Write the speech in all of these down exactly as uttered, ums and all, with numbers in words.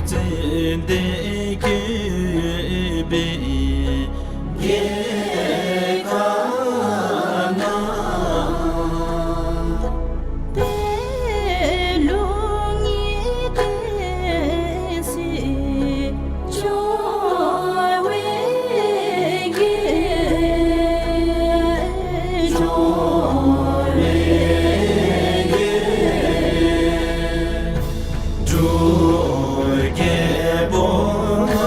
ཙན་དན་བཀོད་པའི་རྒྱལ་ཁབ་ན། པད་ལུང་གི་བསྟན་སྲིད་འབྱུང་བའི་རྒྱལ། འབྱུང་བའི་རྒྱལ། འབྲུག་རྒྱལ་པོ་མངའ་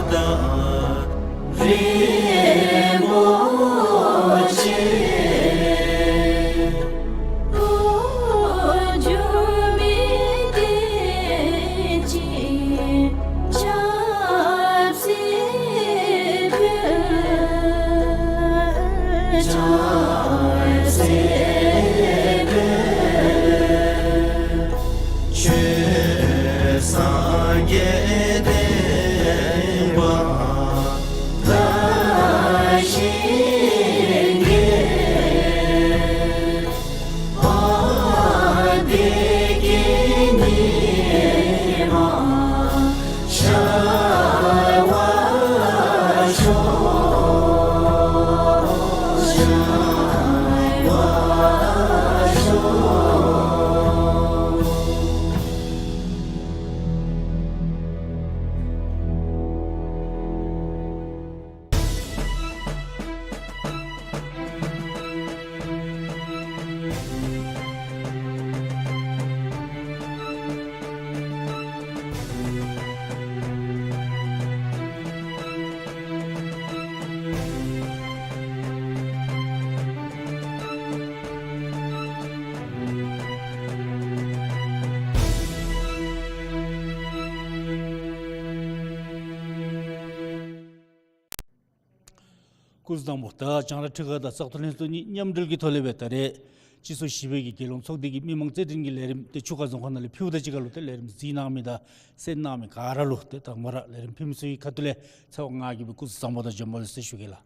བདག་རིན་པོ་ཆེ། འོག་འཇུག་མི་བདེ་སྐྱིད་ཆབ་སྲིད་ཕུལ། ཆབ་སྲིད་ཕུལ། ཆོས་སངས་རྒྱས་བསྟན་པ་དར་ཞིང་རྒྱས། བདེ་སྐྱིད་ཉི་མ་ཤར་བར་ཤོག། ཤར་བར་ཤོག། སྐུ་གཟུགས་བཟང་པོ། ད་རྒྱང་བསྒྲགས་ཁྲི་ཁ་དང་བཙག་འཐུ་ལྷན་ཚོགས་གཉིས་མཉམ་འབྲེལ་གྱི་ཐོག་ལས་སྦེ་ད་རེས་སྤྱི་ཚོགས་བཞི་པའི་གི་རྒྱལ་ཡོངས་ཚོགས་སྡེ་གི་མི་མང་རྩོད་འགྲན་གྱི་ལས་རིམ་དེ་ཆུ་ཁ་རྫོང་ཁག་ནང་ལས་ཕུལཝ་ད་གཅིག་ཁར་ལུ་ཏེ་ལས་རིམ་གཟིགས་གནང་མི་དང་གསན་གནང་མི་ག་ར་ལུ་ཏེ་དང་པ་ར་ལས་རིམ་ཕུལ་མི་ཚུ་གི་ཁ་ཐུག་ལས་ཚེ་དབང་ང་གིས་སྦེ་སྐུ་གཟུགས་བཟང་པོ་དང་བྱོན་པ་ལེགས་ཟེར་ཞུ་གེ་ལགས།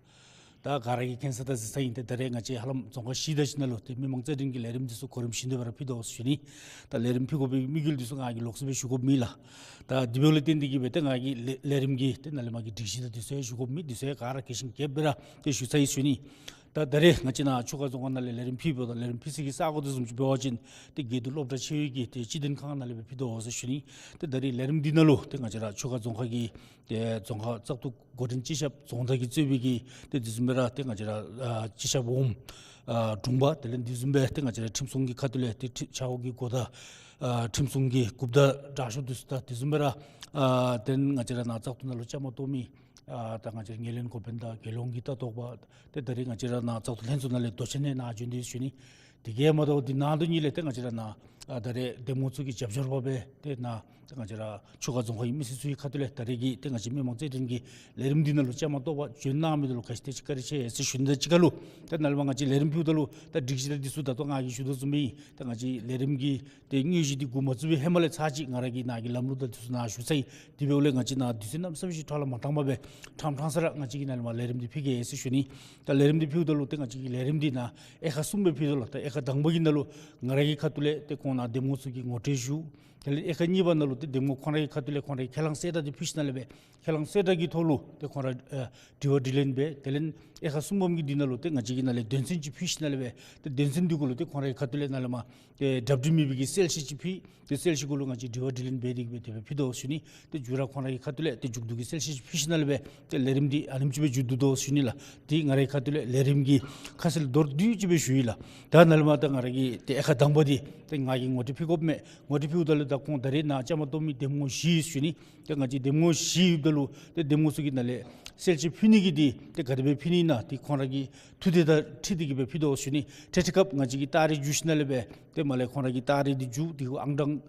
ད་ག་ར་གིས་མཁྱེན་གསལ་ད་གཟིགས་ས་ཨིན། ཏེ་ད་རེས་ང་བཅས་ཧ་ལམ་རྫོང་ཁག་བཞི་དེ་ཅིག་ནང་ལུ་ཏེ་མི་མང་རྩོད་འགྲན་གྱི་ལས་རིམ་འདི་ཚུ་གོ་རིམ་བཞིན་དུ་སྦེ་ར་ཕུལ་དོ་ཟེར་ཞུ་ནི། ད་ལས་རིམ་ཕུལ་དགོ་པའི་དམིགས་ཡུལ་འདི་ཚུ་ང་གིས་ལོགས་སུ་སྦེ་ཞུ་དགོཔ་མེད་ལགས། ད་དེ་འབདཝ་ལས་བརྟེན་ཏེ་གིས་སྦེ་ཏེ་ང་གིས་ལས་ལས་རིམ་གྱི་ཏེ་ནཱ་ལས་མར་གྱི་སྒྲིག་གཞི་དང་འདི་ཚུ་ཡང་ཞུ་དགོཔ་མེད། འདི་ཚུ་ཡང་ག་ར་གི་ཤེས་ཡོན་གྱི་སྦེ་ར་ཏེ་ཞུ་ཚར་ཡི་ཟེར་ཞུ་ནི། ད་ད་རེས་ང་བཅས་ནཱ་ཆུ་ཁ་རྫོང་ཁག་ནང་ལས་ལས་རིམ་ཕུལ་བ་དང་ལས་རིམ་ཕུལ་ས་གི་ས་གོ་དེ་བཟུམ་ཅིག་འབད་བ་ཅིན་ཏེ་དགེ་འདུན་སློབ་གྲྭ་ཆེ་བའི་གི་ཏེ་སྤྱི་དོན་ཁང་ནང་ལས་སྦེ་ཕུལ་དོ་ཟེར་ཞུ་ནི། ཏེ་ད་རེས་ལས་རིམ་འདི་ནང་ལུ་ཏེ་ང་བཅས་ར་ཆུ་ཁ་རྫོང་ཁག་གི་ཏེ་རྫོང་ཁག་བཙག་འཐུ་འགོ་འདྲེན་སྤྱི་ཁྱབ་རྫོང་བདག་གིས་གཙོས་པའི་གི་ཏེ་དེ་བཟུམ་སྦེ་ར་ཏེ་ང་བཅས་ར་ཨ་སྤྱི་ཁྱབ་འོགམ་ཨ་དྲུང་པ་དེ་ལས་དེ་བཟུམ་སྦེ་ཏེ་ང་བཅས་ར་ཁྲིམས་སྲུང་གི་ཁ་ཐུག་ལས་ཏེ་ཁྲི་ཕྱག་འོག་གི་འགོ་བདག་ཨ་ཁྲིམས་སྲུང་གི་འགོ་བདག་དྲག་ཤོས་འདི་ཚུ་དང་དེ་བཟུམ་སྦེ་ར་ཨ་ཏེ་ང་བཅས་ར་ནཱ་བཙག་འཐུ་ནང་ལུ་བཅའ་མར་གཏོགས་མི་ཨ་ད་ང་བཅས་ར་ངོས་ལེན་འགོ་དཔོན་དང་རྒྱལ་ཡོངས་ཀྱི་ལྟ་རྟོག་པ་ཏེ་ད་རེས་ང་བཅས་ར་ནཱ་བཙག་འཐུ་ལྷན་ཚོགས་ནང་ལས་དོ་ཆེན་ནང་ནཱ་བྱོན་ཏེ་ཞུ་ནི། དེ་གིས་མ་དོ་འདི་ནང་དོན་གཉིས་ལས་ཏེ་ང་བཅས་ར་ནཱ་ཨ་ད་རེས་འདེམས་ངོ་ཚུ་གི་རྒྱབ་སྐྱོར་པ་སྦེ་ཏེ་ནཱ་ཏེ་ང་བཅས་ར་ཆུ་ཁ་རྫོང་ཁག་གི་མི་སེར་ཚུ་གི་ཁ་ཐུག་ལས་ད་རེས་ཀྱི་ཏེ་ང་བཅས་མི་མང་རྩོད་འགྲན་གྱི་ལས་རིམ་འདི་ནང་ལུ་བཅའ་མར་གཏོགས་པར་བྱོན་གནང་མི་འདི་ལུ་ག་ཅི་དེ་ཅིག་བཀའ་དྲིན་ཆེ་ཟེར་ཞུ་ནི་དང་གཅིག་ཁར་ལུ་ཏེ་ནཱ་ལས་མར་ང་བཅས་ལས་རིམ་ཕུལཝ་ད་ལུ་ད་སྒྲིག་གཞི་དང་འདི་ཚུ་ད་ལྟོ་ང་གིས་ཞུ་དོ་བཟུམ་སྦེ་ཏེ་ང་བཅས་ལས་རིམ་གྱི་ཏེ་དངོས་གཞི་འདི་འགོ་མ་བཙུགས་པའི་ཧེ་མ་ལས་ཚར་གཅིག་ང་ར་གིས་ནཱ་གི་ལམ་ལུགས་དང་འདི་ཚུ་ནཱ་ཞུ་ཚར་ཡི། དེ་འབདཝ་ལས་ང་བཅས་ནཱ་དུས་ཚོད་གནམ་མེད་ས་མེད་ཅིག་ཕྲང་ལ་མ་ཐང་པར་སྦེ་ཕྲང་ཕྲང་ས་ར་ང་བཅས་ཀྱིས་ནཱ་ལས་མར་ལས་རིམ་འདི་ཕུལ་གེ་ཟེར་ཞུ་ནི། ད་ལས་རིམ་འདི་ཕུལཝ་ད་ལུ་ཏེ་ང་བཅས་ཀྱི་ལས་རིམ་འདི་ནཱ་དབྱེ་ཁག་གསུམ་སྦེ་ཕུལ་དོ་ལགས། ད་དབྱེ་ཁག་དང་པ་གི་ནང་ལུ་ང་ར་གི་ཁ་ཐུག་ལས་ཏེ་ཁོང་ནཱ་འདེམས་ངོ་ཚུ་གིས་ངོ་སྤྲོད་ཞུ། དེ་ལས་དབྱེ་ཁག་གཉིས་པ་ནང་ལུ་ཏེ་འདེམས་ངོ་ཁོང་ར་གི་ཁ་ཐུག་ལས་ཁོང་ར་གི་ཁས་བླངས་གསལ་བསྒྲགས་འདི་ཕུལ་ཞིནམ་ལས་སྦེ་ཁས་བླངས་གསལ་བསྒྲགས་ཀྱི་ཐོག་ལུ་ཏེ་ཁོང་ར་ཨ་དྲི་བ་དྲིས་ལན་འབད། དེ་ལས་དབྱེ་ཁག་གསུམ་པམ་གི་འདི་ནང་ལུ་ཏེ་ང་བཅས་ཀྱིས་ནཱ་ལས་དོན་ཚན་ཅིག་ཕུལ་ཞིནམ་ལས་སྦེ་ཏེ་དོན་ཚན་འདི་གུ་ལུ་ཏེ་ཁོང་ར་གི་ཁ་ཐུག་ལས་ནཱ་ལས་མར་ཏེ་སྒྲ་སྒྲིག་མེད་པའི་གི་གསལ་བཤད་ཅིག་ཕུལ། ཏེ་གསལ་བཤད་གུ་ལུ་ང་བཅས་དྲི་བ་དྲིས་ལན་འབད་དེ་གིས་སྦེ་དེ་སྦེ་ཕུལ་དོ་ཟེར་ཞུ་ནི། ཏེ་མཇུག་ར་ཁོང་ར་གི་ཁ་ཐུག་ལས་ཏེ་མཇུག་བསྡུ་གི་གསལ་བཤད་ཅིག་ཕུལ་ཞིནམ་ལས་སྦེ་ཏེ་ལས་རིམ་འདི་ཨ་ནེམ་ཅིག་སྦེ་མཇུག་བསྡུ་དོ་ཟེར་ཞུ་ནི་ལགས། ཏེ་ང་རའི་ཁ་ཐུག་ལས་ལས་རིམ་གྱི་ཁ་གསལ་མདོར་བསྡུས་ཅིག་སྦེ་ཞུ་ཡི་ལགས། ད་ནཱ་ལས་མར་ད་ང་ར་གི་ཏེ་དབྱེ་ཁག་དང་པ་འདི་ཏེ་ང་གིས་ངོ་སྤྲོད་ཕུལ་དགོཔ་མས། ངོ་སྤྲོད་ཕུལཝ་ད་ལུ་ད་ཁོང་ད་རེས་ནཱ་བཅའ་མར་གཏོགས་མི་འདེམས་ངོ་བཞི་ཟེར་ཞུ་ནི། ཏེ་ང་བཅས་འདེམས་ངོ་བཞི་ཡོདཔ་ད་ལུ་ཏེ་འདེམས་ངོ་ཚུ་གི་ནང་ལས་གསལ་བཤད་ཕུལ་ནི་གི་འདི་ཏེ་ག་དེ་སྦེ་ཕུལ་ནི་ཨིན་ན་ཏེ་ཁོང་ར་གི་ཐུགས་འདོད་དང་འཁྲིལ་ཏེ་གིས་སྦེ་ཕུལ་དོ་ཟེར་ཞུ་ནི། འཕྲལ་འཕྲལ་སྐབས་ང་བཅས་ཀྱིས་རྟགས་རིས་བསྒྱུར་ཞིནམ་ལས་སྦེ་ཏེ་མར་ལས་ཁོང་ར་གི་རྟགས་རིས་འདི་བསྒྱུར། དེ་གུ་ཨང་གྲངས་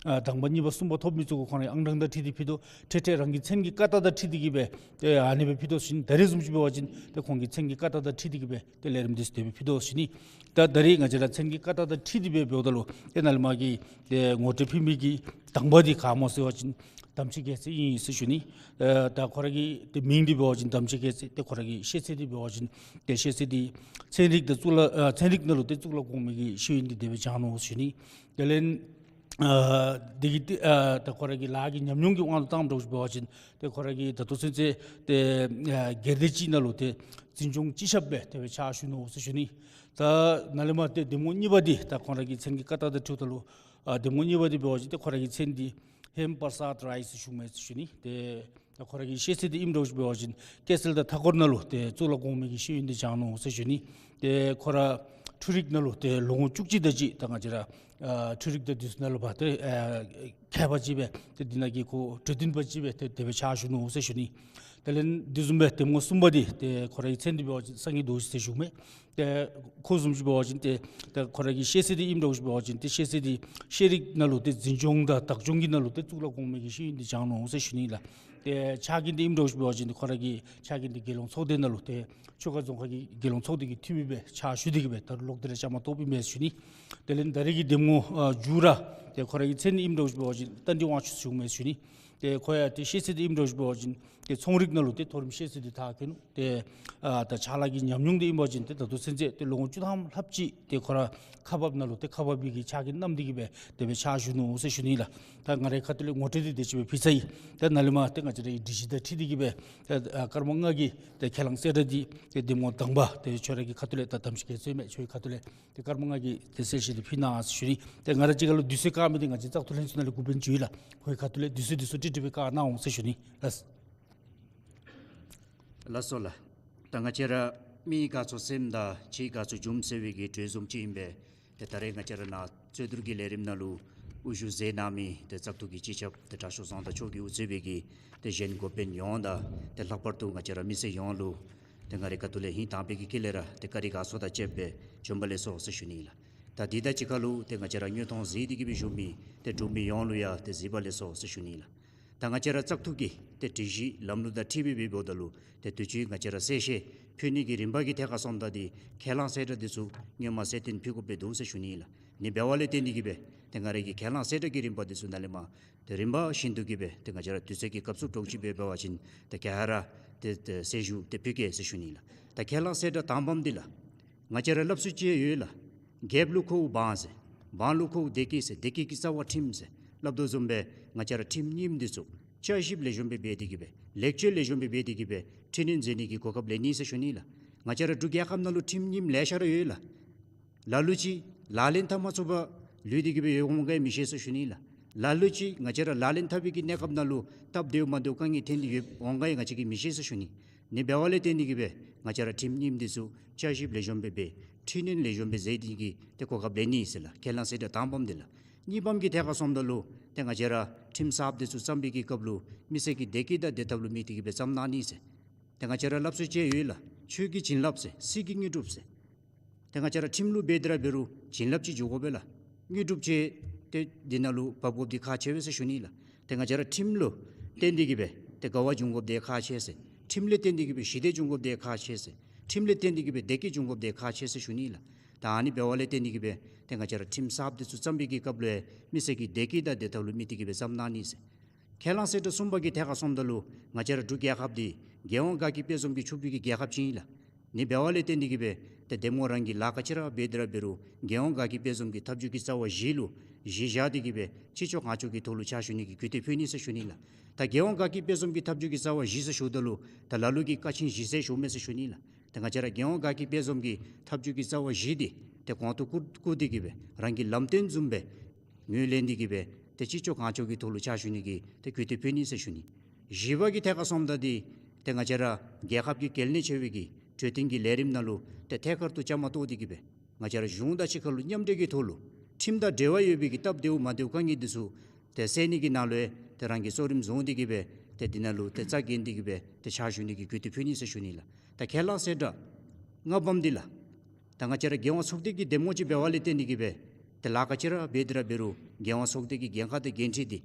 ཨ་དང་པ་གཉིས་པ་གསུམ་པ་ཐོབ་མི་ཚུ་གུ་ཁོང་ར་གི་ཨང་གྲངས་དང་འཁྲིལ་ཏེ་ཕུལ་དོ། འཕྲལ་འཕྲལ་རང་གི་མཚན་གྱི་ཀ་རྟགས་དང་འཁྲིལ་ཏེ་གིས་སྦེ་ཏེ་ཨ་ནི་སྦེ་ཕུལ་དོ་ཟེར་ཞུ་ནི། ད་རེས་བཟུམ་ཅིག་འབད་བ་ཅིན་ཏེ་ཁོང་གི་མཚན་གྱི་ཀ་རྟགས་དང་འཁྲིལ་ཏེ་གིས་སྦེ་ཏེ་ལས་རིམ་འདི་ཚུ་དེ་སྦེ་ཕུལ་དོ་ཟེར་ཞུ་ནི། ད་ད་རེས་ང་བཅས་ར་མཚན་གྱི་ཀ་རྟགས་དང་འཁྲིལ་ཏེ་སྦེ་འབདཝ་ད་ལུ་ཏེ་ནཱ་ལས་མར་གྱི་ཏེ་ངོ་སྤྲོད་ཕུལ་མི་གི་དང་པ་འདི་ག་སྨོ་ཟེར་བ་ཅིན་དམ་ཆོས་རྒྱལ་མཚན་ཨིན་ཟེར་ཞུ་ནི། ཨ་ད་ཁོ་ར་གི་ཏེ་མིང་འདི་འབད་བ་ཅིན་དམ་ཆོས་རྒྱལ་མཚན། ཏེ་ཁོ་ར་གི་ཤེས་ཚད་འདི་འབད་བ་ཅིན་ཏེ་ཤེས་ཚད་འདི་ཚན་རིག་དང་གཙུག་ལག་ཨ་ཚན་རིག་ནང་ལུ་ཏེ་གཙུག་ལག་གོང་མའི་གི་ཤེས་ཡོན་འདི་དེ་སྦེ་སྦྱང་ནུག་ཟེར་ཞུ་ནི། དེ་ལས་ ཨ་དེ་གི་ཏེ་ཨ་ད་ཁོ་ར་གི་ལཱ་གི་ཉམས་མྱོང་གི་དབང་དུ་བཏངམ་འདྲཝ་ཅིག་འབད་བ་ཅིན་ཏེ་ཁོ་ར་གིས་ད་ལྟོ་ཚུན་ཚོད་ཏེ་ཨ་སྒེར་སྡེ་ཅིག་ནང་ལུ་ཏེ་འཛིན་སྐྱོང་སྤྱི་ཁྱབ་སྦེ་དེ་སྦེ་ཕྱག་ཞུ་ནུག་ཟེར་ཞུ་ནི། ད་ནཱ་ལས་མར་ཏེ་འདེམས་ངོ་གཉིས་པ་འདི་ད་ཁོང་ར་གི་མཚན་གྱི་ཀ་དག་དང་འཁྲིལཝ་ད་ལུ་ཨ་འདེམས་ངོ་གཉིས་པ་འདི་འབད་བ་ཅིན་ཏེ་ཁོ་ར་གི་མཚན་འདི་ཧེམ་པར་སཱད་རའི་ཟེར་ཞུཝ་མས་ཟེར་ཞུ་ནི། ཏེ་ད་ཁོ་ར་གི་ཤེས་ཚད་འདི་ཨིནམ་འདྲཝ་ཅིག་འབད་བ་ཅིན་ཀ་སེལ་དང་མཐའ་འཁོར་ནང་ལུ་ཏེ་གཙུག་ལག་གོང་མའི་གི་ཤེས་ཡོན་འདི་སྦྱངས་ནུག་ཟེར་ཞུ་ནི། ཏེ་ཁོ་ར་འཕྲུལ་རིག་ནང་ལུ་ཏེ་ལོ་ངོ་བཅུ་གཅིག་དེ་ཅིག་ད་ང་བཅས་ར་ཨ་འཕྲུལ་རིག་དང་དུས་ཚོད་ནང་ལུ་འབད་ཏེ་ཨ་མཁས་པ་ཅིག་སྦེ་ཏེ་འདི་ནང་གི་ཁོ་གྲོས་སྟོན་པ་ཅིག་སྦེ་ཏེ་དེ་སྦེ་ཕྱག་ཞུ་ནུག་ཟེར་ཞུ་ནི། དེ་ལས་དེ་བཟུམ་སྦེ་འདེམས་ངོ་གསུམ་པ་འདི་ཏེ་ཁོ་ར་གི་མཚན་འདི་འབད་བ་ཅིན་སངས་རྒྱས་རྡོ་རྗེ་ཟེར་ཞུཝ་མས། ཏེ་ཁོ་བཟུམ་ཅིག་འབད་བ་ཅིན་ཏེ་ད་ཁོ་ར་གི་ཤེས་ཚད་འདི་ཨིནམ་འདྲཝ་ཅིག་འབད་བ་ཅིན་ཏེ་ཤེས་ཚད་འདི་ཤེས་རིག་ནང་ལུ་ཏེ་འཛིན་སྐྱོང་དང་བདག་སྐྱོང་གི་ནང་ལུ་ཏེ་གཙུག་ལག་གོང་མའི་གི་ཤེས་ཡོན་འདི་སྦྱངས་ནུག་ཟེར་ཞུ་ནི་ལགས། ཏེ་ཕྱག་འགན་འདི་ཨིནམ་འདྲཝ་ཅིག་འབད་བ་ཅིན་ཏེ་ཁོ་ར་གི་ཕྱག་འགན་འདི་རྒྱལ་ཡོངས་ཚོགས་སྡེ་ནང་ལུ་ཏེ་ཆོལ་ཁ་རྫོང་ཁག་གི་རྒྱལ་ཡོངས་ཚོགས་སྡེ་གི་འཐུས་མི་སྦེ་ཕྱག་ཞུ་སྟེ་གི་སྦེ་ད་རུང་ལོག་སྟེ་ར་བཅའ་མར་གཏོགསཔ་ཨིན་མས་ཟེར་ཞུ་ནི། དེ་ལས་ད་རེས་ཀྱི་འདེམས་ངོ་ཨ་མཇུག་ར་ཏེ་ཁོ་ར་གི་མཚན་འདི་ཨིནམ་འདྲཝ་ཅིག་འབད་བ་ཅིན་རྟ་མགྲིན་དབང་ཕྱུག་ཟེར་ཞུཝ་མས་ཟེར་ཞུ་ནི། ཏེ་ཁོ་ཡང་ཏེ་ཤེས་ཚད་འདི་ཨིནམ་འདྲཝ་ཅིག་འབད་བ་ཅིན་ཏེ་ཚོང་རིག་ནང་ལུ་ཏེ་མཐོ་རིམ་ཤེས་ཚད་འདི་མཐར་འཁྱོལ་ནུག། ཏེ་ཨ་ད་ཕྱག་ལཱ་གི་ཉམས་མྱོང་འདི་ཨིན་པ་ཅིན་ཏེ་ད་ལྟོ་ཚུན་ཚོད་ཏེ་ལོ་ངོ་བཅུ་ཐམ་ལྷགཔ་ཅིག་ཏེ་ཁོ་ར་ཁག་འབགཔ་ནང་ལུ་ཏེ་ཁག་འབག་པའི་གི་ཕྱག་འགན་བསྣམས་ཏེ་གི་སྦེ་དེ་སྦེ་ཕྱག་ཞུ་ནུག་ཟེར་ཞུ་ནི་ལགས། ད་ང་རའི་ཁ་ཐུག་ལས་ངོ་སྤྲོད་འདི་དེ་ཅིག་སྦེ་ཕུལ་ཚར་ཡི། ད་ནཱ་ལས་མར་ཏེ་ང་བཅས་རའི་སྒྲིག་གཞི་དང་འཁྲིལ་ཏེ་གི་སྦེ་ཏེ་ཨ་སྐར་མ་ལྔ་གི་ཏེ་ཁས་བླངས་གསལ་བསྒྲགས་འདི་ཏེ་འདེམས་ངོ་དང་པ་ཏེ་ཁྱོད་ར་གི་ཁ་ཐུག་ལས་ད་གདམ་ཞིབ་གལ་ཆེ་མས། ཁྱོད་ཀྱི་ཁ་ཐུག་ལས་ཏེ་སྐར་མ་ལྔ་གི་ཏེ་གསལ་བཤད་འདི་ཕུལ་གནང་ཟེར་ཞུ་ནི། ཏེ་ང་ར་གཅིག་ཁར་ལུ་དུས་ཚོད་བཀག་མི་འདི་ང་བཅས་བཙག་འཐུ་ལྷན་ཚོགས་ནང་ལས་འགོ་དཔོན་ཅིག་ཡོད་ལགས། ཁོ་གི་ཁ་ཐུག་ལས་དུས་ཚོད་འདི་ཚུ་ཀྲིག་ཀྲི་སྦེ་བཀག་གནང་འོང་ཟེར་ཞུ་ནི་ལགས། ལགས་སོ་ལགས། ད་ང་བཅས་ར་མི་དགའ་ཚོར་སེམས་དང་ཁྱི་དགའ་ཚོར་འཇོམས་ཟེར་བའི་གི་གྲོས་བཟུམ་ཅིག་ཨིན་པས། ཏེ་ད་རེས་ང་བཅས་ར་ནཱ་རྩོད་བསྡུར་གྱི་ལས་རིམ་ནང་ལུ་དབུ་བཞུགས་མཛད་གནང་མི་ཏེ་བཙག་འཐུ་གི་སྤྱི་ཁྱབ་ཏེ་དྲག་ཤོས་བཟང་ཐར་མཆོག་གིས་དབུ་གཙོས་པའི་གི་ཏེ་གཞན་འགོ་དཔོན་ཡོངས་དང་ཏེ་ལྷག་པར་དུ་ང་བཅས་ར་མི་སེར་ཡོངས་ལུ་ཏེ་ང་རའི་ཁ་ཐུག་ལས་ཧིང་དྭངས་པའི་གི་དཀྱིལ་ལས་ར་ཏེ་བཀྲིས་དགའ་ཚོར་དང་བཅསཔ་སྦེ་བྱོན་པ་ལེགས་སོ་ཟེར་ཞུ་ནི་ལགས། ད་འདི་དང་གཅིག་ཁར་ལུ་ཏེ་ང་བཅས་ར་དངོས་མཐོང་གཟིགས་ཏེ་གི་སྦེ་བཞུགས་མི་ཏེ་འབྲུག་མི་ཡོངས་ལུ་ཡང་ཏེ་གཟིགས་པ་ལེགས་སོ་ཟེར་ཞུ་ནི་ལགས། ད་ང་བཅས་ར་བཙག་འཐུ་གི་ཏེ་སྒྲིག་གཞི་ལམ་ལུགས་དང་འཁྲིལ་སྦེ་འབདཝ་ད་ལུ་ཏེ་དུས་ཅི་ང་བཅས་ར་གསལ་བཤད་ཕུལ་ནི་གི་རིམ་པ་གི་ཐད་ཁར་སོངམ་ད་འདི་ཁས་བླངས་གསལ་བསྒྲགས་འདི་ཚུ་སྔོན་མ་གསལ་སྟོན་ཕུལ་དགོཔ་སྦེ་འདུག་ཟེར་ཞུ་ནི་ལགས། ཨ་ནི་འབདཝ་ལས་བརྟེན་ཏེ་གི་སྦེ་ཏེ་ང་རའི་གི་ཁས་བླངས་གསལ་བསྒྲགས་ཀྱི་རིམ་པ་འདི་ཚུ་ནཱ་ལས་མར་ཏེ་རིམ་པ་བཞིན་དུ་གི་སྦེ་ཏེ་ང་བཅས་ར་དུས་ཚོད་ཀྱི་སྐབས་སུ་འདྲོག་ཅིག་སྦེ་འབད་བ་ཅིན་ཏེ་ག་ར་ཏེ་ཏེ་གསལ་ཞུ་ཏེ་ཕུལ་གེ་ཟེར་ཞུ་ནི་ལགས། ད་ཁས་བླངས་གསལ་བསྒྲགས་དང་པམ་འདི་ལགས། ང་བཅས་ར་སླབ་སྲོལ་ཅིག་ཡོད་ལགས། རྒྱལཔོ་ལུ་ཁོ་བོ་འབངས་ཟེར། འབངས་ལུ་ཁོ་བོ་སྡེ་དཀྱིལ་ཟེར། སྡེ་དཀྱིལ་གྱི་རྩ་བ་ཁྲིམས་ཟེར་སླབ་དོ་བཟུམ་སྦེ་ང་བཅས་ར་ཁྲིམས་རྙིངམ་འདི་ཚུ་བསྐྱར་ཞིབ་ལེགས་ཤོམ་སྦེ་འབད་དེ་གི་སྦེ་ལེགས་བཅོས་ལེགས་ཤོམ་སྦེ་འབད་དེ་གི་སྦེ་འཕྲི་སྣོན་མཛད་ནི་གི་གོ་སྐབས་ལེན་ནི་ཟེར་ཞུ་ནི་ལགས། ང་བཅས་ར་འབྲུག་རྒྱལ་ཁབ་ནང་ལུ་ཁྲིམས་རྙིངམ་ལེ་ཤ་ར་ཡོད་ལགས། ལ་ལུ་ཅིག་ལག་ལེན་འཐབ་མ་ཚུགས་པར་ལུས་ཏེ་གི་སྦེ་ཡོདཔ་འོང་ག་ཡང་མི་ཤེས་ཟེར་ཞུ་ནི་ལགས། ལ་ལུ་ཅིག་ང་བཅས་ར་ལག་ལེན་འཐབ་པའི་གི་གནས་སྐབས་ནང་ལུ་སྟབས་བདེཝ་མ་བདེཝ་དཀའ་ངལ་ཐོན་ཏེ་ཡོདཔ་འོང་ག་ཡང་ང་བཅས་ཀྱིས་མི་ཤེས་ཟེར་ཞུ་ནི། ཨ་ནི་འབདཝ་ལས་བརྟེན་ཏེ་གི་སྦེ་ང་བཅས་ར་ཁྲིམས་རྙིངམ་འདི་ཚུ་བསྐྱར་ཞིབ་ལེགས་ཤོམ་སྦེ་འབད་འཕྲི་སྣོན་ལེགས་ཤོམ་སྦེ་མཛད་ནི་གི་ཏེ་གོ་སྐབས་ལེན་ནི་ཟེར་ལགས། ཁས་བླངས་གསལ་བསྒྲགས་དང་པམ་འདི་ལགས། གཉིས་པམ་གྱི་ཐད་ཁར་སོངམ་ད་ལུ་ཏེ་ང་བཅས་ར་ཁྲིམས་གསརཔ་འདི་ཚུ་བརྩམ་པའི་གི་སྐབས་ལུ་མི་སེར་གྱི་བདེ་སྐྱིད་དང་བདེ་ཐབས་ལུ་དམིགས་ཏེ་གི་སྦེ་བརྩམ་གནང་ནི་ཟེར། ཏེ་ང་བཅས་ར་སླབ་སྲོལ་ཅིག་ཡོད་ལགས། ཆོས་ཀྱི་བྱིན་རླབས་ཟེར། སྲིད་ཀྱི་དངོས་གྲུབ་ཟེར། ཏེ་ང་བཅས་ར་ཁྲིམས་ལུ་འབད་དེ་ར་འབད་རུང་བྱིན་རླབས་ཅིག་འཇུག་དགོ་པས་ལགས། དངོས་གྲུབ་ཅིག་ཏེ་འདི་ནང་ལུ་འབབ་དགོཔ་འདི་ཁག་ཆེ་བས་ཟེར་ཞུ་ནི་ལགས། ཏེ་ང་བཅས་ར་ཁྲིམས་ལུ་བརྟེན་ཏེ་གི་སྦེ་ཏེ་དགའ་བ་འབྱུང་དགོཔ་འདི་ཁག་ཆེ་ཟེར། ཁྲིམས་ལས་བརྟེན་ཏེ་གི་སྦེ་ཞི་བདེ་འབྱུང་དགོཔ་འདི་ཁག་ཆེ་ཟེར། ཁྲིམས་ལས་བརྟེན་ཏེ་གི་སྦེ་བདེ་སྐྱིད་འབྱུང་དགོཔ་འདི་ཁག་ཆེ་ཟེར་ཞུ་ནི་ལགས། ད་ཨ་ནི་འབདཝ་ལས་བརྟེན་ཏེ་གི་སྦེ་ཏེ་ང་བཅས་ར་ཁྲིམས་གསརཔ་འདི་ཚུ་བརྩམ་པའི་གི་སྐབས་ལུ་མི་སེར་གྱི་བདེ་སྐྱིད་དང་བདེ་ཐབས་ལུ་དམིགས་ཏེ་གི་སྦེ་བརྩམ་གནང་ནི་ཟེར། ཁས་བླངས་གསལ་བསྒྲགས་གསུམ་པ་གི་ཐད་ཁར་སོངམ་ད་ལུ་ང་བཅས་ར་འབྲུག་རྒྱལ་ཁབ་འདི་རྒྱལ་ཡོངས་དགའ་སྐྱིད་དཔལ་འཛོམས་ཀྱི་ཕྱུག་པའི་གི་རྒྱལ་ཁབ་ཅིག་ཨིན་ལགས། ཨ་ནི་འབདཝ་ལས་བརྟེན་ཏེ་གི་སྦེ་ཏེ་འདེམས་ངོ་རང་གི་ལཱ་ག་ཅི་ར་འབད་དེ་ར་འབད་རུང་རྒྱལ་ཡོངས་དགའ་སྐྱིད་དཔལ་འཛོམས་ཀྱི་ཐབས་བྱུས་ཀྱི་རྩ་བ་བཞི་ལུ་གཞི་བཞག་སྟེ་གི་སྦེ་ཅི་ལྕོགས་གང་ལྕོགས་ཀྱི་ཐོག་ལུ་ཕྱག་ཞུ་ནི་གི་གུས་བརྟན་ཕུལ་ནི་ཟེར་ཞུ་ནི་ལགས། ད་རྒྱལ་ཡོངས་དགའ་སྐྱིད་དཔལ་འཛོམས་ཀྱི་ཐབས་བྱུས་ཀྱི་རྩ་བ་བཞི་ཟེར་ཞུཝ་ད་ལུ་ད་ལ་ལུ་གིས་ཀ་ཆེན་བཞི་ཟེར་ཞུཝ་མས་ཟེར་ཞུ་ནི་ལགས། ད་ང་བཅས་ར་རྒྱལ་ཡོངས་དགའ་སྐྱིད་དཔལ་འཛོམས་ཀྱི་ཐབས་བྱུས་ཀྱི་རྩ་བ་བཞི་འདི་ཏེ་གོང་དུ་བཀུར་བཀུར་ཏེ་གི་སྦེ་རང་གི་ལམ་སྟོན་བཟུམ་སྦེ་ངོས་ལེན་ཏེ་གི་སྦེ་ཏེ་ཅི་ལྕོགས་གང་ལྕོགས་ཀྱི་ཐོག་ལུ་ཕྱག་ཞུ་ནི་གི་ཏེ་གུས་བརྟན་ཕུལ་ནི་ཟེར་ཞུ་ནི། བཞི་པ་གི་ཐད་ཁར་སོངམ་ད་འདི་ཏེ་ང་བཅས་ར་རྒྱལ་ཁབ་ཀྱི་གལ་གནད་ཆེ་བའི་གི་གྲོས་བསྟུན་གྱི་ལས་རིམ་ནང་ལུ་ཏེ་ཐད་ཀར་དུ་བཅའ་མར་གཏོགས་ཏེ་གི་སྦེ་ང་བཅས་ར་གཞུང་དང་གཅིག་ཁར་ལུ་མཉམ་འབྲེལ་གྱི་ཐོག་ལུ་ཁྲིམས་དང་འབྲེལ་བ་ཡོད་པའི་གི་སྟབས་བདེཝ་མ་བདེཝ་དཀའ་ངལ་འདི་ཚུ་ཏེ་སེལ་ནི་གི་ནང་ལུ་ཡང་ཏེ་རང་གི་གཙོ་རིམ་བཟུང་སྟེ་གི་སྦེ་ཏེ་འདི་ནང་ལུ་ཏེ་རྩ་འགེངས་ཏེ་གི་སྦེ་ཏེ་ཕྱག་ཞུ་ནི་གི་གུས་བརྟན་ཕུལ་ནི་ཟེར་ཞུ་ནི་ལགས། ད་ཁས་བླངས་གསལ་བསྒྲགས་ལྔ་པམ་འདི་ལགས། ད་ང་བཅས་ར་རྒྱལ་ཡོངས་ཚོགས་སྡེ་གི་འདེམས་ངོ་ཅིག་འབདཝ་ལས་བརྟེན་ཏེ་གི་སྦེ་ཏེ་ལཱ་ག་ཅི་ར་འབད་དེ་ར་འབད་རུང་རྒྱལ་ཡོངས་ཚོགས་སྡེ་གི་འགན་ཁག་དང་འགན་འཁྲི་འདི་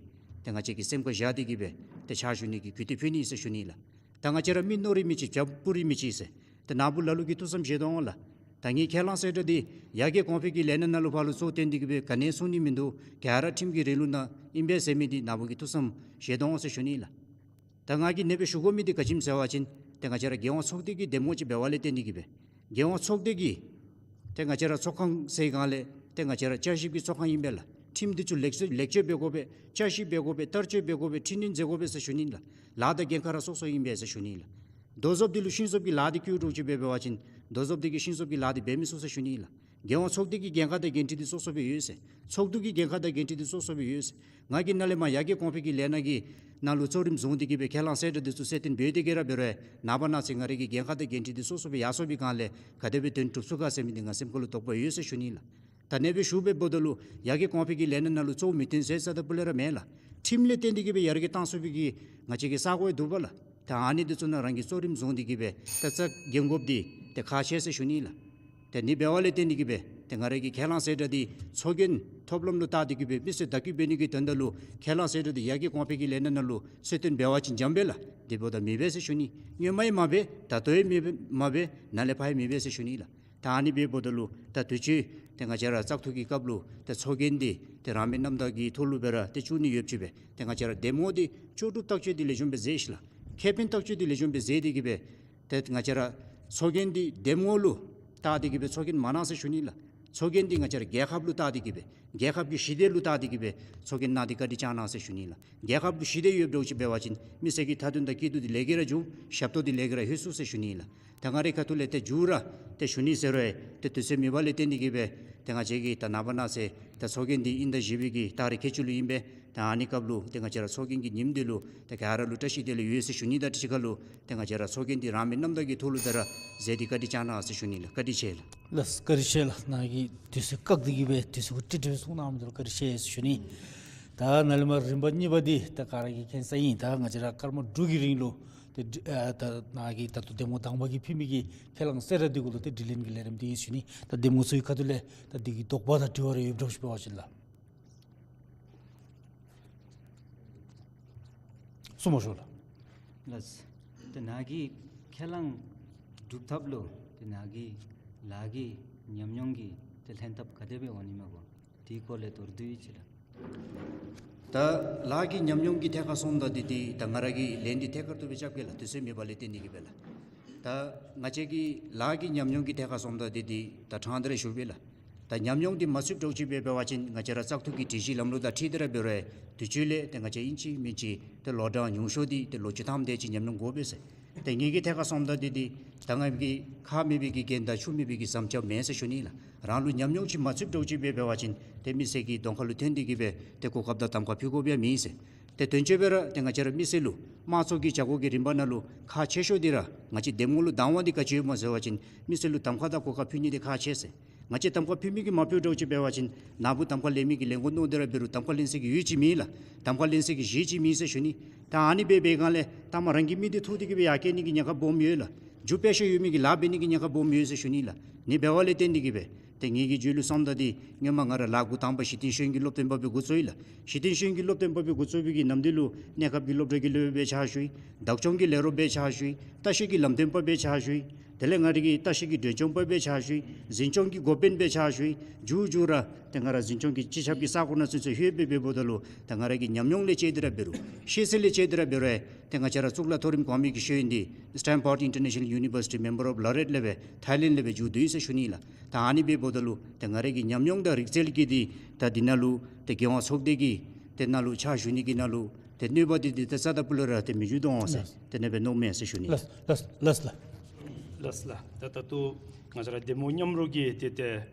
ཏེ་ང་བཅས་ཀྱིས་སེམས་ཁར་བཞག་སྟེ་གི་སྦེ་ཏེ་ཕྱག་ཞུ་ནི་གི་གུས་བརྟན་ཕུལ་ནི་ཟེར་ཞུ་ནི་ལགས། ད་ང་བཅས་ར་མི་མནོ་རིགས་མི་གཅིག་བྱ་སྤུ་རིས་མི་གཅིག་ཟེར། ཏེ་ནཱ་བུ་ལ་ལུ་གིས་ཐུགས་བསམ་བཞེས་དོ་འོང་ལགས། ད་ངེའི་ཁས་བླངས་གསལ་བསྒྲགས་འདི་ཡར་རྒྱས་གོང་འཕེལ་གྱི་ལས་སྣ་ནང་ལུ་ཕར་ལུ་གཙོ་བོ་བཏོན་ཏེ་གི་སྦེ་ག་ནི་ཡང་གསུང་ནི་མིན་འདུག། ག་ར་ཁྲིམས་ཀྱི་རིང་ལུགས་ནང་ཨིན་པས་ཟེར་མི་འདི་ནཱ་བུ་གིས་ཐུགས་བསམ་བཞེས་དོ་འོང་ཟེར་ཞུ་ནི་ལགས། ད་ང་གིས་ཨ་ནེ་སྦེ་ཞུ་དགོ་མི་འདི་ག་ཅི་སྨོ་ཟེར་བ་ཅིན་ཏེ་ང་བཅས་ར་རྒྱལ་ཡོངས་ཚོགས་སྡེ་གི་འདེམས་ངོ་ཅིག་འབདཝ་ལས་བརྟེན་ཏེ་གི་སྦེ་རྒྱལ་ཡོངས་ཚོགས་སྡེ་གི་ཏེ་ང་བཅས་ར་ཚོགས་ཁང་ཟེར་སྒང་ལས་ཏེ་ང་བཅས་ར་བསྐྱར་ཞིབ་ཀྱི་ཚོགས་ཁང་ཨིན་པས་ལགས། ཁྲིམས་འདི་ཚུ་ལེགས་བཅོས་ལེགས་བཅོས་འབད་དགོ་པས། བསྐྱར་ཞིབ་འབད་དགོ་པས། བསྟར་སྤྱོད་འབད་དགོ་པས། འཕྲི་སྣོན་མཛད་དགོ་པས་ཟེར་ཞུ་ནི་ལགས། ལཱ་དང་འགན་ཁག་ར་སོ་སོ་ཨིན་པས་ཟེར་ཞུ་ནི་ལགས། ལྡོག་བཟོཔ་འདི་ལུ་ཤིང་བཟོཔ་གི་ལཱ་འདི་བཀོལ་འགྲོ་ཅིག་འབད་འབད་བ་ཅིན་ལྡོག་བཟོཔ་འདི་གིས་ཤིང་བཟོཔ་གི་ལཱ་འདི་འབད་མི་ཚུགས་ཟེར་ཞུ་ནི་ལགས། རྒྱལ་ཡོངས་ཚོགས་སྡེ་གི་འགན་ཁག་དང་འགན་འཁྲི་འདི་སོ་སོ་སྦེ་ཡོད་ཟེར། ཚོགས་འདུ་གི་འགན་ཁག་དང་འགན་འཁྲི་འདི་སོ་སོ་སྦེ་ཡོད་ཟེར། ང་གིས་ནཱ་ལས་མར་ཡར་རྒྱས་གོང་འཕེལ་གྱི་ལས་སྣ་གི་ནང་ལུ་གཙོ་རིམ་བཟུང་སྟེ་གིས་སྦེ་ཁས་བླངས་གསལ་བསྒྲགས་འདི་ཚུ་གསལ་སྟོན་འབད་དེ་གིས་ར་འབད་རུང་ནངས་པ་གནངས་ཚེ་ང་རའི་གི་འགན་ཁག་དང་འགན་འཁྲི་འདི་སོ་སོ་སྦེ་ཡར་སོང་པའི་སྒང་ལས་ག་དེ་སྦེ་དོན་གྲུབ་ཚུགས་ག་ཟེར་མི་འདི་ང་སེམས་ཁ་ལུ་དོགས་པ་ཡོད་ཟེར་ཞུ་ནི་ལགས། ད་ཨ་ནི་སྦེ་ཞུ་བའི་འབདཝ་ད་ལུ་ཡར་རྒྱས་གོང་འཕེལ་གྱི་ལས་སྣ་ནང་ལུ་གཙོ་བོ་མི་བཏོན་ཟེར་ས་ད་པུ་ལས་ར་མེན་ལགས། ཁྲིམས་ལས་བརྟེན་ཏེ་གིས་སྦེ་ཡར་རྒྱས་བཏང་ཚུགས་པའི་གི་ང་བཅས་ཀྱི་ས་གོ་ཡང་འདུག་པ་ལགས། ད་ཨ་ནི་འདི་ཚུ་ནང་རང་གིས་གཙོ་རིམ་བཟུང་སྟེ་གིས་སྦེ་ད་རྩ་འགེངས་དགོཔ་འདི་ཏེ་ཁག་ཆེ་ཟེར་ཞུ་ནི་ལགས། ཏེ་ཨ་ནི་འབདཝ་ལས་བརྟེན་ཏེ་གིས་སྦེ་ཏེ་ང་རའི་གི་ཁས་བླངས་གསལ་བསྒྲགས་འདི་ཚོགས་རྒྱན་ཐོབ་ལམ་ལུ་བལྟ་སྟེ་གིས་སྦེ་མི་སེར་བདག་སྐྱོང་འབད་ནི་གི་དོན་དག་ལུ་ཁས་བླངས་གསལ་བསྒྲགས་འདི་ཡར་རྒྱས་གོང་འཕེལ་གྱི་ལས་སྣ་ནང་ལུ་གསལ་སྟོན་འབད་བ་ཅིན་འཇམ་པས་ལགས། དེ་འབདཝ་ད་མི་འབད་ཟེར་ཞུ་ནི། སྔོན་མ་ཡང་མ་འབད། ད་ལྟོ་ཡང་མི་འབད་མ་འབད། ནཱ་ལས་ཕར་ཡང་མི་འབད་ཟེར་ཞུ་ནི་ལགས། ད་ཨ་ནི་སྦེ་འབདཝ་ད་ལུ་ད་དུས་ཅི་ཏེ་ང་བཅས་ར་བཙག་འཐུ་གི་སྐབས་ལུ་ཏེ་ཚོགས་རྒྱན་འདི་ཏེ་རང་མོས་རྣམ་དག་གི་ཐོག་ལུ་སྦེ་ར་ཏེ་བཙུགས་ནི་ཡོདཔ་ཅིག་སྦེ་ཏེ་ང་བཅས་ར་འདེམས་ངོ་འདི་ལྕོགས་གྲུབ་ཐག་ཆོད་འདི་ལེགས་ཤོམ་སྦེ་མཛད་ཤིག་ལགས། ཁེ་ཕན་ཐག་ཆོད་འདི་ལེགས་ཤོམ་སྦེ་མཛད་དེ་གིས་སྦེ་ཏེ་ང་བཅས་ར་ཚོགས་རྒྱན་འདི་འདེམས་ངོ་ལུ་བལྟ་སྟེ་གིས་སྦེ་ཚོགས་རྒྱན་མ་གནང་ཟེར་ཞུ་ནི་ལགས། ཚོགས་རྒྱན་འདི་ང་བཅས་ར་རྒྱལ་ཁབ་ལུ་བལྟ་སྟེ་གིས་སྦེ་རྒྱལ་ཁབ་ཀྱི་ཞི་བདེ་ལུ་བལྟ་སྟེ་གིས་སྦེ་ཚོགས་རྒྱན་གནང་སྟེ་བཀའ་དྲིན་བསྐྱང་གནང་ཟེར་ཞུ་ནི་ལགས། རྒྱལ་ཁབ་ཀྱི་ཞི་བདེ་ཡོདཔ་འདྲཝ་ཅིག་འབད་བ་ཅིན་མི་སེར་གྱི་མཐའ་དོན་དང་སྐྱིད་སྡུག་འདི་ལས་ཀྱིས་ར་འབྱུང་། ཞབས་ཏོག་འདི་ལས་ཀྱིས་ར་ལྷོད་ཚུགས་ཟེར་ཞུ་ནི་ལགས། ད་ང་རའི་ཁ་ཐུག་ལས་ཏེ་མཇུག་ར་ཏེ་ཞུ་ནི་ཟེར་རུང་ཏེ་དུས་ཚོད་མེད་པ་ལས་བརྟེན་ཏེ་གིས་སྦེ་ཏེ་ང་བཅས་ཀྱིས་ད་ནངས་པ་གནངས་ཚེ་ད་ཚོགས་རྒྱན་འདི་དབྱིན་ཟླ་བཞི་པའི་གི་ཏ་རིག་ཁལ་གཅིག་ལུ་ཨིན་པས། ད་ཨ་ནི་སྐབས་ལུ་ཏེ་ང་བཅས་ར་ཚོགས་རྒྱན་གྱི་ཉིནམ་འདི་ལུ་ཏེ་ག་ར་ལུ་བཀྲ་ཤིས་བདེ་ལེགས་ཡོད་ཟེར་ཞུ་ནི་དང་གཅིག་ཁར་ལུ་ཏེ་ང་བཅས་ར་ཚོགས་རྒྱན་འདི་རང་མོས་རྣམ་དག་གི་ཐོག་ལུ་སྦེ་ར་མཛད་དེ་བཀའ་དྲིན་བསྐྱང་གནང་ཟེར་ཞུ་ནི་ལགས། བཀའ་དྲིན་ཆེ་ལགས། ལགས་བཀའ་དྲིན་ཆེ་ལགས། ནཱ་གིས་དུས་ཚོད་བཀག་སྟེ་གིས་སྦེ་དུས་ཚོད་ཀྱི་ཀྲིག་ཀྲི་སྦེ་གསུང་གནང་མི་འདི་ལུ་བཀའ་དྲིན་ཆེ་ཟེར་ཞུ་ནི། ད་ནཱ་ལས་མར་རིམ་པ་གཉིས་པ་འདི་ད་ག་ར་གིས་མཁྱེན་ས་ཨིན། ད་ང་བཅས་ར་སྐར་མ་དྲུག་གི་རིང་ལུ་ཏེ་ཨ་ད་ནཱ་གིས་ད་ལྟོ་འདེམས་ངོ་དང་པ་གིས་ཕུལ་མི་གི་ཁས་བླངས་གསལ་བསྒྲགས་འདི་གུ་ལུ་ཏེ་དྲི་ལན་གྱི་ལས་རིམ་འདི་ཨིན་ཟེར་ཞུ་ནི། ད་འདེམས་ངོ་ཚུ་གི་ཁ་ཐུག་ལས་ད་འདི་གི་དོགས་པ་དང་དྲི་བ་རེ་ཡོདཔ་འདྲཝ་ཅིག་འབད་བ་ཅིན་ལགས། གསུང་མ་ཤོག་ལགས། ལགས། ཏེ་ནཱ་གི་ཁས་བླངས་སྒྲུབ་ཐབས་ལུ་ཏེ་ནཱ་གི་ལཱ་གི་ཉམས་མྱོང་གི་ཏེ་ལྷན་ཐབས་ག་དེ་སྦེ་འོང་ནི་མས་གོ། དེའི་སྐོར་ལས་མདོར་བསྡུས་ཅིག་ལགས། ད་ལཱ་གི་ཉམས་མྱོང་གི་ཐད་ཁར་སོངམ་ད་འདི་འདི་ད་ང་ར་གིས་ལན་འདི་ཐད་ཀར་དུ་སྦེ་རྐྱབ་གེ་ལགས། དུས་ཚོད་མེད་པ་ལས་བརྟེན་ཏེ་གིས་སྦེ་ལགས། ད་ང་བཅས་ཀྱི་ལཱ་གི་ཉམས་མྱོང་གི་ཐད་ཁར་སོངམ་ད་འདི་འདི་ད་ཕྲང་སྟེ་ར་ཞུ་སྦེ་ལགས། ད་ཉམས་མྱོང་འདི་མ་ཚུདཔ་འདྲཝ་ཅིག་འབད་འབད་བ་ཅིན་ང་བཅས་ར་བཙག་འཐུ་གི་སྒྲིག་གཞི་ལམ་ལུགས་དང་འཁྲིལ་ཏེ་ར་འབད་རུང་དུས་ཅི་ལས་ཏེ་ང་བཅས་ཨིན་ཅི་མིན་ཅི་ཏེ་ལོ་གྲངས་ཉུང་ཤོས་འདི་ཏེ་ལོ་བཅུ་ཐམ་དེ་ཅིག་ཉམས་མྱོང་དགོ་པས་ཟེར། ཏེ་ངེ་གི་ཐད་ཁར་སོངམ་ད་འདི་འདི་ད་ང་གིས་ཁག་མེད་པའི་གི་འགན་དང་ཆུ་མེད་པའི་གི་ཟམ་ཆ་མེན་ཟེར་ཞུ་ནི་ལགས། རང་ལུ་ཉམས་མྱོང་ཅིག་མ་ཚུདཔ་འདྲཝ་ཅིག་འབད་འབད་བ་ཅིན་ཏེ་མི་སེར་གྱི་གདོང་ཁ་ལུ་ཐོན་ཏེ་གིས་སྦེ་ཏེ་གོ་སྐབས་དང་གདམ་ཁ་ཕུལ་དགོཔ་ཡང་མེད་ཟེར། ཏེ་དོན་གཅོད་སྦེ་ར་ཏེ་ང་བཅས་ར་མི་སེར་ལུ་དམངས་གཙོ་གི་བྱ་སྒོ་གི་རིམ་པ་ནང་ལུ་ཁག་ཆེ་ཤོས་འདི་ར་ང་བཅས་འདེམས་ངོ་ལུ་བདའ་འོང་འདི་ག་ཅི་ཡོདཔ་སྨོ་ཟེར་བ་ཅིན་མི་སེར་ལུ་གདམ་ཁ་དང་གོ་སྐབས་ཕུལ་ནི་འདི་ཁག་ཆེ་ཟེར། ང་བཅས་གདམ་ཁ་ཕུལ་མི་གིས་མ་ཕུལ་འདྲཝ་ཅིག་འབད་བ་ཅིན་ནཱ་བུ་གདམ་ཁ་ལེན་མི་གིས་ལེན་དགོ་མནོ་སྟེ་ར་འབད་རུང་གདམ་ཁ་ལེན་ས་གི་ཡུལ་ཅིག་མེད་ལགས། གདམ་ཁ་ལེན་ས་གི་གཞི་ཅིག་མེད་ཟེར་ཞུ་ནི། ད་ཨ་ནི་སྦེ་འབད་བའི་སྒང་ལས་ད་མ་རང་གི་མི་འདི་འཐུ་སྟེ་གིས་སྦེ་ཡར་སྐྱེལ་ནི་གི་ཉེན་ཁ་སྦོམ་ཡོད་ལགས། རྒྱུ་དཔེ་ཤ་ཡོད་མི་གིས་ལཱ་འབད་ནི་གི་ཉེན་ཁ་སྦོམ་ཡོད་ཟེར་ཞུ་ནི་ལགས། ཨ་ནི་འབདཝ་ལས་བརྟེན་ཏེ་གིས་སྦེ་ཏེ་ངེ་གི་རྒྱུད་ལུ་སོངམ་ད་འདི་སྔོན་མ་ང་ར་ལཱ་འགོ་དང་པ་གཞི་རྟེན་ཤེས་ཡོན་གྱི་སློབ་སྟོན་པ་སྦེ་འགོ་བཙུགས་ཡི་ལགས། གཞི་རྟེན་ཤེས་ཡོན་གྱི་སློབ་སྟོན་པ་སྦེ་འགོ་བཙུགས་པའི་གི་ནམ་དུས་ལུ་གནས་སྐབས་ཀྱི་སློབ་གྲྭ་གི་སློབ་དཔོན་སྦེ་ཕྱག་ཞུ་ཡི། བདག་སྐྱོང་གི་ལས་རོགས་སྦེ་ཕྱག་ཞུ་ཡི། ལྟ་བཤལ་གྱི་ལམ་སྟོན་པ་སྦེ་ཕྱག་ཞུ་ཡི། དེ་ལས་ང་རའི་གི་ལྟ་བཤལ་གྱི་མགྲོན་སྐྱོང་པ་སྦེ་ཕྱག་ཞུ་ཡི། འཛིན་སྐྱོང་གི་འགོ་དཔོན་སྦེ་ཕྱག་ཞུ་ཡི། མཇུག་མཇུག་ར་ཏེ་ང་ར་འཛིན་སྐྱོང་གི་སྤྱི་ཁྱབ་ཀྱི་ས་ཁོངས་ནང་ཚུན་ཚོད་ལྷོད་སྦེ་འབདཝ་ད་ལུ་ད་ང་ར་གི་ཉམས་མྱོང་ལས་དཔྱད་དེ་ར་འབད་རུང་ཤེས་ཚད་ལས་དཔྱད་དེ་ར་འབད་རུང་ཏེ་ང་བཅས་ར་གཙུག་ལག་མཐོ་རིམ་གོང་མའི་གི་ཤེས་ཡོན་འདི་Stanford International University Member of Laureate ལས་སྦེ་ཐའི་ལེནཌ་ལས་སྦེ་མཇུག་བསྡུ་ཡི་ཟེར་ཞུ་ནི་ལགས། ད་ཨ་ནི་སྦེ་འབདཝ་ད་ལུ་ཏེ་ང་ར་གི་ཉམས་མྱོང་དང་རིག་རྩལ་གྱི་འདི་ད་འདི་ནང་ལུ་ཏེ་རྒྱལ་ཡོངས་ཚོགས་སྡེ་གི་ཏེ་ནང་ལུ་ཕྱག་ཞུ་ནི་གི་ནང་ལུ་ཏེ་གནོད་པ་འདི་འདི་ཏེ་རྩ་དང་སྤུ་ལས་ར་ཏེ་མི་འབྱུང་དོ་འོང་ཟེར་ལགས། ཏེ་ཨ་ནི་སྦེ་མནོཝ་མས་ཟེར་ཞུ་ནི། ལགས་ལགས་ལགས་ལགས། ལགས་ལགས། ད་ད་ལྟོ་ང་བཅས་ར་འདེམས་ངོ་མཉམ་རོགས་ཀྱིས་ཏེ་ཏེ་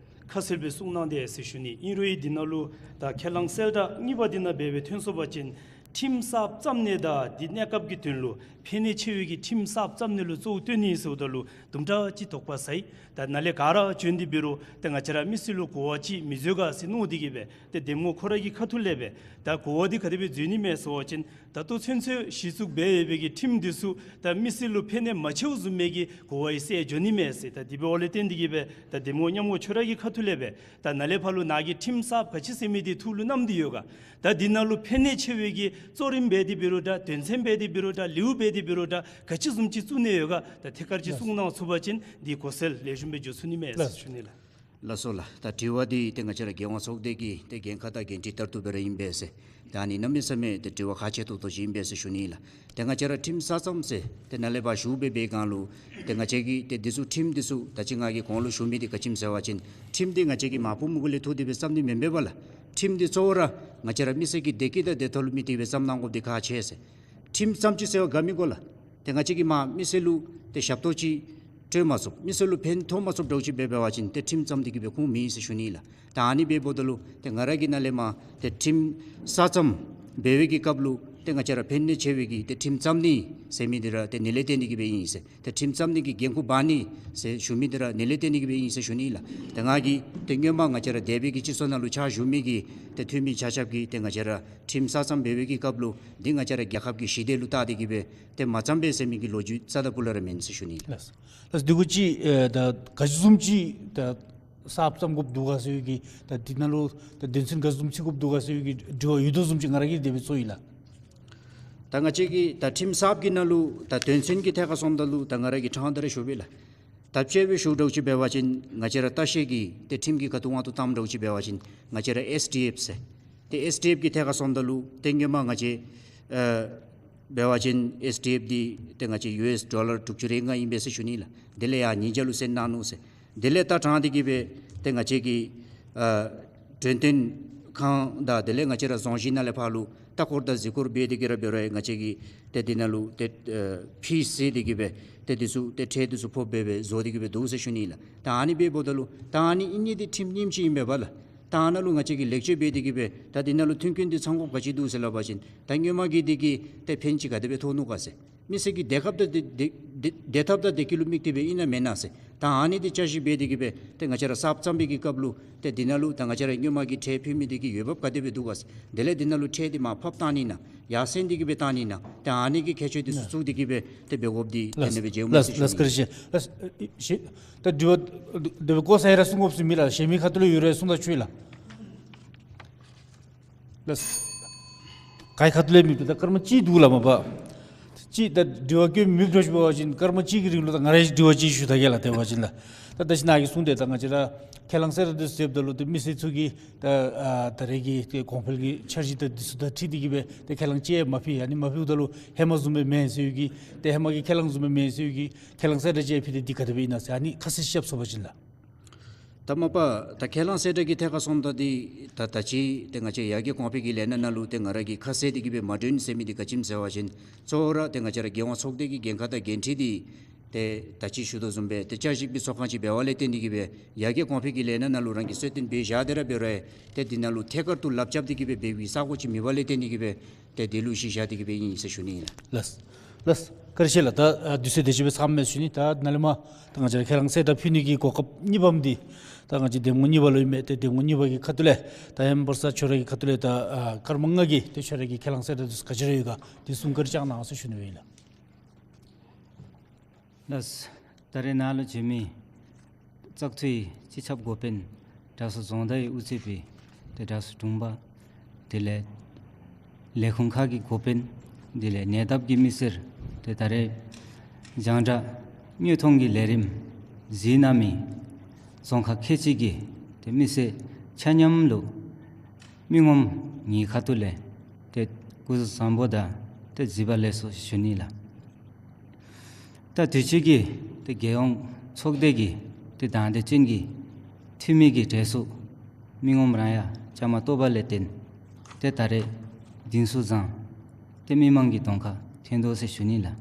ཁ་གསལ་སྦེ་གསུངས་གནང་དེས་ཟེར་ཞུ་ནི། ཨིན་རུང་འདི་ནང་ལུ་ད་ཁས་བླངས་གསལ་བསྒྲགས་གཉིས་པ་འདི་ནང་འབད་སྦེ་ཐོན་སོང་པ་ཅིན་ཁྲིམས་གསརཔ་བརྩམ་ནི་དང་འདི་གནས་སྐབས་ཀྱི་དོན་ལུ་ཕན་ནུས་ཆེ་བའི་གི་ཁྲིམས་གསརཔ་བརྩམ་ནི་ལུ་གཙོ་བོ་བཏོན་ནི་ཟེརཝ་ད་ལུ་དུམ་གྲ་ཅིག་དོགས་པ་ཟ་ཡི། ད་ནཱ་ལས་ག་ར་བྱོན་ཏེ་འབད་རུང་ཏེ་ང་བཅས་ར་མི་སེར་ལུ་གོ་བ་ཅིག་མི་འཛོལ་ག་ཟེར་མནོ་སྟེ་གིས་སྦེ་ཏེ་འདེམས་ངོ་ཁོ་ར་གི་ཁ་ཐུག་ལས་སྦེ་ད་གོ་བ་འདི་ག་དེ་སྦེ་འཛོལ་ནི་མས་ཟེར་བ་ཅིན་ད་ལྟོ་ཚུན་ཚོད་གཞི་བཙུགས་འབད་ཡོད་པའི་གི་ཁྲིམས་འདི་ཚུ་ད་མི་སེར་ལུ་ཕན་ནུས་མ་ཆེཝ་བཟུམ་མའི་གི་གོ་བ་ཡང་སེལ་འགྱོ་ནི་མས་ཟེར། ད་དེ་འབདཝ་ལས་བརྟེན་ཏེ་གིས་སྦེ་ད་འདེམས་ངོ་མཉམ་རོགས་ཁྱོད་ར་གི་ཁ་ཐུག་ལས་སྦེ་ད་ནཱ་ལས་ཕར་ལུ་ནཱ་གི་ཁྲིམས་གསརཔ་ག་ཅི་ཟེར་མི་འདི་ཐུགས་ལུ་བསྣམས་ཏེ་ཡོད་ག། ད་འདི་ནང་ལུ་ཕན་ནུས་ཆེ་བའི་གི་གཙོ་རིམ་འབད་དེ་འབད་རུང་འདྲ་དོན་ཚན་འབད་དེ་འབད་རུང་འདྲ་ལེའུ་འབད་དེ་འབད་རུང་འདྲ་ག་ཅི་བཟུམ་ཅིག་བཙུགས་ནི་ཡོད་ག། ད་ཐད་ཀར་ཅིག་གསུང་གནང་ཚུགས་པ་ཅིན་འདི་གོ་གསལ་ལེགས་ཤོམ་སྦེ་འགྱོ་ཚུགས་ནི་མས་ཟེར་ཞུ་ནི་ལགས། ལགས་སོ་ལགས། ད་དྲི་བ་འདི་ཏེ་ང་བཅས་ར་རྒྱལ་ཡོངས་ཚོགས་སྡེ་གི་ཏེ་འགན་ཁག་དང་འགན་འཁྲི་ལྟར་དུ་སྦེ་ར་ཨིན་པས་ཟེར། ད་ཨ་ནི་གནམ་མེད་ས་མེད་ཏེ་དྲི་བ་ཁག་ཆེ་ཏོག་ཏོ་ཅིག་ཨིན་པས་ཟེར་ཞུ་ནི་ལགས། ཏེ་ང་བཅས་ར་ཁྲིམས་གསར་བརྩམ་ཟེར་ཏེ་ནཱ་ལས་ཕར་ཞུ་སྦེ་འབད་བའི་སྒང་ལུ་ཏེ་ང་བཅས་ཀྱིས་ཏེ་འདི་ཚུ་ཁྲིམས་འདི་ཚུ་ད་ཅི་ང་གིས་གོང་ལུ་ཞུ་མི་འདི་ག་ཅི་སྨོ་ཟེར་བ་ཅིན་ཁྲིམས་འདི་ང་བཅས་ཀྱིས་མ་ཕུལ་མི་གུ་ལས་ཐོག་སྟེ་སྦེ་བརྩམ་ནི་མེན་པས་པ་ལགས། ཁྲིམས་འདི་གཙོ་བོ་ར་ང་བཅས་ར་མི་སེར་གྱི་བདེ་སྐྱིད་དང་བདེ་ཐོག་ལུ་དམིགས་ཏེ་སྦེ་བརྩམ་གནང་དགོཔ་འདི་ཁག་ཆེ་ཟེར། ཁྲིམས་བརྩམ་ཅི་ཟེར་བ་དགའ་མི་དགོ་ལགས། ཏེ་ང་བཅས་ཀྱིས་མ་མི་སེར་ལུ་ཏེ་ཞབས་ཏོག་ཅིག་སྤྲོད་མ་ཚུགསཔ་མི་སེར་ལུ་ཕན་ཐོགས་མ་ཚུགསཔ་འདྲཝ་ཅིག་འབད་འབད་བ་ཅིན་ཏེ་ཁྲིམས་བརྩམས་ཏེ་གི་སྦེ་ཁུངས་མེད་ཟེར་ཞུ་ནི་ལགས། ད་ཨ་ནི་འབདཝ་ད་ལུ་ཏེ་ང་ར་གི་ནང་ལས་མ་ཏེ་ཁྲིམས་གསར་རྩོམ་འབད་བའི་གི་སྐབས་ལུ་ཏེ་ང་བཅས་ར་ཕན་གནོད་ཆེ་བའི་གི་ཏེ་ཁྲིམས་བརྩམ་ནི་ཟེར་མི་འདི་ར་ཏེ་ཨ་ནི་ལས་བརྟེན་ཏེ་གི་སྦེ་ཨིན་ཟེར། ཏེ་ཁྲིམས་བརྩམ་ནི་གི་འགན་ཁུར་འབག་ནི་ཟེར་ཞུ་མི་འདི་ར་ཨ་ནི་ལས་བརྟེན་ཏེ་གི་སྦེ་ཨིན་ཟེར་ཞུ་ནི་ལགས། ཏེ་ང་གིས་ཏེ་སྔོན་མ་ང་བཅས་ར་འདས་པའི་གི་སྤྱི་ཚོགས་ནང་ལུ་ཕྱག་ཞུ་མི་གི་ཏེ་འཐུས་མི་ཆ་ཁྱབ་ཀྱིས་ཏེ་ང་བཅས་ར་ཁྲིམས་གསར་རྩོམ་འབད་བའི་གི་སྐབས་ལུ་འདི་ང་བཅས་ར་རྒྱལ་ཁབ་ཀྱི་ཞི་བདེ་ལུ་བལྟ་སྟེ་གི་སྦེ་ཏེ་མ་བརྩམས་པས་ཟེར་མི་གི་ལོ་རྒྱུས་རྩ་དང་སྤུ་ལས་ར་མེད་ཟེར་ཞུ་ནི་ལགས། ལགས། ལགས། འདི་གུ་ཅིག་ཨེ་ད་ག་ཅི་བཟུམ་ཅིག་ད་གསརཔ་བརྩམ་དགོཔ་འདུག་ག་ཟེར་བའི་གི་ད་འདི་ནང་ལུ་ད་དོན་ཚན་ག་ཅི་བཟུམ་ཅིག་དགོཔ་འདུག་ག་ཟེར་བའི་གི་དྲི་བ་ཡོད་དོ་བཟུམ་ཅིག་ང་ར་གིས་དེ་སྦེ་ཚོར་ཡི་ལགས། ད་ང་བཅས་ཀྱི་ད་ཁྲིམས་གསརཔ་གི་ནང་ལུ་ད་དོན་ཚན་གྱི་ཐད་ཁར་སོངམ་ད་ལུ་ད་ང་ར་གིས་ཕྲང་སྟེ་ར་ཞུ་བས་ལགས། ད་དཔྱེ་སྦེ་ཞུ་འདྲཝ་ཅིག་འབད་བ་ཅིན་ང་བཅས་ར་ལྟ་བཤལ་གྱི་ཏེ་ཁྲིམས་ཀྱི་ཁ་ཐུག་དབང་དུ་བཏངམ་འདྲཝ་ཅིག་འབད་བ་ཅིན་ང་བཅས་ར་ཨེསི་ཌི་ཨེཕ་ཟེར། ཏེ་ཨེསི་ཌི་ཨེཕ་གི་ཐད་ཁར་སོངམ་ད་ལུ་ཏེ་སྔོན་མ་ང་བཅས་ཨ་འབད་བ་ཅིན་ཨེསི་ཌི་ཨེཕ་འདི་ཏེ་ང་བཅས་ཡུ་ཨེསི་ཌོ་ལར་དྲུག་ཅུ་རེ་ལྔ་ཨིན་པས་ཟེར་ཞུ་ནི་ལགས། དེ་ལས་ཡར་ཉིས་བརྒྱ་ལུ་སེལ་གནང་ནུག་ཟེར། དེ་ལས་ད་དྲངས་ཏེ་གི་སྦེ་ཏེ་ང་བཅས་ཀྱི་ཨ་འགྲེམས་སྟོན་ཁང་དང་དེ་ལས་ང་བཅས་ར་རྫོང་གཞི་ནང་ལས་ཕར་ལུ་ལྟ་སྐོར་དང་གཟིགས་སྐོར་འབད་དེ་གི་ར་འབད་རུང་ང་བཅས་ཀྱིས་ཏེ་འདི་ནང་ལུ་ཏེ་ཨ་ཕིས་ཟེར་ཏེ་གི་སྦེ་ཏེ་འདི་ཚུ་ཏེ་ཁྲལ་འདི་ཚུ་ཕོག་སྦེ་སྦེ་བཟོ་སྟེ་གི་སྦེ་འདུག་ཟེར་ཞུ་ནི་ལགས། ད་ཨ་ནི་འབདཝ་ད་ལུ་ད་ཨ་ནི་ཨིན་ནི་འདི་ཁྲིམས་རྙིངམ་ཅིག་ཨིན་པས་ལགས། ད་ཨ་ནཱ་ལུ་ང་བཅས་ཀྱིས་ལེགས་བཅོས་འབད་དེ་གི་སྦེ་ད་འདི་ནང་ལུ་མཐུན་རྐྱེན་འདི་ཚང་དགོཔ་ག་ཅི་འདུག་ཟེར་སླབ་པ་ཅིན་ད་སྔོན་མ་གི་འདི་གིས་ཏེ་ཕན་ཅིག་ག་དེ་སྦེ་ཐོགས་ནུག་ག་ཟེར། མི་སེར་གྱི་བདེ་ཁབ་དང་བདེ་བདེ་བདེ་བདེ་ཐབས་དང་བདེ་སྐྱིད་ལུ་དམིགས་ཏེ་སྦེ་ཨིན་ན་མེན་ན་ཟེར། ད་ཨ་ནི་འདི་བསྐྱར་ཞིབ་འབད་དེ་གི་སྦེ་ཏེ་ང་བཅས་ར་གསརཔ་བརྩམ་པའི་གི་སྐབས་ལུ་ཏེ་འདི་ནང་ལུ་ད་ང་བཅས་ར་སྔོན་མ་གི་ཁྲལ་ཕུལ་མི་འདི་གི་འོས་འབབ་ག་དེ་སྦེ་འདུག་ག་ཟེར། དེ་ལས་འདི་ནང་ལུ་ཁྲལ་འདི་མར་ཕབ་བཏང་ནི་ན་ཡར་སེང་སྟེ་གི་སྦེ་བཏང་ནི་ན་ཏེ་ཨ་ནི་གི་ཁྱད་ཆོས་འདི་ཚུ་ལགས། བཙུགས་ཏེ་གི་སྦེ་ཏེ་འབད་དགོཔ་འདི་ཏེ་ལགས། ཨ་ནི་སྦེ་མཇལཝ་མས་ལགས། ཟེར་ཞུ་ནི། ལགས། བཀའ་དྲིན་ཆེ། ལགས། ཞེ་ད་དྲི་བ་དེ་སྦེ་གོ་ས་ཡང་ར་གསུང་དགོཔ་ཟེར་མི་ལགས། གཞན་མི་ཁ་ཐུག་ལས་ཡོད་རུང་གསུང་ད་ཆོག་ལགས། ལགས། ག་གི་ཁ་ཐུག་ལས་མེདཔ་ད་སྐར་མ་གཅིག་འདུག་ལགས་མ་པ། གཅིག་ད་དྲི་བ་བཀོད་མི་འདྲཝ་ཅིག་འབད་བ་ཅིན་སྐར་མ་གཅིག་གི་རིང་ལུ་ད་ང་ར་གིས་དྲི་བ་གཅིག་ཞུ་ད་གེ་ལགས། དེ་འབད་བ་ཅིན་ལགས། ད་ད་ཅི་ནཱ་གིས་གསུངས་ཏེ་ད་ང་བཅས་ར་ཁས་བླངས་གསལ་བསྒྲགས་འདི་ཚུ་ཡོདཔ་ད་ལུ་ཏེ་མི་སེར་ཚུ་གིས་ད་ཨ་ད་རེས་ཀྱི་ཏེ་གོང་འཕེལ་གྱི་འཆར་གཞི་དང་འདི་ཚུ་དང་འཁྲིལ་ཏེ་གི་སྦེ་ཏེ་ཁས་བླངས་ཅིག་མ་ཕུལ། ཨ་ནི་མ་ཕུལཝ་ད་ལུ་ཧེ་མ་བཟུམ་སྦེ་མེན་ཟེར་བའི་གི་ཏེ་ཧེ་མ་གི་ཁས་བླངས་བཟུམ་སྦེ་མེན་ཟེར་བའི་གི་ཁས་བླངས་གསལ་བསྒྲགས་ཅིག་ཕུལ་ཏེ་འདི་ག་དེ་སྦེ་ཨིན་ན་ཟེར་ཨ་ནི་ཁ་གསལ་ཅིག་ཞུ་བ་ཅིན་ལགས། ད་མ་པ་ད་ཁས་བླངས་གསལ་བསྒྲགས་ཀྱི་ཐད་ཁར་སོངམ་ད་འདི་ད་ད་ཅི་ཏེ་ང་བཅས་ཡར་རྒྱས་གོང་འཕེལ་གྱི་ལས་སྣ་ནང་ལུ་ཏེ་ང་ར་གིས་ཁ་གསལ་ཏེ་གི་སྦེ་མ་སྒྲོན་ཟེར་མི་འདི་ག་ཅི་སྨོ་ཟེར་བ་ཅིན་གཙོ་བོ་ར་ཏེ་ང་བཅས་ར་རྒྱལ་ཡོངས་ཚོགས་སྡེ་གི་འགན་ཁག་དང་འགན་འཁྲི་འདི་ཏེ་ད་ཅི་ཞུ་དོ་བཟུམ་སྦེ་ཏེ་བསྐྱར་ཞིབ་ཀྱི་ཚོགས་ཁང་ཅིག་འབད་བ་ལས་བརྟེན་ཏེ་གི་སྦེ་ཡར་རྒྱས་གོང་འཕེལ་གྱི་ལས་སྣ་ནང་ལུ་རང་གིས་གསོལ་སྟོན་འབད་བཞག་སྟེ་ར་འབད་རུང་ཏེ་འདི་ནང་ལུ་ཐད་ཀར་དུ་ལགཔ་རྐྱབ་སྟེ་གི་སྦེ་འབད་བའི་ས་གོ་ཅིག་མེད་པ་ལས་བརྟེན་ཏེ་གི་སྦེ་ཏེ་འདི་ལུ་གཞི་བཞག་སྟེ་གི་སྦེ་ཨིན་ཟེར་ཞུ་ནི་ཨིན། ལགས། ལགས། བཀའ་དྲིན་ཆེ་ལགས། ད་ཨ་དུས་ཚོད་དེ་ཅིག་སྦེ་ཚངམ་མས་ཞུ་ནི། ད་ནཱ་ལས་མར་ད་ང་བཅས་ར་ཁས་བླངས་གསལ་བསྒྲགས་ཕུལ་ནི་གི་གོ་སྐབས་གཉིས་པམ་འདི་ད་ང་བཅས་འདེམས་ངོ་གཉིས་པ་ལུ་ཨིན་མས། ཏེ་འདེམས་ངོ་གཉིས་པ་གི་ཁ་ཐུག་ལས་ད་ཧེ་མ་པ་ས་ཁྱོད་ར་གི་ཁ་ཐུག་ལས་ད་ཨ་སྐར་མ་ལྔ་གི་ཏེ་ཁྱོད་ར་གི་ཁས་བླངས་གསལ་བསྒྲགས་འདི་ཚུ་ག་ཅི་ར་ཡོད་ག་འདི་གསུང་བཀའ་དྲིན་བསྐྱང་གནང་ཟེར་ཞུ་ནི་ཨིན་ལགས། ལགས། ད་རེས་ནཱ་ལུ་བྱོན་མི་བཙག་འཐུའི་སྤྱི་ཁྱབ་འགོ་དཔོན་དྲག་ཤོས་རྫོང་བདག་གི་དབུ་ཁྲིད་པའི་ཏེ་དྲག་ཤོས་དྲུང་པ་དེ་ལས་ལས་ཁུངས་ཁག་གི་འགོ་དཔོན་དེ་ལས་ཉེ་འདབས་ཀྱི་མི་སེར་ཏེ་ད་རེས་རྒྱང་བསྒྲགས་དངོས་མཐོང་གི་ལས་རིམ་གཟིགས་གནང་མི་རྫོང་ཁག་ཁལ་གཅིག་གི་ཏེ་མི་སེར་ཆ་མཉམ་ལུ་མི་ངོམ་ངེའི་ཁ་ཐུག་ལས་ཏེ་སྐུ་གཟུགས་བཟང་པོ་དང་ཏེ་གཟིགས་པ་ལེགས་སོ་ཞུ་ནི་ལགས། ད་དུས་ཅི་གི་ཏེ་རྒྱལ་ཡོངས་ཚོགས་སྡེ་གི་ཏེ་དང་འདོད་ཅན་གྱི་འཐུས་མི་གི་གྲལ་ཚུ་མི་ངོམ་རང་ཡང་བཅའ་མར་གཏོགས་པ་ལས་བརྟེན་ཏེ་ད་རེས་གདིང་ཚོད་བཟང་ཏེ་མི་མང་གི་གདོང་ཁར་ཐོན་དོ་ཟེར་ཞུ་ནི་ལགས།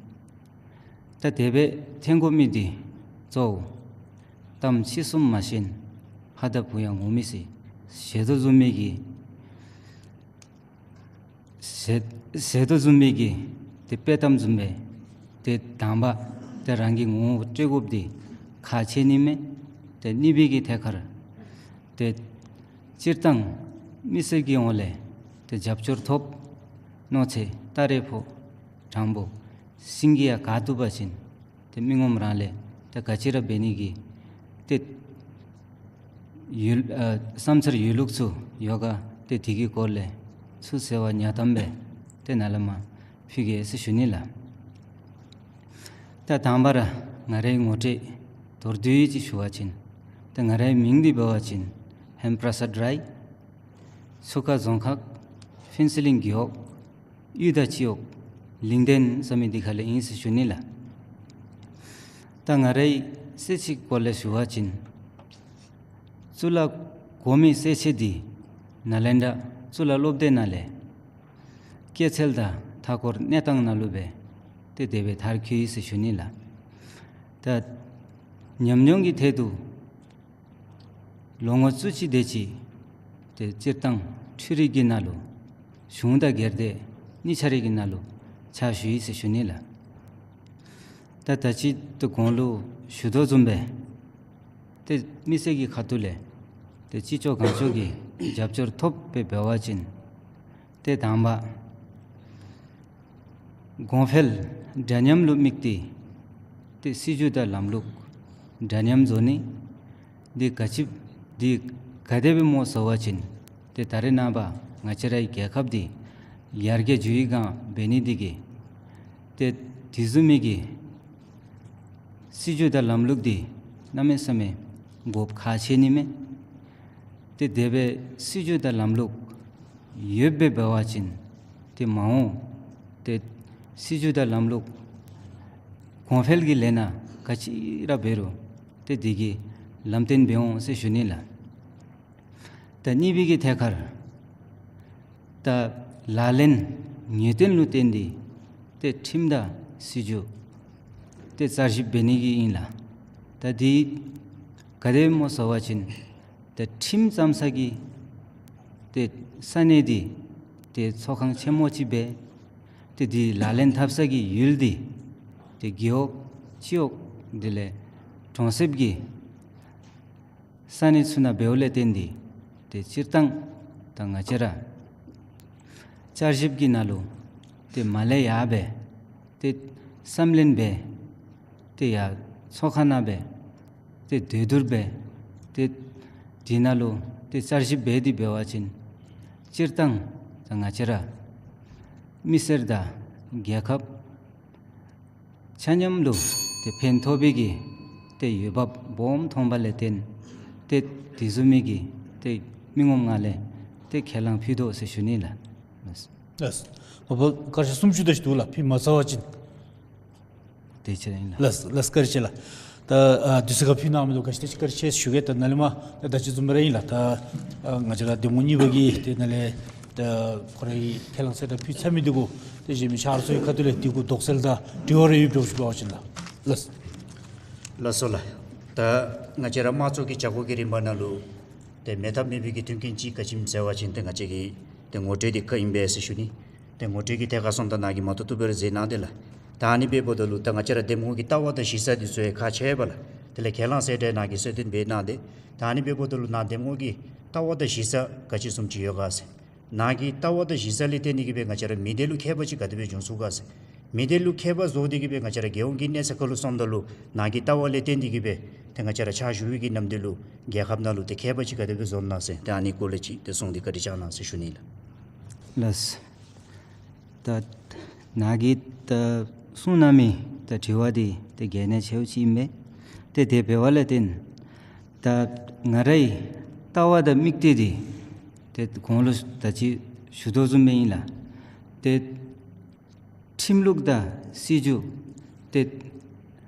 ད་དེ་སྦེ་ཐོན་དགོ་མི་འདི་གཙོ་བོ་གཏམ་ཕྱི་གསུམ་མ་ཤེས་ཕ་དང་བུ་ཡང་ངོ་མི་ཤེས་ཟེར་དོ་བཟུམ་མའི་གི་ཟེར་ཟེར་དོ་བཟུམ་མའི་གི་ཏེ་དཔེ་གཏམ་བཟུམ་སྦེ་ཏེ་དང་པ་ཏེ་རང་གི་ངོ་བོ་སྤྲོད་དགོཔ་འདི་ཁག་ཆེ་ནི་མས། ཏེ་གཉིས་པའི་གི་ཐད་ཁར་ཏེ་སྤྱིར་བཏང་མི་སེར་གྱི་ངོ་ལས་ཏེ་རྒྱབ་སྐྱོར་ཐོབ་མནོ་ཚེ་ད་རེས་ཕོ་དྲང་པོ་སེང་གེ་ཡང་ག་བཏུབ་པ་ཅིན་ཏེ་མི་ངོམ་རང་ལས་ཏེ་ག་ཅི་ར་འབད་ནི་གི་ཏེ་ཡུལ་ཨ་བསམ་འཆར་ཡོད་ལུགས་ཚུ་ཡོད་ག་ཏེ་དེ་གི་སྐོར་ལས་ཚུར་ཟེར་བ་ཉག་གཏམ་སྦེ་ཏེ་ནཱ་ལས་མར་ཕུལ་གེ་ཟེར་ཞུ་ནི་ལགས། ད་དང་པ་ར་ང་རའི་ངོ་སྤྲོད་མདོར་བསྡུས་ཅིག་ཞུ་བ་ཅིན་ཏེ་ང་རའི་མིང་འདི་འབད་བ་ཅིན་ཧེམ་པྲ་སཱད་རའི་ཚུ་ཀ་རྫོང་ཁག་ཕུན་ཚོགས་གླིང་རྒེད་འོག་གཡུས་དང་སྤྱི་འོག་ལིང་ཐེན་ཟེར་མི་འདི་ཁ་ལས་ཨིན་ཟེར་ཞུ་ནི་ལགས། ད་ང་རའི་གསལ་བྱེད་སྐོར་ལས་ཞུ་བ་ཅིན་གཙུག་ལག་གོང་མའི་གསལ་བྱེད་འདི་ ནཱ་ལེནྡྲ་གཙུག་ལག་སློབ་སྡེ་ནང་ལས་སྐྱེད་ཚལ་དང་མཐའ་འཁོར་གནས་སྟངས་ནང་ལུ་སྦེ་ཏེ་དེ་སྦེ་མཐར་འཁྱོལ་ཡི་ཟེར་ཞུ་ནི་ལགས། ད་ཉམས་མྱོང་གི་ཐད་དུ་ལོ་ངོ་བཅུ་གཅིག་དེ་ཅིག་ཏེ་སྤྱིར་བཏང་འཕྲུལ་རིག་གི་ནང་ལུ་གཞུང་དང་སྒེར་སྡེ་གཉིས་ཆ་ར་གི་ནང་ལུ་ཕྱག་ཞུ་ཡི་ཟེར་ཞུ་ནི་ལགས། ད་ད་ཅི་ཏེ་གོང་ལུ་ཞུ་དོ་བཟུམ་སྦེ་ཏེ་མི་སེར་གྱི་ཁ་ཐུག་ལས་ཏེ་ཅི་ལྕོགས་གང་ལྕོགས་ཀྱི་རྒྱབ་སྐྱོར་ཐོབ་སྦེ་འབད་བ་ཅིན་ཏེ་དང་པ་གོང་འཕེལ་འདྲ་མཉམ་ལུ་དམིགས་ཏེ་ཏེ་སྲིད་བྱུས་དང་ལམ་ལུགས་འདྲ་མཉམ་བཟོ་ནི་འདི་ག་ཅི་འདི་ག་དེ་སྦེ་སྨོ་ཟེར་བ་ཅིན་ཏེ་ད་རེས་ནངས་པ་ང་བཅས་རའི་རྒྱལ་ཁབ་འདི་ཡར་རྒྱས་འགྱོ་བའི་སྒང་འབད་ནི་འདི་གིས་ཏེ་དེ་བཟུམ་མའི་གི་སྲིད་བྱུས་དང་ལམ་ལུགས་འདི་གནམ་མེད་ས་མེད་དགོཔ་ཁག་ཆེ་ནི་མས། ཏེ་དེ་སྦེ་སྲིད་བྱུས་དང་ལམ་ལུགས་ཡོདཔ་སྦེ་འབད་བ་ཅིན་ཏེ་མ་འོངས་ཏེ་སྲིད་བྱུས་དང་ལམ་ལུགས་གོང་འཕེལ་གྱི་ལས་སྣ་ག་ཅི་ར་འབད་རུང་ཏེ་དེ་གིས་ལམ་སྟོན་འབད་འོང་ཟེར་ཞུ་ནི་ལགས། ད་གཉིས་པའི་གི་ཐད་ཁར་ད་ལག་ལེན་ངེས་གཏན་ལུ་བརྟེན་ཏེ་ཏེ་ཁྲིམས་དང་སྲིད་བྱུས་ཏེ་བསྐྱར་ཞིབ་འབད་ནི་གི་ཨིན་ལགས། ད་འདི་ག་དེ་སྦེ་སྨོ་ཟེར་བ་ཅིན་ད་ཁྲིམས་བརྩམ་ས་གི་ཏེ་ས་གནས་འདི་ཏེ་ཚོགས་ཁང་ཆེན་མོ་ཅིག་སྦེ་ཏེ་འདི་ལག་ལེན་འཐབ་ས་གི་ཡུལ་འདི་ཏེ་རྒེད་འོག་སྤྱི་འོག་དེ་ལས་གྲོང་གསེབ་ཀྱི་ས་གནས་ཚུ་ནང་འབདཝ་ལས་བརྟེན་ཏེ་ཏེ་སྤྱིར་བཏང་ད་ང་བཅས་ར་བསྐྱར་ཞིབ་ཀྱི་ནང་ལུ་ཏེ་མར་ལས་ཡར་སྦེ་ཏེ་བསམ་ལེན་འབད་ཏེ་ཡར་ཚོགས་ཁང་ནང་སྦེ་ཏེ་བསྡུ་བསྡུ་སྦེ་ཏེ་དེ་ནང་ལུ་ཏེ་བསྐྱར་ཞིབ་འབད་དེ་འབད་བ་ཅིན་སྤྱིར་བཏང་ད་ང་བཅས་ར་མི་སེར་དང་རྒྱལ་ཁབ་ཆ་མཉམ་ལུ་ཏེ་ཕན་ཐོགས་པའི་གི་ཏེ་འོས་འབབ་སྦོམ་མཐོང་པ་ལས་བརྟེན་ཏེ་དེ་བཟུམ་མའི་གི་ཏེ་མི་ངོམ་ང་ལས་ཏེ་ཁས་བླངས་ཕུལ་དོ་ཟེར་ཞུ་ནི་ལགས། ལགས། ལགས། མ་པ་སྐར་ཆ་སུམ་ཅུ་དེ་ཅིག་འདུག་ལགས། ཕུལ་མ་ཚར་བ་ཅིན། དེ་ཅིག་ཨིན་ལགས། ལགས་ལགས། བཀའ་དྲིན་ཆེ་ལགས། ད་ཨ་དུས་ཚོད་ཁར་ཕུལ་གནང་མི་འདུག། ག་ཅི་དེ་ཅིག་བཀའ་དྲིན་ཆེ་ཞུ་གེ། ད་ནཱ་ལས་མར་ད་ད་ཅི་བཟུམ་སྦེ་ར་ཨིན་ལགས། ད་ཨ་ང་བཅས་ར་གདམ་ངོ་གཉིས་པ་གིས་ཏེ་ནཱ་ལས་ད་ཁོ་རའི་ཁས་བླངས་གསལ་བསྒྲགས་ཕུལ་ཚར་མི་འདི་གུ་ཏེ་གཞན་མི་ཆ་རོགས་ཚུ་གི་ཁ་ཐུག་ལས་འདི་གུ་དོགས་སེལ་དང་དྲི་བ་རེ་ཡོདཔ་ཞུ་བ་ཅིན་ལགས། ལགས། ལགས་སོ་ལགས། ད་ང་བཅས་ར་དམངས་གཙོ་གི་བྱ་སྒོ་གི་རིམ་པ་ནང་ལུ་ཏེ་མེད་ཐབས་མེད་པའི་གི་མཐུན་རྐྱེན་ཅིག་ག་ཅི་སྨོ་ཟེར་བ་ཅིན་ཏེ་ང་བཅས་ཀྱི་ཏེ་ངོ་སྤྲོད་འདི་ཁག་ཨིན་པས་ཟེར་ཞུ་ནི། ཏེ་ངོ་སྤྲོད་ཀྱི་ཐད་ཁར་སོངམ་ད་ནཱ་གིས་མ་ཏོག་ཏོ་སྦེ་ར་མཛད་གནང་སྟེ་ལགས། ད་ཨ་ནི་འབདཝ་ད་ལུ་ད་ང་བཅས་ར་གདམ་ངོ་གི་ལྟ་བ་དང་གཞི་རྩ་འདི་ཚུ་ཡང་ཁག་ཆེ་བས་ལགས། དེ་ལས་ཁས་བླངས་གསལ་བསྒྲགས་ནཱ་གིས་གསལ་སྟོན་འབད་གནང་སྟེ། ད་ཨ་ནི་འབདཝ་ད་ལུ་ནཱ་གདམ་ངོ་གི་ལྟ་བ་དང་གཞི་རྩ་ག་ཅི་བཟུམ་ཅིག་ཡོད་ག་ཟེར། ནཱ་གི་ལྟ་བ་དང་གཞི་རྩ་ལས་བརྟེན་ཏེ་གིས་སྦེ་ང་བཅས་ར་མི་སྡེ་ལུ་མཁས་པ་ཅིག་ག་དེ་སྦེ་འབྱུང་ཚུགས་ག་ཟེར། མི་སྡེ་ལུ་མཁས་པ་བཟོ་སྟེ་གིས་སྦེ་ང་བཅས་ར་རྒྱལ་ཡོངས་ཀྱི་གནས་ས་ཁར་ལུ་སོངམ་ད་ལུ་ནཱ་གི་ལྟ་བ་ལས་བརྟེན་ཏེ་གིས་སྦེ་ཏེ་ང་བཅས་ར་ཕྱག་ཞུ་བའི་གི་ནམ་དུས་ལུ་རྒྱལ་ཁབ་ནང་ལུ་ཏེ་མཁས་པ་ཅིག་ག་དེ་སྦེ་བཟོ་ནི་ན་ཟེར། ཏེ་ཨ་ནི་སྐོར་ལས་ཅིག་ཏེ་གསུངས་ཏེ་བཀའ་དྲིན་བསྐྱང་གནང་ཟེར་ཞུ་ནི་ལགས། ལགས། ད་ནཱ་གིས་ད་གསུངས་གནང་མི་ད་དྲི་བ་འདི་ཏེ་གལ་གནད་ཆེཝ་ཅིག་ཨིན་པས། ཏེ་དེ་འབད་བ་ལས་བརྟེན་ད་ང་རའི་ལྟ་བ་དང་དམིགས་གཏད་འདི་ཏེ་གོང་ལུ་ད་ཅི་ཞུ་དོ་བཟུམ་སྦེ་ཨིན་ལགས། ཏེ་ཁྲིམས་ལུགས་དང་སྲིད་བྱུས་ཏེ་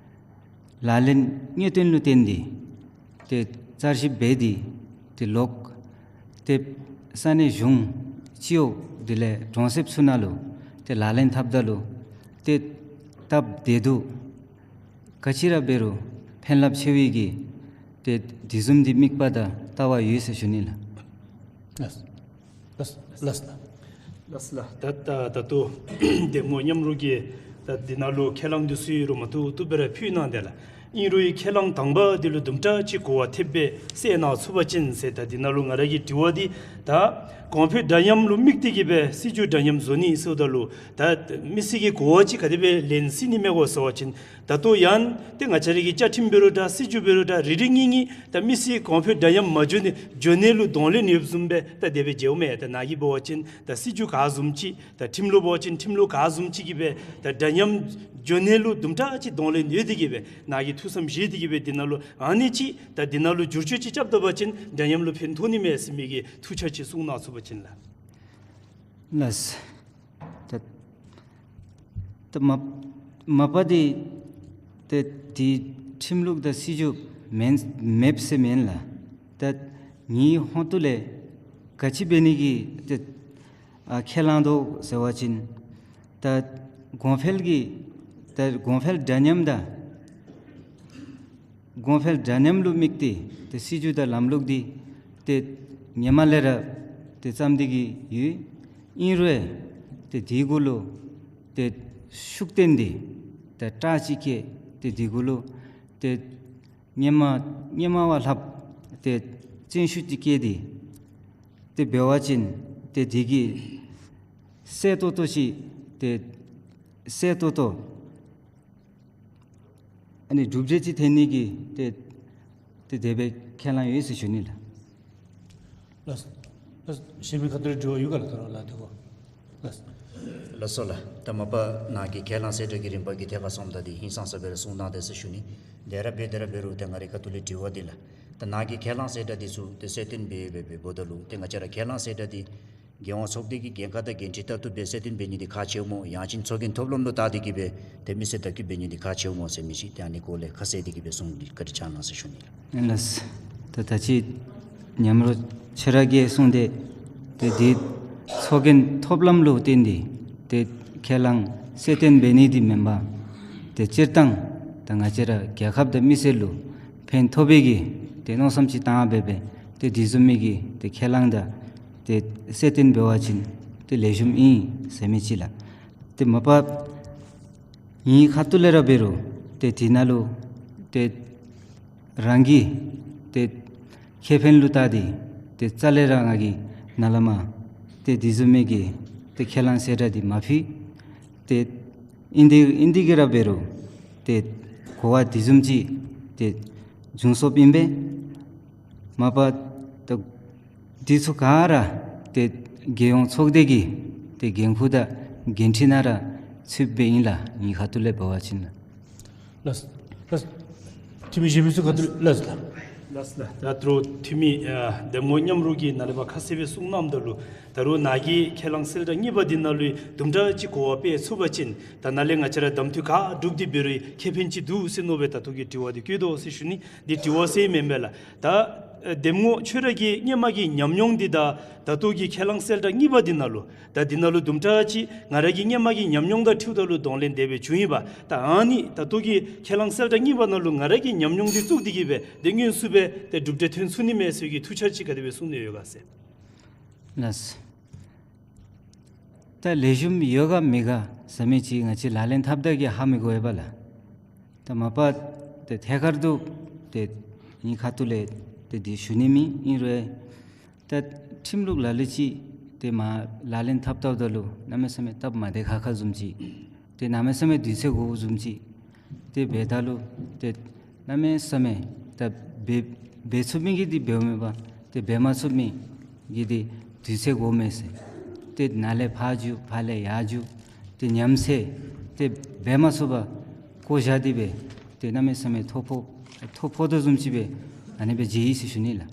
ལག་ལེན་ངེས་གཏན་ལུ་བརྟེན་ཏེ་ཏེ་བསྐྱར་ཞིབ་འབད་དེ་ཏེ་ལོག་ཏེ་ས་གནས་གཞུང་སྤྱི་འོག་དེ་ལས་གྲོང་གསེབ་ཚུ་ནང་ལུ་ཏེ་ལག་ལེན་འཐབ་ད་ལུ་ཏེ་སྟབས་བདེ་སྡུག་ག་ཅི་ར་འབད་རུང་ཕན་རླབས་ཆེ་བའི་གི་ཏེ་དེ་བཟུམ་འདི་དམིགས་པ་དང་ལྟ་བ་ཡོད་ཟེར་ཞུ་ནི་ལགས། ལགས་ལགས་ལགས། ལགས་ལགས། ད་ད་ད་ལྟོ་གདམ་ངོ་མཉམ་རོགས་ཀྱིས་ད་འདི་ནང་ལུ་ཁས་བླངས་འདི་ཚུ་ཡོད་རུང་མ་ཏོག་ཏོ་སྦེ་ར་ཕུལ་གནང་སྟེ་ལགས། ཨིན་རུང་ཁས་བླངས་དང་པ་འདི་ལུ་དུམ་གྲ་ཅིག་གོ་བ་ཐེབས་སྦེ་གསལ་གནང་ཚུགས་པ་ཅིན་ཟེར། ད་འདི་ནང་ལུ་ང་ར་གི་དྲི་བ་འདི་ད་གོང་འཕེལ་འདྲ་མཉམ་ལུ་དམིགས་ཏེ་གིས་སྦེ་སྲིད་བྱུས་འདྲ་མཉམ་བཟོ་ནི་ཟེརཝ་ད་ལུ་ད་མི་སེར་གྱིས་གོ་བ་ཅིག་ག་དེ་སྦེ་ལེན་སྲིད་ནི་མས་གོ་ཟེར་བ་ཅིན་ད་ལྟོ་ཡང་ཏེ་ང་བཅས་ར་གི་བཅའ་ཁྲིམས་འབད་རུང་འདྲ་སྲིད་བྱུས་འབད་རུང་འདྲ་རེ་རེ་གཉིས་གཉིས་ད་མི་སེར་གོང་འཕེལ་འདྲ་མཉམ་མ་འགྱོ་ནི་འགྱོ་ནི་ལུ་གདོང་ལེན་ཡོདཔ་བཟུམ་སྦེ་ད་དེ་སྦེ་མཇལཝ་མས། ད་ནཱ་གིས་འབད་བ་ཅིན་ད་སྲིད་བྱུས་ག་བཟུམ་ཅིག་ད་ཁྲིམས་ལུགས་འབད་བ་ཅིན་ཁྲིམས་ལུགས་ག་བཟུམ་ཅིག་གིས་སྦེ་ད་འདྲ་མཉམ་འགྱོ་ནི་ལུ་དུམ་གྲ་ཅིག་གདོང་ལེན་ཡོད་དེ་གིས་སྦེ་ནཱ་གིས་ཐུགས་བསམ་བཞེས་ཏེ་གིས་སྦེ་འདི་ནང་ལུ་ཨ་ནི་ཅིག་ད་འདི་ནང་ལུ་བསྒྱུར་བཅོས་ཅིག་རྐྱབ་ད་པ་ཅིན་འདྲ་མཉམ་ལུ་ཕན་ཐོགས་ནི་མས་ཟེར་མི་གི་ཐུགས་འཆར་ཅིག་གསུང་གནང་ཚུགས་པ་ཅིན་ལགས། ལགས། ད་ད་མ་མ་པ་འདི་ཏེ་འདི་ཁྲིམས་ལུགས་དང་སྲིད་བྱུས་མེན་མེདཔ་ཟེར་མེན་ལགས། ད་ངེའི་ཧོང་ཏོ་ལས་ ག་ཅི་འབད་ནི་གི་ཏེ་ཨ་ཁས་བླངས་དོ་ཟེར་བ་ཅིན་ད་གོང་འཕེལ་གྱི་ད་གོང་འཕེལ་འདྲ་མཉམ་དང་གོང་འཕེལ་འདྲ་མཉམ་ལུ་དམིགས་ཏེ་ཏེ་སྲིད་བྱུས་དང་ལམ་ལུགས་འདི་ཏེ་ཧེ་མ་ལས་ར་ཏེ་བརྩམས་ཏེ་གི་ཡོད། ཨིན་རུང་ཏེ་དེ་གུ་ལུ་ཏེ་ཤུགས་བཏོན་ཏེ་ཏེ་དྲག་ཅིག་བཀལ་ཏེ་དེ་གུ་ལུ་ཏེ་ཧེ་མ་ཧེ་མ་བ་ལྷགཔ་ཏེ་བརྩོན་ཤུགས་ཅིག་བསྐྱེད་དེ་ཏེ་འབད་བ་ཅིན་ཏེ་དེ་གིས་གསལ་ཏོག་ཏོ་ཅིག་ཏེ་གསལ་ཏོག་ཏོ་ཨ་ནི་གྲུབ་འབྲས་ཅིག་ཐོན་ནི་གི་ཏེ་ཏེ་དེ་སྦེ་ཁས་བླངས་ཡོད་ཟེར་ཞུ་ནི་ལགས། ལགས། ལགས། གཞན་མི་ཁ་ཐུག་ལས་དྲི་བ་ཡོད་ག་ལགས། ད་རུང་ལགས་དེ་གོ། ལགས། ལགས་སོ་ལགས། ད་མ་པ་ནཱ་གི་ཁས་བླངས་གསལ་བསྒྲགས་ཀྱི་རིམ་པ་གི་ཐད་ཁར་སོངམ་ད་འདི་ཧིང་སངས་ས་སྦེ་ར་གསུང་གནང་དེས་ཟེར་ཞུ་ནི། དེ་ར་འབད་དེ་ར་འབད་རུང་ཏེ་ང་རའི་ཁ་ཐུག་ལས་དྲི་བ་འདི་ལགས། ད་ནཱ་གི་ཁས་བླངས་གསལ་བསྒྲགས་འདི་ཚུ་ཏེ་གསལ་སྟོན་འབད་འབད་འབདཝ་ད་ལུ་ཏེ་ང་བཅས་ར་ཁས་བླངས་གསལ་བསྒྲགས་འདི་རྒྱལ་ཡོངས་ཚོགས་སྡེ་གི་འགན་ཁག་དང་འགན་འཁྲི་ལྟར་དུ་སྦེ་གསལ་སྟོན་འབད་ནི་འདི་ཁག་ཆེཝ་སྨོ། ཡང་ཅིན་ཚོགས་རྒྱན་ཐོབ་ལམ་ལུ་བལྟ་སྟེ་གི་སྦེ་ཏེ་མི་སེར་དག་གིས་འབད་ནི་འདི་ཁག་ཆེཝ་སྨོ་ཟེར་མི་ཅིག་ཏེ་ཨ་ནི་སྐོར་ལས་ཁ་གསལ་ཏེ་གི་སྦེ་གསུང་གི་བཀའ་དྲིན་བསྐྱང་གནང་ཟེར་ཞུ་ནི་ལགས། ལགས། ད་ད་ཅི་མཉམ་རོགས་ཁྱོད་ར་གིས་གསུངས་ཏེ་ཏེ་འདི་ཚོགས་རྒྱན་ཐོབ་ལམ་ལུ་བརྟེན་ཏེ་ཏེ་ཁས་བླངས་གསལ་སྟོན་འབད་ནི་འདི་མེན་པར་ཏེ་སྤྱིར་བཏང་ད་ང་བཅས་ར་རྒྱལ་ཁབ་དང་མི་སེར་ལུ་ཕན་ཐོགས་པའི་གི་ཏེ་མནོ་བསམ་ཅིག་བཏང་སྦེ་སྦེ་ཏེ་དེ་བཟུམ་མའི་གི་ཏེ་ཁས་བླངས་དང་ཏེ་གསལ་སྟོན་འབད་བ་ཅིན་ཏེ་ལེགས་ཤོམ་ཨིན་ཟེར་མི་ཅིག་ལགས། ཏེ་མ་པ་ངེའི་ཁ་ཐུག་ལས་ར་འབད་རུང་ཏེ་དེ་ནང་ལུ་ཏེ་རང་གི་ཏེ་ཁེ་ཕན་ལུ་བལྟ་སྟེ་ཏེ་རྩ་ལས་ར་ང་གིས་ནཱ་ལས་མར་ཏེ་དེ་བཟུམ་མའི་གི་ཏེ་ཁས་བླངས་གསལ་བསྒྲགས་འདི་མ་ཕུལ། ཏེ་ཨིན་ཏེ་ཨིན་ཏེ་གི་ར་འབད་རུང་ཏེ་གོ་བ་དེ་བཟུམ་ཅིག་ཏེ་བྱུང་སོཔ་ཨིན་པས། མ་པ་ད་འདི་ཚུ་ག་ར་ཏེ་རྒྱལ་ཡོངས་ཚོགས་སྡེ་གི་ཏེ་འགན་ཁུར་དང་འགན་འཁྲི་ནང་ར་ཚུདཔ་སྦེ་ཨིན་ལགས། ངེའི་ཁ་ཐུག་ལས་འབད་བ་ཅིན་ལགས། ལགས། ལགས། འཐུས་མི་གཞན་མི་ཚུ་ཁ་ཐུག་ལས། ལགས་ལགས། ལགས་ལགས། ད་ད་རུང་འཐུས་མི་ཨ་འདེམས་ངོ་མཉམ་རོགས་ཀྱིས་ནཱ་ལས་ཕར་ཁ་གསལ་སྦེ་གསུངས་གནངམ་ད་ལུ་ད་རུང་ནཱ་གི་ཁས་བླངས་གསལ་བསྒྲགས་གཉིས་པ་འདི་ནང་ལུ་དུམ་གྲ་ཅིག་གོ་བ་སྤེལ་ཚུགས་པ་ཅིན་ད་ནཱ་ལས་ང་བཅས་ར་གདམ་འཐུ་ག་སྒྲུབ་སྟེ་འབད་རུང་ཁེ་ཕན་ཅིག་འདུག་ཟེར་མནོ་སྦེ་ད་ལྟོ་གི་དྲི་བ་འདི་བཀོད་དོ་ཟེར་ཞུ་ནི། འདི་དྲི་བ་ཟེར་མེན་པས་ལགས། ད་ཨ་འདེམས་ངོ་ཁྱོད་ར་གི་སྔོན་མ་གི་ཉམས་མྱོང་འདི་དང་ད་ལྟོ་གི་ཁས་བླངས་གསལ་བསྒྲགས་གཉིས་པ་འདི་ནང་ལུ་ད་འདི་ནང་ལུ་དུམ་གྲ་ཅིག་ང་ར་གི་སྔོན་མ་གི་ཉམས་མྱོང་དང་འཁྲིལཝ་ད་ལུ་གདོང་ལེན་དེ་སྦེ་བྱུང་ཡི་པ། ད་ཨ་ནི་ད་ལྟོ་གི་ཁས་བླངས་གསལ་བསྒྲགས་གཉིས་པ་ནང་ལུ་ང་ར་གི་ཉམས་མྱོང་འདི་བཙུགས་ཏེ་གི་སྦེ་ཏེ་སྔོན་ཚུད་སྦེ་ཏེ་གྲུབ་འབྲས་ཐོན་ཚུགས་ནི་མས་ཟེར་གྱི་ཐུགས་འཆར་ཅིག་ག་དེ་སྦེ་གསུང་ནི་ཡོད་ག་ཟེར། ལགས། ད་ལེགས་ཤོམ་ཡོད་ག་མེད་ག་ཟེར་མི་ཅིག་ང་བཅས་ལག་ལེན་འཐབ་ད་གི་ཧ་མི་གོ་བས་པ་ལགས། ད་མ་པ་ཏེ་ཐད་ཀར་དུ་ཏེ་ངེའི་ཁ་ཐུག་ལས་ཏེ་འདི་ཞུ་ནི་མེད། ཨིན་རུང་ད་ཁྲིམས་ལུགས་ལ་ལུ་ཅིག་ཏེ་མ་ལག་ལེན་འཐབ་འཐབ་ད་ལུ་གནམ་མེད་ས་མེད་སྟབས་མ་བདེ་ཁག་ཁ་བཟུམ་ཅིག་ཏེ་གནམ་མེད་ས་མེད་དུས་ཚོད་འགོརཝ་བཟུམ་ཅིག་ཏེ་འབདཝ་ད་ལུ་ཏེ་གནམ་མེད་ས་མེད་ད་འབད་འབད་ཚུགས་མི་གིས་འདི་འབདཝ་མེན་པ། ཏེ་འབད་མ་ཚུགས་མི་གིས་འདི་དུས་ཚོད་འགོརཝ་མས་ཟེར། ཏེ་ནཱ་ལས་ཕར་འགྱོ་ཕར་ལས་ཡར་འགྱོ་ཏེ་ཉམས་སད་ཏེ་འབད་མ་ཚུགས་པར་བཀོ་བཞག་སྟེ་སྦེ་ཏེ་གནམ་མེད་ས་མེད་ཐོ་ཕོག་ཐོ་ཕོག་དོ་བཟུམ་ཅིག་སྦེ་ཨ་ནི་སྦེ་མཇལ་ཡི་ཟེར་ཞུ་ནི་ལགས།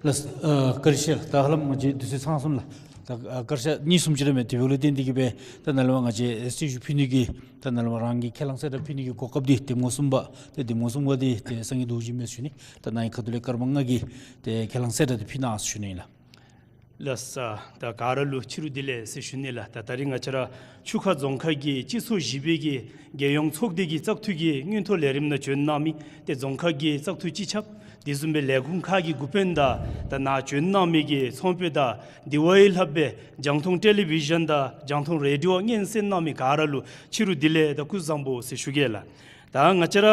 ལགས། ཨ་བཀྲིན་ཆེ་ལགས། ད་ཧ་ལམ་ང་བཅས་དུས་ཚོད་ཚང་སོང་ལགས། ད་ཨ་བཀའ་ཤག་གཉིས་གསུམ་ཅིག་ར་མས། དེ་འབདཝ་ལས་བརྟེན་ཏེ་གི་སྦེ་ད་ནཱ་ལས་མར་ང་བཅས་གསལ་ཞུ་ཕུལ་ནི་གི་ད་ནཱ་ལས་མར་རང་གི་ཁས་བླངས་གསལ་བསྒྲགས་ཕུལ་ནི་གི་གོ་སྐབས་འདི་འདེམས་ངོ་གསུམ་པ་ཏེ་འདེམས་ངོ་གསུམ་པ་འདི་ཏེ་སངས་རྒྱས་རྡོ་རྗེ་མས་ཟེར་ཞུ་ནི། ད་ནཱ་གི་ཁ་ཐུག་ལས་སྐར་མ་ལྔ་གི་ཏེ་ཁས་བླངས་གསལ་བསྒྲགས་འདི་ཕུལ་གནང་ཟེར་ཞུ་ནི་ལགས། ལགས་སོ། ད་ག་ར་ལུ་ཕྱི་རུ་བདེ་ལེགས་ཟེར་ཞུ་ནི་ལགས། ད་ད་རིས་ང་བཅས་ར་ཆུ་ཁ་རྫོང་ཁག་གི་སྤྱི་ཚོགས་བཞི་པའི་གི་རྒྱལ་ཡོངས་ཚོགས་སྡེ་གི་བཙག་འཐུ་གི་མངོན་མཐོ་ལས་རིམ་ནང་བྱོན་གནང་མི་ཏེ་རྫོང་ཁག་གི་བཙག་འཐུ་སྤྱི་ཁྱབ་དེ་བཟུམ་སྦེ་ལས་ཁུངས་ཁག་གི་འགོ་དཔོན་དང་ད་ནཱ་བྱོན་གནང་མི་གི་ཚོང་དཔོན་དང་དེ་བ་ཡང་ལྷགཔ་སྦེ་རྒྱང་མཐོང་ཊེ་ལི་བི་ཞཱན་དང་རྒྱང་མཐོང་རེ་ཌི་ཡོ་སྙན་གསན་གནང་མི་ག་ར་ལུ་ཕྱི་རུ་བདེ་ལེགས་དང་སྐུ་གཟུགས་བཟང་པོ་ཟེར་ཞུ་གེ་ལགས། ད་ང་བཅས་ར་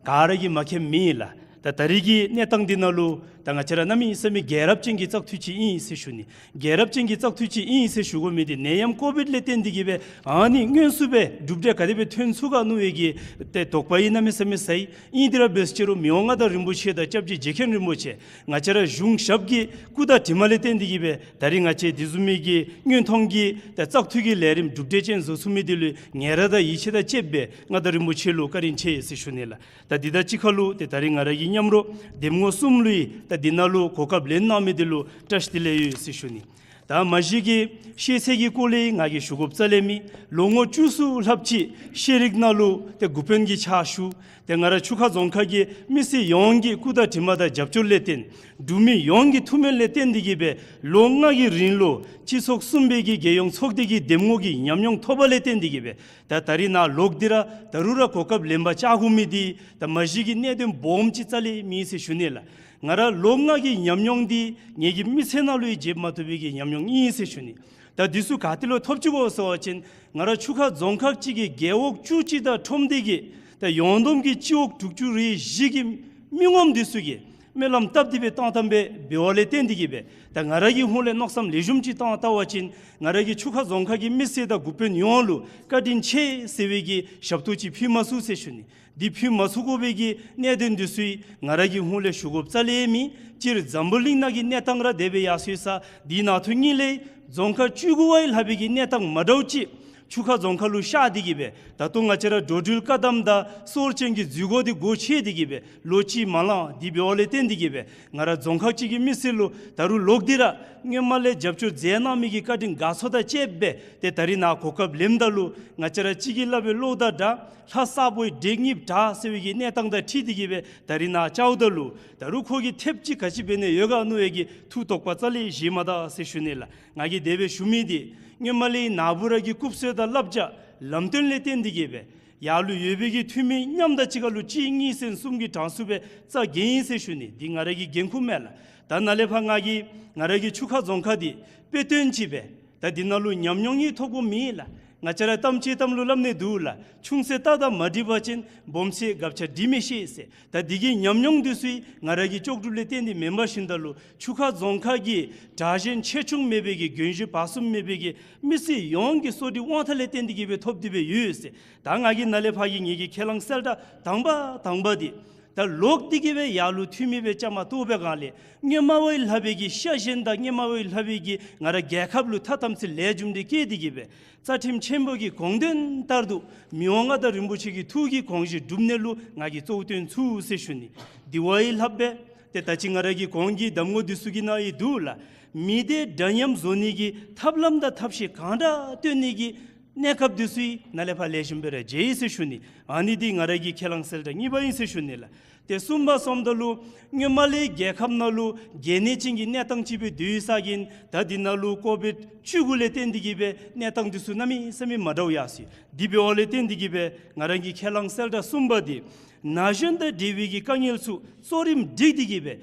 ག་ར་གིས་མ་མཁྱེནམ་མེད་ལགས། ད་ད་རིས་ཀྱི་གནས་སྟངས་འདི་ནང་ལུ་ད་ང་བཅས་ར་གནམ་མེད་ས་མེད་རྒྱལ་རབས་ཅན་གྱི་བཙག་འཐུ་ཅིག་ཨིན་ཟེར་ཞུ་ནི། རྒྱལ་རབས་ཅན་གྱི་བཙག་འཐུ་ཅིག་ཨིན་ཟེར་ཞུ་དགོ་མི་འདི་ནད་ཡམས་ཀོ་བིཌ་ལས་བརྟེན་ཏེ་གི་སྦེ་ཨ་ནི་སྔོན་ཚུད་སྦེ་གྲུབ་འབྲས་ག་དེ་སྦེ་ཐོན་ཚུགས་ག་མནོ་བའི་གི་ཏེ་དོགས་པ་ཡང་གནམ་མེད་ས་མེད་ཟ་ཡི། ཨིན་དེ་ར་འབད་ཅི་རུང་མི་དབང་མངའ་བདག་རིན་པོ་ཆེ་དང་སྐྱབས་རྗེ་རྗེ་མཁན་རིན་པོ་ཆེ་ང་བཅས་ར་གཞུང་ཞབས་ཀྱི་སྐུ་དང་གྲིབ་མ་ལས་བརྟེན་ཏེ་གི་སྦེ་ད་རིས་ང་བཅས་དེ་བཟུམ་མའི་གི་མངོན་མཐོ་གི་ཏེ་བཙག་འཐུ་གི་ལས་རིམ་གྲུབ་འབྲས་ཅན་བཟོ་ཚུགས་མི་འདི་ལུ་ངལ་རངས་དང་ཡིད་ཆེས་དང་བཅསཔ་སྦེ་མངའ་བདག་རིན་པོ་ཆེ་ལུ་བཀའ་དྲིན་ཆེ་ཟེར་ཞུ་ནི་ལགས། ད་འདི་དང་གཅིག་ཁར་ལུ་ཏེ་ད་རིས་ང་ར་གི་མཉམ་རོགས་འདེམས་ངོ་གསུམ་ལུ་ཡང་ད་འདི་ནང་ལུ་གོ་སྐབས་ལེན་གནང་མི་འདི་ལུ་བཀྲ་ཤིས་བདེ་ལེགས་ཡོད་ཟེར་ཞུ་ནི། ད་མ་གཞི་གི་ཤེས་ཚད་ཀྱི་སྐོར་ལས་ང་གིས་ཞུ་དགོཔ་རྩ་ལས་མེད། ལོ་ངོ་བཅུ་གསུམ་ལྷགཔ་ཅིག་ཤེས་རིག་ནང་ལུ་ཏེ་འགོ་དཔོན་གྱི་ཕྱག་ཞུ། ཏེ་ང་ར་ཆུ་ཁ་རྫོང་ཁག་གི་མི་སེར་ཡོངས་ཀྱི་སྐུ་དང་གྲིབ་མ་དང་རྒྱབ་སྐྱོར་ལས་བརྟེན་འབྲུག་མི་ཡོངས་ཀྱི་ཐུགས་སྨོན་ལས་བརྟེན་ཏེ་གིས་སྦེ་ལོ་ལྔ་གི་རིང་ལུ་སྤྱི་ཚོགས་གསུམ་པའི་གི་རྒྱལ་ཡོངས་ཚོགས་སྡེ་གི་འདེམས་ངོ་གི་ཉམས་མྱོང་ཐོབ་པ་ལས་བརྟེན་ཏེ་གིས་སྦེ་ད་ད་རིས་ནཱ་ལོག་སྟེ་ར་ད་རུང་ར་གོ་སྐབས་ལེན་པར་བཅར་དགོ་མི་འདི་ད་མ་གཞི་གི་གནད་དོན་སྦོམ་ཅིག་རྩ་ལས་མེད་ཟེར་ཞུ་ནི་ལགས། ང་ར་ལོ་ལྔ་གི་ཉམས་མྱོང་འདི་ངེ་གི་མི་ཚེ་ནང་ལུ་ཡང་བརྗེད་མ་བཏུབ་པའི་གི་ཉམས་མྱོང་ཨིན་ཟེར་ཞུ་ནི། ད་འདི་ཚུ་ག་ཏེ་ལུ་ཐོབ་ཅི་གོ་ཟེར་བ་ཅིན་ང་ར་ཆུ་ཁ་རྫོང་ཁག་ཅིག་གི་རྒེད་འོག་བཅུ་གཅིག་དང་ཁྲོམ་སྡེ་གི་ད་ཡོངས་བསྡོམས་ཀྱི་སྤྱི་འོག་དྲུག་ཅུ་རེ་བཞི་གི་མི་ངོམ་འདི་ཚུ་གིས་སྨོན་ལམ་བཏབ་སྟེ་སྦེ་བཏང་བཏངམ་སྦེ་འབདཝ་ལས་བརྟེན་ཏེ་གིས་སྦེ་ད་ང་ར་གི་ཧོངས་ལས་མནོ་བསམ་ལེགས་ཤོམ་ཅིག་བཏང་བལྟ་བ་ཅིན་ང་ར་གི་ཆུ་ཁ་རྫོང་ཁག་གི་མི་སེར་དང་འགོ་དཔོན་ཡོངས་ལུ་བཀའ་དྲིན་ཆེ་ཟེར་བའི་གི་ཞབས་ཏོག་ཅིག་ཕུལ་མ་ཚུགས་ཟེར་ཞུ་ནི། འདི་ཕུལ་མ་ཚུགས་དགོ་པའི་གི་གནད་དོན་འདི་ཚུ་ང་ར་གི་ཧོངས་ལས་ཞུ་དགོཔ་རྩ་ལས་མེད། སྤྱིར་འཛམ་བུ་གླིང་ནང་གི་གནས་སྟངས་ར་དེ་སྦེ་ཡར་སོ་ཡི་ས་འདི་ནང་ཐོག་ཉིད་ལས་རྫོང་ཁག་བཅུ་དགུ་པ་ཡི་ལྷག་པའི་གི་གནས་སྟངས་མ་འདྲཝ་ཅིག་ཆུ་ཁ་རྫོང་ཁག་ལུ་ཤར་ཏེ་གིས་སྦེ་ད་ལྟོ་ང་བཅས་ར་འགྲོ་འགྲུལ་བཀག་དམ་དང་སྲོལ་ཅན་གྱི་འཛུལ་སྒོ་འདི་སྒོ་ཕྱེ་སྟེ་གིས་སྦེ་ལོ་གཅིག་མ་ལང་། དེ་འབདཝ་ལས་བརྟེན་ཏེ་གིས་སྦེ་ང་ར་རྫོང་ཁག་ཅིག་གི་མི་སེར་ལུ་ད་རུང་ལོག་སྟེ་ར་སྔོན་མ་ལས་རྒྱབ་སྐྱོར་མཛད་གནང་མི་གི་བཀའ་དྲིན་དགའ་ཚོར་དང་བཅསཔ་སྦེ་ཏེ་ད་རིས་ནཱ་གོ་སྐབས་ལེནམ་ད་ལུ་ང་བཅས་ར་གཅིག་གིས་སླབ་པའི་བློ་དང་འདྲ་ལྷ་ས་པོའི་དྲེག་གཉིས་བྲག་ཟེར་བའི་གི་གནས་སྟངས་དང་འཁྲིལ་ཏེ་གིས་སྦེ་ད་རིས་ནཱ་བཅརཝ་ད་ལུ་ད་རུང་ཁོ་གིས་ཐེབས་ཅིག་ག་ཅི་འབད་ནི་ཡོད་ག་མནོ་བའི་གི་ཐུགས་དོགས་པ་རྩ་ལས་བཞེས་མ་ད་ཟེར་ཞུ་ནི་ལགས། ང་གིས་དེ་སྦེ་ཞུ་མི་འདི་སྔོན་མ་ལས་ནཱ་བུ་ར་གི་སྐུབ་སྲོལ་དང་བསླབ་བྱ་ལམ་སྟོན་ལས་བརྟེན་ཏེ་གིས་སྦེ་ཡར་ལུ་ཡོད་པའི་གི་འཐུས་མི་མཉམ་དང་གཅིག་ཁར་ལུ་གཅིག་གཉིས་ཟེར་གསུམ་གྱི་གྲངས་སུ་སྦེ་རྩ་འགེངས་ཡི་ཟེར་ཞུ་ནི། འདི་ང་ར་གི་འགན་ཁུར་མས་ལགས། ད་ནཱ་ལས་ཕར་ང་གིས་ང་ར་གི་ཆུ་ཁ་རྫོང་ཁག་འདི་དཔེ་སྟོན་ཅིག་སྦེ་ད་འདི་ནང་ལུ་ཉམས་མྱོང་ཡང་ཐོབ་དགོཔ་མེད་ལགས། ང་བཅས་ར་གཏམ་ཅིག་གཏམ་ལུ་སླབ་ནི་འདུག་ལགས། ཆུང་ཚེ་རྟ་དང་མ་འགྲིག་པ་ཅིན་སྦོམ་ཚེ་སྒ་ཆས་འགྲིག་མི་ཤེས་ཟེར། ད་འདི་གི་ཉམས་མྱོང་འདི་ཚུ་ང་ར་གི་ལྕོགས་གྲུབ་ལས་བརྟེན་ཏེ་མེན་པར་ཞིནམ་ད་ལུ་ཆུ་ཁ་རྫོང་ཁག་གི་དྲག་ཞན་ཆེ་ཆུང་མེད་པའི་གི་རྒྱུན་ཞུགས་བར་གསུམ་མེད་པའི་གི་མི་སེར་ཡོངས་ཀྱི་གསོ་སྒྲིག་དབང་ཐང་ལས་བརྟེན་ཏེ་གིས་སྦེ་ཐོབ་སྟེ་སྦེ་ཡོད་ཟེར། ད་ང་གིས་ནཱ་ལས་ཕར་གྱི་ངེ་གི་ཁས་བླངས་གསལ་བསྒྲགས་དང་པ་དང་པ་འདི་ད་ལོག་སྟེ་གིས་སྦེ་ཡར་ལུ་འཐུས་མི་སྦེ་བཅའ་མར་གཏོགས་པའི་སྒང་ལས་སྔོན་མ་བ་ཡི་ལྷག་པའི་གི་ཤ་ཞེན་དང་སྔོན་མ་བ་ཡི་ལྷག་པའི་གི་ང་ར་རྒྱལ་ཁབ་ལུ་ཐ་དམ་ཚིག་ལེགས་ཤོམ་འདི་བསྐྱེད་དེ་གིས་སྦེ་རྩ་ཁྲིམས་ཆེན་པོ་གི་དགོངས་དོན་ལྟར་དུ་མི་དབང་མངའ་བདག་རིན་པོ་ཆེ་གི་ཐུགས་ཀྱི་དགོངས་བཞེད་སྒྲུབ་ནི་ལུ་ང་གིས་གཙོ་བོ་བཏོན་ཚུགས་ཟེར་ཞུ་ནི། དེ་བ་ཡི་ལྷག་པའི་ཏེ་ད་ཅི་ང་ར་གི་གོང་གི་གདམས་ངོ་འདི་ཚུ་གི་ནང་ཡང་འདུག་ལགས། མི་སྡེ་འདྲ་མཉམ་བཟོ་ནི་གི་ཐབས་ལམ་དང་ཐབས་ཤེས་གང་དྲག་བཏོན་ནི་གི་གནས་སྐབས་འདི་ཚུ་ཡང་ནཱ་ལས་ཕར་ལེགས་ཤོམ་སྦེ་ར་མཇལ་ཡི་ཟེར་ཞུ་ནི། ཨ་ནི་འདི་ང་ར་གི་ཁས་བླངས་གསལ་བསྒྲགས་གཉིས་པ་ཨིན་ཟེར་ཞུ་ནི་ལགས། ཏེ་གསུམ་པ་སོངམ་ད་ལུ་སྔོན་མ་ལས་རྒྱལ་ཁབ་ནང་ལུ་གལ་གནད་ཅན་གྱི་གནས་སྟངས་ཅིག་སྦེ་སྡོད་ཡོད་ས་གིས་ད་འདི་ནང་ལུ་ཀོ་བིཌ་བཅུ་དགུ་ལས་བརྟེན་ཏེ་གིས་སྦེ་གནས་སྟངས་འདི་ཚུ་གནམ་མེད་ས་མེད་མ་འདྲཝ་ཡར་སོ་ཡི། དེ་འབདཝ་ལས་བརྟེན་ཏེ་གིས་སྦེ་ང་ར་གི་ཁས་བླངས་གསལ་བསྒྲགས་གསུམ་པ་འདི་ན་གཞོན་དང་འབྲེལ་བའི་གི་དཀའ་ངལ་ཚུ་གཙོ་རིམ་སྒྲིག་སྟེ་གིས་སྦེ་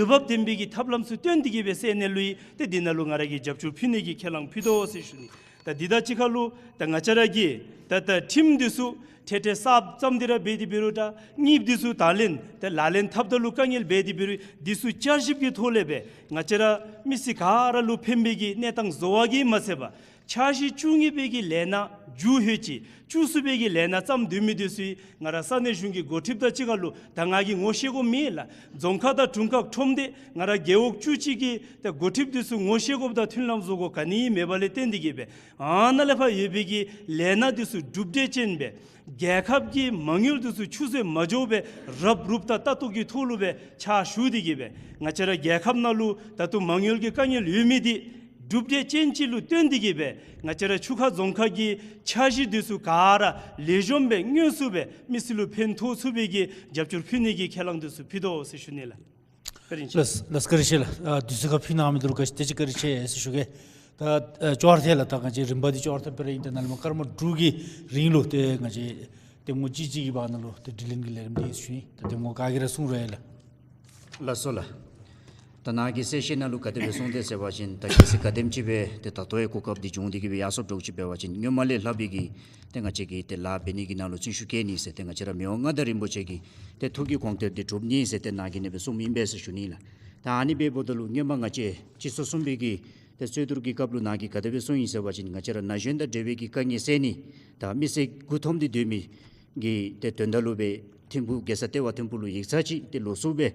འོས་འབབ་ལྡན་པའི་གི་ཐབས་ལམ་ཚུ་བཏོན་ཏེ་གིས་སྦེ་སེལ་ནི་ལུ་ཡང་ཏེ་འདི་ནང་ལུ་ང་ར་གིས་རྒྱབ་སྐྱོར་ཕུལ་ནི་གི་ཁས་བླངས་ཕུལ་དོ་ཟེར་ཞུ་ནི། ད་འདི་དང་གཅིག་ཁར་ལུ་ད་ང་བཅས་ར་གི་ད་ད་ཁྲིམས་འདི་ཚུ་ཏེ་ཏེ་གསརཔ་བརྩམས་ཏེ་ར་འབད་དེ་འབད་རུང་འདྲ་གཉིས་འདི་ཚུ་དང་ལེན་ཏེ་ལག་ལེན་འཐབ་ད་ལུ་དཀའ་ངལ་འབད་དེ་འབད་རུང་འདི་ཚུ་བསྐྱར་ཞིབ་ཀྱི་ཐོག་ལས་སྦེ་ང་བཅས་ར་མི་སེར་ག་ར་ལུ་ཕན་པའི་གི་གནས་སྟངས་བཟོ་བ་གིས་མ་ཚད་པར་འཆར་གཞི་བཅུ་གཉིས་པའི་གི་ལས་སྣ་མཇུག་ལྷོད་ཅི། བཅུ་གསུམ་པའི་གི་ལས་སྣ་བརྩམ་སྡོད་མི་འདི་ཚུ་ཡང་ང་ར་ས་གནས་གཞུང་གི་འགོ་ཁྲིདཔ་དང་གཅིག་ཁར་ལུ་ད་ང་གིས་ངོ་ཤེས་དགོཔ་མེད་ལགས། རྫོང་ཁག་དང་དྲུང་ཁག་ཁྲོམ་སྡེ་ང་ར་རྒེད་འོག་བཅུ་གཅིག་གི་ཏེ་འགོ་ཁྲིདཔ་འདི་ཚུ་ངོ་ཤེས་དགོཔ་དང་མཐུན་ལམ་བཟོ་དགོཔ་ག་ནི་ཡང་མེདཔ་ལས་བརྟེན་ཏེ་གིས་སྦེ་ཨ་ནཱ་ལས་ཕར་ཡོད་པའི་གི་ལས་སྣ་འདི་ཚུ་གྲུབ་འབྲས་ཅན་སྦེ་རྒྱལ་ཁབ་ཀྱི་མ་དངུལ་འདི་ཚུ་ཆུད་ཟོས་མ་འགྱོ་བར་རབ་རུབ་དང་ལྟ་རྟོག་གི་ཐོག་ལུ་སྦེ་ཕྱག་ཞུ་སྟེ་གིས་སྦེ་ང་བཅས་ར་རྒྱལ་ཁབ་ནང་ལུ་ད་ལྟོ་མ་དངུལ་གྱི་དཀའ་ངལ་ཡོད་མི་འདི་གྲུབ་འབྲས་ཅན་ཅིག་ལུ་བཏོན་ཏེ་གིས་སྦེ་ང་བཅས་ར་ཆུ་ཁ་རྫོང་ཁག་གི་འཆར་གཞི་འདི་ཚུ་ག་ར་ལེགས་ཤོམ་སྦེ་དངོས་སུ་སྦེ་མི་སེར་ལུ་ཕན་ཐོགས་ཚུགས་པའི་གི་རྒྱབ་སྐྱོར་ཕུལ་ནི་གི་ཁས་བླངས་འདི་ཚུ་ཕུལ་དོ་ཟེར་ཞུ་ནི་ལགས། བཀའ་དྲིན་ཆེ། ལགས་ལགས་བཀའ་དྲིན་ཆེ་ལགས། ཨ་དུས་ཚོད་ཁར་ཕུལ་གནང་མི་འདི་ལུ་ག་ཅི་དེ་ཅིག་བཀའ་དྲིན་ཆེ་ཟེར་ཞུ་གེ། ད་ཨ་ཅོག་ར་ཐད་ལགས། ད་ང་བཅས་རིམ་པ་འདི་ཅོག་ར་ཐད་སྦེ་ར་ཨིན། ད་ནཱ་ལས་མར་སྐར་མ་དྲུག་གི་རིང་ལུ་ཏེ་ང་བཅས་ཏེ་ངོ་གཅིག་གཅིག་གི་བར་ན་ལུ་ཏེ་དྲི་ལན་གྱི་ལས་རིམ་འདི་ཨིན་ཟེར་ཞུ་ནི། ད་ཏེ་ངོ་ག་གིས་ར་གསུང་རུང་ཡང་ལགས། ལགས་སོ་ལགས། ད་ནཱ་གི་གསལ་བཤད་ནང་ལུ་ག་དེ་སྦེ་གསུངས་དེས་ཟེར་བ་ཅིན་ད་གལ་སྲིད་ག་དེམ་ཅིག་སྦེ་ཏེ་ད་ལྟོ་ཡང་གོ་སྐབས་འདི་བྱུང་སྟེ་གིས་སྦེ་ཡར་སོངམ་འདྲཝ་ཅིག་འབད་བ་ཅིན་སྔོན་མ་ལས་ལྷག་པའི་གི་ཏེ་ང་བཅས་ཀྱིས་ཏེ་ལཱ་འབད་ནི་གི་ནང་ལུ་བརྩོན་ཤུགས་བསྐྱེད་ནི་ཟེར་ཏེ་ང་བཅས་ར་མི་དབང་མངའ་བདག་རིན་པོ་ཆེ་གི་ཏེ་ཐུགས་ཀྱི་དགོངས་དོན་འདི་གྲུབ་ནི་ཟེར་ཏེ་ནཱ་གིས་ཨ་ནི་སྦེ་གསུངམ་ཨིན་པས་ཟེར་ཞུ་ནི་ལགས། ད་ཨ་ནི་འབདཝ་ད་ལུ་སྔོན་མ་ང་བཅས་སྤྱི་ཚོགས་གསུམ་པའི་གི་ཏེ་རྩོད་བསྡུར་གྱི་སྐབས་ལུ་ནཱ་གིས་ག་དེ་སྦེ་གསུངས་ཡི་ཟེར་བ་ཅིན་ང་བཅས་ར་ན་གཞོན་དང་འབྲེལ་བའི་གི་དཀའ་ངལ་སེལ་ནི་དང་མི་སེར་མགུ་འཐོམས་ཏེ་སྡོད་མི་གི་ཏེ་དོན་དག་ལུ་སྦེ་ཐིམ་ཕུག་རྒྱལ་ས་ལྟེ་བ་ཐིམ་ཕུག་ལུ་ཡིག་ཚང་ཅིག་ཏེ་ལོགས་སུ་སྦེ་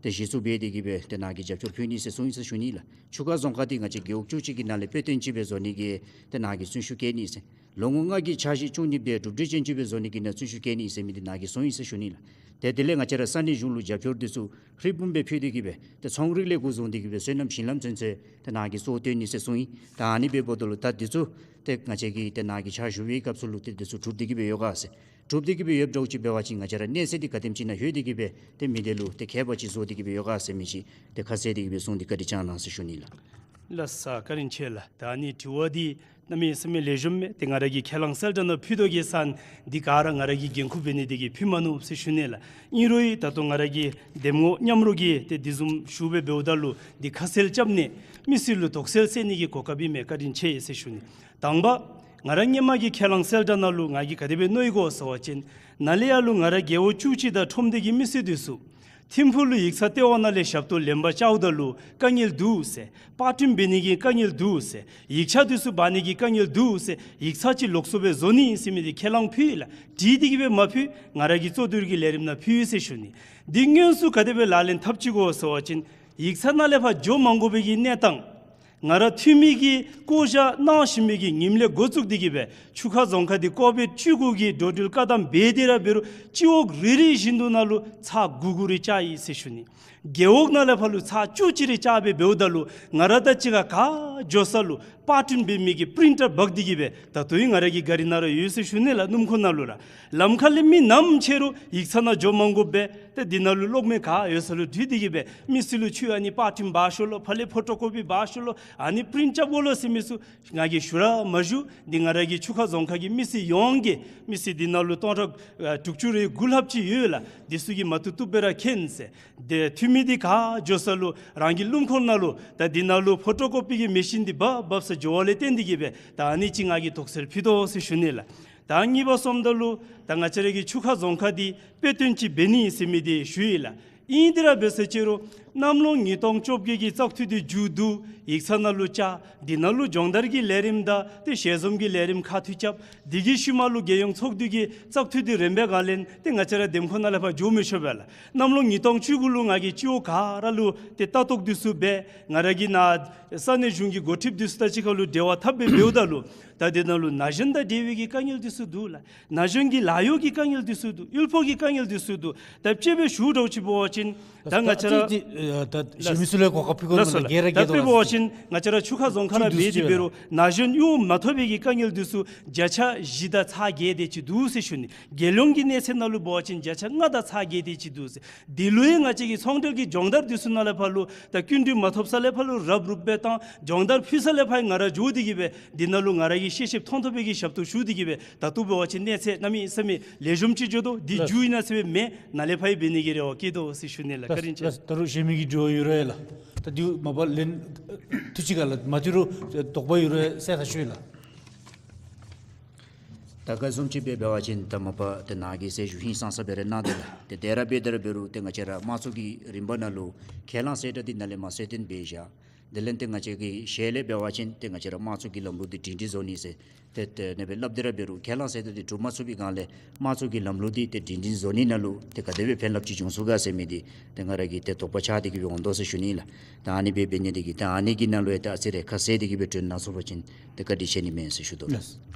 ཏེ་གཞི་བཙུགས་འབད་དེ་གིས་སྦེ་ཏེ་ནཱ་གིས་རྒྱབ་སྐྱོར་ཕུལ་ནི་ཟེར་གསུངས་ཡི་ཟེར་ཞུ་ནི་ལགས། ཆུ་ཁ་རྫོང་ཁག་འདི་ང་བཅས་རྒེད་འོག་བཅུ་གཅིག་གི་ནང་ལས་དཔེ་སྟོན་ཅིག་སྦེ་བཟོ་ནི་གི་ཏེ་ནཱ་གིས་བརྩོན་ཤུགས་བསྐྱེད་ནི་ཟེར། ལོ་ངོ་ལྔ་གི་འཆར་གཞི་བཅུ་གཉིས་སྦེ་གྲུབ་འབྲས་ཅན་ཅིག་སྦེ་བཟོ་ནི་གི་ནང་བརྩོན་ཤུགས་བསྐྱེད་ནི་ཨིན་ཟེར་མི་འདི་ནཱ་གིས་གསུངས་ཡི་ཟེར་ཞུ་ནི་ལགས། ཏེ་དེ་ལས་ང་བཅས་ར་ས་གནས་གཞུང་ལུ་རྒྱབ་སྐྱོར་འདི་ཚུ་ཧྲིལ་བུམ་སྦེ་ཕུལ་ཏེ་གི་སྦེ་ཏེ་ཚོང་རིག་ལས་འགོ་བཟུང་སྟེ་གི་སྦེ་སོ་ནམ་ཞིང་ལམ་ཚུན་ཚོད་ཏེ་ནཱ་གིས་གཙོ་བོ་བཏོན་ནི་ཟེར་གསུངས་ཡི། ད་ཨ་ནི་འབདཝ་ད་ལུ་ད་འདི་ཚུ་ཏེ་ང་བཅས་ཀྱིས་ཏེ་ནཱ་གིས་ཕྱག་ཞུ་བའི་སྐབས་སུ་ལུ་ཏེ་འདི་ཚུ་གྲུབ་སྟེ་གི་སྦེ་ཡོད་ག་ཟེར། གྲུབ་སྟེ་གི་སྦེ་ཡོདཔ་འདྲཝ་ཅིག་འབད་བ་ཅིན་ང་བཅས་ར་གནས་ཚད་འདི་ག་དེམ་ཅིག་ནང་ལྷོད་དེ་གི་སྦེ་ཏེ་མི་སྡེ་ལུ་ཏེ་ཁྱད་པར་ཅིག་བཟོ་སྟེ་གི་སྦེ་ཡོད་ག་ཟེར་མི་ཅིག་ཏེ་ཁ་གསལ་ཏེ་གི་སྦེ་གསུངས་ཏེ་བཀའ་དྲིན་བསྐྱང་གནང་ཟེར་ཞུ་ནི་ལགས། ལགས་སོ། བཀའ་དྲིན་ཆེ་ལགས། ད་ཨ་ནི་དྲི་བ་འདི་གནམ་མེད་ས་མེད་ལེགས་ཤོམ་མས། ཏེ་ང་ར་གིས་ཁས་བླངས་གསལ་བསྒྲགས་ནང་ཕུལ་དོ་གི་ས་འདི་ག་ར་ང་ར་གི་འགན་ཁུར་འབད་ནི་དེ་གིས་ཕུལ་མ་ནུག་ཟེར་ཞུ་ནི་ལགས། ཨིན་རུང་ཡང་ད་ལྟོ་ང་ར་གི་འདེམས་ངོ་མཉམ་རོགས་ཀྱིས་ཏེ་འདི་བཟུམ་ཞུ་སྦེ་འབདཝ་ད་ལུ་འདི་ཁ་གསལ་རྐྱབ་ནི་མི་སེར་ལུ་དོགས་སེལ་སེལ་ནི་གི་གོ་སྐབས་ཨིན་མས། བཀའ་དྲིན་ཆེ་ཟེར་ཞུ་ནི། དང་པ་ང་ར་སྔོན་མ་གི་ཁས་བླངས་གསལ་བསྒྲགས་ནང་ལུ་ང་གིས་ག་དེ་སྦེ་མནོ་ཡི་གོ་ཟེར་བ་ཅིན་ནཱ་ལས་ཡར་ལུ་ང་ར་རྒེད་འོག་བཅུ་གཅིག་དང་ཁྲོམ་སྡེ་གི་མི་སེར་འདི་ཚུ་ཐིམ་ཕུག་ལུ་ཡིག་ཚང་ལྟེ་བ་ནང་ལས་ཞབས་ཏོག་ལེན་པར་བཅརཝ་ད་ལུ་དཀའ་ངལ་འདུག་ཟེར། པར་སྐྲུན་འབད་ནི་གི་དཀའ་ངལ་འདུག་ཟེར། ཡིག་ཆ་འདི་ཚུ་འབག་ནི་གི་དཀའ་ངལ་འདུག་ཟེར། ཡིག་ཚང་ཅིག་ལོགས་སུ་སྦེ་བཟོ་ནི་ཨིན་ཟེར་མི་འདི་ཁས་བླངས་ཕུལ་ཡི་ལགས། བྲིས་ཏེ་གི་སྦེ་མ་ཕུལ། ང་ར་གི་གཙོ་བསྡུར་གྱི་ལས་རིམ་ནང་ཕུལ་ཡི་ཟེར་ཞུ་ནི། འདི་དངོས་སུ་ག་དེ་སྦེ་ལག་ལེན་འཐབ་ཅི་གོ་ཟེར་བ་ཅིན་ཡིག་ཚང་ནང་ལས་ཕར་འགྱོ་མ་དགོ་པའི་གི་གནས་སྟངས། ང་ར་འཐུས་མི་གི་བསྐོ་བཞག་གནང་བཞིན་པའི་གི་ཉིནམ་ལས་འགོ་བཙུགས་ཏེ་གི་སྦེ་ཆུ་ཁ་རྫོང་ཁག་འདི་ཀོ་བིཌ་བཅུ་དགུ་གི་འགྲོ་འགྲུལ་བཀག་དམ་འབད་དེ་ར་འབད་རུང་སྤྱི་འོག་རེ་རེ་བཞིན་དུ་ནང་ལུ་ཚར་དགུ་དགུ་རེ་བཅག་ཡི་ཟེར་ཞུ་ནི། རྒེད་འོག་ནང་ལས་ཕར་ལུ་ཚར་བཅུ་གཅིག་རེ་བཅག་སྦེ་འབདཝ་ད་ལུ་ང་ར་དང་གཅིག་ཁར་ག་འགྱོ་ས་ལུ་པར་སྐྲུན་འབད་མི་གི་པི་རིན་ཊར་འབག་སྟེ་གི་སྦེ་ད་ལྟོ་ཡང་ང་ར་གི་གཱ་རི་ནང་ར་ཡོད་ཟེར་ཞུ་ནི་ལགས། སྣུམ་འཁོར་ནང་ལུ་ར། ལམ་ཁ་ལས་མི་ནམ་ཅིག་རུང་ཡིག་ཚང་ནང་འགྱོ་མ་དགོ་པར་ཏེ་འདི་ནང་ལུ་གློག་མེ་ག་ཡོད་ས་ལུ་བསྡུ་སྟེ་གི་སྦེ་མི་སེར་ལུ་ཁྱོད་ཨ་ནི་པར་སྐྲུན་འབག་ཤོག་ལོ། ཕར་ལས་ཕོ་ཊོ་ཀོ་པི་འབག་ཤོག་ལོ། ཨ་ནི་པི་རིནཊ་རྐྱབ་དགོ་ལོ་ཟེར་མི་ཚུ་ང་གིས་ཞུ་ར་མ་ཞུ། འདི་ང་ར་གི་ཆུ་ཁ་རྫོང་ཁག་གི་མི་སེར་ཡོངས་ཀྱིས་མི་སེར་འདི་ནང་ལུ་སྟོང་ཕྲག་ཨ་དྲུག་ཅུ་རེ་དགུ་ལྷགཔ་ཅིག་ཡོད་ལགས། འདི་ཚུ་གིས་མ་བཏུབ་བཏུབ་སྦེ་ར་མཁྱེན་ཟེར། ཏེ་འཐུས་མི་འདི་ག་འགྱོ་ས་ལུ་རང་གི་སྣུམ་འཁོར་ནང་ལུ་ད་འདི་ནང་ལུ་ཕོ་ཊོ་ཀོ་པི་གི་མེ་ཤིན་འདི་འབག་འབག་ས་འགྱོ་བ་ལས་བརྟེན་ཏེ་གི་སྦེ་ད་ཨ་ནི་ཅིག་ང་གིས་དོགས་སེལ་ཕུལ་དོ་ཟེར་ཞུ་ནི་ལགས། ད་གཉིས་པ་སོངམ་ད་ལུ་ད་ང་བཅས་ར་གི་ཆུ་ཁ་རྫོང་ཁག་འདི་དཔེ་སྟོན་ཅིག་འབད་ནི་ཟེར་མི་འདི་ཞུ་ཡི་ལགས། ཨིན་ཏེ་ར་འབད་ས་ཅིག་རུང་གནམ་ལོ་ཉིས་སྟོང་བཅོ་བརྒྱད་ཀྱི་བཙག་འཐུ་འདི་མཇུག་བསྡུ། ཡིག་ཚང་ནང་ལུ་བཅར། འདི་ནང་ལུ་སྦྱོང་བརྡར་གྱི་ལས་རིམ་དང་ཏེ་ཞལ་འཛོམས་ཀྱི་ལས་རིམ་ཁ་ཐུག་རྐྱབ། འདི་གི་ཤུལ་མ་ལུ་རྒྱལ་ཡོངས་ཚོགས་འདུ་གི་བཙག་འཐུ་འདི་རན་པའི་སྒང་ལས་ཏེ་ང་བཅས་ར་འདེམས་ཁོངས་ནང་ལས་ཕར་འགྱོ་མི་ཆོག་པས་ལགས། གནམ་ལོ་ཉིས་སྟོང་བཅུ་དགུ་ལུ་ང་གིས་སྤྱི་འོག་ག་ར་ལུ་ཏེ་ལྟ་རྟོག་འདི་ཚུ་འབད། ང་ར་གིས་ནཱ་ས་གནས་གཞུང་གི་འགོ་ཁྲིདཔ་འདི་ཚུ་དང་གཅིག་ཁར་ལུ་འབྲེལ་བ་འཐབ་སྦེ་འབདཝ་ད་ལུ་ད་འདི་ནང་ལུ་ན་གཞོན་དང་འབྲེལ་བའི་གི་དཀའ་ངལ་འདི་ཚུ་འདུག་ལགས། ན་གཞོན་གྱི་ལཱ་གཡོག་གི་དཀའ་ངལ་འདི་ཚུ་འདུག། ཡུལ་ཕོགས་ཀྱི་དཀའ་ངལ་འདི་ཚུ་འདུག། ད་དཔྱེ་སྦེ་ཞུཝ་འདྲཝ་ཅིག་འབད་བ་ཅིན་ད་ང་བཅས་ར་ད་ད་གཞན་མི་ཚུ་ལས་གོ་སྐབས་ཕུལ་དགོ་ལགས་སོ་ལགས། སྒེར་ར་ད་སྒེར་དཔེ་འབད་བ་ཅིན་ང་བཅས་ར་ཆུ་ཁ་རྫོང་ཁག་ནང་འབད་དེ་འབད་རུང་ན་གཞོན་གཡོག་མ་ཐོབ་པའི་གི་དཀའ་ངལ་འདི་ཚུ་བརྒྱ་ཆ་བཞི་དང་ཚག་བརྒྱད་དེ་ཅིག་འདུག་ཟེར་ཞུ་ནི། རྒྱལ་ཡོངས་ཀྱི་གནས་ཚད་ནང་ལུ་འབད་བ་ཅིན་བརྒྱ་ཆ་ལྔ་དང་ཚག་བརྒྱད་དེ་ཅིག་འདུག་ཟེར། འདི་ལུ་ཡང་ང་བཅས་ཀྱིས་ཚོང་འབྲེལ་གྱི་སྦྱོང་བརྡར་འདི་ཚུ་ནང་ལས་ཕར་ལུ་ད་སྐྱིན་འགྲུལ་མ་ཐོབ་ས་ལས་ཕར་ལུ་རུབ་རུབ་སྦེ་བཏང་། སྦྱོང་བརྡར་ཕུལ་ས་ལས་ཕར་ང་ར་འགྱོ་སྟེ་གི་སྦེ་འདི་ནང་ལུ་ང་ར་གིས་ཤེས་ཤེསཔ་མཐོང་ཐོབ་པའི་གི་ཞབས་ཏོག་ཞུ་སྟེ་གི་སྦེ་ད་ལྟོ་འབད་བ་ཅིན་གནས་ཚད་གནམ་མེད་ས་མེད་ལེགས་ཤོམ་ཅིག་འགྱོ་དོ། འདི་ལགས། མཇུག་ཨིན་ན་ཟེར་བའི་མེན། ནཱ་ལས་ཕར་ཡང་འབད་ནི་གི་རེ་བ་བསྐྱེད་དོ་ཟེར་ཞུ་ནི་ལགས། བཀའ་དྲིན་ཆེ། ལགས། ད་རུང་གཞན་མི་གི་དྲི་བ་ཡོད་རུང་ཡ་ལགས། ད་འདི་མ་པ་ལན་ཐུགས་ཅི་ག་ལགས། མ་ཐུག་རུང་དོགས་པ་ཡོད་རུང་ཡ་གསལ་ཁ་ཞུ་ཡི་ལགས། ད་ག་བཟུམ་ཅིག་སྦེ་འབད་བ་ཅིན་ད་མ་པ་ཏེ་ནཱ་གིས་ཟེར་ཞུ་ཧིང་སངས་ས་སྦེ་ར་གནང་དེ་ལགས། ཏེ་དེ་ར་འབད་དེ་ར་འབད་རུང་ཏེ་ང་བཅས་ར་དམངས་གཙོ་གི་རིམ་པ་ནང་ལུ་ཁས་བླངས་གསལ་བསྒྲགས་འདི་ནཱ་ལས་མར་གསལ་སྟོན་འབད་བཞག། དེ་ལས་ཏེ་ང་བཅས་ཀྱི་ཞལ་ལས་འབད་བ་ཅིན་ཏེ་ང་བཅས་ར་དམངས་གཙོ་གི་ལམ་ལུགས་འདི་སྒྲིང་སྒྲིང་བཟོ་ནི་ཟེར་ཏེ་དེ་ནང་སྦེ་སླབ་དེ་ར་འབད་རུང་ཁས་བླངས་གསལ་བསྒྲགས་འདི་གྲུབ་མ་ཚུགས་པའི་སྒང་ལས་དམངས་གཙོ་གི་ལམ་ལུགས་འདི་ཏེ་སྒྲིང་སྒྲིང་བཟོ་ནི་ནང་ལུ་ཏེ་ག་དེ་སྦེ་ཕན་རླབས་ཅིག་འབྱུང་ཚུགས་ག་ཟེར་མི་འདི་ཏེ་ང་ར་གིས་ཏེ་དོགས་པ་ཆགས་ཏེ་གི་སྦེ་འོང་དོ་ཟེར་ཞུ་ནི་ལགས། ད་ཨ་ནི་སྦེ་འབད་ནི་འདི་གིས་ད་ཨ་ནི་གི་ནང་ལུ་ཡང་ད་ཨ་ཙི་རེ་ཁ་གསལ་ཏེ་གི་སྦེ་སྟོན་གནང་ཚུགས་པ་ཅིན་ཏེ་བཀའ་དྲིན་ཆེ་ནི་མས་ཟེར་ཞུ་དོ་ལགས།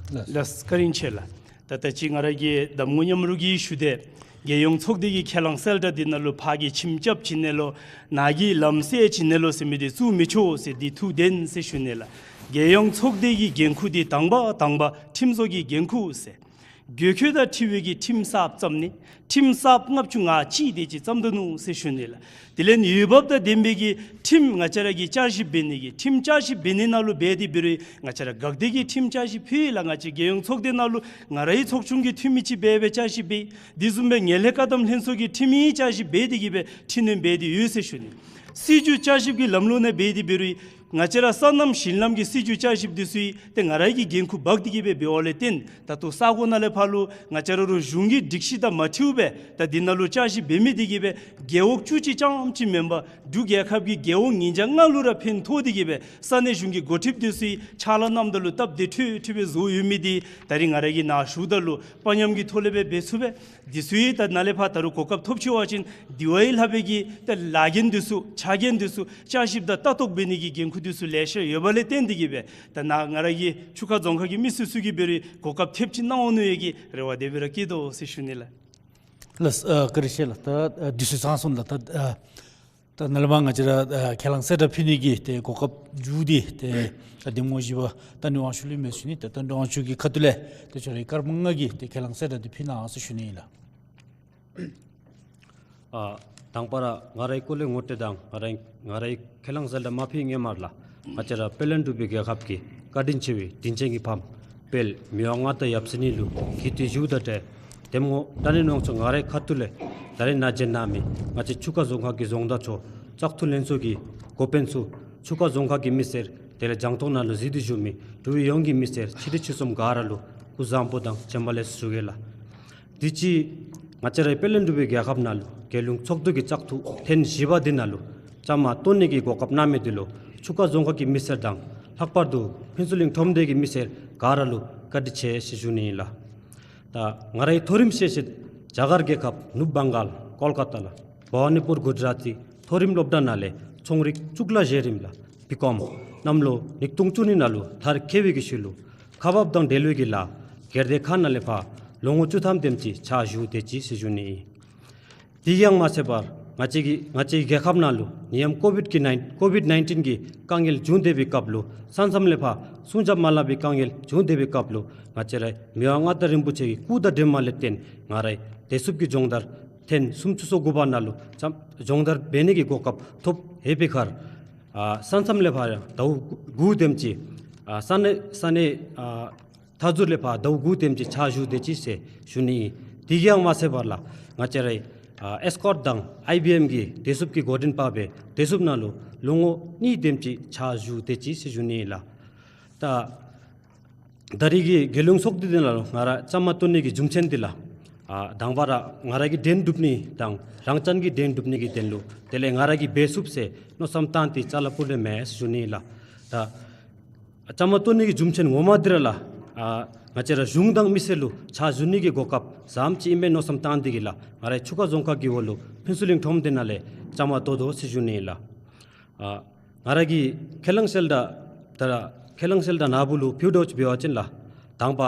ལགས་ལགས། བཀའ་དྲིན་ཆེ་ལགས། ད་ད་ཅི་ང་ར་གི་གདམ་ངོ་མཉམ་རོགས་ཀྱིས་ཞུ་དེ་རྒྱལ་ཡོངས་ཚོགས་སྡེ་གི་ཁས་བླངས་གསལ་བསྒྲགས་འདི་ནང་ལུ་ཕར་གྱི་ཁྱིམ་རྐྱབ་བྱིན་ནི་ལོ་ནཱ་གི་ལམ་སེལ་བྱིན་ནི་ལོ་ཟེར་མི་འདི་བཙུགས་མི་ཆོག་ཟེར་འདི་ཐུགས་བདེན་ཟེར་ཞུ་ནི་ལགས། རྒྱལ་ཡོངས་ཚོགས་སྡེ་གི་འགན་ཁུར་འདི་དང་པ་དང་པ་ཁྲིམས་བཟོ་གི་འགན་ཁུར་ཟེར། དགོས་མཁོ་དང་འཁྲིལ་བའི་གི་ཁྲིམས་གསརཔ་བརྩམ་ནི། ཁྲིམས་གསརཔ་ལྔ་བཅུ་ང་གཅིག་དེ་ཅིག་བརྩམ་ད་ནུག་ཟེར་ཞུ་ནི་ལགས། དེ་ལས་འོས་འབབ་དང་ལྡན་པའི་གི་ཁྲིམས་ང་བཅས་ར་གིས་བསྐྱར་ཞིབ་འབད་ནི་གི་ཁྲིམས་བསྐྱར་ཞིབ་འབད་ནི་ནང་ལུ་འབད་དེ་འབད་རུང་ང་བཅས་ར་འགག་སྡེ་གི་ཁྲིམས་བསྐྱར་ཞིབ་ཕུལ་ཡི་ལགས། ང་བཅས་རྒྱལ་ཡོངས་ཚོགས་སྡེ་ནང་ལུ་ང་རའི་ཚོགས་ཆུང་གི་འཐུས་མི་ཅིག་འབད་སྦེ་བསྐྱར་ཞིབ་འབད། དེ་བཟུམ་སྦེ་ངན་ལྷད་བཀག་སྡོམ་ལྷན་ཚོགས་ཀྱི་འཐུས་མི་བསྐྱར་ཞིབ་འབད་དེ་གི་སྦེ་འཕྲི་སྣོན་འབད་དེ་ཡོད་ཟེར་ཞུ་ནི། སྲིད་བྱུས་བསྐྱར་ཞིབ་ཀྱི་ལམ་ལུགས་ནང་འབད་དེ་འབད་རུང་ང་བཅས་ར་སོ་ནམ་ཞིང་ལམ་གྱི་སྲིད་བྱུས་བསྐྱར་ཞིབ་འདི་ཚུ་ཡང་ཏེ་ང་རའི་གི་འགན་ཁུར་འབག་སྟེ་གི་སྦེ་འབད་བ་ལས་བརྟེན་ད་ལྟོ་ས་གོ་ནང་ལས་ཕར་ལུ་ང་བཅས་ར་ལུ་གཞུང་གི་སྒྲིག་གཞི་དང་མ་འཁྲིལཝ་སྦེ་ད་འདི་ནང་ལུ་བསྐྱར་ཞིབ་འབད་མི་འདི་གིས་སྦེ་རྒེད་འོག་བཅུ་གཅིག་རྐྱངམ་ཅིག་མེན་པར་འབྲུག་རྒྱལ་ཁབ་ཀྱི་རྒེད་འོག་ཉིས་བརྒྱ་ལྔ་ལུ་ར་ཕན་ཐོགས་ཏེ་གི་སྦེ་ས་གནས་གཞུང་གི་འགོ་ཁྲིདཔ་འདི་ཚུ་ཡང་ཕྱག་ལཱ་གནངམ་ད་ལུ་སྟབས་བདེ་འཕྲོད་འཕྲོད་སྦེ་བཟོ་ཡོད་མི་འདི་ད་རིས་ང་ར་གིས་ནཱ་ཞུཝ་ད་ལུ་དཔའ་ཉམས་ཀྱི་ཐོག་ལས་སྦེ་འབད་ཚུགས་པས། འདི་ཚུ་ཡང་ད་ནཱ་ལས་ཕར་ད་རུང་གོ་སྐབས་ཐོབ་ཅི་བ་ཅིན་དེ་བ་ཡང་ལྷག་པའི་གི་ད་ལཱ་འགན་འདི་ཚུ་ཕྱག་འགན་འདི་ཚུ་བསྐྱར་ཞིབ་དང་ལྟ་རྟོག་འབད་ནི་གི་འགན་ཁུར་ འདི་ཚུ་ལེ་ཤ་ཡོདཔ་ལས་བརྟེན་ཏེ་གིས་སྦེ་ད་ནཱ་ང་ར་གི་ཆུ་ཁ་རྫོང་ཁག་གི་མི་སེར་ཚུ་གིས་འབད་རུང་གོ་སྐབས་ཐེབས་ཅིག་གནང་འོང་ནི་ཡོད་གི་རེ་བ་དེ་སྦེ་ར་བསྐྱེད་དོ་ཟེར་ཞུ་ནི་ལགས། ལགས་སོ། ཨ་བཀའ་དྲིན་ཆེ་ལགས། ད་ཨ་དུས་ཚོད་ཚང་སོང་ལགས། ད་ཨ་ད་ནཱ་ལས་མར་ང་བཅས་ར་ཨ་ཁས་བླངས་གསལ་བསྒྲགས་ཕུལ་ནི་གི་ཏེ་གོ་སྐབས་མཇུག་འདི་ཏེ་ད་གདམ་ངོ་བཞི་པ་རྟ་མགྲིན་དབང་ཕྱུག་ལུ་ཨིན་མས་ཟེར་ཞུ་ནི། ད་རྟ་མགྲིན་དབང་ཕྱུག་གི་ཁ་ཐུག་ལས་ཏེ་ཁྱོད་རའི་སྐར་མ་ལྔ་གི་ཏེ་ཁས་བླངས་གསལ་བསྒྲགས་འདི་ཕུལ་གནང་ཟེར་ཞུ་ནི་ཨིན་ལགས། ཨ་དང་པ་ར་ང་རའི་སྐོར་ལས་ངོ་སྤྲོད་དང་ང་རའི་ང་རའི་ཁས་བླངས་གསལ་བསྒྲགས་མ་ཕུལ་སྔོན་མ་ལགས། ང་བཅས་ར་དཔལ་ལྡན་འབྲུག་པའི་རྒྱལ་ཁབ་ཀྱི་བཀའ་དྲིན་ཆེ་བའི་དྲིན་ཅན་གྱི་ཕམ་དཔལ་མི་དབང་མངའ་བདག་ཡབ་སྲས་གཉིས་ལུ་གུས་བཏུད་ཞུཝ་དང་འབྲེལ་གདམ་ངོ་རྟ་མགྲིན་དབང་ཕྱུག་ང་རའི་ཁ་ཐུག་ལས་ད་རིས་ནཱ་མཇལ་གནང་མི་ང་བཅས་ཆུ་ཁ་རྫོང་ཁག་གི་རྫོང་བདག་མཆོག་བཙག་འཐུ་ལྷན་ཚོགས་ཀྱི་འགོ་དཔོན་ཚུ་ཆུ་ཁ་རྫོང་ཁག་གི་མི་སེར་དེ་ལས་རྒྱང་མཐོང་ནང་ལུ་གཟིགས་ཏེ་བཞུགས་མི་འབྲུག་པའི་ཡོངས་ཀྱི་མི་སེར་ཆེ་འབྲིང་ཆུང་གསུམ་ག་ར་ལུ་སྐུ་གཟུགས་བཟང་པོ་དང་བྱོན་པ་ལེགས་སོ་ཞུ་གེ་ལགས། དུས་ཅི་ང་བཅས་རའི་དཔལ་ལྡན་འབྲུག་པའི་རྒྱལ་ཁབ་ནང་ལུ་རྒྱལ་ཡོངས་ཚོགས་འདུ་གི་བཙག་འཐུ་ཐེངས་བཞི་པ་འདི་ནང་ལུ་བཅའ་མར་གཏོགས་ནི་གི་གོ་སྐབས་གནང་མི་འདི་ལུ་ཆུ་ཁ་རྫོང་ཁག་གི་མི་སེར་དང་ལྷག་པར་དུ་ཕུན་ཚོགས་གླིང་ཁྲོམ་སྡེ་གི་མི་སེར་ག་ར་ལུ་བཀའ་དྲིན་ཆེ་ཟེར་ཞུ་ནི་ཨིན་ལགས། ད་ང་རའི་མཐོ་རིམ་ཤེས་ཚད་རྒྱ་གར་རྒྱལ་ཁབ་ནུབ་བང་གཱལ་ཀོལ་ཀ་ཏ་ལགས་བྷ་ཝ་ནི་པུར་གུ་ཇ་ར་ཊི་མཐོ་རིམ་སློབ་གྲྭ་ནང་ལས་ཚོང་རིག་གཙུག་ལག་ཤེས་རིག་ལགས་བི་ཀོམ་གནམ་ལོ་ཉིས་སྟོང་བཅུ་གཉིས་ནང་ལུ་མཐར་འཁྱོལ་བའི་གི་ཤུལ་ལུ་ཁག་འབགཔ་དང་འབྲེལ་བའི་གི་ལཱ་སྒེར་སྡེ་ཁང་ནང་ལས་ཕར་ལོ་ངོ་བཅུ་ཐམ་དེམ་ཅིག་ཕྱག་ཞུ་སྡོད་ཅི་ཟེར་ཞུ་ནི་ཨིན། དེ་གིས་ཡང་མ་ཚད་པར་ང་བཅས་ཀྱི་ང་བཅས་རྒྱལ་ཁབ་ནང་ལུ་ནད་ཡམས་ཀོ་བིཌ་ཀྱི་ནའིན་ཀོ་བིཌ་ནའིན་ཊིན་གྱི་དཀའ་ངལ་བྱུང་སྡོད་པའི་སྐབས་ལུ་ས་མཚམས་ལས་ཕར་སྲུང་སྐྱོབ་མ་ལང་པའི་དཀའ་ངལ་བྱུང་སྡོད་པའི་སྐབས་ལུ་ང་བཅས་རའི་མི་དབང་མངའ་བདག་རིན་པོ་ཆེ་གི་སྐུ་དང་འབྲེལ་མ་ལས་བརྟེན་ང་རའི་བདེ་སྲུངཔ་གི་སྦྱོང་བརྡར་ཐེངས་སུམ་ཅུ་སོ་དགུ་པ་ནང་ལུ་ཙམ་སྦྱོང་བརྡར་འབད་ནི་གི་གོ་སྐབས་ཐོབ་ཡོད་པའི་ཁར་ཨ་ས་མཚམས་ལས་ཕར་ཡང་ཟླཝ་དགུ་དེམ་ཅིག་ཨ་ས་གནས་ས་གནས་ཨ་མཐའ་ཟུར་ལས་ཕར་ཟླཝ་དགུ་དེམ་ཅིག་ཕྱག་ཞུ་སྡོད་ཅི་ཟེར་ཞུ་ནི་ཨིན། དེ་གིས་ཡང་མ་ཚད་པར་ལགས་ང་བཅས་རའི་ཨ་ཨེས་ཀོཊ་དང་ཨའི་བི་ཨེམ་གྱི་བདེ་སྲུངཔ་གི་འགོ་འདྲེན་འབད་བའི་བདེ་སྲུངཔ་ནང་ལུ་ལོ་ངོ་གཉིས་དེམ་ཅིག་ཕྱག་ཞུ་སྡོད་ཅི་ཟེར་ཞུ་ནི་ཨིན་ལགས། ད་ད་རིས་ཀྱི་རྒྱལ་ཡོངས་ཚོགས་འདུ་འདི་ནང་ལུ་ང་ར་བཅའ་མར་གཏོགས་ནི་གི་རྒྱུ་མཚན་འདི་ལགས་ཨ་དང་པ་ར་ང་ར་གི་འགན་སྒྲུབ་ནི་དང་རང་ཅན་གྱི་འགན་སྒྲུབ་ནི་གི་དོན་ལུ་དེ་ལས་ང་ར་གིས་འབད་ཚུགསཔ་ཟེར་མནོ་བསམ་བཏང་སྟེ་ཅ་ལ་སྤུ་ལས་མེད་ཟེར་ཞུ་ནི་ཨིན་ལགས། ད་བཅའ་མར་གཏོགས་ནི་གི་རྒྱུ་མཚན་ངོ་མ་འདི་ར་ལགས་ཨ་ང་བཅས་ར་གཞུང་དང་མི་སེར་ལུ་ཕྱག་ཞུ་ནི་གི་གོ་སྐབས་བཟངམ་ཅིག་ཨིན་པས་མནོ་བསམ་བཏང་སྟེ་གིས་ལགས་ང་རའི་ཆུ་ཁ་རྫོང་ཁག་གི་འོག་ལུ་ཕུན་ཚོགས་གླིང་ཁྲོམ་སྡེ་ནང་ལས་བཅའ་མར་གཏོགས་དོ་ཟེར་ཞུ་ནི་ཨིན་ལགས། ཨ་ང་ར་གིས་ཁས་བླངས་གསལ་བསྒྲགས་ད་ར་ཁས་བླངས་གསལ་བསྒྲགས་ནཱ་བུ་ལུ་ཕུལཝ་ད་ཅིག་འབད་བ་ཅིན་ལགས་དང་པ་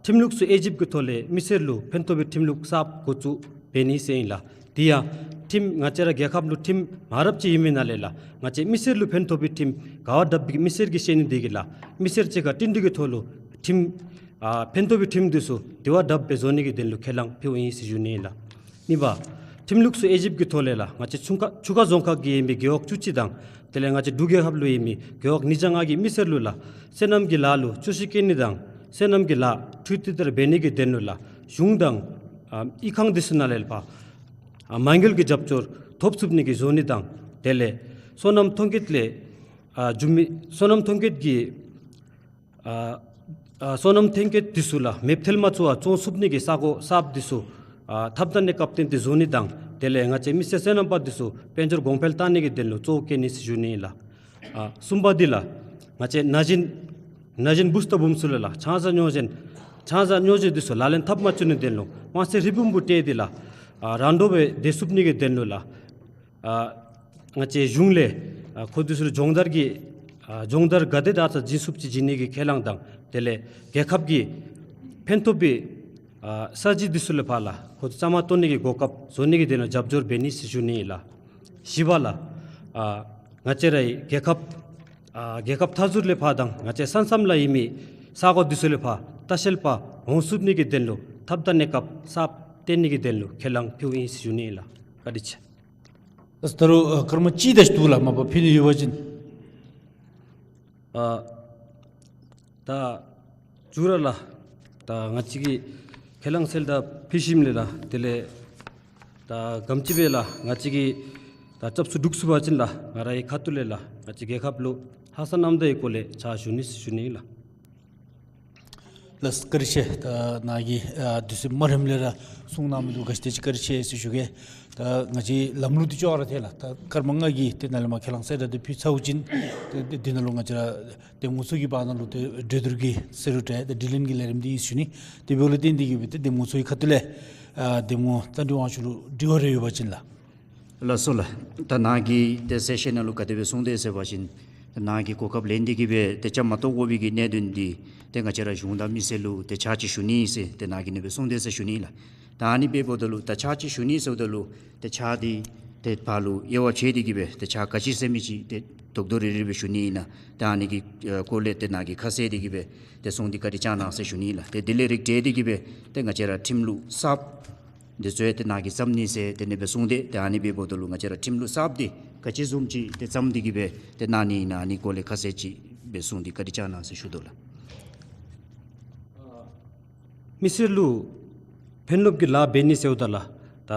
ཁྲིམས་ལུགས་ཚུ་དབྱེ་ཞིབ་ཀྱི་ཐོག་ལས་མི་སེར་ལུ་ཕན་ཐོགས་པའི་ཁྲིམས་ལུགས་གསརཔ་འགོ་བཙུགས་འབད་ནི་ཟེར་ཨིན་ལགས། དེ་ཡང་ཁྲིམས་ང་བཅས་ར་རྒྱལ་ཁབ་ལུ་ཁྲིམས་མང་རབས་ཅིག་ཨིན་མི་ནང་ལས་ལགས་ང་བཅས་མི་སེར་ལུ་ཕན་ཐོགས་པའི་ཁྲིམས་ག་བ་དྲགཔ་སྦེ་མི་སེར་གྱིས་ཤེས་ནི་དེ་གིས་ལགས་མི་སེར་གཅིག་ཁར་བསྟུན་ཏེ་གི་ཐོག་ལུ་ཁྲིམས་ཨ་ཕན་ཐོགས་པའི་ཁྲིམས་འདི་ཚུ་དེ་བ་དྲགཔ་སྦེ་བཟོ་ནི་གི་དོན་ལུ་ཁས་བླངས་ཕུལཝ་ཨིན་ཟེར་ཞུ་ནི་ཨིན་ལགས། གཉིས་པ་ཁྲིམས་ལུགས་ཚུ་དབྱེ་ཞིབ་ཀྱི་ཐོག་ལས་ལགས་ང་བཅས་ཆུ་ཁ་ཆུ་ཁ་རྫོང་ཁག་གི་ཨིན་མི་རྒེད་འོག་བཅུ་གཅིག་དང་དེ་ལས་ང་བཅས་འབྲུག་རྒྱལ་ཁབ་ལུ་ཨིན་མི་རྒེད་འོག་ཉིས་བརྒྱ་ལྔ་གི་མི་སེར་ལུ་ལགས་སོ་ནམ་གྱི་ལཱ་ལུ་བཅུད་ཤུགས་བསྐྱེད་ནི་དང་སོ་ནམ་གྱི་ལཱ་འཕྲུལ་དུས་ལྟར་འབད་ནི་གི་དོན་ལུ་ལགས་གཞུང་དང་ཨ་ཨིན་ཁང་འདི་ཚུ་ནང་ལས་ཕར་ཨ་མ་དངུལ་གྱི་རྒྱབ་སྐྱོར་ཐོབ་ཚུགས་ནི་གི་བཟོ་ནི་དང་དེ་ལས་སོ་ནམ་ཐོན་སྐྱེད་ལས་ཨ་འབྱུང་མི་སོ་ནམ་ཐོན་སྐྱེད་ཀྱི་ཨ་ཨ་སོ་ནམ་ཐོན་སྐྱེད་འདི་ཚུ་ལགས་མེདཔ་ཐལ་མ་ཚུགས་པར་བཙོང་ཚུགས་ནི་གི་ས་གོ་གསརཔ་འདི་ཚུ་ཨ་ཐབས་དང་གནས་སྐབས་བསྟུན་ཏེ་བཟོ་ནི་དང་དེ་ལས་ང་བཅས་མི་སེར་སོ་ནམ་པ་འདི་ཚུ་དཔལ་འབྱོར་གོང་འཕེལ་བཏང་ནི་གི་དོན་ལུ་གཙོ་བོ་བཀལ་ནི་ཟེར་ཞུ་ནི་ཨིན་ལགས། ཨ་གསུམ་པ་འདི་ལགས་ང་བཅས་ན་གཞོན་ན་གཞོན་བུཚ་དང་བུམོ་ཚུ་ལུ་ལགས་ཆང་ས་སྨྱོ་བཞིན་ཆང་ས་སྨྱོ་བཞིན་འདི་ཚུ་ལག་ལེན་འཐབ་མ་བཅུག་ནི་དོན་ལུ་དབང་ཚད་ཧྲིལ་བུམ་བུ་སྤྲོད་དེ་ལགས་ཨ་རང་འདྲོངས་སྦེ་སྡོད་ཚུགས་ནི་གི་དོན་ལུ་ལགས་ཨ་ང་བཅས་གཞུང་ལས་ཨ་ཁོང་འདི་ཚུ་ལུ་སྦྱོང་བརྡར་གྱི་ཨ་སྦྱོང་བརྡར་ག་དེ་དྲག་ཙམ་བྱིན་ཚུགསཔ་ཅིག་བྱིན་ནི་གི་ཁས་བླངས་དང་དེ་ལས་རྒྱལ་ཁབ་ཀྱི་ཕན་ཐོགས་པའི་ཨ་ས་གཞི་འདི་ཚུ་ལས་ཕར་ལགས་ཁོང་ཚུ་བཅའ་མར་གཏོགས་ནི་གི་གོ་སྐབས་བཟོ་ནི་གི་དོན་ལུ་རྒྱབ་སྐྱོར་འབད་ནི་ཟེར་ཞུ་ནི་ཨིན་ལགས། བཞི་པ་ལགས་ཨ་ང་བཅས་རའི་རྒྱལ་ཁབ་ཨ་རྒྱལ་ཁབ་མཐའ་ཟུར་ལས་ཕར་དང་ང་བཅས་ས་མཚམས་ལུ་ཨིན་མི་ས་གོ་འདི་ཚུ་ལས་ཕར་ལྟ་བཤལ་པ་འོང་ཚུགས་ནི་གི་དོན་ལུ་ཐབས་དང་གནས་སྐབས་གསརཔ་བཏོན་ནི་གི་དོན་ལུ་ཁས་བླངས་ཕུལཝ་ཨིན་ཟེར་ཞུ་ནི་ཨིན་ལགས། བཀའ་དྲིན་ཆེ། ད་རུང་ཨ་སྐར་མ་གཅིག་དེ་ཅིག་འདུག་ལགས། མ་པ་ཕུལ་ནི་ཡོད་པ་ཅིན། ཨ་ད་མཇུག་ར་ལགས་ད་ང་བཅས་ཀྱིས་ཁས་བླངས་གསལ་བསྒྲགས་ཕུལ་ཞིནམ་ལས་ལགས་དེ་ལས་ད་ག་དེམ་ཅིག་སྦེ་ལགས་ང་བཅས་ཀྱིས་ད་སྐྱབས་སུ་འགྲོ་ཚུགས་པ་ཅིན་ལགས་ང་རའི་ཁ་ཐུག་ལས་ལགས་ང་བཅས་རྒྱལ་ཁབ་ལུ་ཧ་སག་རྣམ་དག་གི་སྒོ་ལས་ཕྱག་ཞུ་ནི་ཟེར་ཞུ་ནི་ལགས། ལགས་བཀའ་དྲིན་ཆེ། ད་ནཱ་གིས་ཨ་དུས་ཚོད་མ་རནམ་ལས་ར་གསུང་གནང་མི་འདི་ག་ཅི་དེ་ཅིག་བཀའ་དྲིན་ཆེ་ཟེར་ཞུ་གེ། ད་ང་བཅས་ལམ་ལུགས་འདི་ཅོག་ར་འཐད་ལགས། ད་སྐར་མ་ལྔ་གི་ཏེ་ནཱ་ལས་མར་ཁས་བླངས་གསལ་བསྒྲགས་འདི་ཕུལ་ཚརཝ་ཅིག་ཏེ་འདི་ནང་ལུ་ང་བཅས་ར་གདམ་ངོ་ཚུ་གི་བར་ན་ལུ་ཏེ་གྲོས་བསྡུར་གྱི་ཟེར་རུང་འདྲ་ཏེ་དྲི་ལན་གྱི་ལས་རིམ་འདི་ཨིན་ཟེར་ཞུ་ནི། དེ་འབདཝ་ལས་བརྟེན་ཏེ་གིས་སྦེ་ཏེ་གདམ་ངོ་ཚུ་གི་ཁ་ཐུག་ལས་ཨ་གདམ་ངོ་རྟ་མགྲིན་དབང་ཕྱུག་ལུ་དྲི་བ་རེ་ཡོད་པ་ཅིན་ལགས། ལགས་སོ་ལགས། ད་ནཱ་གིས་ཏེ་གསལ་བཤད་ནང་ལུ་ག་དེ་སྦེ་གསུངས་དེས་ཟེར་བ་ཅིན་ ནཱ་གི་གོ་སྐབས་ལེན་ཏེ་གི་སྦེ་ཏེ་བཅའ་མར་གཏོགས་དགོ་པའི་གི་གནད་དོན་འདི་ཏེ་ང་བཅས་ར་གཞུང་དང་མི་སེར་ལུ་ཏེ་ཕྱག་ཕྱིད་ཞུ་ནི་ཟེར་ཏེ་ནཱ་གི་ཨ་ནི་སྦེ་གསུངས་ཏེ་ཟེར་ཞུ་ནི་ལགས། ད་ཨ་ནི་འབདཝ་ད་ལུ་ད་ཕྱག་ཕྱིད་ཞུ་ནི་ཟེརཝ་ད་ལུ་ཏེ་ཕྱག་འདི་ཏེ་ཕར་ལུ་དབྱེ་བ་ཕྱེ་སྟེ་གི་སྦེ་ཏེ་ཕྱག་ག་ཅི་ཟེར་མི་ཅིག་ཏེ་དོག་དོག་རེ་རེ་སྦེ་ཞུ་ནི་ཨིན་ན། ད་ཨ་ནི་གི་ཨ་སྐོར་ལས་ཏེ་ནཱ་གིས་ཁ་གསལ་ཏེ་གི་སྦེ་ཏེ་གསུངས་ཏེ་བཀའ་དྲིན་བསྐྱང་གནང་ཟེར་ཞུ་ནི་ལགས། ཏེ་དེ་ལས་རིགས་བསྒྲེས་ཏེ་གི་སྦེ་ཏེ་ང་བཅས་ར་ཁྲིམས་ལུགས་གསརཔ་འདི་ཚུ་ཡང་ཏེ་ནཱ་གིས་བརྩམ་ནི་ཟེར་ཏེ་ཨ་ནི་སྦེ་གསུངས་ཏེ། ཏེ་ཨ་ནི་འབདཝ་ད་ལུ་ང་བཅས་ར་ཁྲིམས་ལུགས་གསརཔ་འདི་ག་ཅི་བཟུམ་ཅིག་ཏེ་བརྩམས་ཏེ་གི་སྦེ་ཏེ་གནང་ནི་ཨིན་ན། ཨ་ནི་སྐོར་ལས་ཁ་གསལ་ཅིག་སྦེ་གསུངས་ཏེ་བཀའ་དྲིན་བསྐྱང་གནང་ཟེར་ཞུ་དོ་ལགས། མི་སེར་ལུ་ཕན་རློབས་ཀྱི་ལཱ་འབད་ནི་ཟེརཝ་ད་ལགས། ད་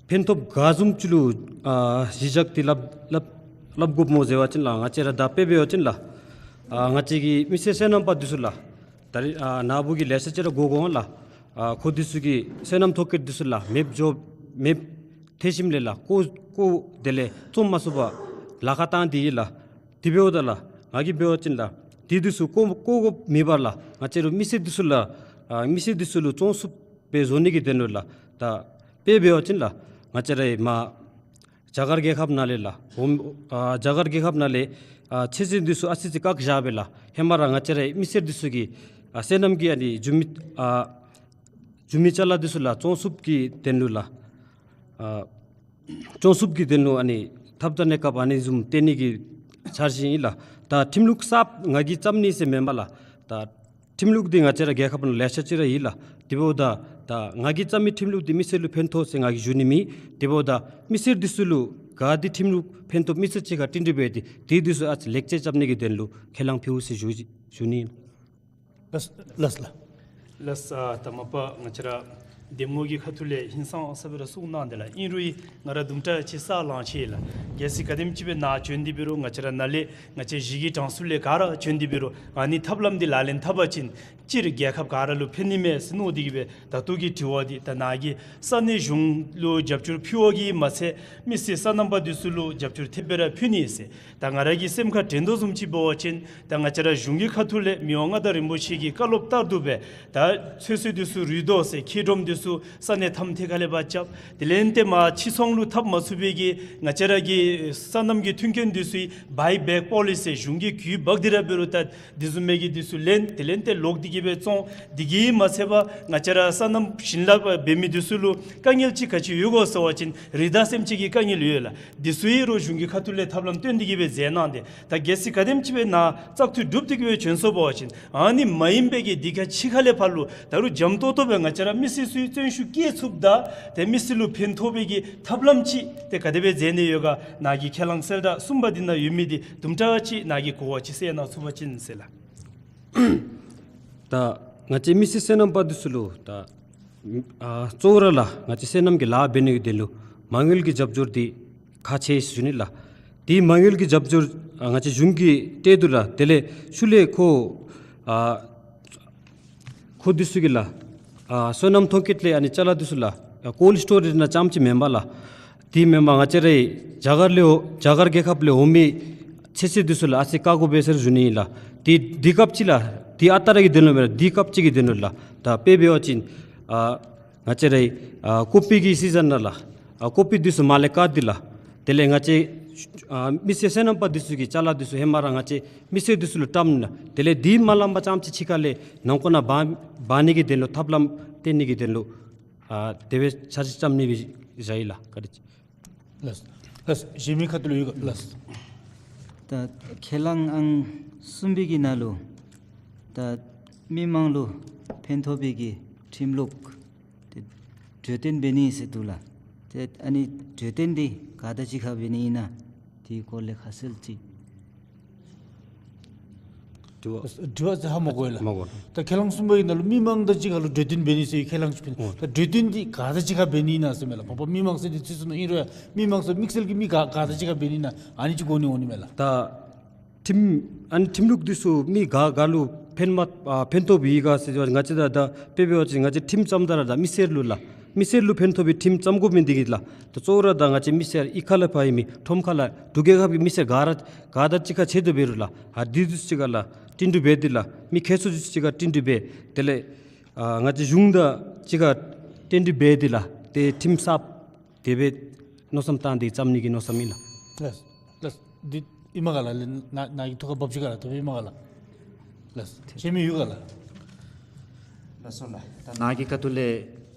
ཕན་ཐོགས་ག་བཟུམ་ཅིག་ལུ་ཨ་གཞི་བཞག་སྟེ་སླབ་སླབ་སླབ་དགོཔ་སྨོ་ཟེར་བ་ཅིན་ལགས། ང་བཅས་ར་ད་དཔེ་འབད་བ་ཅིན་ལགས། ཨ་ང་བཅས་ཀྱི་མི་སེར་སོ་ནམ་པ་འདི་ཚུ་ལགས། ད་རེས་ཨ་ནཱ་བུ་གིས་ལེ་ཤ་ཅིག་ར་གོ་གོ་འོང་ལགས། ཨ་ཁོ་འདི་ཚུ་གིས་སོ་ནམ་ཐོ་བཀོད་འདི་ཚུ་ལགས་མེདཔ་འགྱོ་མེདཔ་ཐལ་ཞིནམ་ལས་ལགས་བརྐོ་བརྐོ་དེ་ལས་བཙོང་མ་ཚུགས་པར་ལཱ་ཁག་བཏང་སྟེ་ཡོད་ལགས། དེ་འབདཝ་ད་ལགས་ང་གིས་འབད་བ་ཅིན་ལགས་དེ་འདི་ཚུ་བརྐོ་བརྐོ་དགོཔ་མེད་པར་ལགས་ང་བཅས་ར་མི་སེར་འདི་ཚུ་ལགས་ཨ་མི་སེར་འདི་ཚུ་ལུ་བཙོང་ཚུགསཔ་སྦེ་བཟོ་ནི་གི་དོན་ལུ་ལགས། ད་དཔེ་འབད་བ་ཅིན་ལགས་ང་བཅས་ར་མར་རྒྱ་གར་རྒྱལ་ཁབ་ནང་ལས་ལགས་ཧོམ་ཨ་རྒྱ་གར་རྒྱལ་ཁབ་ནང་ལས་ཨ་ཚོད་བསྲེ་འདི་ཚུ་ཨ་ཙི་ཅིག་བཀག་བཞག་སྦེ་ལགས་ཧེ་མ་ར་ང་བཅས་ར་མི་སེར་འདི་ཚུ་གིས་ཨ་སོ་ནམ་གྱི་ཨ་ནི་རྒྱུ་མི་ཨ་རྒྱུ་མི་ཅ་ལ་འདི་ཚུ་ལགས་བཙོང་ཚུགསཔ་གི་དོན་ལུ་ལགས་ཨ་བཙོང་ཚུགསཔ་གི་དོན་ལུ་ཨ་ནི་ཐབས་དང་གནས་སྐབས་ཨ་ནི་བཟུམ་སྟོན་ནི་གི་འཆར་གཞི་ཨིན་ལགས། ད་ཁྲིམས་ལུགས་གསརཔ་ང་གིས་བརྩམ་ནི་ཟེར་མེན་པར་ལགས། ད་ཁྲིམས་ལུགས་འདི་ང་བཅས་ར་རྒྱལ་ཁབ་ནང་ལེ་ཤ་ཅིག་ར་ཡོད་ལགས། དེ་འབདཝ་ད་ད་ང་གིས་བརྩམ་མི་ཁྲིམས་ལུགས་འདི་མི་སེར་ལུ་ཕན་ཐོགས་ཟེར་ང་གིས་ཞུ་ནི་མེད། དེ་འབདཝ་ད་མི་སེར་འདི་ཚུ་ལུ་ག་འདི་ཁྲིམས་ལུགས་ཕན་ཐོགས་མི་སེར་ཅིག་ཁར་བསྟུན་གྲོས་འབད་དེ་དེ་འདི་ཚུ་ཨ་ཙི་ལེགས་བཅོས་རྐྱབ་ནི་གི་དོན་ལུ་ཁས་བླངས་ཕུལཝ་ཟེར་ཞུ་ཞུ་ནི་ཨིན། ལགས་ལགས་ལགས། ལགས། ཨ་ད་མ་པ་ང་བཅས་ར་འདེམས་ངོ་གི་ཁ་ཐུག་ལས་ཧིང་སངས་ས་སྦེ་ར་གསུངས་གནང་དེ་ལགས། ཨིན་རུང་ང་ར་དུམ་གྲ་ཅིག་ས་ལང་ཆེ་ལགས། གལ་སྲིད་ག་དེམ་ཅིག་སྦེ་ནཱ་བྱོན་ཏེ་འབད་རུང་ང་བཅས་ར་ནཱ་ལས་ང་བཅས་གཞིས་ཀྱི་གྲངས་སུ་ལས་ག་ར་བྱོན་ཏེ་འབད་རུང་ཨ་ནི་ཐབས་ལམ་འདི་ལག་ལེན་འཐབ་པ་ཅིན་སྤྱིར་རྒྱལ་ཁབ་ག་ར་ལུ་ཕན་ནི་མས་ཟེར་མནོ་སྟེ་གི་སྦེ་ད་ལྟོ་གི་དྲི་བ་འདི་ད་ནཱ་གིས་ས་གནས་གཞུང་ལུ་རྒྱབ་སྐྱོར་ཕུལ་བ་གིས་མ་ཚད་མི་སེར་སོ་ནམ་པ་འདི་ཚུ་ལུ་རྒྱབ་སྐྱོར་ཐེབས་སྦེ་ར་ཕུལ་ནི་ཟེར་ད་ང་ར་གི་སེམས་ཁར་དྲན་དོ་བཟུམ་ཅིག་འབད་བ་ཅིན་ད་ང་བཅས་ར་གཞུང་གི་ཁ་ཐུག་ལས་མི་དབང་མངའ་བདག་རིན་པོ་ཆེ་གི་བཀའ་སློབ་ལྟར་དུ་སྦེ་ད་ཚོད་བསྲེ་འདི་ཚུ་རུལ་དོ་ཟེར་འཁྱེག་སྒྲོམ་འདི་ཚུ་ས་གནས་ཐམ་ཐད་ཁ་ལས་ཕར་རྐྱབ། དེ་ལས་ཏེ་མར་ཕྱིར་ཚོང་ལུ་འཐབ་མ་ཚུགས་པའི་གི་ང་བཅས་ར་གི་སོ་ནམ་གྱི་མཐུན་རྐྱེན་འདི་ཚུ་བའི་བེག་པོ་ལི་སི་གཞུང་གིས་གུ་འབག་སྟེ་ར་འབད་རུང་ད་དེ་བཟུམ་མའི་གི་འདི་ཚུ་ལེན། དེ་ལས་ཏེ་ལོག་སྟེ་གི་སྦེ་བཙོང་། དེ་གིས་མ་ཚད་པར་ང་བཅས་ར་སོ་ནམ་བྱིན་རླབས་འབད་མི་འདི་ཚུ་ལུ་དཀའ་ངལ་ཅིག་ག་ཅི་ཡོད་གོ་ཟེར་བ་ཅིན་རི་དྭགས་སེམས་ཅན་གྱི་དཀའ་ངལ་ཡོད་ལགས། འདི་ཚུ་ཡང་རོགས་གཞུང་གི་ཁ་ཐུག་ལས་ཐབས་ལམ་སྟོན་ཏེ་གི་སྦེ་མཛད་གནང་སྟེ་ད་གལ་སྲིད་ག་དེམ་ཅིག་སྦེ་ནཱ་བཙག་འཐུ་གྲུབ་སྟེ་གི་སྦེ་བྱོན་སོང་པ་ཅིན་ཨ་ནི་མ་ཨིན་པའི་གི་དེ་ཁ་ཕྱི་ཁ་ལས་ཕར་ལུ་ད་རུང་འཇམ་ཏོག་ཏོ་སྦེ་ང་བཅས་ར་མི་སེར་ཚུ་བརྩོན་ཤུགས་བསྐྱེད་ཚུགསཔ་དང་ཏེ་མི་སེར་ལུ་ཕན་ཐོགས་པའི་གི་ཐབས་ལམ་ཅིག་ཏེ་ག་དེ་སྦེ་མཛད་ནི་ཡོད་ག་ནཱ་གི་ཁས་བླངས་གསལ་བསྒྲགས་གསུམ་པ་འདི་ནང་ཡོད་མི་འདི་དུམ་གྲ་ཅིག་ནཱ་གིས་གོ་བ་ཅིག་གསལ་གནང་ཚུགས་པ་ཅིན་ཟེར་ལགས། ད་ང་བཅས་མི་སེར་སོ་ནམ་པ་འདི་ཚུ་ལུ་ད་ཨ་གཙོ་བོ་ར་ལགས་ང་བཅས་སོ་ནམ་གྱི་ལཱ་འབད་ནི་གི་དོན་ལུ་མ་དངུལ་གྱི་རྒྱབ་སྐྱོར་འདི་ཁག་ཆེ་ཟེར་ཞུ་ནི་ལགས། དེ་མ་དངུལ་གྱི་རྒྱབ་སྐྱོར་ཨ་ང་བཅས་གཞུང་གིས་སྤྲོད་དོ་ལགས། དེ་ལས་ཤུལ་ལས་ཁོ་ཨ་ཁོ་འདི་ཚུ་གིས་ལགས་ཨ་སོ་ནམ་ཐོན་སྐྱེད་ལས་ཨ་ནི་ཅ་ལ་འདི་ཚུ་ལགས་ཨ་ཀོལཌ་སི་ཊོ་རེཇ་ནང་རྐྱངམ་ཅིག་མེན་པར་ལགས། དེ་མེན་པར་ང་བཅས་རའི་རྒྱ་གར་ལས་འོ་རྒྱ་གར་རྒྱལ་ཁབ་ལས་འོང་མི་ཚོད་བསྲེ་འདི་ཚུ་ལགས་ཨ་ཙི་བཀག་དགོ་པས་ཟེར་ཞུ་ནི་ཨིན་ལགས། དེ་དེ་སྐབས་ཅིག་ལགས་དེ་ཨ་རྟག་ར་གི་དོན་ལུ་མེན་དེ་སྐབས་ཅིག་གི་དོན་ལུ་ལགས། ད་དཔེ་འབད་བ་ཅིན་ཨ་ང་བཅས་རའི་ཨ་ཀོ་པི་གི་སི་ཛན་ནང་ལགས་ཨ་ཀོ་པི་འདི་ཚུ་མར་ལས་བཀག་སྟེ་ལགས། དེ་ལས་ང་བཅས་ཨ་མི་སེར་སོ་ནམ་པ་འདི་ཚུ་གི་ཅ་ལ་འདི་ཚུ་ཧེ་མ་ར་ང་བཅས་མི་སེར་འདི་ཚུ་ལུ་བཀྲམ་ནི་ལགས། དེ་ལས་དེ་མ་ལངམ་པ་རྐྱངམ་ཅིག་ཕྱི་ཁ་ལས་ནང་འཁོད་ནང་འབག་འབག་ནི་གི་དོན་ལུ་ཐབས་ལམ་སྟོན་ནི་གི་དོན་ལུ་ཨ་དེ་སྦེ་འཆར་གཞི་བརྩམ་ནི་སྦེ་བཞག་ཡི་ལགས། བཀའ་དྲིན་ཆེ། ལགས་ལགས། གཞན་མི་ཁ་ཐུག་ལུ་ཡོད་ག་ལགས། ད་ཁས་བླངས་ཨང་གསུམ་པའི་གི་ནང་ལུ་ད་མི་མང་ལུ་ཕན་ཐོགས་པའི་གི་ཁྲིམས་ལུགས་ཏེ་གྲོས་བསྟུན་འབད་ནི་ཟེར་འདུག་ལགས། ཏེ་ཨ་ནི་གྲོས་བསྟུན་འདི་ག་དང་གཅིག་ཁར་འབད་ནི་ཨིན་ན་དེའི་སྐོར་ལས་ཁ་གསལ་ཅིག། དྲི་བ་དྲི་བ་ཟེར་ཧ་མ་གོ་ཡི་ལགས། མ་གོ་ལགས། ད་ཁས་བླངས་གསུམ་པའི་ནང་ལུ་མི་མང་དང་གཅིག་ཁར་ལུ་གྲོས་བསྟུན་འབད་ནི་ཟེར་ཁས་བླངས་ཅིག་འབད་ནི། ཨོ། ད་གྲོས་བསྟུན་འདི་ག་དང་གཅིག་ཁར་འབད་ནི་ཨིན་ན་ཟེར་མས་ལགས། མ་པ་མི་མང་ཟེར་འདི་ཚུད་སོ་ནུག། ཨིན་རུང་ཡང་མི་མང་ཟེར་དམིགས་བསལ་གྱི་མི་ག་ག་དང་གཅིག་ཁར་འབད་ནི་ཨིན་ན་ཨ་ནི་ཅིག་གོ་ནི་འོང་ནི་མས་ལགས། ད་ཁྲིམས་ཨ་ནི་ཁྲིམས་ལུགས་འདི་ཚུ་མི་ག་ག་ལུ་ཕན་མ་ཨ་ཕན་ཐོགས་པའི་ག་ཟེར་ང་བཅས་ད་ད་དཔེ་འབད་བ་ཅིན་ང་བཅས་ཁྲིམས་བརྩམ་ད་ར་ད་མི་སེར་ལུ་ལགས། མི་སེར་ལུ་ཕན་ཐོགས་པའི་ཁྲིམས་བརྩམ་དགོ་མི་འདི་གིས་ལགས། ད་གཙོ་བོ་ར་ད་ང་བཅས་མི་སེར་གཡུས་ཁ་ལས་ཕར་ཡོད་མི་ཁྲོམ་ཁ་ལས་འབྲུག་རྒྱལ་ཁབ་ཀྱི་མི་སེར་ག་ར་ག་དང་གཅིག་ཁར་ཕྱད་དེ་འབད་རུང་ལགས། ཨ་འདི་འདི་ཚུ་གཅིག་ཁར་ལགས་བསྟུན་གྲོས་འབད་དེ་ལགས། མི་ཁྱད་མཚར་འདི་ཚུ་གཅིག་ཁར་བསྟུན་གྲོས་འབད་དེ་ལས་ཨ་ང་བཅས་གཞུང་དང་གཅིག་ཁར་བསྟུན་གྲོས་འབད་དེ་ལགས་ཏེ་ཁྲིམས་གསརཔ་དེ་སྦེ་མནོ་བསམ་བཏང་སྟེ་བརྩམ་ནི་གི་མནོ་བསམ་ཨིན་ལགས། ལགས་ལགས། འདི་ ཨིནམ་ག་ལགས། ལགས་ན་ན་གི་ཐུགས་ཁར་བབས་ཅི་ག་ལགས། ཐོབ་ཨིནམ་ག་ལགས། ལགས་སོ། ཁྱད་མེད་ཡོད་ག་ལགས། ལགས་སོ་ལགས། ད་ན་གི་ཁ་ཐུག་ལས་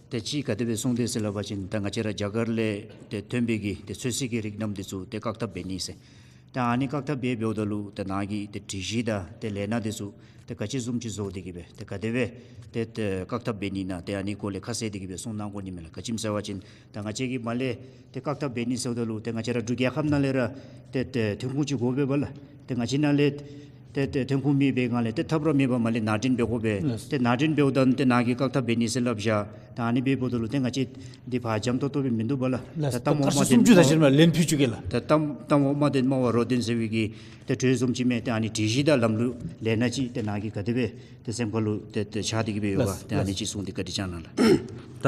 ཏེ་ཅིག་ག་དེ་སྦེ་གསུངས་དེས་ཟེར་སླབ་པ་ཅིན་ད་ང་བཅས་ར་རྒྱ་གར་ལས་ཏེ་ཐོན་པའི་གི་ཏེ་ཚོད་བསྲེ་གི་རིགས་རྣམས་དེ་ཚུ་ཏེ་བཀག་ཐབས་འབད་ནི་ཟེར། ད་ཨ་ནི་བཀག་ཐབས་འབད་འབདཝ་ད་ལུ་ཏེ་ན་གི་ཏེ་དྲི་གཞི་དང་ཏེ་ལས་སྣ་དེ་ཚུ་ཏེ་ག་ཅི་བཟུམ་ཅིག་བཟོ་སྟེ་གི་སྦེ་ཏེ་ག་དེ་སྦེ་ཏེ་ཏེ་བཀག་ཐབས་འབད་ནི་ན་ཏེ་ཨ་ནི་སྐོར་ལས་ཁ་གསལ་ཏེ་གི་སྦེ་གསུང་གནང་དགོ་ནི་མས་ལགས། ག་ཅི་སྨོ་ཟེར་བ་ཅིན་ད་ང་བཅས་ཀྱིས་མར་ལས་ཏེ་བཀག་ཐབས་འབད་ནི་ཟེརཝ་ད་ལུ་ཏེ་ང་བཅས་ར་འབྲུག་རྒྱལ་ཁབ་ནང་ལས་ར་ཏེ་ཏེ་ཐོན་ཁུངས་ཅིག་དགོ་པས་ལགས། ཏེ་ང་བཅས་ནང་ལས་ཏེ་ཏེ་ཐོན་ཁུངས་མེད་པའི་སྒང་ལས་ཏེ་ཐབས་ར་མེད་པར་མར་ལས་ནང་འདྲེན་འབད་དགོ་པས། ལགས། ཏེ་ནང་འདྲེན་འབདཝ་ད་ཏེ་ན་གི་བཀག་ཐབས་འབད་ནི་ཟེར་སླབ་བཞག། ད་ཨ་ནི་འབདཝ་ད་ལུ་ཏེ་ང་བཅས་འདི་ཕར་འཇམ་ཏོང་ཏོ་སྦེ་མིན་འདུག་པ་ལགས། ལགས། ད་གཏམ་ད་འོག་མ་དཀར་ཆག་སུམ་ཅུ་དེ་ད་ཕྱིར་མར་ལན་ཕུལ་བཅུག་གེ་ལགས། ད་གཏམ་གཏམ་འོག་མ་དེ་སྨྲ་བ་རོ་འདོན་ཟེར་བའི་གི་ཏེ་གྲོས་བཟུམ་ཅིག་མས། ཏེ་ཨ་ནི་དྲི་གཞི་དང་ལམ་ལུགས་ལས་སྣ་ཅིག་ཏེ་ན་གི་ག་དེ་སྦེ་ཏེ་སེམས་ཁ་ལུ་ཏེ་ཏེ་ཆགས་ཏེ་གི་སྦེ་ཡོད་ག། ལགས། ཏེ་ཨ་ནི་ཅིག་གསུངས་ཏེ་བཀའ་དྲིན་བསྐྱང་གནང་ལགས། ད་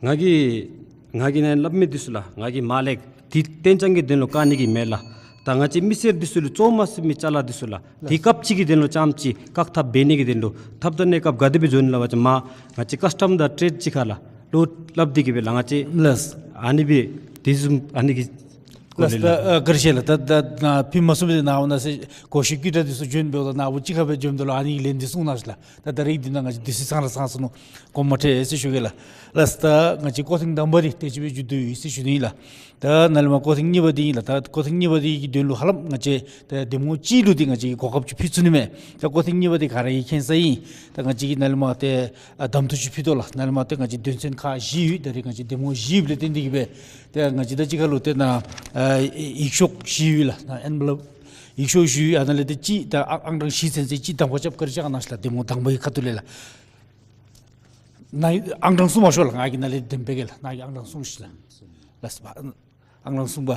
ང་གིས་ང་གིས་ནཱ་སླབ་མི་འདི་ཚུ་ལགས། ང་གིས་མར་ལས་འདི་གཏན་འཇགས་ཀྱི་དོན་ལུ་བཀག་ནི་གི་མེད་ལགས། ད་ང་བཅས་མི་སེར་འདི་ཚུ་ལུ་བཙོང་མ་ཟུན་མི་ཅ་ལ་འདི་ཚུ་ལགས། འདི་སྐབས་ཅིག་གི་དོན་ལུ་རྐྱངམ་ཅིག་བཀག་ཐབས་འབད་ནི་གི་དོན་ལུ་ཐབས་དང་གནས་སྐབས་ག་དེ་སྦེ་འཛོལ་ནི་སླབ་པ་ཅིན་མར་ང་བཅས་ཀཱསི་ཊམ་དང་ཊེཌ་ཅིག་ཁར་ལགས་ལོག་སླབ་སྟེ་གི་སྦེ་ལགས། ང་བཅས་ལགས། ཨ་ནི་སྦེ་དེ་བཟུམ་ཨ་ནི་གི་ལགས། ད་ཨ་བཀྲིན་ཆེ་ལགས། ད་ད་ནཱ་ཕུལ་མ་ཚུགས་པའི་ནང་འོང་ན་ཟེར་གོ་ཤེས་ཀྱི་དྲ་འདི་ཚུ་བྱོན་འབདཝ་ད་ནཱ་བུ་གཅིག་ཁར་སྦེ་བྱོནམ་ད་ལུ་ཨ་ནི་ལན་འདི་གསུང་གནང་ཤིག་ལགས། ད་ད་རིས་འདི་ནང་ང་བཅས་དུས་ཚོད་ཚང་ར་ཚང་སོ་ནུག། དགོངསམ་མ་ཁྲེལ་ཟེར་ཞུ་གེ་ལགས། ལགས། ད་ང་བཅས་སྐོར་ཐེངས་དང་པ་འདི་དེ་ཅིག་སྦེ་མཇུག་བསྡུ་ཡི་ཟེར་ཞུ་ནི་ལགས། ད་ནཱ་ལས་མར་སྐོར་ཐེངས་གཉིས་པ་འདི་ཨིན་ལགས། ད་སྐོར་ཐེངས་གཉིས་པ་འདི་གི་དོན་ལུ་ཧ་ལམ་ང་བཅས་ད་འདེམས་ངོ་གཅིག་ལུ་འདི་ང་བཅས་ཀྱིས་གོ་སྐབས་ཅིག་ཕུལ་ཚུགས་ནི་མས། ད་སྐོར་ཐེངས་གཉིས་པ་འདི་ག་ར་གིས་མཁྱེན་ས་ཨིན། ད་ང་བཅས་ཀྱིས་ནཱ་ལས་མར་ཏེ་ཨ་གདམ་འཐུ་ཅིག་ཕུལ་དོ་ལགས། ནཱ་ལས་མར་ཏེ་ང་བཅས་དོན་ཚན་ཁག་བཞི་ཡོད། ད་རེས་ང་བཅས་འདེམས་ངོ་བཞི་ཡོདཔ་ལས་བརྟེན་ཏེ་གི་སྦེ་ཏེ་ང་བཅས་ད་གཅིག་ཁར་ལུ་ཏེ་ནཱ་ཨ་ཡིག་ཤོག་བཞི་ཡོད་ལགས། ནཱ་ཨེན་བེ་ལོབ་ཡིག་ཤོག་བཞི་ཡོད། ཨ་ནཱ་ལས་ཏེ་གཅིག་ད་ཨ་ཨང་གྲངས་བཞི་ཚུན་ཚོད་ཅིག་གདམ་ཁ་རྐྱབ་བཀའ་དྲིན་བསྐྱང་གནང་ཤིག་ལགས། འདེམས་ངོ་དང་པའི་ཁ་ཐུག་ལས་ལགས། ནཱ་ཨང་གྲངས་གསུམ་པ་ཤོག་ལགས། ང་གིས་ནཱ་ལས་འདེམས་འབད་གེ་ལགས། ནཱ་གིས་ཨང་གྲངས་གསུམ་ཤིག་ལགས། ལགས་སོ། ཨང་གྲངས་གསུམ་པ།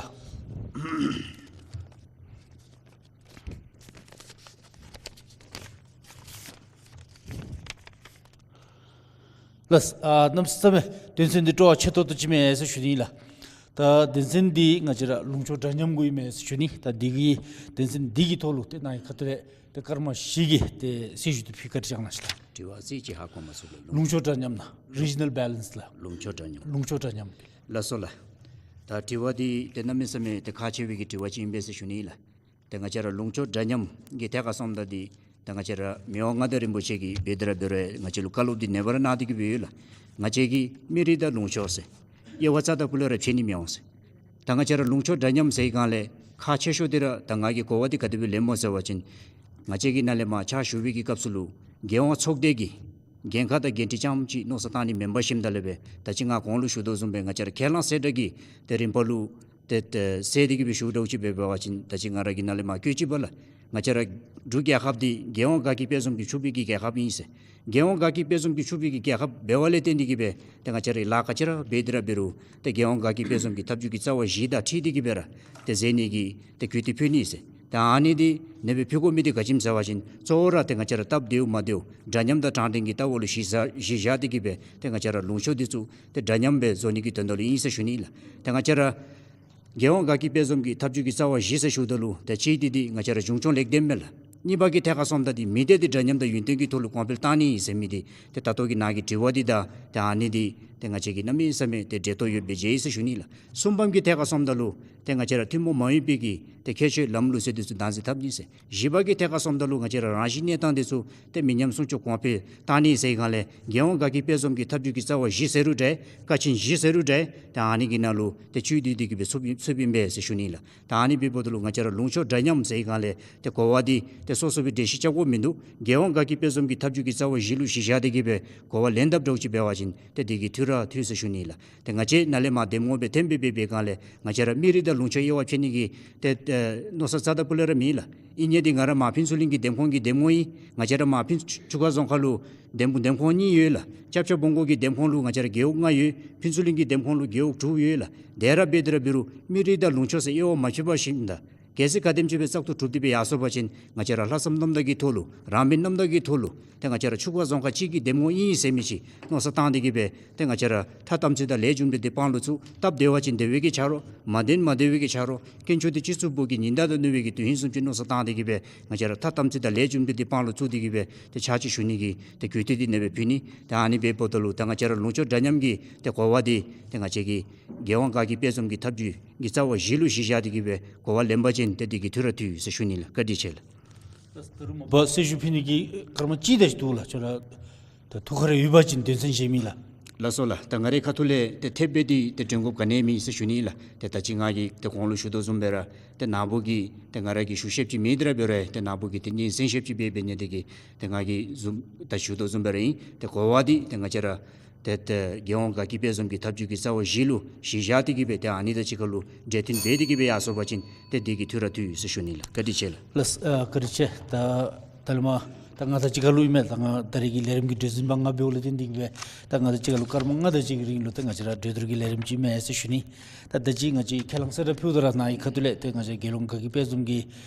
ལགས། ཨ་གནམ་མེད་ས་མེད་དོན་ཚན་འདི་སྤྲོ་བ་ཆེ་ཏོག་ཏོ་ཅིག་མས་ཟེར་ཞུ་ནི་ལགས། ད་དོན་ཚན་འདི་ང་བཅས་ར་ལུང་ཕྱོགས་འདྲ་མཉམ་གུ་ཨིན་མས་ཟེར་ཞུ་ནི། ད་འདི་གི་དོན་ཚན་འདི་གི་ཐོག་ལུ་ཏེ་ནཱ་གི་ཁ་ཐུག་ལས་ཏེ་སྐར་མ་བཞི་གི་ཏེ་གསལ་ཞུ་འདི་ཕུལ་བཀའ་དྲིན་བསྐྱང་གནང་ཤིག་ལགས། དྲི་བ་ཅིག་ཅིག་ཧ་གོ་མ་ཚུགས་ལགས། ལུང་ཕྱོགས་འདྲ་མཉམ་ནང་རི་ཇི་ནཱལ་བེ་ལེནསི་ལགས། ལུང་ཕྱོགས་འདྲ་མཉམ། ལུང་ཕྱོགས་འདྲ་མཉམ། ལགས་སོ་ལགས། ད་དྲི་བ་འདི་ཏེ་གནམ་མེད་ས་མེད་ཏེ་ཁག་ཆེ་བའི་གི་དྲི་བ་ཅིག་ཨིན་པས་ཟེར་ཞུ་ནི་ལགས། ཏེ་ང་བཅས་ར་ལུང་ཕྱོགས་འདྲ་མཉམ་གྱི་ཐད་ཁར་སོངམ་ད་འདི་ད་ང་བཅས་ར་མི་དབང་མངའ་བདག་རིན་པོ་ཆེ་གིས་འབད་དེ་ར་འབད་རུང་ང་བཅས་ལུ་བཀའ་སློབ་འདི་ནེ་བར་གནང་སྟེ་གི་སྦེ་ཡོད་ལགས། ང་བཅས་ཀྱིས་མི་རིགས་དང་ལུང་ཕྱོགས་ཟེར་དབྱེ་བ་རྩ་དང་ཕུ་ལས་ར་ཕྱེ་ནི་མི་འོང་ཟེར། ད་ང་བཅས་ར་ལུང་ཕྱོགས་འདྲ་མཉམ་ཟེར་བའི་སྒང་ལས་ཁག་ཆེ་ཤོས་འདི་ར་ད་ང་གིས་གོ་བ་འདི་ག་དེ་སྦེ་ལེནམ་སྨོ་ཟེར་བ་ཅིན་ང་བཅས་ཀྱིས་ནཱ་ལས་མར་ཕྱག་ཞུ་བའི་གི་སྐབས་སུ་ལུ་རྒྱལ་ཡོངས་ཚོགས་སྡེ་གི་འགན་ཁག་དང་འགན་འཁྲི་རྐྱངམ་ཅིག་མནོ་བསམ་བཏང་ནི་མེན་པར་ཞིནམ་ད་ལས་སྦེ་ད་ཅི་ང་གོང་ལུ་ཞུ་དོ་བཟུམ་སྦེ་ང་བཅས་ར་ཁས་བླངས་གསལ་བསྒྲགས་ཀྱི་ཏེ་རིམ་པ་ལུ་ཏེ་ཏེ་གསལ་ཏེ་གི་སྦེ་ཞུ་དོ་ཅིག་འབད་བ་ཅིན་ད་ཅི་ང་ར་གིས་ནཱ་ལས་མར་བཀོད་ཅི་པ་ལགས། ང་བཅས་ར་འབྲུག་རྒྱལ་ཁབ་འདི་རྒྱལ་ཡོངས་དགའ་སྐྱིད་དཔལ་འཛོམས་ཀྱིས་ཕྱུག་པའི་གི་རྒྱལ་ཁབ་ཨིན་ཟེར། རྒྱལ་ཡོངས་དགའ་སྐྱིད་དཔལ་འཛོམས་ཀྱིས་ཕྱུག་པའི་གི་རྒྱལ་ཁབ་འབདཝ་ལས་བརྟེན་ཏེ་གི་སྦེ་ཏེ་ང་བཅས་ར་ལཱ་ག་ཅི་ར་འབད་དེ་ར་འབད་རུང་ཏེ་རྒྱལ་ཡོངས་དགའ་སྐྱིད་དཔལ་འཛོམས་ཀྱི་ཐབས་ཇུས་ཀྱི་རྩ་བ་བཞི་དང་འཁྲིལ་ཏེ་གི་སྦེ་ར་ཏེ་མཛད་ནི་གི་ཏེ་གུས་བཏུད་ཕུལ་ནི་ཟེར། ད་ཨ་ནི་འདི་ནེ་སྦེ་ཕུལ་དགོ་མི་འདི་ག་ཅི་སྨོ་ཟེར་བ་ཅིན་གཙོ་བོ་ར་ཏེ་ང་བཅས་ར་སྟབས་བདེཝ་མ་བདེཝ་འདྲ་མཉམ་དང་དྲང་བདེན་གྱི་ལྟ་བ་ལུ་གཞི་བཞག་གཞི་བཞག་སྟེ་གི་སྦེ་ཏེ་ང་བཅས་ར་ལུང་ཕྱོགས་འདི་ཚུ་ཏེ་འདྲ་མཉམ་སྦེ་བཟོ་ནི་གི་དོན་དག་ལུ་ཨིན་ཟེར་ཞུ་ནི་ལགས། ཏེ་ང་བཅས་ར་རྒྱལ་ཡོངས་དགའ་སྐྱིད་དཔལ་འཛོམས་ཀྱི་ཐབས་ཇུས་ཀྱི་རྩ་བ་བཞི་ཟེར་ཞུཝ་ད་ལུ་ཏེ་གཅིག་འདི་འདི་ང་བཅས་ར་གཞུང་སྐྱོང་ལེགས་ལྡན་མས་ལགས། གཉིས་པ་གི་ཐད་ཁར་སོངམ་ད་འདི་མི་སྡེ་འདི་འདྲ་མཉམ་དང་ཡུན་བརྟན་གྱི་ཐོག་ལུ་གོང་འཕེལ་བཏང་ནི་ཨིན་ཟེར་མི་འདི་ཏེ་ད་ལྟོ་གི་ནཱ་གི་དྲི་བ་འདི་དང་ཏེ་ཨ་ནི་འདི་ཏེ་ང་བཅས་ཀྱིས་གནམ་མེད་ས་མེད་ཏེ་འབྲེལ་གཏོགས་ཡོདཔ་སྦེ་མཇལ་ཡི་ཟེར་ཞུ་ནི་ལགས། གསུམ་པམ་གྱི་ཐད་ཁར་སོངམ་ད་ལུ་ཏེ་ང་བཅས་ར་ཐུན་མོང་མ་ཡིན་པའི་གི་ཏེ་ཁྱད་ཆོས་ལམ་ལུགས་ཟེར་འདི་ཚུ་བདག་འཛིན་འཐབ་ནི་ཟེར། བཞི་པ་གི་ཐད་ཁར་སོངམ་ད་ལུ་ང་བཅས་ར་རང་བཞིན་གནས་སྟངས་འདི་ཚུ་ཏེ་མི་ཉམས་སྲུང་སྐྱོབ་གོང་འཕེལ་བཏང་ནི་ཟེར་བའི་སྒང་ལས་རྒྱལ་ཡོངས་དགའ་སྐྱིད་དཔལ་འཛོམས་ཀྱི་ཐབས་ཇུས་ཀྱི་རྩ་བ་བཞི་ཟེར་རུང་འདྲ་ཀ་ཆེན་བཞི་ཟེར་རུང་འདྲ་ཏེ་ཨ་ནི་གི་ནང་ལུ་ཏེ་བཅུད་བསྡུས་ཏེ་གི་སྦེ་ཚུདཔ་ཨིན་ཚུདཔ་ཨིན་པས་ཟེར་ཞུ་ནི་ལགས། ད་ཨ་ནི་འབདཝ་ད་ལུ་ང་བཅས་ར་ལུང་ཕྱོགས་འདྲ་མཉམ་ཟེར་བའི་སྒང་ལས་ཏེ་གོ་བ་འདི་ཏེ་སོ་སོ་སྦེ་འགྲེལ་བཤད་རྐྱབ་དགོཔ་མིན་འདུག། རྒྱལ་ཡོངས་དགའ་སྐྱིད་དཔལ་འཛོམས་ཀྱི་ཐབས་ཇུས་ཀྱི་རྩ་བ་བཞི་ལུ་གཞི་བཞག་སྟེ་གི་སྦེ་གོ་བ་ལེན་དཔ་འདྲཝ་ཅིག་འབད་བ་ཅིན་ཏེ་འདི་གིས་འཐུས་ར་འཐུས་ཟེར་ཞུ་ནི་ལགས། ཏེ་ང་བཅས་ནཱ་ལས་མར་འདེམས་ངོ་སྦེ་འཐོན་སྦེ་འབད་བའི་སྒང་ལས་ང་བཅས་ར་མི་རིགས་དང་ལུང་ཕྱོགས་དབྱེ་བ་ཕྱེ་ནི་གི་ཏེ་ཨེ་མནོ་བསམ་རྩ་དང་སྤུ་ལས་ར་མེད་ལགས། ཨིན་ནི་འདི་ང་ར་མར་ཕུན་ཚོགས་གླིང་གི་འདེམས་ཁོངས་ཀྱི་འདེམས་ངོ་ཨིན། ང་བཅས་ར་མར་ཕུན་ཆུ་ཁ་རྫོང་ཁག་ལུ་འདེམས་འདེམས་ཁོངས་གཉིས་ཡོད་ལགས། ལྕགས་ཕྱོགས་སྦོམ་སྒོ་གི་འདེམས་ཁོངས་ལུ་ང་བཅས་ར་རྒེད་འོག་ལྔ་ཡོད། ཕུན་ཚོགས་གླིང་གི་འདེམས་ཁོངས་ལུ་རྒེད་འོག་དྲུག་ཡོད་ལགས། དེ་ར་འབད་དེ་ར་འབད་རུང་མི་རིགས་དང་ལུང་ཕྱོགས་ཟེར་དབྱེ་བ་མ་ཕྱེ་བར་ཞིནམ་ད་གལ་སྲིད་ག་དེམ་ཅིག་སྦེ་བཙག་འཐུ་གྲུབ་སྟེ་སྦེ་ཡར་སོང་པ་ཅིན་ང་བཅས་ར་ལྷག་བསམ་རྣམ་དག་གི་ཐོག་ལུ་རང་མོས་རྣམ་དག་གི་ཐོག་ལུ་ཏེ་ང་བཅས་ར་ཆུ་ཁ་རྫོང་ཁག་གཅིག་གི་འདེམས་ངོ་ཨིན་ཟེར་མི་ཅིག་མནོ་བསམ་བཏང་སྟེ་གི་སྦེ་ཏེ་ང་བཅས་ར་ཐ་དམ་ཚིག་དང་ལས་རྒྱུ་འབྲས་འདི་དཔང་ལུ་བཙུགས། སྟབས་བདེ་བ་ཅིན་བདེ་བའི་གི་ཆ་རོགས། མ་བདེ་མ་བདེ་བའི་གི་ཆ་རོགས། དཀོན་མཆོག་འདི་སྤྱི་གཙུག་པོ་གི་ཉི་ཟླ་དང་ནུབ་པའི་གི་དོན་ཧིང་བཟུམ་ཅིག་མནོ་བསམ་བཏང་སྟེ་གི་སྦེ་ང་བཅས་ར་ཐ་དམ་ཚིག་དང་ལས་རྒྱུ་འབྲས་འདི་དཔང་ལུ་བཙུགས་ཏེ་གི་སྦེ་ཏེ་ཕྱག་ཕྱིད་ཞུ་ནི་གི་ཏེ་གུས་བཏུད་འདི་ནེ་སྦེ་ཕུལ་ནི། ཏེ་ཨ་ནི་འབདཝ་ད་ལུ་ཏེ་ང་བཅས་ར་ལུང་ཕྱོགས་འདྲ་མཉམ་གྱི་ཏེ་གོ་བ་འདི་ཏེ་ང་བཅས་ཀྱིས་རྒྱལ་ཡོངས་དགའ་སྐྱིད་དཔལ་འཛོམས་ཀྱི་ཐབས་ཇུས་ཀྱི་རྩ་བ་བཞི་ལུ་གཞི་བཞག་སྟེ་གི་སྦེ་གོ་བ་ལེན་པ་ ཏེ་འདི་གིས་ཐུགས་ར་འཐུས་ཟེར་ཞུ་ནི་ལགས། བཀའ་དྲིན་ཆེ་ལགས། ལགས་སོ། ད་རུང་མ་པ་གསལ་ཞུ་ཕུལ་ནི་གི་སྐར་མ་གཅིག་དེ་ཅིག་འདུག་ལགས། ཁྱོད་ར་ད་ཐུགས་ཁར་ཡོད་པ་ཅིན་དོན་ཚན་བཞེས་མི་ལགས། ལགས་སོ་ལགས། ད་ང་རའི་ཁ་ཐུག་ལས་ཏེ་ཐེབས་སྦེ་འདི་ཏེ་སྒྲོན་དགོཔ་ག་ནི་ཡང་མེད་ཟེར་ཞུ་ནི་ལགས། ཏེ་ད་ཅི་ང་གིས་ཏེ་གོང་ལུ་ཞུ་དོ་བཟུམ་སྦེ་ར་ཏེ་ནཱ་བུ་གིས་ཏེ་ང་ར་གིས་ཞུ་ཤེསཔ་ཅིག་མེད་དེ་ར་འབད་རུང་ཏེ་ནཱ་བུ་གིས་ཏེ་སྙན་གསན་ཤེསཔ་ཅིག་འབད་འབད་ནི་དེ་གིས་ཏེ་ང་གིས་བཟུམ་ད་ཞུ་དོ་བཟུམ་སྦེ་ར་ཨིན། ཏེ་གོ་བ་འདི་ཏེ་ང་བཅས་ར་ཏེ་ཏེ་རྒྱལ་ཡོངས་དགའ་སྐྱིད་དཔལ་འཛོམས་ཀྱི་ཐབས་ཇུས་ཀྱི་རྩ་བ་བཞི་ལུ་གཞི་བཞག་སྟེ་གིས་སྦེ་ཏེ་ཨ་ནི་དང་གཅིག་ཁར་ལུ་འབྲེལ་མཐུད་འབད་དེ་གིས་སྦེ་ཡར་སོང་པ་ཅིན་ཏེ་འདི་གིས་ཐུགས་ར་འཐུས་ཟེར་ཞུ་ནི་ལགས། བཀའ་དྲིན་ཆེ་ལགས། ལགས་སོ། ཨ་བཀའ་དྲིན་ཆེ། ད་ད་ལས་མར་ད་ང་དང་གཅིག་ཁར་ལུ་ཨིན་མས། ད་ང་ད་རེས་ཀྱི་ལས་རིམ་གྱི་གྲོས་འཛིན་པ་ང་འབདཝ་ལས་བརྟེན་ཏེ་གིས་སྦེ་ད་ང་དང་གཅིག་ཁར་ལུ་སྐར་མ་ལྔ་དེ་ཅིག་གི་རིང་ལུ་ཏེ་ང་བཅས་ར་གྲོས་བསྡུར་གྱི་ལས་རིམ་ཅིག་ཨིན་མས་ཟེར་ཞུ་ནི། ད་ད་ཅི་ང་བཅས་ཁས་བླངས་ཟེར་ར་ཕུལཝ་ད་ར་ནཱ་གི་ཁ་ཐུག་ལས་ཏེ་ང་བཅས་རྒྱལ་ཡོངས་དགའ་སྐྱིད་དཔལ་འཛོམས་ཀྱི་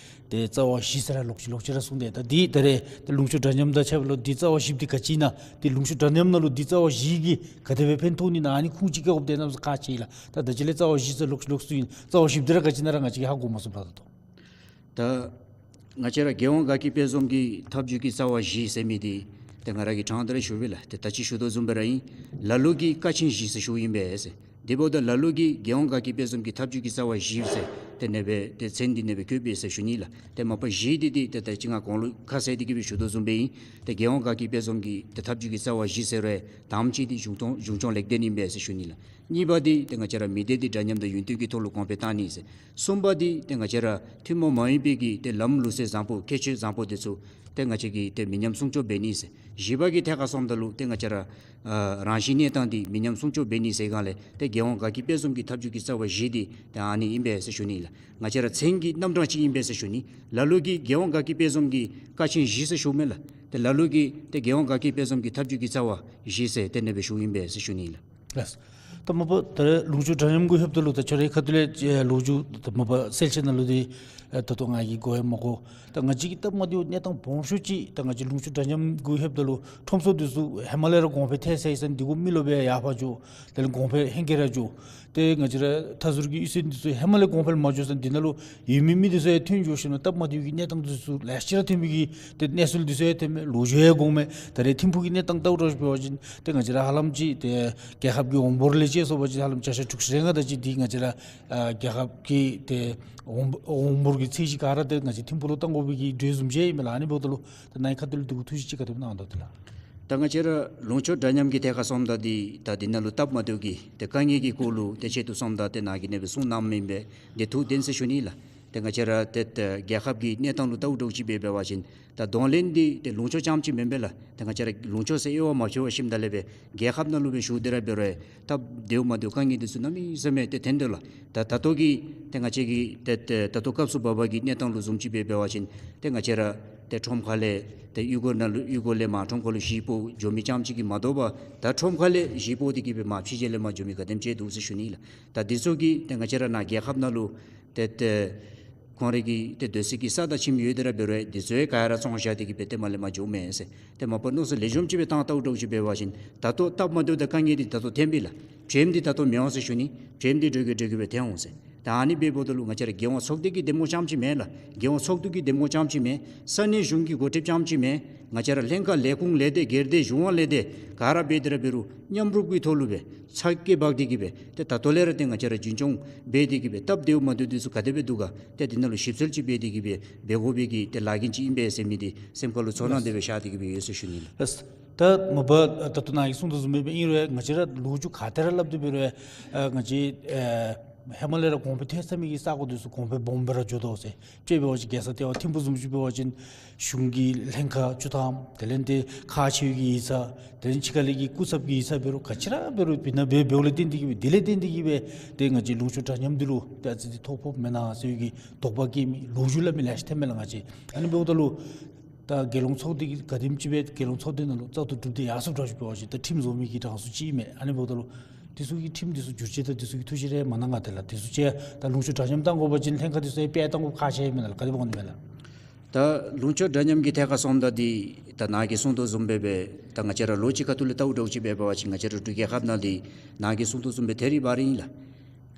ཏེ་རྩ་བ་བཞི་ཟེར་ར་ལོག་ཅི་ལོག་ཅི་ར་གསུངས་ཏེ། ད་འདི་ད་རེས་ཏེ་ལུང་ཕྱོགས་འདྲ་མཉམ་དང་ཕྱདཔ་ད་ལུ་འདི་རྩ་བ་བཞི་འདི་ག་ཅི་ཨིན་ན། ཏེ་ལུང་ཕྱོགས་འདྲ་མཉམ་ནང་ལུ་འདི་རྩ་བ་བཞི་གིས་ག་དེ་སྦེ་ཕན་ཐོགས་ནི་ཨིན་ན་ཨ་ནི་ཁུངས་ཅིག་བཀལ་དགོཔ་འདི་གནམ་མེད་ས་མེད་ཁག་ཆེ་ལགས། ད་ད་ཅི་ལས་རྩ་བ་བཞི་ཟེར་ལོག་ཅི་ལོག་ཅི་ཨིན། རྩ་བ་བཞི་འདི་ར་ག་ཅི་ཨིན་ན་ར་ང་བཅས་ཀྱིས་ཧ་གོ་མ་ཚུགས་ལགས། ད་ལྟོ་ད་ང་བཅས་ར་རྒྱལ་ཡོངས་དགའ་སྐྱིད་དཔལ་འཛོམས་ཀྱི་ཐབས་ཇུས་ཀྱི་རྩ་བ་བཞི་ཟེར་མི་འདི་ཏེ་ང་ར་གིས་དྲང་སྟེ་ར་ཞུ་བས་ལགས། ཏེ་ད་ཅི་ཞུ་དོ་བཟུམ་སྦེ་ར་ཨིན། ལ་ལུ་གིས་ཀ་ཆེན་བཞི་ཟེར་ཞུཝ་ཨིན་པས་ཟེར། དེ་འབདཝ་ད་ལ་ལུ་གིས་རྒྱལ་ཡོངས་དགའ་སྐྱིད་དཔལ་འཛོམས་ཀྱི་ཐབས་ཇུས་ཀྱི་རྩ་བ་བཞི་ཟེར་ཏེ་ཨ་ནེ་སྦེ་ཏེ་མཚན་འདི་ཨ་ནེ་སྦེ་བཀོད་པས་ཟེར་ཞུ་ནི་ལགས། ཏེ་མ་པ་བཞི་འདི་འདི་ཏེ་ད་ཅི་ང་གོང་ལུ་ཁ་གསལ་ཏེ་གིས་སྦེ་ཞུ་དོ་བཟུམ་སྦེ་ཨིན། ཏེ་རྒྱལ་ཡོངས་དགའ་སྐྱིད་དཔལ་འཛོམས་ཀྱི་ཏེ་ཐབས་ཇུས་ཀྱི་རྩ་བ་བཞི་ཟེར་རུང་དང་པ་ཅིག་འདི་གཞུང་གྲོན་གཞུང་གྲོན་ལེགས་ལྡན་ཨིན་པས་ཟེར་ཞུ་ནི་ལགས། གཉིས་པ་འདི་ཏེ་ང་བཅས་ར་མི་སྡེ་འདི་འདྲ་མཉམ་དང་ཡུན་བརྟན་གྱི་ཐོག་ལུ་གོང་འཕེལ་བཏང་ནི་ཟེར། གསུམ་པ་འདི་ཏེ་ང་བཅས་ར་ཐུན་མོང་མ་ཡིན་པའི་གི་ཏེ་ལམ་ལུགས་སྲོལ་བཟང་པོ་ཁྱད་ཆོས་བཟང་པོ་འདི་ཚུ་ཏེ་ང་བཅས་ཀྱིས་ཏེ་མི་ཉམས་སྲུང་སྐྱོབ་འབད་ནི་ཟེར། བཞི་པ་གི་ཐད་ཁར་སོངམ་ད་ལུ་ཏེ་ང་བཅས་ར་ཨ་རང་བཞིན་གནས་སྟངས་འདི་མི་ཉམས་སྲུང་སྐྱོབ་འབད་ནི་ཟེར་སྒང་ལས་ཏེ་རྒྱལ་ཡོངས་དགའ་སྐྱིད་དཔལ་འཛོམས་ཀྱི་ཐབས་ཇུས་ཀྱི་རྩ་བ་བཞི་འདི་ཏེ་ཨ་ནི་ཨིན་པས་ཟེར་ཞུ་ནི་ལགས། ང་བཅས་ར་མཚན་གྱི་རྣམ་གྲངས་ཅིག་ཨིན་པས་ཟེར་ཞུ་ནི། ལ་ལུ་གིས་རྒྱལ་ཡོངས་དགའ་སྐྱིད་དཔལ་འཛོམས་ཀྱི་ཀ་ཆེན་བཞི་ཟེར་ཞུཝ་མས་ལགས། ཏེ་ལ་ལུ་གིས་ཏེ་རྒྱལ་ཡོངས་དགའ་སྐྱིད་དཔལ་འཛོམས་ཀྱི་ཐབས་ཇུས་ཀྱི་རྩ་བ་བཞི་ཟེར་ཏེ་ཨ་ནེ་སྦེ་ཞུཝ་ཨིན་པས་ཟེར་ཞུ་ནི་ལགས། ལགས། ད་མ་པ་ད་རེས་ལུང་ཕྱོགས་འདྲ་མཉམ་གུ་ལྷོདཔ་ད་ལུ་ད་ཁྱོད་རའི་ཁ་ཐུག་ལས་ཨེ་ལོ་རྒྱུས་ད་མ་པ་གསལ་བཤད་ནང་ལུ་འདི་ཨེ་ད་ལྟོ་ང་གིས་གོ་ཡང་མ་གོ། ད་ང་བཅས་ཀྱི་སྟབས་མ་བདེཝ་གནས་སྟངས་སྦོམ་ཤོས་ཅིག་ད་ང་བཅས་ལུང་ཕྱོགས་འདྲ་མཉམ་གུ་ལྷོདཔ་ད་ལུ་ཁྲོམ་ཚོགས་འདི་ཚུ་ཧེ་མ་ལས་ར་གོང་འཕེལ་ཐལ་སོ་ཡི་ཟེར་འདི་གུ་མི་རློབས་སྦེ་ཡར་འཕར་འགྱོ། དེ་ལས་གོང་འཕེལ་ཧེང་སྐལ་ར་འགྱོ། ཏེ་ང་བཅས་ར་མཐའ་ཟུར་གྱི་གཡུས་ཚན་འདི་ཚུ་ཧེ་མ་ལས་གོང་འཕེལ་མ་འགྱོ་ས་འདི་ནང་ལུ་ཡོད་མི་མི་འདི་ཚུ་ཡང་ཐོན་འགྱོ་ཞིནམ་ལས་སྟབས་མ་བདེཝ་གི་གནས་སྟངས་འདི་ཚུ་ལེ་ཤ་ར་ཐོན་མི་གི་ཏེ་གནས་ཚུལ་འདི་ཚུ་ཡང་ཐོན་མས། ལོ་རྒྱུས་ཡང་གོང་མས། ད་རེས་ཐིམ་ཕུག་གི་གནས་སྟངས་ལྟཝ་འདྲཝ་ཅིག་འབད་བ་ཅིན་ཏེ་ང་བཅས་ར་ཧ་ལམ་ཅིག་ཏེ་རྒྱལ་ཁབ་ཀྱི་འོང་འབོར་ལས་བཅད་སོང་པ་ཅིན་ཧ་ལམ་བརྒྱ་ཆ་དྲུག་ཅུ་རེ་ལྔ་དེ་ཅིག་འདི་ང་བཅས་ར་ཨ་རྒྱལ་ཁབ་ཀྱི་ཏེ་འོང་འོང་འབོར་གྱི་ཚད་གཞི་ག་ར་ཏེ་ང་བཅས་ཐིམ་ཕུག་ལུ་བཏང་དགོ་པའི་གི་གྲོས་བཟུམ་ཅིག་ཨིན་མས་ལགས། ཨ་ནི་འབདཝ་ད་ལུ་ཏེ་ནཱ་གི་ཁ་ཐུག་ལས་འདི་གུ་ཐུགས་བཞེད་ཅིག་ག་དེ་སྦེ་གནང་དོ་ལགས། ད་ང་བཅས་ར་ལུང་ཕྱོགས་འདྲ་མཉམ་གྱི་ཐད་ཁར་སོངམ་ད་འདི་ད་འདི་ནང་ལུ་སྟབས་མ་བདེཝ་གི་ཏེ་དཀའ་ངལ་གྱི་སྐོར་ལུ་ཏེ་ཆེད་དུ་སོངམ་ད་ཏེ་ནཱ་གིས་ཨ་ནེ་སྦེ་གསུངས་གནངམ་ཨིན་པས། འདི་ཐུགས་བདེན་ཟེར་ཞུ་ནི་ལགས། ཏེ་ང་བཅས་ར་ཏེ་ཏེ་རྒྱལ་ཁབ་ཀྱི་གནས་སྟངས་ལུ་ལྟཝ་འདྲཝ་ཅིག་འབད་འབད་བ་ཅིན་ད་གདོང་ལེན་འདི་ཏེ་ལུང་ཕྱོགས་རྐྱངམ་ཅིག་མེན་པས་ལགས། ཏེ་ང་བཅས་ར་ལུང་ཕྱོགས་ཟེར་དབྱེ་བ་མ་ཕྱེ་བར་ཞིནམ་ད་ལས་སྦེ་རྒྱལ་ཁབ་ནང་ལུ་སྦེ་ཞུ་སྟེ་ར་འབད་རུང་སྟབས་བདེཝ་མ་བདེཝ་དཀའ་ངལ་འདི་ཚུ་གནམ་མེད་ས་མེད་ཏེ་ཐོན་དོ་ལགས། ད་ད་ལྟོ་གི་ཏེ་ང་བཅས་ཀྱི་ཏེ་ཏེ་ད་ལྟོ་སྐབས་སུ་བབ་པའི་གི་གནས་སྟངས་ལུ་བཟུམ་ཅིག་འབད་འབད་བ་ཅིན་ཏེ་ང་བཅས་ར་ཏེ་ཁྲོམ་ཁ་ལས་ཏེ་གཡུས་སྒོ་ནང་ལུ་གཡུས་སྒོ་ལས་མར་ཁྲོམ་ཁ་ལུ་གཞིས་སྤོ་འགྱོ་མི་རྐྱངམ་ཅིག་གིས་མ་དོ་བར་ད་ཁྲོམ་ཁ་ལས་གཞིས་སྤོ་སྟེ་གིས་སྦེ་མར་ཕྱི་རྒྱལ་ལས་མར་འགྱོ་མི་ག་དེམ་ཅིག་འདུག་ཟེར་ཞུ་ནི་ལགས། ད་འདི་ཚུ་གིས་ཏེ་ང་བཅས་ར་ནཱ་རྒྱལ་ཁབ་ནང་ལུ་ཏེ་ཏེ་ཁོང་རའི་གི་ཏེ་སྡོད་ས་གི་ས་དང་ཁྱིམ་ཡོད་དེ་ར་འབད་རུང་འདི་ཚུ་ཡང་ག་ར་བཙོང་བཞག་སྟེ་གིས་སྦེ་ཏེ་མར་ལས་མར་འགྱོཝ་མས་ཟེར། ཏེ་མ་པ་མནོ་བསམ་ལེགས་ཤོམ་ཅིག་སྦེ་བཏང་ལྟཝ་འདྲཝ་ཅིག་འབད་བ་ཅིན་ད་ལྟོ་སྟབས་མ་བདེཝ་དང་དཀའ་ངལ་འདི་ད་ལྟོ་ཐོན་པས་ལགས། བྱེམ་འདི་ད་ལྟོ་མི་འོང་ཟེར་ཞུ་ནི། བྱེམ་འདི་འགྲོས་ཀྱིས་འགྲོས་ཀྱིས་སྦེ་ཐོན་འོང་ཟེར། ད་ཨ་ནི་འབདཝ་ད་ལུ་ང་བཅས་ར་རྒྱལ་ཡོངས་ཚོགས་སྡེ་གི་འདེམས་ངོ་རྐྱངམ་ཅིག་མེན་ལགས། རྒྱལ་ཡོངས་ཚོགས་འདུ་གི་འདེམས་ངོ་རྐྱངམ་ཅིག་མེན། ས་གནས་གཞུང་གི་འགོ་ཁྲིདཔ་རྐྱངམ་ཅིག་མེན། ང་བཅས་ར་ལྷན་ཁག་ལས་ཁུངས་ལས་སྡེ་སྒེར་སྡེ་གཞུང་དབང་ལས་སྡེ་ག་ར་འབད་དེ་ར་འབད་རུང་མཉམ་རུབ་ཀྱི་ཐོག་ལུ་སྦེ་ཚ་གྱང་འབག་སྟེ་གིས་སྦེ་ཏེ་ད་ལྟོ་ལས་ར་ཏེ་ང་བཅས་ར་རྒྱུན་སྐྱོང་འབད་དེ་གིས་སྦེ་སྟབས་བདེཝ་མ་བདེཝ་འདི་ཚུ་ག་དེ་སྦེ་འདུག་ག་ཏེ་འདི་ནང་ལུ་ཞིབ་འཚོལ་ཅིག་འབད་དེ་གིས་སྦེ་འབད་དགོ་པའི་གི་ཏེ་ལཱ་འགན་ཅིག་ཨིན་པས་ཟེར་མི་འདི་སེམས་ཁར་ལུ་ཚོར་སྣང་དེ་སྦེ་ཤར་ཏེ་གིས་སྦེ་ཡོད་ཟེར་ཞུ་ནི་ལགས། ལགས། ད་མ་པ་ད་ལྟོ་ནཱ་གིས་གསུངས་དོ་བཟུམ་སྦེ་ཨིན་རུང་ང་བཅས་ར་ལོ་རྒྱུས་ག་ཏེ་ར་སླབ་སྟེ་འབད་རུང་ཨ་ང་བཅས་ཨེ་ཧེ་མ་ལས་ར་གོང་འཕེལ་ཐལ་ཚར་མི་གི་ས་གོ་འདི་ཚུ་གོང་འཕེལ་སྦོམ་སྦེ་ར་འགྱོ་དོ་ཟེར། དཔེ་འབད་བ་ཅིན་རྒྱལ་ས་ལྟེ་བ་ཐིམ་ཕུག་བཟུམ་ཅིག་འབད་བ་ཅིན་གཞུང་གི་ལྷན་ཁག་བཅུ་ཐམ་དེ་ལས་ཏེ་ཁག་ཆེ་བའི་གི་ཡིག་ཚང་དེ་ལས་ཕྱི་ཁ་ལས་ཀྱི་སྐུ་ཚབ་ཀྱི་ཡིག་ཚང་འབད་རུང་ག་ཅི་ར་འབད་རུང་སྦེ་ན་འབད་འབདཝ་ལས་བརྟེན་ཏེ་གིས་སྦེ་དེ་ལས་བརྟེན་ཏེ་གིས་སྦེ་ཏེ་ང་བཅས་ལུང་ཕྱོགས་འདྲ་མཉམ་འདི་ལུ་ཏེ་ཨ་ཙི་ཅིག་ཐོ་ཕོགཔ་མེན་ན་ཟེར་བའི་གི་དོགས་པ་སྐྱེ་མི་ལོ་རྒྱུས་སླབ་མི་ལེ་ཤ་ཐོན་མས་ལགས། ང་བཅས་ཨ་ནི་འབདཝ་ད་ལུ་ད་རྒྱལ་ཡོངས་ཚོགས་སྡེ་གི་ག་དེམ་ཅིག་སྦེ་རྒྱལ་ཡོངས་ཚོགས་སྡེ་ནང་ལུ་བཙག་འཐུ་གྲུབ་སྟེ་ཡར་སོངམ་འདྲཝ་ཅིག་འབད་བ་ཅིན་ད་ཁྲིམས་བཟོ་མི་གི་གྲངས་སུ་ཅིག་ཨིན་མས། ཨ་ནི་འབདཝ་ད་ལུ་འདི་ཚུ་གི་ཁྲིམས་འདི་ཚུ་བསྒྱུར་བཅོས་དང་འདི་ཚུ་གི་ཐུགས་བཞེད་རེ་མ་གནང་ག་དེ་ལགས། འདི་ཚུ་ཅིག་ད་ལུང་ཕྱོགས་འདྲ་མཉམ་བཏང་དགོ་པ་ཅིན་ལྷན་ཁག་འདི་ཚུ་ཡང་སྤེལ་གཏང་དགོཔ་ཁག་ཆེ་ཨིན་མས་ལགས། ག་དེ་འབད་དགོ་ནི་མས་ལགས། ད་ལུང་ཕྱོགས་འདྲ་མཉམ་གྱི་ཐད་ཁར་སོངམ་ད་འདི་ད་ནཱ་གིས་གསུངས་དོ་བཟུམ་སྦེ་སྦེ་ད་ང་བཅས་ར་ལོ་གཅིག་ཁ་ཐུག་ལས་ལྟཝ་འདྲཝ་ཅིག་འབད་བ་ཅིན་ང་བཅས་ར་འབྲུག་རྒྱལ་ཁབ་ནང་འདི་ནཱ་གིས་གསུངས་དོ་བཟུམ་སྦེ་ཐད་རི་བ་རི་ཨིན་ལགས།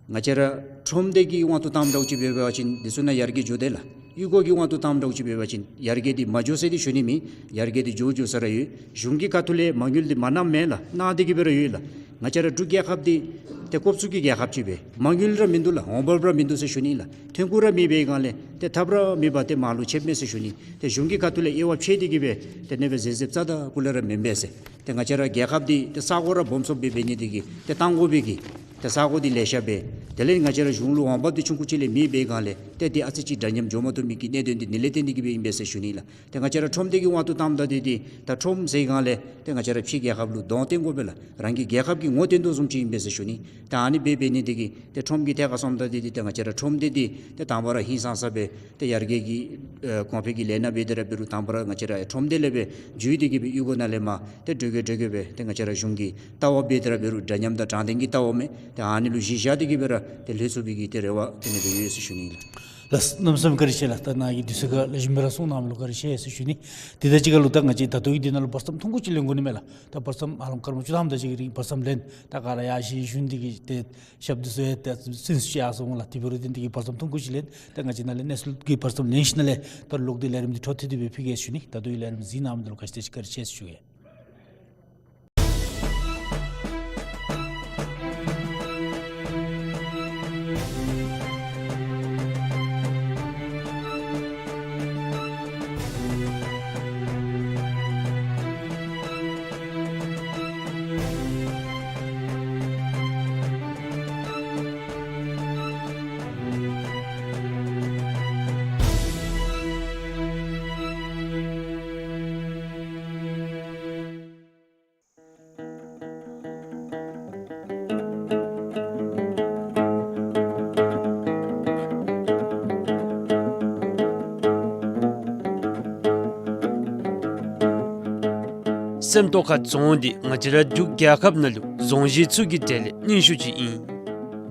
ང་བཅས་ར་ཁྲོམ་སྡེ་གི་དབང་དུ་བཏངམ་འདྲཝ་ཅིག་འབད་བ་ཅིན་འདི་ཚུ་ནང་ཡར་རྒྱས་འགྱོ་དེས་ལགས། གཡུས་སྒོ་གི་དབང་དུ་བཏངམ་འདྲཝ་ཅིག་འབད་བ་ཅིན་ཡར་རྒྱས་འདི་མ་འགྱོ་ཟེར་འདི་ཞུ་ནི་མེན། ཡར་རྒྱས་འདི་འགྱོ་འགྱོ་ས་ར་ཡོད། གཞུང་གི་ཁ་ཐུག་ལས་མ་དངུལ་འདི་མ་གནངམ་མེན་ལགས། གནང་སྟེ་གིས་སྦེ་ར་ཡོད་ལགས། ང་བཅས་ར་འབྲུག་རྒྱལ་ཁབ་འདི་ ཏེ་སྐོབ་ཚུགས་ཀྱི་རྒྱལ་ཁབ་ཅིག་སྦེ་མ་དངུལ་ར་མིན་འདུག་ལགས། འོང་འབབ་ར་མིན་འདུག་ཟེར་ཞུ་ནི་ལགས། ཐོན་ཁུངས་ར་མེད་པའི་སྒང་ལས་ཏེ་ཐབས་ར་མེད་པར་ཏེ་མར་ལུ་ཆདཔ་མས་ཟེར་ཞུ་ནི། ཏེ་གཞུང་གི་ཁ་ཐུག་ལས་དབྱེ་བ་ཕྱེ་སྟེ་གི་སྦེ་ཏེ་ཨ་ནི་སྦེ་གཟབ་གཟབ་རྩ་དང་སྤུ་ལས་ར་མེན་པས་ཟེར། ཏེ་ང་བཅས་ར་རྒྱལ་ཁབ་འདི་ཏེ་ས་གོ་ར་སྦོམ་སུ་སྦེ་འབད་ནི་དེ་གིས་ཏེ་བཏང་དགོ་པའི་གི་ཏེ་ས་གོ་འདི་ལེ་ཤ་སྦེ། དེ་ལས་ང་བཅས་ར་གཞུང་ལུ་འོང་འབབ་འདི་ཆུང་ཀུ་ཅིག་ལས་མེད་པའི་སྒང་ལས་ཏེ་འདི་ཨ་ཙི་ཅིག་འདྲ་མཉམ་འགྱོ་མ་བཏུབ་མི་གི་གནད་དོན་འདི་ནི་ལས་བརྟེན་ཏེ་གི་སྦེ་ཨིན་པས་ཟེར་ཞུ་ནི་ལགས། ཏེ་ང་བཅས་ར་ཁྲོམ་སྡེ་གི་དབང་དུ་བཏངམ་ད་འདི་འདི་ད་ཁྲོམ་ཟེར་སྒང་ལས་ཏེ་ང་བཅས་ར་ཕྱི་རྒྱལ་ཁབ་ལུ་གདོང་བསྟན་དགོ་པས་ལགས། རང་གི་རྒྱལ་ཁབ་ཀྱི་ངོ་བསྟན་དོ་བཟུམ་ཅིག་ཨིན་པས་ཟེར་ཞུ་ནི། ད་ཨ་ནི་སྦེ་འབད་ནི་དེ་གིས་ཏེ་ཁྲོམ་གྱི་ཐད་ཁར་སོངམ་ད་འདི་འདི་ཏེ་ང་བཅས་ར་ཁྲོམ་སྡེ་འདི་ཏེ་དང་པ་ར་ཧིང་སངས་ས་སྦེ་ཏེ་ཡར་རྒྱས་ཀྱི་ཨེ་གོང་འཕེལ་གྱི་ལས་སྣ་འབད་དེ་ར་འབད་རུང་དང་པ་ར་ང་བཅས་ར་ཁྲོམ་སྡེ་ལས་སྦེ་འགྱོ་སྟེ་གི་སྦེ་གཡུས་སྒོ་ནང་ལས་མར་ཏེ་འགྲོ་གེ་འགྲོ་གེ་སྦེ་ཏེ་ང་བཅས་ར་གཞུང་གི་ལྟ་བ་འབད་དེ་ར་འབད་རུང་འདྲ་མཉམ་དང་དྲང་བདེན་གྱི་ལྟ་བ་མས། ཏེ་ཨ་ནི་ལུ་གཞི་བཞག་སྟེ་གི་སྦེ་ར་ཏེ་ལྷོད་ཚུགས་པའི་གི་ཏེ་རེ་བ་དེ་ནི་སྦེ་ཡོད་ཟེར་ཞུ་ནི་ལགས། ལགས། གནམ་མེད་ས་མེད་བཀའ་དྲིན་ཆེ་ལགས། ད་ནཱ་གི་དུས་ཚོད་ཁར་ལེགས་ཤོམ་སྦེ་ར་གསུང་གནང་མི་ལུ་བཀའ་དྲིན་ཆེ་ཟེར་ཞུ་ནི། དེ་དང་གཅིག་ཁར་ལུ་ད་ང་བཅས་ད་ལྟོ་གི་འདི་ནང་ལུ་བར་མཚམས་ཐུང་ཀུ་ཅིག་ལེན་དགོ་ནི་མས་ལགས། ད་བར་མཚམས་ཧ་ལམ་སྐར་མ་བཅུ་ཐམ་དེ་ཅིག་གི་རིང་བར་མཚམས་ལེན། ད་ག་ར་ཡར་ཞུ་ཞུ་ནི་དེ་གིས་ཏེ་ཞབས་འདི་ཚུ་ཡང་ཏེ་སུན་སུ་ཡར་སོང་ལགས། དེ་འབད་རུང་དེ་འདི་གིས་བར་མཚམས་ཐུང་ཀུ་ཅིག་ལེན། ད་ང་བཅས་ནཱ་ལས་གནས་ཚུལ་གྱི་བར་མཚམས་ལེན་ཞིནམ་ལས་ད་ལོག་སྟེ་ལས་རིམ་འདི་འཕྲོ་མཐུད་དེ་སྦེ་ཕུལ་གེ་ཟེར་ཞུ་ནི། ད་ལྟོ་གི་ལས་རིམ་གཟིགས་གནང་མི་འདི་ལུ་ག་ཅི་དེ་ཅིག་བཀའ་དྲིན་ཆེ་ཟེར་ཞུ་གེ། སེམས་རྟོགས་ཁ་རྫོང་འདི་ང་བཅས་ར་འབྲུག་རྒྱལ་ཁབ་ནང་ལུ་རྫོང་གཞི་ཚུ་གི་གྲས་ལས་རྙིང་ཤོས་ཅིག་ཨིན།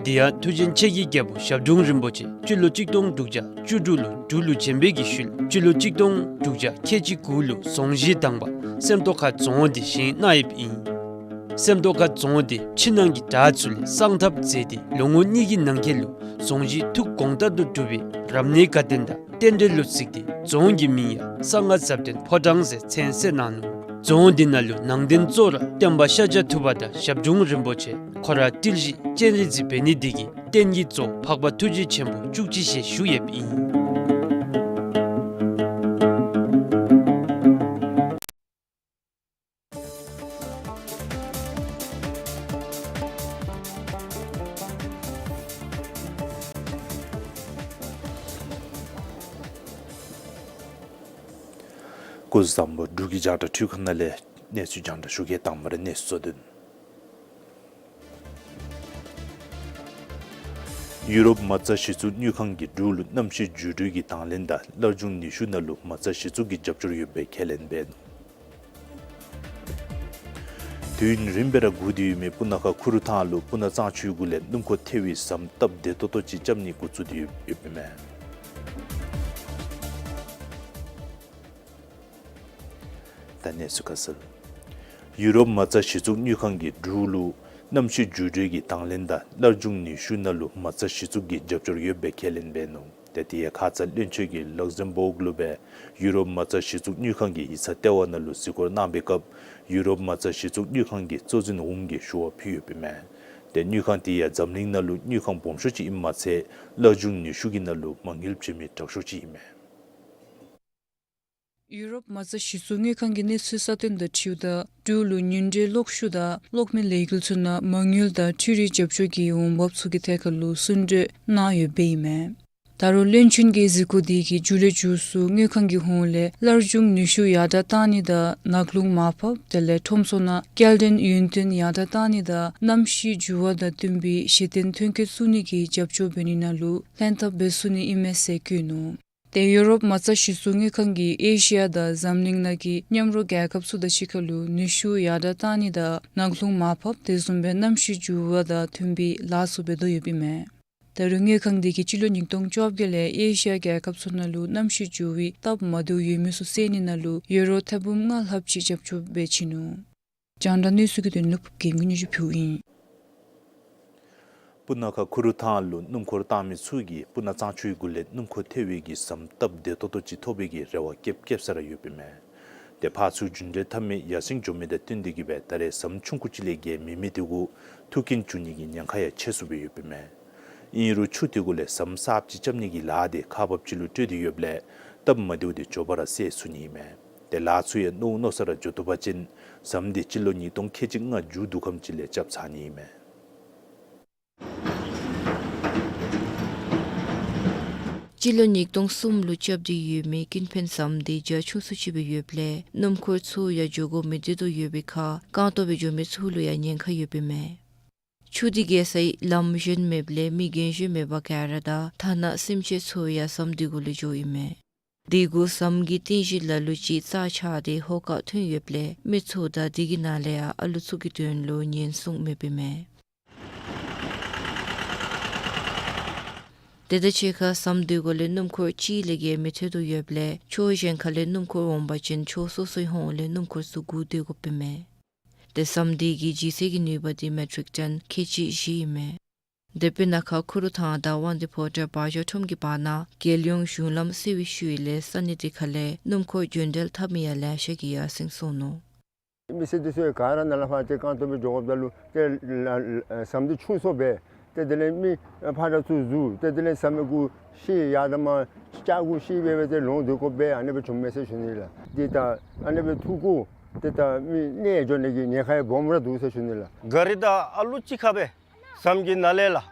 དེ་ཡང་མཐུ་ཆེན་ཆེ་བའི་རྒྱལ་པོ་ཞབས་དྲུང་རིན་པོ་ཆེ་སྤྱི་ལོ་གཅིག་སྟོང་དྲུག་བརྒྱ་བཅུ་དྲུག་ལུ་འབྲུག་ལུ་བྱོན་པའི་གི་ཤུལ་སྤྱི་ལོ་གཅིག་སྟོང་དྲུག་བརྒྱ་ཁལ་གཅིག་དགུ་ལུ་རྫོང་གཞི་དང་པ་སེམས་རྟོགས་ཁ་རྫོང་འདི་བཞེངས་གནང་ཡོདཔ་ཨིན། སེམས་རྟོགས་ཁ་རྫོང་འདི་ཕྱི་ནང་གི་དྲག་ཚུ་ལས་གསང་ཐབས་མཛད་དེ་ལོ་ངོ་གཉིས་ཀྱི་ནང་འཁོད་ལུ་རྫོང་གཞི་ཐུགས་དགོངས་ལྟར་དུ་གྲུབ་པའི་རབ་གནས་དགའ་སྟོན་དང་རྟེན་འབྲེལ་ལུ་གཟིགས་ཏེ་རྫོང་གི་མིང་ཡང་གསང་སྔགས་ཟབ་དོན་ཕོ་བྲང་ཟེར་མཚན་གསོལ་གནང་ནུག། རྫོང་འདི་ནང་ལུ་ནང་རྟེན་གཙོ་བོ་ར་སྟོན་པ་ཤཱཀྱ་ཐུབ་པ་དང་ཞབས་དྲུང་རིན་པོ་ཆེ་ཁོ་ར་ཏིལ་བཞི་སྤྱན་རས་གཟིགས་འབད་ནི་དེ་གིས་རྟེན་གྱི་གཙོ་བོ་འཕགས་པ་ཐུགས་རྗེ་ཆེན་པོ་བཅུ་གཅིག་ཞེས་ཞུ་ཡོདཔ་ཨིན། སྐུ་གཟུགས་བཟང་པོ། འབྲུག་གི་རྒྱང་བསྒྲགས་འཕྲུལ་ཁང་ནང་ལས་གནས་ཚུལ་རྒྱང་བསྒྲགས་ཞུ་གེ། དང་པ་ར་གནས་ཚུལ་གཙོ་དོན། ཡུ་རོབ་མ་རྩ་གཞི་བཙུགས་དངུལ་ཁང་གིས་འབྲུག་ལུ་གནམ་གཤིས་འགྱུར་འགྲོས་ཀྱི་དང་ལེན་དང་སླར་འབྱུང་ནུས་ཤུགས་ནང་ལུ་མ་རྩ་གཞི་བཙུགས་ཀྱི་རྒྱབ་སྐྱོར་ཡོད་པའི་ཁས་ལེན་འབད་ནུག། དུས་ཡུན་རིངམོ་སྦེ་ར་སྒུག་སྟེ་ཡོད་མི་སྤུ་ན་ཁ་ཁུ་རུ་ཐང་ལུ་སྤུ་ན་གཙང་ཆུའི་གུ་ལས་སྣུམ་འཁོར་ཐལ་བའི་ཟམ་སྟབས་བདེ་ཏོག་ཏོ་ཅིག་རྐྱབ་ནི་འགོ་བཙུགས་ཏེ་ཡོདཔ་ཨིན་མས། ད་གནས་ཚུལ་ཁ་གསལ། ཡུ་རོབ་མ་རྩ་གཞི་བཙུགས་དངུལ་ཁང་གིས་འབྲུག་ལུ་གནམ་གཤིས་འགྱུར་འགྲོས་ཀྱི་དང་ལེན་དང་སླར་འབྱུང་ནུས་ཤུགས་ནང་ལུ་མ་རྩ་གཞི་བཙུགས་ཀྱི་རྒྱབ་སྐྱོར་ཡོད་པའི་ཁས་ལེན་འབད་ནུག། ཏེ་དེ་ཡང་ཁ་ཙ་བློན་ཆེན་གྱིས་ལག་ཟེམ་བཱོག་ལུ་སྦེ་ཡུ་རོབ་མ་རྩ་གཞི་བཙུགས་དངུལ་ཁང་གི་ཡིག་ཚང་ལྟེ་བ་ནང་ལུ་གཟིགས་སྐོར་གནང་བའི་སྐབས་ཡུ་རོབ་མ་རྩ་གཞི་བཙུགས་དངུལ་ཁང་གི་གཙོ་འཛིན་འོགམ་གྱིས་ཞུ་བ་ཕུལ་ཡོདཔ་ཨིན་མས། ཏེ་དངུལ་ཁང་དེ་ཡང་འཛམ་གླིང་ནང་ལུ་དངུལ་ཁང་སྦོམ་ཤོས་ཅིག་ཨིནམ་མ་ཚད་སླར་འབྱུང་ནུས་ཤུགས་ཀྱི་ནང་ལུ་མ་དངུལ་བྱིན་མི་དྲག་ཤོས་ཅིག་ཨིན་མས། ཡུ་རོབ་མ་རྩ་གཞི་བཙུགས་དངུལ་ཁང་གི་གནས་ཚུལ་གསལ་སྟོན་དང་འཁྲིལཝ་ད་འབྲུག་ལུ་ཉིན་རེའི་གློག་ཤུགས་དང་གློག་མེའི་ལས་འགུལ་ཚུ་ནང་མ་དངུལ་དང་འཕྲུལ་རིག་རྒྱབ་སྐྱོར་གྱི་འོང་འབབ་ཚུ་གི་ཐད་ཁར་ལུ་གསུང་གྲོས་གནང་ཡོདཔ་ཨིན་མས། ད་རུང་བློན་ཆེན་གྱིས་གཟིགས་སྐོར་དེ་གི་མཇུག་ལས་མཇུག་སུ་དངུལ་ཁང་གི་ཧོངས་ལས་སླར་འབྱུང་ནུས་ཤུགས་ཡར་དྲགས་གཏང་ནི་དང་ནགས་ཀླུང་མར་ཕབ་དེ་ལས་ཁྲོམ་ཚུ་ནང་སྐྱེལ་འདྲེན་ཡུན་བརྟན་ཡར་དྲགས་གཏང་ནི་དང་གནམ་གཤིས་འགྱུར་བ་དང་བསྟུན་པའི་གཞི་རྟེན་ཐོན་སྐྱེད་བཙུགས་ནི་གི་རྒྱབ་སྐྱོར་འབད་ནི་ནང་ལུ་ལྷན་ཐབས་འབད་ཚུགས་ནི་ཨིན་མས་ཟེར་བཀོད་ནུག། ཏེ་ཡུ་རོབ་མ་རྩ་གཞི་བཙུགས་དངུལ་ཁང་གིས་ཨེ་ཤི་ཡ་དང་འཛམ་གླིང་ནང་གི་མཉམ་རོགས་རྒྱལ་ཁབ་ཚུ་དང་གཅིག་ཁར་ལུ་ནུས་ཤུགས་ཡར་དྲགས་གཏང་ནི་དང་ནགས་ཀླུང་མར་ཕབ་དེ་བཟུམ་སྦེ་གནམ་གཤིས་འགྱུར་བ་དང་མཐུན་པའི་ལཱ་ཚུ་འབད་དོ་ཡོདཔ་ཨིན་མས། ད་རུང་དངུལ་ཁང་དེ་གིས་སྤྱི་ལོ་ཉིས་སྟོང་བཅོ་བརྒྱད་ལས་ཨེ་ཤི་ཡ་རྒྱལ་ཁབ་ཚུ་ནང་ལུ་གནམ་གཤིས་འགྱུར་བའི་སྟབས་མ་བདེཝ་ཡོད་མི་ཚུ་སེལ་ནི་ནང་ལུ་ཡུ་རོ་ཐེར་འབུམ་ལྔ་ལྷགཔ་ཅིག་རྒྱབ་སྐྱོར་འབད་ཆི་ནུག། རྒྱང་བསྒྲགས་གནས་ཚུལ་གྱི་དོན་ལུ་ཕུབ་རྒྱལ་མགོན་སྙན་ཞུ་ཕུལཝ་ཨིན། སྤུ་ན་ཁ་ཁུ་རུ་ཐང་ལུ་སྣུམ་འཁོར་བཏང་མི་ཚུ་གིས་སྤུ་ན་གཙང་ཆུའི་གུ་ལས་སྣུམ་འཁོར་ཐལ་བའི་གི་ཟམ་སྟབས་བདེ་ཏོག་ཏོ་ཅིག་ཐོབ་པའི་གི་རེ་བ་བསྐྱེདཔ་བསྐྱེདཔ་ས་ར་ཡོདཔ་ཨིན་མས། ཏེ་ཕར་ཚུར་རྒྱུན་འགྲུལ་འཐབ་མི་ཡར་སེང་འགྱོ་མི་དང་བསྟུན་ཏེ་གིས་སྦེ་ད་རེས་ཟམ་ཆུང་ཀུ་ཅིག་ལས་བརྒལ་མེད་མི་དེ་གུ་ཐུག་རྐྱེན་འབྱུང་ནི་གི་ཉེན་ཁ་ཡང་ཆེ་སུ་སྦེ་ཡོདཔ་ཨིན་མས། ཨིན་རུང་ཆུ་དེ་གུ་ལས་ཟམ་གསརཔ་ཅིག་རྐྱབ་ནི་གི་ལཱ་དེ་ཁག་འབགཔ་ཅིག་ལུ་སྤྲོད་དེ་ཡོདཔ་ལས་སྟབས་མ་བདེཝ་དེ་མགྱོགས་པ་ར་སེལ་ཚུགས་ནི་ཨིན་མས། ཏེ་ལཱ་ཚུ་ཡང་མནོ་མནོ་ས་ར་འགྱོ་བཏུབ་པ་ཅིན་ཟམ་དེ་སྤྱི་ལོ་ཉིས་སྟོང་ཁལ་གཅིག་ལྔ་མཇུག་བསྡུ་ཁམས་ཅིག་ལས་རྐྱབ་ཚར་ནི་ཨིན་མས། སྤྱི་ལོ་ཉིས་སྟོང་གསུམ་ལུ་རྐྱབ་སྟེ་ཡོད་མི་ཀུན་ཕན་ཟམ་དེ་རྒྱ་ཆུང་སུ་ཅིག་སྦེ་ཡོདཔ་ལས་སྣུམ་འཁོར་ཚུ་ཡང་འགྱོ་དགོ་མི་བདེ་དོ་ཡོད་པའི་ཁར་རྐང་སྟོང་སྦེ་འགྱོ་མི་ཚུ་ལུ་ཡང་ཉེན་ཁ་ཡོདཔ་ཨིན་མས། ཆུ་དེ་བརྒལ་སའི་ལམ་གཞན་མེདཔ་ལས་མི་རྒན་གཞོན་མེད་པར་ག་ར་དང་ཐ་ན་སེམས་ཅན་ཚུ་ཡང་ཟམ་དེ་གུ་ལས་འགྱོཝ་ཨིན་མས། དེ་གུ་ཟམ་གྱི་རྟེན་གཞི་ལ་ལུ་ཅིག་རྩ་ཆག་སྟེ་ཧོ་ཀ་ཐོན་ཡོདཔ་ལས་མི་ཚུ་དང་དེ་གི་ནང་ལས་ཡང་ཨ་ལུ་ཚུ་གི་དོན་ལུ་ཉེན་སྲུང་མེདཔ་ཨིན་མས། དེ་དང་གཅིག་ཁར་ཟམ་དེ་གུ་ལས་སྣུམ་འཁོར་གཅིག་ལས་བརྒལ་མི་ཐོན་དོ་ཡོདཔ་ལས་ཕྱོགས་གཞན་ཁ་ལས་སྣུམ་འཁོར་འོང་པ་ཅིན་ཕྱོགས་སོ་སོའི་ཧོངས་ལས་སྣུམ་འཁོར་ཚུ་བསྒུགས་སྡོད་དགོཔ་ཨིན་མས། ཏེ་ཟམ་དེ་གི་ལྗིད་ཚད་ཀྱི་ནུས་པ་དེ་མེ་ཊིག་ཊོན་ཁལ་གཅིག་བཞི་ཨིན་མས། དེ་སྤུ་ན་ཁ་ཁུ་རུ་ཐང་དང་དབང་འདུས་ཕོ་བྲང་བ་འཇོ་ཁྲོམ་གྱི་བར་ན་རྒྱལ་ཡོངས་གཞུང་ལམ་སེལ་བའི་ཤུལ་ལས་ས་གནས་དེ་ཁ་ལས་སྣུམ་འཁོར་རྒྱུན་འགྲུལ་འཐབ་མི་ཡང་ལེ་ཤ་གིས་ཡར་སེང་སོང་ནུག། མི་སེར་དེ་ཚུ་ག་ར་ནཱ་ལས་ཕར་ཏེ་རྐང་སྟོང་སྦེ་འགྱོ་དགོཔ་ད་ལུ་ཏེ་ལ་ལ་ཟམ་དེ་ཆུང་སུ་སྦེ་ཏེ་དེ་ལས་མི་ཕར་དང་ཚུར་ཟུར་ཏེ་དེ་ལས་ཟམ་གུ་ཤི་ཡར་དང་མར་ལྕགས་གུ་ཤི་སྦེ་སྦེ་ཏེ་ལོང་སྡོད་དགོཔ་སྦེ་ཨ་ནི་སྦེ་བྱུངམ་མས་ཟེར་ཞུ་ནི་ལགས། དེ་ད་ཨ་ནི་སྦེ་ཐུག་གུ་ཏེ་ད་མི་གནས་འགྱོ་ནི་གི་ཉེན་ཁ་ཡང་སྦོམ་ར་འདུག་ཟེར་ཞུ་ནི་ལགས། ག་རི་དང་ཨ་ལུ་གཅིག་ཁར་སྦེ་ཟམ་གྱི་ནང་ལས་ལགས་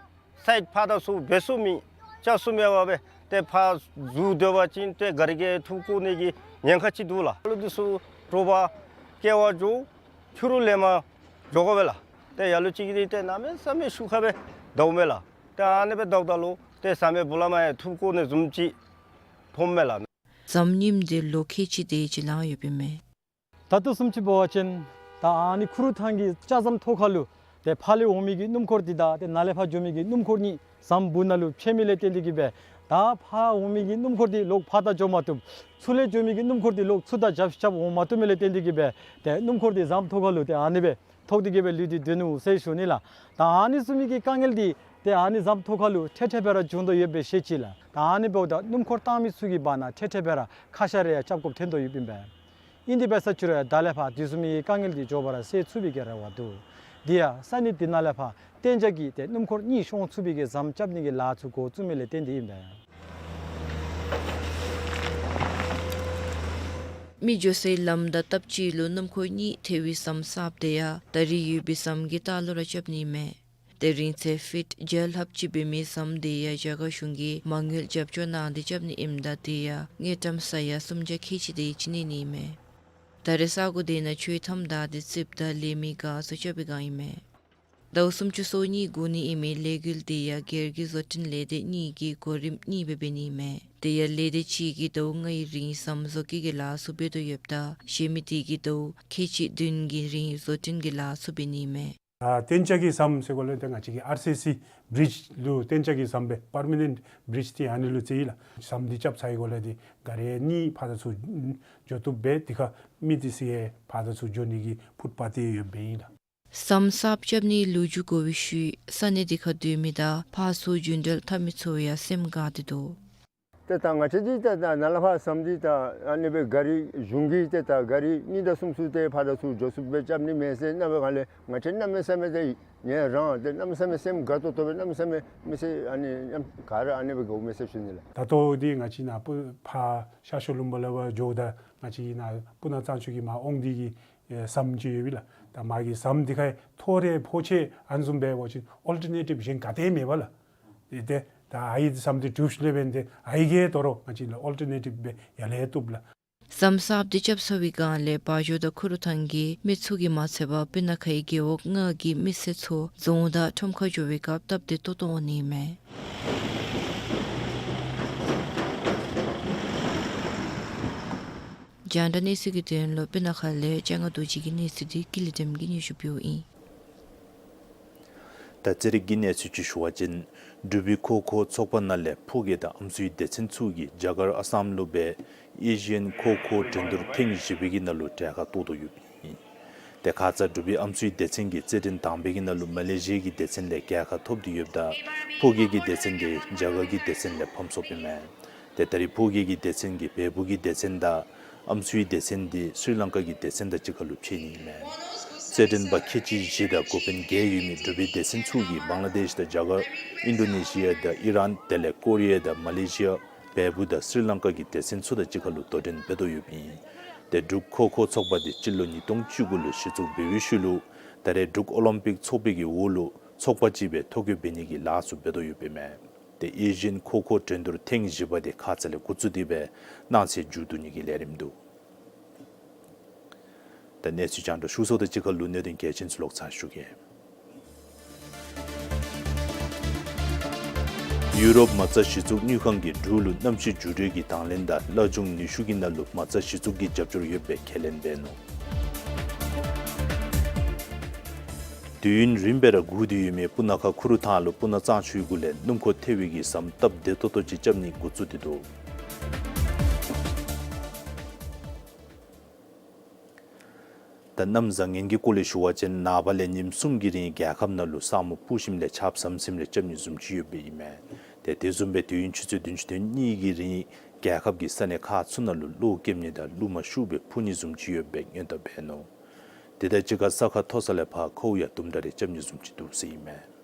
སའིཌ་ཕར་དང་ཚུར་འབད་ཚུགས་མི་རྐྱབ་ཚུགས་མེད་པར་སྦེ་ཏེ་ཕར་ཟུར་སྡོད་པ་ཅིན་ཏེ་ག་རི་གིས་ཐུག་བཀོ་ནི་གི་ཉེན་ཁ་ཅིག་འདུག་ལགས། ཨ་ལུ་འདི་ཚུ་དྲོ་པ་སྐྱེལ་བར་འགྱོ་ཕྱི་རུ་ལས་མར་འགྱོ་དགོ་པས་ལགས། ཏེ་ཡར་ལུ་ཅིག་གིས་ཏེ་གནམ་མེད་ས་མེད་ཤུགས་ཁར་སྦེ་བརྡབ་མས་ལགས། ཏེ་ཨ་ནི་སྦེ་བརྡབ་ད་ལུ་ཏེ་ཟམ་པའི་སྦུག་ལས་མར་ཡང་ཐུག་བཀོ་ནི་བཟུམ་ཅིག་ཕོགཔ་མས་ལགས། ཟམ་རྙིངམ་དེ་ལོ་ཁལ་གཅིག་དེ་ཅིག་ལང་ཡོདཔ་ཨིན་མས། ད་ལྟོ་བཟུམ་ཅིག་འབད་བ་ཅིན་ད་ཨ་ནི་ཁུ་རུ་ཐང་གི་ལྕགས་ཟམ་ཐོག་ཁ་ལུ་ཏེ་ཕར་ལས་འོང་མི་གི་སྣུམ་འཁོར་འདི་དང་ཏེ་ནཱ་ལས་ཕར་འགྱོ་མི་གི་སྣུམ་འཁོར་གཉིས་ཟམ་སྦུག་ནང་ལུ་ཕྱད་མི་ལས་བརྟེན་ཏེ་གིས་སྦེ་ད་ཕར་འོང་མི་གི་སྣུམ་འཁོར་འདི་ལོག་ཕར་ད་འགྱོ་མ་བཏུབ། ཚུར་ལས་འགྱོ་མི་གི་སྣུམ་འཁོར་འདི་ལོག་ཚུར་ད་རྐྱབ་རྐྱབ་འོང་མ་བཏུབ་མི་ལས་བརྟེན་ཏེ་གིས་སྦེ་ཏེ་སྣུམ་འཁོར་འདི་ཟམ་ཐོག་ཁ་ལུ་ཏེ་ཨ་ནི་སྦེ་ཐོགས་ཏེ་གིས་སྦེ་ལུས་ཏེ་སྡོད་ནུག་ཟེར་ཞུ་ནི་ལགས། ད་ཨ་ནི་བཟུམ་མའི་གི་དཀའ་ངལ་འདི་ཏེ་ཨ་ནི་ཟམ་ཐོག་ཁ་ལུ་འཕྲལ་འཕྲལ་སྦེ་ར་འབྱུང་དོ་ཡོདཔ་སྦེ་ཤེས་ཅི་ལགས། ད་ཨ་ནི་འབདཝ་ད་སྣུམ་འཁོར་བཏང་མི་ཚུ་གི་བར་ན་འཕྲལ་འཕྲལ་སྦེ་ར་ཁ་ཤ་རེ་ཡང་རྐྱབ་དགོཔ་ཐོན་དོ་ཡོདཔ་ཨིན་པས། ཨིན་དེ་འབད་ས་ཅིག་རུང་ཡང་ད་ལས་ཕར་དེ་བཟུམ་མའི་དཀའ་ངལ་འདི་མགྱོགས་པ་ར་སེལ་ཚུགས་པའི་གི་རེ་བ་འདུག། དེ་ཡང་ས་གནས་འདི་ནང་ལས་ཕར་གཏན་འཇགས་ཀྱི་ཏེ་སྣུམ་འཁོར་གཉིས་ཤོང་ཚུགས་པའི་གི་ཟམ་རྐྱབ་ནི་གི་ལཱ་ཚུ་འགོ་བཙུགས་མི་ལས་བརྟེན་ཏེ་ཨིན་པས། མི་འགྱོ་སའི་ལམ་དང་སྟབས་གཅིག་ལུ་སྣུམ་འཁོར་གཉིས་ཐེག་པའི་ཟམ་གསརཔ་དེ་ཡང་ད་རེས་ཡོད་པའི་ཟམ་གྱི་ལྟག་ལུ་ར་རྐྱབ་ནི་མས། ཏེ་རིང་ཚད་ཕིཊ་བརྒྱ་ལྷགཔ་ཅིག་འབད་མི་ཟམ་དེ་ཡང་རྒྱ་གར་གཞུང་གིས་མ་དངུལ་རྒྱབ་སྐྱོར་གནང་སྟེ་རྐྱབ་ནི་ཨིནམ་ད་དེ་ཡང་དངུལ་ཀྲམ་ས་ཡ་སུམ་བརྒྱ་ཁལ་གཅིག་དེ་ཅིག་གནས་ནི་མས། ད་རེས་ས་གོ་དེ་ནང་ཆུའི་མཐའམ་བདའ་སྟེ་རྩིགཔ་དང་ལས་མི་ག་ཚོད་རྐྱབ་པའི་བསྒང་ཨིན་མས། ཟླཝ་སུམ་ཅུ་སོ་གཉིས་འགོར་ནི་ཨིན་མི་ལས་འགུལ་དེ་ཡང་སྒེར་གྱི་བཟོ་སྐྲུན་ལས་སྡེ་གཉིས་ཀྱིས་གོ་རིམ་གཉིས་སྦེ་འབད་ནི་མས། དེ་ཡང་ལས་སྡེ་གཅིག་གིས་ཟླཝ་ལྔའི་རིང་ཟམ་བཟོ་བཀོད་ཀྱི་ལཱ་ཚུ་འབད་དོ་ཡོདཔ་ད་གཞན་མི་དེ་གིས་ཟླཝ་ཁལ་གཅིག་བདུན་གྱི་རིང་བཟོ་སྐྲུན་གྱི་ལཱ་ཚུ་འབད་ནི་མས། ཨ་གཏན་འཇགས་ཀྱི་ཟམ་ཟེར་གོ་ལས་ཏེ་ང་བཅས་ཀྱི་ཨར་སི་སི་བི་རིཇ་ལུ་གཏན་འཇགས་ཀྱི་ཟམ་སྦེ་པར་མ་ནེནཊ་བི་རིཇ་འདི་ཨ་ནི་ལུ་བརྩི་ཡི་ལགས། ཟམ་འདི་རྐྱབ་ཚར་བའི་སྒང་ལས་ཏེ་ག་རི་གཉིས་ཕར་དང་ཚུར་འགྱོ་བཏུབ་སྦེ་དེ་ཁར་མི་དེ་ཚུ་ཡང་ཕར་དང་ཚུར་འགྱོ་ནི་གི་ཕུཊ་པཱཐ་ཡོདཔ་ཨིན་ལགས། ཟམ་གསརཔ་རྐྱབ་ནི་ལོ་རྒྱུས་གོ་བའི་ཤུལ་ས་གནས་དེ་ཁར་སྡོད་མི་དང་ཕར་ཚུར་རྒྱུན་འགྲུལ་འཐབ་མི་ཚུ་ཡང་སེམས་དགའ་སྟེ་སྡོད། ཏེ་ད་ང་བཅས་འདི་ཏེ་ད་ནཱ་ལས་ཕར་ཟམ་འདི་ད་ཨ་ནི་སྦེ་ག་རི་གཞུང་གིས་ཏེ་ད་ག་རི་གཉིས་དང་གསུམ་ཚུ་ཏེ་ཕར་དང་ཚུར་འགྱོ་ཚུགསཔ་སྦེ་རྐྱབ་ནི་མས་ཟེར་མནོ་བའི་སྒང་ལས་ང་བཅས་གནམ་མེད་ས་མེད་ཏེ་ཡང་རང་ཏེ་གནམ་མེད་ས་མེད་སེམས་དགའ་ཏོག་ཏོ་སྦེ་གནམ་མེད་ས་མེད་མི་སེར་ཨ་ནི་ཡང་ག་ར་ཨ་ནི་སྦེ་དགའཝ་མས་ཟེར་ཞུ་ནི་ལགས། ད་ལྟོ་འདི་ང་བཅས་ནཱ་སྤུ་ཕར་ཤར་ཕྱོགས་ལུང་པ་ལས་ཕར་འགྱོཝ་ད་ང་བཅས་ནཱ་སྤུ་ན་གཙང་ཆུ་གི་མར་འོང་སྟེ་གི་ཨེ་ཟམ་ཅིག་ཡོད་པས་ལགས། ད་མ་གི་ཟམ་འདི་ཁར་ཐོག་རེ་ཕོག་ཆེ་ཨ་ནི་བཟུམ་འབད་བ་ཅིན་ཨོལ་ཊར་ནེ་ཊིབ་གཞན་ག་ཏེ་མེད་པས་ལགས། ཏེ་ད་ཨའི་ཟམ་འདི་གྲུབ་ལས་འབདན་ཏེ་ཨའི་གི་དོ་རུང་ང་བཅས་ལུ་ཨོལ་ཊར་ནེ་ཊིབ་སྦེ་ཡར་ལས་བཏུབ་ལགས། ཟམ་གསརཔ་འདི་རྐྱབ་ཚར་བའི་སྒང་ལས་བ་འཇོ་དང་ཁུ་རུ་ཐང་གི་མི་ཚུ་གིས་མ་ཚད་པར་སྤུ་ན་ཁའི་རྒེད་འོག་ལྔ་གི་མི་སེར་ཚུ་རྫོང་དང་ཁྲོམ་ཁར་འགྱོ་བའི་སྐབས་སྟབས་བདེ་ཏོག་ཏོ་འོང་ནི་མས། རྒྱང་བསྒྲགས་གནས་ཚུལ་གྱི་དོན་ལུ་སྤུ་ན་ཁ་ལས་ལྕང་ང་རྡོ་རྗེ་གི་གནས་ཚུལ་འདི་ཀུན་ལེགས་བདེམ་གིས་སྙན་ཞུ་ཕུལཝ་ཨིན། ད་རྩེད་རིགས་ཀྱི་གནས་ཚུལ་ཅིག་ཞུ་བ་ཅིན་འབྲུག་པའི་ཁོ་ཁོ་ཚོགས་པ་ནང་ལས་ཕོ་སྐྱེས་དང་ཨམ་སྲུའི་སྡེ་ཚན་ཚུ་གིས་རྒྱ་གར་ཨ་སམ་ལུ་སྦེ་ཨེ་ཤི་ཡན་ཁོ་ཁོ་འགྲན་བསྡུར་ཐེངས་བཞི་པའི་གི་ནང་ལུ་གྲལ་ཁར་གཏོགས་དོ་ཡོདཔ་ཨིན། ཏེ་ཁ་ཙ་འབྲུག་པའི་ཨམ་སྲུའི་སྡེ་ཚན་གྱིས་རྩེད་འགྲན་དང་པའི་གི་ནང་ལུ་མ་ལེ་ཤི་ཡའི་གི་སྡེ་ཚན་ལས་རྒྱལ་ཁ་ཐོབ་སྟེ་ཡོདཔ་ད་ཕོ་སྐྱེས་ཀྱི་སྡེ་ཚན་དེ་རྒྱ་གར་གྱི་སྡེ་ཚན་ལས་ཕམ་སོཔ་ཨིན་མས། ཏེ་ད་རེས་ཕོ་སྐྱེས་ཀྱི་སྡེ་ཚན་གྱིས་བལ་པོ་གི་སྡེ་ཚན་དང་ ཨམ་སྲུའི་སྡེ་ཚན་འདི་སྲི་ལང་ཀ་གི་སྡེ་ཚན་དང་གཅིག་ཁར་ལུ་ཕྱད་ནི་ཨིན་མས། རྩེད་འགྲན་པ་ཁལ་གཅིག་བཞི་དང་འགོ་དཔོན་བརྒྱད་ཡོད་མི་འབྲུག་པའི་སྡེ་ཚན་ཚུ་གིས་བང་ལ་དེཤ་དང་རྒྱ་གར་ཨིན་ཌོ་ནེ་ཤི་ཡ་དང་ཨི་རན་དེ་ལས་ཀོ་རི་ཡ་དང་མ་ལེ་ཤི་ཡ་བལ་པོ་དང་སྲི་ལང་ཀ་གི་སྡེ་ཚན་ཚུ་དང་གཅིག་ཁར་ལུ་དོ་འགྲན་འབད་དོ་ཡོདཔ་ཨིན། ཏེ་འབྲུག་ཁོ་ཁོ་ཚོགས་པ་འདི་སྤྱི་ལོ་ཉིས་སྟོང་བཅུ་དགུ་ལུ་གཞི་བཙུགས་འབད་བའི་ཤུལ་ལུ་ད་རེས་འབྲུག་ཨོ་ལིམ་པིག་ཚོགས་པའི་གི་འོག་ལུ་ཚོགས་པ་ཅིག་སྦེ་ཐོ་བཀོད་འབད་ནི་གི་ལཱ་ཚུ་འབད་དོ་ཡོདཔ་ཨིན་མས། ཏེ་ཨེ་ཤི་ཡན་ཁོ་ཁོ་འགྲན་བསྡུར་ཐེངས་བཞི་པ་འདི་ཁ་ཙ་ལས་འགོ་བཙུགས་ཏེ་སྦེ་གནངས་ཚེ་མཇུག་བསྡུ་ནི་གི་ལས་རིམ་འདུག། ད་གནས་ཚུལ་རྒྱང་བསྒྲགས་ཞུ་ཚརཝ་དང་གཅིག་ཁར་ལུ་གནད་དོན་གལ་ཆེན་ཚུ་ལོག་ཚར་ཞུ་གེ། ཡུ་རོབ་མ་རྩ་གཞི་བཙུགས་དངུལ་ཁང་གིས་འབྲུག་ལུ་གནམ་གཤིས་འགྱུར་བའི་གི་དང་ལེན་དང་སླར་འབྱུང་ནུས་ཤུགས་ཀྱི་ནང་ལུ་མ་རྩ་གཞི་བཙུགས་ཀྱི་རྒྱབ་སྐྱོར་ཡོདཔ་སྦེ་ཁས་ལེན་འབད་ནུག། དུས་ཡུན་རིངམོ་སྦེ་ར་སྒུག་སྟེ་ཡོད་མི་སྤུ་ན་ཁ་ཁུ་རུ་ཐང་ལུ་སྤུ་ན་གཙང་ཆུའི་གུ་ལས་སྣུམ་འཁོར་ཐལ་བའི་གི་ཟམ་སྟབས་བདེ་ཏོག་ཏོ་ཅིག་རྐྱབ་ནི་འགོ་བཙུགས་ཏེ་འདུག། ད་གནམ་བཟང་ངན་གྱི་སྐོར་ལས་ཞུ་བ་ཅིན་ནངས་པ་ལས་ཉིནམ་གསུམ་གྱི་རིང་རྒྱལ་ཁབ་ནང་ལུ་ས་སྨུག་སྤུབས་ཞིནམ་ལས་ཆརཔ་ཟམ་ཟིམ་རེ་རྐྱབ་ནི་བཟུམ་ཅིག་ཡོདཔ་ཨིན་མས། ཏེ་དེ་བཟུམ་སྦེ་དུས་ཡུན་ཆུ་ཚོད་བདུན་ཅུ་དོན་གཉིས་ཀྱི་རིང་རྒྱལ་ཁབ་ཀྱི་ས་གནས་ཁག་ཚུ་ནང་ལུ་གློག་ཀེམ་ནི་དང་རླུང་མ་ཤུགས་སྦེ་འཕུ་ནི་བཟུམ་ཅིག་ཡོདཔ་སྦེ་སྔོན་བརྡ་འབད་ནུག། དེ་དང་གཅིག་ཁར་ས་ཁ་མཐོ་ས་ལས་ཕར་ཁཝ་ཡང་དུམ་གྲ་རེ་རྐྱབ་ནི་བཟུམ་ཅིག་འདུག་ཟེར་ཨིན་མས།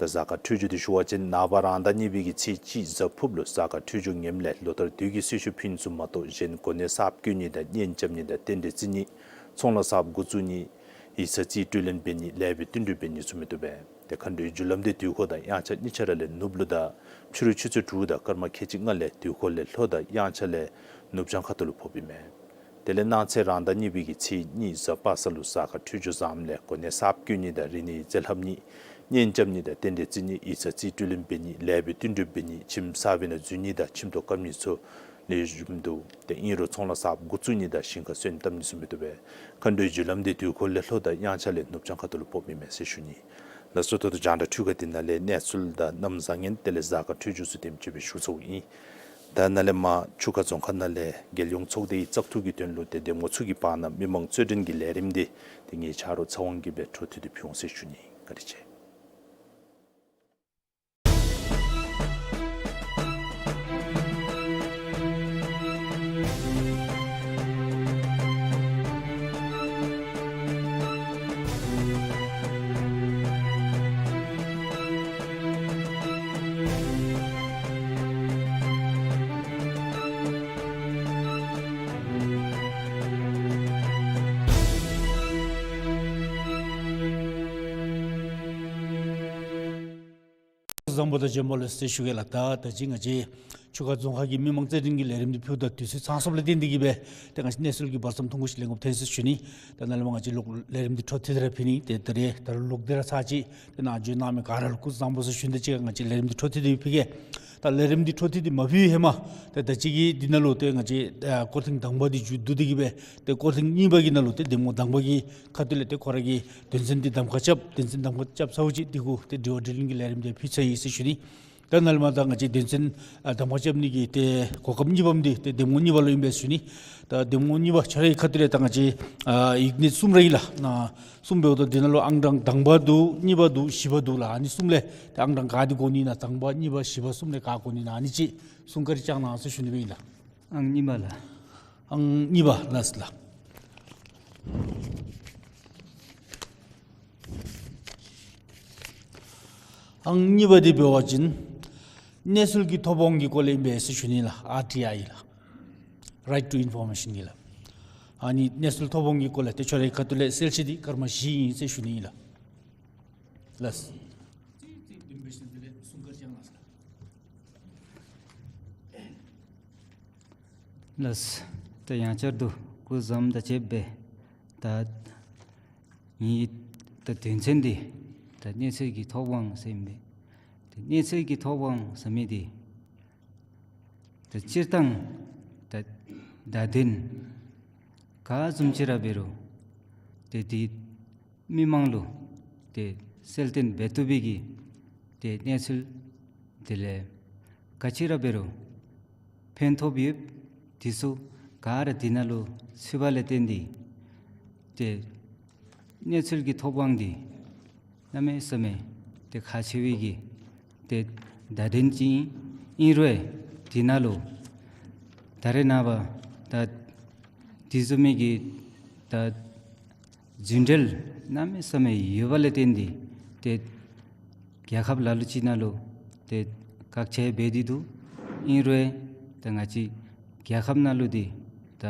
ད་གཟའ་སྐར་འཕྲོད་སྦྱོར་འདི་ཞུ་བ་ཅིན་ནངས་པ་རང་ཟླ་གཉིས་པའི་གི་ཚེས་གཅིག་གཟའ་ཕུརཔ་ལུ་གཟའ་སྐར་འཕྲོད་སྦྱོར་ངནམ་ལས་ལོ་ལྟར་དུས་ཀྱི་སྲི་ཞུ་ཕུལ་ནི་ཚུ་མ་གཏོགས་གཞན་གོ་གནས་གསརཔ་བསྐོ་ནི་དང་གཉེན་རྐྱབ་ནི་དང་རྟེན་འབྲེལ་བརྩི་ནི་ཚོང་ལཱ་གསརཔ་འགོ་བཙུགས་ནི་ཡིག་ཚང་རྩིས་སྤྲོད་ལེན་འབད་ནི་ལེགས་པའི་བསྟུན་གྲོས་འབད་ནི་ཚུ་མི་བཏུབ་པས། ཏེ་མཁའ་འགྲོའི་རྒྱུ་ལམ་འདི་དུས་འཁོར་དང་དབྱངས་འཆར་གཉིས་ཆ་ར་ལས་ནུབ་ལུ་དང་ཕྱི་རུ་ཆུ་ཚོད་དྲུག་དང་སྐར་མ་ཁལ་གཅིག་ལྔ་ལས་དུས་འཁོར་ལས་ལྷོ་དང་དབྱངས་འཆར་ལས་ནུབ་བྱང་ཁ་ཐུག་ལུ་ཕོགཔ་ཨིན་མས། དེ་ལས་གནངས་ཚེ་རང་ཟླ་གཉིས་པའི་གི་ཚེས་གཉིས་གཟའ་པ་སངས་ལུ་གཟའ་སྐར་འཕྲོད་སྦྱོར་བཟངམ་ལས་གོ་གནས་གསརཔ་བསྐོ་ནི་དང་རིག་གནས་རྩིས་ལྷབ་ནི་གཉེན་རྐྱབ་ནི་དང་རྟེན་འབྲེལ་བརྩི་ནི་ཡིག་ཚང་རྩིས་སྤྲོད་ལེན་འབད་ནི་ལེགས་པའི་བསྟུན་གྲོས་འབད་ནི་ཁྱིམ་གསར་པའི་ནང་འཛུལ་ནི་དང་ཁྱིམ་ཐོག་བཀབ་ནི་ཚུ་ལེགས་ཤོམ་འདུག། ཏེ་ཨིན་རུང་ཚོང་ལཱ་གསརཔ་འགོ་བཙུགས་ནི་དང་ཞིང་ཁ་སོན་བཏབ་ནི་ཚུ་མི་བཏུབ་པས། མཁའ་འགྲོའི་རྒྱུ་ལམ་འདི་དུས་འཁོར་ལས་ལྷོ་དང་དབྱངས་འཆར་ལས་ནུབ་བྱང་ཁ་ཐུག་ལུ་ཕོགཔ་ཨིན་མས་ཟེར་ཞུ་ནི། ལགས་སོ། ད་ལྟོ་རྒྱང་བསྒྲགས་འཕྲུལ་ཁང་འདི་ནང་ལས་གནས་ཚུལ་དང་གནམ་བཟང་ངན་དེ་ལས་གཟའ་སྐར་འཕྲོད་སྦྱོར་ཚུ་དེམ་ཅིག་སྦེ་ཞུ་ཚརཝ་ཨིན། ད་ནཱ་ལས་མར་ཆུ་ཁ་རྫོང་ཁག་ནང་ལས་རྒྱལ་ཡོངས་ཚོགས་སྡེའི་བཙག་འཐུ་གི་དོན་ལུ་ཏེ་འདེམས་ངོ་ཚུ་གི་བར་ན་མི་མང་རྩོད་འགྲན་གྱི་ལས་རིམ་འདི་ཏེ་ངེའི་ཆ་རོགས་ཚེ་དབང་གིས་སྦེ་འཕྲོ་མཐུད་དེ་ཕུལ་འོང་ཟེར་ཞུ་ནི། བཀའ་དྲིན་ཆེ། བཟང་པོ་དང་བྱོན་པ་ལེགས་ཟེར་ཞུ་གེ་ལགས། ད་ད་ཅི་ང་བཅས་ཆུ་ཁ་རྫོང་ཁག་གི་མི་མང་རྩོད་འགྲན་གྱི་ལས་རིམ་འདི་ཕུལཝ་ད་དུས་ཚོད་ཚང་སོངམ་ལས་བརྟེན་ཏེ་གིས་སྦེ་ཏེ་ང་བཅས་གནས་ཚུལ་གྱི་བར་མཚམས་ཐུང་ཀུ་ཅིག་ལེན་དགོཔ་ཐོན་ཟེར་ཞུ་ནི། ད་ནཱ་ལས་མར་ང་བཅས་ལོག་ལས་རིམ་འདི་འཕྲོ་མཐུད་དེ་ར་ཕུལ་ནི། ཏེ་ད་རེས་ད་རུང་ལོག་སྟེ་ར་ཚར་ཅིག་ཏེ་ནཱ་འབྱོན་གནང་མི་ག་ར་ལུ་སྐུ་གཟུགས་བཟང་པོ་ཟེར་ཞུ་ནི། ད་ཅི་ང་བཅས་ལས་རིམ་འདི་འཕྲོ་མཐུད་དེ་ཕུལ་གེ། ད་ལས་རིམ་འདི་འཕྲོ་མཐུད་དེ་མ་ཕུལ་བའི་ཧེ་མ་ཏེ་ད་ཅི་གི་འདི་ནང་ལུ་ཏེ་ང་བཅས་ཨ་སྐོར་ཐེངས་དང་པ་འདི་མཇུག་བསྡུ་སྟེ་གིས་སྦེ་ཏེ་སྐོར་ཐེངས་གཉིས་པ་གི་ནང་ལུ་ཏེ་འདེམས་ངོ་དང་པ་གི་ཁ་ཐུག་ལས་ཏེ་ཁོ་ར་གིས་དོན་ཚན་འདི་གདམ་ཁ་རྐྱབ། དོན་ཚན་གདམ་ཁ་རྐྱབ་ཚརཝ་ཅིག་འདི་གུ་ཏེ་དྲི་བ་དྲིས་ལན་གྱི་ལས་རིམ་འདི་ཕུལ་ཚར་ཡི་ཟེར་ཞུ་ནི། ད་ནཱ་ལས་མར་ད་ང་བཅས་དོན་ཚན་ཨ་གདམ་ཁ་རྐྱབ་ནི་གི་ཏེ་གོ་སྐབས་གཉིས་པམ་འདི་ཏེ་འདེམས་ངོ་གཉིས་པ་ལུ་ཨིན་པས་ཟེར་ཞུ་ནི། ད་འདེམས་ངོ་གཉིས་པ་ཁྱོད་རའི་ཁ་ཐུག་ལས་ད་ང་བཅས་ཨ་ཡིག་སྣོད་གསུམ་ར་ཨིན་ལགས། ནཱ་གསུམ་འབདཝ་ད་འདི་ནང་ལུ་ཨང་གྲངས་དང་པ་འདུག། གཉིས་པ་འདུག། བཞི་པ་འདུག་ལགས། ཨ་ནི་གསུམ་ལས་ཏེ་ཨང་གྲངས་ག་འདི་དགོ་ནི་ན། དང་པ་གཉིས་པ་བཞི་པ་གསུམ་ལས་ག་དགོ་ནི་ན་ཨ་ནི་ཅིག་གསུང་བཀའ་དྲིན་བསྐྱང་གནང་ཟེར་ཞུ་ནི་སྦེ་ཨིན་ལགས། ཨང་གཉིས་པ་ལགས། ཨང་གཉིས་པ་ལགས་ལགས། ཨང་གཉིས་པ་འདི་འབད་བ་ཅིན་གནས་ཚུལ་གྱི་ཐོབ་དབང་གི་སྐོར་ལས་ཨིན་པས་ཟེར་ཞུ་ནི་ལགས། ཨར་ཊི་ཨའི་ལགས། Right to Information གི་ལགས། ཨ་ནི་གནས་ཚུལ་ཐོབ་དབང་གི་སྐོར་ལས་ཏེ་ཁྱོད་རའི་ཁ་ཐུག་ལས་གསལ་བཤད་འདི་སྐར་མ་བཞི་ཨིན་ཟེར་ཞུ་ནི་ཨིན་ལགས། ལགས། ལགས། ད་ཡང་བསྐྱར་དུ་སྐུ་གཟུགས་བཟང་དང་བཅས་པའི་ད་ངེའི་ད་དོན་ཚན་འདི་ད་གནས་ཚུལ་གྱི་ཐོབ་དབང་ཟེར་ཨིན་པས། ད་གནས་ཚུལ་གྱི་ཐོབ་དབང་ཟེར་མི་འདི་ད་སྤྱིར་བཏང་ད་བརྡ་དོན་ག་བཟུམ་ཅིག་ར་འབད་རུང་ཏེ་འདི་མི་མང་ལུ་ཏེ་གསལ་སྟོན་འབད་བཏུབ་པའི་གི་ཏེ་གནས་ཚུལ་དེ་ལས་ག་ཅི་ར་འབད་རུང་ཕན་ཐོགས་ཡོདཔ་འདི་ཚུ་ག་ར་འདི་ནང་ལུ་ཚུད་པ་ལས་བརྟེན་ཏེ་ཏེ་གནས་ཚུལ་གྱི་ཐོབ་དབང་འདི་གནམ་མེད་ས་མེད་ཏེ་ཁག་ཆེ་བའི་གི་ཏེ་བརྡ་དོན་ཅིག་ཨིན། ཨིན་རུང་འདི་ནང་ལུ་ ད་རེས་ནངས་པ་ད་དེ་བཟུམ་མའི་གི་ད་རྒྱུན་འབྲེལ་གནམ་མེད་ས་མེད་ཡོད་པ་ལས་བརྟེན་ཏེ་ཏེ་རྒྱལ་ཁབ་ལ་ལུ་ཅིག་ནང་ལུ་ཏེ་བཀག་ཆ་འབད་དེ་འདུག། ཨིན་རུང་ད་ང་བཅས་རྒྱལ་ཁབ་ནང་ལུ་འདི་ད་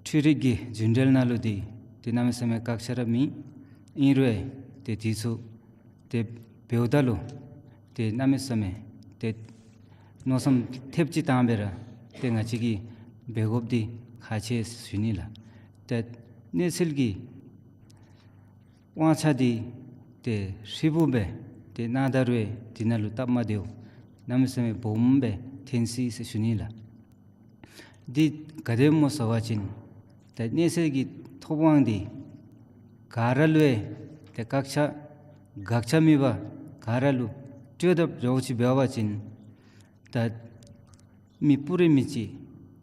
འཕྲུལ་རིག་གི་རྒྱུན་འབྲེལ་ནང་ལུ་འདི་ཏེ་གནམ་མེད་ས་མེད་བཀག་ཆ་ར་མེད། ཨིན་རུང་ཏེ་དེ་ཚུ་ཏེ་འབདཝ་ད་ལུ་ཏེ་གནམ་མེད་ས་མེད་ཏེ་མནོ་བསམ་ཐེབས་ཅིག་བཏང་སྦེ་ར་ཏེ་ང་བཅས་ཀྱིས་འབད་དགོཔ་འདི་ཁག་ཆེ་ཟེར་ཞུ་ནི་ལགས། ཏེ་གནས་ཚུལ་གྱི་དབང་ཆ་འདི་ཏེ་ཧྲིལ་བུམ་སྦེ་ཏེ་གནང་ད་རུང་དེ་ནང་ལུ་སྟབས་མ་བདེཝ་གནམ་མེད་ས་མེད་སྦོམ་སྦེ་ཐོན་སྲིད་ཟེར་ཞུ་ནི་ལགས། འདི་ག་དེ་སྨོ་ཟེར་བ་ཅིན་ད་གནས་ཚད་ཀྱི་ཐོབ་དབང་འདི་ག་ར་ལུ་ཡང་ཏེ་བཀག་ཆ་དགག་བྱ་མེད་པར་ག་ར་ལུ་སྤྲོད་དཔ་འདྲཝ་ཅིག་འབད་བ་ཅིན་ད་མི་སྤུ་རིས་མི་གཅིག་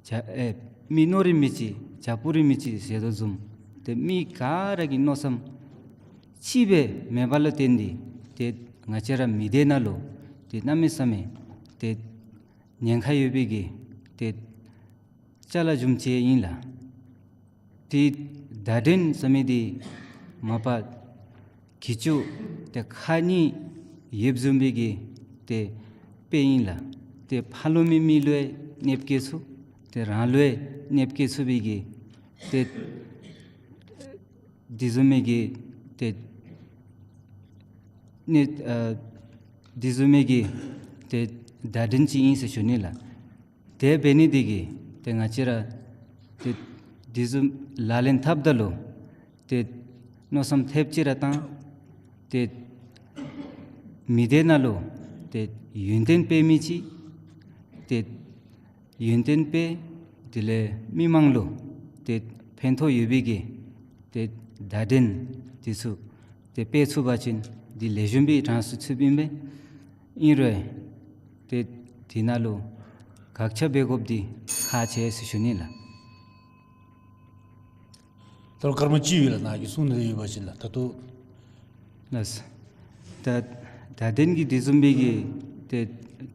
བྱ་ཨེ་མི་རྣོ་རིས་མི་གཅིག་བྱ་སྤུ་རིས་མི་གཅིག་ཟེར་དོ་བཟུམ་ཏེ་མི་ག་ར་གི་མནོ་བསམ་གཅིག་སྦེ་མེད་པ་ལུ་བརྟེན་ཏེ་ཏེ་ང་བཅས་ར་མི་སྡེ་ནང་ལུ་ཏེ་གནམ་མེད་ས་མེད་ཏེ་ཉེན་ཁ་ཡོད་པའི་གི་ཏེ་ཅ་ལ་བཟུམ་ཅིག་ཨིན་ལགས། ཏེ་བརྡ་དྲན་ཟེར་མི་འདི་མ་པ་གྱི་ཅུང་ཏེ་ཁག་གཉིས་ཡོདཔ་བཟུམ་སྦེ་གི་ཏེ་དཔེ་ཨིན་ལགས། ཏེ་ཕར་ལུ་མི་མི་ལུ་ཡང་གནོདཔ་བཀལ་ཚུགས། ཏེ་རང་ལུ་ཡང་གནོདཔ་བཀལ་ཚུགས་པའི་གི་ཏེ་དེ་བཟུམ་མའི་གི་ཏེ་ནི་ཨ་དེ་བཟུམ་མའི་གི་ཏེ་བརྡ་དྲན་ཅིག་ཨིན་ཟེར་ཞུ་ནི་ལགས། དེ་འབད་ནི་འདི་གིས་ཏེ་ང་བཅས་ར་ཏེ་དེ་བཟུམ་ལག་ལེན་འཐབ་ད་ལུ་ཏེ་མནོ་བསམ་ཐེབས་ཅིག་ར་བཏང་། ཏེ་མི་སྡེ་ནང་ལུ་ཏེ་ཡུན་བརྟན་སྤེལ་མི་ཅིག་ཏེ་ཡུན་བརྟན་སྦེ་དེ་ལས་མི་མང་ལུ་ཏེ་ཕན་ཐོགས་ཡོད་པའི་གི་ཏེ་བརྡ་དྲན་དེ་ཚུ་ཏེ་སྤེལ་ཚུགས་པ་ཅིན་འདི་ལེགས་ཤོམ་སྦེ་གྲངས་སུ་ཚུདཔ་ཨིན་པས། ཨིན་རུང་ཏེ་དེ་ནང་ལུ་དགག་བྱ་འབད་དགོཔ་འདི་ཁག་ཆེ་ཟེར་ཞུ་ནི་ལགས། ད་རུང་སྐར་མ་གཅིག་ཡོད་ལགས། ནཱ་གིས་གསུང་ནི་ཡོད་པ་ཅིན་ལགས། ད་ལྟོ་ལགས། ད་བརྡ་དྲན་གྱི་དེ་བཟུམ་སྦེ་གི་ཏེ་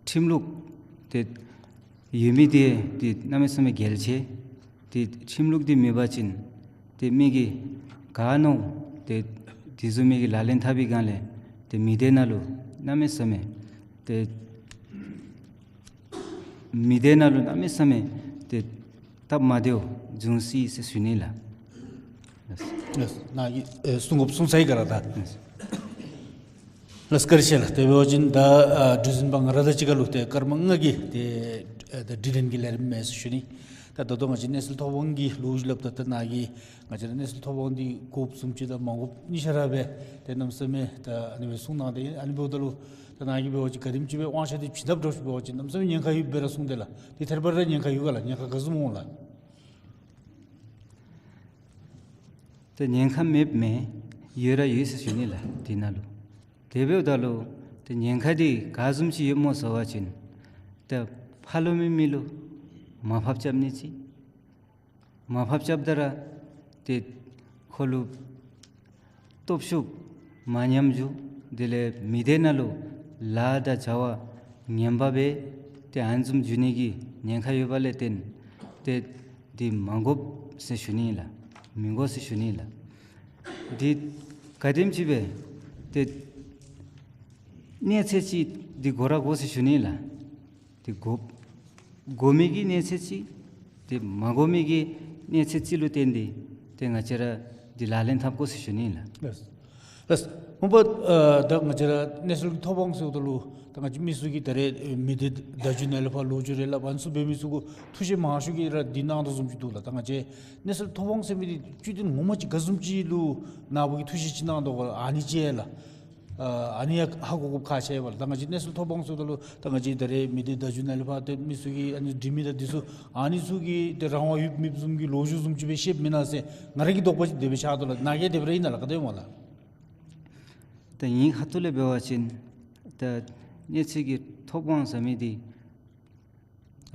ཁྲིམས་ལུགས་ཏེ་ཡོད་མི་འདི་ཏེ་གནམ་མེད་ས་མེད་གལ་ཆེ། ཏེ་ཁྲིམས་ལུགས་འདི་མེད་པ་ཅིན་ཏེ་མི་གིས་ག་མནོ་ཏེ་དེ་བཟུམ་མའི་གི་ལག་ལེན་འཐབ་པའི་སྒང་ལས་ཏེ་མི་སྡེ་ནང་ལུ་གནམ་མེད་ས་མེད་ཏེ་མི་སྡེ་ནང་ལུ་གནམ་མེད་ས་མེད་ཏེ་སྟབས་མ་བདེཝ་འབྱུང་སྲིད་ཟེར་ཞུ་ནི་ལགས། ལགས། ནཱ་གིས་ཨེ་གསུང་དགོཔ་གསུངས་ཚར་ཡི་ག་ལགས། ད་ལགས། ལགས་བཀའ་དྲིན་ཆེ་ལགས། དེ་འབད་བ་ཅིན་ད་ཨ་གྲོས་འཛིན་པ་ང་ར་དང་གཅིག་ཁར་ལུ་ཏེ་སྐར་མ་ལྔ་གི་ཏེ་ཨ་ད་དྲི་ལན་གྱི་ལས་རིམ་མས་ཟེར་ཞུ་ནི། ད་ད་ལྟོ་ང་བཅས་གནས་ཚུལ་ཐོབ་དབང་གི་ལོ་རྒྱུས་སླབ་ད་ད་ནཱ་གིས་ང་བཅས་ར་གནས་ཚུལ་ཐོབ་དབང་འདི་དགོཔ་བཟུམ་ཅིག་དང་མ་དགོཔ་གཉིས་ཆ་ར་སྦེ་ཏེ་གནམ་མེད་ས་མེད་ད་ཨ་ནི་སྦེ་གསུང་གནང་སྟེ་ཨ་ནི་འབདཝ་ད་ལུ་ད་ནཱ་གིས་འབད་བ་ཅིན་ག་དེམ་ཅིག་སྦེ་དབང་ཆ་འདི་བྱིན་དཔ་འདྲཝ་ཅིག་འབད་བ་ཅིན་གནམ་མེད་ས་མེད་ཉེན་ཁ་ཡོདཔ་སྦེ་ར་གསུངས་ཏེ་ལགས། ཏེ་ཐད་རི་བ་རི་ར་ཉེན་ཁ་ཡོད་ག་ལགས། ཉེན་ཁ་ག་བཟུམ་འོང་ལགས། ཏེ་ཉེན་ཁ་མེདཔ་མེན། ཡོད་ར་ཡོད་ཟེར་ཞུ་ནི་ལགས། དེ་ནང་ལུ་དེ་འབདཝ་ད་ལུ་ཏེ་ཉེན་ཁ་འདི་ག་བཟུམ་ཅིག་ཡོདཔ་སྨོ་ཟེར་བ་ཅིན་ཏེ་ཕར་ལུ་མི་མི་ལུ་མར་ཕབ་རྐྱབ་ནི་ཅིག། མར་ཕབ་རྐྱབ་ད་ར་ཏེ་ཁོ་ལུ་སྟོབས་ཤུགས་མ་ཉམས་འགྱོ། དེ་ལས་མི་སྡེ་ནང་ལུ་ལཱ་དང་བྱ་བ་ངན་པ་སྦེ་ཏེ་ཨ་ནི་བཟུམ་འགྱོ་ནི་གི་ཉེན་ཁ་ཡོད་པ་ལས་བརྟེན་ཏེ་འདི་མ་དགོཔ་ཟེར་ཞུ་ནི་ལགས། མི་དགོ་ཟེར་ཞུ་ནི་ལགས། འདི་ག་དེམ་ཅིག་སྦེ་ཏེ་གནས་ཚད་ཅིག་འདི་དགོ་ར་དགོ་ཟེར་ཞུ་ནི་ལགས། ཏེ་དགོ་དགོ་མི་གི་གནས་ཚད་ཅིག་ཏེ་མ་དགོ་མི་གི་གནས་ཚད་ཅིག་ལུ་བརྟེན་ཏེ་ཏེ་ང་བཅས་ར་འདི་ལག་ལེན་འཐབ་དགོ་ཟེར་ཞུ་ནི་ལགས། ལགས། ལགས། མ་པ་ཨ་ད་ང་བཅས་ར་གནས་ཚུལ་ཐོབ་དབང་ཟེརཝ་ད་ལུ་ད་ང་བཅས་མི་ཚུ་གིས་ད་རེས་མི་སྡེ་བརྡ་བརྒྱུད་ནང་ལས་ཕར་ལོ་རྒྱུས་རེ་སླབ་ཨ་ནི་ཚུ་འབད་མི་ཚུ་གུ་ཐུགས་བཞེད་མང་ཤོས་ཀྱིས་ར་འདི་གནང་དོ་བཟུམ་ཅིག་འདུག་ལགས། ད་ང་བཅས་གནས་ཚུལ་ཐོབ་དབང་ཟེར་མི་འདི་བཅུད་དོན་ངོ་མ་ཅིག་ག་བཟུམ་ཅིག་ལུ་ནཱ་བུ་གིས་ཐུགས་བཞེད་ཅིག་གནང་དོ་ག་ཨ་ནི་ཅིག་ལགས། ཨ་ཨ་ནི་ཡང་ཧ་གོ་དགོཔ་ཁག་ཆེ་བས་ལགས། ད་ང་བཅས་གནས་ཚུལ་ཐོབ་དབང་ཟེརཝ་ད་ལུ་ད་ང་བཅས་ད་རེས་མི་སྡེ་བརྡ་བརྒྱུད་ནང་ལས་ཕར་ཏེ་མི་ཚུ་གིས་ཨ་ནི་འབྲི་མི་དང་འདི་ཚུ་ཨ་ནི་ཚུ་གིས་ཏེ་རང་དབང་ཡོད་མེད་བཟུམ་གྱི་ལོ་རྒྱུས་བཟུམ་ཅིག་སྦེ་བཤདཔ་མེན་ན་ཟེར་ང་ར་གི་དོགས་པ་ཅིག་དེ་སྦེ་ཤར་དོ་ལགས། ནཱ་གིས་དེ་སྦེ་ར་ཨིན་ན་ལགས། ག་དེ་སྨོ་ལགས། ད་ངེའི་ཁ་ཐུག་ལས་འབད་བ་ཅིན་ད་གནས་ཚུལ་གྱི་ཐོབ་དབང་ཟེར་མི་འདི་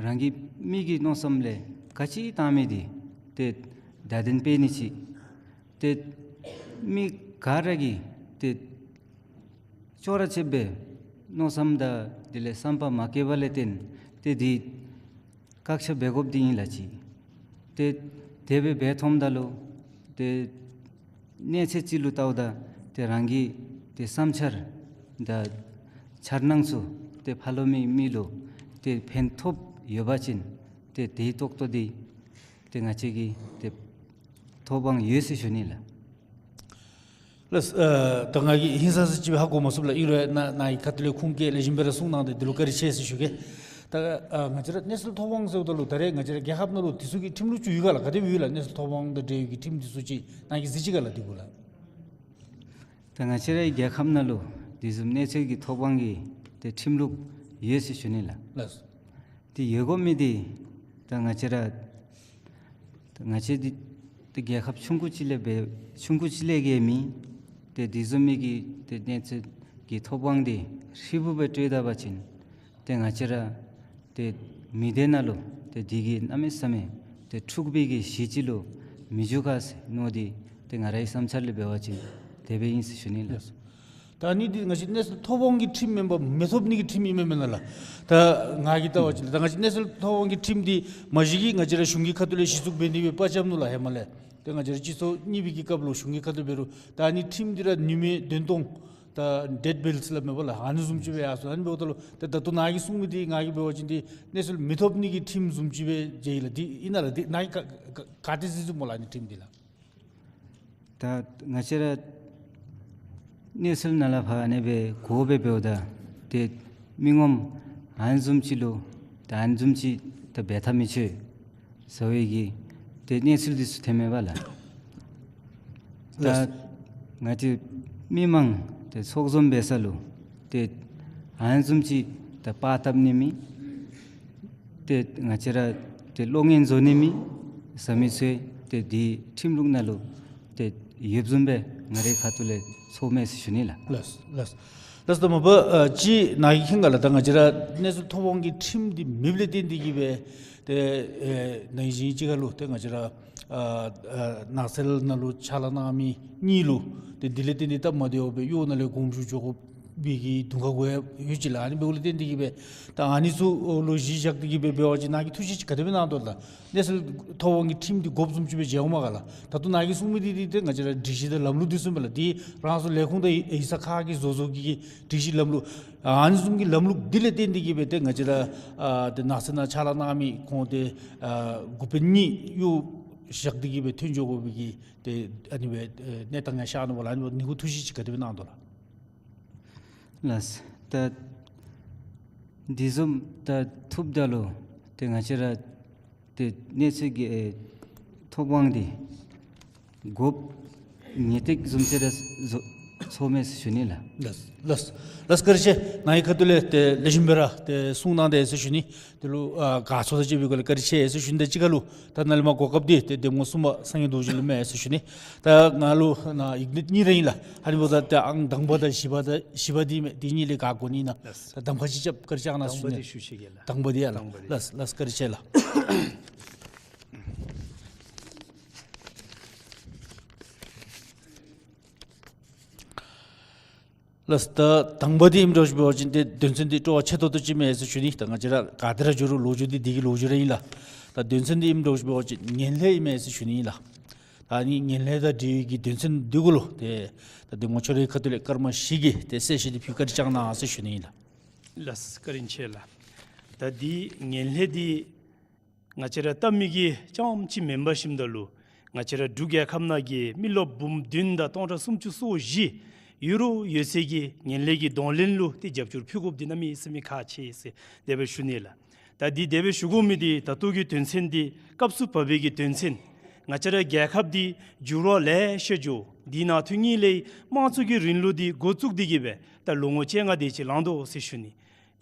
རང་གི་མི་གི་མནོ་བསམ་ལས་ག་ཅི་བཏང་མི་འདི་ཏེ་བརྡ་དོན་སྤེལ་ནི་ཅིག། ཏེ་མི་ག་ར་གིས་ཏེ་ཅོག་ར་འཐདཔ་སྦེ་མནོ་བསམ་དང་དེ་ལས་བསམ་པ་མ་བསྐྱེད་པ་ལས་བརྟེན་ཏེ་འདི་ བཀག་ཆ་འབད་དགོཔ་འདི་ཨིན་ལགས་ཅིག། ཏེ་དེ་སྦེ་འབད་ཐོནམ་ད་ལུ་ཏེ་གནས་ཚད་ཅིག་ལུ་བལྟཝ་ད་ཏེ་རང་གི་ཏེ་བསམ་འཆར་དང་འཆར་སྣང་ཚུ་ཏེ་ཕར་ལུ་མི་མི་ལུ་ཏེ་ཕན་ཐོགས་ཡོད་པ་ཅིན་ཏེ་དེའི་ཐོག་ཏུ་འདི་ཏེ་ང་བཅས་ཀྱི་ཏེ་ཐོབ་དབང་ཡོད་ཟེར་ཞུ་ནི་ལགས། ལགས། ཨ་ད་ང་གིས་ཧིང་སངས་ས་ཅིག་སྦེ་ཧ་གོ་མ་ཚུགས་ལགས། ཨིན་རུང་ཡང་ནཱ་ནཱ་གི་ཁ་ཐུག་ལས་ཁུངས་སྐྱེལ་ལེགས་ཤོམ་སྦེ་ར་གསུང་གནང་སྟེ་འདི་ལུ་བཀའ་དྲིན་ཆེ་ཟེར་ཞུ་གེ། ད་ཨ་ང་བཅས་ར་གནས་ཚུལ་ཐོབ་དབང་ཟེརཝ་ད་ལུ་ད་རེས་ང་བཅས་ར་རྒྱལ་ཁབ་ནང་ལུ་འདི་ཚུ་གི་ཁྲིམས་ལུགས་ཅིག་ཡོད་ག་ལགས། ག་དེ་སྦེ་ཡོད་ལགས། གནས་ཚུལ་ཐོབ་དབང་དང་འབྲེལ་བའི་གི་ཁྲིམས་འདི་ཚུ་ཅིག་ནཱ་གིས་གཟིགས་ཅི་ག་ལགས་འདི་གུ་ལགས། ད་ང་བཅས་རའི་རྒྱལ་ཁབ་ནང་ལུ་དེ་བཟུམ་གནས་ཚུལ་གྱི་ཐོབ་དབང་གི་ཏེ་ཁྲིམས་ལུགས་ཡོད་ཟེར་ཞུ་ནི་ལགས། ལགས། དེ་ཡོད་དགོ་མི་འདི་ད་ང་བཅས་ར་ད་ང་བཅས་འདི་ད་རྒྱལ་ཁབ་ཆུང་ཀུ་ཅིག་ལས་འབད་ཆུང་ཀུ་ཅིག་ལས་བརྒལ་མེད། ཏེ་དེ་བཟུམ་མའི་གི་ཏེ་གནས་ཚུལ་གྱི་ཐོབ་དབང་འདི་ཧྲིལ་བུ་སྦེ་སྤྲོད་ད་པ་ཅིན་ཏེ་ང་བཅས་ར་ཏེ་མི་སྡེ་ནང་ལུ་ཏེ་དེ་གིས་གནམ་མེད་ས་མེད་ཏེ་འཁྲུག་པའི་གི་གཞི་ཅིག་ལུ་མི་འགྱུར་ག་ཟེར་མནོ་སྟེ་ཏེ་ང་རའི་བསམ་འཆར་ལས་འབད་བ་ཅིན་དེ་སྦེ་ཨིན་ཟེར་ཞུ་ནི་ལགས། ད་ཨ་ནི་འདི་ང་བཅས་གནས་ཚུལ་ཐོབ་དབང་གི་ཁྲིམས་མེན་པར་མི་ཐོབ་ནི་གི་ཁྲིམས་ཨིན་མས་མེན་ན་ལགས། ད་ང་གིས་བལྟ་བ་ཅིན་ད་ང་བཅས་གནས་ཚུལ་ཐོབ་དབང་གི་ཁྲིམས་འདི་མ་གཞི་གིས་ང་བཅས་ར་གཞུང་གི་ཁ་ཐུག་ལས་གཞི་བཙུགས་འབད་ནི་སྦེ་དཔའ་བཅམ་ནུག་ལགས་ཧེ་མ་ལས། ཏེ་ང་བཅས་ར་སྤྱི་ཚོགས་གཉིས་པའི་གི་སྐབས་ལུ་གཞུང་གི་ཁ་ཐུག་འབད་རུང་ད་ཨ་ནི་ཁྲིམས་འདི་ར་ནུས་མེད་འདོན་གཏོང་ད་ཌེཌ་བེལ་ཟེར་སླབ་མས་པ་ལགས། ཨ་ནི་བཟུམ་ཅིག་སྦེ་ཡར་སོང་། ཨ་ནི་འབདཝ་ད་ལུ་ཏེ་ད་ལྟོ་ནཱ་གིས་གསུངས་མི་འདི་ང་གིས་འབད་བ་ཅིན་འདི་གནས་ཚུལ་མི་ཐོབ་ནི་གི་ཁྲིམས་བཟུམ་ཅིག་སྦེ་མཇལ་ཡི་ལགས། འདི་ཨིན་ན་ལགས། འདི་ནཱ་གིས་ག་ག་ག་དེ་ཟེར་ཟེར་སྨོ་ལགས་ཨ་ནི་ཁྲིམས་འདི་ལགས། ད་ང་བཅས་ར་གནས་ཚུལ་ནང་ལས་ཕར་ཨ་ནི་སྦེ་གོ་སྦེ་འབདཝ་ད་ཏེ་མི་ངོམ་ཨ་ནི་བཟུམ་ཅིག་ལུ་ད་ཨ་ནི་བཟུམ་ཅིག་ད་འབད་ཐབས་མི་ཆོག་ཟེར་བའི་གི་ཏེ་གནས་ཚུལ་འདི་ཚུ་ཐོན་མས་པ་ལགས། ད་ལགས། ང་བཅས་མི་མང་ཏེ་ཚོགས་འཛོམས་འབད་ས་ལུ་ཏེ་ཨ་ནི་བཟུམ་ཅིག་ད་པར་བཏབ་ནི་མེད། ཏེ་ང་བཅས་ར་ཏེ་གློག་བརྙན་བཟོ་ནི་མེད་ཟེར་མི་ཚུ་ཏེ་འདི་ཁྲིམས་ལུགས་ནང་ལུ་ཏེ་ཡོདཔ་བཟུམ་སྦེ་ང་རའི་ཁ་ཐུག་ལས་ཚོར་མས་ཟེར་ཞུ་ནི་ལགས། ལགས་ལགས། ལགས། ད་མ་པ་ཨ་ཅིག་ནཱ་གིས་མཁྱེན་ག་ལགས། ད་ང་བཅས་ར་གནས་ཚུལ་ཐོབ་དབང་གི་ཁྲིམས་འདི་མེདཔ་ལས་བརྟེན་ཏེ་གིས་སྦེ་ཏེ་ཨེ་ན་ཧིང་གཅིག་ཁར་ལུ་ཏེ་ང་བཅས་ར་ཨ་ཨ་ནགས་ཚལ་ནང་ལུ་ཕྱག་ལཱ་གནང་མི་གཉིས་ལུ་ཏེ་དེ་ལས་བརྟེན་ཏེ་སྟབས་མ་བདེཝ་སྦེ་གཡོག་ནང་ལས་དགོངས་ཞུ་འགྱོ་དགོ་པའི་གི་དུང་ཁ་གོ་ཡ་ཡོད་ཅི་ལགས། ཨ་ནི་འབདཝ་ལས་བརྟེན་ཏེ་གིས་སྦེ་ད་ཨ་ནི་ཚུ་ལུ་གཞི་བཞག་སྟེ་གིས་སྦེ་འབད་བ་ཅིན་ནཱ་གིས་ཐུགས་བཞེད་ཅིག་ག་དེ་སྦེ་གནང་དོ་ལགས། གནས་ཚུལ་ཐོབ་དབང་གི་ཁྲིམས་འདི་དགོཔ་བཟུམ་ཅིག་སྦེ་མཇལཝ་མས་ག་ལགས། ད་ལྟོ་ནཱ་གིས་གསུངས་མི་འདི་འདི་ཏེ་ང་བཅས་ར་སྒྲིག་གཞི་དང་ལམ་ལུགས་འདི་ཚུ་མས་ལགས། འདི་རང་སོ་ལས་ཁུངས་དང་ཡིག་ཡིག་ཚང་ཁག་གིས་བཟོ་བཟོཝ་གི་སྒྲིག་གཞི་ལམ་ལུགས་ཨ་ནི་བཟུམ་གྱི་ལམ་ལུགས་འདི་ལས་བརྟེན་ཏེ་གིས་སྦེ་ཏེ་ང་བཅས་ར་ཨ་ཏེ་ནགས་ཚལ་ནང་ཕྱག་ལཱ་གནང་མི་ཁོང་ཏེ་ཨ་འགོ་དཔོན་གཉིས་གཡོག་བཞག་སྟེ་གིས་སྦེ་ཐོན་འགྱོ་དགོ་པའི་གི་ཏེ་ཨ་ནི་སྦེ་ཨེ་གནས་སྟངས་ཡང་ཤར་ནུག་པ་ལགས། ཨ་ནི་འབདཝ་ད་ཨ་ནི་གུ་ཐུགས་བཞེད་ཅིག་ག་དེ་སྦེ་གནང་དོ་ལགས། ལགས། ད་འདི་བཟུམ་ད་ཐུབ་ད་ལུ་ཏེ་ང་བཅས་ར་ཏེ་གནས་ཚུལ་གྱི་ཨེ་ཐོབ་དབང་འདི་དགོཔ་ངེས་ཏིག་བཟུམ་ཅིག་ར་བཟོ་ཚོར་མས་ཟེར་ཞུ་ནི་ལགས། ལགས་ལགས་ལགས། བཀའ་དྲིན་ཆེ། ནཱ་གི་ཁ་ཐུག་ལས་ཏེ་ལེགས་ཤོམ་སྦེ་ར་ཏེ་གསུང་གནང་དེས་ཟེར་ཞུ་ནི། དེ་ལུ་ཨ་དགའ་ཚོར་དང་བཅས་པའི་སྒོ་ལས་བཀའ་དྲིན་ཆེ་ཟེར་ཞུ་ནི། ད་གཅིག་ཁར་ལུ་ད་ནཱ་ལས་མར་གོ་སྐབས་འདི་ཏེ་གདམ་ངོ་གསུམ་པ་སངས་རྒྱས་རྡོ་རྗེ་ལུ་མས་ཟེར་ཞུ་ནི། ད་ང་ལུ་ནཱ་ཡིག་སྣོད་གཉིས་ར་ཨིན་ལགས། ཨ་ནི་འབདཝ་ད་ཏེ་ཨང་དང་པ་དང་བཞི་པ་དང་བཞི་པ་འདི་མས། འདི་གཉིས་ལས་ག་གོ་ནི་ན། ལགས། ད་གདམ་ཁ་ཅིག་རྐྱབ་བཀའ་དྲིན་བསྐྱང་གནང་ཟེར་ཞུ་ནི། དང་པ་འདི་ཞུ་ཤེས་ག་ལགས། དང་པ་འདི་ཡ་ལགས། དང་པ་འདི། ལགས་ལགས། བཀའ་དྲིན་ཆེ་ལགས། ལགས། ད་དང་པ་འདི་ཨིནམ་འདྲཝ་ཅིག་འབད་བ་ཅིན་ཏེ་དོན་ཚན་འདི་སྤྲོ་བ་ཆེ་ཏོག་ཏོ་ཅིག་མས་ཟེར་ཞུ་ནི། ད་ང་བཅས་ར་ག་ཏེ་ར་འགྱོ་རུང་ལོ་རྒྱུས་འདི་འདི་གི་ལོ་རྒྱུས་ར་ཨིན་ལགས། ད་དོན་ཚན་འདི་ཨིནམ་འདྲཝ་ཅིག་འབད་བ་ཅིན་ངན་ལྷད་ཨིན་མས་ཟེར་ཞུ་ནི་ཨིན་ལགས། ད་ཨ་ནི་ངན་ལྷད་དང་འབྲེལ་བའི་གི་དོན་ཚན་འདི་གུ་ལུ་ཏེ་ད་གདམ་ངོ་ཁྱོད་རའི་ཁ་ཐུག་ལས་སྐར་མ་བཞི་གི་ཏེ་གསལ་བཤད་འདི་ཕུལ་བཀའ་དྲིན་བསྐྱང་གནང་ཟེར་ཞུ་ནི་ཨིན་ལགས། ལགས། བཀའ་དྲིན་ཆེ་ལགས། ད་འདི་ངན་ལྷད་འདི་ང་བཅས་ར་ལྟ་མི་གིས་རྐྱངམ་ཅིག་མེན་པར་ཞིནམ་ད་ལུ་ང་བཅས་ར་འབྲུག་རྒྱལ་ཁབ་ནང་གི་མི་རློབས་འབུམ་བདུན་དང་སྟོང་ཕྲག་སུམ་ཅུ་སོ་བཞི་ཡོད་རུང་ཡོད་ཚད་ཀྱིས་ངན་ལྷད་ཀྱི་གདོང་ལེན་ལུ་ཏེ་རྒྱབ་སྐྱོར་ཕུལ་དགོཔ་འདི་གནམ་མེད་ས་མེད་ཁག་ཆེ་ཟེར་དེ་སྦེ་ཞུ་ནི་ལགས། ད་འདི་དེ་སྦེ་ཞུ་དགོ་མི་འདི་ད་ལྟོ་གི་དོན་ཚན་འདི་སྐབས་སུ་བབས་པའི་གི་དོན་ཚན། ང་བཅས་ར་རྒྱལ་ཁབ་འདི་འགྱུར་བ་ལེ་ཤ་འགྱོ། འདི་ནང་དོན་གཉིས་ལས་དམངས་གཙོ་གི་རིང་ལུགས་འདི་འགོ་བཙུགས་ཏེ་གིས་སྦེ་ད་ལོ་ངོ་བཅོ་ལྔ་དེ་ཅིག་ལང་དོ་ཟེར་ཞུ་ནི།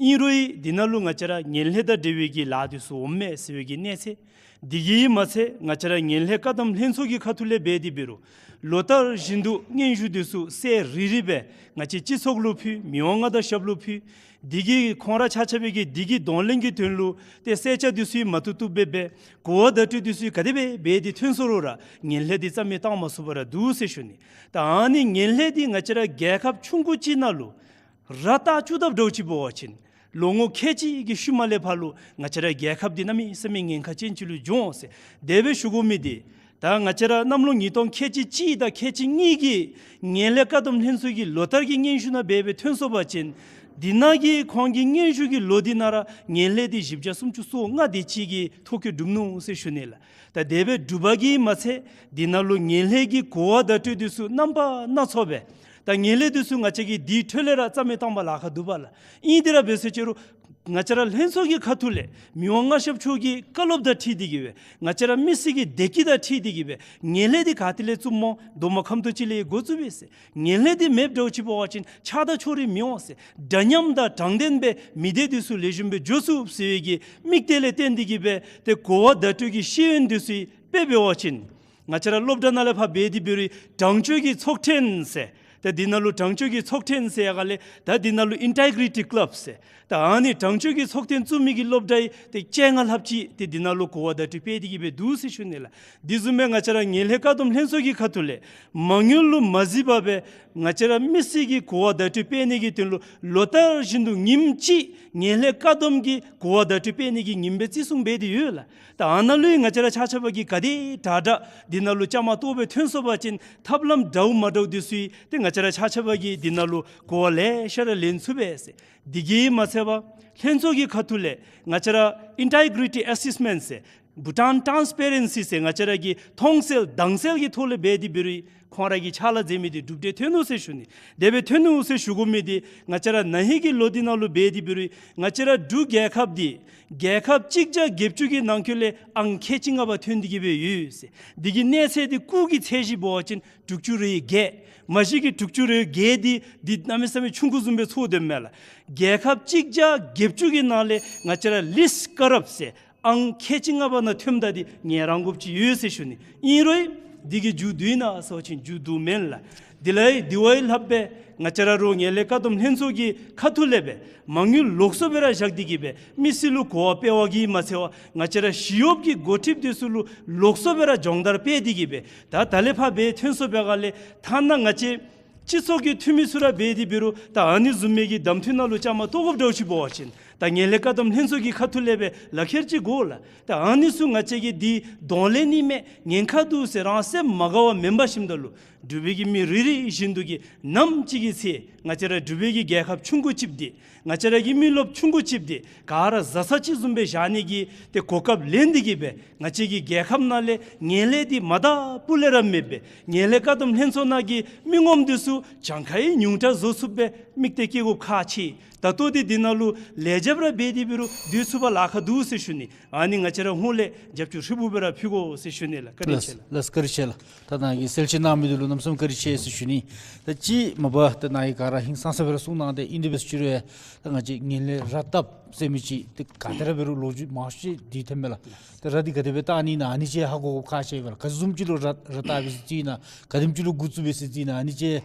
ཨིན་རུང་འདི་ནང་ལུ་ང་བཅས་ར་ངན་ལྷད་དང་འབྲེལ་བའི་གི་ལཱ་འདི་ཚུ་འོངམ་མས་ཟེར་བའི་གི་གནས་ཚད། འདི་གིས་མ་ཚད་ང་བཅས་ར་ངན་ལྷད་བཀག་སྡོམ་ལྷན་ཚོགས་ཀྱི་ཁ་ཐུག་ལས་འབད་དེ་འབད་རུང་ལོ་ལྟར་བཞིན་དུ་སྙན་ཞུ་འདི་ཚུ་གསལ་རི་རི་སྦེ་ང་བཅས་སྤྱི་ཚོགས་ལུ་ཕུལ། མི་དབང་མངའ་བདག་ཞབས་ལུ་ཕུལ། འདི་གིས་ཁོང་ར་ཆ་ཁྱབ་ཀྱིས་འདི་གི་གདོང་ལེན་གྱི་དོན་ལུ་ཏེ་གསལ་ཆ་འདི་ཚུ་མ་བཏུབ་བཏུབ་སྦེ་འབད། གོ་བ་བརྡ་སྤྲོད་འདི་ཚུ་ག་དེ་སྦེ་འབད་དེ་ཐོན་སོང་རུང་ར་ངན་ལྷད་འདི་རྩ་མེད་བཏང་མ་ཚུགས་པར་འདུག་ཟེར་ཞུ་ནི། ད་ཨ་ནི་ངན་ལྷད་འདི་ང་བཅས་ར་རྒྱལ་ཁབ་ཆུང་ཀུ་ཅིག་ནང་ལུ་ར་ལྟ་བཅུག་དཔ་འདྲཝ་ཅིག་འབད་བ་ཅིན་ ལོ་ངོ་ཁལ་གཅིག་གི་ཤུལ་མ་ལས་ཕར་ལུ་ང་བཅས་ར་རྒྱལ་ཁབ་འདི་གནམ་མེད་ས་མེད་ཉེན་ཁ་ཅན་ཅིག་ལུ་འགྱོ་འོང་ཟེར། དེ་སྦེ་ཞུ་དགོ་མི་འདི་ད་ང་བཅས་ར་གནམ་ལོ་ཉིས་སྟོང་ཁལ་གཅིག་གཅིག་དང་ཁལ་གཅིག་གཉིས་ཀྱི་ངན་ལྷད་བཀག་སྡོམ་ལྷན་ཚོགས་ཀྱི་ལོ་བསྟར་གྱི་སྙན་ཞུ་ནང་འབད་སྦེ་ཐོན་སོང་པ་ཅིན་འདི་ནང་གི་ཁོང་གི་སྙན་ཞུ་གི་ལོ་འདི་ནང་ར་ངན་ལྷད་འདི་བཞི་བརྒྱ་སུམ་ཅུ་སོ་ལྔ་དེ་ཅིག་གིས་ཐོ་བཀོད་གྲུབ་ནུག་ཟེར་ཞུ་ནི་ལགས། ད་དེ་སྦེ་གྲུབ་པ་གིས་མ་ཚད་འདི་ནང་ལུ་ངན་ལྷད་ཀྱི་གོ་བ་བརྡ་སྤྲོད་འདི་ཚུ་རྣམ་པ་སྣ་ཚོགས་སྦེ་ད་ངན་ལྷད་འདི་ཚུ་ང་བཅས་ཀྱིས་འདི་འཕྲོ་ལས་ར་རྩ་མེད་བཏང་པར་ལཱ་ཁག་འདུག་པ་ལགས། ཨིན་དེ་ར་འབད་ཟེར་ཅི་རུང་ང་བཅས་ར་ལྷན་ཚོགས་ཀྱི་ཁ་ཐུག་ལས་མི་དབང་མངའ་ཞབས་མཆོག་གི་བཀའ་སློབ་དང་འཁྲིལ་ཏེ་གིས་སྦེ་ང་བཅས་ར་མི་སེར་གྱི་བདེ་སྐྱིད་དང་འཁྲིལ་ཏེ་གིས་སྦེ་ངན་ལྷད་འདི་ག་ཏེ་ལས་བཙུགསཔ་སྨོ་རྡོག་མ་ཁམ་ཏོ་ཅིག་ལས་འགོ་བཙུགས་པས་ཟེར། ངན་ལྷད་འདི་མེདཔ་འདྲཝ་ཅིག་འབད་བ་ཅིན་ཆགས་སྡང་ཕྱོགས་རིས་མི་འོང་ཟེར། འདྲ་མཉམ་དང་དྲང་བདེན་སྦེ་མི་སྡེ་འདི་ཚུ་ལེགས་ཤོམ་སྦེ་འགྱོ་ཚུགས་ཟེར་བའི་གི་དམིགས་གཏད་ལས་བརྟེན་ཏེ་གིས་སྦེ་ཏེ་གོ་བ་བརྡ་སྤྲོད་ཀྱི་ཤེས་ཡོན་འདི་ཚུ་དཔེ་འབད་བ་ཅིན་ང་བཅས་ར་སློབ་གྲྭ་ནང་ལས་ཕར་འབད་དེ་འབད་རུང་དྲང་སྤྱོད་ཀྱི་ཚོགས་ཐེངས་ཟེར། ད་འདི་ནང་ལུ་དྲང་སྤྱོད་ཀྱི་ཚོགས་ཐེངས་ཟེར་ཡ་ག་ལས་ད་འདི་ནང་ལུ་ཨིན་ཊེ་གི་རི་ཊི་ཀི་ལབ་ཟེར། ད་ཨ་ནི་དྲང་སྤྱོད་ཀྱི་ཚོགས་ཐེངས་བཙུགས་མི་གི་སློབ་གྲྭ་ཡང་ཏེ་བཅོ་ལྔ་ལྷགཔ་ཅིག་ཏེ་འདི་ནང་ལུ་གོ་བ་བརྡ་སྤྲོད་འབད་དེ་གིས་སྦེ་འདུག་ཟེར་ཞུ་ནི་ལགས། འདི་བཟུམ་སྦེ་ང་བཅས་ར་ངན་ལྷད་བཀག་སྡོམ་ལྷན་ཚོགས་ཀྱི་ཁ་ཐུག་ལས་མ་དངུལ་ལུ་མ་གཟིགས་པར་སྦེ་ང་བཅས་ར་མི་སེར་གྱི་གོ་བ་བརྡ་སྤྲོད་འབད་ནི་གི་དོན་ལུ་ལོ་ལྟར་བཞིན་དུ་ཉིནམ་གཅིག་ངན་ལྷད་བཀག་སྡོམ་གྱི་གོ་བ་བརྡ་སྤྲོད་འབད་ནི་གི་ཉིནམ་སྦེ་བརྩི་སྲུང་འབད་དེ་ཡོད་ལགས། ད་ཨ་ནཱ་ལུ་ཡང་ང་བཅས་ར་ཆ་ཁྱབ་ཀྱིས་ག་དེ་དྲག་དྲག་འདི་ནང་ལུ་བཅའ་མར་གཏོགས་སྦེ་ཐོན་སོང་པ་ཅིན་ཐབས་ལམ་འདྲཝ་མ་འདྲཝ་འདི་ཚུ་ཡང་ཏེ་ང་བཅས་ར་ཆ་ཁྱབ་ཀྱིས་འདི་ནང་ལུ་གོ་བ་ལེ་ཤ་ར་ལེན་ཚུགས་པས་ཟེར། འདི་གིས་མ་ཚད་པར་ལྷན་ཚོགས་ཀྱི་ཁ་ཐུག་ལས་ང་བཅས་ར་ཨིན་ཊེ་གི་རི་ཊི་ཨེ་སེསི་མེནཊ་ཟེར་བྷུ་ཊཱན་ཊཱན་སི་པེ་རེན་སི་ཟེར་ང་བཅས་ར་གི་མཐོང་གསལ་དྭངས་གསལ་གྱི་ཐོག་ལས་འབད་དེ་འབད་རུང་ཁོང་ར་གིས་ཕྱག་ལཱ་མཛད་མི་འདི་གྲུབ་འབྲས་ཐོན་ནུག་ཟེར་ཞུ་ནི། དེ་སྦེ་ཐོན་ནུག་ཟེར་ཞུ་དགོ་མི་འདི་ང་བཅས་ར་ན་ཧིང་གི་ལོ་འདི་ནང་ལུ་འབད་དེ་འབད་རུང་ང་བཅས་ར་འབྲུག་རྒྱལ་ཁབ་འདི་རྒྱལ་ཁབ་གཅིག་བརྒྱ་བརྒྱད་ཅུ་གི་ནང་འཁོད་ལས་ཨང་ཁལ་གཅིག་ལྔ་པ་ཐོན་ཏེ་གིས་སྦེ་ཡོད་ཟེར། འདི་གི་གནས་ཚད་འདི་སྐུགས་ཀྱི་ཚད་གཞི་འབད་བ་ཅིན་དྲུག་ཅུ་རེ་བརྒྱད། མ་གཞི་གི་དྲུག་ཅུ་རེ་བརྒྱད་འདི་འདི་གནམ་མེད་ས་མེད་ཆུང་ཀུ་བཟུམ་སྦེ་ཚོར་དོ་མས་ལགས། རྒྱལ་ཁབ་གཅིག་བརྒྱ་བརྒྱད་ཅུ་གི་ནང་ལས་ང་བཅས་ར་ལིསཊ་ཀ་རབ་ཟེར་ཨང་ཁལ་གཅིག་ལྔ་པ་ནང་ཐོནམ་ད་འདི་ངལ་རངས་དགོཔ་ཅིག་ཡོད་ཟེར་ཞུ་ནི། ཨིན་རུང་འདི་གི་མཇུག་བསྡུ་ཡི་ན་ཟེར་བ་ཅིན་མཇུག་བསྡུ་མེན་ལགས། དེ་ལས་དེ་བ་ཡང་ལྷགཔ་སྦེ་ང་བཅས་ར་རོགས་ངན་ལྷད་བཀག་སྡོམ་ལྷན་ཚོགས་ཀྱི་ཁ་ཐུག་ལས་སྦེ་མ་དངུལ་ལོགས་སུ་སྦེ་ར་བཞག་སྟེ་གིས་སྦེ་མི་སེར་ལུ་གོ་བ་སྤེལ་བ་གིས་མ་ཚད་པར་ང་བཅས་ར་ཞི་གཡོགཔ་གི་འགོ་ཁྲིདཔ་འདི་ཚུ་ལུ་ལོགས་སུ་སྦེ་ར་སྦྱོང་བརྡར་སྤེལ་ཏེ་གིས་སྦེ་ད་ད་ལས་ཕར་འབད་ཐོན་སོང་པའི་སྒང་ལས་ཐ་ན་ང་བཅས་སྤྱི་ཚོགས་ཀྱི་འཐུས་མི་ཚུ་ར་འབད་དེ་འབད་རུང་ད་ཨ་ནི་བཟུམ་མའི་གི་གདམ་འཐུ་ནང་ལུ་བཅའ་མར་གཏོགས་དགོཔ་འདྲཝ་ཅིག་འབད་བ་ཅིན་ད་ངན་ལྷད་བཀག་སྡོམ་ལྷན་ཚོགས་ཀྱི་ཁ་ཐུག་ལས་སྦེ་ལག་ཁྱེར་ཅིག་དགོ་ལགས། ད་ཨ་ནི་ཚུ་ང་བཅས་ཀྱིས་འདི་གདོང་ལེན་ནི་མས་ཉེན་ཁ་འདུག་ཟེར་རང་སེམས་མ་དགའ་བར་མེན་པར་ཞིནམ་ད་ལུ་འབྲུག་པའི་གི་མི་རེ་རེ་བཞིན་དུ་གིས་ནམ་ཅིག་གི་ཚེ་ང་བཅས་ར་འབྲུག་པའི་གི་རྒྱལ་ཁབ་ཆུང་ཀུ་ཅིག་འདི་ང་བཅས་ར་གི་མི་རློབས་ཆུང་ཀུ་ཅིག་འདི་ག་ར་བཟའ་ཚང་ཅིག་བཟུམ་སྦེ་བཞག་ནི་གི་ཏེ་གོ་སྐབས་ལེན་ཏེ་གིས་སྦེ་ང་བཅས་ཀྱི་རྒྱལ་ཁབ་ནང་ལས་ངན་ལྷད་འདི་མ་དག་པ་ལས་ར་མེདཔ་སྦེ་ངན་ལྷད་བཀག་སྡོམ་ལྷན་ཚོགས་ནང་གི་མི་ངོམ་འདི་ཚུ་གྱངས་ཁ་ཡང་ཉུང་དྲགས་བཟོ་ཚུགསཔ་སྦེ་དམིགས་གཏད་བསྐྱེད་དགོཔ་ཁག་ཆེ། ད་ལྟོ་འདི་འདི་ནང་ལུ་ལས་བྱེདཔ་ར་འབད་དེ་འབད་རུང་སྡོད་ཚུགས་པར་ལཱ་ཁག་འདུག་ཟེར་ཞུ་ནི། ཨ་ནི་ང་བཅས་ར་ཧོངས་ལས་རྒྱབ་སྐྱོར་ཧྲིལ་བུམ་སྦེ་ར་ཕུལ་དགོ་ཟེར་ཞུ་ནི་ལགས། བཀའ་དྲིན་ལགས་ཆེ་ལགས། ལགས་བཀའ་དྲིན་ཆེ་ལགས། ད་ནཱ་གིས་གསལ་བཤད་གནང་མི་འདི་ལུ་གནམ་མེད་ས་མེད་བཀའ་དྲིན་ཆེ་ཟེར་ཞུ་ནི། ད་ཅི་མ་པ་ད་ནཱ་གིས་ག་ར་ཧིང་སངས་ས་སྦེ་ར་གསུངས་གནང་སྟེ་ཨིན་དེ་འབད་ཟེར་ཅི་རུང་ད་ང་བཅས་ངན་ལྷད་ར་བཏབ་ཟེར་མི་ཅིག་ཏེ་ག་དེ་ར་འབད་རུང་ལོ་རྒྱུས་མང་ཤོས་ཅིག་འདི་ཐོནམ་མས་ལགས། ད་ར་འདི་ག་དེ་སྦེ་བཏང་ནི་ཨིན་ན་ཨ་ནི་ཅིག་ཧ་གོ་དགོཔ་ཁག་ཆེ་བས་ལགས། ག་བཟུམ་ཅིག་ལུ་ར་ར་བཏབ་པས་ཟེར་ཅི་ཨིན་ན་ག་དེམ་ཅིག་ལུ་འགོ་བཙུགས་པས་ཟེར་ཅི་ཨིན་ན་ཨ་ནི་ཅིག་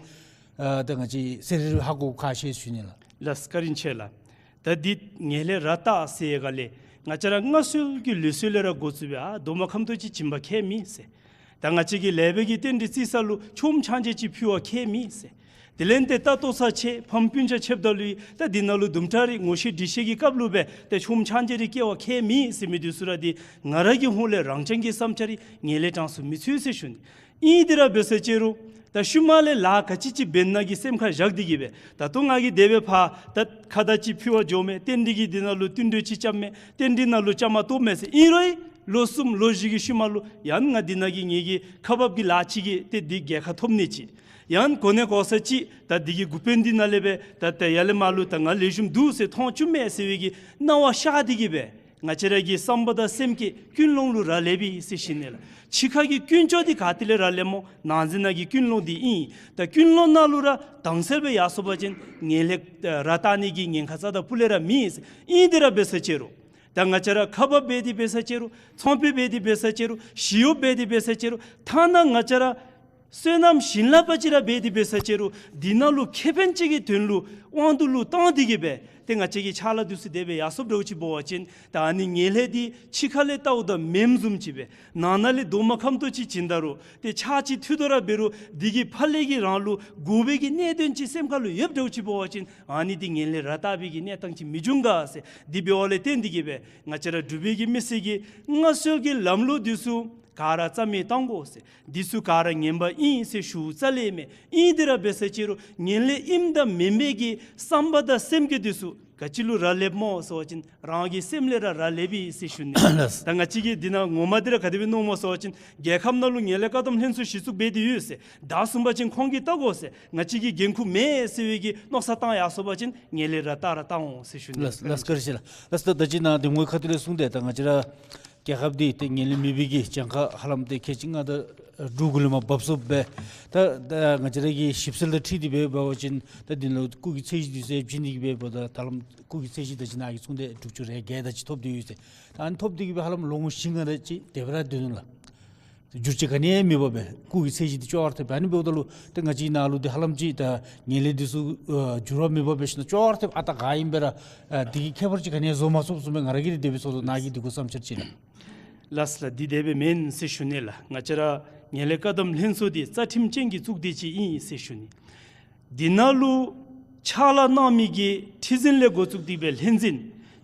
ཨ་ད་ང་བཅས་ཟེར་རེ་ཧ་གོ་དགོཔ་ཁག་ཆེ་ཟེར་ཞུ་ནི་ལགས། ལགས་བཀའ་དྲིན་ཆེ་ལགས། ད་འདི་ངན་ལྷད་ར་བཏབ་ཟེར་ཡི་ག་ལས་ང་བཅས་ར་སྔར་སྲོལ་གྱི་ལུགས་སྲོལ་ལས་ར་འགོ་བཙུགས་སྦེ་ཨ་རྡོག་མ་ཁམ་ཏོ་ཅིག་བྱིན་པ་ཁྱད་མེད་ཟེར། ད་ང་བཅས་ཀྱི་ལེགས་པའི་གི་རྟེན་འབྲེལ་བརྩི་ས་ལུ་ཆོས་ཕྱག་མཇལ་ཅིག་ཕུལ་བ་ཁྱད་མེད་ཟེར། དེ་ལས་ཏེ་ད་ལྟོ་ཚར་ཆེ་ཕམ་སྤུན་ཆ་ཆེཝ་ད་ལུ་ད་འདི་ནང་ལུ་དུམ་གྲ་རེ་ངོ་ཤེས་འདྲིས་ཤེས་ཀྱི་སྐབས་ལུ་སྦེ་ཏེ་ཆོས་ཕྱག་མཇལ་རེ་བསྐྱལ་བ་ཁྱད་མེད་ཟེར་མི་འདི་ཚུ་ར་འདི་ང་ར་གི་ཧོངས་ལས་རང་རྐྱང་གི་བསམ་འཆར་རེ་ངན་ལྷད་གྲངས་སུ་མི་ཚུད་ཟེར་ཞུ་ནི། ཨིན་དེ་ར་འབད་ཟེར་ཅི་རུང་ད་ཤུལ་མ་ལས་ལཱ་ག་ཅི་ཅིག་འབད་ན་གི་སེམས་ཁར་བཞག་སྟེ་གིས་སྦེ་ད་ལྟོ་ང་གིས་དེ་སྦེ་ཕར་ད་ཁ་བརྡ་ཅིག་ཕུལ་བར་འགྱོཝ་མས། རྟེན་འབྲེལ་གྱི་འདི་ནང་ལུ་བསྟུན་གྲོས་ཅིག་རྐྱབ་མས། རྟེན་འབྲེལ་ནང་ལུ་བཅའ་མར་གཏོགསཔ་མས་ཟེར། ཨིན་རུང་ལོ་གསུམ་ལོ་བཞི་གི་ཤུལ་མ་ལུ་ཡང་ང་འདི་ནང་གི་ངེ་གི་ཁག་འབགཔ་གི་ལཱ་ཅིག་གིས་ཏེ་འདི་རྒྱལ་ཁ་ཐོབ་ནི་ཅིག་ཡང་གོ་གནས་གོ་ས་ཅིག་ད་འདི་གི་འགོ་དཔོན་འདི་ནང་ལས་སྦེ་ད་ད་ཡར་ལས་མར་ལུ་ད་ང་ལེགས་ཤོམ་འདུག་ཟེར་མཐོང་བཅུག་མས་ཟེར་བའི་གི་སྣང་བ་ཤར་ཏེ་གིས་སྦེ་ང་བཅས་ར་གི་བསམ་པ་དང་སེམས་བསྐྱེད་ཀུན་སློང་ལུ་རག་ལས་པས་ཟེར་ཞུ་ནི་ལགས། ཕྱི་ཁ་གི་ཀུན་སྤྱོད་འདི་ག་ཏེ་ལས་རག་ལས་སྨོ། ནང་འཛིན་ནང་གི་ཀུན་སློང་འདི་ཨིན། ད་ཀུན་སློང་ནང་ལུ་ར་དྭངས་གསལ་སྦེ་ཡར་སོང་པ་ཅིན་ངན་ལྷད་ར་བཏབ་ནི་གི་ཉེན་ཁ་རྩ་དང་སྤུ་ལས་ར་མེད་ཟེར། ཨིན་དེ་ར་འབད་ཟེར་ཅི་རུང་ད་ང་བཅས་ར་ཁག་འབགཔ་འབད་དེ་འབད་ཟེར་ཅི་རུང་ཚོང་དཔོན་འབད་དེ་འབད་ཟེར་ཅི་རུང་ཞི་གཡོགཔ་འབད་དེ་འབད་ཟེར་ཅི་རུང་ཐ་ན་ང་བཅས་ར་ བསོད་ནམས་བྱིན་རླབས་ཅིག་ར་འབད་དེ་འབད་ས་ཅིག་རུང་འདི་ནང་ལུ་ཁེ་ཕན་ཅིག་གི་དོན་ལུ་དབང་དུ་ལུ་བཏང་སྟེ་གི་སྦེ་ཏེ་ང་བཅས་ཀྱི་ཕྱག་ལཱ་འདི་ཚུ་དེ་སྦེ་ཡར་སོངམ་འདྲཝ་ཅིག་འབད་བ་ཅིན་ད་ཨ་ནི་ངན་ལྷད་འདི་ཕྱི་ཁ་ལས་བལྟཝ་ད་མེནམ་བཟུམ་ཅིག་སྦེ་ནང་ན་ལས་རྡོག་མ་ཁམ་ཏོག་ཅིག་བྱིན་ད་རུང་ཏེ་ཕྱག་ཅིག་མཐུད་དོ་ར་འབད་རུང་འདི་གི་ཕར་ལས་ཀྱི་རང་ལུ་དགོ་པའི་གི་གནད་དོན་ཅིག་སེམས་ཁ་ལུ་ཡོདཔ་འདྲཝ་ཅིག་འབད་བ་ཅིན་ཨ་ནི་འདི་ངན་ལྷད་ར་བཏགས་པའི་གི་གནས་སྟངས་ཅིག་མི་འབྱུང་ག་ཟེར། འདི་འབདཝ་ལས་བརྟེན་ཏེ་གི་སྦེ་ང་བཅས་ར་འབྲུག་པའི་གི་མི་སེར་གྱིས་སྔར་སྲོལ་གྱི་ལམ་ལུགས་འདི་ཚུ་ག་ར་རྩ་མེད་བཏང་དགོ་ཟེར། འདི་ཚུ་ག་ར་ངན་པ་ཨིན་ཟེར་ཞུ་རྩ་ལས་མེད། ཨིན་དེ་ར་འབད་ས་ཅིག་རུང་ངན་ལྷད་ཨིནམ་དང་མེན་པའི་གི་བསམ་པ་དང་སེམས་བསྐྱེད་འདི་ཚུ་ག་ཅི་ལུ་རག་ལསཔ་སྨོ་ཟེར་བ་ཅིན་རང་གི་སེམས་ལས་ར་རག་ལསཔ་ཨིན་ཟེར་ཞུ་ནི། ལགས། ད་ང་བཅས་ཀྱིས་འདི་ནང་ངོ་མ་འདི་ར་ག་དེ་སྦེ་མནོཝ་སྨོ་ཟེར་བ་ཅིན་རྒྱལ་ཁབ་ནང་ལུ་ངན་ལྷད་བཀག་སྡོམ་ལྷན་ཚོགས་གཞི་བཙུགས་འབད་དེ་ཡོད་ཟེར། ད་གསུངས་པ་ཅིན་ཁོང་གིས་བལྟ་དགོ་ཟེར། ང་བཅས་ཀྱི་འགན་ཁུར་མེད་ཟེར་བའི་གི་མནོ་བསམ་བཏང་ཡར་སོང་པ་ཅིན་ངན་ལྷད་ར་བཏགས་ར་བཏགས་འོང་ཟེར་ཞུ་ནི། ལགས་ལགས། བཀའ་དྲིན་ཆེ་ལགས། ལགས་ད་ད་ཅི་ནཱ་གདམ་ངོའི་ཁ་ཐུག་ལས་གསུངས་ཏེ་ད་ང་བཅས་ར་རྒྱལ་ཁབ་འདི་ཏེ་ངན་ལྷད་མེད་པའི་གི་གྱངས་ཁ་ཧ་ལམ་ཏེ་ཁལ་གཅིག་ལྔ་དང་དྲུག་གུ་ལས་མར་བབས་སོངམ་སྦེ། ད་ད་ང་བཅས་ར་གི་ཞིབ་འཚོལ་དང་འཁྲིལ་ཏེ་འབད་བ་ཅིན་ད་འདི་ནང་ལུ་སྐུགས་ཀྱི་ཚད་གཞི་འདི་ཚུ་ཡང་བྱིན་ཏེ་གི་འབདཝ་ད་ད་ལམ་སྐུགས་ཀྱི་ཚད་གཞི་ད་ཅི་ནཱ་གིས་གསུངས་ཏེ་དྲུག་ཅུ་རེ་བརྒྱད་དེ་ཅིག་ཐོབ་སྟེ་ཡོད་ཟེར། ད་ཨ་ནི་ཐོབ་སྟེ་གི་སྦེ་ཧ་ལམ་ལོ་ངོ་བཞི་ལྔ་དེ་ཅིག་དེ་སྦེ་ར་སྡོད་ནུག་ལགས། འགྱུར་བཅོས་ག་ནི་ཡང་མེད་པར་སྦེ་སྐུགས་ཀྱི་ཚད་གཞི་འདི་ཅོག་ར་འཐདཔ་སྦེ། ཨ་ནི་འབདཝ་ད་ལུ་ཏེ་ང་བཅས་ནཱ་ལུ་ཏེ་ཧ་ལམ་ཅིག་ད་ངན་ལྷད་འདི་ཚུ་ཨ་འགྱུར་བ་མེད་པར་སྦེ་ཞིནམ་ཅོག་ར་འཐདཔ་ཨ་རྟག་ག་ཨིནམ་སྦེ་ར་ཨ་འདི་གིས་ཁྱད་པར་ཅིག་ག་ནི་ཡང་བཟོ་མ་ཚུགསཔ་བཟུམ་སྦེ་ང་ར་གིས་དེ་སྦེ་ཚོར་དོ། ནཱ་གིས་འདི་གུ་བསམ་འཆར་ཅིག་ལགས། ལགས་ལགས། འདི་དེ་སྦེ་མེན་ཟེར་ཞུ་ནི་ལགས། ང་བཅས་ར་ངན་ལྷད་བཀག་སྡོམ་ལྷན་ཚོགས་འདི་རྩ་ཁྲིམས་ཅན་གྱི་གཙུག་སྡེ་ཅིག་ཨིན་ཟེར་ཞུ་ནི། འདི་ནང་ལུ་ཕྱག་ལཱ་གནང་མི་གི་ཁྲི་འཛིན་ལས་འགོ་བཙུགས་ཏེ་སྦེ་ལྷན་འཛིན་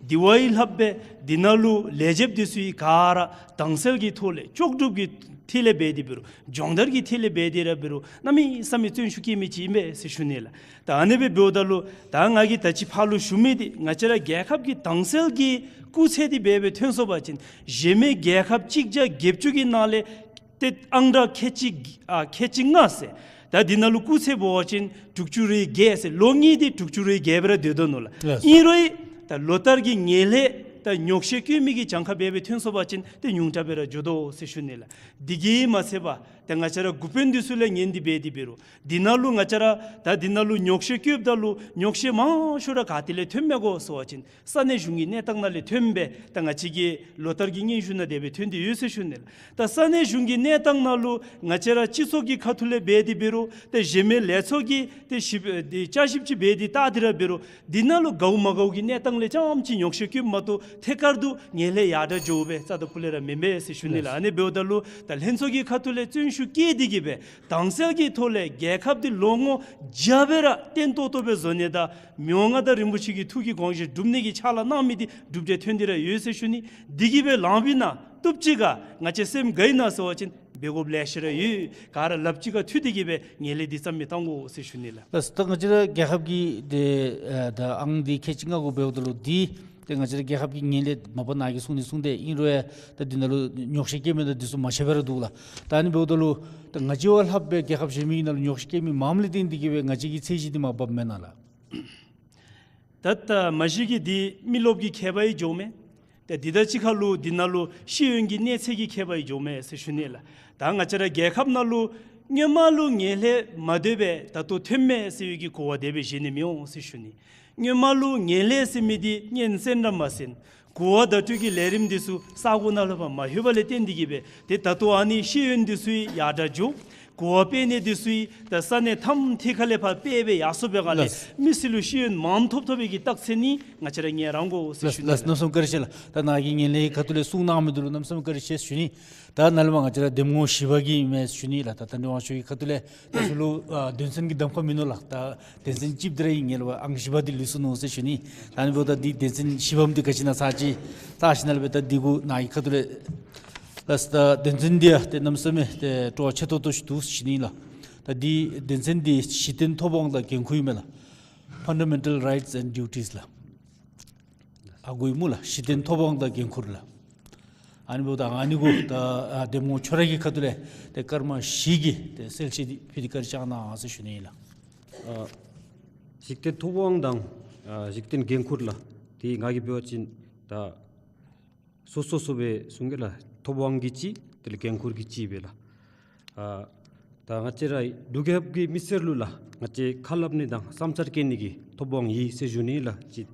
དེ་བ་ཡང་ལྷགཔ་སྦེ་འདི་ནང་ལུ་ལས་བྱེདཔ་འདི་ཚུ་ག་ར་དྭངས་གསལ་གྱི་ཐོག་ལས་ལྕོགས་གྲུབ་ཀྱི་ཐད་ལས་འབད་དེ་འབད་རུང་སྦྱོང་བརྡར་གྱི་ཐད་ལས་འབད་དེ་ར་འབད་རུང་གནམ་མེད་ས་མེད་བརྩོན་ཤུགས་བསྐྱེད་མི་ཅིག་ཨིན་པས་ཟེར་ཞུ་ནི་ལགས། ད་ཨ་ནི་སྦེ་འབདཝ་ད་ལུ་ད་ང་གིས་ད་ཅི་ཕར་ལུ་ཞུ་མི་འདི་ང་བཅས་ར་རྒྱལ་ཁབ་ཀྱི་དྭངས་གསལ་གྱི་སྐུགས་ཚད་འདི་འབད་སྦེ་ཐོན་སོང་པ་ཅིན་གཞན་མི་རྒྱལ་ཁབ་གཅིག་བརྒྱ་བརྒྱད་ཅུ་གི་ནང་ལས་ཏེ་ཨང་གྲངས་ཁལ་གཅིག་ཨ་ཁལ་གཅིག་ལྔ་ཟེར། ད་འདི་ནང་ལུ་སྐུགས་ཚད་འབད་བ་ཅིན་དྲུག་ཅུ་རེ་བརྒྱད་ཟེར། ལོ་གཉིས་འདི་དྲུག་ཅུ་རེ་བརྒྱད་སྦེ་ར་སྡོད་དོ་ནུག་ལགས། ལགས། ཨིན་རུང་ད་ལོ་ལྟར་གྱི་ངན་ལྷད་ད་ཉོགས་བཤད་བཀོད་མི་གི་གྱངས་ཁ་འབད་སྦེ་ཐོན་སོང་པ་ཅིན་ཏེ་ཉུང་དྲགས་སྦེ་ར་འགྱོ་དོ་ཟེར་ཞུ་ནི་ལགས། འདི་གིས་མ་ཚད་པར་ད་ང་བཅས་ར་འགོ་དཔོན་འདི་ཚུ་ལས་ཉན་ཏེ་འབད་དེ་འབད་རུང་འདི་ནང་ལུ་ང་བཅས་ར་ད་འདི་ནང་ལུ་ཉོགས་བཤད་བཀོདཔ་ད་ལུ་ཉོགས་བཤད་མང་ཤོས་ར་ག་ཏེ་ལས་ཐོནམ་མས་གོ་ཟེར་བ་ཅིན་ས་གནས་གཞུང་གི་གནས་སྟངས་ནང་ལས་ཐོནམ་སྦེ་ད་ང་བཅས་ཀྱི་ལོ་ལྟར་གྱི་སྙན་ཞུ་ནང་དེ་སྦེ་ཐོན་ཏེ་ཡོད་ཟེར་ཞུ་ནི་ལགས། ད་ས་གནས་གཞུང་གི་གནས་སྟངས་ནང་ལུ་ང་བཅས་ར་སྤྱི་ཚོགས་ཀྱི་ཁ་ཐུག་ལས་འབད་དེ་འབད་རུང་ཏེ་གཞན་མི་ལས་ཚོགས་ཀྱིས་ཏེ་ཞིབ་ཨེ་ཏེ་བསྐྱར་ཞིབ་ཅིག་འབད་དེ་བལྟ་སྟེ་ར་འབད་རུང་འདི་ནང་ལུ་དགའཝ་མ་དགའཝ་གི་གནས་སྟངས་ལས་རྐྱངམ་ཅིག་ཉོགས་བཤད་བཀོདཔ་མ་གཏོགས་ཐད་ཀར་དུ་ངན་ལྷད་ཡར་དྲག་འགྱོ་བའི་རྩ་དང་ཕུ་ལས་ར་མེན་པས་ཟེར་ཞུ་ནི་ལགས། ཨ་ནི་འབདཝ་ད་ལུ་ད་ལྷན་ཚོགས་ཀྱི་ཁ་ཐུག་ལས་བརྩོན་ཤུགས་བསྐྱེད་དེ་གི་སྦེ་དྭངས་གསལ་གྱི་ཐོག་ལས་རྒྱལ་ཁབ་འདི་ལོ་ངོ་བརྒྱ་སྦེ་ར་བརྟན་ཏོག་ཏོ་སྦེ་བཟོ་ནི་དང་མི་དབང་མངའ་བདག་རིན་པོ་ཆེ་གི་ཐུགས་ཀྱི་དགོངས་བཞེད་སྒྲུབ་ནི་གི་ཕྱག་ལཱ་གནང་མི་འདི་གྲུབ་འབྲས་ཐོན་ཏེ་ར་ཡོད་ཟེར་ཞུ་ནི། འདི་གིས་སྦེ་ལངམ་ཨིན་ན་བཏུབ་ཅི་ག་ང་བཅས་སེམས་དགའ་ཨིན་ན་ཟེར་བ་ཅིན་འབད་དགོཔ་ལེ་ཤ་ར་ཡོད། ག་ར་ལགཔ་གཅིག་ཁར་མཐུད་དེ་གི་སྦེ་ངན་ལྷད་འདི་རྩ་མེད་བཏང་དགོ་ཟེར་ཞུ་ནི་ལགས། ལགས། ད་ང་བཅས་ར་རྒྱལ་ཁབ་ཀྱི་ཏེ་ཨ་ད་ཨང་འདི་ཁལ་གཅིག་ལྔ་གུ་འབདཝ་ད་ལུ་འདི་ཏེ་ང་བཅས་ར་རྒྱལ་ཁབ་ཀྱི་ངན་ལྷད་མ་པ་ནཱ་གིས་གསུངས་ནི་གསུངས་ཏེ་ཨིན་རུང་ཡང་ད་འདི་ནང་ལུ་ཉོགས་བཤད་བཀོད་མི་དང་འདི་ཚུ་མ་ཤེས་པར་ར་འདུག་ལགས། ད་ཨ་ནི་འབདཝ་ད་ལུ་ད་ང་བཅས་བ་ལྷགཔ་སྦེ་རྒྱལ་ཁབ་གཞན་མི་གི་ནང་ལུ་ཉོགས་བཤད་བཀོད་མི་མངམ་ལས་བརྟེན་ཏེ་གི་སྦེ་ང་བཅས་ཀྱི་ཚད་གཞི་འདི་མར་བབས་མེན་ན་ལགས། ད་ད་མ་གཞི་གིས་འདི་མི་རློབས་ཀྱི་ཁྱད་པར་ཡང་འགྱོཝ་མས། ཏེ་འདི་དང་གཅིག་ཁར་ལུ་འདི་ནང་ལུ་ཤེས་ཡོན་གྱི་གནས་ཚད་ཀྱི་ཁྱད་པར་ཡང་འགྱོཝ་མས་ཟེར་ཞུ་ནི་ལགས། ད་ང་བཅས་ར་རྒྱལ་ཁབ་ནང་ལུ་སྔོན་མ་ལུ་ངན་ལྷད་མ་འདོད་པས་ད་ལྟོ་ཐོནམ་མས་ཟེར་བའི་གི་གོ་བ་དེ་སྦེ་བཞེས་ནི་མི་འོང་ཟེར་ཞུ་ནི། སྔོན་མ་ལུ་ངན་ལྷད་ཟེར་མི་འདི་སྔོན་གསན་ར་མ་གསན། གོ་བ་བརྡ་སྤྲོད་ཀྱི་ལས་རིམ་འདི་ཚུ་ས་གོ་ནང་ལུ་ཕར་མ་ལྷོད་པ་ལས་བརྟེན་ཏེ་གི་སྦེ་ཏེ་ད་ལྟོ་ཨ་ནི་ཤེས་ཡོན་འདི་ཚུ་ཡང་ཡར་དྲག་འགྱོ། གོ་བ་སྤེལ་ནི་འདི་ཚུ་ཡང་ད་ས་གནས་ཐམ་ཐད་ཁ་ལས་ཕར་སྤེལ་སྦེ་ཡར་སོངམ་འབད་བ་ལས་ལགས། མི་སེར་ལུ་ཤེས་ཡོན་མངམ་ཐོབ་ཐོབ་པའི་གི་རྟགས་མཚན་ནི་ང་བཅས་ར་ངེས་རང་དགོ་ཟེར་ལགས་ཞུ་ནི་ལགས། ལགས། གནམ་མེད་ས་མེད་བཀའ་དྲིན་ཆེ་ལགས། ད་ནཱ་གིས་ངན་ལྷད་ཁ་ཐུག་ལས་གསུང་གནང་མི་འདི་ལུ་གནམ་མེད་ས་མེད་བཀའ་དྲིན་ཆེ་ཞུ་ནི། ད་ནཱ་ལས་མར་ང་བཅས་ར་གདམ་ངོ་བཞི་པ་གི་མས་ཞུ་ནི་ལགས། ད་ད་ནི་དབང་ཕྱུག་གི་ཁ་ཐུག་ལས་ད་ཚུ་ལུ་ཨ་དོན་ཚན་གྱི་གདམ་ཁ་མིན་ནུག་ལགས། ད་དོན་ཚན་གཅིག་འདི་ར་ཨིན། ངེས་པར་ཨང་བཞི་པ་འདི་ལུས་སོ་ནུག་ཟེར་ཞུ་ནི། ད་ཨ་ནི་འབདཝ་ད་འདི་དོན་ཚན་བཞི་པམ་འདི་ག་ཅི་ཨིན་ན་ཚར་ཅིག་ཚར་ཞིནམ་ལས་སྦེ་ད་འདི་གུ་ནཱ་གི་ཁ་ཐུག་ལས་ལགས། ད་དོན་ཚན་འདི་ཡང་ཏེ་གནམ་མེད་ས་མེད་ཏེ་སྤྲོ་བ་ཆེ་ཏོག་ཏོ་ཅིག་འདུག་ཟེར་ཞུ་ནི་ལགས། ད་འདི་དོན་ཚན་འདི་གཞི་རྟེན་ཐོབ་དབང་དང་འགན་ཁུར་ཨིན་མས་ལགས། Fundamental Rights and Duties ལགས། ཨ་གུ་ཨིན་སྨོ་ལགས། གཞི་རྟེན་ཐོབ་དབང་དང་འགན་ཁུར་ལགས། ཨ་ནི་འབདཝ་ད་ཨ་ནི་གུ་ད་ཨ་གདམ་ངོ་ཁྱོད་ར་གི་ཁ་ཐུག་ལས་ཏེ་སྐར་མ་བཞི་གི་ཏེ་གསལ་བཤད་འདི་ཕུལ་ཏེ་བཀའ་དྲིན་བསྐྱང་གནང་ཟེར་ཞུ་ནི་ཨིན་ལགས། ཨ་གཞི་རྟེན་ཐོབ་དབང་དང་ཨ་གཞི་རྟེན་འགན་ཁུར་ལགས། ཏེ་ང་གིས་འབད་བ་ཅིན་ད་སོ་སོ་སོ་སྦེ་གསུང་གེ་ལགས། ཐོབ་དབང་གི་གཅིག་དེ་ལས་འགན་ཁུར་གྱི་གཅིག་སྦེ་ལགས། ཨ་ད་ང་བཅས་ར་འབྲུག་རྒྱལ་ཁབ་ཀྱི་མི་སེར་ལུ་ལགས་ང་བཅས་ཁ་སླབ་ནི་དང་བསམ་འཆར་བཀོད་ནི་གི་ཐོབ་དབང་ཡོད་ཟེར་ཞུ་ནི་ལགས་གཅིག།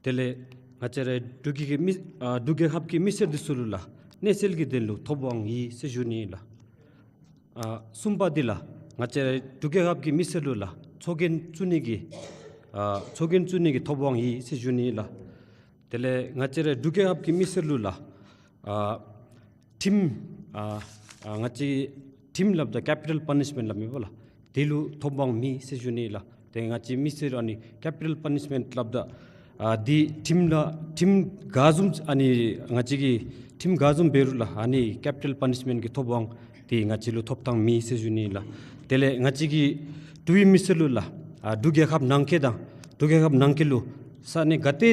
དེ་ལས་ང་བཅས་ར་འབྲུག་གི་མི་ཨ་འབྲུག་རྒྱལ་ཁབ་ཀྱི་མི་སེར་འདི་ཚུ་ལུ་ལགས་གནས་ཚུལ་གྱི་དོན་ལུ་ཐོབ་དབང་ཡོད་ཟེར་ཞུ་ནི་ལགས། ཨ་གསུམ་པ་འདི་ལགས་ང་བཅས་རའི་འབྲུག་རྒྱལ་ཁབ་ཀྱི་མི་སེར་ལུ་ལགས་ཚོགས་རྒྱན་བཙུགས་ནི་གི་ཨ་ཚོགས་རྒྱན་བཙུགས་ནི་གི་ཐོབ་དབང་ཡོད་ཟེར་ཞུ་ནི་ལགས། དེ་ལས་ང་བཅས་རའི་འབྲུག་རྒྱལ་ཁབ་ཀྱི་མི་སེར་ལུ་ལགས་ཨ་ཁྲིམས་ཨ་ཨ་ང་བཅས་ཁྲིམས་སླབ་ད་ཀེ་པི་ཊལ་པ་ནིཤ་མེནཊ་སླབ་མི་འབདཝ་ལགས། དེ་ལུ་ཐོབ་དབང་མེད་ཟེར་ཞུ་ནི་ལགས། ཏེ་ང་བཅས་མི་སེར་ཨ་ནི་ཀེ་པི་ཊལ་པ་ནིཤ་མེནཊ་སླབ་ད་ཨ་འདི་ཁྲིམས་ལགས་ཁྲིམས་ག་བཟུམ་ཨ་ནི་ང་བཅས་ཀྱི་ཁྲིམས་ག་བཟུམ་འབད་རུང་ལགས་ཨ་ནི་ཀེ་པི་ཊལ་པ་ནིཤ་མེནཊ་གི་ཐོབ་དབང་འདི་ང་བཅས་ལུ་ཐོབ་ཐངས་མེད་ཟེར་ཞུ་ནི་ལགས། དེ་ལས་ང་བཅས་ཀྱི་འབྲུག་པའི་མི་སེར་ལུ་ལགས་ཨ་འབྲུག་རྒྱལ་ཁབ་ནང་འཁོད་དང་འབྲུག་རྒྱལ་ཁབ་ནང་འཁོད་ལུ་ས་གནས་ག་ཏེ་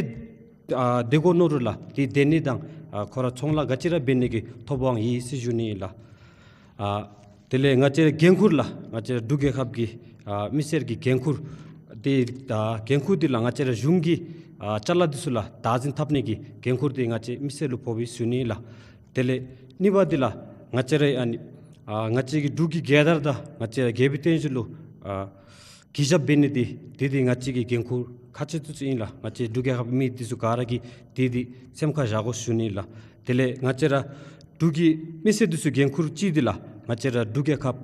ཨ་སྡོད་དགོ་མནོ་རུང་ལགས་དེ་སྡོད་ནི་དང་ཨ་ཁོ་ར་ཚོང་ལཱ་ག་ཅི་ར་འབད་ནི་གི་ཐོབ་དབང་ཡོད་ཟེར་ཞུ་ནི་ལགས། ཨ་དེ་ལས་ང་བཅས་རའི་འགན་ཁུར་ལགས་ང་བཅས་རའི་འབྲུག་རྒྱལ་ཁབ་ཀྱི་ཨ་མི་སེར་གྱི་འགན་ཁུར་དེ་ཨ་འགན་ཁུར་འདི་ལགས་ང་བཅས་རའི་གཞུང་གི་ཨ་ཅ་ལ་འདི་ཚུ་ལགས་བདག་འཛིན་འཐབ་ནི་གི་འགན་ཁུར་འདི་ང་བཅས་མི་སེར་ལུ་ཕོགཔ་ཨིན་ཟེར་ཞུ་ནི་ལགས། དེ་ལས་གཉིས་པ་འདི་ལགས་ང་བཅས་རའི་ཨ་ནི་ཨ་ང་བཅས་ཀྱི་འབྲུག་གི་རྒྱལ་དར་དང་ང་བཅས་རའི་རྒྱལ་པོའི་བརྟན་བཞུགས་ལུ་ཨ་གུས་ཞབས་འབད་ནི་འདི་དེ་འདི་ང་བཅས་ཀྱི་འགན་ཁུར་ཁག་ཆེ་ཏོག་ཏོ་ཅིག་ཨིན་ལགས། ང་བཅས་འབྲུག་རྒྱལ་ཁབ་མི་འདི་ཚུ་ག་ར་གིས་དེ་འདི་སེམས་ཁར་བཞག་དགོ་ཟེར་ཞུ་ནི་ལགས། དེ་ལས་ང་བཅས་ར་འབྲུག་གི་མི་སེར་འདི་ཚུ་འགན་ཁུར་ཅིག་འདི་ལགས་ང་བཅས་ར་འབྲུག་རྒྱལ་ཁབ་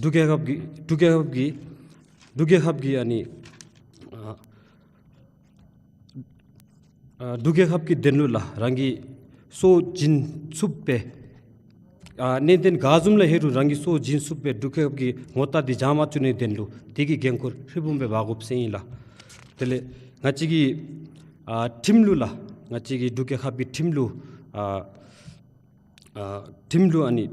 འབྲུག་རྒྱལ་ཁབ་ཀྱི་འབྲུག་རྒྱལ་ཁབ་ཀྱི་འབྲུག་རྒྱལ་ཁབ་ཀྱི་ཨ་ནི་ཨ་ཨ་འབྲུག་རྒྱལ་ཁབ་ཀྱི་དོན་ལུ་ལགས་རང་གི་སྲོག་སྦྱིན་ཚུགས་པའི་ཨ་གནད་དོན་ག་བཟུམ་ལུ་ཧེ་རུང་རང་གི་སྲོག་སྦྱིན་ཚུགས་པའི་འབྲུག་རྒྱལ་ཁབ་ཀྱི་ངོ་རྟགས་འདི་བྱང་མ་བཅུག་ནིའི་དོན་ལུ་དེ་གི་འགན་ཁུར་ཧྲིལ་བུམ་སྦེ་འབག་དགོཔ་ཟེར་ཨིན་ལགས། དེ་ལས་ང་བཅས་ཀྱི་ཨ་ཁྲིམས་ལུ་ལགས་ང་བཅས་ཀྱི་འབྲུག་རྒྱལ་ཁབ་ཀྱི་ཁྲིམས་ལུ་ཨ་ཨ་ཁྲིམས་ལུ་ཨ་ནི་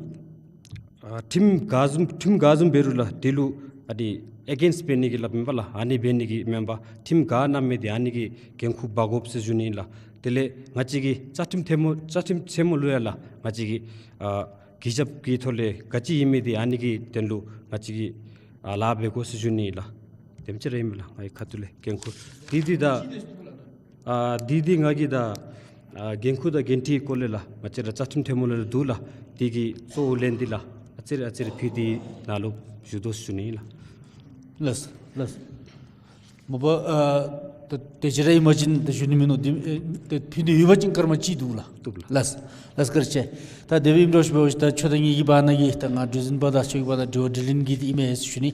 ཨ་ཁྲིམས་ག་བཟུམ་ཁྲིམས་ག་བཟུམ་འབད་རུང་ལགས་དེ་ལུ་ཨ་ནི་ཨེ་གེནསཊ་འབད་ནི་གི་སླབ་མི་འབདཝ་ལགས་ཨ་ནི་འབད་ནི་གི་མེན་པར་ཁྲིམས་ག་གནང་མི་འདི་ཨ་ནི་གི་འགན་ཁུར་འབག་དགོཔ་ཟེར་ཞུ་ནི་ལགས། དེ་ལས་ང་བཅས་ཀྱི་བཅའ་ཁྲིམས་ཐལ་མོ་བཅའ་ཁྲིམས་ཆེན་མོ་ལུ་ཡང་ལགས་ང་བཅས་ཀྱི་ཨ་གུས་ཞབས་ཀྱི་ཐོག་ལས་ག་ཅི་ཨིན་མི་འདི་ཨ་ནི་གི་དོན་ལུ་ང་བཅས་ཀྱིས་ཨ་ལཱ་འབད་དགོ་ཟེར་ཞུ་ནི་ལགས། དེམ་ཅིག་ར་ཨིན་མས་ལགས་ངེའི་ཁ་ཐུག་ལས་འགན་ཁུར་འདི་འདི་ད་ཨ་འདི་འདི་ང་གིས་ད་ཨ་འགན་ཁུར་དང་འགན་འཁྲིའི་སྐོར་ལས་ལགས་ང་བཅས་ར་བཅའ་ཁྲིམས་ཐལ་མོ་ལས་ར་འདུག་ལགས། དེ་གི་གཙོ་བོ་ལན་འདི་ལགས་ཨ་ཙི་རེ་ཨ་ཙི་རེ་ཕུལ་ཏེ་ནཱ་ལུ་བཞུགས་དོ་ཟེར་ཞུ་ནི་ལགས། ལགས་ལགས། མ་པ་ཨ་ད་དེ་ཅིག་ར་ཨིན་པ་ཅིན་ད་ཞུ་ནི་མིན་ནུག། དེ་ཨེ་དེ་ཕུལ་ནི་ཡོད་པ་ཅིན་སྐར་མ་གཅིག་འདུག་ལགས། འདུག་ལགས། ལགས་ལགས་བཀའ་དྲིན་ཆེ། ད་དེ་སྦེ་ཨིནམ་འདྲཝ་ཅིག་འབད་བ་ཅིན་ད་ཁྱོད་དང་ངེའི་གི་བར་ན་གི་ད་ང་གྲོས་འཛིན་པ་དང་ཁྱོད་ཀྱི་བར་ན་དྲི་བ་དྲིས་ལན་གྱི་འདི་ཨིན་མས་ཟེར་ཞུ་ནི།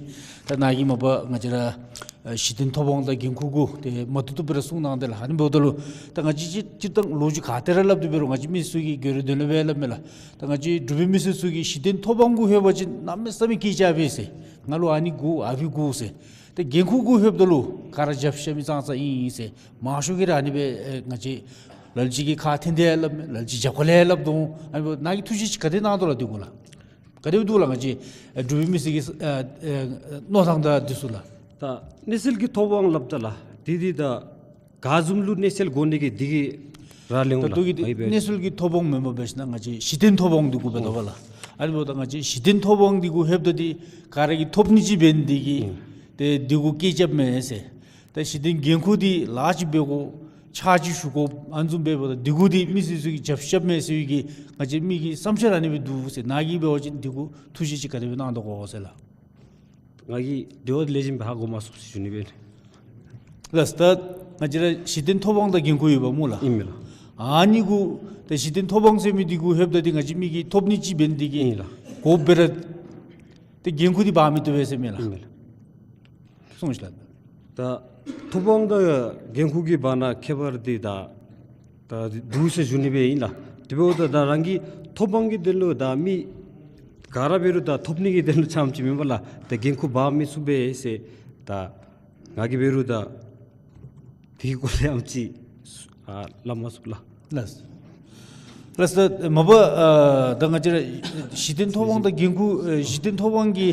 ད་ནཱ་གིས་མ་པ་ང་བཅས་ར་ཨ་གཞི་རྟེན་ཐོབ་དབང་དང་འགན་ཁུར་གུ་དེ་མ་བཏུབ་བཏུབ་སྦེ་ར་གསུངས་གནང་དེས་ལགས། ཨ་ནི་འབདཝ་ད་ལུ་ད་ང་བཅས་ཅིག་སྤྱིར་བཏང་ལོ་རྒྱུས་ག་ཏེ་ར་སླབ་སྟེ་འབད་རུང་ང་བཅས་མི་ཚུ་གིས་དགོད་བྲོ་དོན་ལུ་སྦེ་སླབ་མས་ལགས། ད་ང་བཅས་འབྲུག་པའི་མི་སེར་ཚུ་གིས་གཞི་རྟེན་ཐོབ་དབང་གུ་ལྷོད་པ་ཅིན་གནམ་མེད་ས་མེད་སྐད་རྐྱབ་པས་ཟེར། ང་ལུ་ཨ་ནི་དགོ་ཨ་ཕི་དགོ་ཟེར། ཏེ་འགན་ཁུར་གུ་ལྷོདཔ་ད་ལུ་ག་ར་རྒྱབ་བཤམ་མི་ཙང་ཙང་ཨིན་ཨིན་ཟེར་མང་ཤོས་ཀྱིས་ར་ཨ་ནི་སྦེ་ཨེ་ང་བཅས་ལ་ལུ་ཅིག་གིས་ཁ་འཐེན་ཏེ་སླབ་མས། ལ་ལུ་ཅིག་རྒྱབ་ཁ་ལས་སླབ་དོ། ཨ་ནི་འབདཝ་ད་ནཱ་གིས་ཐུགས་བཞེད་ཅིག་ག་དེ་གནང་དོ་ལགས་འདི་གུ་ལགས། ག་དེ་སྦེ་འདུག་ལགས་ང་བཅས་ཨེ་འབྲུག་པའི་མི་སེར་གྱི་ཨེ་ཨེ་མནོ་ཐངས་དང་འདི་ཚུ་ལགས། ད་གནས་ཚུལ་གྱི་ཐོབ་དབང་སླབ་ད་ལགས་འདི་འདི་ད་ག་བཟུམ་ལུ་གནས་ཚུལ་དགོ་ནི་གི་འདི་གི་ར་ལེའུ་ད་ལྟོ་གི་ལགས། ཨ་ནི་སྦེ་གནས་ཚུལ་གྱི་ཐོབ་དབང་མེན་པར་འབད་ཞིན་ན་ང་བཅས་གཞི་རྟེན་ཐོབ་དབང་འདི་གུ་འབད་དོ་བ་ལགས། ཨ་ནི་འབདཝ་ད་ང་བཅས་གཞི་རྟེན་ཐོབ་དབང་འདི་གུ་ལྷོདཔ་ད་འདི་ག་ར་གིས་ཐོབ་ནི་ཅིག་འབད་ནི་འདི་གིས་ཨུམ་ཏེ་འདི་གུ་སྐད་རྐྱབ་མས་ཟེར། ད་གཞི་རྟེན་འགན་ཁུར་འདི་ལཱ་ཅིག་འབད་དགོ་ཕྱག་ཅིག་ཞུ་དགོ་ཨ་ནི་བཟུམ་འབདཝ་ད་འདི་གུ་འདི་མི་སེར་ཚུ་གིས་རྒྱབ་བཤམ་མས་ཟེར་བའི་གི་ང་བཅས་མི་གི་བསམ་འཆར་ཨ་ནི་སྦེ་འདུག་ཟེར། ནཱ་གིས་འབད་བ་ཅིན་འདི་གུ་ཐུགས་བཞེད་ཅིག་ག་དེ་སྦེ་གནང་དོ་གོ་ཟེར་ལགས། ང་གིས་དེ་བ་ལེགས་ཤོམ་སྦེ་ཧ་གོ་མ་ཚུགས་ཟེར་ཞུ་ནི་སྦེ། ལགས། ད་ང་བཅས་ར་གཞི་རྟེན་ཐོབ་དབང་དང་འགན་ཁུར་ཡོདཔ་སྨོ་ལགས། ཨིན་མས་ལགས། ཨ་ནི་གུ་ད་གཞི་རྟེན་ཐོབ་དབང་ཟེར་མི་འདི་གུ་ལྷོདཔ་ད་འདི་ང་བཅས་མི་གིས་ཐོབ་ནི་ཅིག་འབད་ནི་འདི་གིས་ཨིན་ལགས། དགོཔ་སྦེ་ར་ཏེ་འགན་ཁུར་འདི་འབག་མི་བཏུབ་པས་ཟེར་མས་ལགས། ཨིན་མས་ལགས། གསུངས་ཤིག་ལགས། ད་ཐོབ་དབང་དང་འགན་ཁུར་གྱི་བར་ན་ཁྱད་པར་འདི་ད་ད་འདུག་ཟེར་ཞུ་ནི་སྦེ་ཨིན་ལགས། དེ་འབདཝ་ད་ད་རང་གི་ཐོབ་དབང་གི་དོན་ལུ་ད་མི་ག་ར་འབད་རུང་ད་ཐོབ་ནི་གི་དོན་ལུ་ཙམ་ཅིག་མེན་པ་ལགས། ད་འགན་ཁུར་འབག་མི་ཚུགས་པས་ཟེར་ད་ང་གིས་འབད་རུང་ད་དེ་གི་སྐོར་ལས་ཨམ་ཅིག་ཨ་སླབ་མ་ཚུགས་ལགས། ལགས། ལགས་སོ། མ་པ་ཨ་ད་ང་བཅས་ར་གཞི་རྟེན་ཐོབ་དབང་དང་འགན་ཁུར་ཨ་གཞི་རྟེན་ཐོབ་དབང་གི་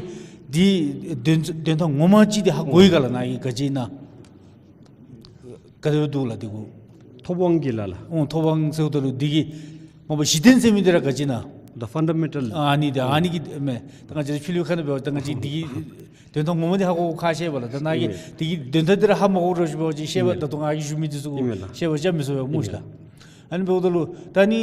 འདི་དོན་དོན་དག་ངོ་མ་ཅིག་འདི་ཧ་གོ་ཡི་ག་ལགས། ནཱ་གིས་ག་ཅི་ཨིན་ན་ག་དེ་སྦེ་འདུག་ལགས་འདི་གུ། ཐོབ་དབང་གི་ལགས་ལགས། ཨོ་ཐོབ་དབང་ཟེརཝ་ད་ལུ་འདི་གི་མ་པ་གཞི་རྟེན་ཟེར་མི་འདི་ར་ག་ཅི་ཨིན་ན། The fundamental། ཨ་ནི་འདི་ཨ་ནི་གི་མས། ད་ང་བཅས་ར་ཕྱི་ལུ་ཁ་ནང་འབད་བ་ད་ང་བཅས་འདི་གི་དོན་དག་ངོ་མ་འདི་ཧ་གོ་ཁག་ཆེ་བས་ལགས། ད་ནཱ་གིས་ཨིན་མས། འདི་གི་དོན་དག་འདི་ར་ཧ་མ་གོ་རོགས་ཞུ་བ་ཅིན་བཤད་པ་ཨིན་མས། ད་ལྟོ་ང་གིས་ཞུ་མི་འདི་ཚུ་ཨིན་མས་ལགས། བཤད་པ་རྐྱབ་མི་ཚུགས་པས་སྨོ་ཤིག་ལགས། ཨ་ནི་འབདཝ་ད་ལུ་ད་ནི་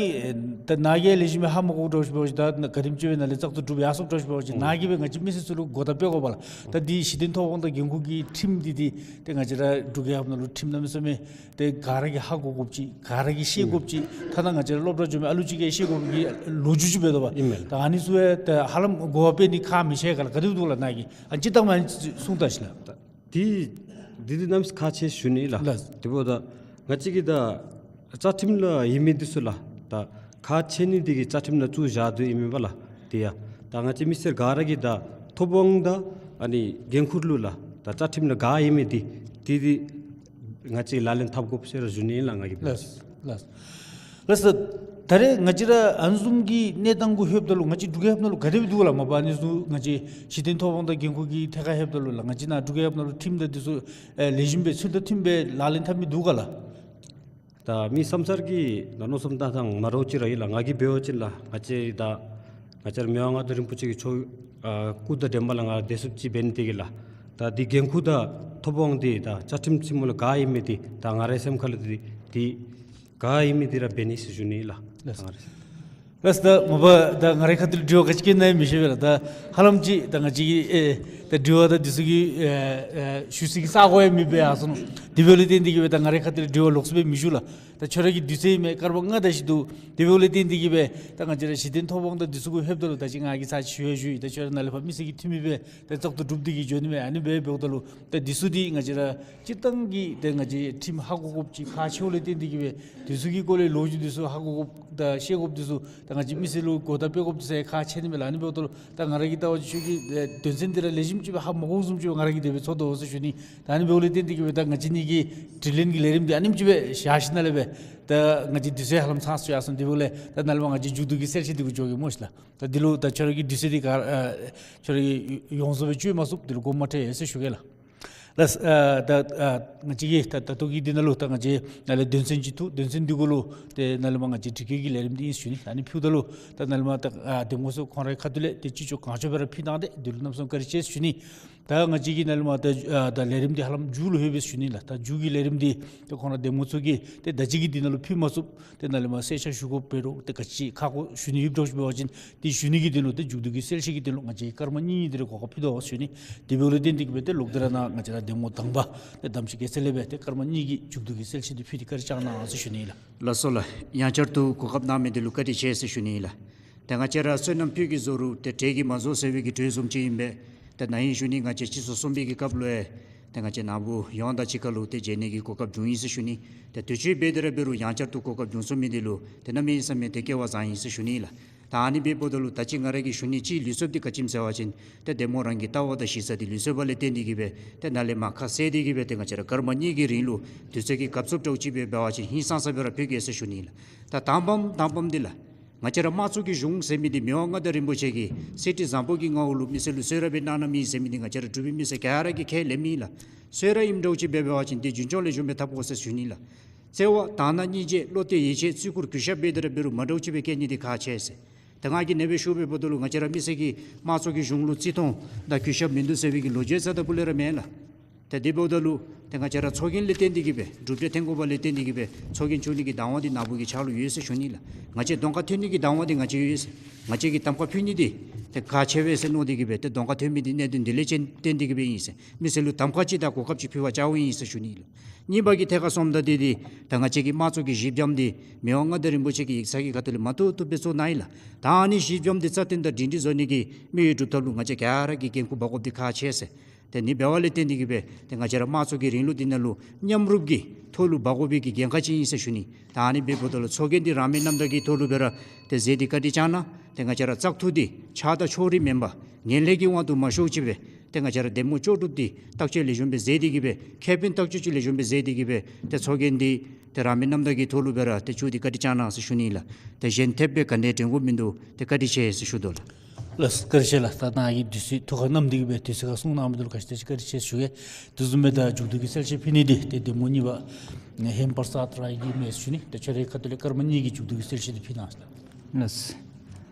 ད་ནཱ་གིས་ལེགས་ཤོམ་སྦེ་ཧ་མ་གོཝ་འདྲཝ་ཅིག་འབད་བ་ཅིན་ད་ག་དེམ་ཅིག་སྦེ་ནཱ་ལས་བཙག་འཐུ་གྲུབ་ཡར་སོངམ་འདྲཝ་ཅིག་འབད་བ་ཅིན་ནཱ་གིས་སྦེ་ང་བཅས་མི་སེར་ཚུ་ལུ་གོ་བརྡ་སྤྲོད་དགོ་པས་ལགས། ད་འདི་གཞི་རྟེན་ཐོབ་དབང་དང་འགན་ཁུར་གྱི་ཁྲིམས་འདི་འདི་ཏེ་ང་བཅས་ར་འབྲུག་རྒྱལ་ཁབ་ནང་ལུ་ཁྲིམས་གནམ་མེད་ས་མེད་ཏེ་ག་ར་གིས་ཧ་གོ་དགོཔ་ཅིག་ག་ར་གིས་ཤེས་དགོཔ་ཅིག་ཐ་ན་ང་བཅས་ར་སློབ་གྲྭ་འགྱོ་མི་ཨ་ལུ་ཅིག་གིས་ཤེས་དགོ་པའི་ལོ་རྒྱུས་ཅིག་འབད་དོ་བ། ཨིན་མས། ད་ཨ་ནི་ཚུ་ཡང་ད་ཧ་ལམ་གོ་བ་སྤེལ་ནི་ཁག་མི་ཆེ་ག་ལགས། ག་དེ་སྦེ་འདུག་ལགས་ནཱ་གིས་ཨ་ནི་སྤྱིར་བཏང་མ་ནི་གསུང་ད་ཤིག་ལགས། ད་འདི་འདི་འདི་གནམ་མེད་ས་མེད་ཁག་ཆེ་ཞུ་ནི་ལགས། ལགས། དེ་འབདཝ་ད་ང་བཅས་ཀྱིས་ད་རྩ་ཁྲིམས་ནང་ཡོད་མི་འདི་ཚུ་ལགས་ད་ཁག་ཆེ་ནི་འདི་གིས་རྩ་ཁྲིམས་ནང་བཙུགས་བཞག་དོ་ཨིན་མས་པ་ལགས། དེ་ཡང་ད་ང་བཅས་མི་སེར་ག་ར་གིས་ད་ཐོབ་དབང་དང་ཨ་ནི་འགན་ཁུར་ལུ་ལགས་ད་རྩ་ཁྲིམས་ནང་ག་ཡོད་མི་འདི་འདི་འདི་ང་བཅས་ལག་ལེན་འཐབ་དགོཔ་ཟེར་ར་ཞུ་ནི་ལགས་ང་གིས། ལགས་ལགས། ལགས་སོ། ད་རེས་ང་བཅས་ར་ཨ་ནི་བཟུམ་གྱི་གནས་སྟངས་གུ་ལྷོདཔ་ད་ལུ་ང་བཅས་འབྲུག་རྒྱལ་ཁབ་ནང་ལུ་ག་དེ་སྦེ་འདུག་ག་ལགས། མ་པ་ཨ་ནི་ཚུ་ང་བཅས་གཞི་རྟེན་ཐོབ་དབང་དང་འགན་ཁུར་གྱི་ཐད་ཁར་ལྷོདཔ་ད་ལུ་ལགས་ང་བཅས་ནཱ་འབྲུག་རྒྱལ་ཁབ་ནང་ལུ་ཁྲིམས་དང་འདི་ཚུ་ཨེ་ལེགས་ཤོམ་སྦེ་ཚུལ་དང་མཐུནམ་སྦེ་ལག་ལེན་འཐབ་མི་འདུག་ག་ལགས། ད་མི་བསམ་ཚར་གྱི་ནང་མནོ་བསམ་བཏང་ཐངས་མ་འདྲཝ་ཅིག་ར་ཨིན་ལགས། ང་གིས་འབད་བ་ཅིན་ལགས་ང་བཅས་ད་ང་བཅས་ར་མི་དབང་མངའ་བདག་རིན་པོ་ཆེ་གི་ཆོ་ཨ་སྐུ་དང་འགྲན་པ་ལགས་ང་བདེ་སྲུངཔ་ཅིག་འབད་ནི་དེ་གིས་ལགས་ད་འདི་འགན་ཁུར་དང་ཐོབ་དབང་འདི་ད་རྩ་ཁྲིམས་ཆེན་མོ་ལུ་ག་ཡོད་མི་འདི་ད་ང་རའི་སེམས་ཁ་ལུ་འདི་འདི་ག་ཡོད་མི་འདི་ར་འབད་ནི་ཟེར་ཞུ་ནི་ལགས། ལགས། ད་ང་ར་ལགས་ད་མ་པ་ད་ང་རའི་ཁ་ཐུག་ལས་དྲི་བ་ག་ཅི་བཀོད་ནི་ཡང་མི་ཤེས་པས་ལགས། ད་ཧ་ལམ་ཅིག་ད་ང་བཅས་ཀྱི་ཨེ་ད་དྲི་བ་ད་འདི་ཚུ་གི་ཨེ་ཨེ་ཞུ་ས་གི་ས་གོ་ཡང་མེདཔ་སྦེ་ཡར་སོང་ནུག། དེ་འབདཝ་ལས་བརྟེན་ཏེ་གིས་སྦེ་ད་ང་རའི་ཁ་ཐུག་ལས་དྲི་བ་ལོགས་སུ་སྦེ་མི་ཞུ་ལགས། ད་ཁྱོད་ར་གི་དུས་ཚོད་ཨིན་མས། སྐར་མ་ལྔ་དེ་ཅིག་འདུག། དེ་འབདཝ་ལས་བརྟེན་ཏེ་གིས་སྦེ་ད་ང་བཅས་ར་གཞི་རྟེན་ཐོབ་དབང་དང་འདི་ཚུ་གུ་ལྷོདཔ་ད་ལུ་ད་ཅི་ང་གིས་ཚར་ཅིག་ཞུ་ཡང་ཞུ་ཡི། ད་ཁྱོད་ར་ནཱ་ལས་ཕར་མི་སེར་གྱི་འཐུས་མི་སྦེ་ད་བཙག་འཐུ་གྲུབ་སྟེ་གིས་འགྱོ་ནི་མས། ཨ་ནི་སྦེ་འབདཝ་ད་ལུ་ད་འདི་ཚུ་འདི་ང་བཅས་ར་སྤྱིར་བཏང་གི་ད་ང་བཅས་ཁྲིམས་ཧ་གོ་དགོཔ་ཅིག་ཁག་ཆེཝ་ལས་བརྟེན་ཏེ་གིས་སྦེ་འདི་ཚུ་གི་སྐོར་ལས་ལོ་རྒྱུས་འདི་ཚུ་ཧ་གོ་དགོཔ་དང་ཤེས་དགོཔ་འདི་ཚུ་ད་ང་བཅས་མི་སེར་ལུ་གོ་བརྡ་སྤྲོད་དགོཔ་འདི་ཚུ་ཡང་ཁག་ཆེ་ནི་མས་ལགས། ཨ་ནི་འབདཝ་ད་ལུ་ད་ང་ར་གིས་བལྟ་བ་ཅིན་ཁྱོད་ཀྱི་ཨེ་དོན་ཚན་འདི་ར་ལེགས་ཤོམ་ཅིག་སྦེ་ཧ་མ་གོཝ་བཟུམ་ཅིག་སྦེ་ང་ར་གིས་དེ་སྦེ་ཚོར་དོ་ཟེར་ཞུ་ནི། ད་ཨ་ནི་འབདཝ་ལས་བརྟེན་ཏེ་གིས་སྦེ་ད་ང་བཅས་གཉིས་ཀྱི་དྲི་ལན་གྱི་ལས་རིམ་འདི་ཨ་ནེམ་ཅིག་སྦེ་བཞག་ཞིནམ་ལས་སྦེ་ད་ང་བཅས་དུས་ཚོད་ཧ་ལམ་ཚང་སོང་ཡར་སོང་། དེ་འབདཝ་ལས་ད་ནཱ་ལས་མར་ང་བཅས་མཇུག་བསྡུ་གི་གསལ་བཤད་འདི་གུ་འགྱོ་གེ་སྨོ་ཤིག་ལགས། ད་འདི་ལུ་ད་ཁྱོད་ར་གི་དུས་ཚོད་འདི་ག་ཨ་ཁྱོད་ར་གིས་ཡོངས་རྫོགས་སྦེ་སྤྱོད་མ་ཚུགས། འདི་ལུ་དགོངསམ་མ་ཁྲེལ་ཟེར་ཞུ་གེ་ལགས། ལགས། ཨ་ད་ཨ་ང་བཅས་ཀྱིས་ད་ད་ལྟོ་གི་འདི་ནང་ལུ་ད་ང་བཅས་ནཱ་ལས་དོན་ཚན་ཅིག་བཏོན། དོན་ཚན་འདི་གུ་ལུ་ཏེ་ནཱ་ལས་མར་ང་བཅས་དྲི་བཀོད་ཀྱི་ལས་རིམ་འདི་ཨིན་ཟེར་ཞུ་ནི། ཨ་ནི་ཕུལཝ་ད་ལུ་ད་ནཱ་ལས་མར་ད་ཨ་གདམ་ངོ་ཚུ་ཁོང་རའི་ཁ་ཐུག་ལས་ཏེ་ཅི་ལྕོགས་གང་ལྕོགས་སྦེ་ར་ཕུལ་གནང་སྟེ་འདི་ལུ་གནམ་མེད་ས་མེད་བཀའ་དྲིན་ཆེ་ཟེར་ཞུ་ནི། ད་ང་བཅས་ཀྱིས་ནཱ་ལས་མར་ད་ཨ་ད་ལས་རིམ་འདི་ཧ་ལམ་མཇུག་ལུ་ལྷོད་པས་ཟེར་ཞུ་ནི་ལགས། ད་མཇུག་གི་ལས་རིམ་འདི་ཏེ་ཁོང་ར་གདམ་ངོ་ཚུ་གིས་ཏེ་ད་ཅི་གི་འདི་ནང་ལུ་ཕུལ་མ་ཚུགས། ཏེ་ནཱ་ལས་མར་གསལ་ཆ་ཞུ་དགོཔ་འབད་རུང་ཏེ་ག་ཅི་ཁག་ཁུར་ཞུ་ནི་ཡོདཔ་འདྲཝ་ཅིག་འབད་བ་ཅིན་ཏེ་ཞུ་ནི་གི་དོན་ལུ་ཏེ་མཇུག་བསྡུ་གི་གསལ་བཤད་ཀྱི་དོན་ལུ་ང་བཅས་སྐར་མ་གཉིས་གཉིས་འདི་རེ་གོ་སྐབས་ཕུལ་དོ་ཟེར་ཞུ་ནི། དེ་འབདཝ་ལས་བརྟེན་ཏེ་གིས་སྦེ་ཏེ་ལོག་སྟེ་ར་ནཱ་ང་བཅས་ར་གདམ་ངོ་དང་པ་ཏེ་གདམ་གསེས་རྒྱལ་མཚན་ལས་སྦེ་ཏེ་སྐར་མ་གཉིས་ཀྱི་མཇུག་བསྡུ་གི་གསལ་བཤད་འདི་ཕུལ་ཏེ་བཀའ་དྲིན་བསྐྱང་གནང་ཟེར་ཞུ་ནི་ལགས། ལགས་སོ་ལགས། ཡང་བསྐྱར་དུ་གོ་སྐབས་གནང་མི་འདི་ལུ་བཀའ་དྲིན་ཆེ་ཟེར་ཞུ་ནི་ལགས། ཏེ་ང་བཅས་ར་བསོད་ནམས་ཕུད་ཀྱིས་བཟོ་རུང་ཏེ་འབྲས་ཀྱིས་མ་བཟོད་ཟེར་བའི་གི་འགྲོས་བཟུམ་ཅིག་ཨིན་པས། ཏེ་ན་ཧིང་གཞེས་ནིང་ང་བཅས་སྤྱི་ཚོགས་གསུམ་པའི་གི་སྐབས་ལུ་ཡང་ཏེ་ང་བཅས་ནཱ་བུ་ཡོངས་དང་གཅིག་ཁར་ལུ་ཏེ་མཇལ་ནི་གི་གོ་སྐབས་བྱུང་ཡི་ཟེར་ཞུ་ནི། ཏེ་དུས་ཅི་འབད་དེ་ར་འབད་རུང་ཡང་བསྐྱར་དུ་གོ་སྐབས་བྱུང་ཚུགས་མི་འདི་ལུ་ཏེ་གནམ་མེད་ས་མེད་ཏེ་སྐལ་བ་བཟང་ཡི་ཟེར་ཞུ་ནི་ལགས། ད་ཨ་ནི་འབདཝ་ད་ལུ་ད་ཅི་ང་ར་གིས་ཞུ་ནི་ཅིག་ལུས་སོཔ་འདི་ག་ཅི་སྨོ་ཟེར་བ་ཅིན་ཏེ་གདམ་ངོ་རང་གི་ལྟ་བ་དང་གཞི་རྩ་འདི་ལུས་སོཔ་ལས་བརྟེན་ཏེ་གིས་སྦེ་ཏེ་ནཱ་ལས་མར་ཁ་གསལ་ཏེ་གིས་སྦེ་ཏེ་ང་བཅས་ར་སྐར་མ་གཉིས་ཀྱི་རིང་ལུ་དུས་ཚོད་ཀྱི་གབ་ཚུགསཔ་འདྲཝ་ཅིག་སྦེ་འབད་བ་ཅིན་ཧིང་སངས་ས་སྦེ་ར་ཕུལ་གེ་ཟེར་ཞུ་ནི་ལགས། ད་དང་པམ་དང་པམ་འདི་ལགས། ང་བཅས་ར་དམངས་གཙོ་གི་གཞུང་ཟེར་མི་འདི་མི་དབང་མངའ་བདག་རིན་པོ་ཆེ་གིས་གསེར་ཁྲི་བཟང་པོ་གི་ངོ་བོ་ལུ་མི་སེར་ལུ་གསོལ་རས་སྦེ་གནང་གནངམ་ཨིན་ཟེར་མི་འདི་ང་བཅས་ར་འབྲུག་པའི་མི་སེར་ག་ར་གིས་ཁས་ལེན་མི་ཨིན་ལགས། གསོལ་རས་ཨིནམ་འདྲཝ་ཅིག་སྦེ་འབད་བ་ཅིན་འདི་རྒྱུན་སྐྱོང་ལེགས་ཤོམ་སྦེ་འཐབ་དགོ་ཟེར་ཞུ་ནི་ལགས། བརྩེ་བ་དང་ནཱ་སྙིང་རྗེ་བློ་གཏད་ཡིད་ཆེས་བརྩི་བཀུར་གུས་ཞབས་འབད་དེ་ར་འབད་རུང་མ་འདྲཝ་ཅིག་སྦེ་བསྐྱེད་ནི་འདི་ཁག་ཆེ་ཟེར། ད་ང་གིས་ཨ་ནེ་སྦེ་ཞུ་བའི་བར་དུ་ལུ་ང་བཅས་ར་མི་སེར་གྱིས་དམངས་གཙོ་གི་གཞུང་ལུ་བརྩི་མཐོང་དང་གུས་ཞབས་མིན་འདུག་ཟེར་བའི་གི་ལོ་རྒྱུས་རྩ་དང་པོ་ལས་ར་མེད་ལགས། ཏེ་དེ་འབདཝ་ད་ལུ་ཏེ་ང་བཅས་ར་ཚོགས་རྒྱན་ལས་བརྟེན་ཏེ་གིས་སྦེ་གྲུབ་འབྲས་ཐོན་དགོཔ་ལས་བརྟེན་ཏེ་གིས་སྦེ་ཚོགས་རྒྱན་བཙུགས་ནི་གི་བདག་དབང་འདི་ནཱ་བུ་གི་ཕྱག་ལུ་ཡོད་ཟེར་ཞུ་ནི་ལགས། ང་བཅས་གདོང་ཁར་ཐོན་ནི་གི་བདག་དབང་འདི་ང་བཅས་ཡོད་ཟེར། ང་བཅས་ཀྱིས་གདམ་ཁ་ཕུལ་ནི་འདི་ཏེ་གལ་ཆེ་བས་ཟེར་མནོ་སྟེ་གིས་སྦེ་ཏེ་གདོང་ཁར་ཐོན་མི་འདི་གནད་དོན་འདི་ལས་བརྟེན་ཏེ་གིས་སྦེ་ཨིན་ཟེར། མི་སེར་ལུ་གདམ་ཁ་ཅིག་དང་གོ་སྐབས་ཅིག་ཕུལ་བར་བྱ་བ་ཨིན་ཟེར་ཞུ་ནི་ལགས། གཉིས་པ་གི་ཐད་ཁར་སོངམ་ད་འདི་འདི་ད་ང་བཅས་ཀྱི་དམངས་གཙོ་གི་གཞི་འགྱམ་འདི་མི་དབང་མངའ་བདག་རིན་པོ་ཆེ་གི་ཡིག་ཚང་གི་ཁ་ཐུག་ལས་མ་ཐུབ་ཐུབ་སྦེ་བཙུགས་གནང་ཡི་ལགས། ད་ཨ་ནི་གཞི་འགྱམ་འདི་རྩ་བརྟན་དང་སྒྲིང་སྒྲིང་བཟོ་ནི་གི་དམིགས་ཡུལ་སྒྲུབ་ཐབས་ལུ་ང་བཅས་ག་ར་གིས་འགན་ཁུར་འབག་དགོཔ་འདི་ཁག་ཆེ་ཟེར། ཏེ་ཨ་ནི་འབདཝ་ལས་བརྟེན་ཏེ་གིས་སྦེ་ཏེ་ང་བཅས་ར་དམངས་གཙོ་གི་རིང་ལུགས་འདི་ནང་ལུ་མཉམ་རུབ་ཀྱི་ཐོག་ལུ་འབག་དགོ་པའི་གི་འགན་ཁག་ཅིག་ཨིན་ཟེར་ཞུ་ནི། ད་ཨ་ནི་འབདཝ་ད་ལུ་ཚོགས་རྒྱན་འདི་རང་མོས་རྣམ་དག་གི་ཐོག་ལུ་སྦེ་ར་ཏེ་མཛད་དེ་བཀའ་དྲིན་བསྐྱང་གནང་། ཏེ་ང་བཅས་ར་བཙག་འཐུ་འདི་ཆགས་སྡང་ཕྱོགས་རིས་མེན་པར་ངན་ལྷད་ཀྱི་དབང་དུ་མ་ཤོརཝ་ཅིག་སྦེ་ཏེ་ང་བཅས་ར་གདམ་ངོ་ལྕོགས་གྲུབ་འདི་བརྟག་དཔྱད་ལེགས་ཤོམ་སྦེ་མཛད་དེ་གིས་སྦེ་ཁེ་ཕན་བརྟག་དཔྱད་ཅིག་ལེགས་ཤོམ་སྦེ་མཛད་དེ་གིས་སྦེ་ཏེ་ཚོགས་རྒྱན་འདི་ཏེ་རང་མོས་རྣམ་དག་གི་ཐོག་ལུ་སྦེ་ར་ཏེ་བཙུགས་ཏེ་བཀའ་དྲིན་བསྐྱང་གནང་ཟེར་ཞུ་ནི་ལགས། ཏེ་གཞན་ཐེབས་སྦེ་ག་ནི་དྲན་དགོཔ་མིན་འདུག། ཏེ་བཀའ་དྲིན་ཆེ་ཟེར་ཞུ་དོ་ལགས། ལགས་བཀའ་དྲིན་ཆེ་ལགས། ད་ནཱ་གིས་དུས་ཚོད་ཐུགས་ཁར་བསྣམས་ཏེ་གིས་སྦེ་དུས་ཚོད་ཁར་གསུང་གནང་མི་འདི་ལུ་ག་ཅི་དེ་ཅིག་བཀའ་དྲིན་ཆེ་ཞུ་གེ། དེ་བཟུམ་སྦེ་ད་མཇུག་བསྡུ་གི་གསལ་བཤད་ཕུལ་ནི་འདི་ཏེ་གདམ་ངོ་གཉིས་པ་ཧེམ་པར་སཱད་རའི་གི་མས་ཞུ་ནི། ཏེ་ཁྱོད་རའི་ཁ་ཐུག་ལས་སྐར་མ་གཉིས་ཀྱི་མཇུག་བསྡུ་གི་གསལ་བཤད་འདི་ཕུལ་གནང་ཟེར་ལགས། ལགས།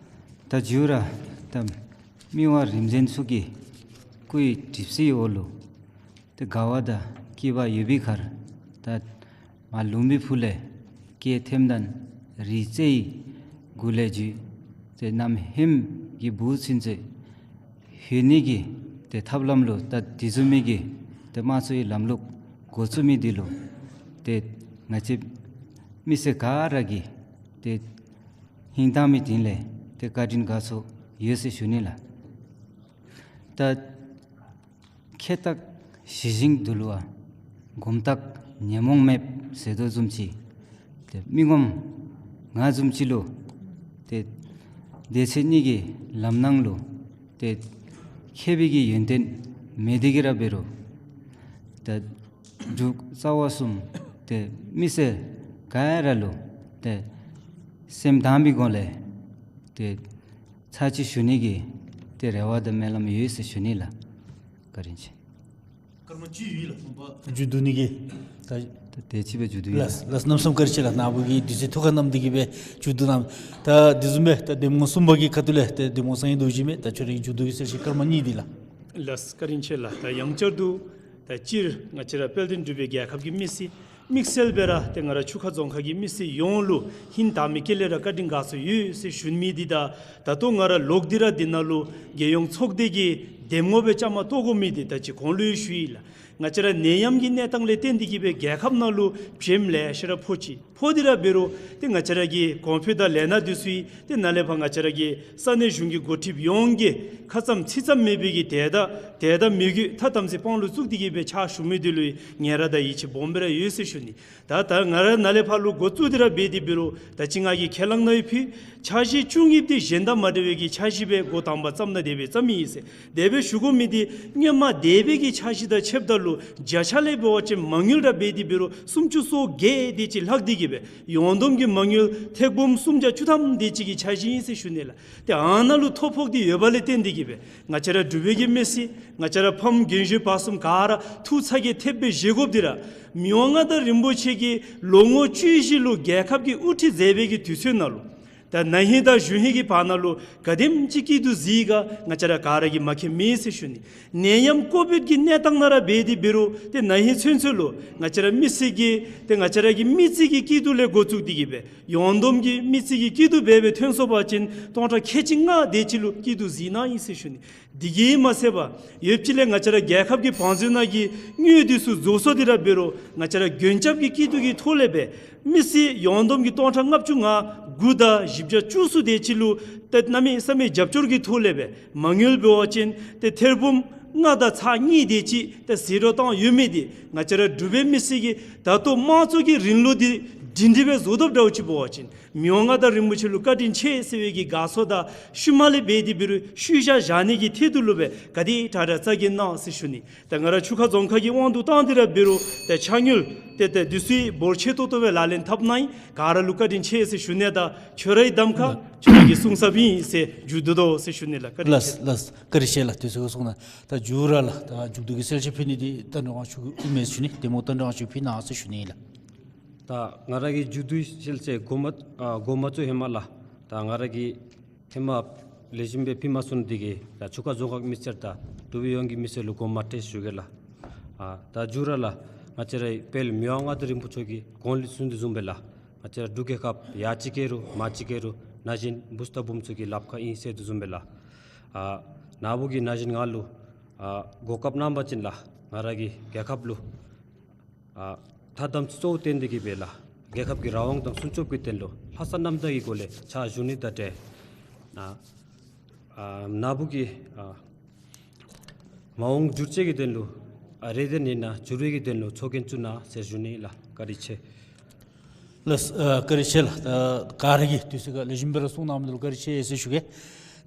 ད་མཇུག་ར་ད་མི་དབང་རིམ་བྱོན་ཚུ་གི་སྐུའི་གྲིབ་བསིལ་འོག་ལུ་ཏེ་དགའ་བ་དང་སྐྱིད་པ་ཡོད་པའི་ཁར་ད་མར་ལུང་པའི་ཕུ་ལས་སྐྱེས་ཐེམ་དང་ རི་རྩེ་གུ་ལས་འགྱོ་སྟེ་གནམ་ཧེམ་གྱི་སྦུག་ཚུན་ཚོད་ལྷོད་ནི་གི་ཏེ་ཐབས་ལམ་ལུ་ད་དེ་བཟུམ་མའི་གི་ཏེ་དམངས་གཙོའི་ལམ་ལུགས་འགོ་བཙུགས་མི་འདི་ལུ་ཏེ་ང་བཅས་མི་སེར་ག་ར་གིས་ཏེ་ཧིང་དྭངས་མའི་དྲིན་ལས་ཏེ་བཀའ་དྲིན་དགའ་ཚོར་ཡོད་ཟེར་ཞུ་ནི་ལགས། ད་ཁེ་བཏགས་ཞི་ཞིང་དུལ་བ། སྒོམ་བཏགས་ཉོན་མོངས་མེད་ཟེར་དོ་བཟུམ་ཅིག། ཏེ་མི་ངོམ་ང་བཟུམ་ཅིག་ལུ་ཏེ་དེ་ཚེ་གཉིས་ཀྱི་ལམ་སྣང་ལུ་ཏེ་མཁས་པའི་གི་ཡོན་ཏན་མེད་དེ་གི་ར་འབད་རུང་ད་འབྲུག་རྩ་བ་གསུམ་ཏེ་མི་སེར་ག་ར་ལུ་ཏེ་སེམས་དྭངས་པའི་སྒོ་ལས་ཏེ་ཚར་གཅིག་ཞུ་ནི་གི་ཏེ་རེ་བ་དང་སྨོན་ལམ་ཡོད་ཟེར་ཞུ་ནི་ལགས། བཀའ་དྲིན་ཆེ། སྐར་མ་བཅུ་ཡོད་ལགས་ཐོན་པ། མཇུག་བསྡུ་ནི་གི། ད་ད་དེ་ཅིག་སྦེ་མཇུག་བསྡུ་ཡི་ལགས། ལགས་ལགས། གནམ་མེད་ས་མེད་བཀའ་དྲིན་ཆེ་ལགས། ནཱ་བུ་གིས་དུས་ཚོད་ཐུགས་ཁར་བསྣམས་ཏེ་གི་སྦེ་མཇུག་བསྡུ་གནང་། ད་དེ་བཟུམ་སྦེ་ད་གདམ་ངོ་གསུམ་པ་གི་ཁ་ཐུག་ལས་ཏེ་གདམ་ངོ་སངས་རྒྱས་རྡོ་རྗེ་མས། ད་ཁྱོད་རའི་མཇུག་བསྡུ་གི་གསལ་བཤད་སྐར་མ་གཉིས་འདི་ལགས། ལགས་བཀའ་དྲིན་ཆེ་ལགས། ད་ཡང་བསྐྱར་དུ་ད་སྤྱིར་ང་བཅས་ར་དཔལ་ལྡན་འབྲུག་པའི་རྒྱལ་ཁབ་ཀྱི་མི་སེར་དམིགས་བསལ་སྦེ་ར་ཏེ་ང་ར་ཆུ་ཁ་རྫོང་ཁག་གི་མི་སེར་ཡོངས་ལུ་ཧིང་དྭངས་མའི་དཀྱིལ་ལས་ར་བཀའ་དྲིན་དགའ་ཚོར་ཡོད་ཟེར་ཞུ་མི་འདི་དང་ད་ལྟོ་ང་ར་ལོག་སྟེ་ར་འདི་ནང་ལུ་རྒྱལ་ཡོངས་ཚོགས་སྡེ་གི་གདམ་ངོ་སྦེ་བཅའ་མར་གཏོགས་དགོ་མི་འདི་ད་ཅི་གོང་ལུ་ཡང་ཞུ་ཡི་ལགས། ང་བཅས་ར་ནད་ཡམས་ཀྱི་གནས་སྟངས་ལས་བརྟེན་ཏེ་གི་སྦེ་རྒྱལ་ཁབ་ནང་ལུ་བྱེམ་ལེ་ཤ་ར་ཕོག་ཅི། ཕོག་སྟེ་ར་འབད་རུང་ཏེ་ང་བཅས་ར་གི་གོང་འཕེལ་དང་ལས་སྣ་འདི་ཚུ་ཡང་ཏེ་ནཱ་ལས་ཕར་ང་བཅས་ར་གི་ས་གནས་གཞུང་གི་འགོ་ཁྲིདཔ་ཡོངས་ཀྱིས་ཁ་ཙམ་ཚིག་ཙམ་མེད་པའི་གི་དེ་དང་དེ་དང་མི་དགོས་ཐ་དམ་ཚིག་དཔང་ལུ་བཙུགས་ཏེ་གི་སྦེ་ཕྱག་ཞུ་མི་འདི་ལུ་ཡང་ངལ་ར་དང་ཡིད་ཆེས་སྦོམ་སྦེ་ར་ཡོད་ཟེར་ཞུ་ནི། ད་ད་ང་ར་ནཱ་ལས་ཕར་ལུ་འགོ་བཙུགས་ཏེ་ར་འབད་དེ་འབད་རུང་ད་ཅི་ང་གིས་ཁས་བླངས་གནང་ཡི་ཕུལ་འཆར་གཞི་བཅུ་གཉིས་འདི་གཞན་དང་མ་འདྲ་བའི་གི་འཆར་གཞི་སྦེ་འགོ་དང་པ་བརྩམས་ནི་དེ་སྦེ་བརྩམས་ཡི་ཟེར། དེ་སྦེ་ཞུ་དགོ་མི་འདི་སྔོན་མ་འདས་པའི་གི་འཆར་གཞི་དང་ཕྱདཔ་ད་ལུ་བརྒྱ་ཆ་ལས་འབད་བ་ཅིན་མ་དངུལ་ར་འབད་དེ་འབད་རུང་སུམ་ཅུ་སོ་བརྒྱད་དེ་ཅིག་ལྷག་སྟེ་གི་སྦེ་ཡོངས་བསྡོམས་ཀྱི་མ་དངུལ་ཐེར་འབུམ་སུམ་བརྒྱ་བཅུ་ཐམ་དེ་ཅིག་གི་འཆར་གཞི་ཨིན་ཟེར་ཞུ་ནི་ལགས། ཏེ་ཨ་ནཱ་ལུ་ཐོ་ཕོག་སྟེ་ཡོད་པ་ལས་བརྟེན་ཏེ་གི་སྦེ་ང་བཅས་ར་འབྲུག་པའི་གི་མི་སེར་ང་བཅས་ར་ཕམ་རྒན་གཞོན་བར་གསུམ་ག་ར་ཐུགས་ཚ་གྱང་ཐེབས་སྦེ་བཞེས་དགོཔ་འདི་ར་མི་དབང་མངའ་བདག་རིན་པོ་ཆེ་གིས་ལོ་ངོ་བཅུ་བཞི་ལུ་རྒྱལ་ཁབ་ཀྱི་དབུ་ཁྲིད་མཛད་པའི་གི་དུས་ཚོད་ནང་ལུ་ད་ན་ཧིང་དང་གཞེས་ཧིང་གི་བར་ན་ལུ་ག་དེམ་ཅིག་སྐྱིད་སྡུག་གཟིགས་ག་ང་བཅས་ར་ག་ར་གིས་མ་མཁྱེནམ་མེད་ཟེར་ཞུ་ནི། ནད་ཡམས་ཀོ་བིཌ་ཀྱི་གནས་སྟངས་ནང་ར་འབད་དེ་འབད་རུང་ཏེ་ན་ཧིང་ཚུན་ཚོད་ལུ་ང་བཅས་ར་མི་སེར་གྱི་ཏེ་ང་བཅས་ར་གི་མི་ཚེ་གི་སྐྱིད་སྡུག་ལས་འགོ་བཙུགས་ཏེ་གི་སྦེ་ཡོངས་བསྡོམས་ཀྱི་མི་ཚེ་གི་སྐྱིད་སྡུག་འབད་སྦེ་ཐོན་སོང་པ་ཅིན་སྟོང་ཕྲག་ཁལ་གཅིག་ལྔ་དེ་ཅིག་ལུ་སྐྱིད་སྡུག་གཟིགས་གནང་ཡི་ཟེར་ཞུ་ནི། དེ་གིས་མ་ཚད་པར་ཡོདཔ་ཅིག་ལས་ང་བཅས་ར་རྒྱལ་ཁབ་ཀྱི་བང་མཛོད་ནང་གི་དངུལ་འདི་ཚུ་རྫོགས་སོང་སྟེ་ར་འབད་རུང་ང་བཅས་ར་མགྱོན་སྐྱབས་ཀྱི་སྐྱིད་སྡུག་གི་ཐོག་ལས་སྦེ་མི་སེར་ཡོངས་བསྡོམས་ཀྱི་སྟོང་ཕྲག་ལྔ་བཅུ་ང་དགུ་དང་བཞི་བརྒྱ་བཅུ་གསུམ་དེ་ཅིག་ལུ་ཏེ་གནམ་མེད་ས་མེད་རྒྱབ་སྐྱོར་གྱི་ཐོག་ལས་སྦེ་མ་དངུལ་འབད་བ་ཅིན་ཏེ་ཐེར་འབུམ་ལྔ་དང་ཚག་གཉིས་དེ་ཅིག་ཏེ་ཟད་འགྲོ་བཏང་ཡོད་མི་འདི་ང་བཅས་ར་འབྲུག་པའི་མི་སེར་གྱིས་ད་ལྟོ་དམངས་གཙོ་གི་རིང་ལུགས་འདི་སྒྲིང་སྒྲི་སྦེ་བཟོ་དོ་འདྲཝ་ཅིག་འབད་བ་ཅིན་མི་དབང་མངའ་བདག་རིན་པོ་ཆེ་ལུ་བཀའ་དྲིན་ཆེ་ཟེར་བའི་གི་དགའ་ཚོར་དང་ཤུལ་མ་ལས་འབད་དེ་འབད་རུང་ཤུལ་བཞག་བཞག་ནི་གི་ཐད་དུ་ལུ་སྦེ་ག་དེ་དྲག་དྲག་རྩ་འགེངས་གནང་ཟེར་ཞུ་ནི། ད་ང་ར་ཆུ་ཁ་རྫོང་ཁག་གི་དབང་དུ་བཏང་སྟེ་ར་འབད་རུང་ད་ཕྱག་དངུལ་ཏེ་ཏེ་འདི་ཚུ་འབོར་ཆེ་ཏོག་ཏོ་སྦེ་ལག་ལེན་འཐབ་གནང་ཡི། ག་ར་ལུ་བཀའ་དྲིན་ཆེ་ཟེར་ཞུ་ནི་དང་ཁྱོད་རའི་གདམ་ཁ་ཁྱོད་ར་གི་གསུང་ས་ཨིན་ཟེར་མཇུག་བསྡུ་དོ་ཟེར་ཞུ་ནི་ལགས། བཀའ་དྲིན་ལགས་ཆེ། ལགས་བཀའ་དྲིན་ཆེ་ལགས། དུས་ཚོད་ཁར་གསུངས་གནང་། ད་མཇུག་ར་ལགས་ད་མཇུག་བསྡུ་གི་གསལ་བཤད་ཕུལ་ནི་འདི་རྟ་མགྲིན་དབང་ཕྱུག་ཨིན་མས་ཞུ་ནི། གདམ་ངོ་རྟ་མགྲིན་དབང་ཕྱུག་ཕུལ་གནང་ཟེར་ཞུ་ནི་ལགས། ད་ང་ར་གི་མཇུག་བསྡུའི་གསལ་བཤད་འགོ་མ་ཨ་འགོ་མ་བཙུགས་ཧེ་མ་ལགས་ད་ང་ར་གིས་ཧེ་མ་ལེགས་ཤོམ་སྦེ་ཕུལ་མ་ཚུགས་ནི་འདི་གིས་ད་ཆུ་ཁ་རྫོང་ཁག་མི་སེར་དང་འབྲུག་པའི་ཡོངས་ཀྱི་མི་སེར་ལུ་དགོངསམ་མ་ཁྲེལ་ཞུ་གེ་ལགས། ཨ་ད་མཇུག་ར་ལགས་ང་བཅས་རའི་དཔལ་མི་དབང་མངའ་བདག་རིན་པོ་ཆེ་གིས་གོང་ལུ་གསུངས་དོ་བཟུམ་སྦེ་ལགས་ང་བཅས་ར་འབྲུག་རྒྱལ་ཁབ་ཡར་ཅིག་འགྱོ་རུང་མར་ཅིག་འགྱོ་རུང་ན་གཞོན་བུཚ་དང་བུམོ་ཚུ་གི་ལགཔ་ཁར་ཨིན་ཟེར་དོ་བཟུམ་སྦེ་ལགས། ཨ་ནཱ་བུ་གིས་ན་གཞོན་ང་ལུ་ཨ་གོ་སྐབས་གནང་པ་ཅིན་ལགས་ང་ར་གིས་རྒྱལ་ཁབ་ལུ་ཨ་ཐ་དམ་ཚིག་གཙོ་བོ་བཏོན་ཏེ་གི་སྦེ་ལགས་རྒྱལ་ཁབ་ཀྱི་རང་དབང་དང་སྲུང་སྐྱོབ་ཀྱི་དོན་ལུ་ལྷག་བསམ་རྣམ་དག་གི་སྒོ་ལས་ཕྱག་ཞུ་ནི་དང་འབྲེལ་ཨ་ཨ་ནཱ་བུ་གིས་ཨ་མ་འོངས་བསྒྱུར་བཅོས་ཀྱི་དོན་ལུ་ཨ་རེ་འདོད་ཨིན་ན་འགྱུར་བའི་གི་དོན་ལུ་ཚོགས་རྒྱན་བཙུགས་གནང་ཟེར་ཞུ་ནི་ལགས། བཀའ་དྲིན་ཆེ། ལགས་ཨ་བཀའ་དྲིན་ཆེ་ལགས། ད་ག་ར་གིས་དུས་ཚོད་ཁར་ལེགས་ཤོམ་སྦེ་ར་གསུངས་གནང་མི་འདི་ལུ་བཀའ་དྲིན་ཆེ་ཟེར་ཞུ་གེ།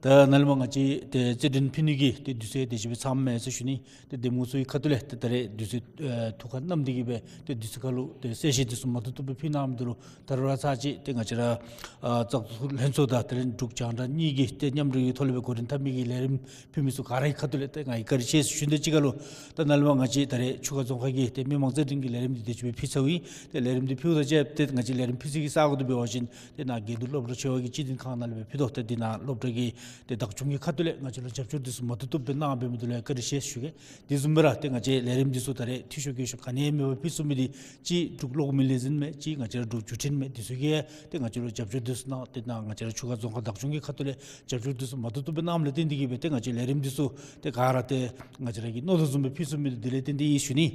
ད་ནཱ་ལས་མར་ང་བཅས་ཏེ་རྩེད་འགྲན་ཕུལ་ནི་གི་ཏེ་དུས་ཚོད་དེ་ཅིག་སྦེ་ཚངམ་མས་ཟེར་ཞུ་ནི། ཏེ་གདམ་ངོ་ཚུ་གི་ཁ་ཐུག་ལས་ཏེ་ད་རེས་དུས་ཚོད་ཨེ་ཐུགས་ཁར་བསྣམས་ཏེ་གི་སྦེ་ཏེ་དུས་ཚོད་ཁར་ལུ་ཏེ་གསལ་བཤད་དེ་ཚུ་མ་ཐུབ་ཐུབ་སྦེ་ཕུལ་གནང་མི་འདི་ལུ་ད་རུང་ར་ཚར་གཅིག་ཏེ་ང་བཅས་ར་ཨ་བཙག་འཐུ་ལྷན་ཚོགས་དང་ད་རེས་འབྲུག་རྒྱང་བསྒྲགས་གཉིས་ཀྱིས་ཏེ་མཉམ་འབྲེལ་གྱི་ཐོག་ལས་སྦེ་འགོ་འདྲེན་འཐབ་མི་གི་ལས་རིམ་ཕུལ་མི་ཚུ་ག་ར་གི་ཁ་ཐུག་ལས་ཏེ་ང་གིས་བཀའ་དྲིན་ཆེ་ཟེར་ཞུ་ནི་དང་གཅིག་ཁར་ལུ་ད་ནཱ་ལས་མར་ང་བཅས་ད་རེས་ཆུ་ཁ་རྫོང་ཁག་གི་ཏེ་མི་མང་རྩེད་འགྲན་གྱི་ལས་རིམ་འདི་དེ་ཅིག་སྦེ་ཕུལ་ཚརཝ་ཨིན། ཏེ་ལས་རིམ་འདི་ཕུལཝ་དང་བཅས་ཏེ་ང་བཅས་ལས་རིམ་ཕུལ་ས་གི་ས་གོ་འདི་འབད་བ་ཅིན་ཏེ་ནཱ་དགེ་འདུན་སློབ་གྲྭ་ཆེ་བ་གི་སྤྱི་འཐུས་ཁང་ནང་ལས་སྦེ་ཕུལ་དོ། ཏེ་འདི་ནང་སློབ་གྲྭ་གི་ ཏེ་བདག་སྐྱོང་གི་ཁ་ཐུག་ལས་ང་བཅས་ལུ་རྒྱབ་སྐྱོར་འདི་ཚུ་མ་བཏུབ་བཏུབ་སྦེ་གནང་འབད་མི་འདི་ལུ་ཡང་བཀའ་དྲིན་ཆེ་ཞུ་གེ། དེ་བཟུམ་སྦེ་ར་ཏེ་ང་བཅས་ལས་རིམ་འདི་ཚུ་ད་རེས་འཐུས་ཤོར་རྐྱེན་ཤོར་ག་ནི་ཡང་མེད་པར་ཕུལ་ཚུགས་མི་འདི་གཅིག་འབྲུག་གློག་མེ་ལས་འཛིན་མས། གཅིག་ང་བཅས་ར་འབྲུག་བརྒྱུད་འཕྲིན་མས། འདི་ཚུ་གིས་ཡང་ཏེ་ང་བཅས་ལུ་རྒྱབ་སྐྱོར་འདི་ཚུ་གནང་། ཏེ་ནཱ་ང་བཅས་ར་ཆུ་ཁ་རྫོང་ཁག་བདག་སྐྱོང་གི་ཁ་ཐུག་ལས་རྒྱབ་སྐྱོར་འདི་ཚུ་མ་བཏུབ་བཏུབ་སྦེ་གནངམ་ལས་བརྟེན་ཏེ་གིས་སྦེ་ཏེ་ང་བཅས་ལས་རིམ་འདི་ཚུ་ཏེ་ག་ར་ཏེ་ང་བཅས་ར་གིས་མནོ་དོ་བཟུམ་སྦེ་ཕུལ་ཚུགས་མི་འདི་དེ་ལས་བརྟེན་ཏེ་ཨིན་ཞུ་ནི།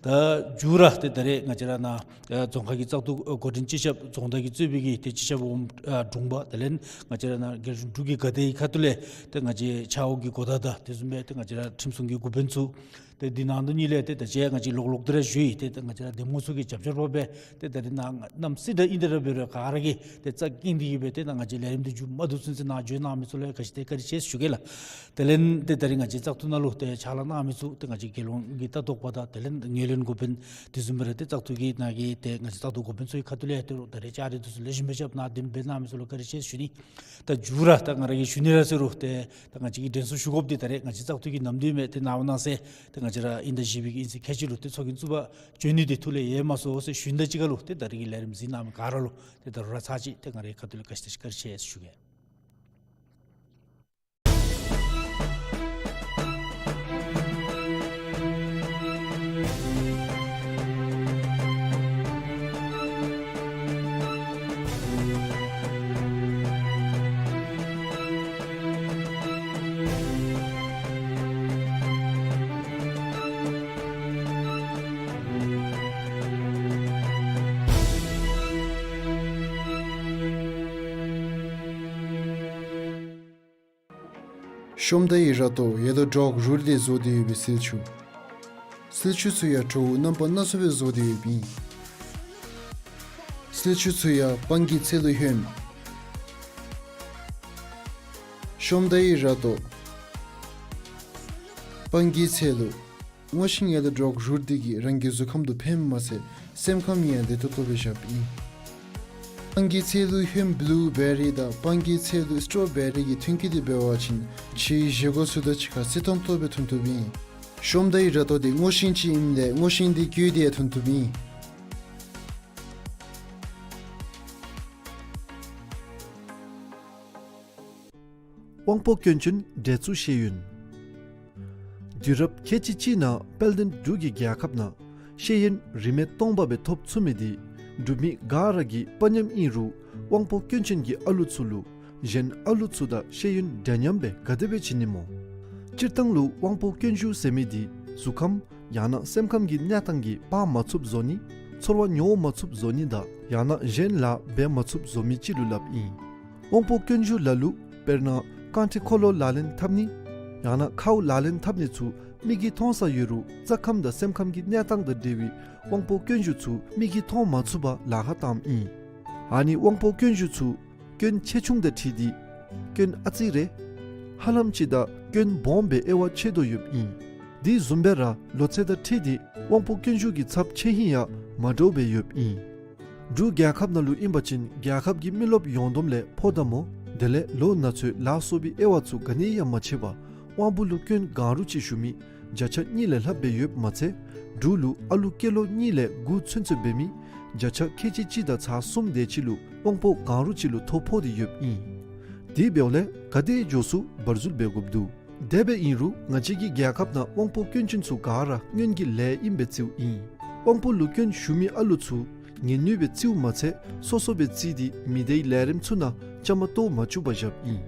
ད་མཇུག་ར་ཏེ་ད་རེས་ང་བཅས་ར་ནཱ་ཨ་རྫོང་ཁག་གི་བཙག་འཐུ་ཨ་འགོ་འདྲེན་སྤྱི་ཁྱབ་རྫོང་བདག་གིས་གཙོས་པའི་གི་ཏེ་སྤྱི་ཁྱབ་འོགམ་ཨ་དྲུང་པ་དེ་ལས་ང་བཅས་ར་ནཱ་རྒྱལ་གཞུང་འབྲུག་གི་དགའ་དེ་གི་ཁ་ཐུག་ལས་ཏེ་ང་བཅས་ཕྱག་འོག་གི་གོ་བརྡ་དང་དེ་བཟུམ་སྦེ་ཏེ་ང་བཅས་ར་ཁྲིམས་སྲུང་གི་འགོ་དཔོན་ཚུ་ཏེ་འདི་ནང་དོག་ལས་ཏེ་ད་ཅི་ང་བཅས་ལོག་ལོག་ཏེ་ར་ཞུ་ཡི། ཏེ་ད་ང་བཅས་ར་འདེམས་ངོ་ཚུ་གི་རྒྱབ་སྐྱོར་འབད་སྦེ་ཏེ་ད་རེས་ནཱ་གནམ་སྲིད་དང་ཨིན་ཏེ་ར་འབད་རུང་ག་ར་གིས་ཏེ་རྩ་འགེངས་ཏེ་གིས་སྦེ་ཏེ་ནཱ་ང་བཅས་ལས་རིམ་འདི་མཇུག་མ་བསྡུ་ཚུན་ཚོད་ནཱ་འབྱོན་གནང་མི་ཚུ་ལུ་ཡང་ག་ཅི་ཏེ་བཀའ་དྲིན་ཆེ་ཞུ་གེ་ལགས། དེ་ལས་ཏེ་ད་རེས་ང་བཅས་བཙག་འཐུ་ནང་ལུ་ཏེ་ཕྱག་ལཱ་གནང་མི་ཚུ་ཏེ་ང་བཅས་རྒྱལ་ཡོངས་ཀྱི་ལྟ་རྟོག་པ་དང་དེ་ལས་ངོས་ལེན་འགོ་དཔོན་དེ་བཟུམ་སྦེ་ར་ཏེ་བཙག་འཐུ་གི་ནང་གི་ཏེ་ང་བཅས་བཙག་འཐུ་འགོ་དཔོན་ཚུ་གི་ཁ་ཐུག་ལས་ཡང་ཏེ་རུང་ད་རེས་བཅའ་སྒྲིག་འདི་ཚུ་ལེགས་ཤོམ་སྦེ་རྐྱབ་གནང་སྟེ་འབད་གནང་མི་ཚུ་ལུ་བཀའ་དྲིན་ཆེ་ཞུ་ནི། ད་མཇུག་ར་ད་ང་ར་གིས་ཞུ་ནི་ར་ཟེར་རུང་ཏེ་ད་ང་བཅས་ཀྱིས་དྲན་གསོ་ཞུ་དགོཔ་འདི་ད་རེས་ང་བཅས་བཙག་འཐུ་གི་ནམ་དུས་མས། ཏེ་ནངས་པ་གནངས་ཚེ་ཏེ་ང་བཅས་ར་དབྱིན་ཟླ་བཞི་པའི་གི་དབྱིན་ཚེས་ཁལ་གཅིག་ལུ་ཏེ་ཚོགས་རྒྱན་བཙུགས་པ་འབྱོན་ནི་འདི་ཐུགས་ལས་ཡལ་མ་སོང་ཟེར་ཞུ་ནི་དང་གཅིག་ཁར་ལུ་ཏེ་ད་རེས་ཀྱི་ལས་རིམ་གཟིགས་གནང་མི་ག་ར་ལུ་ཏེ་ད་རུང་ར་ཚར་གཅིག་ཏེ་ང་རའི་ཁ་ཐུག་ལས་བཀའ་དྲིན་ཆེ་ཞུ་གེ། ཤོམ་ད་ཡི་ར་ཏོ་ཡེ་ལོ་ཌོག་རུལ་ཏེ་བཟོ་སྟེ་ཡོད་པའི་སིལ་ཆུ། སིལ་ཆུ་ཚུ་ཡང་བྲོཝ་རྣམ་པ་སྣ་ཚོགས་སྦེ་བཟོ་སྟེ་ཡོདཔ་ཨིན། སིལ་ཆུ་ཚུ་ཡང་སྤང་གི་ཚལ་ལུ་ཧོནམ། ཤོམ་ད་ཡི་ར་ཏོ་སྤང་གི་ཚལ་ལུ་སྔོ་ཤིང་ཡེ་ལོ་ཌོག་རུལ་ཏེ་གིས་རང་གི་གཟུགས་ཁམས་དང་ཕནམ་མ་ཚད་སེམས་ཁམས་ཡང་བདེ་ཏོག་ཏོ་སྦེ་བཞགཔ་ཨིན། སྤང་གི་ཚལ་ལུ་ཧོནམ་བླུ་བེ་རི་དང་སྤང་གི་ཚལ་ལུ་སི་ཊོ་བེ་རི་གི་ཐོན་སྐྱེད་འདི་འབད་བ་ཅིན་ཕྱིའི་བཞེས་སྒོ་ཚུ་དང་གཅིག་ཁར་བསིལ་ཏོང་ཏོ་སྦེ་ཐོན་ཐུབ་ཨིན། ཤོམ་ད་ཡི་ར་ཏོ་འདི་སྔོ་ཤིང་ཅིག་ཨིནམ་ལས་སྔོ་ཤིང་འདི་བཀོལ་ཏེ་ཡང་ཐོན་ཐུབ་ཨིན། དབང་པོ་སྐྱོན་ཅན་འདྲེ་གཙུག་ཤེས་ཡོན། དུས་རབས་ཁལ་གཅིག་གཅིག་ནང་དཔལ་ལྡན་འབྲུག་གི་རྒྱལ་ཁབ་ནང་ཤེས་ཡོན་རིན་མེད་སྟོང་པ་སྦེ་ཐོབ་ཚུགས་མི་འདི་འབྲུག་མི་ག་ར་གི་དཔའ་ཉམས་ཨིན་རུང་དབང་པོ་སྐྱོན་ཅན་གྱི་ཨ་ལུ་ཚུ་ལུ་གཞན་ཨ་ལུ་ཚུ་དང་ཤེས་ཡོན་འདྲ་མཉམ་སྦེ་ག་དེ་སྦེ་བྱིན་ནི་སྨོ། སྤྱིར་བཏང་ལུ་དབང་པོ་སྐྱོན་ཞུགས་ཟེར་མི་འདི་གཟུགས་ཁམས་ཡང་ན་སེམས་ཁམས་ཀྱི་གནས་སྟངས་ཀྱིས་འབག་མ་ཚུགསཔ་བཟོ་ནི། ཚོར་བ་མྱོང་མ་ཚུགསཔ་བཟོ་ནི་དང་ཡང་ན་གཞན་ལཱ་འབད་མ་ཚུགསཔ་བཟོ་མི་ཅིག་ལུ་སླབ་ཨིན། དབང་པོ་སྐྱོན་ཞུགས་ལ་ལུ་དཔེར་ན་རྐང་ཁྲི་འཁོར་ལོ་ལག་ལེན་འཐབ་ནི་ཡང་ན་ཁཝ་ལག་ལེན་འཐབ་ནི་ཚུ་མིག་གིས་མཐོང་ས་ཡོད་རུང་རྩ་ཁམས་དང་སེམས་ཁམས་ཀྱི་གནས་སྟངས་དང་འབྲེལ་བའི་དབང་པོ་སྐྱོན་ཞུགས་ཚུ་མིག་གིས་མཐོང་མ་ཚུགས་པར་ལཱ་ཁག་བཏངམ་ཨིན། ཨ་ནི་དབང་པོ་སྐྱོན་ཞུགས་ཚུ་སྐྱོན་ཆེ་ཆུང་དང་འཁྲིལ་ཏེ་སྐྱོན་ཨ་ཙི་རེ་ཧ་ལམ་ཅིག་དང་སྐྱོན་སྦོམ་སྦེ་དབྱེ་བ་ཕྱེ་དོ་ཡོདཔ་ཨིན། དེ་བཟུམ་སྦེ་ར་ལོ་ཚད་དང་འཁྲིལ་ཏེ་དབང་པོ་སྐྱོན་ཞུགས་ཀྱི་ཚབས་ཆེ་ཧིང་ཡང་མ་འདྲཝ་སྦེ་ཡོདཔ་ཨིན། འབྲུག་རྒྱལ་ཁབ་ནང་ལུ་ཨིན་པ་ཅིན་རྒྱལ་ཁབ་ཀྱི་མི་རློབས་ཡོངས་བསྡོམས་ལས་ཕོ་དང་མོ་དེ་ལས་ལོ་ན་ཚོད་ལ་སོགས་པའི་དབྱེ་བ་ཚུ་ག་ནི་ཡང་མ་ཕྱེ་བར་དབང་པོ་ལུ་སྐྱོན་གང་རུང་ཅིག་ཞུགས་མི་བརྒྱ་ཆ་གཉིས་ལས་ལྷགཔ་སྦེ་ཡོདཔ་མ་ཚད་འབྲུག་ལུ་ཨ་ལུ་སྐྱེས་ལོ་གཉིས་ལས་དགུ་ཚུན་ཚོད་འབད་མི་བརྒྱ་ཆ་ཁལ་གཅིག་གཅིག་དང་ཚག་གསུམ་དེ་ཅིག་ལུ་དབང་པོ་གང་རུང་ཅིག་ལུ་ཐོ་ཕོག་སྟེ་ཡོདཔ་ཨིན། དེ་འབདཝ་ལས་ག་དེ་མགྱོགས་སུ་བར་འཛུལ་འབད་དགོཔ་འདུག། དེ་སྦེ་ཨིན་རུང་ང་བཅས་ཀྱི་རྒྱལ་ཁབ་ནང་དབང་པོ་སྐྱོན་ཅན་ཚུ་ག་ར་སྔོན་གྱི་ལས་ཨིནམ་སྦེ་བརྩིཝ་ཨིན། དབང་པོ་ལུ་སྐྱོན་ཞུགས་མི་ཨ་ལུ་ཚུ་ངལ་ནུས་སྦེ་བརྩིཝ་མ་ཚད་སོ་སོ་སྦེ་བརྩིས་ཏེ་མི་སྡེའི་ལས་རིམ་ཚུ་ནང་བཅའ་མར་གཏོགས་མ་བཅུག་པར་བཞགཔ་ཨིན།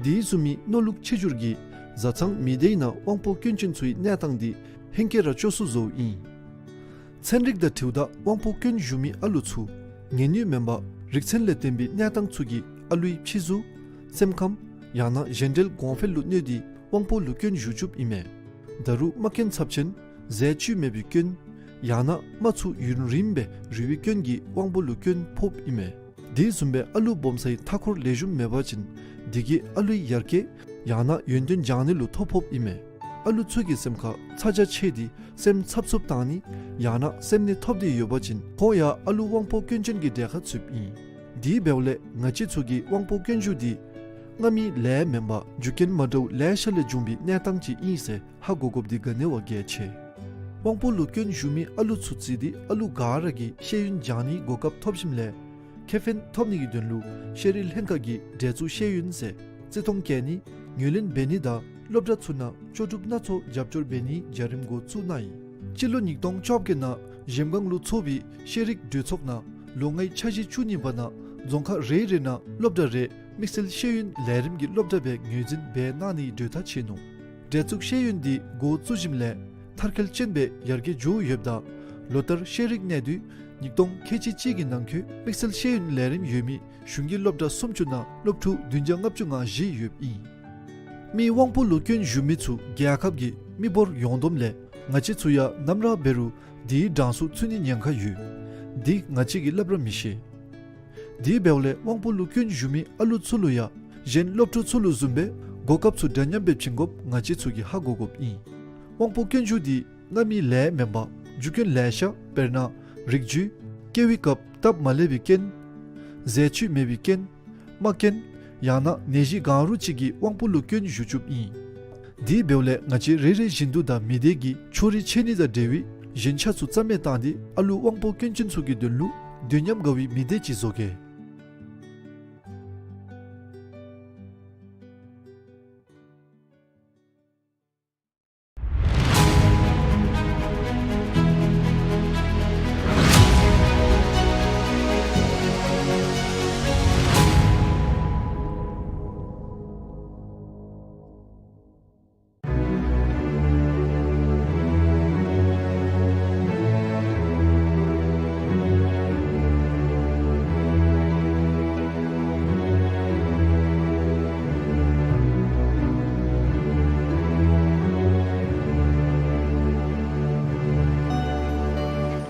དེ་བཟུམ་མའི་མནོ་ལུགས་ཆེ་འགྱུར་གྱིས་བཟའ་ཚང་མི་སྡེའི་ནང་དབང་པོ་སྐྱོན་ཅན་ཚུའི་གནས་སྟངས་འདི་ཧེང་སྐལ་ར་སྐྱོ་སུ་བཟོཝ་ཨིན། ཚན་རིག་དང་འཁྲིལཝ་ད་དབང་པོ་སྐྱོན་ཞུགས་མི་ཨ་ལུ་ཚུ་ངལ་ནུས་མེན་པར་རིག་ཚད་ལས་བརྟེན་པའི་གནས་སྟངས་ཚུ་གིས་ཨ་ལུའི་ཕྱི་གཟུགས་སེམས་ཁམས་ཡང་ན་གཞན་འབྲེལ་གོང་འཕེལ་ལུ་གནོད་དེ་དབང་པོ་ལུ་སྐྱོན་ཞུགས་བཅུགཔ་ཨིན་མས། ད་རུང་རྨ་སྐྱོན་ཚབས་ཆེན་ཟས་བཅུད་མེད་པའི་སྐྱོན་ཡང་ན་རྨ་ཚུ་ཡུན་རིངམོ་སྦེ་རུལ་བའི་སྐྱོན་གྱིས་དབང་པོ་ལུ་སྐྱོན་ཕོགཔ་ཨིན་མས། དེ་བཟུམ་སྦེ་ཨ་ལུ་སྦོམ་སའི་མཐའ་འཁོར་ལེགས་ཤོམ་མེད་པ་ཅིན་དེ་གིས་ཨ་ལུའི་ཡར་རྒྱས་ཡང་ན་ཡོན་ཏན་སྦྱང་ནི་ལུ་ཐོ་ཕོགཔ་ཨིན་མས། ཨ་ལུ་ཚུ་གི་སེམས་ཁར་ཚ་གྱང་ཆེ་སྟེ་སེམས་འཚབ་འཚུབ་བཏང་ནི་ཡང་ན་སེམས་ནད་ཐོབ་སྟེ་ཡོད་པ་ཅིན་ཁོང་ཡང་ཨ་ལུ་དབང་པོ་སྐྱོན་ཅན་གྱི་གྲས་ཁར་ཚུདཔ་ཨིན། དེ་འབདཝ་ལས་ང་བཅས་ཚུ་གིས་དབང་པོ་སྐྱོན་ཞུགས་འདི་སྔ་མའི་ལས་མེན་པར་རྒྱུ་རྐྱེན་མ་འདྲཝ་ལེ་ཤ་ལས་བྱུང་བའི་གནས་སྟངས་ཅིག་ཨིན་ཟེར་ཧ་གོ་དགོཔ་འདི་ག་ནི་བ་གལ་ཆེ། དབང་པོ་ལུ་སྐྱོན་ཞུགས་མི་ཨ་ལུ་ཚུ་བརྩིས་ཏེ་ཨ་ལུ་ག་ར་གིས་ཤེས་ཡོན་སྦྱང་ནིའི་གོ་སྐབས་ཐོབ་ཞིནམ་ལས་ཁེ་ཕན་ཐོབ་ནི་གི་དོན་ལུ་ཤེས་རིག་ལྷན་ཁག་གིས་འདྲེ་གཙུག་ཤེས་ཡོན་ཟེར་ བརྩི་མཐོང་བསྐྱེད་ནི་ངོས་ལེན་འབད་ནི་དང་སློབ་གྲྭ་ཚུ་ནང་ལྕོགས་གྲུབ་སྣ་ཚོགས་རྒྱབ་སྐྱོར་འབད་ནིའི་བྱ་རིམ་འགོ་བཙུགས་གནང་ཡི། སྤྱི་ལོ་ཉིས་སྟོང་བཅོ་བརྒྱད་ནང་གཞལམ་སྒང་ལུ་ཚོགས་པའི་ཤེས་རིག་གྲོས་ཚོགས་ནང་ལོ་ལྔའི་འཆར་གཞི་བཅུ་གཉིས་པ་ནང་རྫོང་ཁག་རེ་རེ་ནང་སློབ་གྲྭ་རེ་དམིགས་བསལ་ཤེས་ཡོན་ལས་རིམ་གྱི་སློབ་གྲྭ་སྦེ་ངོས་འཛིན་འབད་གནང་ནིའི་གྲོས་ཐག་བཅད་ནུག། གྲོས་ཚོགས་ཤེས་ཡོན་འདི་འགོ་བཙུགས་ཞིནམ་ལས་མཐར་འཁྱོལ་ཅན་སྦེ་ཡར་རྒྱས་འགྱོ་ཡོདཔ་ད་ལོ་ལྟར་ཤེས་རིག་གནས་དུས་ཉིས་སྟོང་ཁལ་གཅིག་གཅིག་གི་ནང་འཁོད་དམིགས་བསལ་ཤེས་ཡོན་ལས་རིམ་ཡོད་མི་གཞུང་གི་སློབ་གྲྭ་སུམ་ཅུ་ནང་སློབ་ཕྲུག་བདུན་བརྒྱ་ལྔ་བཅུ་ང་བཞི་ཡོདཔ་ཨིན། མི་དབང་པོ་ལུ་སྐྱོན་ཞུགས་མི་ཚུ་རྒྱལ་ཁབ་ཀྱི་མི་འབོར་ཡོངས་བསྡོམས་ལས་ང་བཅས་ཚུ་ཡང་ནམ་ར་འབད་རུང་དེའི་གྲངས་སུ་ཚུད་ནིའི་ཉེན་ཁ་ཡོད། འདི་ང་བཅས་ཀྱིས་སླབ་ར་མི་ཤེས། དེ་འབདཝ་ལས་དབང་པོ་ལུ་སྐྱོན་ཞུགས་མི་ཨ་ལུ་ཚུ་ལུ་ཡང་གཞན་སློབ་ཕྲུག་ཚུ་ལུ་བཟུམ་སྦེ་གོ་སྐབས་ཚུ་འདྲ་མཉམ་སྦེ་བྱིན་དགོཔ་ང་བཅས་ཚུ་གིས་ཧ་གོ་དགོཔ་ཨིན། དབང་པོ་སྐྱོན་ཞུགས་འདི་གནམ་མེད་ས་མེད་མེན་པར་རྒྱུ་རྐྱེན་ལེ་ཤ་དཔེར་ན་རིགས་རྒྱུད། སྐྱེ་བའི་སྐབས་སྟབས་མ་ལེགས་པའི་རྐྱེན། ཟས་བཅུད་མེད་པའི་རྐྱེན། རྨ་རྐྱེན། ཡང་ན་ནད་གཞི་གང་རུང་ཅིག་གིས་དབང་པོ་ལུ་སྐྱོན་ཞུགས་བཅུགཔ་ཨིན། དེ་འབདཝ་ལས་ང་བཅས་རེ་རེ་བཞིན་དུ་དང་མི་སྡེ་གི་ཕྱོགས་རིས་ཆད་ནི་དང་འབྲེལ་བའི་ཞན་ཆ་ཚུ་རྩ་མེད་བཏང་སྟེ་ཨ་ལུ་དབང་པོ་སྐྱོན་ཅན་ཚུ་གི་དོན་ལུ་དུས་མཉམ་དགའ་བའི་མི་སྡེ་ཅིག་བཟོ་གེ།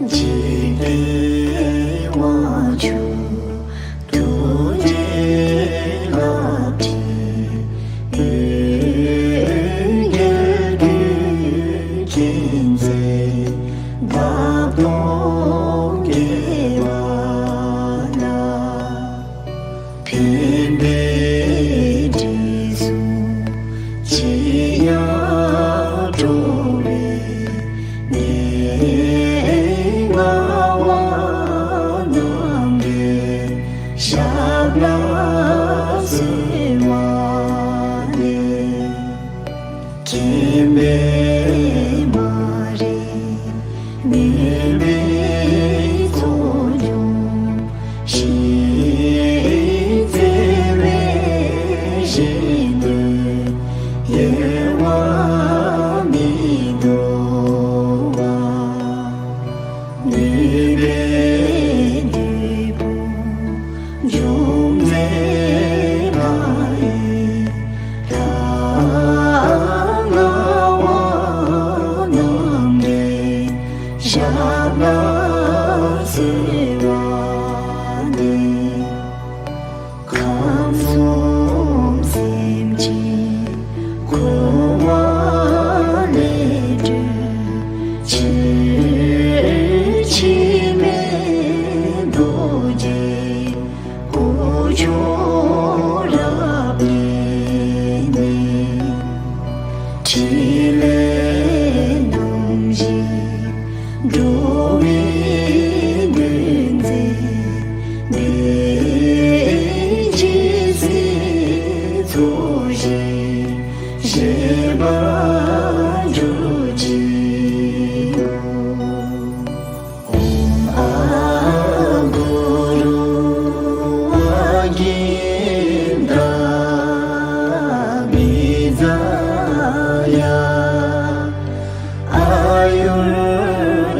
འཇིག་རྟེན་དབང་ཕྱུག་ཐུགས་རྗེའི་རླབས་ཕྲེང་འོད་འགྱེད་ཀུན་མཁྱེན་མཛད། འདབ་སྟོང་རྒྱས་པ་ལ། ཕན་པའི་དྲི་བསུང་ཅི་ཡང་སྤྲོ་བའི་གནས། ལྔ་པ་རྣམ་འདྲེན་ཞབས་ལ་གསོལ་བ་ལས། མཁྱེན་པའི་མ་རིག་མུན་པའི་ཚོགས་འཇོམས་ཤིང་། བརྩེ་བའི་ཞལ་ནས་གཡེལ་བ་མི་འདོར་བ། ནུས་པའི་བདུད་དཔུང་འཇོམས་མཛད་ལྷའི་ལྷ། ལྔ་པ་རྣམ་འདྲེན་ཞབས་ལ་གསོལ་བ་འདེབས། ཁམས་གསུམ་སེམས་ཅན་འཁོར་བ་ལས་སྒྲོལ་ཕྱིར། འཆི་མེད་རྡོ་རྗེ་སྐུ་མཆོག་རབ་བརྙེས་ནས། ཕྲིན་ལས་རྣམ་བཞི་འགྲོ་བའི་དོན་མཛད་པའི། ཇི་སྲིད་ཚོགས་ཞིང་བཞེས་པར་གྱུར་ཅིག། ཨོཾ་ཨ་གུ་རུ་ཝ་གིནྡྲ་བི་ཛ་ཡ། ཨ་ཡུར་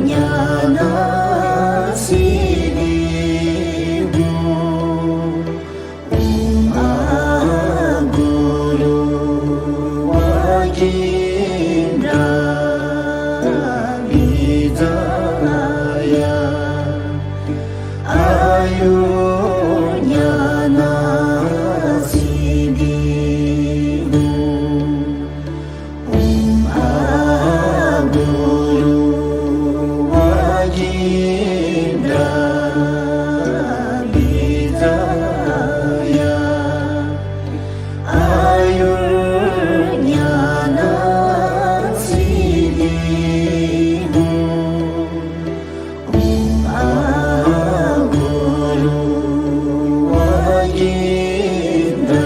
ཉ་ན་སི་དྷི་ཧཱུྃ། ཨོཾ་ཨ་གུ་རུ་ཝ་གིནྡྲ་བི་ཛ་ཡ། ཨ་ཡུར་ཉ་ན་སི་དྷི་ཧཱུྃ། ཨོཾ་ཨ་གུ་རུ་ཝ་གིནྡྲ་བི་ཛ་ཡ། ཨ་ཡུར་ཉ་ན་སི་དྷི་ཧཱུྃ། ཨོཾ་ཨ་གུ་རུ་ཝ་གིནྡྲ་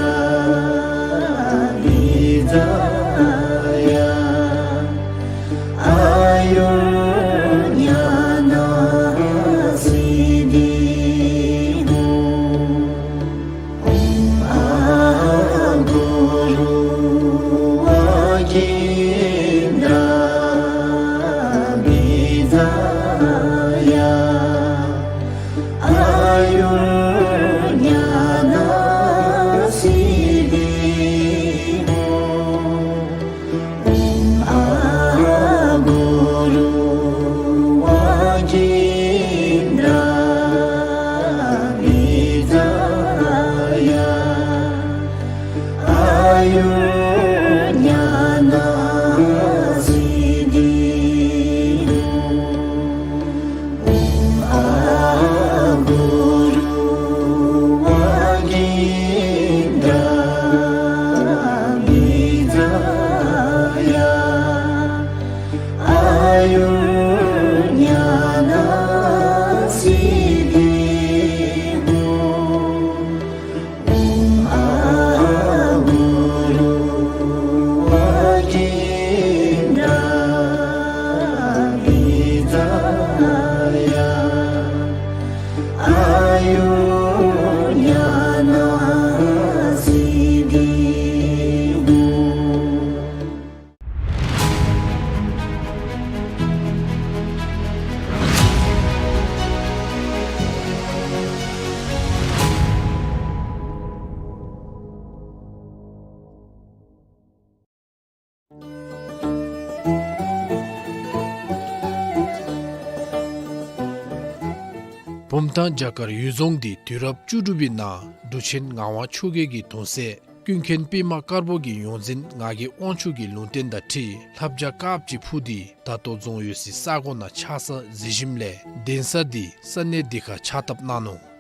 བུམ་ཐང་རྒྱ་གར་གཡུལ་རྫོང་འདི་དུས་རབས་བཅུ་དྲུག་པའི་ནང་འབྲུག་ཆེན་ངག་དབང་ཆོས་རྒྱལ་གྱི་གདུང་སྲས་ཀུན་མཁྱེན་པདྨ་དཀར་པོ་གི་ཡོངས་འཛིན་ངག་གི་དབང་ཕྱུག་གི་ལུང་བསྟན་དང་འཁྲིལ་ལྷ་བྱ་དཀརཔོ་ཅིག་འཕུར་ཏེ་ད་ལྟོ་རྫོང་ཡོད་སའི་ས་གོ་ནང་ཆགས་ས་གཟིགས་ཞིནམ་ལས་གདན་ས་འདི་ས་གནས་འདི་ཁར་ཕྱག་བཏབ་གནང་ནུག།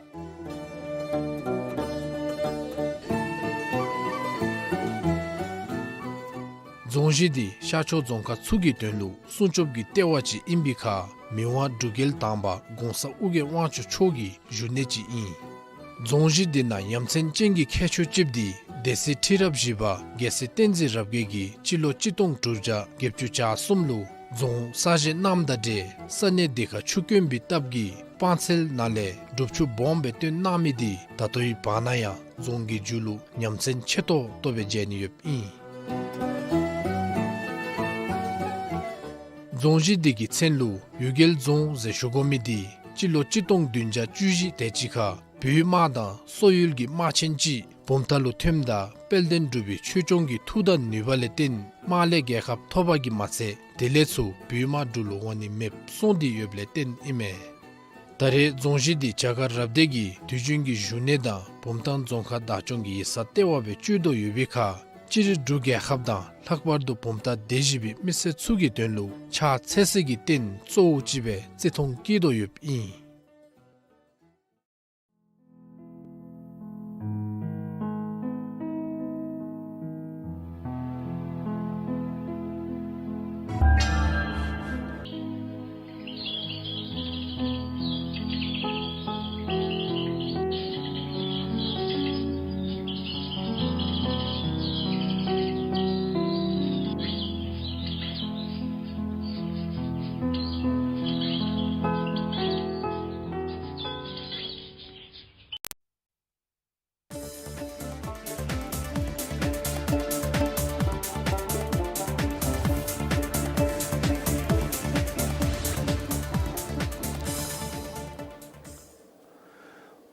རྫོང་གཞི་འདི་ཤར་ཕྱོགས་རྫོང་ཁག་ཚུ་གི་དོན་ལུ་སྲུང་སྐྱོབ་ཀྱི་ལྟེ་བ་ཅིག་ཨིན་པའི་ཁར་མི་དབང་འབྲུག་རྒྱལ་དང་པ་གོང་ས་ཨོ་རྒྱན་དབང་ཕྱུག་མཆོག་གི་བཞུགས་གནས་ཅིག་ཨིན། རྫོང་གཞི་འདི་ནང་ཡ་མཚན་ཅན་གྱི་ཁྱད་ཆོས་ཅིག་འདི་སྡེ་སྲིད་ཁྲི་རབས་བཞི་པ་རྒྱལ་སྲས་བསྟན་འཛིན་རབ་རྒྱས་ཀྱིས་སྤྱི་ལོ་གཅིག་སྟོང་དྲུག་བརྒྱ་བརྒྱད་ཅུ་གྱ་གསུམ་ལུ་རྫོང་གསར་བཞེངས་གནངམ་དང་འབྲེལ་ས་གནས་འདི་ཁར་ཆུ་དཀོན་པའི་སྟབས་ཀྱིས་སྤང་ཚལ་ནང་ལས་སྒྲུབ་ཆུ་སྦོམ་སྦེ་བཏོན་གནང་མི་འདི་ད་ལྟོའི་བར་ན་ཡང་རྫོང་གི་མཇུག་ལུ་ཡ་མཚན་ཆེ་ཏོག་ཏོ་སྦེ་མཇལ་ནི་ཡོདཔ་ཨིན། རྫོང་གཞི་འདི་གི་མཚན་ལུ་གཡུལ་རྒྱལ་རྫོང་ཟེར་ཞུ་དགོ་མི་འདི་སྤྱི་ལོ་གཅིག་སྟོང་བདུན་བརྒྱ་བཅུ་བཞི་དེ་ཅིག་ཁར་བོད་དམག་དང་སོག་ཡུལ་གྱི་དམག་ཆེན་ཅིག་བུམ་ཐང་ལུ་ཐོནམ་ད་དཔལ་ལྡན་འབྲུག་པའི་ཆོས་སྐྱོང་གི་མཐུ་དང་ནུས་པ་ལས་བརྟེན་དམག་ལས་རྒྱལ་ཁ་ཐོབ་པ་གིས་མ་ཚད་དེ་ལས་ཚུར་བོད་དམག་འབྲུག་ལུ་འོང་ནི་མེདཔ་སོང་སྟེ་ཡོདཔ་ལས་བརྟེན་ཨིན་མས། ད་རེས་རྫོང་གཞི་འདི་རྒྱ་གར་རབ་སྡེ་གི་དུས་རྒྱུན་གྱི་བཞུགས་གནས་དང་བུམ་ཐང་རྫོང་ཁག་བདག་སྐྱོང་གི་ཡིག་ཚང་ལྟེ་བ་སྦེ་སྤྱོད་དོ་ཡོད་པའི་ཁར་སྤྱིར་འབྲུག་རྒྱལ་ཁབ་དང་ལྷག་པར་དུ་བུམ་ཐང་སྡེ་བཞི་པའི་མི་སེར་ཚུ་གི་དོན་ལུ་ཕྱག་འཚལ་སའི་གི་རྟེན་གཙོ་བོ་ཅིག་སྦེ་བརྩི་མཐོང་བསྐྱེད་དོ་ཡོདཔ་ཨིན།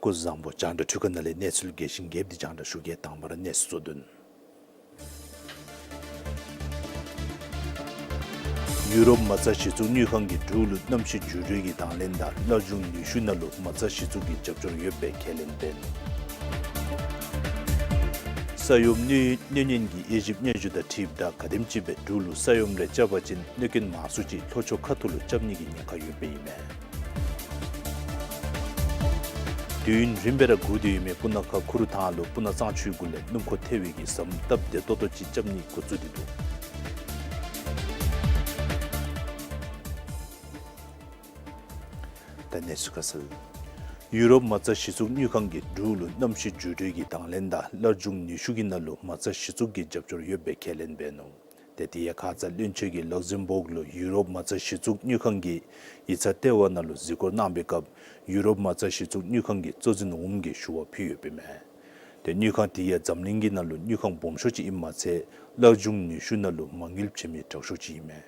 སྐུ་གཟུགས་བཟང་པོ། རྒྱང་བསྒྲགས་འཕྲུལ་ཁང་ནང་ལས་གནས་ཚུལ་རྒྱས་ཤིང་རྒྱསཔ་འདི་རྒྱང་བསྒྲགས་ཞུ་གེ། དང་པ་ར་གནས་ཚུལ་གཙོ་དོན། ཡུ་རོབ་མ་རྩ་གཞི་བཙུགས་དངུལ་ཁང་གིས་འབྲུག་ལུ་གནམ་གཤིས་འགྱུར་བའི་གི་དང་ལེན་དང་སླར་འབྱུང་ནུས་ཤུགས་ནང་ལུ་མ་རྩ་གཞི་བཙུགས་ཀྱི་རྒྱབ་སྐྱོར་ཡོདཔ་སྦེ་ཁས་ལེན་འབད་ནུག། ས་ཡོམ་གནོད་གནོད་ཉེན་གྱི་དབྱེ་ཞིབ་སྙན་ཞུ་དང་འཁྲིལཝ་ད་ག་དེམ་ཅིག་སྦེ་འབྲུག་ལུ་ས་ཡོམ་རེ་རྐྱབ་པ་ཅིན་གནོད་སྐྱོན་མང་སུ་ཅིག་ལྷོ་ཕྱོགས་ཁ་ཐུག་ལུ་རྐྱབ་ནི་གི་ཉེན་ཁ་ཡོདཔ་སྦེ་ཨིན་མས། དུས་ཡུན་རིངམོ་སྦེ་ར་འགོར་ཏེ་ཡོད་མི་སྤུ་ན་ཁ་གུ་རུ་ཐང་ལུ་སྤུ་ན་གཙང་ཆུའི་གུ་ལས་སྣུམ་འཁོར་ཐལ་བའི་གི་ཟམ་སྟབས་བདེ་ཏོག་ཏོ་ཅིག་རྐྱབ་ནི་འགོ་བཙུགས་ཏེ་འདུག། ད་གནས་ཚུལ་ཁ་གསལ། ཡུ་རོབ་མ་རྩ་གཞི་བཙུགས་དངུལ་ཁང་གིས་འབྲུག་ལུ་གནམ་གཤིས་འགྱུར་བའི་གི་དང་ལེན་དང་སླར་འབྱུང་ནུས་ཤུགས་ཀྱི་ནང་ལུ་མ་རྩ་གཞི་བཙུགས་ཀྱི་རྒྱབ་སྐྱོར་ཡོདཔ་སྦེ་ཁས་ལེན་འབད་ནུག། ཏེ་དེ་ཡང་ཁ་ཙ་བློན་ཆེན་གྱིས་ལག་ཟིམ་སྦུག་ལུ་ཡུ་རོབ་མ་རྩ་གཞི་བཙུགས་དངུལ་ཁང་གི་ཡིག་ཚང་ལྟེ་བ་ནང་ལུ་གཟིགས་སྐོར་གནང་བའི་སྐབས་ཡུ་རོབ་མ་རྩ་གཞི་བཙུགས་དངུལ་ཁང་གི་གཙོ་འཛིན་འོགམ་གྱིས་ཞུ་བ་ཕུལ་ཡོདཔ་ཨིན་མས། ཏེ་དངུལ་ཁང་དེ་ཡང་འཛམ་གླིང་གི་ནང་ལུ་དངུལ་ཁང་སྦོམ་ཤོས་ཅིག་ཨིནམ་མ་ཚད་སླར་འབྱུང་ནུས་ཤུགས་ནང་ལུ་མ་དངུལ་བྱིན་མི་དྲག་ཤོས་ཅིག་ཨིན་མས།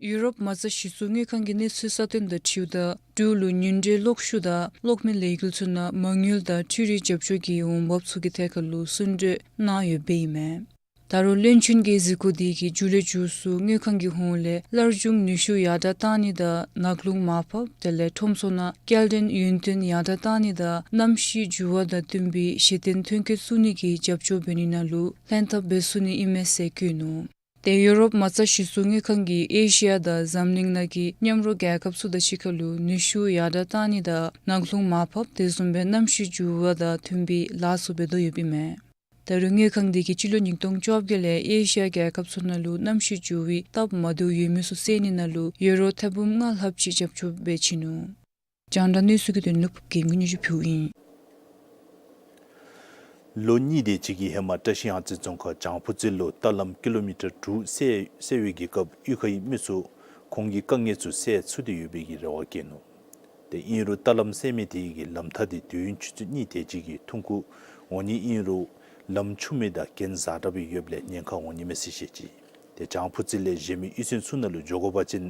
ཡུ་རོབ་མ་རྩ་གཞི་བཙུགས་དངུལ་ཁང་གི་གནས་ཚུལ་གསར་བཏོན་དང་འཁྲིལཝ་ད་འབྲུག་ལུ་ཉིན་རེའི་གློག་ཤུགས་དང་གློག་མེ་ལས་འགུལ་ཚུ་ནང་མ་དངུལ་དང་འཕྲུལ་རིག་རྒྱབ་སྐྱོར་གྱི་འོང་འབབ་ཚུ་གི་ཐད་ཁར་ལུ་གསུང་གྲོས་གནང་ཡོདཔ་ཨིན་མས། ད་རུང་བློན་ཆེན་གྱིས་གཟིགས་སྐོར་དེ་གི་མཇུག་ལས་མཇུག་སུ་དངུལ་ཁང་གི་ཧོངས་ལས་སླར་འབྱུང་ནུས་ཤུགས་ཡར་དྲགས་གཏང་ནི་དང་ནགས་རླུང་མར་ཕབ་དེ་ལས་ཁྲོམ་ཚོགས་ནང་སྐྱེལ་འདྲེན་ཡུན་བརྟན་ཡར་དྲགས་གཏང་ནི་དང་གནམ་གཤིས་འགྱུར་བ་དང་བསྟུན་པའི་གཞི་རྟེན་ཐོན་སྐྱེད་བཙུགས་ནི་གི་རྒྱབ་སྐྱོར་འབད་ནི་ནང་ལུ་ལྷན་ཐབས་འབད་ཚུགས་ནི་ཨིན་མས་ཟེར་བཀོད་ནུག། ཏེ་ཡུ་རོབ་མ་རྩ་གཞི་བཙུགས་དངུལ་ཁང་གིས་ཨེ་ཤི་ཡ་དང་འཛམ་གླིང་ནང་གི་མཉམ་རོགས་རྒྱལ་ཁབ་ཚུ་དང་གཅིག་ཁར་ལུ་ནུས་ཤུགས་ཡར་དྲགས་གཏང་ནི་དང་ནགས་རླུང་མར་ཕབ་དེ་བཟུམ་སྦེ་གནམ་གཤིས་འགྱུར་བ་དང་མཐུན་པའི་ལཱ་ཚུ་འབད་དོ་ཡོདཔ་ཨིན་མས། ད་རུང་དངུལ་ཁང་འདི་གིས་སྤྱི་ལོ་ཉིས་སྟོང་བཅོ་བརྒྱད་ལས་ཨེ་ཤི་ཡ་རྒྱལ་ཁབ་ཚུ་ནང་ལུ་གནམ་གཤིས་འགྱུར་བའི་སྟབས་མ་བདེཝ་ཡོད་མི་ཚུ་སེལ་ནི་ནང་ལུ་ཡུ་རོ་ཐེར་འབུམ་ལྔ་ལྷགཔ་ཅིག་རྒྱབ་སྐྱོར་འབད་ཆི་ནུག། རྒྱང་བསྒྲགས་གནས་ཚུལ་གྱི་དོན་ལུ་ཕུབ་རྒྱས་སྙན་ཞུ་ཕུལཝ་ཨིན། ལོ་གཉིས་དེ་ཅིག་གི་ཧེ་མ་བཀྲ་ཤིས་གཡང་རྩེ་རྫོང་ཁག་བྱང་ཕུ་རྩེ་ལུ་རྟ་ལམ་ཀི་ལོ་མི་ཊར་དྲུག་བསལ་བསལ་བའི་གི་སྐབས་གཡུས་ཁའི་མི་ཚུ་ཁོང་གི་དཀའ་ངལ་ཚུ་སེལ་ཚུགས་ཏེ་ཡོད་པའི་གི་རེ་བ་བསྐྱེད་ནུག། ཏེ་ཨིན་རུང་རྟ་ལམ་བསལ་མི་དེ་གིས་ལམ་ཐག་དེ་དུས་ཡུན་ཆུ་ཚོད་གཉིས་དེ་ཅིག་གི་ཐུང་ཀུ་འོང་ནི་ཨིན་རུང་ལམ་ཆུང་མི་དང་གྱེན་འཛེགས་དྲགས་སྦེ་ཡོདཔ་ལས་ཉེན་ཁ་འོང་ནི་མས་ཟེར་བཤད་ཅི། ཏེ་བྱང་ཕུ་རྩེ་ལས་གཞན་མི་གཡུས་ཚན་ཚུ་ནང་ལུ་འགྱོ་དགོ་པ་ཅིན་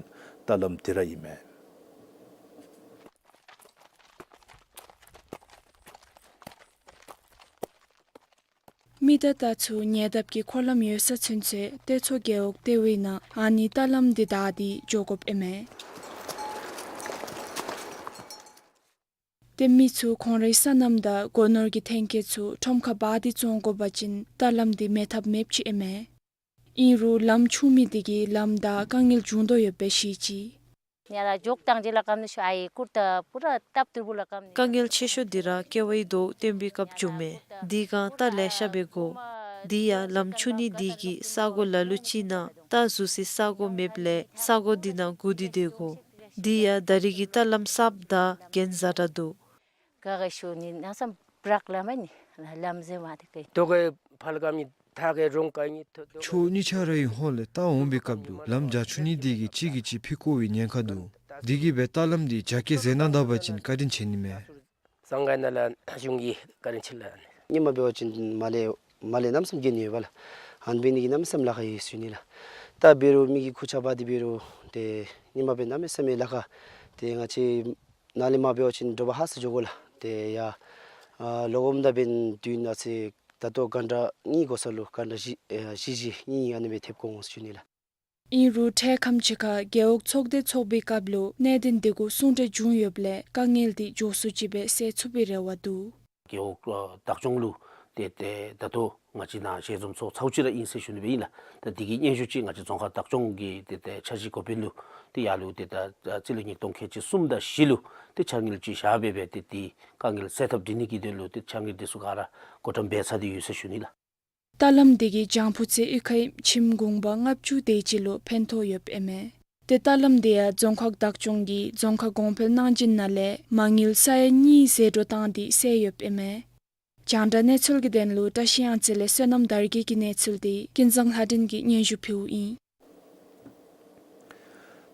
རྟ་ལམ་དེ་ར་ཨིན་མས། མི་དང་རྟ་ཚུ་ཉེ་འདབས་ཀྱི་འཁོར་ལམ་ཡོད་ས་ཚུན་ཚོད་སྟོད་མཚོ་རྒེད་འོག་ལྟེ་བའི་ནང་ཨ་ནི་རྟ་ལམ་འདི་བདའ་སྟེ་འགྱོ་དགོཔ་ཨིན་མས། ཏེ་མི་ཚུ་ཁོང་རའི་སོ་ནམ་དང་སྒོ་ནོར་གྱི་ཐོན་སྐྱེད་ཚུ་ཁྲོམ་ཁར་འབག་སྟེ་བཙོང་དགོ་པ་ཅིན་རྟ་ལམ་འདི་མེད་ཐབས་མེདཔ་ཅིག་ཨིན་མས། ཨིན་རུང་ལམ་ཆུང་མི་དེ་གིས་ལམ་བདའ་དཀའ་ངལ་འབྱུང་དོ་ཡོདཔ་སྦེ་བཤད་ཅི། ཉ་ར་འགྱོ་དང་ཅིག་ལ་ཀམ་ནི་ཤོ་ཨའི་ཀུར་ཏ་པུ་ར་སྟབས་ཏུར་བུ་ལ་ཀམ་ནི། དཀའ་ངལ་ཆེ་ཤོས་འདི་ར་ཀེ་ཝའི་རྡོ་བཏོན་པའི་སྐབས་འབྱུངམ་མས། དེ་སྒང་རྟ་ལེ་ཤ་སྦེ་དགོ། དེ་ཡང་ལམ་ཆུང་ནི་དེ་གིས་ས་གོ་ལ་ལུ་ཅིག་ནང་རྟ་འཛུལ་སའི་ས་གོ་མེདཔ་ལས་ས་གོ་དེ་ནང་སྒུག་སྟེ་སྡོད་དགོ། དེ་ཡང་ད་རེས་ཀྱི་རྟ་ལམ་གསརཔ་དང་གྱེན་འཛེགས་དྲགས་འདུག། ག་ག་ཤོ་ནི་ན་སམ་བྲག་ལམ་ནི་ལམ་ཟེར་མ་དེ་ཀེ། དོ་ག་ཕལ་ཀ་མི་ཐ་གེ་རོང་ཀ་ནི་ཐོ་དོ། ཕྱོགས་གཉིས་ཆ་ར་ཡི་ཧོང་ལས་རྟ་འོང་པའི་སྐབས་ལུ་ལམ་རྒྱ་ཆུང་ནི་དེ་གིས་གཅིག་གིས་གཅིག་ཕུད་བཀོ་བའི་ཉེན་ཁ་འདུག། དེ་གིས་སྦེ་རྟ་ལམ་འདི་རྒྱ་སྐྱེད་མཛད་གནང་ད་པ་ཅིན་བཀའ་དྲིན་ཆེ་ནི་མས། སང་ག་ན་ལ་གཞུང་གི་བཀའ་དྲིན་ཆེ་ལགས། ཉི་མ་འབད་བ་ཅིན་མ་ལས་མ་ལས་གནམ་མེད་ས་མེད་གྱོན་ནི་ཡོད་པ་ལགས། ཨ་ནི་འབད་ནི་གིས་གནམ་མེད་ས་མེད་ལཱ་ཁག་ཡོད་ཟེར་ཞུ་ནི་ལགས། རྟ་འབད་རུང་མི་གི་ཁུར་ཆ་འབག་སྟེ་འབད་རུང་ཏེ་ཉི་མ་འབད་གནམ་མེད་ས་མེད་ལཱ་ཁག། ཏེ་ང་བཅས་ནཱ་ལས་མར་འབད་བ་ཅིན་དྲོ་པ་ཧ་སག་འགྱོ་དགོ་ལགས། ཏེ་ཡར་ཨ་ལོག་འོངམ་ད་འབདན་དུས་ཨ་ཙི་ད་ལྟོ་གྷན་ཊ་གཉིས་འགོར་ས་ལུ་གྷན་ཊ་བཞི་ཨེ་བཞི་བཞི་གཉིས་ཨ་ནི་སྦེ་ཐེབས་འགྱོ་འོང་ཟེར་ཞུ་ནི་ལགས། ཨིན་རུང་འཕྲལ་ཁམས་ཅིག་ཁར་རྒེད་འོག་ཚོགས་སྡེ་ཚོགས་པའི་སྐབས་ལུ་གནད་དོན་དེ་གུ་གསུང་གྲོས་བྱུང་ཡོདཔ་ལས་དཀའ་ངལ་དེ་མགྱོགས་སུ་ཅིག་སྦེ་སེལ་ཚུགས་པའི་རེ་བ་འདུག། རྒེད་འོག་ཨ་བདག་སྐྱོང་ལུ་ཏེ་ཏེ་ད་ལྟོ་ང་བཅས་ནཱ་ཞལ་འཛོམས་ཚོགས་ཚརཝ་ཅིག་ར་ཨིན་ཟེར་ཞུ་ནི་སྦེ་ཨིན་ལགས། ད་དེ་གི་སྙན་ཞུ་ཅིག་ང་བཅས་རྫོང་ཁག་བདག་སྐྱོང་གི་ཏེ་ཏེ་འཆར་གཞི་འགོ་དཔོན་ལུ་ཏེ་ཡར་ལུ་ཏེ་ད་རྩིས་ལོ་ཉིས་སྟོང་ཁལ་གཅིག་གསུམ་དང་བཞི་ལུ་ཏེ་འཆར་དངུལ་ཅིག་བཞག་སྦེ་སྦེ་ཏེ་དེ་དཀའ་ངལ་སེལ་ཐབས་འབད་ནི་གི་དོན་ལུ་ཏེ་འཆར་དངུལ་དེ་ཚུ་ག་ར་བགོ་བཀྲམ་འབད་ཚར་ཏེ་ཡོད་ཟེར་ཞུ་ནི་ལགས། རྟ་ལམ་དེ་གིས་བྱང་ཕུ་རྩེ་གཡུས་ཁའི་ཁྱིམ་གུང་པ་ལྔ་བཅུ་དེ་ཅིག་ལུ་ཕན་ཐོགས་ཡོདཔ་ཨིན་མས། ཏེ་རྟ་ལམ་དེ་ཡང་རྫོང་ཁག་བདག་སྐྱོང་གིས་རྫོང་ཁ་གོང་འཕེལ་གནང་བྱིན་ནང་ལས་མ་དངུལ་ས་ཡ་གཉིས་ཟད་འགྲོ་བཏང་སྟེ་སེལ་ཡོདཔ་ཨིན་མས། རྒྱང་བསྒྲགས་གནས་ཚུལ་གྱི་དོན་ལུ་བཀྲ་ཤིས་གཡང་རྩེ་ལས་བསོད་ནམས་དར་རྒྱས་ཀྱི་གནས་ཚུལ་དེ་ཀུན་བཟང་ལྷ་སྒྲོན་གྱིས་སྙན་ཞུ་ཕུལཝ་ཨིན།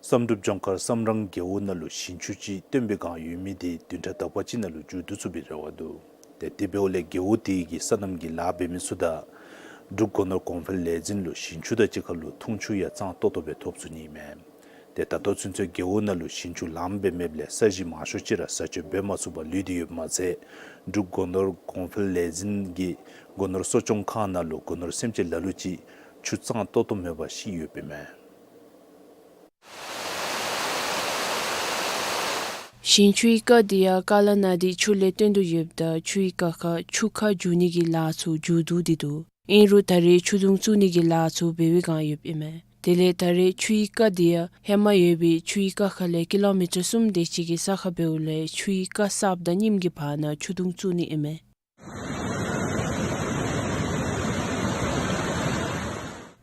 བསམ་གྲུབ་ལྗོངས་མཁར་བསམ་རང་རྒེད་འོག་ནང་ལུ་ཞིང་ཆུ་ཅིག་བཏོན་པའི་བསྒང་ཡོད་མི་དེ་བདུན་ཕྲག་དག་པ་ཅིག་ནང་ལུ་མཇུག་བསྡུ་ཚུགས་པའི་རེ་བ་འདུག། ཏེ་དེ་འབདཝ་ལས་རྒེད་འོག་དེ་གི་སོ་ནམ་གྱི་ལཱ་འབད་མི་ཚུ་དང་འབྲུག་སྒོ་ནོར་གོང་འཕེལ་ལས་འཛིན་ལུ་ཞིང་ཆུ་དང་གཅིག་ཁར་ལུ་འཐུང་ཆུ་ཡང་གཙང་ཏོག་ཏོ་སྦེ་ཐོབ་ཚུགས་ནི་མས། ཏེ་ད་ལྟོ་ཚུན་ཚོད་རྒེད་འོག་ནང་ལུ་ཞིང་ཆུ་ལངམ་སྦེ་མེདཔ་ལས་ས་གཞི་མང་ཤོས་ཅིག་ར་བཟའ་སྤྱོད་འབད་མ་ཚུགས་པར་ལུས་ཏེ་ཡོདཔ་མ་ཚད་འབྲུག་སྒོ་ནོར་གོང་འཕེལ་ལས་འཛིན་གྱི་སྒོ་ནོར་གསོ་སྐྱོང་ཁང་ནང་ལུ་སྒོ་ནོར་སེམས་ཅན་ལ་ལུ་ཅིག་ཆུ་གཙང་ཏོག་ཏོ་མེད་པར་ཤི་ཡོདཔ་ཨིན་མས། ཞིང་ཆུའི་རྐ་དེ་ཡང་ཀ་ལ་ན་དི་ཆུ་ལས་བཏོན་དོ་ཡོདཔ་ད་ཆུའི་རྐ་ཁར་ཆུ་ཁ་འགྱུར་ནི་གི་ལཱ་ཚུ་མཇུག་བསྡུ་སྟེ་འདུག། ཨིན་རུང་ད་རེས་ཆུ་དུང་བཙུགས་ནི་གི་ལཱ་ཚུ་འབད་བའི་བསྒང་ཡོདཔ་ཨིན་མས། དེ་ལས་ད་རེས་ཆུའི་རྐ་དེ་ཡང་ཧེ་མ་ཡོད་པའི་ཆུའི་རྐ་ཁ་ལས་ཀི་ལོ་མི་ཊར་གསུམ་དེ་ཅིག་གི་ས་ཁར་འབདཝ་ལས་ཆུའི་རྐ་གསརཔ་དང་རྙིངམ་གི་བར་ན་ཆུ་དུང་བཙུགས་ནི་ཨིན་མས།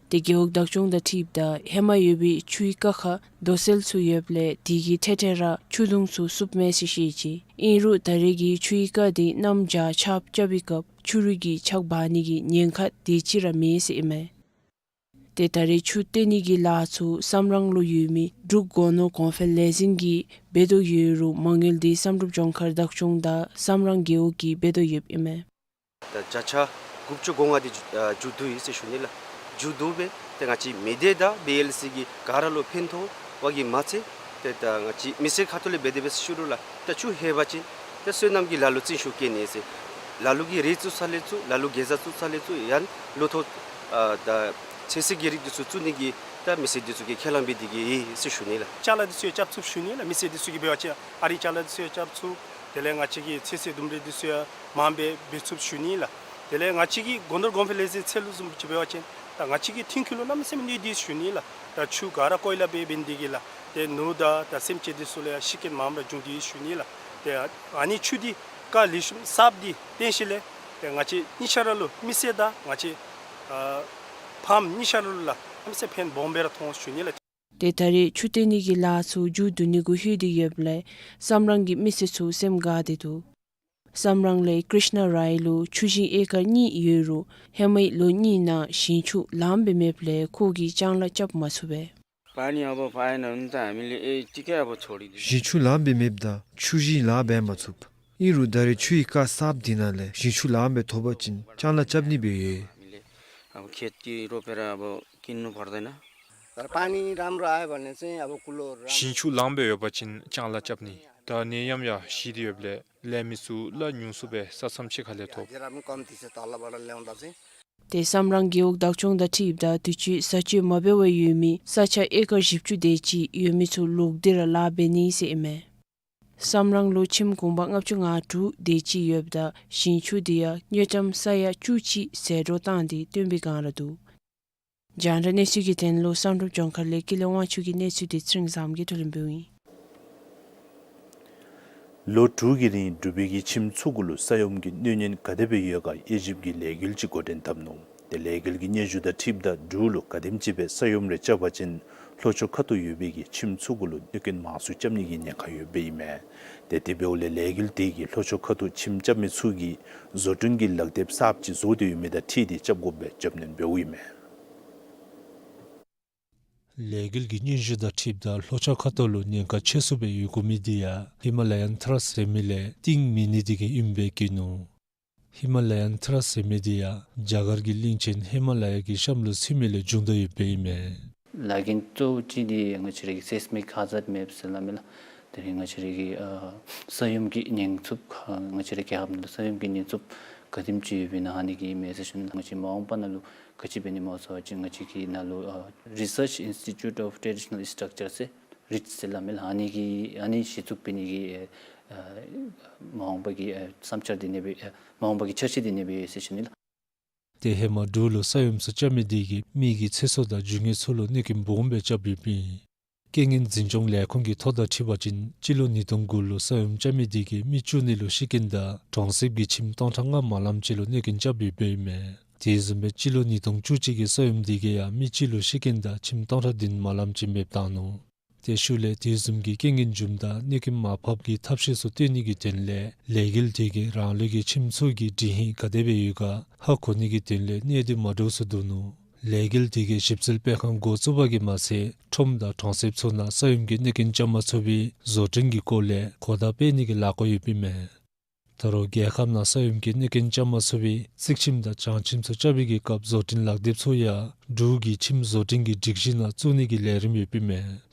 ཏེ་རྒེད་འོག་བདག་སྐྱོང་དང་འཁྲིལཝ་ད་ཧེ་མ་ཡོད་པའི་ཆུའི་རྐ་ཁར་རྡོ་སེལ་ཚུ་ཡོདཔ་ལས་དེ་གི་འཕྲལ་འཕྲལ་ར་ཆུ་དུང་ཚུ་བསུབ་མས་ཟེར་བཤད་ཅི། ཨིན་རུང་ད་རེས་ཀྱི་ཆུའི་རྐ་དེ་གནམ་བྱཱར་ཆརཔ་རྐྱབ་པའི་སྐབས་ཆུ་རུད་ཀྱིས་ཆག་འབག་ནི་གི་ཉེན་ཁ་དེ་ཅིག་ར་མེད་ཟེར་ཨིན་མས། ཏེ་ད་རེས་ཆུ་བཏོན་ནི་གི་ལཱ་ཚུ་བསམ་རང་ལུ་ཡོད་མི་འབྲུག་སྒོ་ནོར་གོང་འཕེལ་ལས་འཛིན་གྱིས་འབད་དོ་ཡོད་རུང་མ་དངུལ་དེ་བསམ་གྲུབ་ལྗོངས་མཁར་བདག་སྐྱོང་དང་བསམ་རང་རྒེད་འོག་གིས་འབད་དོ་ཡོདཔ་ཨིན་མས། ད་བརྒྱ་ཆ་དགུ་བཅུ་གོ་ལྔ་དེ་མཇུག་ཨ་མཇུག་བསྡུ་ཡི་ཟེར་ཞུ་ནི་ལགས། མཇུག་བསྡུ་སྦེ་ཏེ་ང་བཅས་མི་སྡེ་དང་བི་ཨེལ་སི་གི་ག་ར་ལུ་ཕན་ཐོགས་པ་གིས་མ་ཚད་ཏེ་ད་ང་བཅས་མི་སེར་ཁ་ཐུག་ལས་འབད་དེ་འབད་ཟེར་ཞུ་རུང་ལགས། ད་ཆུ་ལྷོད་པ་ཅིན་ཏེ་སོ་ནམ་གྱི་ལ་ལུ་བརྩོན་ཤུགས་བསྐྱེད་ནི་ཟེར་ལ་ལུ་གིས་རེ་བཙུགས་ས་ལས་བཙུགས་ལ་ལུ་གེ་ཛ་བཙུགས་ས་ལས་བཙུགས་ཡང་ལོ་ཐོག་ཨ་ད་ཚོད་བསྲེ་གི་རིགས་དེ་ཚུ་བཙུགས་ནི་གི་ད་མི་སེར་དེ་ཚུ་གིས་ཁས་བླངས་འབད་དེ་གི་ཡོད་ཟེར་ཞུ་ནི་ལགས། ཅ་ལ་དེ་ཚུ་ཡང་རྐྱབ་ཚུགསཔ་ཞུ་ནི་ལགས། མི་སེར་དེ་ཚུ་གིས་འབད་བ་ཅིན་ཨ་རིའི་ཅ་ལ་དེ་ཚུ་ཡང་རྐྱབ་ཚུགས། དེ་ལས་ང་བཅས་ཀྱི་ཚོད་བསྲེ་ལྡུམ་ར་དེ་ཚུ་ཡང་མངམ་སྦེ་འབད་ཚུགསཔ་ཞུ་ནི་ལགས། དེ་ལས་ང་བཅས་ཀྱི་སྒོ་ནོར་གོང་འཕེལ་ལས་འཛིན་ཚད་ལུ་བཟུམ་ཅིག་འབད་བ་ཅིན་ད་ང་བཅས་ཀྱི་ཐོན་ཁུངས་ལུ་གནམ་མེད་ས་མེད་གནོད་དེ་ཞུ་ནི་ལགས། ད་ཆུ་ག་ར་ཀོ་ལ་སྦེ་འབད་ནི་དེ་གིས་ལགས། ཏེ་ནོར་དང་ད་སེམས་ཅན་དེ་ཚུ་ལུ་ཡང་ཤི་རྐྱེན་མངམ་ར་བྱུང་དེ་ཞུ་ནི་ལགས། ཏེ་ཨ་ནི་ཆུ་དེ་རྐ་ལེགས་ཤོམ་གསརཔ་དེ་བཏོན་ཞིནམ་ལས་ ཏེ་ང་བཅས་གཉིས་ཆ་ར་ལུ་མི་སེར་དང་ང་བཅས་ཨ་ཕམ་གཉིས་ཆ་ར་ལུ་ལགས་གནམ་མེད་ས་མེད་ཕན་སྦོམ་སྦེ་ར་མཐོང་ཞུ་ནི་ལགས། ཏེ་ད་རེས་ཆུ་བཏོན་ནི་གི་ལཱ་ཚུ་མཇུག་བསྡུ་ནི་གུ་ལྷོད་དེ་ཡོདཔ་ལས་བསམ་རང་གི་མི་སེར་ཚུ་སེམས་དགའ་སྟེ་འདུག། བསམ་རང་ལས་ཀྲིཤ་ན་རའི་ལུ་ཆུ་ཞིང་ཨེ་ཀར་གཉིས་ཡོད་རུང་ཧེ་མའི་ལོ་གཉིས་ནང་ཞིང་ཆུ་ལངམ་སྦེ་མེདཔ་ལས་ཁོ་གིས་ལྕང་ལཱ་རྐྱབ་མ་ཚུགས་པས། पानी अब पाएन भने त हामीले यतिकै अब छोडिदिन्छ। ཞིང་ཆུ་ལངམ་སྦེ་མེདཔ་ད་ཆུ་ཞིང་ལཱ་འབད་མ་ཚུགས། ཨིན་རུང་ད་རེས་ཆུ་ཡི་རྐ་གསརཔ་འདི་ནང་ལས་ཞིང་ཆུ་ལངམ་སྦེ་ཐོབ་པ་ཅིན་ལྕང་ལཱ་རྐྱབ་ནི་སྦེ་ཡོད། हामीले अब खेती रोपेर अब किन्नु पर्दैन। तर पानी राम्रो आयो भने चाहिँ अब कुलो राम्रो। ཞིང་ཆུ་ལངམ་སྦེ་ཡོད་པ་ཅིན་ལྕང་ལཱ་རྐྱབ་ནི། ད་ནད་ཡམས་ཡང་ཞི་སྟེ་ཡོདཔ་ལས་ལས་མི་ཚུ་གླ་ཉུང་སུ་སྦེ་ས་མཚམས་ཅིག་ཁ་ལས་ཐོབ། हाजिरा पनि कम्ती छ, तलबाट ल्याउँदा चाहिँ। ཏེ་བསམ་རང་རྒེད་འོག་བདག་སྐྱོང་དང་འཁྲིལཝ་ད་དུས་ཅི་ས་སྤྱོད་མ་འབད་བར་ཡོད་མི་ས་ཆ་ཨེ་ཀར་བཞི་བཅུ་དེ་ཅིག་ཡོད་མི་ཚུ་ལོག་སྟེ་ར་ལཱ་འབད་ནི་ཟེར་ཨིན་མས། བསམ་རང་ལུ་ཁྱིམ་གུང་པ་ལྔ་བཅུ་ང་དྲུག་དེ་ཅིག་ཡོདཔ་ད་ཞིང་ཆུ་དེ་ཡང་དངུལ་ཀྲམ་ས་ཡ་བཅུ་གཅིག་ཟད་འགྲོ་བཏང་སྟེ་བཏོན་པའི་སྒང་ར་འདུག། རྒྱང་བསྒྲགས་གནས་ཚུལ་གྱི་དོན་ལུ་བསམ་གྲུབ་ལྗོངས་མཁར་ལས་ཀུན་ལེགས་དབང་ཕྱུག་གི་གནས་ཚུལ་འདི་ཚེ་རིང་བཟངམོ་གིས་བསྡུ་ལེན་འབདཝ་ཨིན། ལོ་དྲུག་གི་རིང་འབྲུག་པའི་གི་ཁྱིམ་ཚུ་གུ་ལུ་ས་ཡོམ་གྱི་གནོད་ཉེན་ག་དེ་སྦེ་ཡོད་ག་དབྱེ་ཞིབ་ཀྱི་ལས་འགུལ་ཅིག་འགོ་འདྲེན་འཐབ་ནུག། ཏེ་ལས་འགུལ་གྱི་སྙན་ཞུ་དང་འཁྲིལཝ་ད་འབྲུག་ལུ་ག་དེམ་ཅིག་སྦེ་ས་ཡོམ་རེ་རྐྱབ་པ་ཅིན་ལྷོ་ཕྱོགས་ཁ་ཐུག་ཡོད་པའི་གི་ཁྱིམ་ཚུ་གུ་ལུ་གནོད་སྐྱོན་མང་སུ་རྐྱབ་ནི་གི་ཉེན་ཁ་ཡོདཔ་ཨིན་མས། ཏེ་དེ་འབདཝ་ལས་ལས་འགུལ་དེ་གིས་ལྷོ་ཕྱོགས་ཁ་ཐུག་ཁྱིམ་རྐྱབ་མི་ཚུ་གིས་བཟོ་སྐྲུན་གྱི་ལག་དེབ་གསརཔ་ཅིག་བཟོ་སྟེ་ཡོད་མི་དང་འཁྲིལ་ཏེ་རྐྱབ་དགོཔ་སྦེ་རྒྱབ་སྣོན་འབདཝ་ཨིན་མས། ལས་འགུལ་གྱི་སྙན་ཞུ་དང་འཁྲིལཝ་ད་ལྷོ་ཕྱོགས་ཁ་ཐུག་ལུ་ཉེན་ཁ་ཆེ་སུ་སྦེ་ཡོད་དགོ་མི་དེ་ཡང་ཧི་མ་ལ་ཡཱན་ཐ་ར་ཟེར་མི་ལས་གཏིང་མེད་ནི་དེ་གིས་ཨིནམ་སྦེ་བཀོད་ནུག། ཧི་མ་ལ་ཡཱན་ཐ་ར་ཟེར་མི་དེ་ཡང་རྒྱ་གར་གྱི་གླིང་ཆེན་ཧི་མ་ལ་ཡ་གི་གཤམ་ལུ་ཚུད་མི་ལས་བྱུང་དོ་ཡོདཔ་ཨིན་མས། ལཱ་འགན་གཙོ་བོ་ཅིག་འདི་ང་བཅས་རའི་གི་སེས་མིག་ཧ་ཛརཌ་མེཔ་ཟེར་སླབ་མི་ལགས། དེ་རིང་ང་བཅས་རའི་གི་ཨ་ས་ཡོམ་གྱི་ཉེན་ཚབས་ང་བཅས་རའི་རྒྱལ་ཁབ་ནང་ལུ་ས་ཡོམ་གྱི་ཉེན་ཚབས་ག་དེམ་ཅིག་ཡོདཔ་ཨིན་ན་ཧ་ནི་གི་མེད་ཟེར་ཞུ་ནི་ལགས། ང་བཅས་མ་འོངས་པ་ནང་ལུ་ག་ཅི་འབད་ནི་སྨོ་ཟེར་བ་ཅིན་ང་བཅས་ཀྱི་ནང་ལུ་ཨ་Research Institute of Traditional Structure ཟེར་རིཊ་ཟེར་སླབ་མི་ལགས། ཨ་ནི་གི་ཨ་ནི་གཞི་བཙུགས་འབད་ནི་གི་ཨ་མ་འོངས་པ་གི་ཨ་བསམ་འཆར་འདི་ཨ་ནི་སྦེ་ཨ་མ་འོངས་པ་གི་འཆར་གཞི་འདི་ཨ་ནི་སྦེ་ཡོད་ཟེར་ཞུ་ནི་ལགས། ཏེ་ཧེ་མ་འབྲུག་ལུ་ས་ཡོམ་ཚུ་རྐྱབ་མི་དེ་གིས་མི་གི་ཚེ་སྲོག་དང་རྒྱུ་དངོས་ཚུ་ལུ་གནོད་སྐྱོན་སྦོམ་སྦེ་རྐྱབ་ཡོདཔ་ཨིན། རྐྱེན་ངན་འཛིན་སྐྱོང་ལས་ཁུངས་ཀྱི་ཐོ་དང་འཁྲིལ་བ་ཅིན་སྤྱི་ལོ་ཉིས་སྟོང་དགུ་ལུ་ས་ཡོམ་རྐྱབ་མི་དེ་གིས་མི་བཅུ་གཉིས་ལུ་ཤི་རྐྱེན་དང་གྲོང་གསེབ་ཀྱི་ཁྱིམ་སྟོང་ཕྲག་ལྔ་མ་ལམ་ཅིག་ལུ་གནོད་སྐྱོན་རྐྱབ་ཡོདཔ་ཨིན་མས། དེ་བཟུམ་སྦེ་སྤྱི་ལོ་ཉིས་སྟོང་བཅུ་གཅིག་གི་ས་ཡོམ་དེ་གིས་ཡང་མི་གཅིག་ལུ་ཤི་རྐྱེན་དང་ཁྱིམ་སྟོང་ཕྲག་བདུན་མ་ལམ་ཅིག་མེདཔ་བཏང་ནུག། ཏེ་ཤུལ་ལས་དེ་བཟུམ་གྱི་རྐྱེན་ངན་བྱུངམ་ད་གནོད་སྐྱོན་མར་ཕབ་ཀྱི་ཐབས་ཤེས་ཚུ་བཏོན་ནི་གི་དོན་ལས་ལས་འགུལ་དེ་གིས་རང་ལུགས་ཀྱི་ཁྱིམ་ཚུ་གི་སྒྲིག་ཧིང་ག་དེ་སྦེ་ཡོད་ག་ཧ་གོ་ནི་གི་དོན་ལས་གནད་དུ་མ་འགྲོ་སུ་འདུག་ནུག། ལས་འགུལ་དེ་གིས་ཞིབ་འཚོལ་སྤེལ་ཁང་འགོ་བཙུགས་པ་གིས་མ་ཚད་ཁྲོམ་དང་གྲོང་གསེབ་ཚུ་ནང་ས་ཡོམ་གྱི་གནོད་སྐྱོན་རྐྱབ་མ་ཚུགས་པའི་བཟོ་སྐྲུན་གྱི་སྐོར་ལས་གོ་བརྡ་སྤེལ་ནི་གི་ལཱ་བཀོད་ཡོདཔ་ཨིན་མས། ད་རུང་རྒྱལ་ཁབ་ནང་ས་ཡོམ་གྱི་གནོད་སྐྱོན་རྐྱབ་མ་ཚུགས་པའི་རྩིག་ཁྱིམ་དང་བྱང་ཁྱིམ་ཚུ་རྐྱབ་པའི་གི་སྐབས་བཟོ་སྐྲུན་ལག་དེབ་ཚུ་ཡང་འབྲུག་གི་ཁྱིམ་བཟོ་སྐྲུན་གྱི་སྒྲིག་གཞི་ནང་བཙུགས་ནི་གི་ལས་རིམ་ཡོདཔ་ཨིན་མས།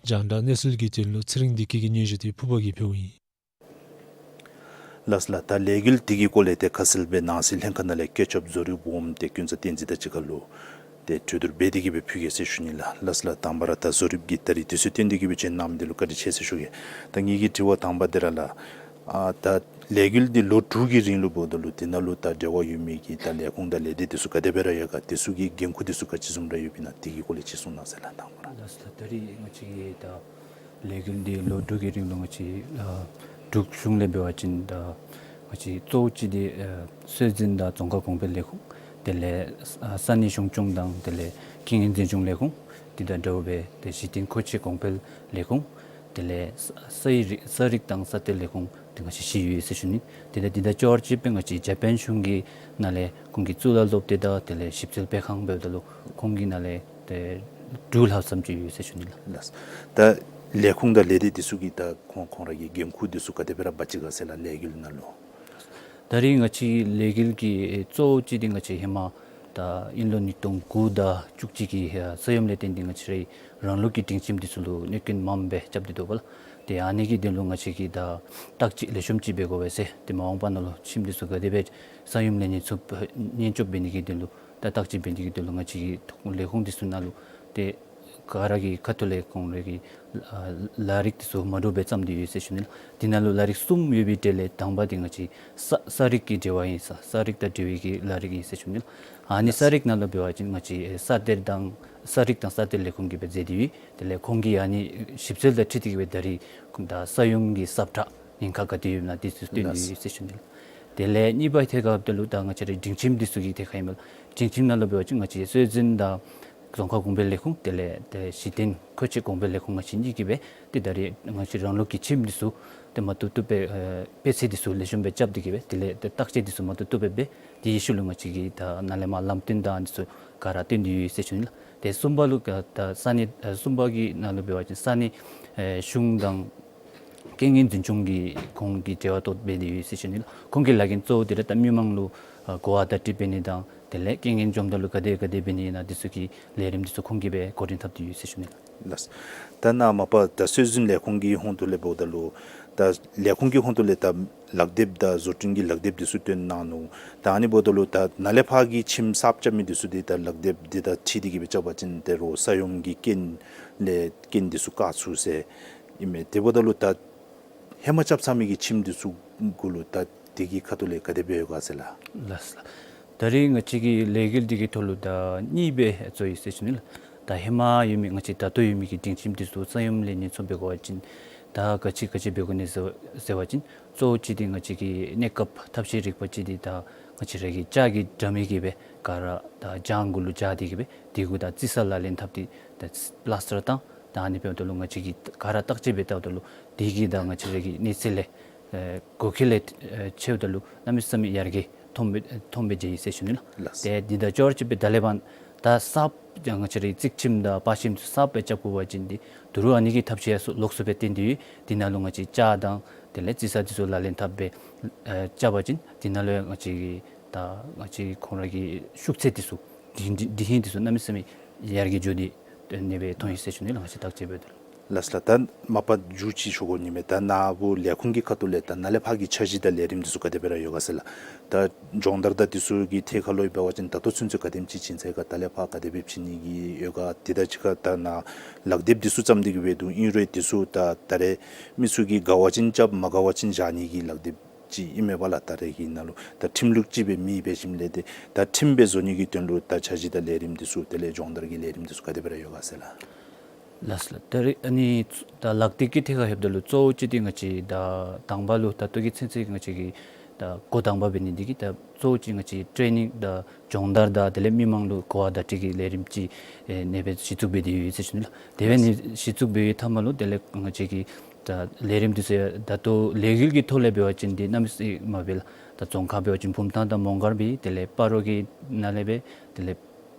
རྒྱང་བསྒྲགས་གནས་ཚུལ་གྱི་དོན་ལུ་ཚེ་རིང་བདེ་སྐྱིད་ཀྱིས་སྙན་ཞུ་འདི་ཕུརཔ་གིས་ཕུལཝ་ཨིན། ལགས་ལགས། ད་ལས་འགུལ་དེ་གི་སྐོར་ལས་ཏེ་ཁ་གསལ་སྦེ་ནང་སྲིད་ལྷན་ཁག་ནང་ལས་བཀོད་ཁྱབ་བཟོ་རིག་འོགམ་ཏེ་ཀུན་བཟང་བསྟན་འཛིན་དང་གཅིག་ཁར་ལུ་ཏེ་གྲོས་བསྡུར་འབད་དེ་གི་སྦེ་ཕུལ་གེ་ཟེར་ཞུ་ནི་ལགས། ལགས་ལགས། དང་པ་ར་ད་བཟོ་རིག་གི་ད་རིས་དུས་ཚོད་བཏོན་ཏེ་གི་སྦེ་བྱོན་གནང་མི་འདི་ལུ་བཀའ་དྲིན་ཆེ་ཟེར་ཞུ་གེ། ད་ངེ་གི་དྲི་བ་དང་པ་འདི་ར་ལགས། ཨ་ད་ལས་འགུལ་འདི་ལོ་དྲུག་གི་རིང་ལུ་འབདཝ་ད་ལུ་དེ་ནང་ལུ་ད་འབྲེལ་བ་ཡོད་མི་གི་ད་ལས་ཁུངས་དང་ལས་སྡེ་འདི་ཚུ་ག་དེ་སྦེ་ར་ཡོད་ག་དེ་ཚུ་གི་འགན་ཁུར་འདི་ཚུ་ག་ཅི་བཟུམ་ར་ཡོདཔ་ཨིན་ན་དེ་གི་སྐོར་ལས་ཅིག་གསུང་གནང་ཟེར་ལགས། དང་པ་ར། ལགས་ལགས། ད་རིས་ང་བཅས་ཀྱི་ད་ལས་འགུལ་འདི་ལོ་དྲུག་གི་རིང་ལུ་ང་བཅས་ཨ་འབྲུག་གཞུང་ལས་འབད་བ་ཅིན་ད་ང་བཅས་གཙོ་བོ་ཅིག་འདི་ཨ་སྲོལ་འཛིན་དང་རྫོང་ཁ་གོང་འཕེལ་ལས་ཁུངས་དེ་ལས་ཨ་ས་གནས་གཞུང་སྐྱོང་དང་དེ་ལས་རྐྱེན་ངན་འཛིན་སྐྱོང་ལས་ཁུངས་འདི་དང་འདྲཝ་སྦེ་ཏེ་གཞི་རྟེན་མཁོ་ཆས་གོང་འཕེལ་ལས་ཁུངས་དེ་ལས་ས་ས་ཡི་རིག་ས་རིག་དང་ས་གཏེར་ལས་ཁུངས་ཏེ་ང་བཅས་བཞི་ཡོད་ཟེར་ཞུ་ནི། ཏེ་ད་འདི་དང་ཅོག་ར་གཅིག་སྦེ་ང་བཅས་ཇ་པཱན་གཞུང་གི་ནང་ལས་ཁོང་གི་གཙུག་ལག་སློབ་སྡེ་དང་དེ་ལས་ཞིབ་འཚོལ་སྤེལ་ཁང་འབདཝ་ད་ལུ་ཁོང་གི་ནང་ལས་ཏེ་དྲུག་ལྷག་ཙམ་ཅིག་ཡོད་ཟེར་ཞུ་ནི་ལགས། ལགས། ད་ལས་ཁུངས་དང་ལས་སྡེ་འདི་ཚུ་གིས་ད་ཁོང་ཁོང་ར་གི་འགན་ཁུར་འདི་ཚུ་ག་དེ་སྦེ་ར་འབག་ཅི་ག་ཟེར་ལགས་ལས་འགུལ་ནང་ལུ། ད་རིས་ང་བཅས་ལས་འགུལ་གྱི་གཙོ་བོ་ཅིག་འདི་ང་བཅས་ཧེ་མ་ད་དབྱིན་ལོ་ཉིས་སྟོང་དགུ་དང་བཅུ་གཅིག་གི་ཨ་ས་ཡོམ་ལས་བརྟེན་ཏེ་ང་བཅས་རའི་རང་ལུགས་ཀྱི་སྒྲིང་ཁྱིམ་འདི་ཚུ་ལུ་གནོད་སྐྱོན་མངམ་སྦེ་རྐྱབ་སྟེ་འདུག་པ་ལགས། ཏེ་ཨ་ནི་གི་དོན་ལུ་ང་བཅས་ཀྱིས་ད་བརྟག་དཔྱད་ལེགས་ཤོམ་ཅིག་འབད་དགོ་པས་ཟེར་ཏེ་མ་འོངས་པ་ནང་ལུ་ཁྱིམ་འདི་ཚུ་ག་དེ་སྦེ་ས་ཡོམ་ལས་ཉེན་ཚབས་ཉེན་སྐྱོབ་འབད་ནི་གི་དོན་ལུ་ད་བརྟག་དཔྱད་འབད་ནི་གི་དོན་ལུ་ང་བཅས་ཀྱི་ལས་ཁུངས་འདི་ཚུ་ནང་ལུ་ཏེ་ག་ར་གི་ཁ་ཐུག་ལས་ཁོང་རའི་གི་ཨ་ལས་རིགས་འདི་ཚུ་མ་འདྲཝ་སྦེ་བརྩམས་ཏེ་ཡོད་ཟེར་ཞུ་ནི་ལགས། འདི་ནང་ལུ་ལས་རིགས་གསུམ་ཡོད་པའི་གྲས་ལས་དང་པ་འདི་ང་བཅས་ས་ས་རིག་གི་འབྲེལ་བ་ཨིན་ས་ས་རིག་དང་འབྲེལ་བའི་གི་ལས་རིགས་ཨིན་ཟེར་ཞུ་ནི་ལགས། ཨ་ནི་ས་རིག་ནང་ལུ་འབད་བ་ཅིན་ང་བཅས་ཨེ་ས་གཏེར་དང་ས་རིག་དང་ས་གཏེར་ལས་ཁུངས་ཀྱིས་སྦེ་མཛད་དེ་ཡོད། དེ་ལས་ཁོང་གིས་ཨ་ནི་ཞིབ་འཚོལ་དང་འཁྲིལ་ཏེ་གི་སྦེ་ད་རིས་ད་ས་ཡོམ་གྱི་ས་བཀྲ་ཉེན་ཁ་ག་དེ་ཡོདཔ་ཨིན་ན་འདི་ཚུ་སྟོན་ཏེ་ཡོད་ཟེར་ཞུ་ནི་ལགས། དེ་ལས་གཉིས་པའི་ཐད་ཁར་འབདཝ་ད་ལུ་ད་ང་བཅས་རའི་སྒྲིང་ཁྱིམ་འདི་ཚུ་གི་ཐད་ཁར་ཨིན་མས། སྒྲིང་ཁྱིམ་ནང་ལུ་འབད་བ་ཅིན་ང་བཅས་སྲོལ་འཛིན་དང་རྫོང་ཁ་གོང་འཕེལ་ལས་ཁུངས་དེ་ལས་ཏེ་གཞི་རྟེན་མཁོ་ཆས་གོང་འཕེལ་ལས་ཁུངས་ང་བཅས་གཉིས་ཀྱིས་སྦེ་ཏེ་ད་རེས་ང་བཅས་རང་ལུགས་ཀྱི་ཁྱིམ་འདི་ཚུ་ཏེ་མ་བཏུབ་བཏུབ་སྦེ་ཨེ་དཔེ་ཚད་འདི་ཚུ་ལེགས་ཤོམ་སྦེ་རྐྱབ་སྟེ་གིས་སྦེ་དེ་ལས་ཏེ་བརྟག་དཔྱད་འདི་ཚུ་མ་བཏུབ་བཏུབ་སྦེ་འབད། དེའི་ཤུལ་ལུ་ང་བཅས་ཀྱིས་ད་ནཱ་ལས་མར་ལམ་སྟོན་དང་འདི་ཚུ་ག་ར་སྟོན་ཏེ་ཡོད་ཟེར་ཞུ་ནི་ལགས། ཏེ་གསུམ་པ་ལུ་ག་ད་ས་གནས་ཨེ་གསུམ་པ་གི་ནང་ལུ་འབད་བ་ཅིན་ས་གནས་ཨེ་གཞུང་དང་རྐྱེན་ངན་འཛིན་སྐྱོང་གི་ཁོང་གིས་འབྲེལ་བ་བཏོག་འབད་དེ་ཡོད་ཟེར་ཞུ་ནི་ལགས། ཁོང་གི་ལཱ་འགན་གཙོ་བོ་འདི་ར་ད་མི་མང་ལུ་ཨ་གོ་བ་བརྡ་སྤྲོད་འབད་ནི་དང་དེ་ལས་རྐྱེན་ངན་འབྱུངམ་ད་ལུ་ག་དེ་ག་དེ་འབད་ནི་ཨིན་ན་འདི་ཚུ་གི་ལས་རིམ་འདི་ཚུ་ཁོང་གིས་སྦེ་འགོ་འདྲེན་འཐབ་སྟེ་ཡོད་ཟེར་ཞུ་ནི་ལགས། ལགས། ད་ནཱ་མ་པ་ད་སྲོལ་འཛིན་ལས་ཁུངས་ཀྱི་ཧོངས་ཐོག་ལས་འབདཝ་ད་ལུ་ད་ལས་ཁུངས་ཀྱི་ཧོངས་ཐོག་ལས་ད་ལག་དེབ་དང་བཟོ་སྐྲུན་གྱི་ལག་དེབ་འདི་ཚུ་བཏོན་གནང་ནུག། ད་ཨ་ནི་འབདཝ་ད་ལུ་ད་ནཱ་ལས་ཕར་གྱི་ཁྱིམ་གསརཔ་རྐྱབ་མི་འདི་ཚུ་འདི་ད་ལག་དེབ་འདི་དང་འཁྲིལ་ཏེ་གིས་སྦེ་རྐྱབ་པ་ཅིན་ད་རུང་ས་ཡོམ་གྱི་རྐྱེན་ལས་རྐྱེན་འདི་ཚུ་བཀག་ཚུགས་ཟེར་ཨིན་མས། དེ་འབདཝ་ད་ལུ་ད་ཧེ་མ་རྐྱབ་ཚར་མི་གི་ཁྱིམ་འདི་ཚུ་གུ་ལུ་ད་དེ་གི་ཁ་ཐུག་ལས་ག་དེ་སྦེ་ཡོད་ག་ཟེར་ལགས། ལགས་ལགས། ད་རེས་ང་བཅས་ཀྱི་ལས་འགུལ་འདི་གི་ཐོག་ལུ་ད་གཉིས་སྦེ་བཟོ་ཡི་ཟེར་ཞུ་ནི་ལགས། ད་ཧེ་མ་ཡོད་མི་ང་བཅས་ད་ལྟོ་ཡོད་མི་གི་སྒྲིང་ཁྱིམ་འདི་ཚུ་ས་ཡོམ་ལས་ཉེན་སྲུང་འབད་དགོ་པ་ཅིན་ད་ག་ཅི་ག་ཅི་འབད་དགོ་ནི་ཟེར་ཟེར་བ་ཅིན་གཙོ་བོ་ཅིག་འདི་ང་བཅས་ཀྱི་གནས་སྐབས་ཐབས་ཤེས་རིག་པ་ཅིག་འདི་ད་ང་བཅས་ར་གི་ལྕགས་ཀྱི་དྲ་མིག་གིས་སྦེ་ག་ར་ད་ལྗང་གུ་ལུ་སྦྱར་ཏེ་གིས་སྦེ་དེ་གུ་ད་རྩི་ས་ལག་ལེན་འཐབ་སྟེ་ད་པླཱས་ཊར་བཏང་། ད་ཨ་ནི་འབདཝ་ད་ལུ་ང་བཅས་ཀྱིས་ག་ར་བརྟག་དཔྱད་འབད་བལྟཝ་ད་ལུ་དེ་གིས་ད་ང་བཅས་ར་གི་གནས་ཚད་ལས་ཨེ་དགོས་གལ་ལས་ཨེ་ཆེཝ་ད་ལུ་གནམ་མེད་ས་མེད་ཡར་རྒྱས་ཐོན་སྦེ་ཐོན་སྦེ་འགྱོ་ཡི་ཟེར་ཞུ་ནི་ལགས། ལགས། ཏེ་འདི་དང་ཅོག་ར་ཅིག་སྦེ་ད་ལས་ཕར་ད་གསརཔ་ཡང་ང་བཅས་རའི་རྩིག་ཁྱིམ་དང་པར་ཁྱིམ་གསརཔ་སྦེ་རྐྱབ་དགོ་པ་ཅིན་འདི་ད་རུང་ཨ་ནི་གི་ཐབས་ཤེས་ཡང་སོ་ལོགས་སུ་སྦེ་བཏོན་ཏེ་ཡོད། འདི་ནང་ལུ་ང་བཅས་ལྕགས་དང་དེ་ལས་རྩི་ས་འདི་ཚུ་ལག་ལེན་འཐབ་སྦེ་ཨེ་རྐྱབ་པ་ཅིན་འདི་ནང་ལུ་ཡང་ང་བཅས་ཀྱི་ད་ང་བཅས་ཁོང་ར་གི་ཤུགས་ཚད་འདི་ཚུ་འདི་འདི་འདི་ཧིང་འདི་ཚུ་གནམ་མེད་ས་མེད་ཡར་རྒྱས་འགྱོ་སྟེ་ཨ་ནི་སྦེ་ཐོན་ཡི་ཟེར་ཞུ་ནི་ལགས། ང་བཅས་བརྟག་དཔྱད་འབདཝ་ད་ལུ། ལགས་ལགས། ད་མ་པ་མཇུག་ཅིག་ཞུ་དགོ་ནི་མས། ད་ནཱ་བུ་ལས་ཁུངས་ཀྱི་ཁ་ཐུག་ལས་ད་ནཱ་ལས་ཕར་གྱི་འཆར་གཞི་དང་ལས་རིམ་འདི་ཚུ་ག་དེ་སྦེ་ར་ཡོད་ག་ཟེར་ལགས། ད་སྦྱོང་བརྡར་དང་འདི་ཚུ་གི་ཐད་ཁར་ལུ་འབད་བ་ཅིན་ད་ལྟོ་ཚུན་ཚོད་ག་དེམ་ཅིག་བྱིན་ཚར་ཡི་ག། ད་ལས་ཕར་ག་དེ་སྦེ་བྱིན་ནི་གི་ཡོད་ག། དེ་དང་གཅིག་ཁར་ད་ནཱ་ལག་དེབ་འདི་ཚུ་བརྩམས་ཏེ་གིས་སྦེ་འདུག། ཨིན་རུང་འདི་ཚུ་ད་ད་རེས་མི་ཚུ་གིས་དགའ་བ་ཅིན་རྐྱབ་མ་དགའ་བ་ཅིན་བཞག་ནི་གི་ལག་དེབ་ཅིག་ཨིན་མས་པ་ལགས། ད་རེས་ཀྱི་ནང་ལུ་ད་ཁྲིམས་ལུགས་ཅིག་སྦེ་མེདཔ་འབད་ཞིནམ་ལས་ཏེ་ད་ཁྲིམས་སྦེ་བཟོ་ནི་གི་དོན་ལུ་ད་འཆར་གཞི་དང་ལས་རིམ་འདི་ཚུ་དེ་ལས་སྦྱོང་བརྡར་གྱི་ལས་རིམ་འདི་ཚུ་ག་དེ་སྦེ་ར་ཡོད་ག་ཟེར་ལགས། ལགས་ལགས། ད་རེས་ཨ་ནི་ད་ལག་དེབ་ཀྱི་ཐད་ཁར་འབདཝ་ད་ལུ་གཙོ་བོ་ཅིག་འདི་ང་བཅས་ད་དང་པ་ལུ་ད་ལྟོ་གི་ཚུན་ཚོད་ང་བཅས་ཀྱི་ད་འགོ་དང་པ་འབད་ནི་འདི་གིས་ད་གཙོ་བོ་ཅིག་ང་བཅས་ཊེ་ནིང་དང་སྦྱོང་བརྡར་དང་དེ་ལས་མི་མང་ལུ་གོ་བ་བརྡ་སྤྲོད་ཀྱི་ལས་རིམ་ཅིག་ཨེ་ཨ་ནི་སྦེ་གཞི་བཙུགས་འབད་དེ་ཡོད་ཟེར་ཞུ་ནི་ལགས། དེ་སྦེ་ཨ་ནི་གཞི་བཙུགས་འབད་བའི་མཐའ་མ་ལུ་དེ་ལས་ང་བཅས་ཀྱི་ད་ལས་རིམ་འདི་ཚུ་ཡང་ད་ལྟོ་ལས་འགུལ་གྱི་ཐོག་ལས་འབད་བ་ཅིན་འདི་གནམ་མེད་ས་མེད་མ་འབད་ལགས། ད་རྫོང་ཁག་འབད་བ་ཅིན་བུམ་ཐང་དང་མོང་སྒར་འབད། དེ་ལས་སྤ་རོ་གི་ནང་ལས་འབད། དེ་ལས་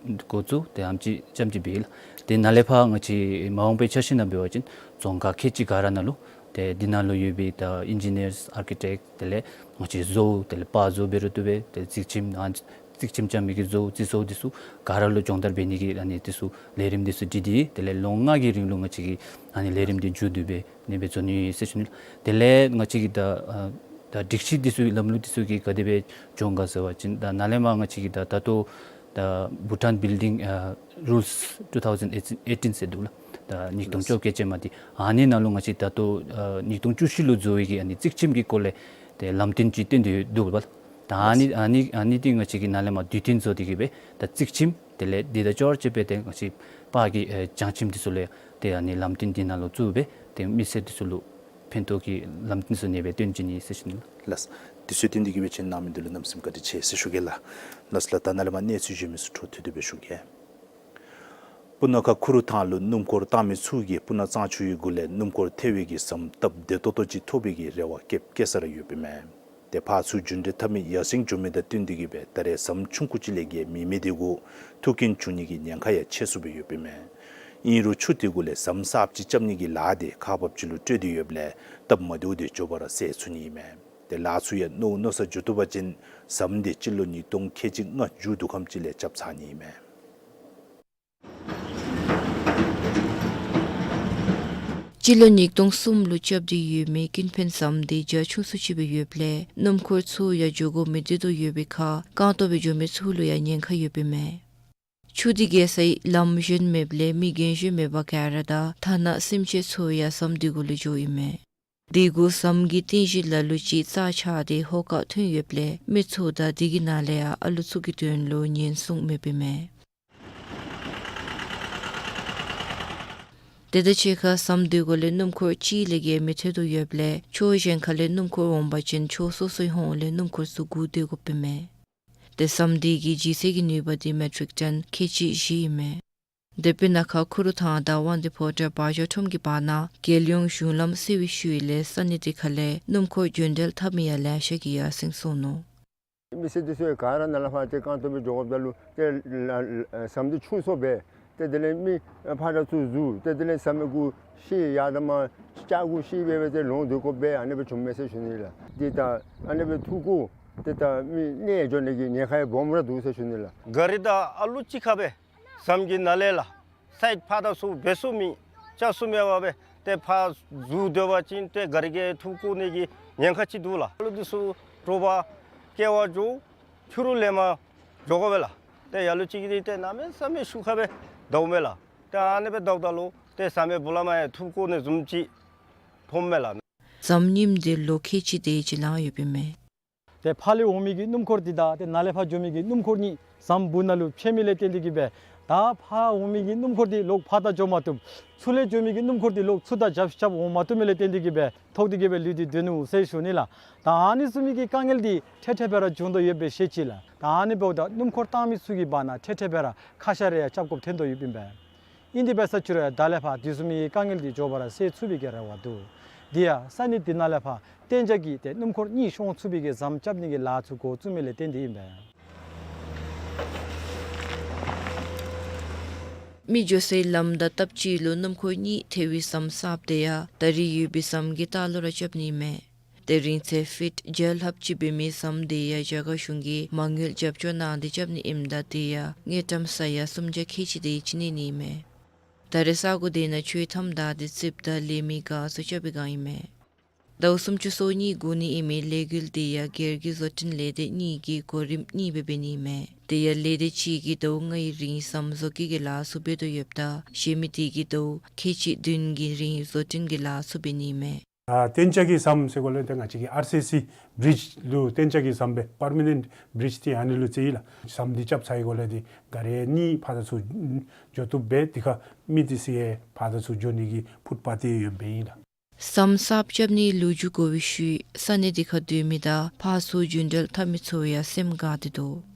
འགོ་བཙུགས་ཏེ་ཨ་ནེམ་ཅིག་རྐྱངམ་ཅིག་འབད་ལགས། ཏེ་ནཱ་ལས་ཕར་ང་བཅས་མ་འོངས་པའི་འཆར་གཞི་ནང་འབད་བ་ཅིན་རྫོང་ཁག་ཁལ་གཅིག་ག་ར་ནང་ལུ་ཏེ་འདི་ནང་ལུ་ཡོད་པའི་ད་ཨིན་ཇི་ནིརསི་ཨར་ཀི་ཊེཀཊ་དེ་ལས་ང་བཅས་བཟོ་དེ་ལས་པར་བཟོ་འབད་རུང་བཏུབ་པས། ཏེ་རྩིག་ཁྱིམ་ཨ་རྩིག་ཁྱིམ་རྐྱབ་མི་གི་བཟོ་རྩི་བཟོ་འདི་ཚུ་ག་ར་ལུ་སྦྱོང་བརྡར་འབད་ནི་གི་ཨ་ནི་འདི་ཚུ་ལས་རིམ་འདི་ཚུ་སྒྲིག་སྟེ་དེ་ལས་ལོ་ལྔ་གི་རིང་ལུ་ང་བཅས་ཀྱིས་ཨ་ནི་ལས་རིམ་འདི་མཇུག་བསྡུ་སྦེ་ཨ་ནི་སྦེ་བཟོ་ནི་ཟེར་ཞུ་ནི་ལགས། དེ་ལས་ང་བཅས་ཀྱི་ད་ཨ་ད་སྒྲིག་གཞི་འདི་ཚུ་ལམ་ལུགས་འདི་ཚུ་གིས་ག་དེ་སྦེ་འགྱོ་ག་ཟེར་བ་ཅིན་ད་ནཱ་ལས་མར་ང་བཅས་ཀྱི་ད་ད་ལྟོ་ད་Bhutan Building ཨ་Rules two thousand eighteen ཟེར་འདུག་ལགས། ད་ཉིས་སྟོང་བཅོ་བརྒྱད་ཅན་མ་འདི་ཨ་ནི་ནང་ལུ་ང་བཅས་ད་ལྟོ་ཨ་ཉིས་སྟོང་བཅུ་བཞི་ལུ་བཟོ་བའི་གི་ཨ་ནི་རྩིག་ཁྱིམ་གྱི་སྐོར་ལས་ཏེ་ལམ་སྟོན་ཅིག་བཏོན་ཏེ་ཡོད་འདུག་པ་ལགས། ད་ཨ་ནི་ཨ་ནི་ཨ་ནི་འདི་ང་བཅས་ཀྱིས་ནཱ་ལས་མར་དུས་མཐུན་བཟོ་སྟེ་གིས་སྦེ་ད་རྩིག་ཁྱིམ་དེ་ལས་འདི་དང་ཅོག་ར་ཅིག་སྦེ་ཏེ་ང་བཅས་པར་གྱི་ཨེ་ལྗང་ཁྱིམ་འདི་ཚུ་ལུ་ཏེ་ཨ་ནི་ལམ་སྟོན་འདི་ནང་ལུ་བཙུགས་སྦེ་ཏེ་མི་སེར་འདི་ཚུ་ལུ་ཕན་ཐོགས་ཀྱི་ལམ་སྟོན་ཚུ་ཨ་ནི་སྦེ་སྟོན་བྱིན་ནི་ཟེར་ཞུ་ནི་ལགས། ལགས། དུས་ཚོད་བཏོན་ཏེ་གིས་སྦེ་བྱོན་གནང་མི་འདི་ལུ་གནམ་མེད་ས་མེད་བཀའ་དྲིན་ཆེ་ཟེར་ཞུ་གེ་ལགས། ལགས་ལགས། ད་ནཱ་ལས་མར་གནས་ཚུལ་གཞན་མི་ཚུ་འཕྲོ་མཐུད་དེ་སྦེ་ཞུ་གེ། སྤུ་ན་ཁ་ཁུ་རུ་ཐང་ལུ་སྣུམ་འཁོར་བཏང་མི་ཚུ་གིས་སྤུ་ན་གཙང་ཆུ་ཡི་གུ་ལས་སྣུམ་འཁོར་ཐལ་བའི་གི་ཟམ་སྟབས་བདེ་ཏོག་ཏོ་ཅིག་ཐོབ་པའི་གི་རེ་བ་བསྐྱེད་བསྐྱེད་ས་ར་ཡོདཔ་ཨིན་མས། ཏེ་ཕར་ཚུར་རྒྱུན་འགྲུལ་འཐབ་མི་ཡར་སེང་འགྱོ་མི་དང་བསྟུན་ཏེ་གིས་སྦེ་ད་རེས་ཟམ་ཆུང་ཀུ་ཅིག་ལས་བརྒལ་མེད་མི་དེ་གུ་ཐུག་རྐྱེན་བྱུང་ནི་གི་ཉེན་ཁ་ཡང་ཆེ་སུ་སྦེ་ཡོདཔ་ཨིན་མས། ཨིན་རུང་ཆུ་དེ་གུ་ལས་ཟམ་གསརཔ་ཅིག་རྐྱབ་ནི་གི་ལཱ་དེ་ཁག་འབགཔ་ཅིག་ལུ་སྤྲོད་དེ་ཡོདཔ་ལས་སྟབས་མ་བདེཝ་དེ་མགྱོགས་པ་ར་སེལ་ཚུགས་ནི་ཨིན་མས། ཏེ་ལཱ་ཚུ་ཡང་མནོ་མནོ་སར་འགྱོ་བཏུབ་པ་ཅིན་ཟམ་དེ་སྤྱི་ལོ་ཉིས་སྟོང་ཁལ་གཅིག་ལྔ་མཇུག་བསྡུ་ཁམས་ཅིག་ལས་རྐྱབ་ཚར་ནི་ཨིན་མས། སྤྱི་ལོ་ཉིས་སྟོང་གསུམ་ལུ་རྐྱབ་སྟེ་ཡོད་མི་ཀུན་ཕན་ཟམ་དེ་རྒྱ་ཆུང་སུ་ཅིག་སྦེ་ཡོདཔ་ལས་སྣུམ་འཁོར་ཚུ་ཡང་འགྱོ་དགོ་མི་བདེ་ཏོག་ཏོ་ཡོད་པའི་ཁར་རྐང་སྟོང་སྦེ་འགྱོ་མི་ཚུ་ལུ་ཡང་ཉེན་ཁ་ཡོདཔ་ཨིན་མས། ཆུ་དེ་རྒལ་སའི་ལམ་གཞན་མེདཔ་ལས་མི་རྒན་གཞོན་མེད་པར་ག་ར་དང་ཐ་ན་སེམས་ཅན་ཚུ་ཡང་ཟམ་དེ་གུ་ལུ་འགྱོཝ་ཨིན་མས། དེ་གུ་ཟམ་གྱི་རྟེན་གཞི་ལ་ལུ་ཅིག་རྩ་ཆག་སྟེ་ཧོ་ཀ་ཐོན་ཡོདཔ་ལས་མི་ཚུ་དང་དེ་གི་ནང་ལས་ཡང་ཨ་ལུ་ཚུ་གི་དོན་ལུ་ཉེན་སྲུང་མེདཔ་ཨིན་མས། དེ་དང་གཅིག་ཁར་ཟམ་དེ་གུ་ལས་སྣུམ་འཁོར་གཅིག་ལས་བརྒལ་མི་ཐོན་དོ་ཡོདཔ་ལས་ཕྱོགས་གཞན་ཁ་ལས་སྣུམ་འཁོར་འོང་པ་ཅིན་ཕྱོགས་སོ་སོའི་ཧོངས་ལས་སྣུམ་འཁོར་ཚུ་སྒུག་སྡོད་དགོཔ་ཨིན་མས། ཏེ་ཟམ་དེ་གི་ལྗིད་ཚད་ཀྱི་ནུས་པ་དེ་མེ་ཊིག་ཊོན་ཁལ་གཅིག་བཞི་ཨིན་མས། ཏེ་སྤུ་ན་ཁ་ཁུ་རུ་ཐང་དང་དབང་འདུས་ཕོ་བྲང་བ་ཞོ་ཁྲོམ་གྱི་བར་ན་རྒྱལ་ཡོངས་གཞུང་ལམ་སེལ་བའི་ཤུལ་ལས་ས་གནས་དེ་ཁ་ལས་སྣུམ་འཁོར་རྒྱུན་འགྲུལ་འཐབ་མི་ཡང་ལེ་ཤ་གིས་ཡར་སེང་སོང་ནུག། མི་སེར་དེ་ཚུ་ག་ར་ནཱ་ལས་ཕར་ཏེ་རྐང་སྟོང་སྦེ་འགྱོ་དགོཔ་ད་ལུ་ཏེ་ལ་ལ་ཟམ་དེ་ཆུང་སུ་སྦེ་ཏེ་དེ་ལས་མི་ཕར་དང་ཚུར་འཛུལ་ཏེ་དེ་ལས་ཟམ་གུ་ཤེས་ཡར་དང་མར་ལྕགས་གུ་ཤེས་སྦེ་སྦེ་ཏེ་ལོང་སྡོད་དགོཔ་སྦེ་ཨ་ནི་སྦེ་བྱུངམ་མས་ཟེར་ཞུ་ནི་ལགས། ཏེ་ད་ཨ་ནི་སྦེ་འཐུ་བཀོ་ཏེ་ད་མི་གནས་འགྱོ་ནི་གི་ཉེན་ཁ་ཡང་སྦོམ་ར་འདུག་ཟེར་ཞུ་ནི་ལགས། ག་རི་དང་ཨ་ལུ་གཅིག་ཁར་སྦེ་ཟམ་གྱི་ནང་ལས་ལགས་སའིཌ་ཕར་དང་ཚུར་འབད་ཚུགས་མི་རྐྱབ་ཚུགས་མི་འབད་བར་སྦེ་ཏེ་ཕར་འཛུལ་སྡོད་པ་ཅིན་ཏེ་ག་རི་གིས་འཐུ་བཀོ་ནི་གི་ཉེན་ཁ་ཅིག་འདུག་ལགས། ཨ་ལུ་འདི་ཚུ་དྲོ་པ་སྐྱེལ་བར་འགྱོ་ཕྱི་རུ་ལས་མར་འགྱོ་དགོ་པས་ལགས། ཏེ་ཡ་ལུ་ཅིག་གིས་ཏེ་གནམ་མེད་ས་མེད་ཤུགས་ཁར་སྦེ་འདྲོག་མས་ལགས། ཏེ་ཨ་ནི་སྦེ་འདྲོགཔ་ད་ལུ་ཏེ་ཟམ་པའི་སྦུག་ལས་མར་ཡང་འཐུ་བཀོ་ནི་བཟུམ་ཅིག་ཕོགཔ་མས་ལགས། ཟམ་རྙིངམ་དེ་ལོ་ཁལ་གཅིག་དེ་ཅིག་ལང་ཡོདཔ་ཨིན་མས། ཏེ་ཕར་ལས་འོང་མི་གི་སྣུམ་འཁོར་དེ་དང་ཏེ་ནཱ་ལས་ཕར་འགྱོ་མི་གི་སྣུམ་འཁོར་གཉིས་ཟམ་སྦུག་ནང་ལུ་ཕྱད་མི་ལས་བརྟེན་ཏེ་གིས་སྦེ་ད་ཕར་འོང་མི་གི་སྣུམ་འཁོར་དེ་ལོག་ཕར་ད་འགྱོ་མ་བཏུབ། ཚུར་ལས་འགྱོ་མི་གི་སྣུམ་འཁོར་དེ་ལོག་ཚུར་ད་རྒྱབ་རྐྱབ་འོང་མ་བཏུབ་མི་ལས་བརྟེན་ཏེ་གིས་སྦེ་ཐོགས་ཏེ་གིས་སྦེ་ལུས་ཏེ་སྡོད་ནུག་ཟེར་ཞུ་ནི་ལགས། ད་ཨ་ནི་བཟུམ་མའི་གི་དཀའ་ངལ་འདི་ཐེངས་ཐེངས་སྦེ་ར་འབྱུང་དོ་ཡོད་པའི་ཤེས་ཅི་ལགས། ད་ཨ་ནི་འབདཝ་ད་སྣུམ་འཁོར་བཏང་མི་ཚུ་གི་བར་ན་ཐེངས་ཐེངས་སྦེ་ར་ཁ་ཤ་རེ་ཡང་རྐྱབ་དགོཔ་ཐོན་དོ་ཡོདཔ་ཨིན་པས། ཨིན་དེ་འབད་ས་ཅིག་རུང་ཡང་ད་ལས་ཕར་དེ་བཟུམ་མའི་དཀའ་ངལ་འདི་མགྱོགས་པ་ར་སེལ་ཚུགས་པའི་གི་རེ་བ་འདུག། དེ་ཡང་ས་གནས་དེ་ནང་ལས་ཕར་གཏན་འཇགས་ཀྱི་ཏེ་སྣུམ་འཁོར་གཉིས་ཤོང་ཚུགས་པའི་གི་ཟམ་རྐྱབ་ནི་གི་ལཱ་ཚུ་འགོ་བཙུགས་མི་ལས་བརྟེན་ཏེ་ཨིན་པས། མི་འགྱོ་སའི་ལམ་དང་སྟབས་གཅིག་ལུ་སྣུམ་འཁོར་གཉིས་ཐལ་བའི་ཟམ་གསརཔ་དེ་ཡང་ད་རིས་ཡོད་པའི་ཟམ་གྱི་ལྟག་ལུ་ར་རྐྱབ་ནི་མས། དེ་རིང་ཚད་ཕིཊ་བརྒྱ་ལྷགཔ་ཅིག་འབད་མི་ཟམ་དེ་ཡང་རྒྱ་གར་གཞུང་གིས་མ་དངུལ་རྒྱབ་སྐྱོར་གནང་སྟེ་རྐྱབ་ནི་ཨིནམ་ད་དེ་ཡང་དངུལ་ཀྲམ་ས་ཡ་སུམ་བརྒྱ་ཁལ་གཅིག་དེ་ཅིག་གནས་ནི་མས། ད་རེས་ས་གོ་དེ་ནང་ཆུའི་མཐའམ་བདའ་སྟེ་རྩིགཔ་དང་ལེབ་མི་ག་ཚུ་རྐྱབ་པའི་བསྒང་ཨིན་མས། ཟླཝ་སུམ་ཅུ་སོ་གཉིས་སྒུག་ནི་ཨིན་མི་ལས་འགུལ་དེ་ཡང་སྒེར་གྱི་བཟོ་སྐྲུན་ལས་སྡེ་གཉིས་ཀྱིས་གོ་རིམ་གཉིས་སྦེ་འབད་ནི་མས། དེ་ཡང་ལས་སྡེ་གཅིག་གིས་ཟླཝ་ལྔའི་རིང་ཟམ་བཟོ་བཀོད་ཀྱི་ལཱ་ཚུ་འབད་དོ་ཡོདཔ་ད་གཞན་མི་དེ་གིས་ཟླཝ་ཁལ་གཅིག་བདུན་གྱི་རིང་བཟོ་སྐྲུན་གྱི་ལཱ་ཚུ་འབད་ནི་མས། ཨ་གཏན་འཇགས་ཀྱི་ཟམ་ཟེར་གོ་ལས་ཏེ་ང་བཅས་ཀྱི་ཨར་སི་སི་བི་རིཇ་ལུ་གཏན་འཇགས་ཀྱི་ཟམ་སྦེ་པར་མ་ནེནཊ་བི་རིཇ་དེ་ཨ་ནི་ལུ་བརྩི་ཡི་ལགས། ཟམ་འདི་རྐྱབ་ཚར་བའི་སྒང་ལས་ཏེ་ག་རི་གཉིས་ཕར་དང་ཚུར་འགྱོ་བཏུབ་སྦེ་དེ་ཁར་མི་དེ་ཚུ་ཡང་ཕར་དང་ཚུར་འགྱོ་ནི་གི་ཕུཊ་པཱཐ་དེ་ཡོདཔ་ཨིན་ལགས། ཟམ་གསརཔ་རྐྱབ་ནི་ལོ་རྒྱུས་གོ་བའི་ཤུལ་ས་གནས་དེ་ཁར་སྡོད་མི་དང་ཕར་ཚུར་རྒྱུན་འགྲུལ་འཐབ་མི་ཚུ་ཡང་སེམས་དགའ་སྟེ་འདུག།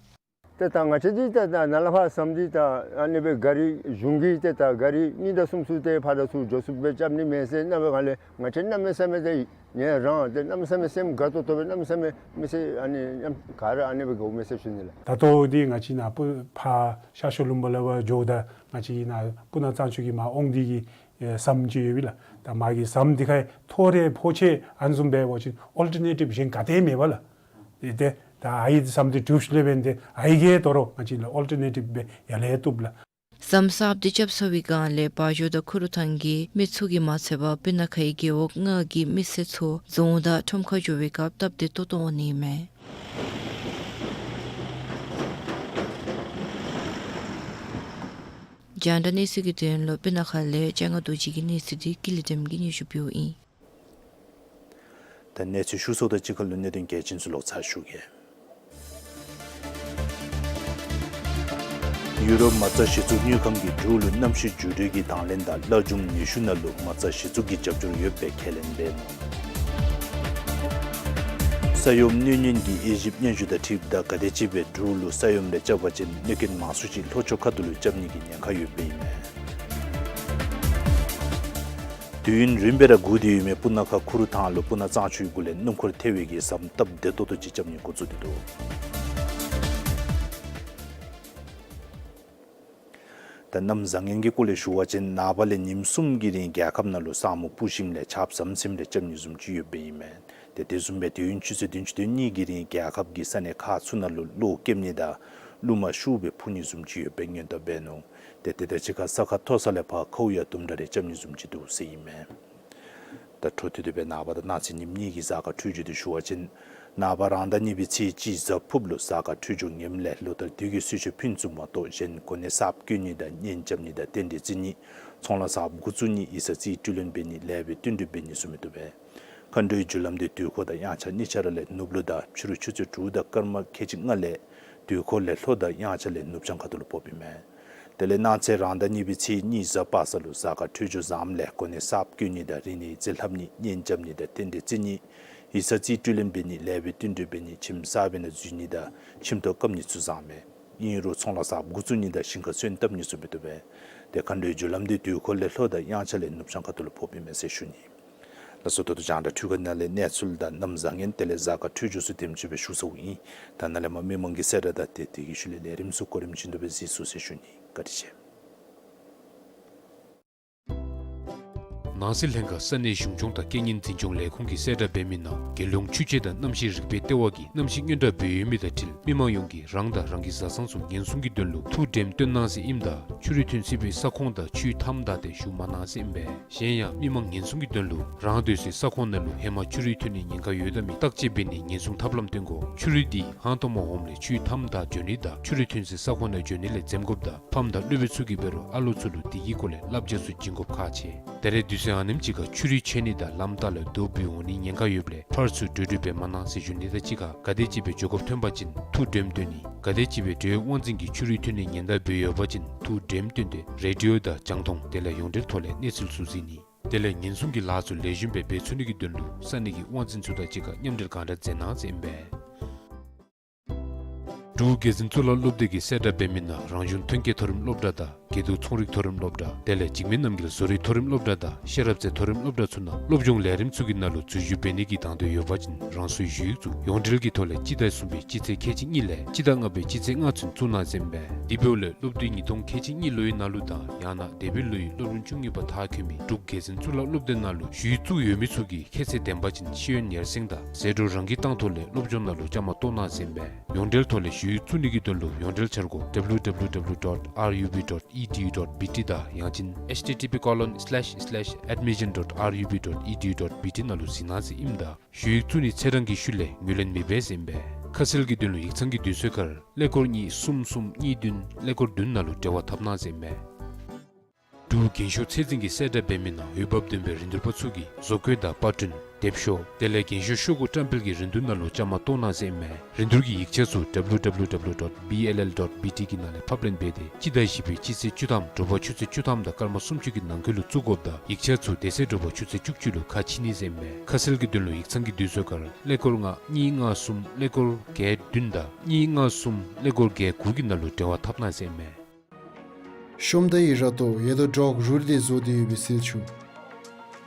ཏེ་ད་ང་བཅས་འདི་ཏེ་ད་ནཱ་ལས་ཕར་ཟམ་འདི་ད་ཨ་ནི་སྦེ་ག་རི་གཞུང་གིས་ཏེ་ད་ག་རི་གཉིས་དང་གསུམ་ཚུ་ཏེ་ཕར་དང་ཚུར་འགྱོ་ཚུགསཔ་སྦེ་རྐྱབ་ནི་མས་ཟེར་མནོ་བའི་སྒང་ལས་ང་བཅས་གནམ་མེད་ས་མེད་ཏེ་ངལ་རངས་ཏེ་གནམ་མེད་ས་མེད་སེམས་དགའ་ཏོག་ཏོ་སྦེ་གནམ་མེད་ས་མེད་མི་ཚེ་ཨ་ནི་ཉམས་ག་ར་ཨ་ནི་སྦེ་དགའཝ་མས་ཟེར་ཞུ་ནི་ལགས། ད་ལྟོ་འདི་ང་བཅས་ནཱ་སྤུ་ཕར་ཤར་ཕྱོགས་ལུང་པ་ལས་ཕར་འགྱོཝ་ད་ང་བཅས་ནཱ་སྤུ་ན་གཙང་ཆུ་གི་མར་འོང་སྟེ་གི་ཨེ་ཟམ་ཅིག་ཡོད་པས་ལགས། ད་མ་གི་ཟམ་འདི་ཁར་ཐོག་རེ་ཕོག་ཆེ་ཨ་ནི་བཟུམ་འབད་བ་ཅིན་ཨོལ་ཊར་ནེ་ཊིབ་གཞན་ག་ཏེ་མེད་པས་ལགས། ཏེ་ད་ཨའི་ཟམ་འདི་གྲུབ་ཞིནམ་ལས་འབདན་ཏེ་ཨའི་གིས་དོ་རུང་ང་བཅས་ལུ་ཨོལ་ཊར་ནེ་ཊིབ་སྦེ་ཡར་ལས་བཏུབ་ལགས། ཟམ་གསརཔ་དེ་རྐྱབ་ཚར་བའི་སྒང་ལས་བ་ཞོ་དང་ཁུ་རུ་ཐང་གི་མི་ཚུ་གིས་མ་ཚད་པར་སྤུ་ན་ཁའི་རྒེད་འོག་ལྔ་གི་མི་སེར་ཚུ་རྫོང་དང་ཁྲོམ་ཁར་འགྱོ་བའི་སྐབས་སྟབས་བདེ་ཏོག་ཏོ་འོང་ནི་མས། རྒྱང་བསྒྲགས་གནས་ཚུལ་གྱི་དོན་ལུ་སྤུ་ན་ཁ་ལས་ལྕང་ང་རྡོ་རྗེ་གི་གནས་ཚུལ་འདི་ཀུན་ལེགས་བདེམ་གིས་སྙན་ཞུ་ཕུལཝ་ཨིན། ད་གནས་ཚུལ་ཞུ་ཚརཝ་དང་གཅིག་ཁར་ལུ་གནད་དོན་གལ་ཆེན་ཚུ་ལོག་ཚར་ཞུ་གེ། ཡུ་རོབ་མ་རྩ་གཞི་བཙུགས་དངུལ་ཁང་གིས་འབྲུག་ལུ་གནམ་གཤིས་འགྱུར་འགྲོས་ཀྱི་དང་ལེན་དང་ལྷ་མཇུག་ཉི་ཤུ་ནང་ལུ་མ་རྩ་གཞི་བཙུགས་ཀྱི་རྒྱབ་སྐྱོར་ཡོད་པའི་ཁས་ལེན་འབད་ནུག། ས་ཡོམ་གནོད་ཉེན་གྱི་དབྱེ་ཞིབ་སྙན་ཞུ་དང་འཁྲིལཝ་ད་ག་དེམ་ཅིག་སྦེ་འབྲུག་ལུ་ས་ཡོམ་རེ་རྐྱབ་པ་ཅིན་གནོད་སྐྱོན་མང་སུ་ཅིག་ལྷོ་ཕྱོགས་ཁ་ཐུག་ལུ་རྐྱབ་ནི་གི་ཉེན་ཁ་ཡོདཔ་ཨིན་མས། དུས་ཡུན་རིངམོ་སྦེ་ར་སྒུག་སྟེ་ཡོད་མི་སྤུ་ན་ཁ་ཁུ་རུ་ཐང་ལུ་སྤུ་ན་གཙང་ཆུའི་གུ་ལས་སྣུམ་འཁོར་ཐལ་བའི་གི་ཟམ་སྟབས་བདེ་ཏོག་ཏོ་ཅིག་རྐྱབ་ནི་འགོ་བཙུགས་ཏེ་འདུག། ད་གནམ་བཟང་ངན་གྱི་སྐོར་ལས་ཞུ་བ་ཅིན་ནངས་པ་ལས་ཉིནམ་གསུམ་གྱི་རིང་རྒྱལ་ཁབ་ནང་ལུ་ས་སྨུག་སྤུབས་ཞིནམ་ལས་ཆརཔ་ཟམ་ཟིམ་རེ་རྐྱབ་ནི་བཟུམ་ཅིག་ཡོདཔ་ཨིན་མས། ཏེ་དེ་བཟུམ་སྦེ་དུས་ཡུན་ཆུ་ཚོད་བདུན་ཅུ་དོན་གཉིས་ཀྱི་རིང་རྒྱལ་ཁབ་ཀྱི་ས་གནས་ཁག་ཚུ་ནང་ལུ་གློག་ཀེམ་ནི་དང་རླུང་མ་ཤུགས་སྦེ་འཕུ་ནི་བཟུམ་ཅིག་ཡོད་པའི་སྔོན་བརྡ་འབད་ནུག། ཏེ་དེ་དང་གཅིག་ཁར་ས་ཁ་མཐོ་ས་ལས་ཕར་ཁཝ་ཡང་དུམ་གྲ་རེ་རྐྱབ་ནི་བཟུམ་ཅིག་འདུག་ཟེར་ཨིན་མས། ད་འཕྲོ་མཐུད་དེ་སྦེ་ནངས་པ་དང་གནངས་ཚེ་ཉིནམ་གཉིས་ཀྱི་གཟའ་སྐར་འཕྲོད་སྦྱོར་འདི་ཞུ་བ་ཅིན་ནངས་པ་རང་ཟླ་གཉིས་པའི་ཚེས་གཅིག་གཟའ་ཕུརཔ་ལུ་གཟའ་སྐར་འཕྲོད་སྦྱོར་ངནམ་ལས་ལོ་ལྟར་དུས་ཀྱི་གསོལ་མཆོད་ཕུན་སུམ་ཚོགས་མ་གཏོགས་གཞན་གོ་གནས་གསརཔ་བསྐོ་ནི་དང་གཉེན་རྐྱབ་ནི་དང་རྟེན་འབྲེལ་བརྩི་ནི་ཚོང་ལཱ་གསརཔ་འགོ་བཙུགས་ནི་ཡིག་ཚང་རྩིས་སྤྲོད་ལེན་འབད་ནི་ལེགས་པའི་བསྟུན་གྲོས་འབད་ནི་ཚུ་མི་བཏུབ་པས། མཁའ་འགྲོའི་རྒྱུ་ལམ་འདི་དུས་འཁོར་དང་དབྱངས་འཆར་གཉིས་ཆ་ར་ལས་ནུབ་ལུ་དང་ཕྱི་རུ་ཆུ་ཚོད་དྲུག་དང་སྐར་མ་ཁལ་གཅིག་ལྔ་ལས་དུས་འཁོར་ལས་ལྷོ་དང་དབྱངས་འཆར་ལས་ནུབ་བྱང་ཁ་ཐུག་ལུ་ཕོགཔ་ཨིན་མས། དེ་ལས་གནངས་ཚེ་རང་ཟླ་གཉིས་པའི་ཚེས་གཉིས་གཟའ་པ་སངས་ལུ་གཟའ་སྐར་འཕྲོད་སྦྱོར་བཟངམ་ལས་གོ་གནས་གསརཔ་བསྐོ་ནི་དང་རིག་གནས་རྩིས་ལྷབ་ནི་གཉེན་རྐྱབ་ནི་དང་རྟེན་འབྲེལ་བརྩི་ནི་ཡིག་ཚང་རྩིས་སྤྲོད་ལེན་འབད་ནི་ལེགས་པའི་བསྟུན་གྲོས་འབད་ནི་ཁྱིམ་གསར་པའི་ནང་འཛུལ་ནི་དང་ཁྱིམ་ཐོག་བཀབ་ནི་ཚུ་བཟངམ་མས། ཨིན་རུང་ཚོང་ལཱ་གསརཔ་འགོ་བཙུགས་ནི་དང་ཞིང་ཁ་སོན་བཏབ་ནི་ཚུ་འབད་དོ་བས། དེ་མཁའ་འགྲོའི་རྒྱུ་ལམ་འདི་དུས་འཁོར་ལས་ལྷོ་དང་དབྱངས་འཆར་ལས་ནུབ་བྱང་ཁ་ཐུག་ལུ་ཕོགཔ་ཨིན་མས་ཟེར་ཞུ་ནི། ལགས་སོ། ད་ལྟོ་རྒྱང་བསྒྲགས་འཕྲུལ་ཁང་ནང་ལས་གནས་ཚུལ་དང་གནམ་བཟང་ངན་དེ་ལས་གཟའ་སྐར་འཕྲོད་སྦྱོར་ཚུ་དེམ་ཅིག་སྦེ་ཞུ་ཚརཝ་ཨིན། ད་ནཱ་ལས་མར་མི་མང་གི་གསལ་བསྒྲགས་དང་དེ་དེ་གི་ཤུལ་ལས་ལས་རིམ་ཚུ་གོ་རིམ་བཞིན་དུ་སྦེ་གཟིགས་ཚུགས་ཟེར་ཞུ་ནི། བཀའ་དྲིན་ཆེ། ནང་སྲིད་ལྷན་ཁག་ས་གནས་གཞུང་སྐྱོང་དང་རྐྱེན་ངན་འཛིན་སྐྱོང་ལས་ཁུངས་ཀྱི་གསལ་བསྒྲགས་འབད་མི་ནང་རྒྱལ་ཡོངས་ཆུ་དཔྱད་དང་གནམ་གཤིས་རིག་པའི་ལྟེ་བ་གིས་གནམ་གཤིས་སྔོན་བསྒྲགས་འབད་ཡོད་མི་དང་འཁྲིལ་མི་མང་ཡོངས་ཀྱིས་རང་དང་རང་གི་བཟའ་ཚང་ཚུ་ཉེན་སྲུང་གི་དོན་ལུ་ཐུགས་དྲནམ་བཏོན་གནང་ཟེར་ཨིནམ་ད་ཆུ་རུད་ཐོན་སྲིད་པའི་ས་ཁོངས་དང་ཆུའི་མཐའམ་བདའ་སྟེ་བཞུགས་མ་གནང་ཟེར་ཨིན་པས། གཞན་ཡང་མི་མང་ཉེན་སྲུང་གི་དོན་ལུ་རང་སྡོད་སའི་ས་ཁོངས་ནང་ལུ་ཧེ་མ་ཆུ་རུད་ཐོན་ནིའི་ཉེན་ཁ་ཡོདཔ་མེད་བརྟག་དཔྱད་འབད་ནིའི་ཉེན་སྲུང་ཐབས་ལམ་སྟོན་དགོ། ཆུ་རུད་འདི་ཧང་སྟོང་མ་འོངམ་ལས་ཆུའི་མཐའམ་བདའ་འགྱོ་ནི་དང་ཆུ་རུད་ཐོན་སའི་ས་ཁོངས་ནང་འགྱོ་ནི་ལས་འཛེམ་དགོཔ་དང་ཕམ་དང་སློབ་དཔོན་ཚུ་གིས་འབད་རུང་ཨ་ལོ་ཚུ་ལུ་དེ་གི་སྐོར་ལས་བསླབ་བྱ་ཚུ་བྱིན་དགོཔ་ཁག་ཆེ། ད་རེས་དུས་ཚོད་ཨ་ནེམ་ཅིག་ཁར་ཆུ་རུད་ཆད་ནི་དང་ལམ་ལྟག་ལུ་རྡོ་སྦུབ་འོང་ནིའི་ཉེན་ཁ་ཡོདཔ་ལས་ཕར་ཚུར་འགྲོ་འགྲུལ་འབད་མ་གནང་ཟེར་ཞུ་ནི་དང་གཅིག་ཁར་ག་དེམ་ཅིག་སྦེ་འགྱོ་དགོཔ་ཐོན་པ་ཅིན་ཐུགས་དྲནམ་བཏོན་ནི། ག་དེམ་ཅིག་སྦེ་འབྲེལ་ཡོད་དབང་འཛིན་གྱིས་ཆུ་རུད་ཐོན་ནིའི་ཉེན་བརྡ་འབད་ཡོད་པ་ཅིན་ཐུགས་དྲནམ་བཏོན་ཏེ་རེ་ཌི་ཡོ་དང་རྒྱང་མཐོང་དེ་ལས་ཡོངས་འབྲེལ་ཐོག་ལས་གནས་ཚུལ་ཚུ་གཟིགས་ནི། དེ་ལས་ཉེན་སྲུང་གི་ལཱ་ཚུ་ལེགས་ཤོམ་སྦེ་འབད་ཚུགས་ནི་གི་དོན་ལུ་ས་གནས་ཀྱི་དབང་འཛིན་ཚུ་དང་གཅིག་ཁར་མཉམ་འབྲེལ་གང་དྲག་མཛད་གནང་ཟེར་ཨིན་པས། འབྲུག་རྒྱལ་འཛིན་གཙུག་ལག་སློབ་སྡེ་གི་གསལ་བསྒྲགས་འབད་མི་ནང་རང་གཞུང་ཐོན་སྐྱེད་མཐོ་རིམ་སློབ་གྲྭ་དང་དགེ་འདུན་ཚོང་རིག་མཐོ་རིམ་སློབ་གྲྭ་དེ་ལས་འཇིགས་མེད་རྣམ་རྒྱལ་བཟོ་རིག་མཐོ་རིམ་སློབ་གྲྭ་དང་ཤེས་རབ་རྩེ་མཐོ་རིམ་སློབ་གྲྭ་ཚུ་ནང་སློབ་སྦྱོང་ལས་རིམ་ཚུ་གི་ནང་ལུ་འཛུལ་ཞུགས་འབད་ནི་གི་དང་འདོད་ཡོད་པ་ཅིན་རང་སོའི་ཞུ་ཡིག་ཚུ་ཡོངས་འབྲེལ་གྱི་ཐོག་ལས་སྤྱི་ཟླ་གསུམ་པའི་སྤྱི་ཚེས་ཁལ་གཅིག་གཉིས་ལས་སྤྱི་ཟླ་ལྔ་པའི་སྤྱི་ཚེས་ལྔ་ཚུན་བཙུགས་གནང་ཟེར་ཨིན་པས། དེ་འབདཝ་ལས་སློབ་དུས་ཉིས་སྟོང་ཁལ་གཅིག་གཉིས་ལོའི་ནང་ལུ་དང་ཡང་ན་འདས་པའི་ལོའི་སློབ་རིམ་བཅུ་གཉིས་པ་མཐར་འཁྱོལ་མི་འབྲུག་རྒྱལ་འཛིན་གཙུག་ལག་སློབ་སྡེ་ནང་ལུ་ཞུ་ཡིག་བཙུགས་ཡོད་མི་ཚུ་གིས་ཁྱད་ཚད་ལྡན་པ་ཅིན་ཤེས་ཡོན་ཡར་སེང་དང་ཟད་འགྲོ་རང་གིས་བཏང་ཐོག་ལས་སློབ་སྦྱོང་ནང་ལུ་བཅའ་མར་གཏོགས་གནང་ཟེར་ཨིན་པས། ཡོངས་འབྲེལ་ཐོག་ལས་ཞུ་ཡིག་བཙུགས་ནི་གི་དོན་ལུ་ཡོངས་འབྲེལ་འཆར་སྒོ་ཌབ་ལིའུ་ཌབ་ལིའུ་ཌབ་ལིའུ་ཌོཊ་ཨར་ཡུ་བི་ཌོཊ་ཨི་ཌི་ཡུ་ཌོཊ་བི་ཊི་དང་ཡང་ཅིན་ཨེཆ་ཊི་ཊི་པི་ཀོ་ལོན་སི་ལེཤ་སི་ལེཤ་ཨེཌ་མི་ཤན་ཌོཊ་ཨར་ཡུ་བི་ཌོཊ་ཨི་ཌི་ཡུ་ཌོཊ་བི་ཊི་ནང་ལུ་གཟིགས་གནང་ཟེར་ཨིནམ་ད་ཞུ་ཡིག་བཙུགས་ནི་ཚེས་གྲངས་ཀྱི་ཤུལ་ལས་ངོས་ལེན་མི་འབད་ཟེར་ཨིན་པས། ཁ་གསལ་གྱི་དོན་ལུ་ཡིག་ཚང་གི་དུས་ཚོད་ཁར་ཀླད་ཀོར་གཉིས་གསུམ་གསུམ་གཉིས་བདུན་ཀླད་ཀོར་བདུན་ནང་ལུ་འབྲེལ་བ་འཐབ་གནང་ཟེར་ཨིན་པས། འབྲུག་རྒན་ཤོས་ཚད་འཛིན་གྱི་གསལ་བསྒྲགས་འབད་མི་ནང་འོས་འབབ་ལྡན་པའི་རིན་བསྡུར་པ་ཚུ་གིས་བཟོ་བཀོད་དང་པར་སྐྲུན་དེབ་ཤོག་དེ་ལས་རྒན་ཤོས་ཤོག་གུ་བཀྲམ་སྤེལ་གྱི་རིན་བསྡུར་ནང་ལུ་བཅའ་མར་གཏོགས་གནང་ཟེར་ཨིན་མས། རིན་བསྡུར་གྱི་ཡིག་ཆ་ཚུ་ཌབ་ལིའུ་ཌབ་ལིའུ་ཌབ་ལིའུ་ཌོཊ་བི་ཨེལ་ཨེལ་ཌོཊ་བི་ཊི་གི་ནང་ལས་ཕབ་ལེན་འབད་དེ་སྤྱི་ཟླ་བཞི་པའི་སྤྱི་ཚེས་བཅུ་ཐམ་དྲོ་པ་ཆུ་ཚོད་བཅུ་ཐམ་དང་སྐར་མ་སུམ་ཅུ་གི་ནང་འཁོད་ལུ་བཙུགས་དགོཔ་དང་ཡིག་ཆ་ཚུ་དེ་ཚེ་དྲོ་པ་ཆུ་ཚོད་བཅུ་གཅིག་ལུ་ཁ་ཕྱེ་ནི་ཟེར་ཨིན་མས། ཁ་གསལ་གྱི་དོན་ལུ་ཡིག་ཚང་གི་དུས་ཚོད་ཁར་ཀླད་ཀོར་ལྔ་གཉིས་ལྔ་གསུམ་ཀླད་ཀོར་བརྒྱད་བདུན་དང་གཉིས་ལྔ་གསུམ་ཀླད་ཀོར་བརྒྱད་དགུ་གི་ནང་ལུ་འབྲེལ་བ་འཐབ་གནང་ཟེར་ཨིན་མས། ཤོམ་དའི་ར་ཏོ་ཡེ་ལོ་ཌོག་རུལ་ཏེ་བཟོ་སྟེ་ཡོད་པའི་སིལ་ཆུ།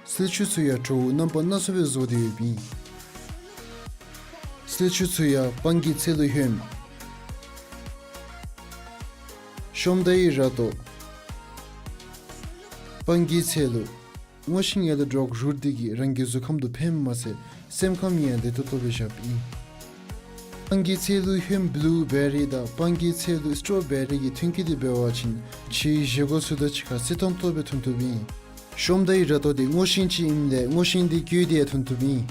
སིལ་ཆུ་ཚུ་ཡང་བྲོཝ་རྣམ་པ་སྣ་ཚོགས་སྦེ་བཟོ་སྟེ་ཡོདཔ་ཨིན། སིལ་ཆུ་ཚུ་ཡང་སྤང་གི་ཚལ་ལུ་ཧོནམ། ཤོམ་དའི་ར་ཏོ་སྤང་གི་ཚལ་ལུ་སྔོ་ཤིང་ཡེ་ལོ་ཌོག་རུལ་ཏེ་གིས་རང་གི་གཟུགས་ཁམས་དང་ཕནམ་མ་ཚད་སེམས་ཁམས་ཡང་བདེ་ཏོག་ཏོ་སྦེ་བཞགཔ་ཨིན། སྤང་གི་ཚལ་ལུ་ཧོནམ་བླུ་བེ་རི་དང་སྤང་གི་ཚལ་ལུ་སི་ཊོ་བེ་རི་གི་ཐོན་སྐྱེད་འདི་འབད་བ་ཅིན་ཕྱིའི་བཞེས་སྒོ་ཚུ་དང་གཅིག་ཁར་བརྩི་མཐོང་ཏོག་ཏོ་སྦེ་ཐོན་ཐོབ་ཨིན། ཤོམ་དའི་ར་ཏོ་འདི་སྔོ་ཤིང་ཅིག་ཨིནམ་ལས་སྔོ་ཤིང་འདི་བཀོལ་ཏེ་ཡང་ཐོན་ཐོབ་ཨིན།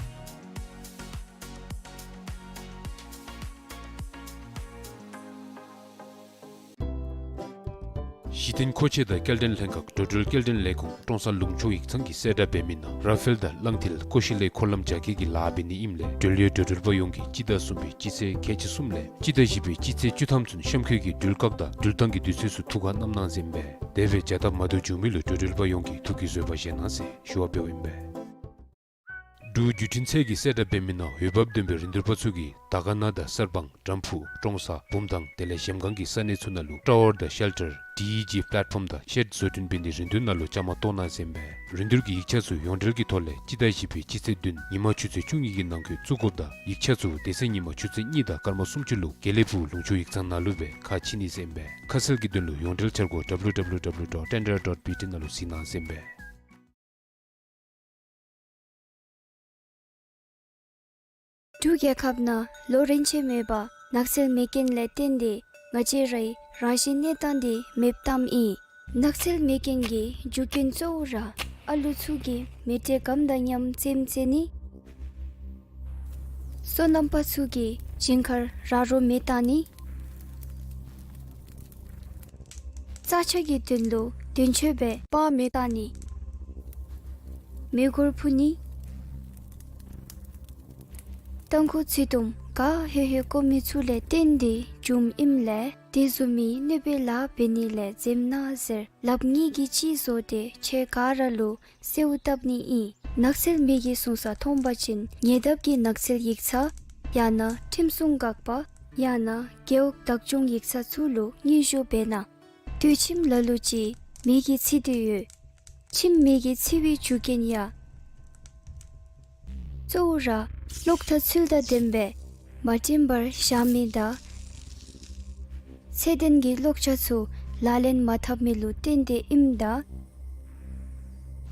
གཞི་རྟེན་མཁོ་ཆས་དང་སྐྱེལ་འདྲེན་ལྷན་ཁག་འགྲོ་འགྲུལ་སྐྱེལ་འདྲེན་ལས་ཁུངས་ཀྲོང་གསར་ལུང་ཕྱོགས་ཡིག་ཚང་གི་གསལ་བསྒྲགས་འབད་མི་ནང་ར་ཕེལ་དང་གླང་མཐིལ་ཀོ་ཤི་ལའི་འཁོར་ལམ་རྒྱ་སྐྱེད་ཀྱི་ལཱ་འབད་ནི་ཨིནམ་ལས་འགྲུལ་ཡོད་འགྲོ་འགྲུལ་པ་ཡོངས་ཀྱིས་སྤྱི་ཟླ་གསུམ་པའི་སྤྱི་ཚེས་ཁལ་གཅིག་གསུམ་ལས་སྤྱི་ཟླ་བཞི་པའི་སྤྱི་ཚེས་བཅུ་ཐམ་ཚུན་གཤམ་འཁོད་ཀྱི་འགྲུལ་བཀག་དང་འགྲུལ་བཏང་གི་དུས་ཚོད་ཚུ་ཐུགས་ཁར་བསྣམ་གནང་ཟེར་ཨིན་པས། དེ་སྦེ་བྱ་སྟབས་མ་བདེཝ་བྱུང་མི་ལུ་འགྲོ་འགྲུལ་པ་ཡོངས་ཀྱིས་ཐུགས་ཀྱི་བཟོད་པ་བཞེས་གནང་ཟེར་ཞུ་བ་འབདཝ་ཨིན་པས། འབྲུག་བརྒྱུད་འཕྲིན་ཚད་ཀྱི་གསལ་བསྒྲགས་འབད་མི་ནང་འོས་འབབ་ལྡན་པའི་རིན་བསྡུར་པ་ཚུ་གིས་དར་དཀར་ན་དང་གསར་སྤང་དམ་ཕུ་ཀྲོང་གསར་བུམ་ཐང་དེ་ལས་གཞལམ་སྒང་གི་ས་གནས་ཚུ་ནང་ལུ་ཊ་ཝར་དང་ཤེལ་ཊར་ཌི་ཨི་ཇི་པེ་ལེཊ་ཕོམ་དང་ཤེཌ་བཟོ་སྐྲུན་འབད་ནིའི་རིན་བསྡུར་ནང་ལུ་བཅའ་མར་གཏོགས་གནང་ཟེར་ཨིན་པས། རིན་བསྡུར་གྱི་ཡིག་ཆ་ཚུ་ཡོངས་འབྲེལ་གྱི་ཐོག་ལས་སྤྱི་ཟླ་བཞི་པའི་སྤྱི་ཚེས་བདུན་ཉིན་མ་ཆུ་ཚོད་བཅུ་གཉིས་ཀྱི་ནང་འཁོད་བཙུགས་དགོཔ་དང་ཡིག་ཆ་ཚུ་དེ་ཚེ་ཉིན་མ་ཆུ་ཚོད་གཉིས་དང་སྐར་མ་སུམ་ཅུ་ལུ་དགེ་ལེགས་ཕུག་ལུང་ཕྱོགས་ཡིག་ཚང་ནང་ལུ་སྦེ་ཁ་ཕྱེ་ནི་ཟེར་ཨིན་པས། ཁ་གསལ་གྱི་དོན་ལུ་ཡོངས་འབྲེལ་འཆར་སྒོ་ཌབ་ལིའུ་ཌབ་ལིའུ་ཌབ་ལིའུ་ཌོཊ་ཊེན་ཌར་ཌོཊ་བི་ཊི་ནང་ལུ་གཟིགས་གནང་ཟེར་ཨིན་པས། འབྲུག་རྒྱལ་ཁབ་ནང་ལོ་རིམ་ཆད་མེད་པར་ནགས་ཚལ་མེ་རྐྱེན་ལས་བརྟེན་ཏེ་ང་བཅས་རའི་རང་བཞིན་གནས་སྟངས་འདི་མེདཔ་བཏངམ་ཨིན། ནགས་ཚལ་མེ་རྐྱེན་གྱི་རྒྱུ་རྐྱེན་གཙོ་བོ་ར་ཨ་ལུ་ཚུ་གིས་མེ་དྲོད་སྐམ་དང་མཉམ་རྩེདམོ་རྩེ་ནི། སོ་ནམ་པ་ཚུ་གིས་ཞིང་ཁར་ར་རོ་མེ་བཏང་ནི། རྩྭ་ཆགས་ཀྱི་དོན་ལུ་དོན་གཅོད་འབད་སྤང་མེ་བཏང་ནི། མེ་འཁོར་འཕུར་ནི། རྟ་མགོ་ཚུ་དུམ་ག་ཧེ་ཧེ་བཀོ་མི་ཚུ་ལས་བརྟེན་ཏེ་ འབྱུངམ་ཨིནམ་ལས་དེ་བཟུམ་མའི་གནོད་པའི་ལཱ་འབད་ནི་ལས་འཛེམ་གནང་ཟེར་ལགཔ་གཉིས་ཀྱིས་གཅིག་བཟོ་སྟེ་ཁྱེད་ག་ར་ལུ་གསོལཝ་བཏབ་ནི་ཨིན། ནགས་ཚལ་མི་གིས་བཟུང་ས་མཐོང་པ་ཅིན་ཉེ་འདབས་ཀྱི་ནགས་ཚལ་ཡིག་ཚང་ཡང་ན་ཁྲིམས་སྲུང་འགག་པ་ཡང་ན་རྒེད་འོག་བདག་སྐྱོང་ཡིག་ཚང་ཚུ་ལུ་སྙན་ཞུ་འབད་གནང་། སྟོད་ཁྱིམ་ལ་ལུ་ཅིག་མེ་གིས་འཚིག་སྟེ་ཡོད། ཁྱིམ་མེ་གིས་འཚིག་པའི་རྒྱུ་རྐྱེན་ཡང་གཙོ་བོ་ར་གློག་ཐག་ཚུལ་དང་ལྡནམ་སྦེ་མ་བསྲིངམ་པར་བཞག་མི་དང་ཚད་ལྡན་གྱི་གློག་ཆས་ཚུ་ལག་ལེན་མ་འཐབ་མི་ལུ་བརྟེན་ཏེ་ཨིནམ་ད་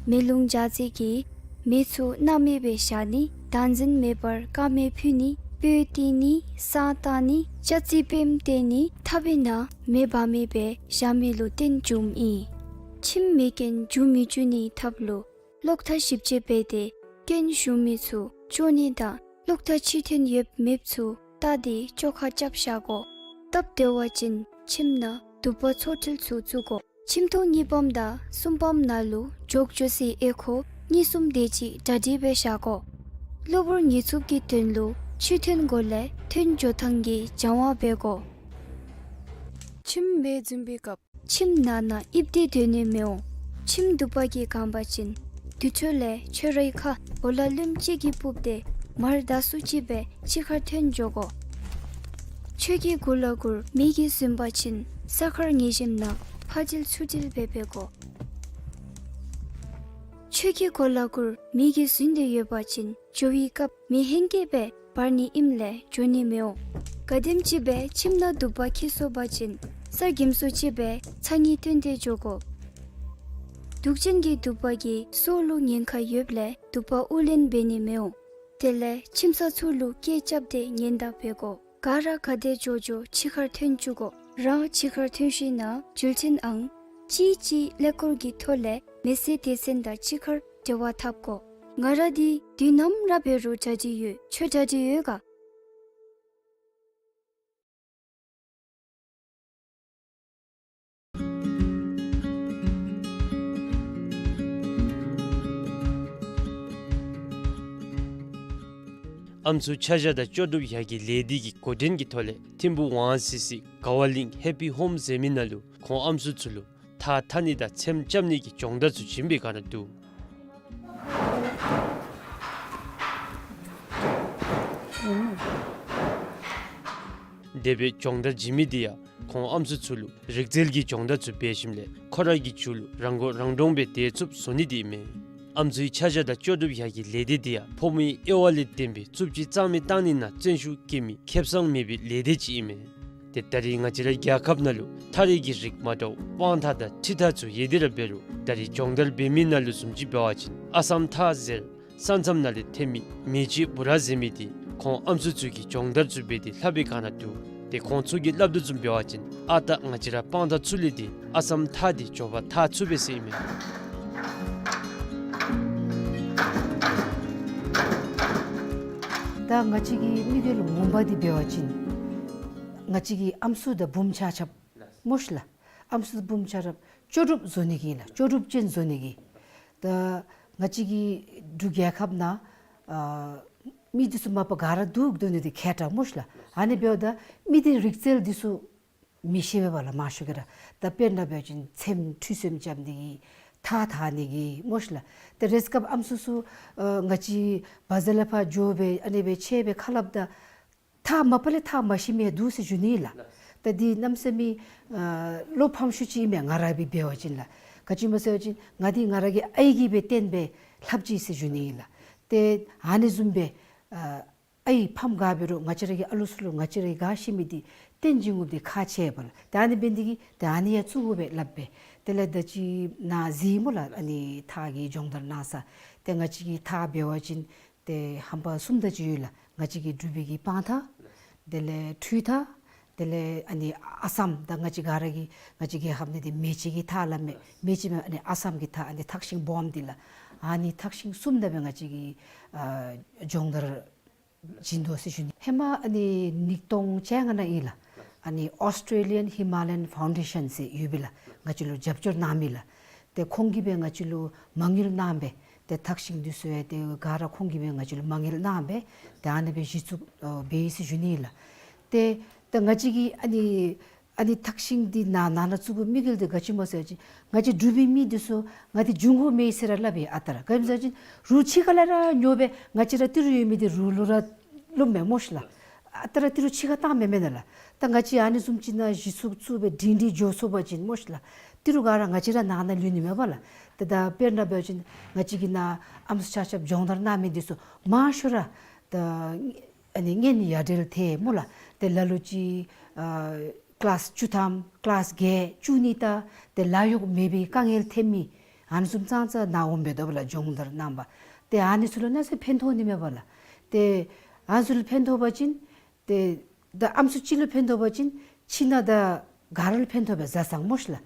མེ་རླུང་འཇགས་རྩིས་ཀྱིས་མེ་ཚུ་སྣང་མེད་སྦེ་བཞག་ནི། བདག་འཛིན་མེད་པར་དཀར་མེ་ཕུ་ནི། སྤོས་བཏིང་ནི། བསང་བཏང་ནི། ལྕགས་རྩི་པདྨ་བཏེག་ནི། ཐག་པའི་ནང་མེ་འབར་མེད་པར་བཞག་མི་ལུ་བརྟེན་བྱུངམ་ཨིན། ཁྱིམ་མེ་རྐྱེན་འབྱུང་མི་འབྱུང་ནིའི་ཐབས་ལུ་གློག་ཐག་ཞིབ་དཔྱད་འབད་དེ་རྐྱེན་བྱུང་མི་ཚུ་བཅོ་ནི་དང་གློག་ཐག་ཕྱིར་ཐོན་ཡོདཔ་མེདཔ་ཚུ་བལྟ་སྟེ་བཅོ་ཁ་རྐྱབ་བཞག་དགོ། སྟབས་བདེ་བ་ཅིན་ཁྱིམ་ནང་དུ་པ་ཚོ་དྲིལ་ཚུ་བཙུགས་དགོ། ཁྱིམ་ཐོག་གཉིས་པམ་དང་གསུམ་པམ་ནང་ལུ་འཇོག་འཇོག་སའི་ཨེ་ཁོ་གཉིས་གསུམ་དེ་ཅིག་གྲ་སྒྲིག་འབད་བཞག་དགོ། གློ་བུར་ཉེན་འཚུབ་ཀྱི་དོན་ལུ་ཕྱིར་ཐོན་གོ་ལས་ཐོན་འགྱོ་ཐངས་ཀྱི་སྦྱང་བ་འབད་དགོ། ཁྱིམ་མེ་འཛིང་བའི་སྐབས་ཁྱིམ་ནང་ན་ཨིབ་སྟེ་སྡོད་ནི་མི་འོང་། ཁྱིམ་དུ་པ་གིས་གང་པ་ཅིན་དུར་ཁྲོད་ལས་ཁྱོད་རའི་ཁར་གོ་ལ་རློནམ་ཅིག་གིས་སྤུབས་ཏེ་མར་ད་སུ་ཅིག་སྦེ་ཕྱི་ཁར་ཐོན་འགྱོ་དགོ། ཁྱོད་ཀྱི་གོ་ལ་གུར་མེ་གིས་ཟིན་པ་ཅིན་ས་ཁར་ངེས་ཤེས་ནང་ཕར་དྲིལ་ཚུར་དྲིལ་འབད་འབད་དགོ། ཁྱོད་ཀྱི་གོ་ལ་གུར་མེ་གིས་ཟིན་ཏེ་ཡོད་པ་ཅིན་འགྱོ་བའི་སྐབས་མེ་ཧེང་སྐལ་སྦེ་འབར་ནི་ཨིནམ་ལས་འགྱོ་ནི་མི་འོང་། ག་དེམ་ཅིག་སྦེ་ཁྱིམ་ནང་དུ་པ་འཁྱིད་སོང་པ་ཅིན་ས་གེམ་སུ་ཅིག་སྦེ་ཚང་ནི་བཏོན་ཏེ་འགྱོ་དགོ། དུག་ཅན་གྱི་དུ་པ་གིས་སྲོག་ལུ་ཉེན་ཁ་ཡོདཔ་ལས་དུ་པ་དབུགས་ལེན་འབད་ནི་མི་འོང་། དེ་ལས་ཁྱིམ་ཚང་ཚུ་ལུ་སྐད་རྐྱབ་སྟེ་ཉེན་བརྡ་འབད་དགོ། ག་ར་ག་དེ་འགྱོ་འགྱོ་ཕྱི་ཁར་ཐོན་བཅུག་དགོ། རང་ཕྱི་ཁར་ཐོན་ཞིནམ་ལས་འགྲུལ་འཕྲིན་ཨང་གཅིག་གཅིག་ཀླད་ཀོར་གྱི་ཐོག་ལས་མེ་སེར་སྡེ་ཚན་དང་གཅིག་ཁར་འབྲེལ་བ་འཐབ་དགོ། ང་ར་འདི་དུས་ནམ་ར་འབད་རུང་གྲ་སྒྲིག་ཡོད། ཁྱོད་གྲ་སྒྲིག་ཡོད་ག། ཨམ་སྲུ་ཆ་བཞག་དང་ལྕོགས་གྲུབ་ཡར་གྱི་ལས་སྡེ་གི་འགོ་འདྲེན་གྱི་ཐོག་ལས་ཐིམ་ཕུག་ཝང་སི་སི་དགའ་བ་གླིང་ཧེ་པི་ཧོམ་ཟེར་མི་ནང་ལུ་ཁོང་ཨམ་སྲུ་ཚུ་ལུ་ཐགས་འཐག་ནི་དང་ཚེམ་རྐྱབ་ནི་གི་སྦྱོང་བརྡར་ཚུ་བྱིན་པའི་སྒང་ར་འདུག། དེ་སྦེ་སྦྱོང་བརྡར་བྱིན་མི་འདི་ཡང་ཁོང་ཨམ་སྲུ་ཚུ་ལུ་རིག་རྩལ་གྱི་སྦྱོང་བརྡར་ཚུ་འབད་ཞིནམ་ལས་ཁོ་ར་གི་རྒྱུད་ལུ་རང་མགོ་རང་འདྲོངས་སྦེ་སྡོད་ཚུགསཔ་བཟོ་ནི་འདི་ཨིན་མས། ཨམ་སྲུའི་ཆ་བཞག་དང་ལྕོགས་གྲུབ་ཡར་གྱི་ལས་སྡེ་འདི་ཡང་ཕོ་མོའི་དབྱེ་བ་ལས་འདས་པའི་རྩུབ་སྤྱོད་གཙང་མའི་བཏང་ནི་ནང་བརྩོན་ཤུགས་བསྐྱེད་མི་ཁེ་བཟང་མེད་པའི་ལས་སྡེ་ཅིག་ཨིན་མས། ཏེ་ད་རེས་ང་བཅས་རའི་རྒྱལ་ཁབ་ནང་ལུ་ཐགས་རིགས་ཀྱི་རིགས་མ་འདྲཝ་སྤང་ཐགས་དང་ཁྲི་ཐགས་ཚུ་ཡོད་དེ་ར་འབད་རུང་ད་རེས་སྦྱོང་བརྡར་འབད་མི་ནང་ལུ་བཟུམ་ཅིག་འབད་བ་ཅིན་ཨ་སམ་ཐགས་ཟེར་ས་མཚམས་ནང་ལས་ཐོན་མི་མེ་ལྕེ་འབུ་ར་ཟེར་མི་འདི་ཁོང་ཨམ་སྲུ་ཚུ་གིས་སྦྱོང་བརྡར་ཚུ་འབད་དེ་ལྷབ་པའི་སྒང་ར་འདུག། ཏེ་ཁོང་ཚུ་གིས་སླབ་དོ་བཟུམ་འབད་བ་ཅིན་ཨ་རྟག་ང་བཅས་ར་སྤང་ཐགས་ཚུ་ལས་འདི་ཨ་སམ་ཐགས་འདི་མགྱོགས་པ་འཐག་ཚུགས་པས་ཟེར་ཨིན་མས། ད་ང་བཅས་ཀྱི་མི་སྒེར་ལུ་ངོ་མ་འདི་འབད་བ་ཅིན་ང་བཅས་ཀྱི་ཨམ་སྲུ་དང་བུམོ་ཆ་ཁྱབ་སྨོ་ཤ་ལགས། ཨམ་སྲུ་བུམོ་ཆ་ཁྱབ་ལྕོགས་གྲུབ་བཟོ་ནི་གི་ལགས། ལྕོགས་གྲུབ་ཅན་བཟོ་ནི་གི། ད་ང་བཅས་ཀྱི་འབྲུག་རྒྱལ་ཁབ་ནང་ཨ་མི་འདི་ཚུ་མ་པ་ག་ར་འདུག་འདུག་ནི་འདི་མཁས་དྲགས་སྨོ་ཤ་ལགས། ཨ་ནི་འབདཝ་ད་མི་འདི་རིག་རྩལ་འདི་ཚུ་མི་ཤེས་པས་པ་ལགས། མང་ཤོས་ཀྱིས་ར། ད་དཔེར་ན་འབད་བ་ཅིན་ཚེམ་ཁྲུས་ཚེམ་རྐྱབ་ནི་གི་ཐགས་འཐག་ནི་གི་སྨོ་ཤ་ལགས། ད་རེས་སྐབས་ཨམ་སྲུ་ཚུ་ཨ་ང་བཅས་བ་ཛར་ལས་ཕར་འགྱོ་སྦེ་ཨ་ནི་སྦེ་ཆས་སྦེ་ཁ་སླབ་ད་ཐགས་མ་པ་ལས་འཐག་མ་ཤེས་མི་འདུག་ཟེར་ཞུ་ནི་ལགས། ད་འདི་གནམ་མེད་ས་མེད་ཨ་བློ་ཕམ་ཤུགས་ཅིག་ཨིན་མས། ང་ར་སྦེ་འབད་བ་ཅིན་ལགས། ག་ཅི་སྨོ་ཟེར་བ་ཅིན་ང་འདི་ང་ར་གི་ཨའི་གིས་སྦེ་བསྟེན་སྦེ་ལྷབ་ཅི་ཟེར་ཞུ་ནི་ལགས། ཏེ་ཨ་ནི་བཟུམ་སྦེ་ཨ་ཨའི་ཕམ་ག་འབད་རུང་ང་བཅས་ར་གི་ཨ་ལུ་ཚུ་ལུ་ང་བཅས་ར་གིས་ག་ཤེས་མི་འདི་བསྟེན་བྱིན་དགོཔ་འདི་ཁག་ཆེ་བས་པ་ལགས། ཏེ་ཨ་ནི་འབད་ནི་འདི་གིས་ཏེ་ཨ་ནི་ཡང་བཙུགས་དགོ་པས་སླབ་པས། དེ་ལས་ད་ཅི་ནཱ་གཟིགས་སྨོ་ལགས། ཨ་ནི་ཐགས་ཀྱི་སྦྱོང་བརྡར་གནང་ས། ཏེ་ང་བཅས་ཀྱི་ཐགས་འབད་བ་ཅིན་ཏེ་ཧམ་པ་གསུམ་དེ་ཅིག་ཡོད་ལགས། ང་བཅས་ཀྱི་འབྲུག་པའི་གི་སྤང་ཐགས། དེ་ལས་ཁྲུས་ཐགས། དེ་ལས་ཨ་ནི་ཨ་སམ་ད་ང་བཅས་ག་ར་གི་ང་བཅས་རྒྱལ་ཁབ་ནང་འདི་མེ་ལྕེ་གི་ཐགས་སླབ་མས། མེ་ལྕེ་མེན་ཨ་ནི་ཨ་སམ་གི་ཐགས་ཨ་ནི་ཐགས་ཤིང་སྦོམ་འདི་ལགས། ཨ་ནི་ཐགས་ཤིང་གསུམ་དེ་སྦེ་ང་བཅས་ཀྱི་ཨ་སྦྱོང་བརྡར་བྱིན་དོ་ཟེར་ཞུ་ནི། ཧེ་མ་ཨ་ནི་ཉིས་སྟོང་བཅོ་ལྔ་ནང་ཨིན་ལགས། ཨ་ནི་Australian Himalayan Foundation ཟེར་ཡོད་པས་ལགས། ང་བཅས་ལུ་རྒྱབ་སྐྱོར་གནང་མི་ལགས། ཏེ་ཁོང་གིས་སྦེ་ང་བཅས་ལུ་མ་དངུལ་གནང་སྦེ་ཏེ་ཐགས་ཤིང་འདི་ཚུ་ཡང་ཏེ་ག་ར་ཁོང་གིས་སྦེ་ང་བཅས་ལུ་མ་དངུལ་གནང་སྦེ་ཏེ་ཨ་ནི་སྦེ་གཞི་བཙུགས་ཨ་འབད་ཡི་ཟེར་ཞུ་ནི་ལགས། ཏེ་ ད་ང་བཅས་ཀྱི་ཨ་ནི་ཨ་ནི་ཐག་ཤིང་འདི་ནང་ནང་ན་བཙུགས་པའི་དམིགས་ཡུལ་འདི་ག་ཅི་སྨོ་ཟེར་བ་ཅིན་ང་བཅས་འབྲུག་པའི་མི་འདི་ཚུ་ང་འདི་འབྱུང་དགོ་མི་ཟེར་ར་སླབ་ཨིན། ཨ་རྟག་ར་ག་ཅི་སྨོ་ཟེར་བ་ཅིན་རུ་ཕྱི་ཁ་ལས་ར་ཉོ་སྦེ་ང་བཅས་ར་ཏི་རུ་ཡོད་མི་འདི་རུ་ལུ་ར་བླུག་མས་སྨོ་ཤིག་ལགས། ཨ་རྟག་ར་ཏི་རུ་ཕྱི་ཁར་བཏང་མི་མེན་ན་ལགས། ད་ང་བཅས་ཨ་ནི་བཟུམ་ཅིག་ནང་གཞི་ཚུགས་ཚུགས་སྦེ་སྒྲིང་སྒྲིང་འགྱོ་ཚུགས་པ་ཅིན་སྨོ་ཤིག་ལགས། ཏི་རུ་ག་ར་ང་བཅས་ར་ནང་ན་ལུས་ནི་མས་པ་ལགས། ཏེ་ད་དཔེར་ན་འབད་བ་ཅིན་ང་བཅས་ཀྱི་ནང་ཨམ་སྲུ་ཆ་ཁྱབ་སྦྱོང་བརྡར་གནང་མི་འདི་ཚུ་མང་ཤོས་ར་ད་ཨ་ནི་གཉེན་ཡ་བྲལ་ཐལ་སྨོ་ལགས། ཏེ་ལ་ལུ་ཅིག་ཨ་ཀི་ལཱསི་བཅུ་ཐམ་ཀི་ལཱསི་བརྒྱད་བཅུ་གཉིས་ད་ཏེ་ལཱ་གཡོག་མེད་པའི་དཀའ་ངལ་འཕྱད་མི་ཨ་ནི་བཟུམ་ཙང་ཙང་ནཱ་འོང་སྦེ་དོ་བ་ལགས། སྦྱོང་བརྡར་གནང་པ་ཏེ་ཨ་ནི་ཚུ་ལུ་ནང་ཚེ་ཕན་ཐོགས་ནི་མས་པ་ལགས། ཏེ་ཨ་ནི་ཚུ་ལུ་ཕན་ཐོགས་པ་ཅིན་ཏེ་ད་ཨམ་སྲུ་གཅིག་ལུ་ཕན་ཐོགས་པ་ཅིན་ཕྱི་ནང་ད་ག་ར་ལུ་ཕན་ཐོགས་པས། བཟའ་ཚང་སྨོ་ཤིག་ལགས།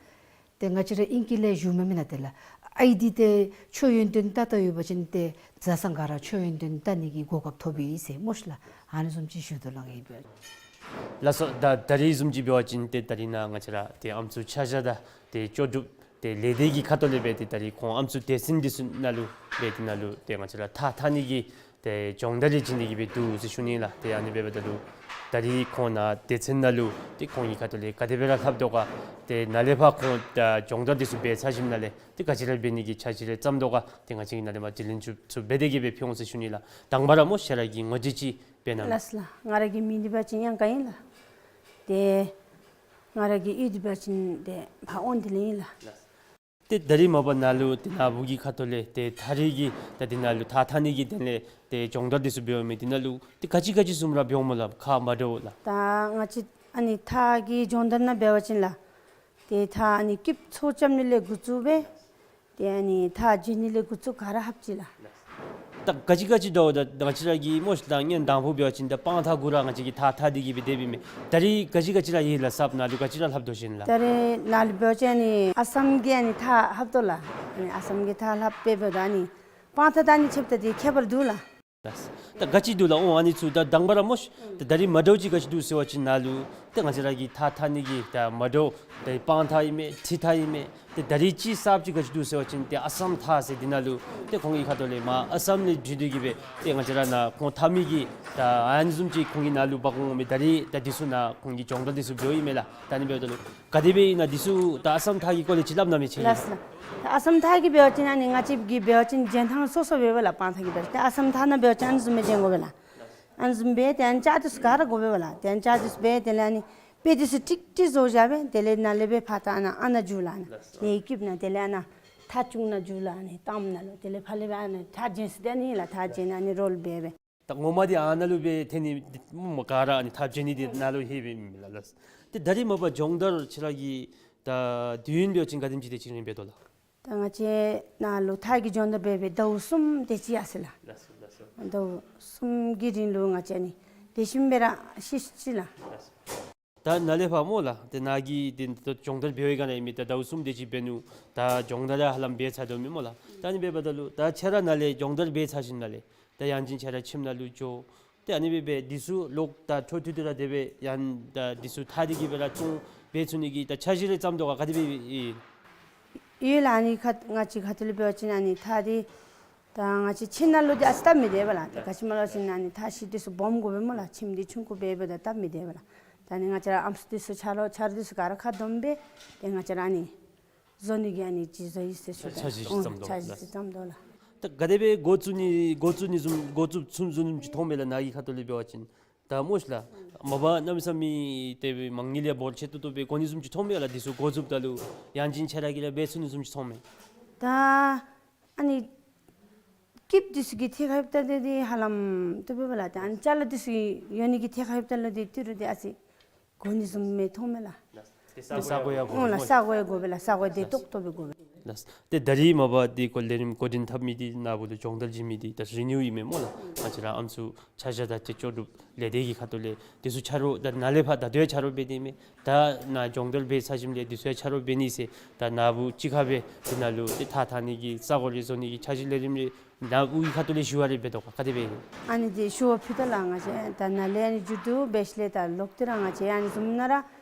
ཏེ་ང་བཅས་ར་ཨིང་སྐད་ལས་ཞུ་མི་མེན་ན་ཏེ་ལགས། ཨའི་འདི་ཏེ་མཆོད་ཡོན་ཏན་བཏབ་བཏབ་ཡོད་པ་ཅིན་ཏེ་བཟའ་ཚང་ག་ར་མཆོད་ཡོན་ཏན་བཏབ་ནི་གི་གོ་སྐབས་ཐོབ་ཨིན་ཟེར་སྨོ་ཤིག་ལགས། ཨ་ནི་བཟུམ་ཅིག་ཞུ་དོ་ལགས་ངེ་གི་སྦེ། ལགས་སོ། ད་ད་རིས་བཟུམ་ཅིག་འབད་བ་ཅིན་ཏེ་ད་རིས་ནཱ་ང་བཅས་ར་ཏེ་ཨམ་སྲུ་ཆ་བཞག་དང་ཏེ་ལྕོགས་གྲུབ་ཏེ་ལས་སྡེ་གི་ཁ་ཐུག་ལས་སྦེ་ཏེ་ད་རིས་ཁོང་ཨམ་སྲུ་སྡེ་ཚན་འདི་ཚུ་ནང་ལུ་སྦེ་ཏེ་ནཱ་ལུ་ཏེ་ང་བཅས་ར་ཐགས་འཐག་ནི་གི་ཏེ་སྦྱོང་བརྡར་རེ་བྱིན་ཏེ་གི་སྦེ་འདུག་ཟེར་ཞུ་ནི་ལགས། ཏེ་ཨ་ནི་སྦེ་འབདཝ་ད་ལུ་ད་རིས་ཁོང་ནཱ་སྡེ་ཚན་ནང་ལུ་ཏེ་ཁོང་གི་ཁ་ཐུག་ལས་ག་དེ་སྦེ་ར་ལྷབ་དོ་ག། ཏེ་ནཱ་ལས་ཕར་ཁོང་ད་སྦྱོང་བརྡར་འདི་ཚུ་འབད་ཚར་ཞིནམ་ལས་ཏེ་ག་ཅི་ར་འབད་ནི་གི་འཆར་གཞི་རེ་བརྩམས་དོ་ག། ཏེ་ང་བཅས་ཀྱིས་ནཱ་ལས་མར་དྲི་ལན་ཚུ་ཚུ་འབད་དེ་གི་སྦེ་ཕུལ་འོང་ཟེར་ཞུ་ནི་ལགས། དང་པ་ར་སྨོ་ཤེས་ར་གི་ངོ་སྤྲོད་ཅིག་འབད་གནང་། ལགས་སོ་ལགས། ང་ར་གི་མིང་འདི་འབད་བ་ཅིན་གཡང་དཀར་ཨིན་ལགས། ཏེ་ང་ར་གི་གཡུས་འདི་འབད་བ་ཅིན་ཏེ་ཕར་དབང་འདུས་ལས་ཨིན་ལགས། ཏེ་ད་རིས་མ་པ་ནཱ་ལུ་ཏེ་ནཱ་བུ་གི་ཁ་ཐུག་ལས་ཏེ་ཐགས་རིས་ཀྱི་ད་འདི་ནང་ལུ་ཐགས་འཐག་ནི་གི་དོན་ལས་ཏེ་སྦྱོང་བརྡར་འདི་ཚུ་འབདཝ་མས། འདི་ནང་ལུ་ཏེ་ག་ཅི་ག་ཅི་བཟུམ་ར་འབདཝ་སྨོ་ལགས། ཁག་མ་འདྲཝ་ལགས། ད་ང་བཅས་ཨ་ནི་ཐགས་ཀྱི་སྦྱོང་བརྡར་ནང་འབད་བ་ཅིན་ལགས། ཏེ་ཐགས་ཨ་ནི་སྐྱིབས་ཚོ་རྐྱབ་ནི་ལས་འགོ་བཙུགས་སྦེ་ཏེ་ཨ་ནི་ཐགས་བརྗེ་ནི་ལས་འགོ་བཙུགས་ག་ར་ལྷབ་ཅི་ལགས། ད་ག་ཅི་ག་ཅི་འདྲཝ་ད་ང་བཅས་ར་གི་སྨོ་ཤིག་ད་སྔོན་དང་ཕུ་འབད་བ་ཅིན་ད་སྤང་ཐགས་གུ་ར་ང་བཅས་ཀྱིས་ཐགས་འཐག་སྟེ་གི་སྦེ་སྡོདཔ་ཨིན་མས། ད་རིས་ག་ཅི་ག་ཅི་ར་ཡོད་ལགས། གསརཔ་ནཱ་ལུ་ག་ཅི་ར་ལྷབ་དོ་ཤེས་ལགས། ད་རིས་ནཱ་ལུ་འབད་བ་ཅིན་ཨ་ནི་ཨ་སམ་གྱི་ཨ་ནི་ཐགས་ལྷབ་དོ་ལགས། ཨ་ནི་ཨ་སམ་གྱི་ཐགས་ལྷབ་སྦེ་འབདཝ་ད་ཨ་ནི་སྤང་ཐགས་དང་ཨ་ནི་ཕྱདཔ་ད་ཏེ་ཁྱད་པར་འདུག་ལགས། ད་ག་ཅི་འདུག་ལགས། ཨོ་ཨ་ནི་ཚུ་ད་དང་པ་ར་སྨོ་ཤིག་ད་ད་རིས་མ་འདྲཝ་ཅིག་ག་ཅི་འདུག་ཟེར་བ་ཅིན་ནཱ་ལུ་ཏེ་ང་བཅས་ར་གི་ཐགས་འཐག་ནི་གི་ད་མ་འདྲཝ་ཏེ་སྤང་ཐགས་ཨིན་མས། ཁྲི་ཐགས་ཨིན་མས། ཏེ་ད་རིས་ཅིག་གསརཔ་ཅིག་ག་ཅི་འདུག་ཟེར་བ་ཅིན་ཏེ་ཨ་སམ་ཐགས་ཟེར་འདི་ནང་ལུ་ཏེ་ཁོང་གི་ཁ་ཐུག་ལས་མར་ཨ་སམ་ལས་བརྒྱུད་དེ་གི་སྦེ་ཏེ་ང་བཅས་ར་ནཱ་ཁོང་འཐག་མི་གི་ད་ཨ་ནི་བཟུམ་ཅིག་ཁོང་གིས་ནཱ་ལུ་འབག་འོང་མས། ད་རིས་ད་འདི་ཚུ་ནཱ་ཁོང་གིས་སྦྱོང་བརྡར་འདི་ཚུ་འབདཝ་ཨིན་མས་ལགས། ད་ཨ་ནི་འབདཝ་ད་ལུ་ག་དེ་སྦེ་ཨིན་ན་འདི་ཚུ་ད་ཨ་སམ་ཐགས་ཀྱི་སྐོར་ལས་ཅིག་སླབ་གནང་མས་ཁྱེད་ཀྱིས། ལགས་སོ་ལགས། ཨ་སམ་ཐགས་ཀྱི་འབད་བ་ཅིན་ཨ་ནི་ང་བཅས་ཀྱི་འབད་བ་ཅིན་རྒྱན་ཐང་སོ་སོ་འབདཝ་ལགས། སྤང་ཐགས་ཀྱི་འབད་བ་ཅིན་ཨ་སམ་ཐགས་ནང་འབད་བ་ཅིན་ཨ་ནི་བཟུམ་སྦེ་རྒྱན་དགོ་པས་ལགས། ཨ་ནི་བཟུམ་སྦེ་ཏེ་ཨ་ནི་ལྕགས་འདི་ཚུ་ག་ར་དགོ་པས་ལགས། ཏེ་ཨ་ནི་ལྕགས་འདི་ཚུ་སྦེ་དེ་ལས་ཨ་ནི་དཔེ་འདི་ཚུ་ཀྲིག་ཀྲི་བཟོ་བཞག་སྦེ་དེ་ལས་ནཱ་ལས་སྦེ་ཕར་ད་ཨ་ནཱ་ཨ་ནཱ་འགྱོ་ལགས། ཨ་ནཱ་ལས་སྐྱིབས་ནང་དེ་ལས་ཨ་ནཱ་ཐགས་ཅུང་ནང་འགྱོ་ལགས། ཨ་ནི་གཏམ་ནང་ལུ་དེ་ལས་ཕར་ལས་སྦེ་ཨ་ནཱ་ཐགས་བརྗེ་ས་འདི་ཨ་ནི་ལགས། ཐགས་བརྗེ་ནི་ཨ་ནི་རོལ་སྦེ་སྦེ། ད་ངོ་མ་འདི་ཨ་ནཱ་ལུ་སྦེ་འཐེན་ནི་འདི་མོ་ག་ར་ཨ་ནི་ཐགས་བརྗེ་ནི་འདི་ནཱ་ལུ་ལྷོད་སྦེ་ཨིན་མས་ལགས། ལགས། ཏེ་ད་རིས་མ་པ་སྦྱོང་བརྡར་ཁྱེད་ར་གི་ད་དུས་ཡུན་འབད་བ་ཅིན་ག་དེམ་ཅིག་དེ་ཅིག་རིང་འབད་དོ་ལགས། ད་ང་བཅས་ནཱ་ལུ་ཐགས་ཀྱི་སྦྱོང་བརྡར་འབད་སྦེ་ཟླཝ་གསུམ་དེ་ཅིག་ཡར་སོ་ཡི་ལགས། ལགས་སོ་ལགས་སོ། ཟླཝ་གསུམ་གྱི་རིང་ལུ་ང་བཅས་ཨ་ནི་དེ་བཞིན་སྦེ་ར་ཤེས་ཅི་ལགས། ལགས་སོ། ད་ནཱ་ལས་ཕར་སྨོ་ལགས། ཏེ་ནཱ་གི་ཏེ་ད་སྦྱོང་བརྡར་འབད་བའི་སྒང་ལས་ཨིན་མས། ད་ཟླཝ་གསུམ་དེ་ཅིག་འབད་ནུག། ད་སྦྱོང་བརྡར་ཡང་ཧ་ལམ་འབད་ཚར་དོ་མས་སྨོ་ལགས། ད་ཨ་ནི་འབདཝ་ད་ལུ་ད་ཁྱེད་ར་ནཱ་ལས་སྦྱོང་བརྡར་འབད་ཚར་ཞིནམ་ལས་ད་ཡང་ཅིན་ཁྱེད་ར་ཁྱིམ་ནང་ལུ་འགྱོ། ཏེ་ཨ་ནི་སྦེ་འབད་འདི་ཚུ་ལོག་ད་འཕྲོ་མཐུད་དེ་ར་དེ་སྦེ་ཡང་ད་འདི་ཚུ་འཐག་སྟེ་གི་སྦེ་ར་ཚོང་འབད་ཚུགས་ནི་གི་ད་འཆར་གཞི་རེ་བརྩམས་དོ་ག། ག་དེ་སྦེ་ཨིན། ཡོད་ལགས། ཨ་ནི་ཁ་ང་བཅས་ཁ་ཐུག་ལས་འབད་བ་ཅིན་ཨ་ནི་ཐགས་འདི་ད་ང་བཅས་ཁྱིམ་ནང་ལུ་འདི་ཨ་ཙི་སྟབས་མི་བདེ་བས་ལགས། ཏེ་ག་ཅི་སྨོ་ཟེར་བ་ཅིན་ཨ་ནི་ཐགས་ཤིང་འདི་ཚུ་སྦོམ་དགོ་པས་སྨོ་ལགས། ཁྱིམ་འདི་ཆུང་ཀུ་སྦེ་འབདཝ་ད་སྟབས་མི་བདེ་བས་ལགས། ད་ཨ་ནི་ང་བཅས་ར་ཨམ་སྲུ་འདི་ཚུ་ཆ་རོགས་ཆ་རོགས་འདི་ཚུ་ག་ར་ཁ་བསྡོམས་སྦེ་ཏེ་ང་བཅས་ར་ཨ་ནི་བཟོ་ནི་གི་ཨ་ནི་ཅིག་བཟོ་ཡི་ཟེར་ཞུ་ད། འཆར་གཞི་ཨོ་བརྩམས་དོ་འཆར་གཞི་ལགས། ཅིག་བརྩམས་དོ་ལགས། ད་ག་དེ་སྦེ་འགོ་བཙུགས་ནི་འགོ་བཙུགས་ནི་བཟུམ་འགོ་བཙུགས་ཚུགས་བཟུམ་ཅིག་མཐོང་མས་ལགས། ནཱ་གི་ཁ་ཐུག་ལས་འབད་བ་ཅིན་ད་སྨོ་ཤིག་ལགས། མ་པ་གནམ་མེད་ས་མེད་ཏེ་མ་དངུལ་ཡང་འབོར་ཆེ་ཏོག་ཏོ་སྦེ་དགོ་ནི་བཟུམ་ཅིག་མཐོང་མས་ལགས། འདི་ཚུ་འགོ་བཙུགསཔ་ད་ལུ་ཡང་ཅིན་ཁྱེད་ར་གིས་ར་འབད་ཚུགས་ནི་བཟུམ་ཅིག་མཐོང་མས། ད་ཨ་ནི་སྐྱིབས་འདི་ཚུ་གི་ཐད་ཁར་འབདཝ་ད་འདི་ཧ་ལམ་ཏོག་ཏོ་སྦེ་ལགས། ད་ཨ་ནི་ཅ་ལ་འདི་ཚུ་ཡོད་ནི་གི་ཐད་ཁར་འབདཝ་ད་ལུ་འདི་ཏི་རུ་འདི་ཨ་ཙི་དགོ་ནི་བཟུམ་མི་མཐོང་མས་ལགས། ཏེ་ས་གོ་ཡང་དགོ་ཨོ་ལགས། ས་གོ་ཡང་དགོ་པས་ལགས། ས་གོ་བདེ་ཏོག་ཏོ་སྦེ་དགོ་པས། ལགས། ཏེ་ད་རིས་མ་པ་འདི་གོ་ལས་རིམ་འགོ་འདྲེན་འཐབ་མི་འདི་ནཱ་བུ་ལུ་སྦྱོང་བརྡར་བྱིན་མི་འདི་ད་རི་ནིའུ་ཨིན་མས་སྨོ་ལགས། ང་བཅས་ར་ཨམ་སྲུ་ཆ་བཞག་དང་ཏེ་ལྕོགས་གྲུབ་ལས་སྡེ་གི་ཁ་ཐུག་ལས་འདི་ཚུ་ཆ་རོགས་ད་ནཱ་ལས་ཕར་ད་ལྟོ་ཡང་ཆ་རོགས་འབད་དེ་མས། ད་ནཱ་སྦྱོང་བརྡར་འབད་ཚར་ཞིནམ་ལས་འདི་ཚུ་ཡང་ཆ་རོགས་འབད་ནི་ཟེར་ད་ནཱ་བུ་གཅིག་ཁར་སྦེ་འདི་ནང་ལུ་ཏེ་ཐགས་འཐག་ནི་གི་ས་གོ་རེ་བཟོ་ནི་གི་འཆར་གཞི་ལས་རིམ་རེ་ནཱ་བུ་གི་ཁ་ཐུག་ལས་ཞུ་བ་རེ་འབད་དོ་ག། ག་དེ་སྦེ་ཨིན། ཨ་ནི་འདི་ཞུ་བ་ཕུལ་དོ་ལགས། ང་བཅས་ད་ནཱ་ལས་ཨ་ནི་མཇུག་བསྡུ་འབད་ཞིནམ་ལས་ད་ལོག་སྟེ་ར་ང་བཅས་ཨ་ནི་བཟུམ་ནང་ར་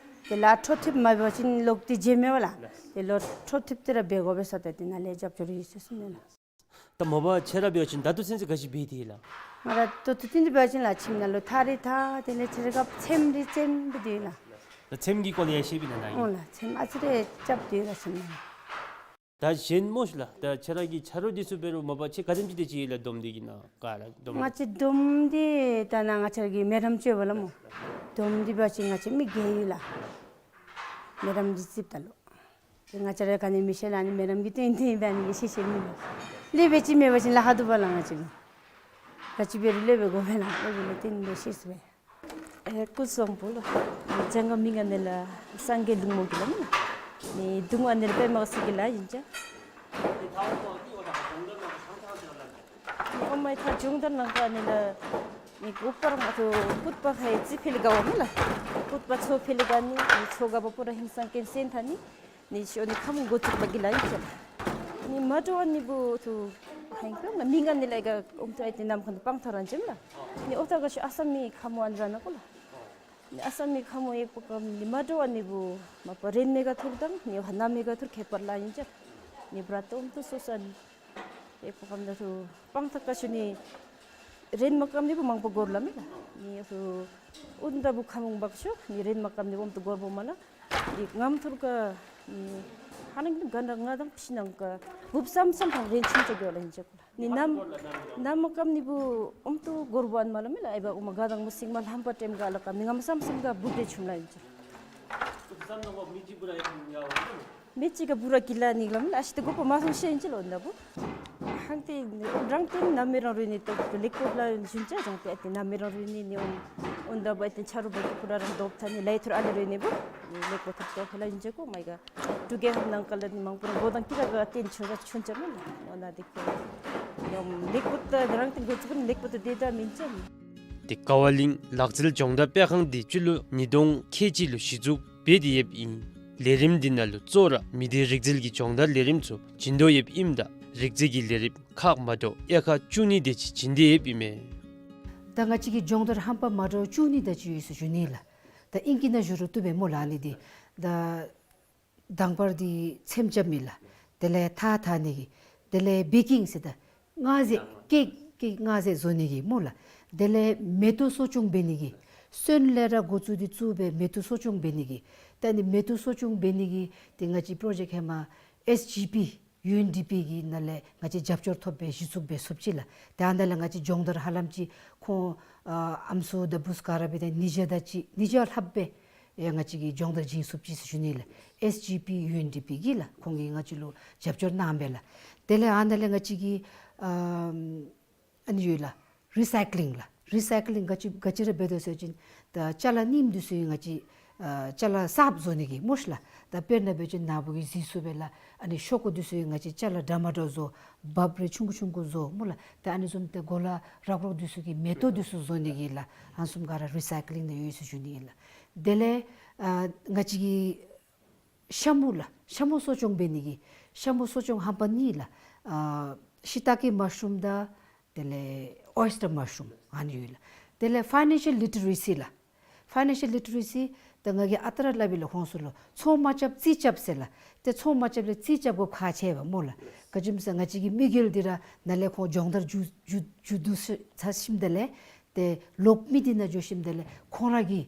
ཏེ་ལཱ་འཕྲོ་མཐུད་མ་འབད་བ་ཅིན་ལོག་སྟེ་བརྗེད་མས་པ་ལགས། ཏེ་ལཱ་འཕྲོ་མཐུད་དེ་ར་འབད་དགོ་པས་ཟེར་ད་ཏེ་ནཱ་ལས་རྒྱབ་སྐྱོར་ཡོད་ཟེར་གསུངས་མས་ལགས། ད་ ད་མོ་པ་ཁྱེད་ར་འབད་བ་ཅིན་ད་ལྟོ་ཚུན་ཚོད་ག་ཅི་འབད་དེ་ཡོད་ལགས། ང་ར་ད་ལྟོ་ཚུན་ཚོད་འབད་བ་ཅིན་ལགས་ཁྱིམ་ནང་ལུ་ཐག་རིང་ཐག་དེ་ལས་ཚེ་རི་ཁ་ཚེམ་རེ་ཚེམ་སྦེ་སྡོད་ཡི་ལགས། ད་ཚེམ་གྱི་སྐོར་ལས་ཡང་བཤད་པ་ན་ན་ཨིན། འོང་ལགས། ཚེམ་ཨ་ཙི་རེ་རྐྱབ་སྡོད་ཡི་ལགས་ཁྱིམ་ནང་ལུ། ད་གཞན་མོ་ཤིག་ལགས། ད་ཁྱེད་ར་གི་ཆ་རོགས་འདི་ཚུ་འབད་རུང་མོ་པ་ཁྱེད་ག་དེམ་ཅིག་དེ་ཅིག་ཡོད་ལགས་སྡོམ་འདི་གི་ནང་ག་ར་སྡོམ། ང་བཅས་སྡོམ་འདི་ད་ནཱ་ང་བཅས་ཀྱི་མེ་ཌམ་ཅིག་ཡོད་ལགས་མོ། སྡོམ་འདི་འབད་བ་ཅིན་ང་བཅས་མི་བརྒྱད་ཡོད་ལགས། མེ་ཌམ་འདི་རྩིཝ་ད་ལུ། ང་བཅས་ར་ག་ནི་མི་ཤེས་ལགས། ཨ་ནི་མེ་ཌམ་གྱིས་སྟོན་སྟོནམ་འབད་ནི་གིས་ཤེས་ཤེས་མི་ལགས། ལས་འབད་ཅིག་མེད་པ་ཅིན་ལཱ་ཁག་འདུག་པ་ལགས། ང་བཅས་མི་ག་ཅི་འབད་རུང་ལས་འབད་དགོ་པས་ལགས། ལས་འབད་ལས་སྟོན་འབད་ཤེས་སོ་པས། ཨེ་སྐུ་གཟུགས་བཟང་པོ་ལགས། ལྗང་ཁ་མི་ངན་ནི་ལགས་སངས་རྒྱས་གླིང་མོ་གི་ལགས་མེན་ན། ནི་གདོང་ཨ་ནི་ལགས་པདྨ་གི་ལགས་ཨིན་ཅི། ཨོ་མའི་ཐ་སྦྱོང་བརྡར་ནང་ཁ་ནི་ལགས་ནི་གུ་པར་མ་ཐུ་ཀུད་པ་ཧའི་ཙི་ཕི་ལི་ག་བ་མེན་ན་ལགས། ཀུད་པ་ཚོ་ཕི་ལི་ག་ནི་ནི་ཚོ་ག་བ་པུ་ར་ཧིང་སངས་རྒྱས་སེང་ཐ་ནི་ནི་ཤོ་ནི་ཁམས་འགོ་བཙུགས་པ་གི་ལགས་ཨིན་ཅི་ལགས། ནི་མ་འདྲཝ་ནི་བུ་ཐུ་ཧེང་པོ་ང་མི་ངན་ནི་ལགས་ག་ཨོམ་ཐུ་ཨའི་ཏེ་ནམ་མཁའ་ནང་སྤང་ཐང་ར་ཨིན་ཅི་ལགས། ནི་ཨོ་ཐ་ག་ཤོ་ཨ་སམ་མི་ཁམས་ཨ་ནི་ར་ནང་ཁོ་ལགས། ནི་ཨ་སམ་མི་ཁམས་ཡེག་པོ་ཀམ་ནི་མ་འདྲཝ་ནི་བུ་མ་པ་རིན་མེད་ག་ཐུར་དང་ནི་ཧ་ན་མེད་ག་ཐུར་ཁྱད་པར་ལགས་ཨིན་ཅི། ནི་བྲ་ཏོམ་ཐུ་སོ་སོ་ནི་ཡེག་པོ་ཀམ་ད་ཐུ་སྤང་ཐང་ག་ཤོ་ནི་རིན་མ་ཀམ་ནི་བུ་མང་པོ་འགོར་ལགས་མེན་ན་ལགས། ནི་ཨ་ཐུ་ཨུན་ད་བུ་ཁམས་འབག་ཤོ་ནི་རིན་མ་ཀམ་ནི་བུ་ཨོམ་ཐུ་འགོར་བོ་མ་ལགས། ནི་ངམ་ཐུར་ག་ནི་ཧ་ནང་གི་ག་ན་ང་དང་ཕྱི་ནང་ག་བུབ་སམ་སམ་ཐང་རིན་ཆུང་ཅིག་གི་ལགས་ཨིན་ཅི་ལགས། ནི་ནམ་ནམ་མཁའ་ནི་བུ་ཨོམ་ཐུ་འགོར་བ་ཨན་མ་ལགས་མེན་ན་ལགས། ཨའི་བ་ཨོ་མ་ག་དང་མོ་སིང་མ་ལྷམ་པ་ཏེམ་ག་ལགས་ཀ་མི་ངམ་སམ་སམ་ག་བུ་ཏེ་ཆུམ་ལགས་ཨིན་ཅི། མི་ཅིག་ག་བུ་ར་གི་ལགས་ནི་ལགས་མེན་ན་ཨ་ཤི་ཏེ་གོ་པ་མ་སོང་ཤེས་ཨིན་ཅི་ལོ་ཨོན་ད་བུ། ཧང་ཏེ་རང་ཏེ་ནམ་མེ་རང་རུལ་ནི་ཏོག་ཏོ་ལེགས་པོ་ལགས་ཞུན་ཅ་རང་ཏེ་ཨ་ཏེ་ནམ་མེ་རང་རུལ་ནི་ནི་ཨོན་ཨོན་ད་བུ་ཨ་ཏེ་ཆ་རོགས་བ་གི་པུ་ར་རང་དོབ་ཐ་ནི་ལའི་ཐུར་ཨ་ལེ་རུལ་ནི་བུ། ནི་ལེགས་པོ་ཐོབ་ཏོ་ཁེ་ལགས་ཞུན་ཅ་གོ་མའི་ག། ཏུ་གེ་ཧམ་ནང་ཀ་ལ་ནི་མང་པོ་ར་གོ་དང་ཀི་ར་ག་ཏེན་ཆུ་ར་ཆུན་ཅ་མེན་ན་ཨོ་ན་དེ་ཁོ་ཡོམ་ལེགས་པོ་ཏ་རང་ཏེ་གོ་ཚུགས་ལེགས་པོ་ཏ་དེ་ད་མིན་ཅ་ནི། ཏེ་ཀ་བ་གླིང་ལག་རྩལ་སྦྱོང་བརྡར་སྤེལ་ཁང་འདི་སྤྱི་ལོ་ཉིས་སྟོང་ཁལ་གཅིག་ལུ་གཞི་བཙུགས་འབད་དེ་ཡོདཔ་ཨིན། ལས་རིམ་འདི་ནང་ལུ་གཙོ་བོ་ར་མི་སྡེ་རིག་རྩལ་གྱི་སྦྱོང་བརྡར་ལས་རིམ་ཚུ་བྱིན་དོ་ཡོདཔ་ཨིནམ་ད་རིག་རྩལ་གྱི་ལས་རིམ་ཁག་མ་འདྲཝ་དབྱེ་ཁག་བཅུ་གཉིས་དེ་ཅིག་བྱིན་ཏེ་ཡོདཔ་ཨིན་མས། ད་ང་བཅས་ཀྱི་སྦྱོང་བརྡར་རྣམ་པ་མ་འདྲཝ་བཅུ་གཉིས་དེ་ཅིག་ཡོད་ཟེར་ཞུ་ནི་ལགས། ད་ཨིང་སྐད་ནང་ཞུ་རུང་བཏུབ་པས་སྨོ་ལགས་ཨ་ནི་འདི། ད་དང་པར་འདི་ཚེམ་རྐྱབ་མི་ལགས། དེ་ལས་ཐག་འཐག་ནི་གི། དེ་ལས་བེ་ཀིང་ཟེར་ད་སྔགས་རྫས་ཀེག་ཀེག་སྔགས་རྫས་བཟོ་ནི་གི་སྨོ་ལགས། དེ་ལས་མེ་ཏོག་གསོ་སྐྱོང་འབད་ནི་གི། སོན་ལས་ར་འགོ་བཙུགས་ཏེ་བཙུགས་སྦེ་མེ་ཏོག་གསོ་སྐྱོང་འབད་ནི་གི། ད་ནི་མེ་ཏོག་གསོ་སྐྱོང་འབད་ནི་གི་ཏེ་ང་བཅས་པྲོ་ཇེཀཊ་ཧེ་མ་ཨེསི་ཇི་པི་ཡུ་ཨེན་ཌི་པི་གི་ནང་ལས་ང་བཅས་རྒྱབ་སྐྱོར་ཐོབ་སྦེ་གཞི་བཙུགས་འབད་ཚུགསཔ་ཅིག་ལགས། ཏེ་ཨ་ནཱ་ལས་ང་བཅས་སྦྱོང་བརྡར་ཧ་ལམ་ཅིག་ཁོང་ཨ་ཨམ་སྲུ་དང་བུཚ་ག་ར་འབད་དེ་ཉིས་བརྒྱ་དང་གཅིག་ཉིས་བརྒྱ་ལྷགཔ་སྦེ་ཡ་ང་བཅས་ཀྱིས་སྦྱོང་བརྡར་བྱིན་ཚུགསཔ་ཅིག་ཟེར་ཞུ་ནི་ལགས། ཨེསི་ཇི་པི་ཡུ་ཨེན་ཌི་པི་གིས་ལགས་ཁོང་གིས་ང་བཅས་ལུ་རྒྱབ་སྐྱོར་གནང་སྦེ་ལགས། དེ་ལས་ཨ་ནཱ་ལས་ང་བཅས་ཀྱིས་ཨ་ཨ་ནི་ཡོད་ལགས། རི་སའི་ཀི་ལིང་ལགས། རི་སའི་ཀི་ལིང་ག་ཅི་ག་ཅི་ར་འབད་དོ་ཟེར་བ་ཅིན་ད་ཅ་ལ་རྙིངམ་འདི་ཚུ་ཡང་ང་བཅས་ཨ་ཅ་ལ་གསརཔ་བཟོ་ནི་གི་སྨོ་ཤི་ལགས། ད་དཔེར་ན་འབད་བ་ཅིན་ནཱ་བུ་གིས་གཟིགས་ཚུགས་པས་ལགས། ཨ་ནི་ཤོག་གུ་འདི་ཚུ་ཡང་ང་བཅས་ཅ་ལ་འདྲ་མ་འདྲཝ་བཟོ་འབགཔ་རེ་ཆུང་ཀུ་ཆུང་ཀུ་བཟོ་སྨོ་ལགས། ད་ཨ་ནི་བཟུམ་ཏེ་གོ་ལ་རག་རོག་འདི་ཚུ་གི་མེ་ཏོག་འདི་ཚུ་བཟོ་ནི་གི་ལགས། ཨ་ནི་བཟུམ་ག་ར་རི་སའི་ཀི་ལིང་ནང་ཡོད་ཟེར་ཞུ་ནི་ཨིན་ལགས། དེ་ལས་ཨ་ང་བཅས་ཀྱིས་ཤ་མུ་ལགས། ཤ་མུ་གསོ་སྐྱོང་འབད་ནི་གི། ཤ་མུ་གསོ་སྐྱོང་རྣམ་པ་གཉིས་ལགས། ཨ་ཤི་ཏ་ཀེ་མ་ཤི་རུམ་དང་དེ་ལས་ཨོ་ཡེས་ཊར་མ་ཤི་རུམ་ཨ་ནི་ཡོད་ལགས། དེ་ལས་ཕའི་ནན་ཤལ་ལི་ཊི་རེ་སི་ལགས། ཕའི་ནན་ཤལ་ལི་ཊི་རེ་སི་ད་ང་གིས་ཨ་རྟག་ར་སླབ་ཨིན་ལགས་ཁོང་ཚུ་ལུ། ཚོང་མ་རྐྱབ་རྩིས་རྐྱབ་ཟེར་ལགས། ཏེ་ཚོང་མ་རྐྱབ་ལས་རྩིས་རྐྱབ་དགོཔ་ཁག་ཆེ་བས་སྨོ་ལགས། ག་ཅི་སྨོ་ཟེར་ང་བཅས་ཀྱི་དམིགས་ཡུལ་འདི་ར་ནཱ་ལས་ཁོང་སྦྱོང་བརྡར་མཇུག་མཇུག་མཇུག་བསྡུ་ཚར་ཞིནམ་ད་ལས་ཏེ་ལོག་མི་འདི་ནང་འགྱོ་ཞིནམ་ད་ལས་ཁོང་ར་གི་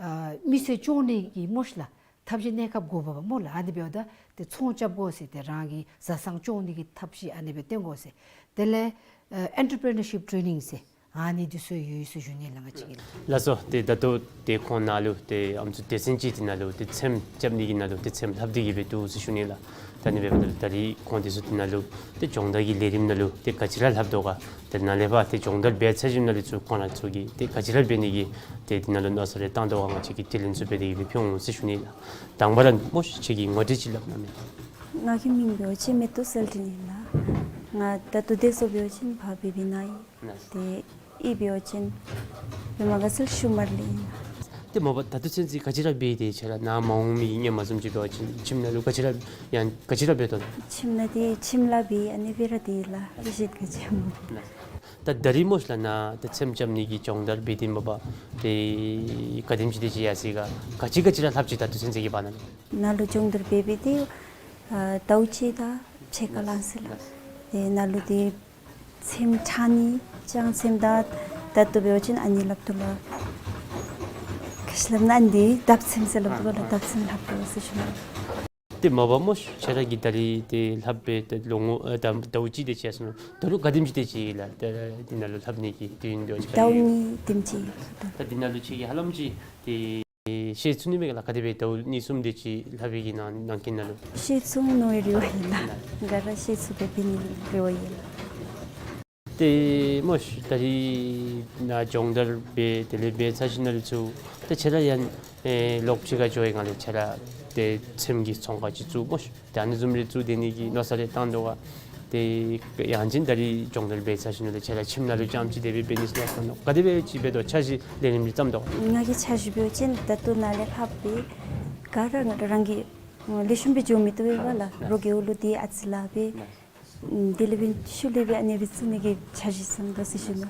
ཨ་མི་ཚེ་སྐྱོང་ནི་གི་སྨོ་ཤི་ལགས། ཐབས་ཤེས་གནས་སྐབས་དགོ་པས་སྨོ་ལགས། ཨ་ནི་འབདཝ་ད་ཏེ་ཚོང་རྐྱབ་དགོ་ཟེར་ཏེ་རང་གི་བཟའ་ཚང་སྐྱོང་ནི་གི་ཐབས་ཤེས་ཨ་ནི་སྦེ་སྟོན་དགོ་ཟེར། དེ་ལས་ཨ་ཨེན་ཊར་པི་རི་ནར་ཤིཔ་ཊེ་ནིང་ཟེར་ཨ་ནི་འདི་ཚུ་ཡོད་ཟེར་ཞུ་ནི་ལགས་ང་བཅས་ཀྱིས་ལགས། ལགས་སོ། ཏེ་ད་ལྟོ་ཏེ་ཁོང་ནཱ་ལུ་ཏེ་ཨམ་སྲུ་སྡེ་ཚན་ཅིག་འདི་ནང་ལུ་ཏེ་ཚེམ་རྐྱབ་ནི་གི་ནང་ལུ་ཏེ་ཚེམ་ལྷབ་སྟེ་གི་སྦེ་འདུག་ཟེར་ཞུ་ནི་ལགས། ད་ནི་འབདཝ་ད་ད་རིས་ཁོང་འདི་ཚུ་འདི་ནང་ལུ་ཏེ་སྦྱོང་བརྡར་གྱི་ལས་རིམ་ནང་ལུ་ཏེ་ག་ཅི་ར་ལྷབ་དོ་ག། ཏེ་ནཱ་ལས་ཕར་ཏེ་སྦྱོང་བརྡར་འབད་ཚར་ཞིནམ་ལས་ཚུར་ཁོང་ར་ཚུ་གིས་ཏེ་ག་ཅི་ར་འབད་ནི་གི་ཏེ་འདི་ནང་ལུ་མནོ་བསམ་རེ་བཏང་དོ་ག་ང་བཅས་ཀྱིས་དྲི་ལན་ཚུ་འབད་དེ་གི་སྦེ་ཕུལ་འོང་ཟེར་ཞུ་ནི་ལགས། དང་པ་ར་སྨོ་ཤི་ཁྱོད་ཀྱི་ངོ་སྤྲོད་ཅིག་སླབ་གནང་མས། ང་གི་མིང་འབད་བ་ཅིན་མེ་ཏོག་གསལ་སྒྲོན་ཨིན་ལགས། ང་ད་ལྟོ་སྡོད་ས་འབད་བ་ཅིན་ཕར་བི་བི་ནང་ཨིན། ཏེ་གཡུས་འབད་བ་ཅིན་པདྨ་དགའ་ཚལ་ཤུ་མར་གླིང་ཨིན་ལགས། ཏེ་མོ་པ་ད་ལྟོ་ཚུན་ཚོད་ག་ཅི་ར་འབད་དེ་ཁྱོད་ར་ནཱ་མ་འོང་མི་གི་སྔོན་མ་བཟུམ་ཅིག་འབད་བ་ཅིན་ཁྱིམ་ནང་ལུ་ག་ཅི་ར་ཡང་ག་ཅི་ར་འབད་དོ། ཁྱིམ་ནང་འདི་ཁྱིམ་ལཱ་འབད་ཨ་ནི་སྦེ་ར་སྡོད་ལགས། ཨ་ནི་ཤེས་ག་ཅི་མོ། ད་ད་རིས་མོ་ཤི་ལགས་ནཱ་ཏེ་ཚེམ་རྐྱབ་ནི་གི་སྦྱོང་བརྡར་འབད་དེ་མོ་པ་ཏེ་ག་དེམ་ཅིག་དེ་ཅིག་ཡར་སོ་ཡི་ག། ག་ཅི་ག་ཅི་ར་ལྷབ་ཅི་ད་ལྟོ་ཚུན་ཚོད་ཀྱི་བར་ན་ལུ། ནཱ་ལུ་སྦྱོང་བརྡར་འབད་འབད་དེ་ཨ་ཟླཝ་གཅིག་དང་ཕྱེད་ཀ་ལང་སོ་ཡི་ལགས། ཏེ་ནཱ་ལུ་འདི་ ཚེམས་ཕྲང་ནི་ཅང་ཚེམས་ད་ད་ལྟོ་འབད་བ་ཅིན་ཨ་ནི་སླབ་དོ་ལགས། ག་ཅི་སླབ་ན་ཨ་ནི་འདི་ལྡབ་ཚེམས་ཟེར་སླབ་དོ་ལགས། ལྡབ་ཚེམས་སླབ་དོ་ཟེར་ཞུ་ནི། ཏེ་མ་པ་སྨོ་ཤ་ཁྱེད་ར་གིས་ད་རིས་ཏེ་ལྷབ་སྦེ་ཏེ་ལོ་ངོ་ཨ་ད་ཟླཝ་གཅིག་དེ་ཅིག་ཡར་སོང་ནུག། ད་རུང་ག་དེམ་ཅིག་དེ་ཅིག་ལགས། ད་འདི་ནང་ལུ་ལྷབ་ནི་གི་དུས་ཡུན་དེ་ཅིག་ཟླཝ་གཉིས་དེམ་ཅིག་ཡོད་ལགས། ད་འདི་ནང་ལུ་ཁྱེད་ཀྱིས་ཧ་ལམ་ཅིག་ཏེ་ཤེས་ཚུགས་ནི་མས་ག་ལགས། ག་དེ་སྦེ་ཟླཝ་གཉིས་གསུམ་དེ་ཅིག་ལྷབ་པའི་གི་ནང་ནང་གི་ནང་ལུ། ཤེས་ཚུགས་ནི་རེ་བ་ཡོད་ལགས། ག་ར་ཤེས་ཚུགས་པའི་ཕན་ནི་རེ་བ་ཡོད་ལགས། ཏེ་སྨོ་ཤ་ད་རིས་ནཱ་སྦྱོང་བརྡར་འབད་དེ་ལས་འབད་ཚར་ཞིནམ་ལས་ཚུར་ཏེ་ཁྱེད་ར་ཡང་ཨེ་ལོག་ཕྱི་ཁར་འགྱོ་བའི་སྒང་ལས་ཁྱེད་ར་ཏེ་ཚེམས་ཀྱི་ཚོང་ཁང་ཅིག་བཙུགས་སྨོ་ཤ་ཏེ་ཨ་ནི་བཟུམ་རེ་བཙུགས་སྡོད་ནི་གི་མནོ་བསམ་རེ་བཏང་དོ་ག། ཏེ་ཡང་ཅིན་ད་རིས་སྦྱོང་བརྡར་འབད་ཚར་ཞིནམ་ལས་ཁྱེད་ར་ཁྱིམ་ནང་ལུ་རྐྱངམ་ཅིག་དེ་སྦེ་འབད་ནི་ཟེར་མནོ་བསམ་ནུག། ག་དེ་སྦེ་ཅིག་འབད་དོ། འཆར་གཞི་ལས་རིམ་རེ་བརྩམ་དོ་ག། ང་གིས་འཆར་གཞི་འབད་བ་ཅིན་ད་ལྟོ་ནཱ་ལས་ལྷབ་སྦེ་ག་ར་ང་རང་གིས་ལེགས་ཤོམ་སྦེ་འགྱོ་མི་བཏུབ་པས་ལགས། རོགས་ཀྱི་འོག་ལུ་ཏེ་ཨ་ཙི་ལཱ་འབད། དེ་ལས་འབད་ཤུལ་ལས་འབད་ཨ་ནི་སྦེ་བཙུགས་ནི་གི་འཆར་གཞི་བརྩམ་དོ་ཟེར་ཞུ་ནི།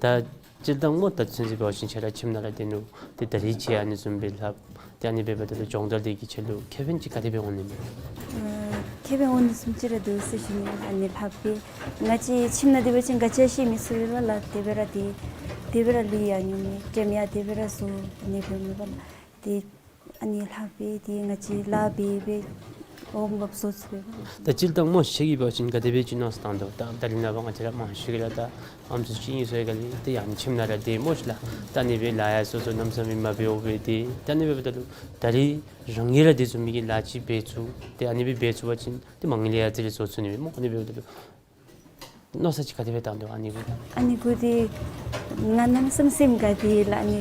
ད་སྤྱིར་བཏང་སྨོ་ད་ཚུན་ཚོད་འབད་བ་ཅིན་ཁྱེད་ར་ཁྱིམ་ནང་ར་སྡོད་ནུག། ཏེ་ད་རིས་ཅིག་ཨ་ནི་བཟུམ་སྦེ་ལྷབ་སྟེ་ཨ་ནི་འབདཝ་ད་ལུ་སྦྱོང་བརྡར་དེ་གིས་ཁྱེད་ལུ་ཁེ་ཕན་ཅིག་ག་དེ་སྦེ་འོང་ནི་མས། ཨ་ཁེ་ཕན་འོང་ནི་བཟུམ་ཅིག་ར་འདུག་ཟེར་ཞུ་ནི། ཨ་ནི་ལྷབ་སྦེ་ང་བཅས་ཁྱིམ་ནང་སྡོད་པ་ཅིན་ག་ཅི་ཡང་ཤེས་མི་ཚུགས་པས་ལགས། དེ་སྦེ་ར་ཏེ་དེ་སྦེ་ར་ལུས་ཡང་ཉུང་མས། དྲནམ་ཡང་དེ་སྦེ་ར་བཟོ་ཨ་ནི་འབདཝ་མས་ལགས། ཏེ་ཨ་ནི་ལྷབ་སྦེ་ཏེ་ང་བཅས་ལཱ་འབད་སྦེ་འོང་འབབ་བཟོ་ཚུགས་པས། ད་སྤྱིར་བཏང་སྨོ་ཤ་ཁྱེད་ཀྱིས་འབད་བ་ཅིན་ག་དེ་སྦེ་ཅིག་མནོ་བསམ་བཏང་དོ། ད་ད་རིས་ནངས་པ་ང་བཅས་ར་མང་ཤོས་ཀྱིས་ར་ད་ཨམ་སྲུ་ཅིག་ཨིན་སོང་ཡི་ག་ལས་ཏེ་ཡང་ཁྱིམ་ནང་ར་སྡོད་སྨོ་ཤ་ལགས། ད་ཨ་ནི་སྦེ་ལཱ་ཡང་སོ་སོ་གནམ་མེད་ས་མེད་མ་འབདཝ་སྦེ་ཏེ་ད་ཨ་ནི་འབདཝ་ད་ལུ་ད་རིས་རང་གིས་ར་དེ་བཟུམ་མའི་གི་ལཱ་ཅིག་འབད་ཚུགས། ཏེ་ཨ་ནི་སྦེ་འབད་ཚུགས་པ་ཅིན་ཏེ་མ་དངུལ་ལས་ཡང་ཅིག་རེ་བཟོ་ཚུགས་ནི་མས་སྨོ། ཨ་ནི་འབདཝ་ད་ལུ་མནོ་བསམ་ཅིག་ག་དེ་སྦེ་བཏང་དོ་ཨ་ནི་གུ། ཨ་ནི་གུ་འདི་ང་གནམ་མེད་ས་མེད་སེམས་དགའ་སྟེ་ལགས། ཨ་ནི་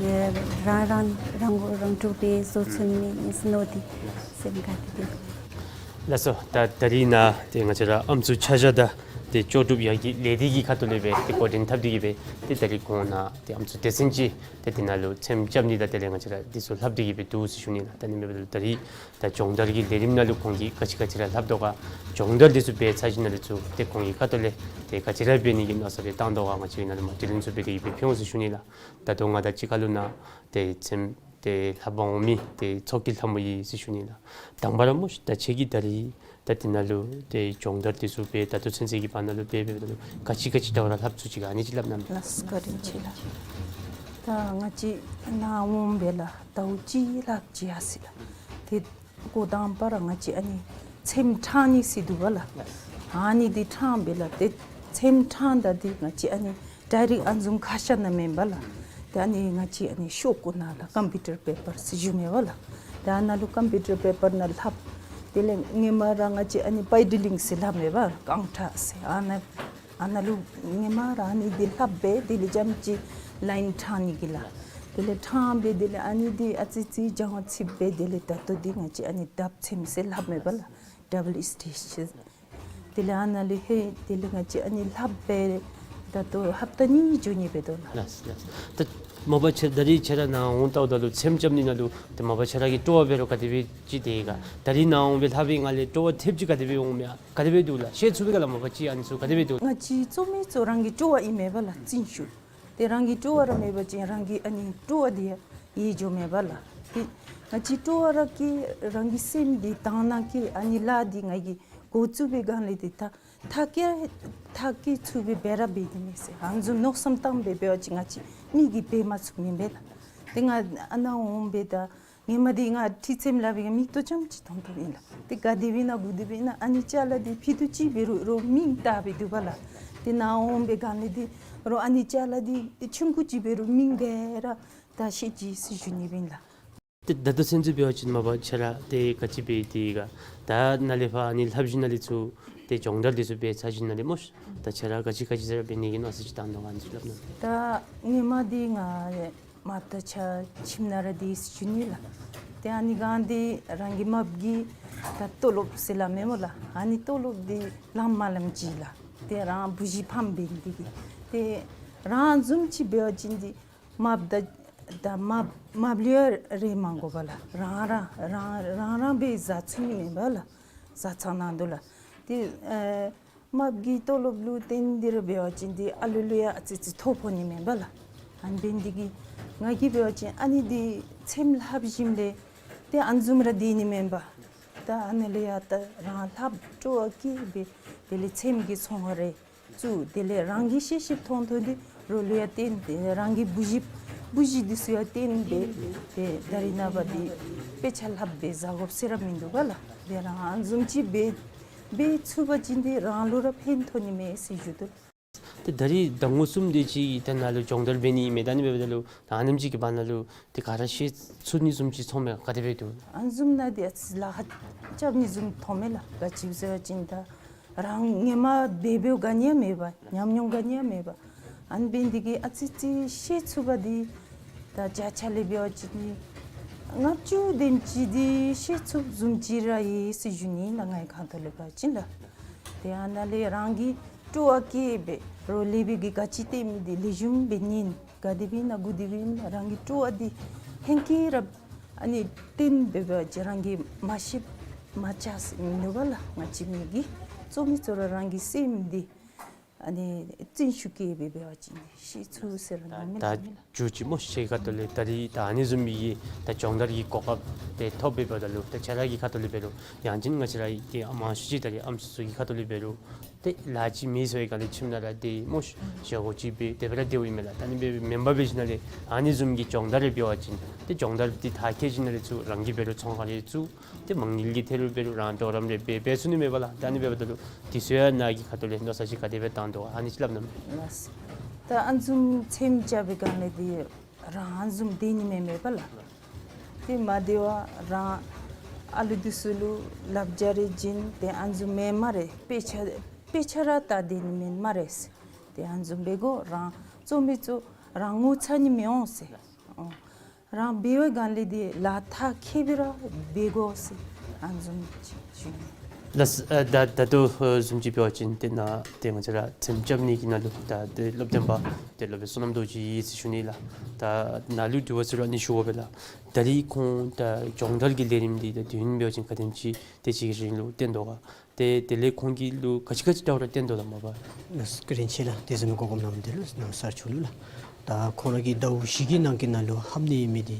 ཨེ་རང་རང་རང་མགོ་རང་འདྲོངས་སྦེ་བཟོ་ཚུགས་ནི་མས་ཟེར་མནོ་སྟེ་སེམས་དགའ་སྟེ་སྡོད། ལགས་སོ། ད་ད་རིས་ནཱ་ཏེ་ང་བཅས་ར་ཨམ་སྲུ་ཆ་བཞག་དང་ཏེ་ལྕོགས་གྲུབ་ཡར་རྒྱས་ལས་སྡེ་གི་ཁ་ཐུག་ལས་སྦེ་ཏེ་འགོ་འདྲེན་འཐབ་སྟེ་གིས་སྦེ་ཏེ་ད་རིས་ཁོང་ནཱ་ཏེ་ཨམ་སྲུ་སྡེ་ཚན་ཅིག་ཏེ་དེ་ནང་ལུ་ཚེམས་རྐྱབ་ནི་དང་དེ་ལས་ང་བཅས་ར་འདི་ཚུ་ལྷབ་སྟེ་གིས་སྦེ་འདུག་ཟེར་ཞུ་ནི་ལགས། ད་ཨ་ནི་འབདཝ་ད་ལུ་ད་རིས་ད་སྦྱོང་བརྡར་གྱི་ལས་རིམ་ནང་ལུ་ཁོང་གིས་ག་ཅི་ག་ཅི་ར་ལྷབ་དོ་ག། སྦྱོང་བརྡར་འདི་ཚུ་འབད་ཚར་ཞིནམ་ལས་ཚུར་ཏེ་ཁོང་གི་ཁ་ཐུག་ལས་ཏེ་ག་ཅི་ར་འབད་ནི་གི་མནོ་བསམ་རེ་བཏང་དོ་ག། ང་བཅས་ཀྱིས་ནཱ་ལུ་མར་དྲི་ལན་ཚུ་འབད་དེ་གིས་སྦེ་ཕུལ་འོང་ཟེར་ཞུ་ནི་ལགས། ད་ལྟོ་ང་དང་གཅིག་ཁར་ལུ་ནཱ་ཏེ་ཚེམས་ཏེ་ལྷབ་པར་འོང་མི་ཏེ་ཚོགས་ཀྱི་ལྷ་མོ་ཨིན་ཟེར་ཞུ་ནི་ལགས། དང་པ་ར་སྨོ་ཤ་ད་ཁྱེད་ཀྱིས་ད་རིས་ད་དེ་ནང་ལུ་ཏེ་སྦྱོང་བརྡར་འདི་ཚུ་འབད་ད་ལྟོ་ཚུན་ཚོད་ཀྱི་བར་ན་ལུ་འབད་འབདཝ་ད་ལུ་ག་ཅི་ག་ཅི་ད་རུང་ར་ལྷབ་ཚུགས་ཅི་ག་ཨ་ནི་ཅིག་སླབ་གནང་། ལགས་བཀའ་དྲིན་ཆེ་ལགས། ད་ང་བཅས་ནཱ་འོང་སྦེ་ལགས་ཟླཝ་གཅིག་ལྷག་ཅི་ཡར་སོ་ཡི་ལགས། ཏེ་འགོ་དང་པ་ར་ང་བཅས་ཨ་ནི་ཚེམས་ཕྲང་ནི་ཟེར་འདུག་པ་ལགས། ཨ་ནི་འདི་ཕྲང་སྦེ་ལགས། ཏེ་ཚེམས་ཕྲང་ད་འདི་ང་བཅས་ཨ་ནི་ཌའི་རེཀཊ་ཨ་ནི་བཟུམ་ཁ་ཤ་ནང་མེན་པ་ལགས། ཏེ་ཨ་ནི་ང་བཅས་ཨ་ནི་ཤོག་ཀུ་ནང་ལགས་ཀམ་པིའུ་ཊར་པེ་པར་ཟེར་ཞུ་མེན་པ་ལགས། ཏེ་ཨ་ནཱ་ལུ་ཀམ་པིའུ་ཊར་པེ་པར་ནང་ལྷབ། དེ་ལས་སྔོན་མ་ར་ང་བཅས་ཨ་ནི་པའི་ཌི་ལིང་ཟེར་སླབ་མེན་པ་རྐང་ཁྲ་ཟེར་ཨ་ནཱ་ཨ་ནཱ་ལུ་སྔོན་མ་ར་ཨ་ནི་འདི་ལྷབ་སྦེ་དེ་ལས་རྐྱངམ་ཅིག་ལའིན་ཕྲང་ནི་གི་ལགས། དེ་ལས་ཕྲང་སྦེ་དེ་ལས་ཨ་ནི་འདི་ཨ་ཙི་ཙི་སྦྱང་བ་ཚུདཔ་སྦེ་དེ་ལས་ད་ལྟོ་འདི་ང་བཅས་ཨ་ནི་ལྡབ་ཚེམས་ཟེར་ལྷབ་མེན་པ་ལགས། ཌབ་བཱལ་སི་ཊེཇ་ཟེར། དེ་ལས་ཨ་ནཱ་ལས་ཧེ་དེ་ལས་ང་བཅས་ཨ་ནི་ལྷབ་སྦེ་ད་ལྟོ་ཧབ་ཏ་གཉིས་འགྱོ་ནི་འབད་དོ་ལགས། ལགས་ལགས། ད་མ་པ་ཁྱེད་ད་རིས་ཁྱེད་ར་ནཱ་འོང་ལྟཝ་ད་ལུ་ཚེམས་རྐྱབ་ནི་ནང་ལུ་ཏེ་མ་པ་ཁྱེད་ར་གི་སྤྲོ་བ་འབད་རུང་ག་དེ་སྦེ་ཅིག་དེ་ག། ད་རིས་ནཱ་འོང་སྦེ་ལྷབ་པའི་སྒང་ལས་སྤྲོ་བ་ཐེབས་ཅིག་ག་དེ་སྦེ་འོང་མས། ག་དེ་སྦེ་འདུག་ལགས། ཤེས་ཚུགས་པས་ག་ལགས། མ་པ་ཅིག་ཨ་ནི་ཚུ་ག་དེ་སྦེ་འདུག། ང་བཅས་གཙོ་མི་གཙོ་རང་གི་སྤྲོ་བ་ཨིན་མས་པ་ལགས་བརྩོན་ཤུགས། ཏེ་རང་གི་སྤྲོ་བ་ར་མེད་པ་ཅིན་རང་གི་ཨ་ནི་སྤྲོ་བ་འདི་ཡང་ཡལ་འགྱོཝ་མས་པ་ལགས། ཏེ་ང་བཅས་སྤྲོ་བ་ར་གིས་རང་གི་སེམས་འདི་དང་ནང་གི་ཨ་ནི་ལཱ་འདི་ང་གིས་འགོ་བཙུགས་པའི་སྒང་ལས་འདི་ད་མཐའ་འཁྱོལ་མཐའ་འཁྱོལ་ཚུགས་པའི་སྦེ་ར་འབད་ནི་མས་ཟེར་ཨ་ནི་བཟུམ་མནོ་བསམ་བཏང་སྦེ་འབད་བ་ཅིན་ང་བཅས་མི་གིས་འབད་མ་ཚུགས་མེན་པས་ལགས། ཏེ་ང་ཨ་ནཱ་འོང་སྦེ་ད་སྔོན་མ་འདི་ང་ཁྲི་ཚེམས་ལྷབ་པའི་སྒང་མིག་ཏོ་རྐྱངམ་ཅིག་མཐོང་མཐོངམ་ཨིན་ལགས། ཏེ་ག་དེ་སྦེ་ཨིན་ན་གུ་དེ་སྦེ་ཨིན་ན་ཨ་ནི་ཅ་ལ་འདི་ཕྱེད་དུམ་ཅིག་འབད་རུང་རོགས་མིང་བཏགས་སྦེ་འདུག་པ་ལགས། ཏེ་ནཱ་འོང་པའི་སྒང་ལས་འདི་རོགས་ཨ་ནི་ཅ་ལ་འདི་ཆུང་ཀུ་ཅིག་འབད་རུང་མིང་ག་ར་བཏགས་ཤིག་ཟེར་ཞུ་ནི་ཨིན་ལགས། ཏེ་ད་ལྟོ་ཚུན་ཚོད་འབད་བ་ཅིན་མ་པ་ཁྱེད་ར་ཏེ་ག་ཅི་འབད་དེ་ག། ད་ནཱ་ལས་ཕར་ཨ་ནི་ལྷབ་ཞིནམ་ལས་ཚུར་ཏེ་སྦྱོང་བརྡར་འདི་ཚུ་འབད་ཚར་ཞིནམ་ལས་སྨོ་ཤ་ད་ཁྱེད་ར་ག་ཅི་ག་ཅི་ཟེར་འབད་ནི་གི་མནོ་བསམ་ཅིག་བཏང་དོ་ག་ཨ་ནི་ཚུ་སླབ་གནང་། ད་སྔོན་མ་འདི་ང་མ་པ་ད་ཁྱིམ་ནང་ར་སྡོད་ཞུ་ནི་ལགས། ཏེ་ཨ་ནི་སྒང་འདི་རང་གི་རྨགཔ་གི་ད་ལྟོ་སློབ་ཟེར་སླབ་མེན་སྨོ་ལགས། ཨ་ནི་ལྟོ་སློབ་འདི་ལངམ་མ་ལངམ་ཅིག་ལགས། ཏེ་རང་བུ་གཞི་ཕམ་འབད་ནི་འདི་གིས་ཏེ་རང་བཟུམ་ཅིག་འབད་བ་ཅིན་འདི་རྨགཔ་ད་ད་རྨགཔ་རྨགཔ་ལུ་ཡང་རེ་མ་དགོ་པ་ལགས། རང་རང་རང་རང་རང་སྦེ་བཟའ་ཚུགས་ནི་མེན་པ་ལགས། བཟའ་ཚང་ནང་དུ་ལགས། ཏེ་ཨེ་རྨགཔ་གི་ལྟོ་སློབ་ལུ་བརྟེན་ཏེ་ར་འབད་བ་ཅིན་འདི་ཨ་ལུ་ལུ་ཡང་ཨ་ཙི་ཙི་ཐོ་ཕོག་ནི་མེན་པ་ལགས། ཨ་ནི་འབད་ནི་འདི་གིས་ང་གིས་འབད་བ་ཅིན་ཨ་ནི་འདི་ཚེམས་ལྷབ་ཞིནམ་ལས་ཏེ་ཨ་ནི་བཟུམ་ར་སྡོད་ནི་མེན་པར་ད་ཨ་ནི་ལས་ཡང་ད་རང་ལྷབ་སྤྲོ་བ་བསྐྱེད་སྦེ་དེ་ལས་ཚེམས་ཀྱི་ཚོང་ཁང་རེ་ བཙུགས། དེ་ལས་རང་གི་ཤེས་ཤེསཔ་མཐོང་ཐོན་ཏེ་རོགས་ལུ་ཡང་བསྟན་ཏེ་རང་གི་བུ་གཞི་བུ་གཞི་འདི་ཚུ་ཡང་བསྟན་སྦེ་ཏེ་ད་རིས་ནངས་པ་འདི་དཔེ་ཆ་ལྷབ་སྦེ་བཟའ་དགོཔ་ཟེར་ར་མིན་འདུག་ག་ལགས། དེ་རང་ཨ་ནི་བཟུམ་ཅིག་འབད་འབད་ཚུགས་པ་ཅིན་འདི་རང་ལུ་ར་ཕན་ཐོགས་ནི་མས་ཟེར་ཞུ་དོ། ཏེ་ད་རིས་ཟླ་ངོ་གསུམ་དེ་ཅིག་ད་ནཱ་ལུ་སྦྱོང་བརྡར་འབད་ནི་ཨིན་མས། ད་ཨ་ནི་འབདཝ་ད་ལུ་ད་ཨ་ནེམ་ཅིག་གི་བར་ན་ལུ་ཏེ་ག་ར་ཤེས་ཚུགས་ནི་བཟུམ་ཅིག་མཐོངམ་མས། ག་དེ་སྦེ་འདུག། ཨ་ནི་བཟུམ་ནང་འདི་ཨ་ཙི་ལཱ་ཁག་རྐྱབ་ནི་བཟུམ་མཐོངམ་མས་ལགས། ག་ཅི་སྦེ་ཟེར་བ་ཅིན་ད་རང་ཧེ་མ་འབད་འབདཝ་ག་ནི་ཡང་མེད་པར་ཉམས་མྱོང་ག་ནི་ཡང་མེད་པར་ཨ་ནི་འབད་ནི་འདི་གིས་ཨ་ཙི་ཙི་ཤེས་ཚུགས་པ་འདི་ད་བརྒྱ་ཆ་ལས་འབད་བ་ཅིན་ལྔ་བཅུ་དེམ་ཅིག་འདི་ཤེས་ཚུགསཔ་བཟུམ་ཅིག་ར་ཡོད་ཟེར་ཞུ་ནི་ཨིན་ལགས། ངེའི་ཁ་ཐུག་ལས་འབད་བ་ཅིན་ལགས། ཏེ་ཨ་ནཱ་ལས་རང་གིས་སྤྲོ་བ་བསྐྱེད་སྦེ་རོགས་ལས་སྦེ་གིས་ག་ཅི་སྟོན་མི་འདི་ལེགས་ཤོམ་སྦེ་ཉན། ག་དེ་སྦེ་ཨིན་ན་གུ་དེ་སྦེ་ཨིན་ན་རང་གི་སྤྲོ་བ་འདི་ཧེང་སྐལ་ར་ཨ་ནི་བསྟེན་སྦེ་འབད་བ་ཅིན་རང་གིས་མ་ཤེསཔ་མ་ཆགས་ཟེར་མི་འདུག་ག་ལགས། ང་བཅས་མི་གིས་གཙོ་མི་གཙོ་ར་རང་གིས་སེམས་འདི་ཨ་ནི་བརྩོན་ཤུགས་བསྐྱེད་སྦེ་འབད་བ་ཅིན་ཤེས་ཚུགས་ཟེར་ར་ད་ནང་མི་ད་ལགས། མཇུག་ཅིག་སྨོ་ཤེས་ཁ་ཐུག་ལས་ད་རིས་ད་ཨ་ནི་བཟུམ་མའི་ད་སྦྱོང་བརྡར་གྱི་གོ་སྐབས་དེ་ཐོབ་སྦེ་འབདཝ་ད་ལུ་ད་ཁྱེད་ར་གི་ཁ་ཐུག་ལས་འབད་རུང་ཡང་ཅིན་ང་བཅས་ར་གི་མང་ཤོས་ཅིག་ད་རིས་ཨམ་སྲུ་ཚུ་གི་ཁ་ཐུག་ལས་འབད་རུང་ཏེ་ལཱ་ཅིག་མེད་ཟེར་བའི་སྒང་ལས་ཁྱིམ་ནང་ར་ཏེ་སྨོ་བཞག་དགོ་ཅིག་སྦེ་དེ་སྦེ་ར་སྡོདཔ་ཨིན་མས་ལགས། ད་ཨ་ནི་སྦེ་མེན་པར་འབད་ཞིནམ་ལས་ཨ་ནི་བཟུམ་གྱི་སྦྱོང་བརྡར་རེ་འབད་བ་ཅིན་ཏེ་སྦྱོང་བརྡར་འདི་མཐར་འཁྱོལ་ཞིནམ་ལས་ཚུར་རང་གིས་འབད་རུང་ཚོང་ཁང་རེ་བཙུགས། ཏེ་མ་དངུལ་གྱི་ཐད་ལུ་འབད་རུང་རང་གྲོགས་རམ་རེ་འབད་འབད་ཚུགས་ནི་མས་པ་ལགས། ད་ཨ་ནི་འབདཝ་ད་ལུ་འདི་ཚུ་ཡང་ནཱ་གི་ཁ་ཐུག་ལས་མནོ་བསམ་ཅིག་ག་དེ་སྦེ་བཏང་དོ་ཨ་ནི་ཅིག་སླབ་གནང་། ལགས། ད་ཨ་ནི་བཟུམ་ཚེམ་རྐྱབ་པའི་སྒང་ལས་འདི་རང་ཨ་ནི་བཟུམ་སྡོད་ནི་མེན་མས་པ་ལགས། ཏེ་མ་བདེ་བར་རང་ཨ་ལུ་འདི་ཚུ་ལུ་བསླབ་བྱ་རེ་བྱིན་ཏེ་ཨ་ནི་བཟུམ་མེན་སྨ་རེ། དཔེ་ཆ་དཔེ་ཆ་ར་ལྟ་སྡོད་ནི་མེན་སྨ་རེ་ཟེར། ཏེ་ཨ་ནི་བཟུམ་འབད་དགོ། རང་གཙོ་མི་གཙོ་རང་ངོ་ཚ་ནི་མི་འོང་ཟེར། ཨོ། རང་འབད་བའི་སྒང་ལས་འདི་ལཱ་མཐར་འཁྱོལ་སྦེ་ར་འབད་དགོ་ཟེར་ཨ་ནི་བཟུམ་ཅིག་ཞུ་ནི། ལགས། ཨ་ད་ད་ལྟོ་ཨ་བཟུམ་ཅིག་འབད་བ་ཅིན་ཏེ་ནཱ་ཏེ་ང་བཅས་ར་ཚེམ་རྐྱབ་ནི་གི་ནང་ལུ་ད་ཏེ་སློབ་སྟོན་པ་ཏེ་སློབ་དཔོན་བསོད་ནམས་རྡོ་རྗེ་ཟེར་ཞུ་ནི་ལགས། ད་ནཱ་ལུ་དྲི་བ་ཟེར་རུང་ཨ་ནི་ཞུ་དགོ་པས་ལགས། ད་རིས་ཁོང་ད་སྦྱོང་བརྡར་གྱི་ལས་རིམ་འདི་ད་དུས་ཡུན་འབད་བ་ཅིན་ག་དེམ་ཅིག་དེ་ཅིག་གི་རིང་ལུ་བསྟེན་དོ་ག། ཏེ་དེ་ལས་ཁོང་གིས་ལུ་ག་ཅི་ག་ཅི་འདྲཝ་ར་བསྟེན་དོ་ལགས་མ་པ། ལགས་བཀའ་དྲིན་ཆེ་ལགས། དེ་བཟུམ་མའི་གོ་སྐབས་གནང་མི་འདི་ལུ་ནཱ་གསར་ཚུ་ལུ་ལགས། ད་ཁོང་ར་གི་ཟླཝ་བཞི་གི་ནང་གི་ནང་ལུ་ལྷབ་ནི་ཨིན་མི་འདི་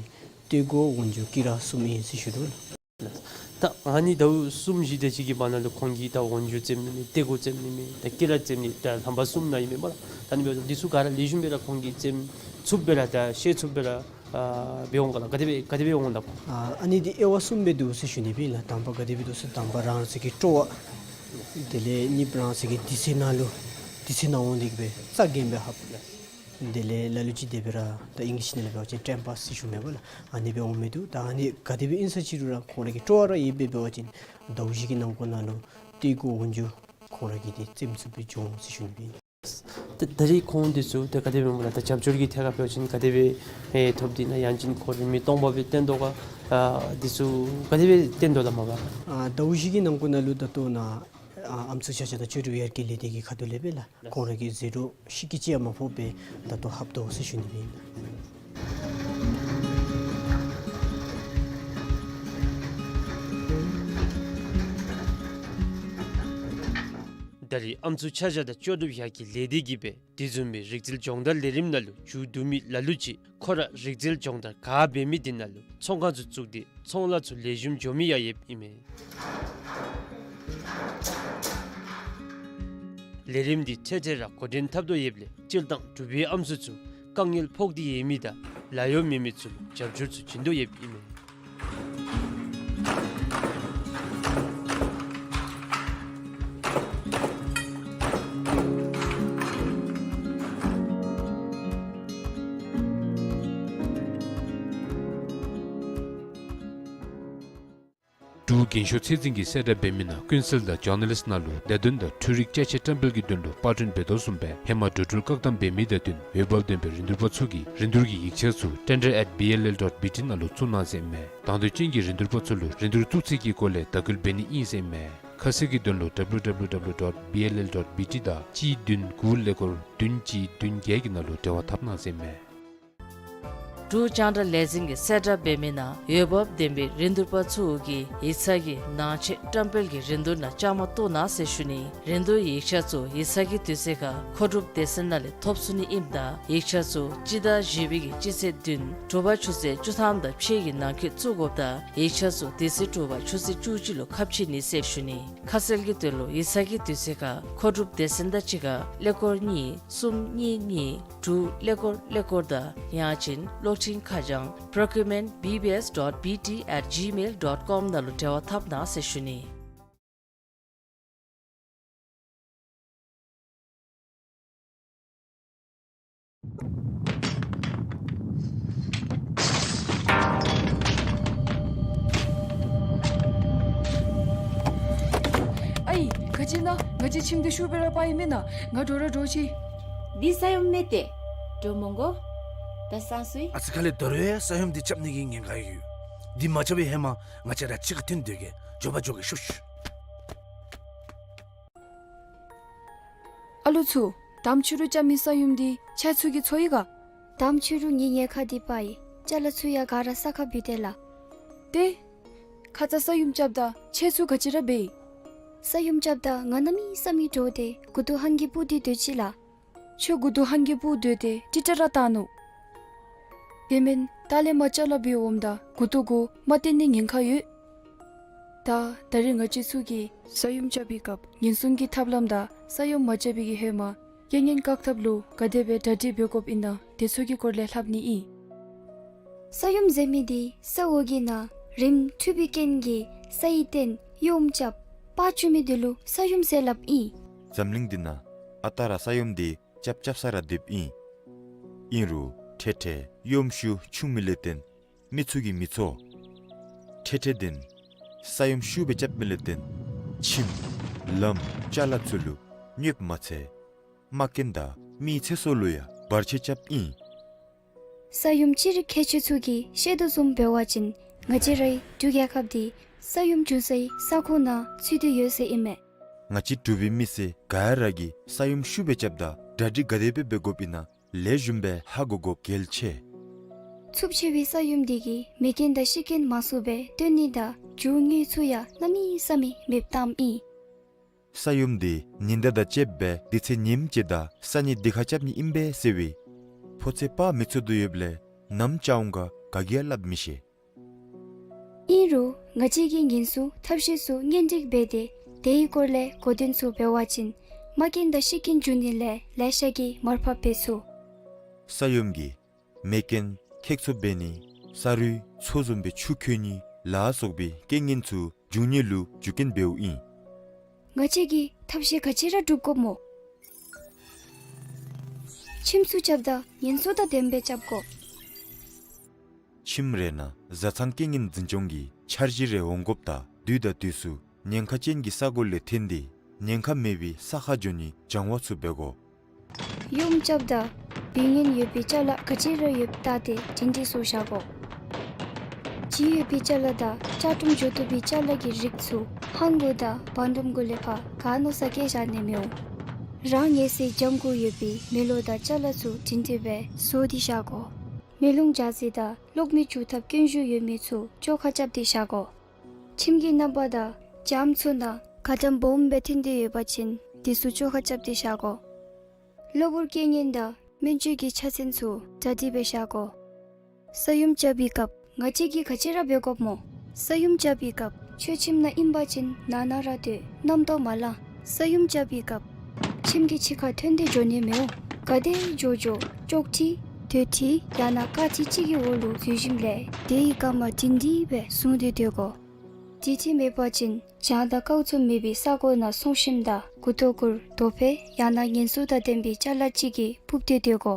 ཏེ་གོ་འོག་འཇུག་དཀྱི་ར་གསུམ་ཨིན་ཟེར་ཞུ་དོ་ལགས། ལགས། ད་ཨ་ནི་ཟླཝ་གསུམ་བཞི་དེ་ཅིག་གི་བར་ན་ལུ་ཁོང་གིས་ད་འོག་འཇུག་རྩེདམོ་ནི་མས། ཏེ་གོ་རྩེདམོ་ནི་མས། ད་དཀྱི་ར་རྩེདམོ་ནི་ད་ལྷམ་པ་གསུམ་ནང་ཨིན་མས་པ་ལགས། ད་ཨ་ནི་འབདཝ་ད་འདི་ཚུ་ག་ར་ལེགས་ཤོམ་སྦེ་ར་ཁོང་གིས་རྩེད་ཚུགསཔ་སྦེ་ར་ད་ཤེས་ཚུགསཔ་སྦེ་ར་ཨ་འབད་འོང་ག་ལགས། ག་དེ་སྦེ་ག་དེ་སྦེ་འོང་ལགས། ཨ་ཨ་ནི་འདི་དབྱེ་བ་གསུམ་སྦེ་འདུག་ཟེར་ཞུ་ནི་སྦེ་ལགས། དང་པ་ག་དེ་སྦེ་འདུག་ཟེར་དང་པ་རང་བཞིན་གྱི་སྤྲོ་བ། དེ་ལས་གཉིས་པ་རང་བཞིན་གྱི་དུས་ཚོད་ནང་ལུ་དུས་ཚོད་ནང་འོང་སྟེ་གི་སྦེ་རྩ་འགེངས་སྦེ་ལྷབ། དེ་ལས་ལ་ལུ་ཅིག་དེ་སྦེ་ར་ད་ཨིང་ལིཤ་ནང་ལས་འབད་བ་ཅིན་ཊེམ་པཱས་ཟེར་ཞུ་མས་པ་ལགས། ཨ་ནི་སྦེ་འོང་མི་འདུག། ད་ཨ་ནི་ག་དེ་སྦེ་ཨིན་ས་ཅི་རུང་ར་ཁོང་ར་གི་སྤྲོ་བ་ར་ཡོད་པའི་འབད་བ་ཅིན་ཟླཝ་བཞི་གི་ནང་འཁོད་ནང་ལུ་ཏེ་གོ་འོག་འཇུག་ཁོང་ར་གིས་འདི་རྩེདམོ་ཚུགསཔ་སྦེ་འགྱོ་འོང་ཟེར་ཞུ་ནི་སྦེ་ཨིན། ད་ད་རིས་ཁོང་འདི་ཚུ་ད་ག་དེ་སྦེ་སྨོ་ལགས། ད་རྒྱབ་སྐྱོར་གྱི་ཐད་ཁར་འབད་བ་ཅིན་ག་དེ་སྦེ་ཨེ་ཐོབ་དེས་ན། ཡང་ཅིན་ཁོ་ར་མི་སྟོང་པ་སྦེ་བསྟེན་དོ་ག། ཨ་འདི་ཚུ་ག་དེ་སྦེ་བསྟེན་དོ་ལགས་མ་པ། ཨ་ཟླཝ་བཞི་གི་ནང་འཁོད་ནང་ལུ་ད་ལྟོ་ནཱ་ཨ་ཨམ་སྲུ་ཆ་བཞག་དང་ལྕོགས་གྲུབ་ཡར་རྒྱས་ལས་སྡེ་གི་ཁ་ཐུག་ལས་སྦེ་ལགས། ཁོང་ར་གིས་ཟད་འགྲོ་ཤི་རྐྱེན་ཅིག་ཡང་མ་ཕོགཔ་སྦེ་ད་ལྟོ་ལྷབ་དོ་ཟེར་ཞུ་ནི་སྦེ་ཨིན། ད་རིས་ཨམ་སྲུ་ཆ་བཞག་དང་ལྕོགས་གྲུབ་ཡར་རྒྱས་ལས་སྡེ་གིས་སྦེ་དེ་བཟུམ་མའི་རིག་རྩལ་སྦྱོང་བརྡར་ལས་རིམ་ནང་ལུ་མཇུག་བསྡུ་མི་ལ་ལུ་ཅིག་ཁོང་ར་རིག་རྩལ་སྦྱོང་བརྡར་ག་འབད་མི་དེ་ནང་ལུ་ཚོང་ཁང་ཚུ་བཙུགས་ཏེ་ཚོང་ལཱ་ཚུ་ལེགས་ཤོམ་འགྱོ་མི་ཡང་ཡོདཔ་ཨིན་མས། ལས་རིམ་འདི་འཕྲལ་འཕྲལ་ར་འགོ་འདྲེན་འཐབ་དོ་ཡོདཔ་ལས་སྤྱིར་བཏང་འབྲུག་པའི་ཨམ་སྲུ་ཚུ་དཀའ་ངལ་ཕོག་སྟེ་ཡོད་མི་དང་ལཱ་གཡོག་མེད་མི་ཚུ་ལུ་རྒྱབ་སྐྱོར་ཚུ་བྱིན་དོ་ཡོདཔ་ཨིན་མས། འབྲུག་རྒན་ཤོས་ཚད་འཛིན་གྱི་གསལ་བསྒྲགས་འབད་མི་ནང་ཀུན་གསལ་དང་ཇར་ན་ལིསཊ་ནང་ལུ་བརྡ་དོན་དང་འཕྲུལ་རིག་ཅ་ཆས་བཀྲམ་སྤེལ་གྱི་དོན་ལུ་པར་སྐྲུན་འབད་དོ་བཟུམ་སྦེ་ཧེ་མ་འགྲོ་འགྲུལ་བཀག་དམ་འབད་མི་དང་བསྟུན་འོས་འབབ་ལྡན་པའི་རིན་བསྡུར་པ་ཚུ་གིས་རིན་བསྡུར་གྱི་ཡིག་ཆ་ཚུ་tender at B L L dot B T ནང་ལུ་བཙུགས་གནང་ཟེར་ཨིན་མས། དང་འདོད་ཅན་གྱི་རིན་བསྡུར་པ་ཚུ་ལུ་རིན་བསྡུར་བཙུགས་ཚད་ཀྱི་སྒོ་ལས་བརྡ་བསྐུལ་འབད་ནི་ཨིན་ཟེར་ཨིན་མས། ཁ་གསལ་གྱི་དོན་ལུ་W W W dot B L L dot B T དང་གཅིག་བདུན་དགུ་ཀླད་ཀོར་བདུན་གཅིག་བདུན་བརྒྱད་ཀྱི་ནང་ལུ་འབྲེལ་བ་འཐབ་གནང་ཟེར་ཨིན་མས། འབྲུག་རྒྱང་བསྒྲགས་ལས་འཛིན་གྱིས་གསལ་བསྒྲགས་འབད་མི་ནང་འོས་འབབ་ལྡན་པའི་རིན་བསྡུར་པ་ཚུ་གིས་ཡིག་ཚང་གི་ནང་ཆས་བཀྲམ་སྤེལ་གྱི་རིན་བསྡུར་ནང་བཅའ་མར་གཏོགས་གནང་ཟེར་ཞུ་ནི། རིན་བསྡུར་ཡིག་ཆ་ཚུ་ཡིག་ཚང་གི་དུས་ཚོད་ཁར་མཁོ་སྒྲུབ་སྡེ་ཚན་ནང་ལས་ཐོབ་ཚུགས་ནི་ཨིནམ་ད་ཡིག་ཆ་ཚུ་སྤྱི་ཟླ་བཞི་པའི་གི་སྤྱི་ཚེས་བདུན་དྲོ་པ་ཆུ་ཚོད་བཅུ་ཐམ་དང་ཕྱེད་ཀྱི་ནང་འཁོད་བཙུགས་དགོཔ་དང་ཡིག་ཆ་ཚུ་དེ་ཚེ་དྲོ་པ་ཆུ་ཚོད་བཅུ་གཅིག་ལུ་ཁ་ཕྱེ་ནི་ཟེར་ཞུ་ནི། ཁ་གསལ་གྱི་དོན་ལུ་ཡིག་ཚང་གི་དུས་ཚོད་ཁར་མཁོ་སྒྲུབ་སྡེ་ཚན་དང་གཅིག་ཁར་ཀླད་ཀོར་གཉིས་གསུམ་གཉིས་གཉིས་དྲུག་ཀླད་ཀོར་ཀླད་ཀོར་དང་ཡང་ཅིན་གློག་འཕྲིན་ཁ་བྱང་procurement B B S dot B T at gmail dot com ནང་ལུ་འབྲེལ་བ་འཐབ་གནང་ཟེར་ཞུ་ནི། ཨའི། ག་ཅི་ཨིན་ན། ང་བཅས་ཁྱིམ་འདི་ཤུགས་སྦེ་ར་སྤར་ཡི་མེན་ན། ང་འདྲོག་ར་འདྲོག་ཅི། འདི་ས་ཡོམ་མེན་ཏེ། འདྲོག་མི་དགོ། ད་སང་སུ་ཡི། ཨ་ཙི་ཁ་ལས་ད་རུང་ཡང་ས་ཡོམ་འདི་རྐྱབ་ནི་གི་ཉེན་ཁ་ཡོད། འདི་མ་རྐྱབ་པའི་ཧེ་མ་ང་བཅས་ར་གཅིག་ཁར་འཐོན་སྡོད་གེ། མགྱོགས་པ་འགྱོ་གེ་ཤོག་ཤོག། ཨ་ལོ་ཚུ། དམ་ཕྱི་རུ་རྐྱབ་མི་ས་ཡོམ་འདི་ཁྱེད་ཚུ་གིས་ཚོར་ཡི་ག། དམ་ཕྱི་རུ་ངེའི་ཉེན་ཁ་འདི་སྤར་ཡི། ཅ་ལ་ཚུ་ཡང་ག་ར་ས་ཁར་བུད་དེས་ལགས། ཏེ། ཁ་ཙ་ས་ཡོམ་རྐྱབ་ད་ཁྱེད་ཚུ་ག་ཅི་ར་འབད་ཡི། ས་ཡོམ་རྐྱབ་ད་ང་གནམ་མེད་ས་མེད་འདྲོག་སྟེ་མགུ་ཏོ་ཧང་གིས་སྤུབ་སྟེ་སྡོད་ཅི་ལགས། ཁྱོད་མགུ་ཏོ་ཧང་གིས་སྤུབ་སྡོད་དེ་ཏིག་ཏ་ར་བཏང་ནུག། དེ་མེན་ད་ལས་མར་ཅ་ལ་འབད་འོངམ་ད་མགུ་ཏོ་གུ་རྨ་བཏོན་ནིའི་ཉེན་ཁ་ཡོད། ད་ད་རིས་ང་བཅས་ཚུ་གིས་ས་ཡོམ་རྐྱབ་པའི་སྐབས་ཉེན་སྲུང་གི་ཐབས་ལམ་དང་ས་ཡོམ་མ་རྐྱབ་པའི་གི་ཧེ་མ་རྐྱེན་ངན་བཀག་ཐབས་ལུ་ག་དེ་སྦེ་གྲ་སྒྲིག་འབད་དགོཔ་ཨིན་ན་དེ་ཚུ་གི་སྐོར་ལས་ལྷབ་ནི་ཨིན། ས་ཡོམ་ཟེར་མི་འདི་ས་འོག་གི་ནང་རིམས་འཁྲུགས་པའི་རྐྱེན་གྱིས་ས་ཡི་སྟེང་གཡོགམོ་རྐྱབ་པར་བཅུག་མི་འདི་ལུ་ས་ཡོམ་ཟེར་སླབ་ཨིན། འཛམ་གླིང་འདི་ནང་ཨ་རྟག་ར་ས་ཡོམ་འདི་རྐྱབ་རྐྱབ་ས་ར་སྡོདཔ་ཨིན། ཨིན་རུང་འཕྲལ་འཕྲལ་གཡོགམོ་ཤུགས་ཆུང་མི་ལས་བརྟེན་མི་ཚུ་གིས་མི་ཚོར། འཕྲལ་འཕྲལ་དེ་ས་ཡོམ་ཤུགས་སྦེ་རྐྱབ་མི་ལས་བརྟེན་ཁྱིམ་ལམ་ཅ་ལ་ཚུ་ལུ་གནོདཔ་མ་ཚད་མ་རྐྱེན་དང་མིའི་ཚེ་སྲོག་ལུ་ཡང་བར་ཆད་རྐྱབ་ཨིན། ས་ཡོམ་ཅི་རིགས་ཁྱད་ཆོས་ཚུ་གིས་ཤེས་དོ་བཟུམ་འབད་བ་ཅིན་ང་བཅས་རའི་འབྲུག་རྒྱལ་ཁབ་འདི་ས་ཡོམ་བྱུང་སའི་ས་ཁོངས་ནང་ཚུད་དེ་ཡོད་ཟེར་ཨིན་མས། ང་བཅས་འབྲུག་པའི་མི་སེར་ག་ར་གིས་ས་ཡོམ་ཤུགས་སྦེ་རྐྱབ་ད་གྲ་སྒྲིག་ག་དེ་སྦེ་འབད་དགོཔ་ཨིན་ན་ལེགས་ཤོམ་སྦེ་ཧ་གོ་དགོཔ་གལ་ཆེ། ཚབས་ཆེ་བའི་ས་ཡོམ་འདི་གིས་མེ་རྐྱེན་དང་ཤི་རྐྱེན་མང་སུ་སྦེ་བཏོན་ནི་དང་རྒྱུ་དངོས་ཚུ་ཡང་གནམ་མེད་ས་མེད་མེདཔ་བཏངམ་ཨིན། ས་ཡོམ་འདི་ཉི་ཟླ་དང་བཅསཔ་སྦེ་དུས་ཚོད་ངནམ་ཅིག་དང་ས་གནས་འདི་ཁར་རྐྱབ་ནི་ཨིན་པས་ཟེར་བའི་ཕོ་ཚོད་དཔག་མི་ཚུགས་དོ་ཡོདཔ་ལས་ནམ་རྐྱབ་འོང་ག་ག་གིས་ཡང་སླབ་མི་ཤེས། ཨིན་རུང་ང་བཅས་ཀྱིས་ཉེན་སྲུང་ཐབས་ཤེས་ཚུ་སྙན་སྒྲོན་འབད་དེ་དེའི་སྐོར་ལས་གོ་དོན་ཚུ་འབད་བ་ཅིན་མ་རྐྱེན་དང་ཤི་རྐྱེན་འབྱུང་ནི་ལས་ལེ་ཤ་གིས་མར་ཕབ་འབད་ཚུགས། ས་ཡོམ་གྱིས་མེ་རྐྱེན་ཁེགས་ཚུབ་འབད་ནི་ས་རུད་མཚོ་བཟུམ་སྦེ་ཆུ་ཁོལ་ནི་ལ་སོགས་པའི་རྐྱེན་ངན་ཚུ་འབྱུང་ནི་ལུ་རྒྱུ་རྐྱེན་འབདཝ་ཨིན། ང་བཅས་ཀྱིས་ཐབས་ཤེས་ག་ཅི་ར་སྒྲུབ་དགོཔ་སྨོ། ཁྱིམ་ཚུ་རྐྱབ་ད་ཉེན་སྲུང་དང་ལྡནམ་སྦེ་རྐྱབ་དགོ། ཁྱིམ་རེ་ནང་བཟའ་ཚང་རྐྱེན་ངན་འཛིན་སྐྱོང་གི་འཆར་གཞི་རེ་འོང་དགོཔ་དང་དུས་དང་དུས་སུ་ཉེན་ཁ་ཅན་གྱི་ས་གོ་ལས་འཐོན་ཏེ་ཉེན་ཁ་མེད་པའི་ས་ཁར་འགྱོ་ནིའི་སྦྱང་བ་ཚུ་འབད་དགོ། ཡོམ་རྐྱབ་ད་འབད་ཉེན་ཡོད་པའི་ཅ་ལ་ག་ཅི་ར་ཡོདཔ་བལྟ་སྟེ་སྒྲིང་སྒྲི་ཚུ་བཞག་དགོ། ལྗིད་ཡོད་པའི་ཅ་ལ་དང་ལྕགས་ཀྲུམ་འགྱོ་བཏུབ་པའི་ཅ་ལ་གི་རིགས་ཚུ་ཧང་གུ་དང་བང་ཀྲུམ་གུ་ལས་ཕར་ག་མནོ་ས་བཀལ་བཞག་ནི་མི་འོང་། རང་ཉལ་སའི་གྱང་གུ་ཡོད་པའི་མེ་ལོང་དང་ཅ་ལ་ཚུ་སྒྲིང་སྒྲི་སྦེ་བཟོ་སྟེ་བཞག་དགོ། མེ་ལོང་རྒྱགས་ས་དང་གློག་མེ་འཇུག་ཐབས་རྐྱེན་ཞུགས་ཡོད་མི་ཚུ་བཅོ་ཁ་རྐྱབ་སྟེ་བཞག་དགོ། ཁྱིམ་གྱི་རྣམ་པ་དང་གྱང་ཚུ་ནང་ག་དམ་སྦོམ་སྦེ་འཐོན་ཏེ་ཡོད་པ་ཅིན་དེ་ཚུ་བཅོ་ཁ་རྐྱབ་སྟེ་བཞག་དགོ། གློ་བུར་རྐྱེན་ངན་དང་སྨན་བཅོས་ཀྱི་ཆ་ཚན་ཚུ་གྲ་སྒྲིག་སྦེ་བཞག་དགོ། ས་ཡོམ་རྐྱབ་པའི་སྐབས་ང་བཅས་ཀྱིས་ག་ཅི་ར་འབད་དགོཔ་སྨོ། ས་ཡོམ་རྐྱབ་པའི་སྐབས་ཁྱོད་ཁྱིམ་ནང་ཨིན་པ་ཅིན་ནང་ན་ར་སྡོད། རྣམ་རྟོག་མ་ལང་། ས་ཡོམ་རྐྱབ་པའི་སྐབས་ཁྱིམ་གྱི་ཕྱི་ཁར་འཐོན་ཏེ་འགྱོ་ནི་མི་འོང་། ག་དེ་འགྱོ་འགྱོ་ཅོག་ཁྲི་སྡོད་ཁྲི་ཡང་ན་ཀ་ཁྲི་ཅིག་གི་འོག་ལུ་འཛུལ་ཞིནམ་ལས་དེའི་རྐངམ་སྒྲིང་སྒྲི་སྦེ་བཟུང་སྟེ་སྡོད་དགོ། དེ་འདི་མེད་པ་ཅིན་གྱང་དང་ཀཝ་ཚུ་མེད་པའི་ས་གོ་ནང་སོང་ཞིནམ་ད་མགུ་ཏོ་གུར་རྡོ་ཕད་ཡང་ན་ཉེན་སྲུང་དང་ལྡན་པའི་ཅ་ལ་ཅིག་གིས་སྤུབ་སྟེ་སྡོད་དགོ།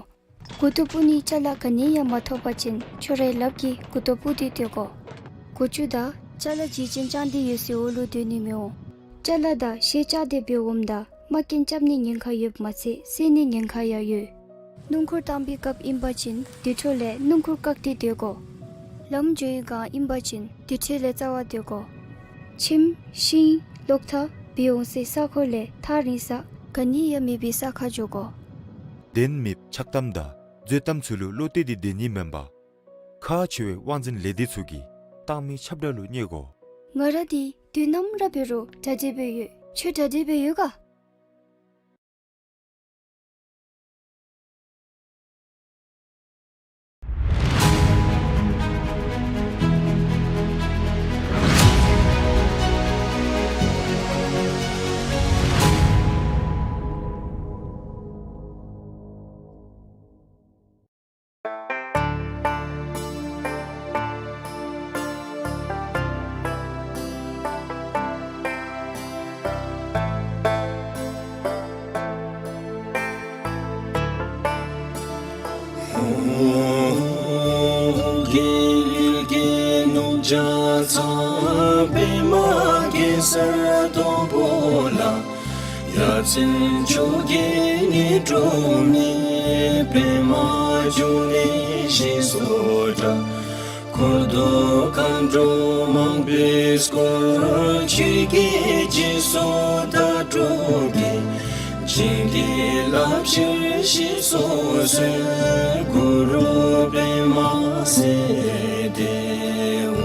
མགུ་ཏོ་སྤུབ་ནིའི་ཅ་ལ་ག་ནི་ཡང་མ་ཐོབ་པ་ཅིན་ཁྱོད་རའི་ལགཔ་གིས་མགུ་ཏོ་སྤུབ་སྟེ་སྡོད་དགོ། མགུ་ཆུ་དང་ཅ་ལ་བརྗིད་ཅན་བཅང་སྟེ་ཡོད་སའི་འོག་ལུ་སྡོད་ནི་མི་འོང་། ཅ་ལ་དང་ཤེལ་བཅག་སྟེ་འབད་འོངམ་ད་མ་རྐྱེན་རྐྱབ་ནིའི་ཉེན་ཁ་ཡོདཔ་མ་ཚད་བསད་ནིའི་ཉེན་ཁ་ཡང་ཡོད། སྣུམ་འཁོར་བཏང་པའི་སྐབས་ཨིན་པ་ཅིན་དེ་འཕྲོ་ལས་སྣུམ་འཁོར་བཀག་སྟེ་སྡོད་དགོ། ལམ་འགྱོ་བའི་སྒང་ཨིན་པ་ཅིན་དེ་འཕྲོ་ལས་རྩ་བར་སྡོད་དགོ། ཁྱིམ་ཤིང་གློག་ཐག་འབད་འོང་སའི་ས་ཁོངས་ལས་ཐག་རིང་ས་ག་ནི་ཡང་མེད་པའི་ས་ཁར་འགྱོ་དགོ། གདན་མེདཔ་ཆགས་གཏམ་དང་རྩོད་གཏམ་ཚུ་ལུ་བློ་གཏད་དེ་སྡོད་ནི་མེན་པར་ ཁག་ཆེ་བའི་དབང་འཛིན་ལས་སྡེ་ཚུ་གིས་བཏང་མི་ཁྱབ་བསྒྲགས་ལུ་བསྙད་དགོ། ང་ར་འདི་དུས་ནམ་ར་འབད་རུང་གྲ་སྒྲིག་སྦེ་ཡོད། ཁྱོད་གྲ་སྒྲིག་སྦེ་ཡོད་ག། རྒྱལ་ཡུལ་གྱི་ནུབ་བྱང་ཚང་པདྨ་གེ་སར་སྡོང་པོ་ལ། ཡ་མཚན་མཆོག་གི་ཉི་སྒྲོན་མེ། པདྨ་འབྱུང་གནས་ཞེས་སུ་གྲགས། འཁོར་དང་མཁའ་འགྲོ་མང་པོས་བསྐོར། ཆོས་ཀྱི་རྗེས་སུ་བདག་སྒྲུབ་ཀྱིས། བྱིན་གྱིས་བརླབ་ཕྱིར་ཞེས་སུ་གསོལ། གུ་རུ་པདྨ་སིདྡྷི་ཧཱུྃ།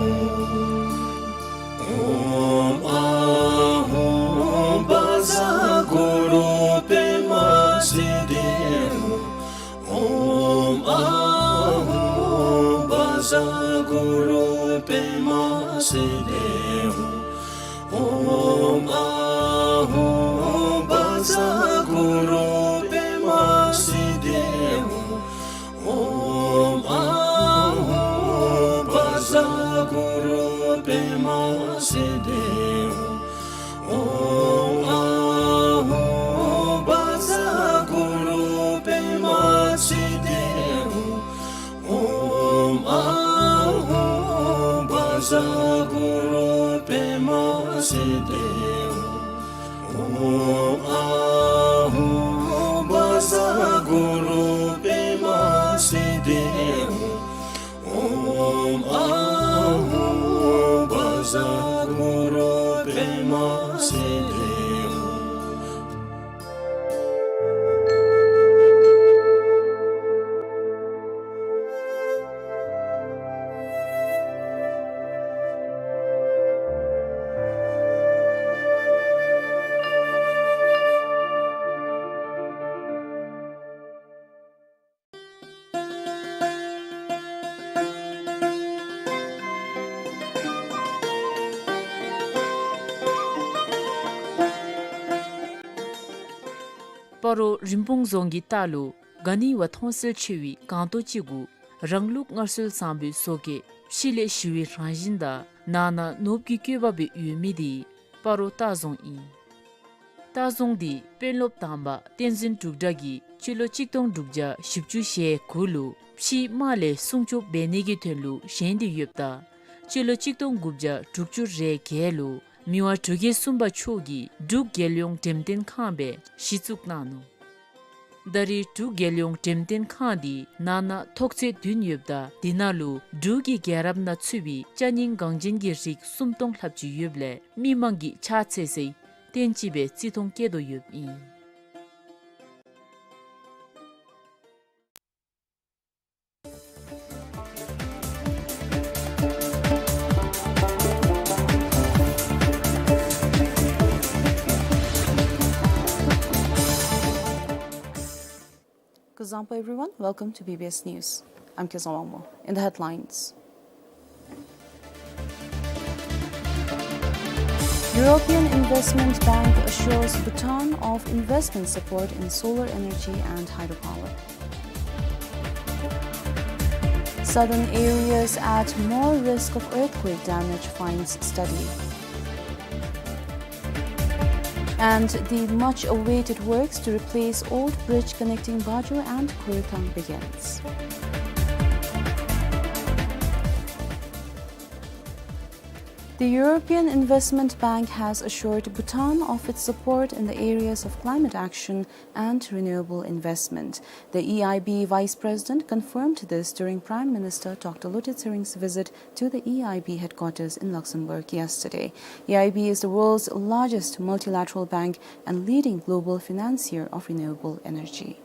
ཨོཾ་ཨཱཿཧཱུྃ་བཛྲ་གུ་རུ་པདྨ་སིདྡྷི་ཧཱུྃ། ཨོཾ་ཨཱཿཧཱུྃ་བཛྲ་གུ་རུ་པདྨ་སིདྡྷི་ཧཱུྃ། ཨོཾ་ཨཱཿཧཱུྃ་བཛྲ་གུ་རུ་པདྨ་སིདྡྷི་ཧཱུྃ། ཨོཾ་ཨཱཿཧཱུྃ་བཛྲ་གུ་རུ་པདྨ་སིདྡྷི་ཧཱུྃ། ཨོཾ་ཨཱཿཧཱུྃ་བཛྲ་གུ་རུ་པདྨ་སིདྡྷི་ཧཱུྃ། ཨོཾ་ཨཱཿཧཱུྃ་བཛྲ་གུ་རུ་པདྨ་སིདྡྷི་ཧཱུྃ། ཨོཾ་ཨཱཿཧཱུྃ་བཛྲ་གུ་རུ་པདྨ་སིདྡྷི་ཧཱུྃ། ཨོཾ་ཨཱཿཧཱུྃ་བཛྲ་གུ་རུ་པདྨ་སིདྡྷི་ཧཱུྃ། སྤ་རོ་རིན་སྤུངས་རྫོང་གི་ལྟག་ལུ་ག་ནི་བ་མཐོང་གསལ་ཆེ་བའི་སྒང་ཏོག་ཅིག་གུ་རང་ལུགས་སྔར་སྲོལ་བཟང་པོའི་བཟོ་བཀོད་ཕྱི་ལས་ཞི་བའི་རང་བཞིན་དང་ནང་ན་ནོར་བུ་གི་བཀོད་པ་སྦེ་ཡོད་མི་འདི་སྤ་རོ་ལྟ་རྫོང་ཨིན། ལྟ་རྫོང་འདི་དཔོན་སློབ་དང་པ་བསྟན་འཛིན་འབྲུག་གྲགས་ཀྱིས་སྤྱི་ལོ་གཅིག་སྟོང་དྲུག་བརྒྱ་བཞི་བཅུ་ཞེ་དགུ་ལུ་ཕྱིའི་དམག་ལས་སྲུང་སྐྱོབ་འབད་ནི་གི་དོན་ལུ་བཞེངས་ཏེ་ཡོདཔ་ད་སྤྱི་ལོ་གཅིག་སྟོང་དགུ་བརྒྱ་དྲུག་ཅུ་རེ་བརྒྱད་ལུ་མི་དབང་འབྲུག་རྒྱལ་གསུམ་པ་མཆོག་གིས་འབྲུག་རྒྱལ་ཡོངས་འགྲེམས་སྟོན་ཁང་སྦེ་གཞི་བཙུགས་གནང་ནུག། ད་རེས་འབྲུག་རྒྱལ་ཡོངས་འགྲེམས་སྟོན་ཁང་འདི་ནང་ན་ཐོག་ཚད་བདུན་ཡོདཔ་ད་འདི་ནང་ལུ་འབྲུག་གི་རྒྱལ་རབས་ནང་ཚུད་པའི་ཅ་རྙིང་འགངས་ཅན་གྱི་རིགས་སུམ་སྟོང་ལྷགཔ་ཅིག་ཡོདཔ་ལས་མི་མང་གིས་ཕྱག་འཚལ་སའི་རྟེན་ཅིག་སྦེ་བརྩི་མཐོང་བསྐྱེད་དོ་ཡོདཔ་ཨིན། Kuzuzangpo everyone, welcome to B B S News. I'm Kezang Wangmo. In the headlines. European Investment Bank assures Bhutan of investment support in solar energy and hydropower. Southern areas at more risk of earthquake damage, finds study. And the much-awaited works to replace old bridge connecting Bajo and Khorthang begins. The European Investment Bank has assured Bhutan of its support in the areas of climate action and renewable investment. The E I B Vice President confirmed this during Prime Minister Doctor Lotay Tshering Ying's visit to the E I B headquarters in Luxembourg yesterday. E I B is the world's largest multilateral bank and leading global financier of renewable energy.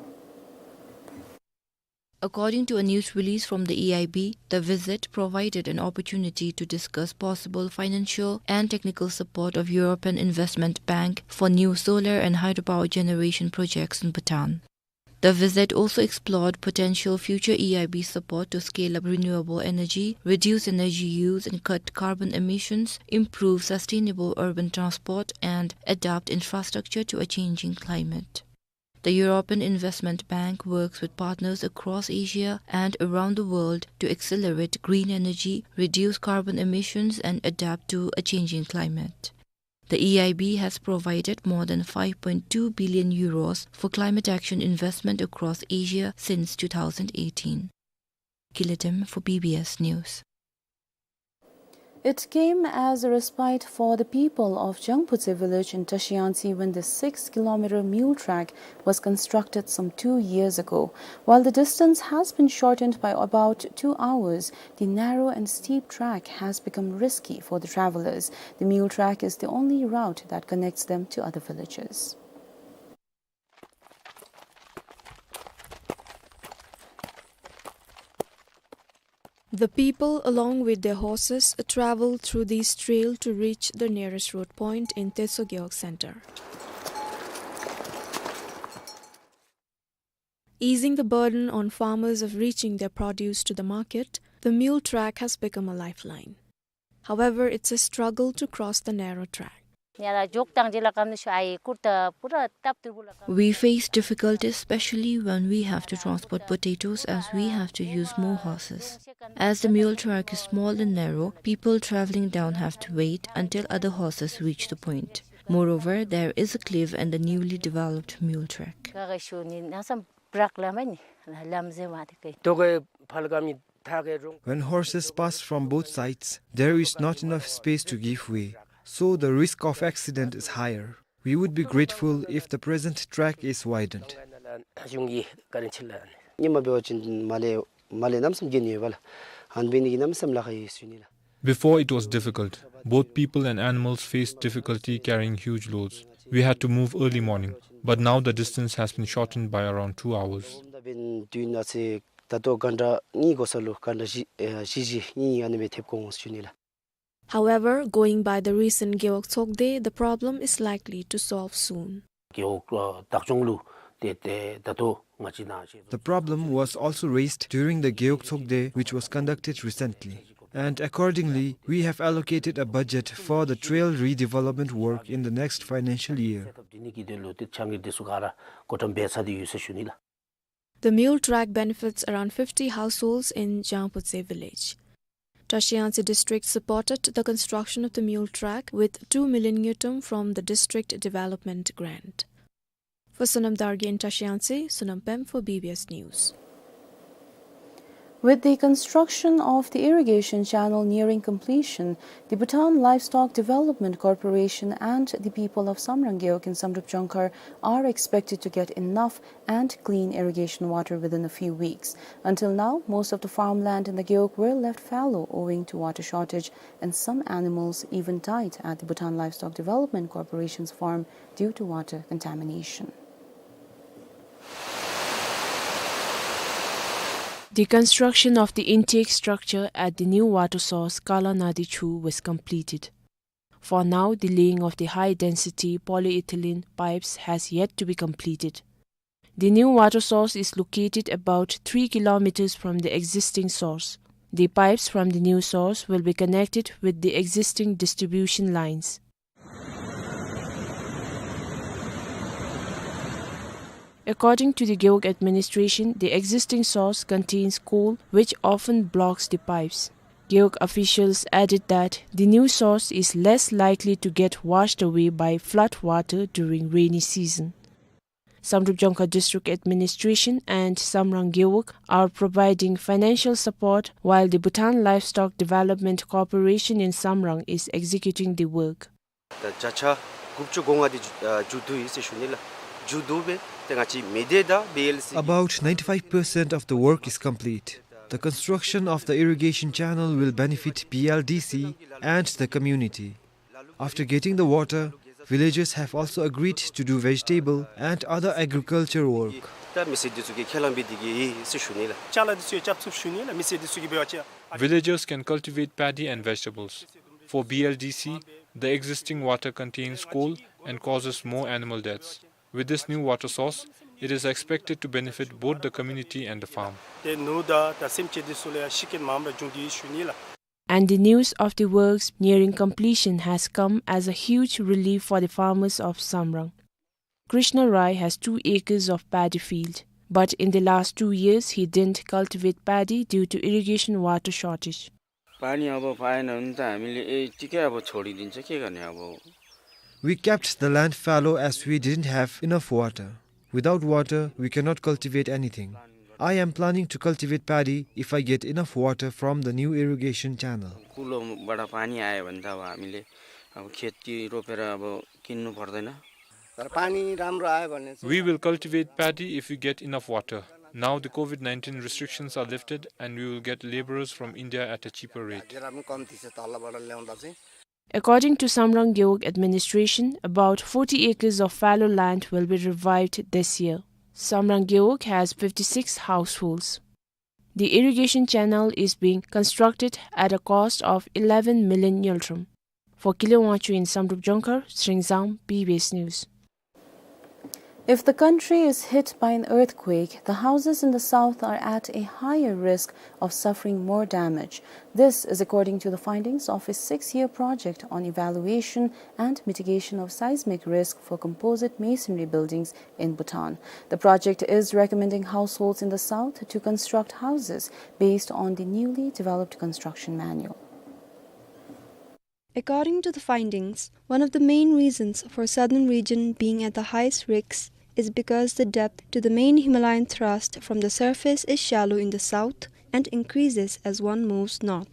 According to a news release from the E I B, the visit provided an opportunity to discuss possible financial and technical support of European Investment Bank for new solar and hydropower generation projects in Bhutan. The visit also explored potential future E I B support to scale up renewable energy, reduce energy use, and cut carbon emissions, improve sustainable urban transport, and adapt infrastructure to a changing climate. The European Investment Bank works with partners across Asia and around the world to accelerate green energy, reduce carbon emissions, and adapt to a changing climate. The E I B has provided more than five point two billion euros for climate action investment across Asia since two thousand eighteen. Gila Dem for B B S News. It came as a respite for the people of Jangputse village in Tashiangtse when the six-kilometer mule track was constructed some two years ago. While the distance has been shortened by about two hours, the narrow and steep track has become risky for the travelers. The mule track is the only route that connects them to other villages. The people, along with their horses, travel through this trail to reach the nearest road point in Teso Gewog Center. Easing the burden on farmers of reaching their produce to the market, the mule track has become a lifeline. However, it's a struggle to cross the narrow track. We face difficulties, especially when we have to transport potatoes, as we have to use more horses. As the mule track is small and narrow, people traveling down have to wait until other horses reach the point. Moreover, there is a cliff in the newly developed mule track. When horses pass from both sides, there is not enough space to give way, so the risk of accident is higher. We would be grateful if the present track is widened. Before, it was difficult. Both people and animals faced difficulty carrying huge loads. We had to move early morning, but now the distance has been shortened by around two hours. However, going by the recent Gewog Tsokde, the problem is likely to solve soon. Gewog, uh, Dakchong lu, te, te, dato ngachi na she. The problem was also raised during the Gewog Tsokde, which was conducted recently. And accordingly, we have allocated a budget for the trail redevelopment work in the next financial year. Dini ki de lo te changi de sukara, kotam be sa de yu se shuni la. The mule track benefits around fifty households in Jangputse village. Tashiangtse district supported the construction of the mule track with two million ngultrum from the district development grant. For Sonam Dargye in Tashiangtse, Sonam Pem for B B S News. With the construction of the irrigation channel nearing completion, the Bhutan Livestock Development Corporation and the people of Samrang Gewog in Samdrup Jongkhar are expected to get enough and clean irrigation water within a few weeks. Until now, most of the farmland in the Gewog were left fallow owing to water shortage, and some animals even died at the Bhutan Livestock Development Corporation's farm due to water contamination. The construction of the intake structure at the new water source Kala Nadi Chu was completed. For now, the laying of the high-density polyethylene pipes has yet to be completed. The new water source is located about three kilometers from the existing source. The pipes from the new source will be connected with the existing distribution lines. According to the Gewog administration, the existing source contains coal, which often blocks the pipes. Gewog officials added that the new source is less likely to get washed away by flood water during rainy season. Samdrup Jongkhar District Administration and Samrang Gewog are providing financial support, while the Bhutan Livestock Development Corporation in Samrang is executing the work. ད་བརྒྱ་ཆ་དགུ་བཅུ་གོ་ལྔ་དེ་མཇུག་ཨ་མཇུག་བསྡུ་ཡི་ཟེར་ཞུ་ནི་ལགས། མཇུག་བསྡུ་སྦེ་ཏེ་ང་བཅས་མི་སྡེ་དང་བི་ཨེལ་སི། About ninety-five percent of the work is complete. The construction of the irrigation channel will benefit P L D C and the community. After getting the water, villagers have also agreed to do vegetable and other agriculture work. ད་མི་སེར་འདི་ཚུ་གིས་ཁས་བླངས་འབད་དེ་གིས་ཨིན་ཟེར་ཞུ་ནི་ལགས། ཅ་ལ་འདི་ཚུ་ཡང་རྒྱབ་སྐྱོར་ཞུ་ནི་ལགས། མི་སེར་འདི་ཚུ་གིས་འབད་བ་ཅིན། Villagers can cultivate paddy and vegetables. For B L D C, the existing water contains coal and causes more animal deaths. With this new water source, it is expected to benefit both the community and the farm. ཏེ་ནོར་དང་ད་སེམས་ཅན་འདི་ཚུ་ལུ་ཡང་ཤི་རྐྱེན་མངམ་ར་འབྱུང་སྟེ་ཨིན་ཟེར་ཞུ་ནི་ལགས། And the news of the works nearing completion has come as a huge relief for the farmers of Samrang. Krishna Rai has two acres of paddy field, but in the last two years he didn't cultivate paddy due to irrigation water shortage. पानी अब पाएन भने त हामीले यतिकै अब छोडिदिन्छ, के गर्ने अब। We kept the land fallow as we didn't have enough water. Without water, we cannot cultivate anything. I am planning to cultivate paddy if I get enough water from the new irrigation channel. कुलोबाट पानी आयो भने त अब हामीले अब खेती रोपेर अब किन्नु पर्दैन। तर पानी राम्रो आयो भने चाहिँ We will cultivate paddy if we get enough water. Now the COVID nineteen restrictions are lifted and we will get laborers from India at a cheaper rate. हाजिरा पनि कम्ती छ, तलबाट ल्याउँदा चाहिँ। According to Samrang Gewog administration, about forty acres of fallow land will be revived this year. Samrang Gewog has fifty-six households. The irrigation channel is being constructed at a cost of eleven million ngultrum. For Kile Wangchuk in Samdrup Jongkhar, Sringzang, B B S News. If the country is hit by an earthquake, the houses in the south are at a higher risk of suffering more damage. This is according to the findings of a six-year project on evaluation and mitigation of seismic risk for composite masonry buildings in Bhutan. The project is recommending households in the south to construct houses based on the newly developed construction manual. According to the findings, one of the main reasons for southern region being at the highest risks is because the depth to the main Himalayan thrust from the surface is shallow in the south and increases as one moves north.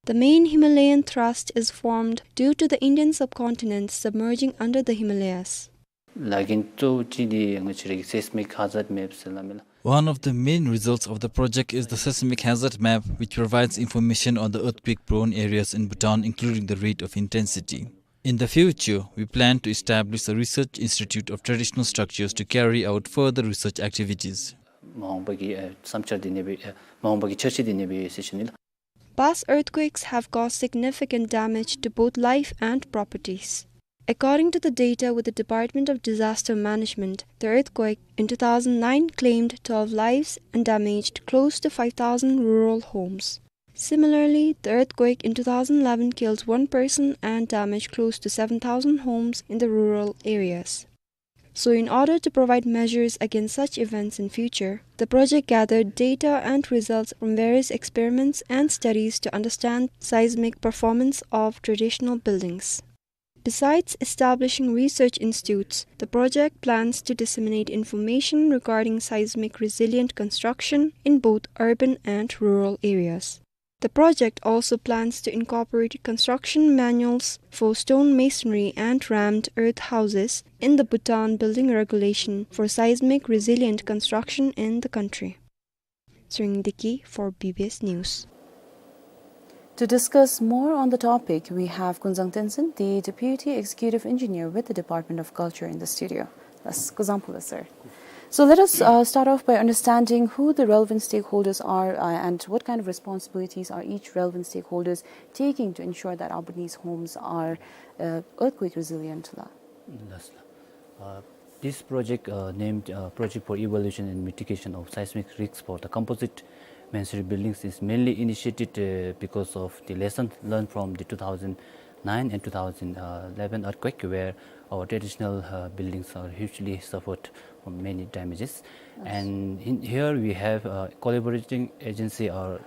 The main Himalayan thrust is formed due to the Indian subcontinent submerging under the Himalayas. ལས་འགན་གཙོ་བོ་ཅིག་འདི་ང་བཅས་རའི་seismic hazard map ཟེར་སླབ་མས་ལགས། One of the main results of the project is the seismic hazard map, which provides information on the earthquake-prone areas in Bhutan, including the rate of intensity. In the future, we plan to establish a research institute of traditional structures to carry out further research activities. མ་འོངས་པ་གི་ཨེ་བསམ་འཆར་འདི་ནི་སྦེ་ཨེ་མ་འོངས་པ་གི་འཆར་གཞི་འདི་ནི་སྦེ་ཡོད་ཟེར་ཞུ་ནི་ལགས། Past earthquakes have caused significant damage to both life and properties. According to the data with the Department of Disaster Management, the earthquake in two thousand nine claimed twelve lives and damaged close to five thousand rural homes. Similarly, the earthquake in two thousand eleven killed one person and damaged close to seven thousand homes in the rural areas. So, in order to provide measures against such events in future, the project gathered data and results from various experiments and studies to understand seismic performance of traditional buildings. Besides establishing research institutes, the project plans to disseminate information regarding seismic resilient construction in both urban and rural areas. The project also plans to incorporate construction manuals for stone masonry and rammed earth houses in the Bhutan Building Regulation for seismic resilient construction in the country. Tshering Deki for B B S News. To discuss more on the topic, we have Kunzang Tenzin, the Deputy Executive Engineer with the Department of Culture, in the studio. That's Kuzangpula, sir. So let us, uh, start off by understanding who the relevant stakeholders are, uh, and what kind of responsibilities are each relevant stakeholders taking to ensure that our Bhutanese homes are, uh, earthquake resilient, la? Yes, la. Uh, this project, uh, named, uh, Project for Evaluation and Mitigation of Seismic Risks for the Composite Masonry Buildings is mainly initiated, uh, because of the lesson learned from the two thousand nine and two thousand eleven earthquake, where our traditional, uh, buildings are hugely suffered from many damages. Yes. And in here we have, uh, collaborating agency, uh,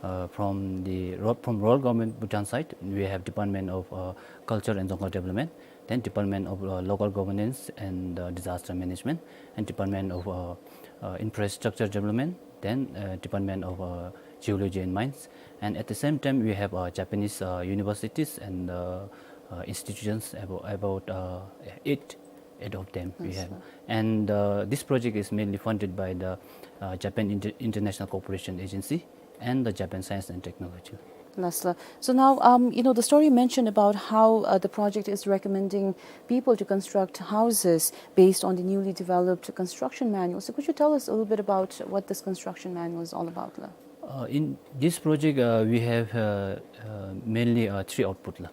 uh, from the ro-, from Royal Government Bhutan side. We have Department of, uh, Culture and Dzongkhar Development, then Department of, uh, Local Governance and, uh, Disaster Management, and Department of, uh, uh, Infrastructure Development, then, uh, Department of, uh, Geology and Mines. And at the same time, we have, uh, Japanese, uh, universities and, uh, uh, institutions, about, about, uh, eight, eight of them we have. I see. And, uh, this project is mainly funded by the, uh, Japan Inter-, International Cooperation Agency and the Japan Science and Technology. Lasla. So now, um, you know, the story mentioned about how, uh, the project is recommending people to construct houses based on the newly developed construction manual. So could you tell us a little bit about what this construction manual is all about, la? Uh, in this project, uh, we have, uh, uh, mainly, uh, three output, la.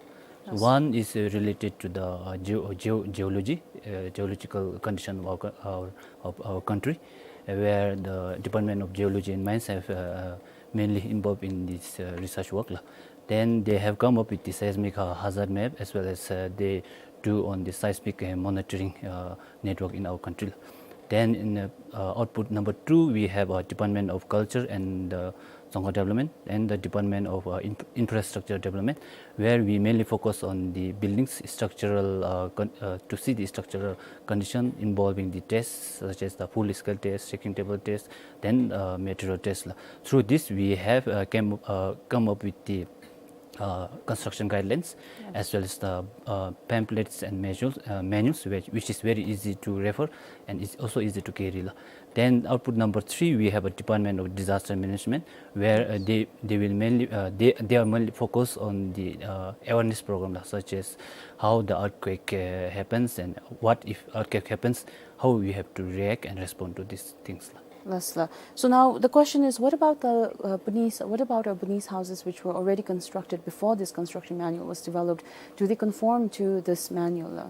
So one is, uh, related to the, uh, geo-, uh, geo-, geology, uh, geological condition of our, co- our, of our country, uh, where the Department of Geology and Mines have, uh, mainly involved in this, uh, research work, la. Then they have come up with the seismic, uh, hazard map, as well as, uh, they do on the seismic, uh, monitoring, uh, network in our country. Then in, uh, uh, output number two, we have, uh, Department of Culture and, uh, Dzongkhag Development and the Department of, uh, Inf- Infrastructure Development, where we mainly focus on the buildings structural, uh, con- uh, to see the structural condition involving the tests such as the full scale test, shaking table test, then, uh, material test, la. Through this, we have, uh, came, uh, come up with the, uh, construction guidelines, as well as the, uh, pamphlets and manuals, uh, manuals which, which is very easy to refer and is also easy to carry, la. Then output number three, we have a Department of Disaster Management, where, uh, they, they will mainly, uh, they, they are mainly focused on the, uh, awareness program, la, such as how the earthquake, uh, happens and what if earthquake happens, how we have to react and respond to these things, la. Lasla. So now the question is, what about the, uh, bunnies? What about our bunnies houses which were already constructed before this construction manual was developed? Do they conform to this manual, la?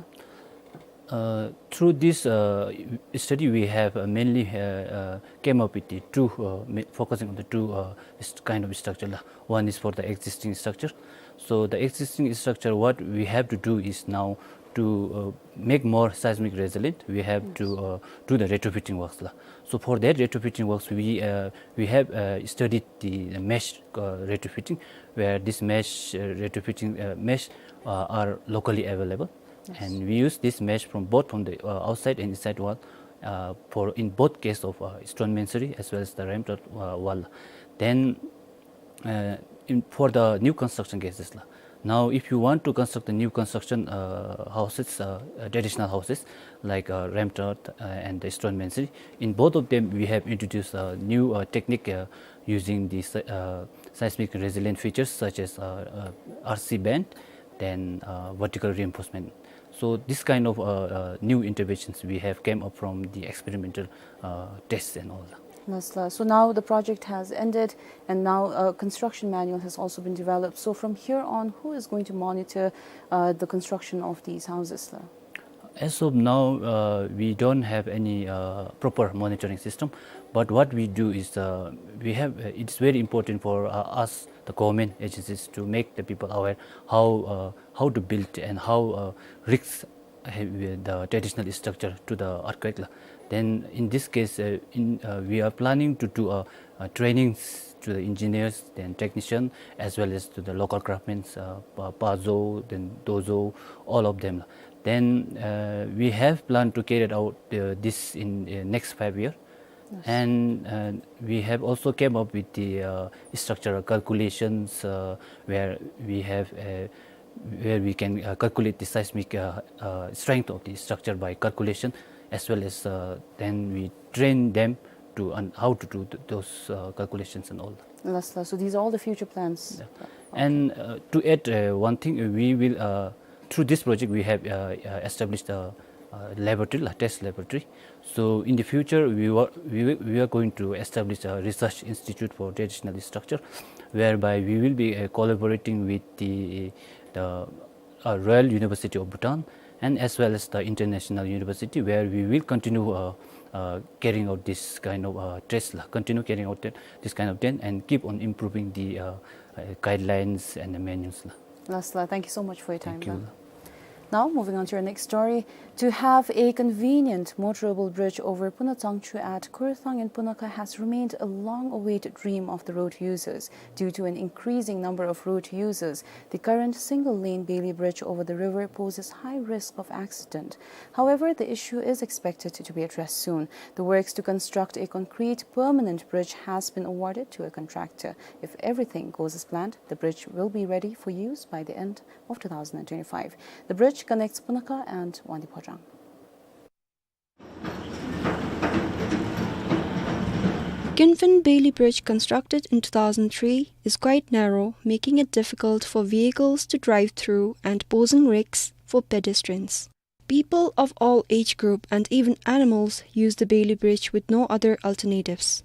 Uh, through this, uh, study, we have, uh, mainly, uh, uh, came up with the two, uh, ma- focusing on the two, uh, st- kind of structure, la. One is for the existing structure. So the existing structure, what we have to do is now to, uh, make more seismic resilient, we have to, uh, do the retrofitting works, la. So for that retrofitting works, we, uh, we have, uh, studied the, the mesh, uh, retrofitting, where this mesh, uh, retrofitting, uh, mesh, uh, are locally available. And we use this mesh from both from the, uh, outside and inside wall, uh, for in both case of, uh, stone masonry as well as the rammed earth, uh, wall. Then, uh, in, for the new construction cases, la. Now, if you want to construct the new construction, uh, houses, uh, uh, traditional houses like, uh, rammed earth, uh, and the stone masonry, in both of them we have introduced a new, uh, technique, uh, using the se- uh, seismic resilient features such as, uh, uh, R C band, then, uh, vertical reinforcement. So this kind of, uh, uh, new interventions we have came up from the experimental, uh, tests and all. Lasla. So now the project has ended, and now a construction manual has also been developed. So from here on, who is going to monitor, uh, the construction of these houses, la? As of now, uh, we don't have any, uh, proper monitoring system. But what we do is, uh, we have, uh, it's very important for, uh, us, the government agencies, to make the people aware how, uh, how to build and how, uh, risks have, uh, the traditional structure to the earthquake, la. Then in this case, uh, in, uh, we are planning to do, uh, uh, trainings to the engineers, then technician, as well as to the local craftsmen, uh, pa- pazo, then dozo, all of them, la. Then, uh, we have planned to carry out, uh, this in, uh, next five year. And, uh, we have also came up with the, uh, structural calculations, uh, where we have, uh, where we can, uh, calculate the seismic, uh, uh, strength of the structure by calculation, as well as, uh, then we train them to and how to do th- those, uh, calculations and all. Lasla. So these are all the future plans. Yeah. And, uh, to add, uh, one thing, uh, we will, uh, through this project, we have, uh, uh, established a, a laboratory, a test laboratory. So in the future, we were, we, will- we are going to establish a research institute for traditional structure, whereby we will be, uh, collaborating with the, the, uh, Royal University of Bhutan and as well as the international university, where we will continue, uh, uh, carrying out this kind of, uh, test, la, continue carrying out that, this kind of test and keep on improving the, uh, uh, guidelines and the manuals, la. Lasla, thank you so much for your time, la. Now, moving on to our next story. To have a convenient motorable bridge over Puna Tsangchu at Khurthang in Punakha has remained a long-awaited dream of the road users. Due to an increasing number of road users, the current single-lane Beli Bridge over the river poses high risk of accident. However, the issue is expected to be addressed soon. The works to construct a concrete permanent bridge has been awarded to a contractor. If everything goes as planned, the bridge will be ready for use by the end of two thousand twenty-five. The bridge connects Punakha and Wangdue Phodrang. Infant Bailey Bridge, constructed in two thousand three, is quite narrow, making it difficult for vehicles to drive through and posing risks for pedestrians. People of all age group and even animals use the Bailey Bridge with no other alternatives.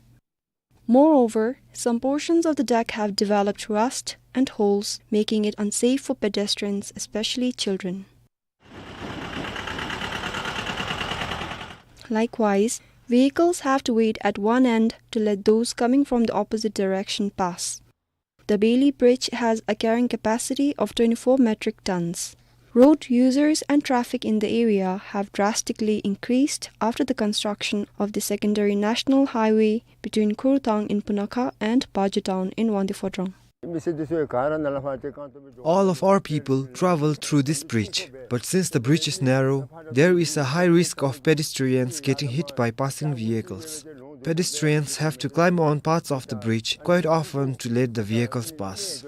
Moreover, some portions of the deck have developed rust and holes, making it unsafe for pedestrians, especially children. Likewise, vehicles have to wait at one end to let those coming from the opposite direction pass. The Bailey Bridge has a carrying capacity of twenty-four metric tons. Road users and traffic in the area have drastically increased after the construction of the secondary national highway between Khurthang in Punakha and Bajo town in Wangdue Phodrang. All of our people travel through this bridge, but since the bridge is narrow, there is a high risk of pedestrians getting hit by passing vehicles. Pedestrians have to climb on parts of the bridge quite often to let the vehicles pass.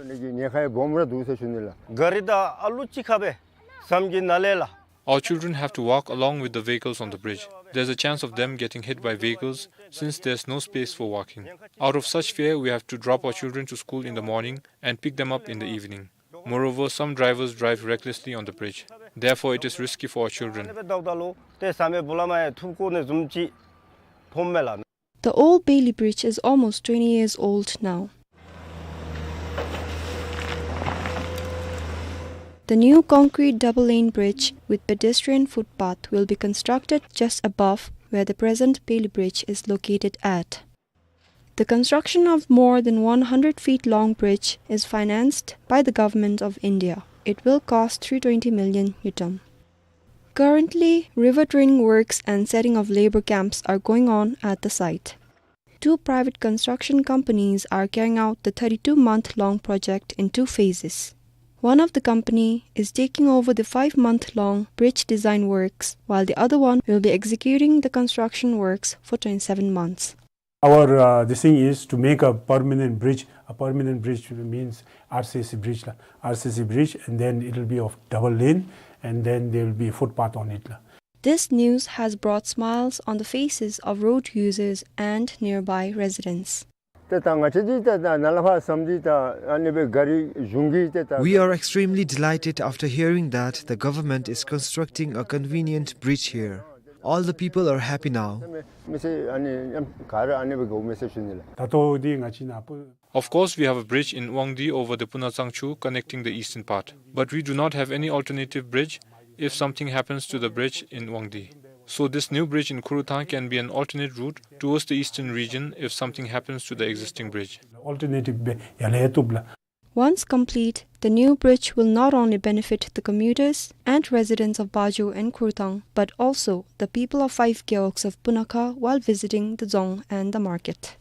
Our children have to walk along with the vehicles on the bridge. There's a chance of them getting hit by vehicles since there's no space for walking. Out of such fear, we have to drop our children to school in the morning and pick them up in the evening. Moreover, some drivers drive recklessly on the bridge. Therefore, it is risky for our children. The old Bailey Bridge is almost twenty years old now. The new concrete double-lane bridge with pedestrian footpath will be constructed just above where the present Bailey Bridge is located at. The construction of more than one hundred feet long bridge is financed by the Government of India. It will cost three twenty million ngultrum. Currently, river draining works and setting of labor camps are going on at the site. Two private construction companies are carrying out the thirty-two month long project in two phases. One of the company is taking over the five month long bridge design works, while the other one will be executing the construction works for twenty-seven months. Our, uh, this thing is to make a permanent bridge. A permanent bridge means R C C bridge la. R C C bridge, and then it will be of double lane, and then there will be footpath on it la. This news has brought smiles on the faces of road users and nearby residents. We are extremely delighted after hearing that the government is constructing a convenient bridge here. All the people are happy now. Of course, we have a bridge in Wangdue over the Puna Tsangchu connecting the eastern part, but we do not have any alternative bridge if something happens to the bridge in Wangdue. So this new bridge in Khurthang can be an alternate route towards the eastern region if something happens to the existing bridge. Alternative be yale tubla. Once complete, the new bridge will not only benefit the commuters and residents of Bajo and Khurthang, but also the people of five gewogs of Punakha while visiting the dzong and the market.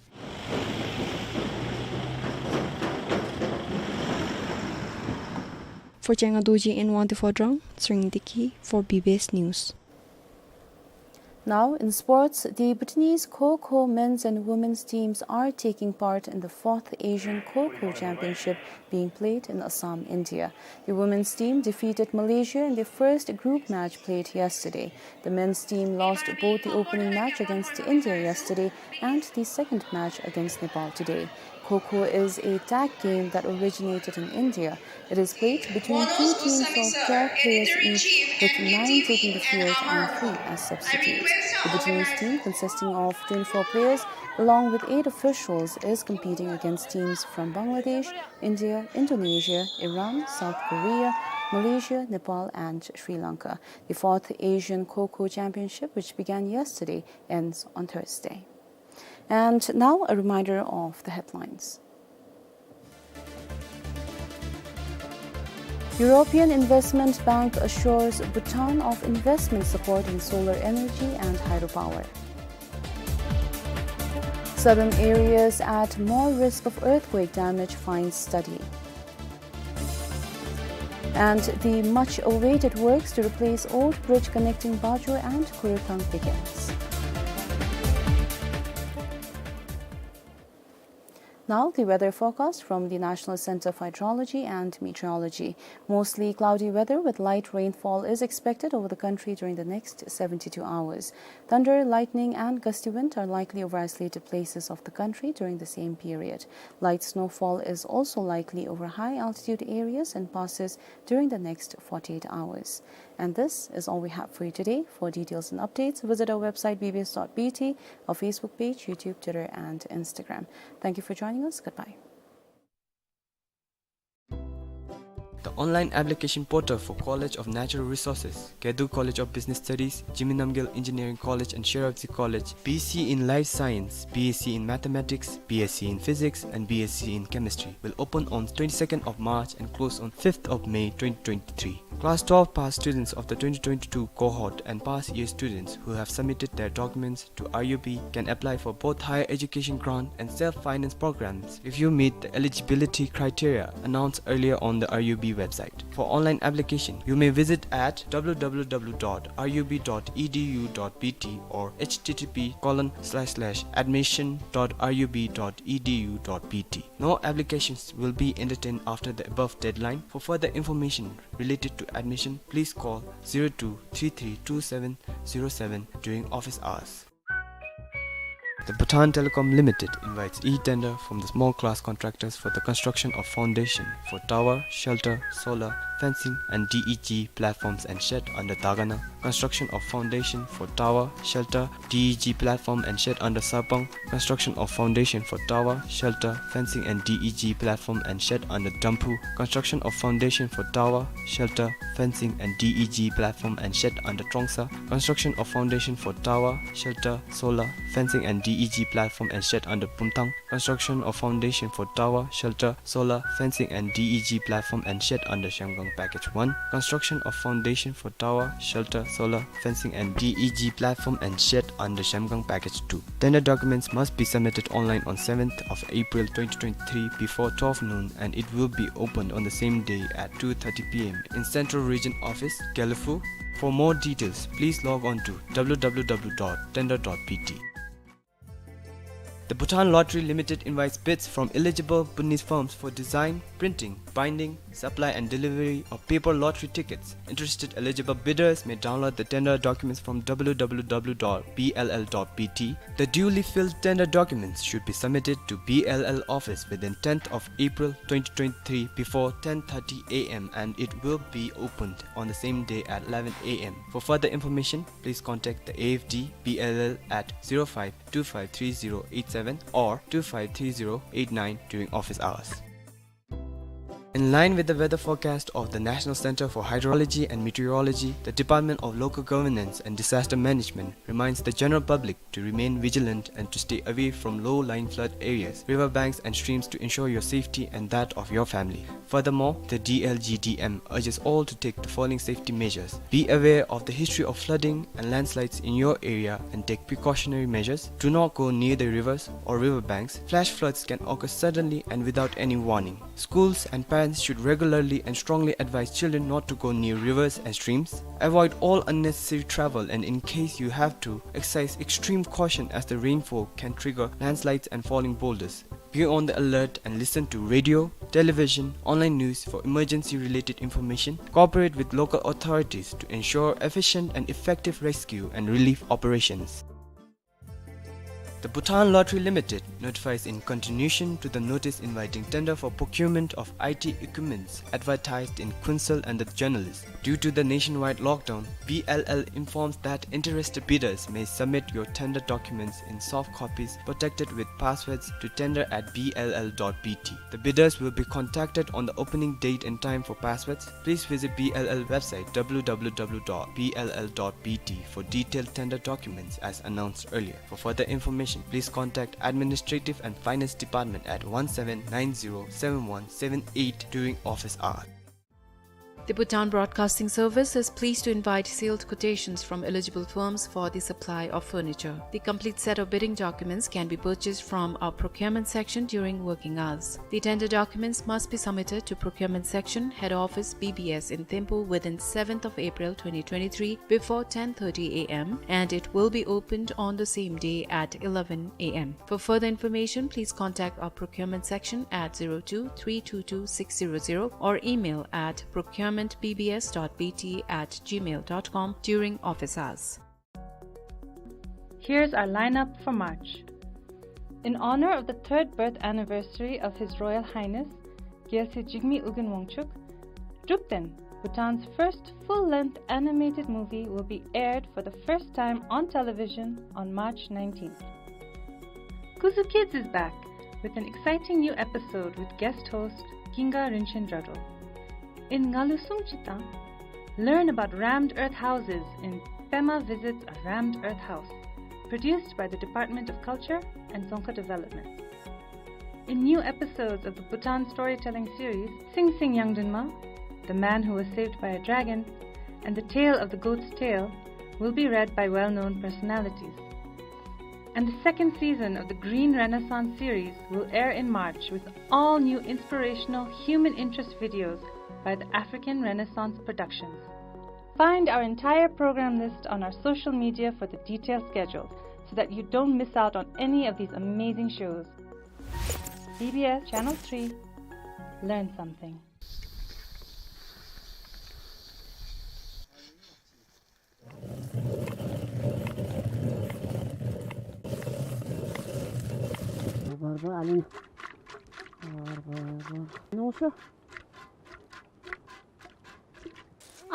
For Chenga Dorji in Wangdue Phodrang, Tshering Deki for B B S News. Now, in sports, the Bhutanese Kho Kho men's and women's teams are taking part in the fourth Asian Kho Kho Championship being played in Assam, India. The women's team defeated Malaysia in the first group match played yesterday. The men's team lost both the opening match against India yesterday and the second match against Nepal today. Kho Kho is a tag game that originated in India. It is played between two teams of twelve players each, with nine taking the field and three as substitutes. The Bhutanese team, consisting of twenty-four players, along with eight officials, is competing against teams from Bangladesh, India, Indonesia, Iran, South Korea, Malaysia, Nepal, and Sri Lanka. The fourth Asian Kho Kho Championship, which began yesterday, ends on Thursday. And now, a reminder of the headlines. European Investment Bank assures Bhutan of investment support in solar energy and hydropower. Southern areas at more risk of earthquake damage, finds study. And the much-awaited works to replace old bridge connecting Bajo and Khurthang begins. Now, the weather forecast from the National Center for Hydrology and Meteorology. Mostly cloudy weather with light rainfall is expected over the country during the next seventy-two hours. Thunder, lightning, and gusty wind are likely over isolated places of the country during the same period. Light snowfall is also likely over high altitude areas and passes during the next forty-eight hours. And this is all we have for you today. For details and updates, visit our website B B S dot B T, our Facebook page, YouTube, Twitter, and Instagram. Thank you for joining us. Goodbye. The online application portal for College of Natural Resources, Gedu College of Business Studies, Jigme Namgyel Engineering College and Sherabji College, B C in Life Science, B S C in Mathematics, B S C in Physics, and B S C in Chemistry will open on twenty-second of March and close on fifth of May twenty twenty-three. Class twelve pass students of the twenty twenty-two cohort and past year students who have submitted their documents to R U B can apply for both higher education grant and self-finance programs if you meet the eligibility criteria announced earlier on the R U B website. For online application, you may visit at W W W dot R U B dot E D U dot B T or H T T P colon slash slash admission dot R U B dot E D U dot B T. No applications will be entertained after the above deadline. For further information related to admission, please call zero two three three two seven zero seven during office hours. The Bhutan Telecom Limited invites e-tender from the small class contractors for the construction of foundation for tower, shelter, solar, fencing, and D E G platforms and shed under Dagana. Construction of foundation for tower, shelter, D E G platform and shed under Sarpang. Construction of foundation for tower, shelter, fencing, and D E G platform and shed under Damphu. Construction of foundation for tower, shelter, fencing, and D E G platform and shed under Trongsa. Construction of foundation for tower, shelter, solar, fencing, and D E G platform and shed under Pumtang. Construction of foundation for tower, shelter, solar, fencing, and D E G platform and shed under Zhemgang Package one. Construction of foundation for tower, shelter, solar, fencing, and D E G platform and shed under Zhemgang Package two. Tender documents must be submitted online on seventh of April twenty twenty-three before twelve noon, and it will be opened on the same day at two thirty P M in Central Region Office, Gelephu. For more details, please log on to W W W dot tender dot B T. The Bhutan Lottery Limited invites bids from eligible Bhutanese firms for design, printing, binding, supply and delivery of paper lottery tickets. Interested eligible bidders may download the tender documents from W W W dot B L L dot B T. The duly filled tender documents should be submitted to B L L office within tenth of April twenty twenty-three before ten thirty A M and it will be opened on the same day at eleven A M. For further information, please contact the A F D B L L at zero five two five three zero eight seven or two five three zero eight nine during office hours. In line with the weather forecast of the National Center for Hydrology and Meteorology, the Department of Local Governance and Disaster Management reminds the general public to remain vigilant and to stay away from low-lying flood areas, river banks and streams to ensure your safety and that of your family. Furthermore, the D L G D M urges all to take the following safety measures. Be aware of the history of flooding and landslides in your area and take precautionary measures. Do not go near the rivers or river banks. Flash floods can occur suddenly and without any warning. Schools and parents should regularly and strongly advise children not to go near rivers and streams. Avoid all unnecessary travel, and in case you have to, exercise extreme caution as the rainfall can trigger landslides and falling boulders. Be on the alert and listen to radio, television, online news for emergency-related information. Cooperate with local authorities to ensure efficient and effective rescue and relief operations. The Bhutan Lottery Limited notifies in continuation to the notice inviting tender for procurement of I T equipments advertised in Khunsel and the Journalist. Due to the nationwide lockdown, B L L informs that interested bidders may submit your tender documents in soft copies protected with passwords to tender at B L L dot B T. The bidders will be contacted on the opening date and time for passwords. Please visit B L L website W W W dot B L L dot B T for detailed tender documents as announced earlier. For further information, please contact Administrative and Finance Department at one seven nine zero seven one seven eight during office hours. The Bhutan Broadcasting Service is pleased to invite sealed quotations from eligible firms for the supply of furniture. The complete set of bidding documents can be purchased from our procurement section during working hours. The tender documents must be submitted to procurement section, head office, B B S in Thimphu within seventh of April twenty twenty-three before ten thirty A M, and it will be opened on the same day at eleven A M. For further information, please contact our procurement section at zero two three two two six zero zero or email at procurement B B S dot B T at gmail dot com during office hours. Here's our lineup for March. In honor of the third birth anniversary of His Royal Highness Gyalse Jigme Ugin Wangchuck, Drukten, Bhutan's first full-length animated movie, will be aired for the first time on television on March nineteenth. Kuzu Kids is back with an exciting new episode with guest host Ginga Rinchen Dradro. In Ngalu Sung Chitang, learn about rammed earth houses in Pema Visits a Rammed Earth House, produced by the Department of Culture and Dzongkha Development. In new episodes of the Bhutan storytelling series, Sing Sing Yangdinma, The Man Who Was Saved by a Dragon, and The Tale of the Goat's Tail will be read by well-known personalities. And the second season of the Green Renaissance series will air in March with all new inspirational human interest videos by the African Renaissance Productions. Find our entire program list on our social media for the detailed schedule so that you don't miss out on any of these amazing shows. B B S Channel three. Learn something.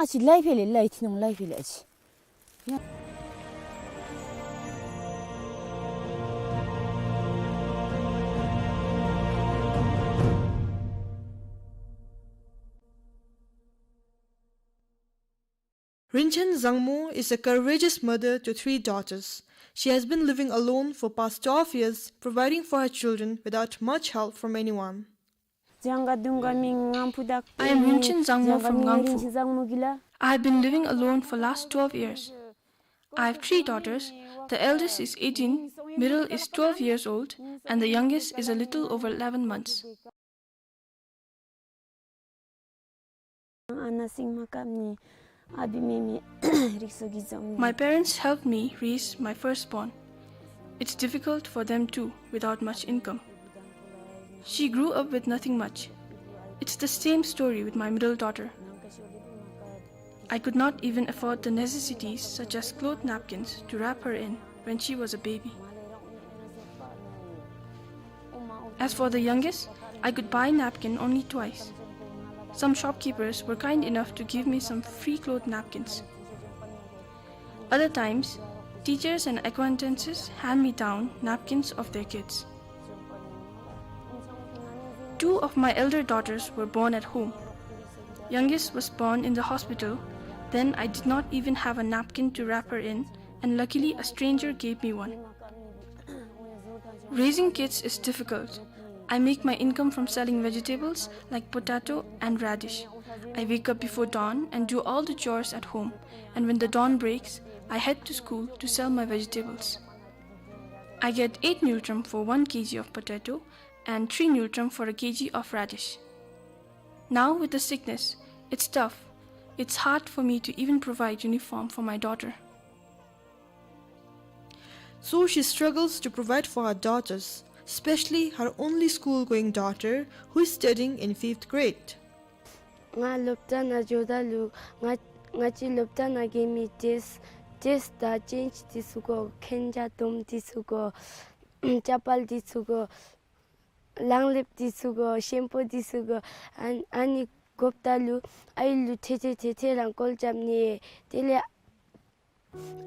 ཨ་ཅི་ལའི་ཕེ་ལེ་ལའི་ཐི་ནོང་ལའི་ཕེ་ལེ་ཨ་ཅི། Rinchen Zangmo is a courageous mother to three daughters. She has been living alone for past twelve years, providing for her children without much help from anyone. I am Rinchen Zangmo from Ngangphu. I have been living alone for last twelve years. I have three daughters. The eldest is eighteen, middle is twelve years old, and the youngest is a little over eleven months. My parents helped me raise my firstborn. It's difficult for them too, without much income. She grew up with nothing much. It's the same story with my middle daughter. I could not even afford the necessities such as cloth napkins to wrap her in when she was a baby. As for the youngest, I could buy napkin only twice. Some shopkeepers were kind enough to give me some free cloth napkins. Other times, teachers and acquaintances hand me down napkins of their kids. Two of my elder daughters were born at home. Youngest was born in the hospital, then I did not even have a napkin to wrap her in, and luckily a stranger gave me one. Raising kids is difficult. I make my income from selling vegetables like potato and radish. I wake up before dawn and do all the chores at home, and when the dawn breaks, I head to school to sell my vegetables. I get eight ngultrum for one K G of potato and three ngultrum for a K G of radish. Now with the sickness, it's tough. It's hard for me to even provide uniform for my daughter. So she struggles to provide for her daughters, especially her only school-going daughter who is studying in fifth grade. ང་སློབ་གྲྭ་ནང་འགྱོཝ་ད་ལུ་ང་ང་བཅས་སློབ་གྲྭ་ནང་གི་མི་ཌེསི་ཌེསི་དང་ཅེནཇ་འདི་ཚུ་དགོ། མཁན་ཆ་དོམ་འདི་ཚུ་དགོ། ཅ་པཱལ་འདི་ཚུ་དགོ། ལག་ལེབ་འདི་ཚུ་དགོ། ཤེམ་པུ་འདི་ཚུ་དགོ། ཨ་ཨ་ནི་དགོཔ་ད་ལུ་ཨའི་ལུ་ཐེ་ཐེ་ཐེ་ཐེ་རང་བཀོལ་རྐྱབ་ནི། དེ་ལས་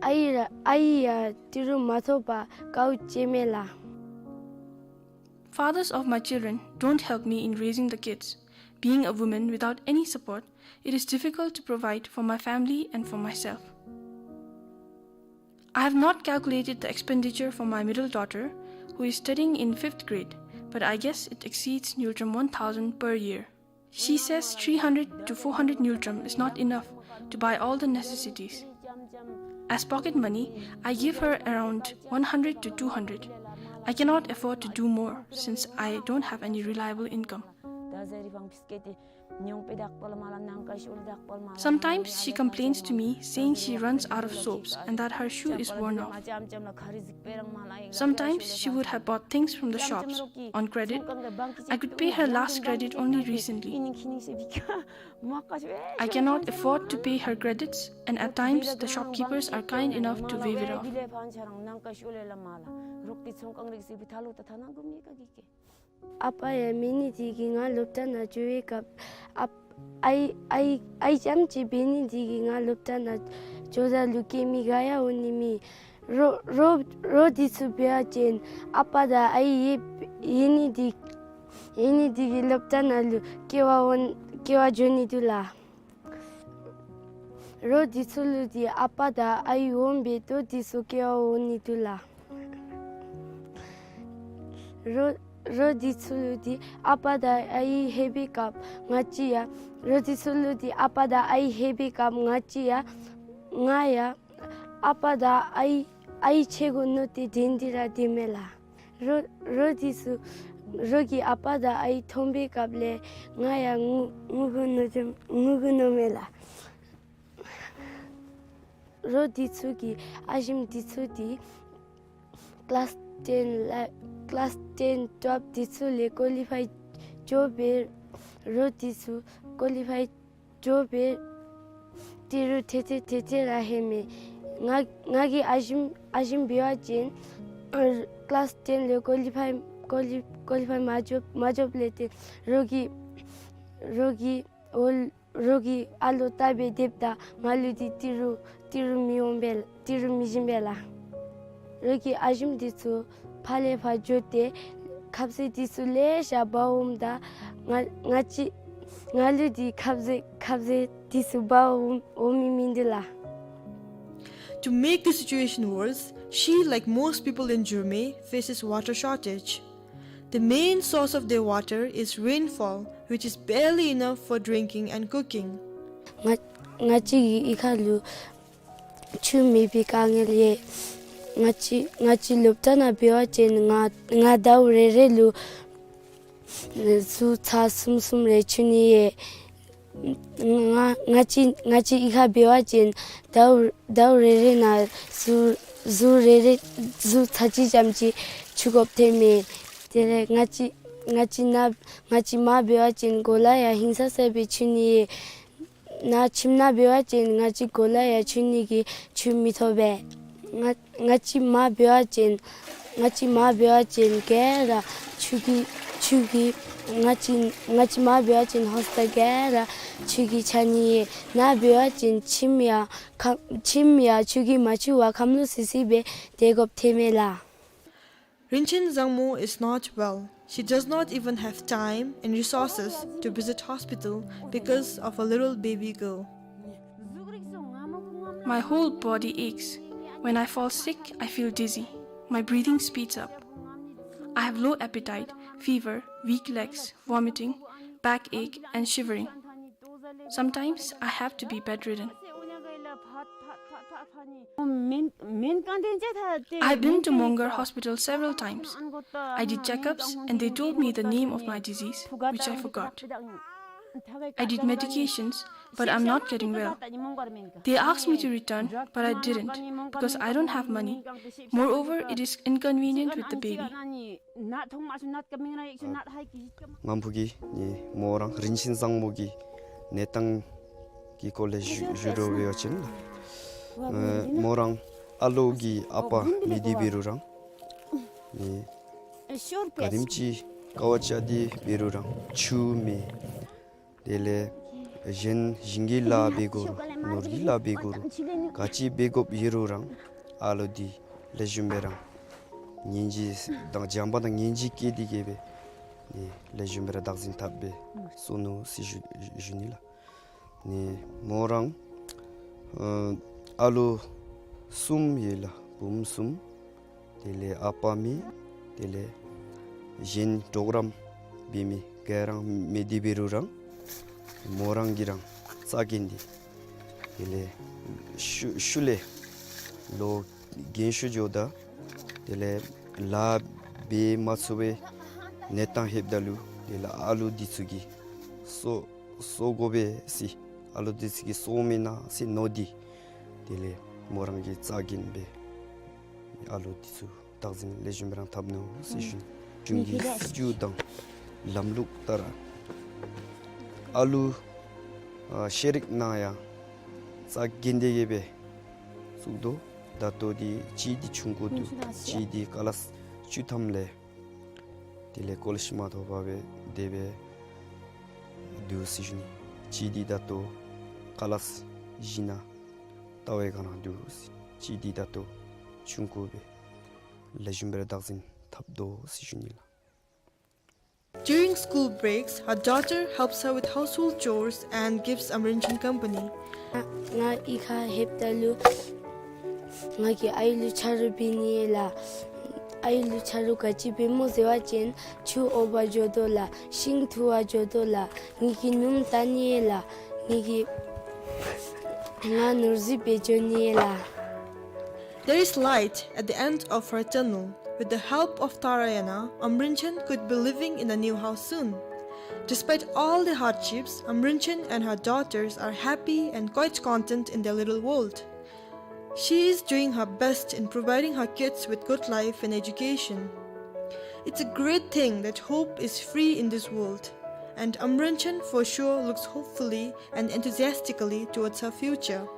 ཨའི་ར་ཨའི་ཡང་ཏི་རུ་མ་ཐོབ་པར་དཀའཝ་སྤྱད་མས་ལགས། Fathers of my children don't help me in raising the kids. Being a woman without any support, it is difficult to provide for my family and for myself. I have not calculated the expenditure for my middle daughter, who is studying in fifth grade, but I guess it exceeds ngultrum one thousand per year. She says three hundred to four hundred ngultrum is not enough to buy all the necessities. As pocket money, I give her around one hundred to two hundred. I cannot afford to do more since I don't have any reliable income. Sometimes she complains to me, saying she runs out of soaps and that her shoe is worn off. Sometimes she would have bought things from the shops on credit. I could pay her last credit only recently. I cannot afford to pay her credits, and at times the shopkeepers are kind enough to waive it off. ཨ་པ་ཡང་མེད་ནི་དེ་གིས་ང་སློབ་གྲྭ་ནང་འགྱོ་བའི་སྐབས་ཨ་ཨའི་ཨའི་ཨའི་རྐྱངམ་གཅིག་འབད་ནི་དེ་གིས་ང་སློབ་གྲྭ་ནང་འགྱོ་ད་ལུ་སྐྱེལ་མི་ག་ཡང་འོང་ནི་མེད། རོགས་རོགས་རོགས་འདི་ཚུ་འབད་བ་ཅིན་ཨ་པ་དང་ཨའི་ཡོད་ཡོད་ནི་དེ་ཡོད་ནི་དེ་གིས་སློབ་གྲྭ་ནང་ལུ་སྐྱེལ་བར་འོང་སྐྱེལ་བར་འགྱོ་ནི་འདུག་ལགས། རོགས་འདི་ཚུ་ལུ་དེ་ཨ་པ་དང་ཨའི་འོང་པས་ཏེ་འདི་ཚུ་སྐྱེལ་བར་འོང་ནི་འདུག་ལགས། རོགས་རོགས་འདི་ཚུ་ལུ་དེ་ཨ་པ་དང་ཨའི་ལྷོད་པའི་སྐབས་ང་བཅས་ཡང་རོགས་འདི་ཚུ་ལུ་དེ་ཨ་པ་དང་ཨའི་ལྷོད་པའི་སྐབས་ང་བཅས་ཡང་ང་ཡང་ཨ་པ་དང་ཨའི་ཨའི་ཆེ་གོ་མནོ་སྟེ་དྲན་ཏེ་ར་སྡོད་མས་ལགས། རོགས་རོགས་འདི་ཚུ་རོགས་ཀྱིས་ཨ་པ་དང་ཨའི་མཐོང་པའི་སྐབས་ལས་ང་ཡང་ངུ་ངུ་དགོ་མནོ་ངུ་དགོ་མནོ་མས་ལགས། རོགས་འདི་ཚུ་གིས་ཨ་ཞིམ་འདི་ཚུ་དེ་ཀི་ལཱསི་ཊེན་ལ་ཀི་ལཱསི་ཊེན་ཊོབ་འདི་ཚུ་ལས་ཀོ་ལི་ཕའི་འགྱོ་སྦེ་རོགས་འདི་ཚུ་ཀོ་ལི་ཕའི་འགྱོ་སྦེ་ཏི་རུ་ཏེ་ཏེ་ཏེ་ཏེ་ར་ལྷོད་མས། ང་ང་གིས་ཨ་ཞིམ་ཨ་ཞིམ་འབད་བ་ཅིན་ཀི་ལཱསི་ཊེན་ལས་ཀོ་ལི་ཕའི་ཀོ་ལི་ཀོ་ལི་ཕའི་མ་འགྱོ་མ་འགྱོཝ་ལས་ཏེ་རོགས་ཀྱིས་རོགས་ཀྱིས་འོ་རོགས་ཀྱིས་ཨ་ལོ་བལྟ་སྦེ་སྡོདཔ་ད་ང་ལུ་དེ་ཏི་རུ་ཏི་རུ་མི་འོང་པས་ཏི་རུ་མི་བྱིན་པས་ལགས། རོགས་ཀྱིས་ཨ་ཞིམ་འདི་ཚུ་ཕར་ལས་ཕར་འགྱོ་སྟེ་ཁབ་ཟས་འདི་ཚུ་ལེ་ཤ་འབག་འོངམ་ད་ང་ང་བཅས་ང་ལུ་དེ་ཁབ་ཟས་ཁབ་ཟས་འདི་ཚུ་འབག་འོང་འོང་མི་མིན་འདུག་ལགས། To make the situation worse, she, like most people in Jurme, faces water shortage. The main source of their water is rainfall, which is barely enough for drinking and cooking. ང་ང་བཅས་ཀྱི་གཡུས་ཁ་ལུ་ཆུ་མེད་པའི་དཀའ་ངལ་ཡོད། ང་བཅས་ང་བཅས་སློབ་གྲྭ་ནང་འབད་བ་ཅིན་ང་ང་ཟླཝ་རེ་རེ་ལུ་ཟུར་ཚར་གསུམ་གསུམ་རེ་འཁྱུ་ནི་ཡོད། ང་ང་བཅས་ང་བཅས་གཡུས་ཁར་འབད་བ་ཅིན་ཟླཝ་ཟླཝ་རེ་རེ་ནང་ཟུར་ཟུར་རེ་རེ་ཟུར་ཚར་གཅིག་ཙམ་ཅིག་འཁྱུ་དགོཔ་ཐོནམ་མས། དེ་ལས་ང་བཅས་ང་བཅས་ནཱ་ང་བཅས་མར་འབད་བ་ཅིན་གོ་ལ་ཡང་ཧིང་སངས་ས་སྦེ་འཁྱུ་ནི་ཡོད། ནཱ་ཁྱིམ་ནང་འབད་བ་ཅིན་ང་བཅས་གོ་ལ་ཡང་འཁྱུ་ནི་གི་ཆུ་མི་ཐོབ་པས། ང་ང་བཅས་མར་འབད་བ་ཅིན་ང་བཅས་མར་འབད་བ་ཅིན་ག་ར་ཆུ་གིས་ཆུ་གིས་ང་བཅས་ང་བཅས་མར་འབད་བ་ཅིན་ཧོས་ཊེལ་ག་ར་ཆུ་གིས་ཆགས་ནི་ཡོད། ནཱ་འབད་བ་ཅིན་ཁྱིམ་ཡང་ཁ་ཁྱིམ་ཡང་ཆུ་གིས་མ་འཁྱུ་བར་ཁམས་ལོག་སི་སི་སྦེ་སྡོད་དགོཔ་ཐོནམ་མས་ལགས། Rinchen Zangmo is not well. She does not even have time and resources to visit hospital because of a little baby girl. My whole body aches. When I fall sick, I feel dizzy. My breathing speeds up. I have low appetite, fever, weak legs, vomiting, backache, and shivering. Sometimes I have to be bedridden. I've been to Mongar Hospital several times. I did checkups and they told me the name of my disease, which I forgot. I did medications, but I'm not getting well. They asked me to return, but I didn't, because I don't have money. Moreover, it is inconvenient with the baby. ང་བུ་གི་ནི་མོ་རང་རིན་ཆེན་བཟང་མོ་གི་གནས་སྟངས་ཀྱི་སྐོར་ལས་ཞུ་ཞུ་རུང་འབད་བ་ཅིན་ལགས། ཨེ་མོ་རང་ཨ་ལོ་གི་ཨ་པ་མེད་དེ་འབད་རུང་ར་ནི་ག་དེམ་ཅིག་དཀའ་བ་སྤྱད་དེ་འབད་རུང་ར་ཆུ་མེད། དེ་ལས་གཞན་ཞིང་གི་ལཱ་འབད་དགོ་རུང་ནོར་གྱི་ལཱ་འབད་དགོ་རུང་ག་ཅི་འབད་དགོཔ་ཡོད་རུང་ར་ཨ་ལོ་འདི་ལེགས་ཤོམ་སྦེ་ར་ཉིནམ་གཅིག་དང་བྱམས་པ་དང་ཉིནམ་གཅིག་སྐྱེས་ཏེ་གི་སྦེ་ནི་ལེགས་ཤོམ་སྦེ་ར་བདག་འཛིན་འཐབ་སྦེ་གསོ་ནུག་ཟེར་ཞུ་ཞུ་ནི་ལགས། ནི་མོ་རང་ཨ་ཨ་ལོ་གསུམ་ཡོད་ལགས། བུམོ་གསུམ། དེ་ལས་ཨ་པ་མེད། དེ་ལས་གཞན་གྲོགས་རམ་འབད་མི་ག་ར་མེད་དེ་འབད་རུང་ར་ མོ་རང་གིས་རང་རྩྭ་གྱོན་ཏེ་དེ་ལས་ཤུལ་ཤུལ་ལས་ལོ་རྒན་ཤོས་འགྱོཝ་ད་དེ་ལས་ལཱ་འབད་མ་ཚུགས་པའི་གནས་སྟངས་ལྷོདཔ་ད་ལུ་དེ་ལས་ཨ་ལུ་འདི་ཚུ་གིས་གསོ་གསོ་དགོ་པས་ཟེར། ཨ་ལུ་འདི་ཚུ་གིས་གསོཝ་མེན་ན་ཟེར་མནོ་སྟེ་དེ་ལས་མོ་རང་གིས་རྩྭ་གྱོན་སྦེ་ཨ་ལུ་འདི་ཚུ་བདག་འཛིན་ལེགས་ཤོམ་སྦེ་རང་འཐབ་ནུག་ཟེར་ཞུ་ནི། གཞུང་གི་སྲིད་བྱུས་དང་ལམ་ལུགས་ལྟར་ཨ་ལུ་ཨ་ཤེས་རིག་ནང་ཡང་རྩྭ་གྱོན་ཏེ་གི་སྦེ་བཙུགས་དོ། ད་ལྟོ་འདི་གཅིག་འདི་ཆུང་ཀུ་འདུག། གཅིག་འདི་ཀ་ལཱསི་བཅུ་ཐམ་ལས་དེ་ལས་ཀོ་ལེཇ་མ་ཐོབ་པར་སྦེ་དེ་སྦེ་འདུག་ཟེར་ཞུ་ནི། གཅིག་འདི་ད་ལྟོ་ཀ་ལཱསི་བཞི་ནང་ལྟ་བའི་སྒང་ར་འདུག། གཅིག་འདི་ད་ལྟོ་ཆུང་ཀུ་སྦེ་ལེགས་ཤོམ་སྦེ་ར་བདག་འཛིན་འཐབ་དོ་ཟེར་ཞུ་ནི་ལགས། During school breaks, her daughter helps her with household chores and gives Amrinchen company. ང་གཡུས་ཁར་ལྷོདཔ་ད་ལུ་ང་གིས་ཨའི་ལུ་ཆ་རོགས་འབད་ནི་ལགས། ཨའི་ལུ་ཆ་རོགས་ག་ཅི་འབད་སྨོ་ཟེར་བ་ཅིན་ཆུ་འོ་བར་འགྱོ་དོ་ལགས། ཤིང་འཐུ་བར་འགྱོ་དོ་ལགས། ངེ་གི་སྣུམ་བཏང་ནི་ལགས། ངེ་གི་ང་ནོར་རྫི་འབད་འགྱོ་ནི་ལགས། There is light at the end of her tunnel. With the help of Tarayana, Amrinchen could be living in a new house soon. Despite all the hardships, Amrinchen and her daughters are happy and quite content in their little world. She is doing her best in providing her kids with good life and education. It's a great thing that hope is free in this world, and Amrinchen for sure looks hopefully and enthusiastically towards her future.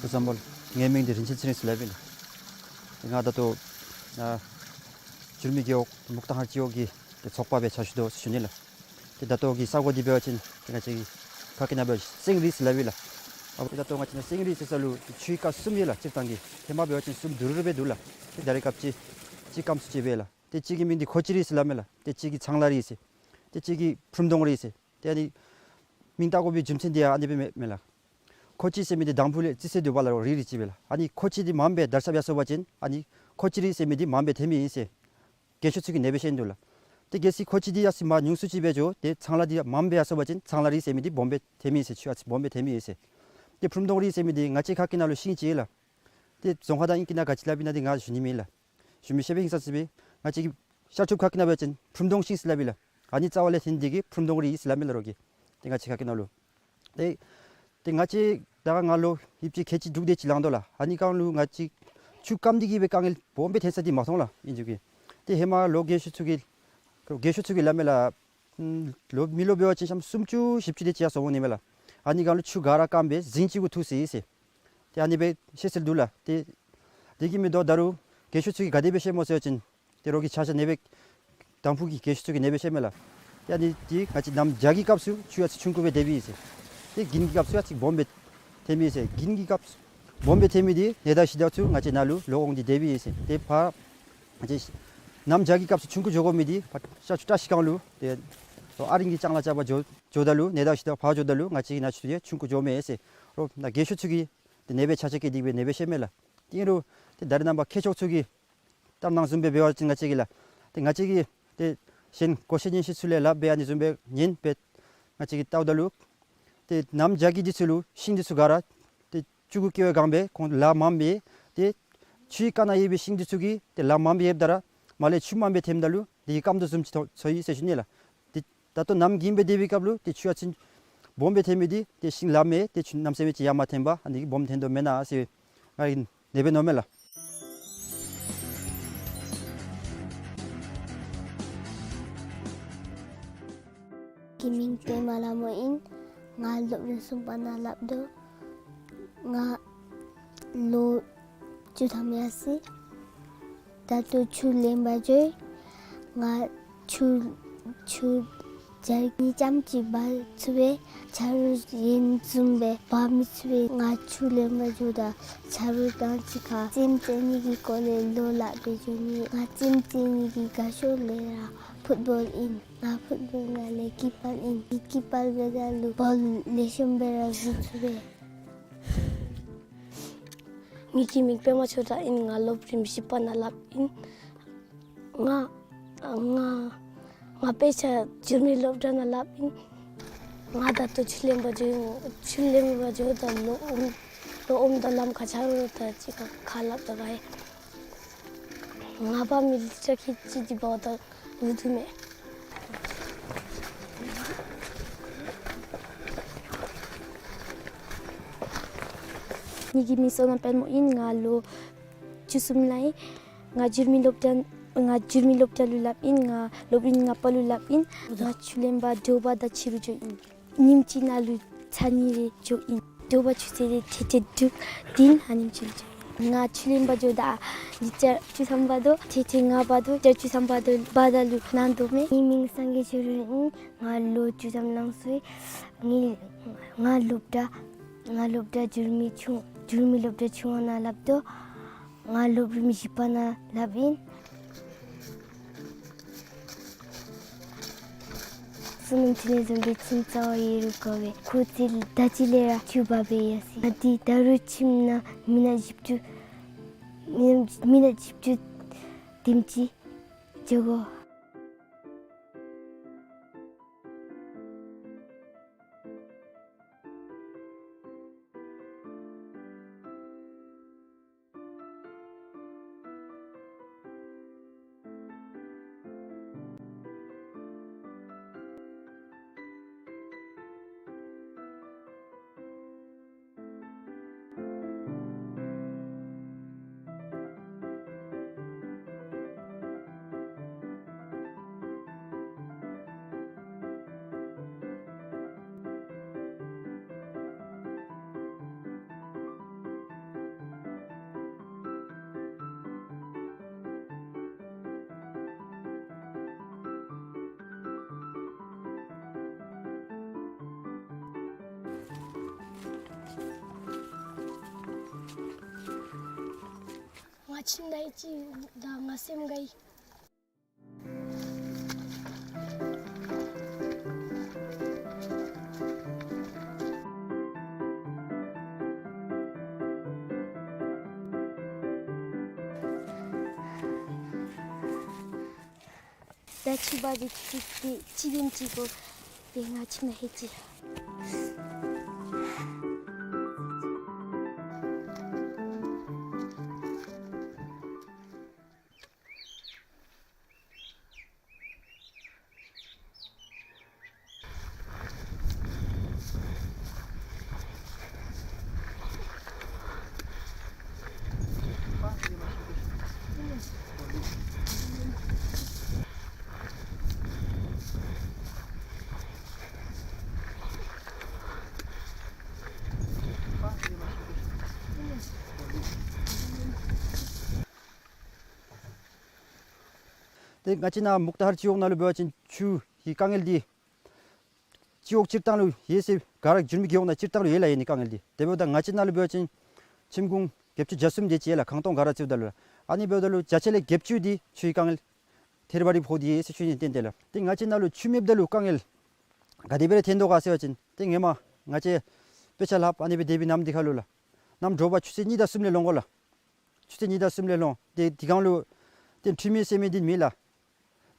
ཁམས་བཟང་པོ་ལགས། ངེའི་མིང་འདི་རིན་ཆེན་ཚེ་རིང་ཟེར་སླབ་ཨིན་ལགས། ང་ད་ལྟོ་ཨ་འགྱུར་མེད་རྒེད་འོག་མུག་ཐང་ཧར་སྤྱི་འོག་གི་ཏེ་ཚོགས་པ་སྦེ་ཕྱག་ཞུ་དོ་ཟེར་ཞུ་ནི་ལགས། ཏེ་ད་ལྟོ་གི་ས་གོ་འདི་འབད་བ་ཅིན་ཏེ་ང་བཅས་ཀྱི་ཁ་སྐད་ནང་འབད་བ་ཅིན་སེང་རི་ཟེར་སླབ་ཨིན་ལགས། ཨ་ད་ལྟོ་ང་བཅས་ནཱ་སེང་རི་ཟེར་ས་ལུ་ཏེ་ཆུའི་རྐ་གསུམ་ཡོད་ལགས། སྤྱིར་བཏང་གི་ཧེ་མ་འབད་བ་ཅིན་གསུམ་དུམ་གྲ་རེ་སྦེ་འདུག་ལགས། ཏེ་ད་རེས་སྐབས་ཅིག་གཅིག་སྐམ་སུ་ཅིག་སྦེ་ལགས། ཏེ་གཅིག་གི་མིང་འདི་ཁོ་ཅི་རི་ཟེར་སླབ་མས་ལགས། ཏེ་གཅིག་གི་ཚང་ལ་རི་ཟེར། ཏེ་གཅིག་གི་ཕུརམ་གདོང་རི་ཟེར། ཏེ་ཨ་ནི་མིང་བཏགས་དགོ་པའི་རྒྱུ་མཚན་འདི་ཡང་ཨ་ནི་སྦེ་མས་མས་ལགས། ཁོ་ཅི་ཟེར་མི་འདི་དང་ཕུ་ལས་རྩི་ས་འདུག་པ་ལགས། རི་རི་ཅིག་སྦེ་ལགས། ཨ་ནི་ཁོ་ཅི་འདི་མངམ་སྦེ་དར་ཁྱབ་ཡར་སོང་པ་ཅིན་ཨ་ནི་ཁོ་ཅི་རི་ཟེར་མི་འདི་མངམ་སྦེ་ཐོན་མི་ཨིན་ཟེར་རྒན་ཤོས་ཚུ་གིས་ཨ་ནེ་སྦེ་བཤད་ནི་འདུག་ལགས། ཏེ་གལ་སྲིད་ཁོ་ཅི་འདི་ཡར་སོང་མར་ཉུང་སུ་ཅིག་སྦེ་འགྱོ་ཏེ་ཚང་ལ་འདི་མངམ་སྦེ་ཡར་སོང་པ་ཅིན་ཚང་ལ་རི་ཟེར་མི་འདི་སྦོམ་སྦེ་ཐོན་མི་ཨིན་ཟེར། ཆུ་ཡར་སོང་སྦོམ་སྦེ་ཐོན་མི་ཨིན་ཟེར། ཏེ་ཕུརམ་གདོང་རི་ཟེར་མི་འདི་ང་བཅས་ཁ་སྐད་ནང་ལུ་ཤིང་ཅིག་ལགས། ཏེ་རྫོང་ཁ་དང་ཨིང་སྐད་ནང་ག་ཅི་སླབ་ཨིན་ན་འདི་ང་ཞུ་ནི་མེད་ལགས། ཞུ་མི་ཤེས་པས། ཧིང་སངས་ས་སྦེ་ང་བཅས་ཀྱི་བཤད་སྒྲུབ་ཁ་སྐད་ནང་འབད་བ་ཅིན་ཕུརམ་གདོང་ཤིང་ཟེར་སླབ་ཨིན་ལགས། ཨ་ནི་རྩ་བ་ལས་ཐོན་འདི་གིས་ཕུརམ་གདོང་རི་ཟེར་སླབ་མས་ལགས་རོགས་ཀྱིས། ཏེ་ང་བཅས་ཁ་སྐད་ནང་ལུ། ཏེ་ཏེ་ང་བཅས་ད་ང་ལོ་ཡིབ་ཅི་ཁལ་གཅིག་དྲུག་དེ་ཅིག་ལང་དོ་ལགས། ཨ་ནི་སྒང་ལུ་ང་བཅས་ཆུ་སྐམ་འདི་གིས་སྦེ་དཀའ་ངལ་སྦོམ་སྦེ་ཐོན་ས་འདི་མ་མཐོང་ལགས་ཨིན་ཅིག་གི། ཏེ་ཧེ་མ་ལོག་རྒན་ཤོས་ཚུ་གིས་རྒན་ཤོས་ཚུ་གིས་སླབ་མས་ལགས། ཨམ་ལོ་མི་ལོ་འབད་བ་ཅིན་ཤམ་སུམ་ཅུ་བཞི་བཅུ་དེ་ཅིག་ཡར་སོང་འོང་ནི་མས་ལགས། ཨ་ནི་སྒང་ལུ་ཆུ་ག་ར་སྐམ་སྦེ་རྫིང་གཅིག་གུ་ཐུག་སོ་ཡི་ཟེར། ཏེ་ཨ་ནི་སྦེ་བཤད་སྲོལ་འདུག་ལགས། ཏེ་དེ་གིས་མི་དོ་ད་རུང་རྒན་ཤོས་ཚུ་གིས་ག་དེ་སྦེ་བཤད་སྨོ་ཟེར་བ་ཅིན་ཏེ་རོགས་ཀྱིས་ཆ་ཤ་ཨ་ནེ་སྦེ་དང་ཕུ་གི་རྒན་ཤོས་ཚུ་གིས་ཨ་ནེ་སྦེ་བཤད་མས་ལགས། ཏེ་ཨ་ནི་འདི་ང་བཅས་གནམ་བྱཱར་གྱི་སྐབས་སུ་ཆུ་ཡར་སོང་ཆུང་ཀུ་སྦེ་སྡོདཔ་ཨིན་ཟེར། ཏེ་དགུན་གྱི་སྐབས་སུ་ཡར་སོང་སྦོམ་སྦེ་ཐོནམ་ཨིན་ཟེར། དགུན་གྱི་སྐབས་སུ་སྦོམ་སྦེ་ཐོན་མི་འདི་ནད་དང་ཞི་དྭགས་ཚུ་ང་བཅས་ནཱ་ལུ་ལོག་འོང་སྟེ་སྡོདཔ་ཨིན་ཟེར། ཏེ་ཕར་ང་བཅས་གནམ་བྱཱར་གྱི་སྐབས་སུ་ཆུང་ཀུ་འགྱོ་དགོ་མི་འདི་ཕར་ཤར་ཕྱོགས་བཀྲ་ཤིས་སྒང་ལུ་ཏེ་ཨ་རིང་གི་ལྕང་ལཱ་རྐྱབ་པར་འགྱོ་འགྱོཝ་ད་ལུ་ནད་དང་ཞི་དྭགས་ཕར་འགྱོཝ་ད་ལུ་ང་བཅས་ཀྱི་ནཱ་ཆུ་འདི་ཆུང་ཀུ་འགྱོཝ་མས་ཟེར། རོགས་ནཱ་རྒན་ཤོས་ཚུ་གིས་ཏེ་ཨ་ནེ་སྦེ་ཆ་ཤ་བཀལ་ཏེ་སྦེ་ཨ་ནེ་སྦེ་བཤད་མས་ལགས། ཏེ་ཨིན་རུང་ཏེ་ད་རེས་ནངས་པ་མཁས་མཆོག་ཚུ་གི་ལྟར་སྣང་བཟུམ་སྦེ་འབད་བ་ཅིན་ང་བཅས་ཀྱིས་ལགས། ཏེ་ང་བཅས་ཀྱིས་ཏེ་གཞན་གོ་ཤེས་ཉན་ཤེས་ཚུ་ལས་སླབ་སྦེ་ཨ་ནི་བཟུམ་སྦེ་ཉན་སྦེ་ང་བཅས་ཀྱིས་བལྟཝ་ད་ལུ་ཏེ་གནམ་བྱཱར་གྱི་དུས་ཚོད་ལུ་ཤིང་འདི་ཚུ་ག་ར་ཏེ་ཆུ་གུ་སྐྱེ་བའི་སྒང་སྦེ་ཁོང་ལཱ་མངམ་སྦེ་ཏེ་ཆུའི་རྐ་ནང་ཡོད་པའི་ཤིང་འདི་ཚུ་གིས་ཏེ་ལཱ་མངམ་སྦེ་ཡོདཔ་ད་ར་མར་ལས་ཆུ་མངམ་སྦེ་ཐོནམ་ད་ལུ་དེ་གིས་སྐམ་དོ་བཟུམ་ཅིག་ཚོར་ཚོར་ཡི་ཟེར་ཞུ་ནི་ལགས། ཏེ་ད་ལྟོ་གནམ་དགུན་སྦེ་སྡོད་པའི་སྐབས་ལུ་ཏེ་ཆུ་ཡར་སོང་ སྦོམ་སྦེ་ཐོན་མི་འདི་ཏེ་ཤིང་ལམ་མེ་ཏེ་ཆུ་གནམ་མེད་ས་མེད་ཅིག་ཡར་མ་ཐོན་པར་ཨ་ནི་གིས་སྦོམ་ཐོན་དོ་མེན་ན་ཟེར་ང་གིས་ཨ་ནེ་སྦེ་མནོཝ་མས་ལགས། ངེའི་མིང་པདྨ་ལྷ་མོ་ཨིན། ང་སློབ་རིམ་གསུམ་པ་ནང་ལྷབ་དོ། ང་ལོ་བཅུ་ཐམ་ཡར་སོ་ཡི། ད་ལྟོ་ཆུ་ལེན་པར་འགྱོ་ཡི། ང་ཆུ་ཆུ་ཇ་རི་ཀན་ཙམ་ཅིག་འབག་ཚུགས་པས། ཆ་རོགས་ཡོདཔ་བཟུམ་སྦེ་འབག་མི་ཚུགས་པས། ང་ཆུ་ལེན་པར་འགྱོཝ་ད་ཆ་རོགས་དང་གཅིག་ཁར་རྩེདམོ་རྩེ་ནི་གི་སྐོར་ལས་བློ་སླབ་སྦེ་འགྱོ་ནི། ང་རྩེདམོ་རྩེ་ནི་གི་དགའ་ཤོས་ལས་ར་ཕུཊ་བཱོལ་ཨིན། ང་ཕུཊ་བཱོལ་ནང་ལས་ཀི་པར་ཨིན། ཀི་པར་འབདཝ་ད་ལུ་བཱོལ་ལེགས་ཤོམ་སྦེ་ར་བཟུང་ཚུགས་པས། ངེའི་མིང་པདྨ་ཆོས་གྲགས་ཨིན། ང་སློབ་རིམ་བཞི་པ་ནང་ལྷབ་ཨིན། ང་ང་ང་དཔེ་ཆ་འགྱུར་མེད་སློབ་གྲྭ་ནང་ལྷབ་ཨིན། ང་ད་ལྟོ་ཆུ་ལེན་པར་འགྱོ་ཡི། ཆུ་ལེན་པར་འགྱོཝ་ད་ལོག་འོངམ་ལོག་འོངམ་ད་ལམ་ཁར་ཆ་རོགས་དང་གཅིག་ཁར་ཁ་སླབ་ད་ག་ཡི། ང་འབག་མི་ལི་ཊར་ཁལ་གཅིག་འདི་འབགཔ་ད་འུ་སྡུག་མས། ངེའི་མིང་བསོད་ནམས་དཔལམོ་ཨིན། ང་ལོ་བཅུ་གསུམ་ལང་ཡི། ང་འགྱུར་མེད་སློབ་གྲྭ་ང་འགྱུར་མེད་སློབ་གྲྭ་ལུ་ལྷབ་ཨིན། ང་སློབ་རིམ་ལྔ་པ་ལུ་ལྷབ་ཨིན། ང་ཆུ་ལེན་པར་དྲོ་པ་དང་ཕྱི་རུ་འགྱོཝ་ཨིན། ཉིནམ་གཅིག་ནང་ལུ་ཚར་གཉིས་རེ་འགྱོཝ་ཨིན། དྲོ་པ་ཆུ་ཚོད་རེ་ཐེངས་ཅིག་དྲུག་བདུན་ཨ་ནེམ་ཅིག་ལུ་འགྱོཝ་ཨིན། ང་ཆུ་ལེན་པར་འགྱོཝ་ད་ལི་ཊར་བཅུ་ཐམ་འབག་དོ། ཐེངས་ཅིག་ལྔ་འབག་དོ། ལི་ཊར་བཅུ་ཐམ་འབག་དོ་འབག་ད་ལུ་ནང་དོ་མས། ངེའི་མིང་སངས་རྒྱས་ཆོས་སྒྲོན་ཨིན། ང་ལོ་བཅུ་ཐམ་ལང་སོ་ཡི། ངེའི་ང་སློབ་གྲྭ་ང་སློབ་གྲྭ་འགྱུར་མེད་ཆུང་འགྱུར་མེད་སློབ་གྲྭ་ཆུང་བ་ནང་ལྷབ་དོ། ང་སློབ་རིམ་བཞི་པ་ནང་ལྷབ་ཨིན། བསོད་ནམས་འཕྲིན་ལས་འཛོམས་པའི་ཁྱིམ་རྩ་བ་ཡི་རུ་དགའ་བའི་ཁོ་ཚེ་ད་ཅི་ལས་ར་ཆུ་འབག་སྦེ་ཡར་སོ་ཡི། ང་འདི་ད་རུང་ཁྱིམ་ནང་མི་ནག་བཞི་བཅུ་མི་ནག་མི་ནག་བཞི་བཅུ་དེམ་ཅིག་འགྱོ་དགོ། ང་ཁྱིམ་ནང་ཡོད་ཅི་ད་ང་སེམས་དགའ་ཡི། ད་ཆུ་འབག་སྟེ་ཆུ་ཆུ་ཆུ་དེམ་ཅིག་འགོར་ཏེ་ང་ཁྱིམ་ནང་ལྷོད་ཅི། ཏེ་ང་བཅས་ནཱ་མུག་ཏ་ཧར་སྤྱི་འོག་ནང་ལུ་འབད་བ་ཅིན་ཆུ་གི་དཀའ་ངལ་འདི་སྤྱི་འོག་སྤྱིར་བཏང་ལུ་ཡོད་ཟེར། ག་ར་འགྱུར་མེད་རྒེད་འོག་ནང་སྤྱིར་བཏང་ལུ་ཡོད་ལགས། ཡོད་ནི་དཀའ་ངལ་འདི། དེ་འབདཝ་ད་ང་བཅས་ནཱ་ལུ་འབད་བ་ཅིན་ཁྱིམ་གུང་བརྒྱད་ཅུ་གྱ་གསུམ་དེ་ཅིག་ཡོད་ལགས། ཁང་སྟོང་ག་ར་རྩིཝ་ད་ལུ། ཨ་ནི་འབདཝ་ད་ལུ་བརྒྱ་ཆ་ལས་བརྒྱད་ཅུ་འདི་ཆུ་གི་དཀའ་ངལ་ཐེར་བ་རི་ཕོག་སྟེ་ཡོད་ཟེར་ཞུ་ནི། ཏན་ཏན་ལགས། ཏེ་ང་བཅས་ནཱ་ལུ་ཆུ་མེདཔ་ད་ལུ་དཀའ་ངལ་ག་དེ་སྦེ་ར་ཐོན་དོ་ག་ཟེར་བ་ཅིན་ཏེ་ཧེ་མ་ང་བཅས་དཔེ་ཆ་ལྷབ་ཨ་ནི་སྦེ་སྡོད་པའི་གནམ་དུས་ཁར་ལུ་ལགས། གནམ་དྲོ་པ་ཆུ་ཚོད་གཉིས་དང་གསུམ་ལས་ལོང་དགོ་ལགས། ཆུ་ཚོད་གཉིས་དང་གསུམ་ལས་ལོང་། ཏེ་དེ་སྒང་ལུ་ཏེ་ཁྲུས་མེད་ཟེར་མི་འདི་མེད་ལགས།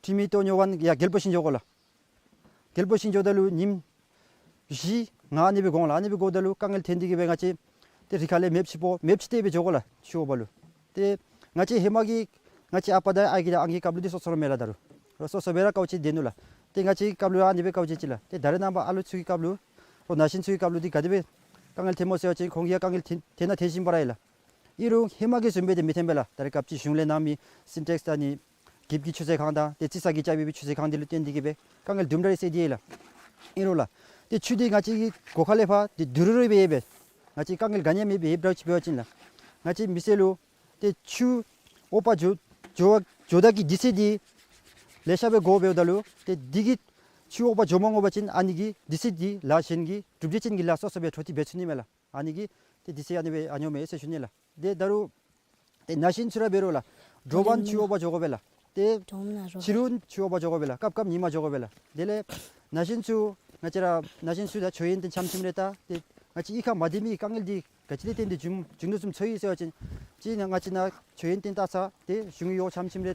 ཁྲུས་མེད་ལྟོ་ཉོ་བར་ཡར་རྒྱལ་པོ་ཤིང་འགྱོ་དགོ་ལགས། རྒྱལ་པོ་ཤིང་འགྱོཝ་ད་ལུ་ཉིནམ་བཞི་ལྔ་ཨ་ནི་སྦེ་འགོར་ལགས། ཨ་ནི་སྦེ་འགོརཝ་ད་ལུ་དཀའ་ངལ་ཐོན་ཏེ་གི་སྦེ་ང་བཅས་ཏེ་རི་ཁ་ལས་མེདཔ་ཅིག་སྤོ་མེདཔ་ཅིག་སྟེར་སྦེ་འགྱོ་དགོ་ལགས་ཆུ་འོག་པ་ལུ། ཏེ་ང་བཅས་ཧེ་མ་གི་ང་བཅས་ཨ་པ་དང་ཨའི་གི་དང་ཨང་གི་སྐབས་ལུ་འདི་སོ་སོ་ར་མེད་ལགས། ད་རུང་ར་སོ་སོ་སྦེ་ར་དཀའཝ་སྤྱད་སྡོད་ནུག་ལགས། ཏེ་ང་བཅས་ཀྱི་སྐབས་ལུ་ཨ་ནི་སྦེ་དཀའཝ་སྤྱད་ཅི་ལགས། ཏེ་ད་རེས་ནངས་པ་ཨ་ལོ་ཚུ་གི་སྐབས་ལུ་ ཁོང་ན་གཞོན་ཚུ་གི་སྐབས་ལུ་འདི་ག་དེ་སྦེ་དཀའ་ངལ་ཐོནམ་སྨོ་ཟེར་བ་ཅིན་ཁོང་གིས་ཡང་དཀའ་ངལ་ཐོན་ཐོན་ན་ཐོན་བཞིན་པ་ར་ཨིན་ལགས། ཨིན་རུང་ཧེ་མ་གི་བཟུམ་སྦེ་འདི་མི་ཐོན་པས་ལགས། ད་རེས་སྐབས་ཅིག་གཞུང་ལས་གནང་མི་སིན་ཊེགསི་ད་ནི་འགྱིབ་ཀྱི་ཆུ་ཚོད་ཁང་དང་ཏེ་རྩི་ས་གི་ཅ་བི་སྦེ་ཆུ་ཚོད་ཁང་འདི་ལུ་བརྟེན་ཏེ་གིས་སྦེ་དཀའ་ངལ་དུམ་གྲ་རེ་སེལ་ཏེ་ཡོད་ལགས། ཨིན་རུང་ལགས་ཏེ་ཆུ་འདི་ང་བཅས་ཀྱི་སྒོ་ཁ་ལས་ཕར་ཏེ་དུད་འགྲོ་རེ་སྦེ་ཡོད་པས། ང་བཅས་དཀའ་ངལ་ག་ནི་ཡང་མེད་པའི་ཡོདཔ་འདྲཝ་ཅིག་འབད་བ་ཅིན་ལགས། ང་བཅས་མི་སེར་ལུ་ཏེ་ཆུ་འོག་པར་འགྱོ་འགྱོ་འགྱོ་ད་གི་དུས་ཚོད་འདི་ལེ་ཤ་སྦེ་འགོར་འབདཝ་ད་ལུ་ཏེ་འདི་གིས་ཆུ་འོག་པར་འགྱོ་མ་འོང་པ་ཅིན་ཨ་ནི་གི་དུས་ཚོད་འདི་ལཱ་གཞན་གྱི་གྲུབ་འབྲས་ཅན་གྱི་ལཱ་སོ་སོ་སྦེ་འཕྲོ་མཐུད་འབད་ཚུགས་ནི་མས་ལགས། ཨ་ནི་གིས་ཏེ་དུས་ཚོད་ཨ་ནི་སྦེ་ཨ་ནི་སྦེ་ཨིན་ཟེར་ཞུ་ནི་ལགས། ཏེ་ད་རུང་ཏེ་ན་གཞོན་ཚུ་ར་འབད་རུང་ལགས་འགྲོ་བ་ཆུ་འོག་པར་འགྱོ་དགོ་པས་ལགས། ཏེ་ཕྱི་རུ་ཆུ་འོག་པར་འགྱོ་དགོ་པས་ལགས། སྐབས་སྐབས་ཉིན་མ་འགྱོ་དགོ་པས་ལགས། དེ་ལས་ན་གཞོན་ཚུ་ང་བཅས་ར་ན་གཞོན་ཚུ་ད་ཆོས་ཡོན་ཏན་ཙམ་ཙམ་རེ་ད་ཏེ་ང་བཅས་གཡུས་ཁར་མ་སྡོད་མི་དཀའ་ངལ་འདི་ག་ཅི་ལས་བརྟེན་ཏེ་བྱུང་བྱུང་དོ་བཟུམ་ཚོར་ཡི་ཟེར་བ་ཅིན་གཅིག་ནང་ང་བཅས་ནང་ཆོས་ཡོན་ཏན་ལྟ་ས་ཏེ་གཞུང་གི་གཡོག་ཙམ་ཙམ་རེ་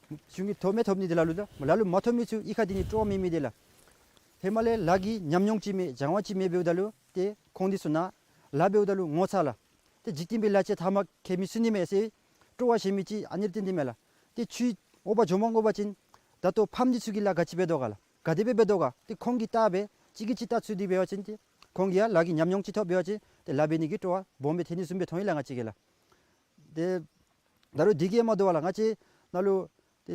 གཞུང་གིས་ཐོབ་མི་ཐོབ་ནི་འདི་ལ་ལུ་ད་ལ་ལུ་མ་ཐོབ་མི་ཚུ་གཡུས་ཁར་སྡོད་ནི་སྤྲོ་བ་མེད་མི་འདི་ལགས། ཧེ་མ་ལས་ལཱ་གི་ཉམས་མྱོང་ཅིག་མེད་སྦྱང་བ་ཅིག་མེད་འབདཝ་ད་ལུ་ཏེ་ཁོང་འདི་ཚུ་ནང་ལཱ་འབདཝ་ད་ལུ་ངོ་ཚ་ལགས། ཏེ་འཇིག་རྟེན་པའི་ལཱ་ཅིག་ཐ་མ་ཁེ་མི་ཚུགས་ནི་མས་ཟེར་སྤྲོ་བ་ཞན་མི་ཅིག་ཨ་ནི་ར་བརྟེན་ཏེ་མས་ལགས། ཏེ་ཆུ་འོག་པར་འགྱོ་མ་འོང་པ་ཅིན་ད་ལྟོ་ཕམ་འདི་ཚུ་གིས་ལཱ་ག་ཅི་འབད་དོ་ག་ལགས། ག་དེ་སྦེ་འབད་དོ་ག། ཏེ་ཁོང་གིས་བལྟ་སྦེ་གཅིག་གིས་གཅིག་བལྟ་ཚུགས་ཏེ་འབད་བ་ཅིན་ཏེ་ཁོང་གིས་ཡང་ལཱ་གི་ཉམས་མྱོང་ཅིག་ཐོབ་འབད་བ་ཅིན་ཏེ་ལཱ་འབད་ནི་གི་སྤྲོ་བ་སྦོམ་སྦེ་ཐོན་ནི་བཟུམ་སྦེ་མཐོང་ཡི་ལགས་ང་བཅས་ཀྱིས་ལགས། ཏེ་ད་རུང་འདི་གིས་མ་དོ་བར་ལགས་ང་བཅས་ནང་ལུ་ཏེ་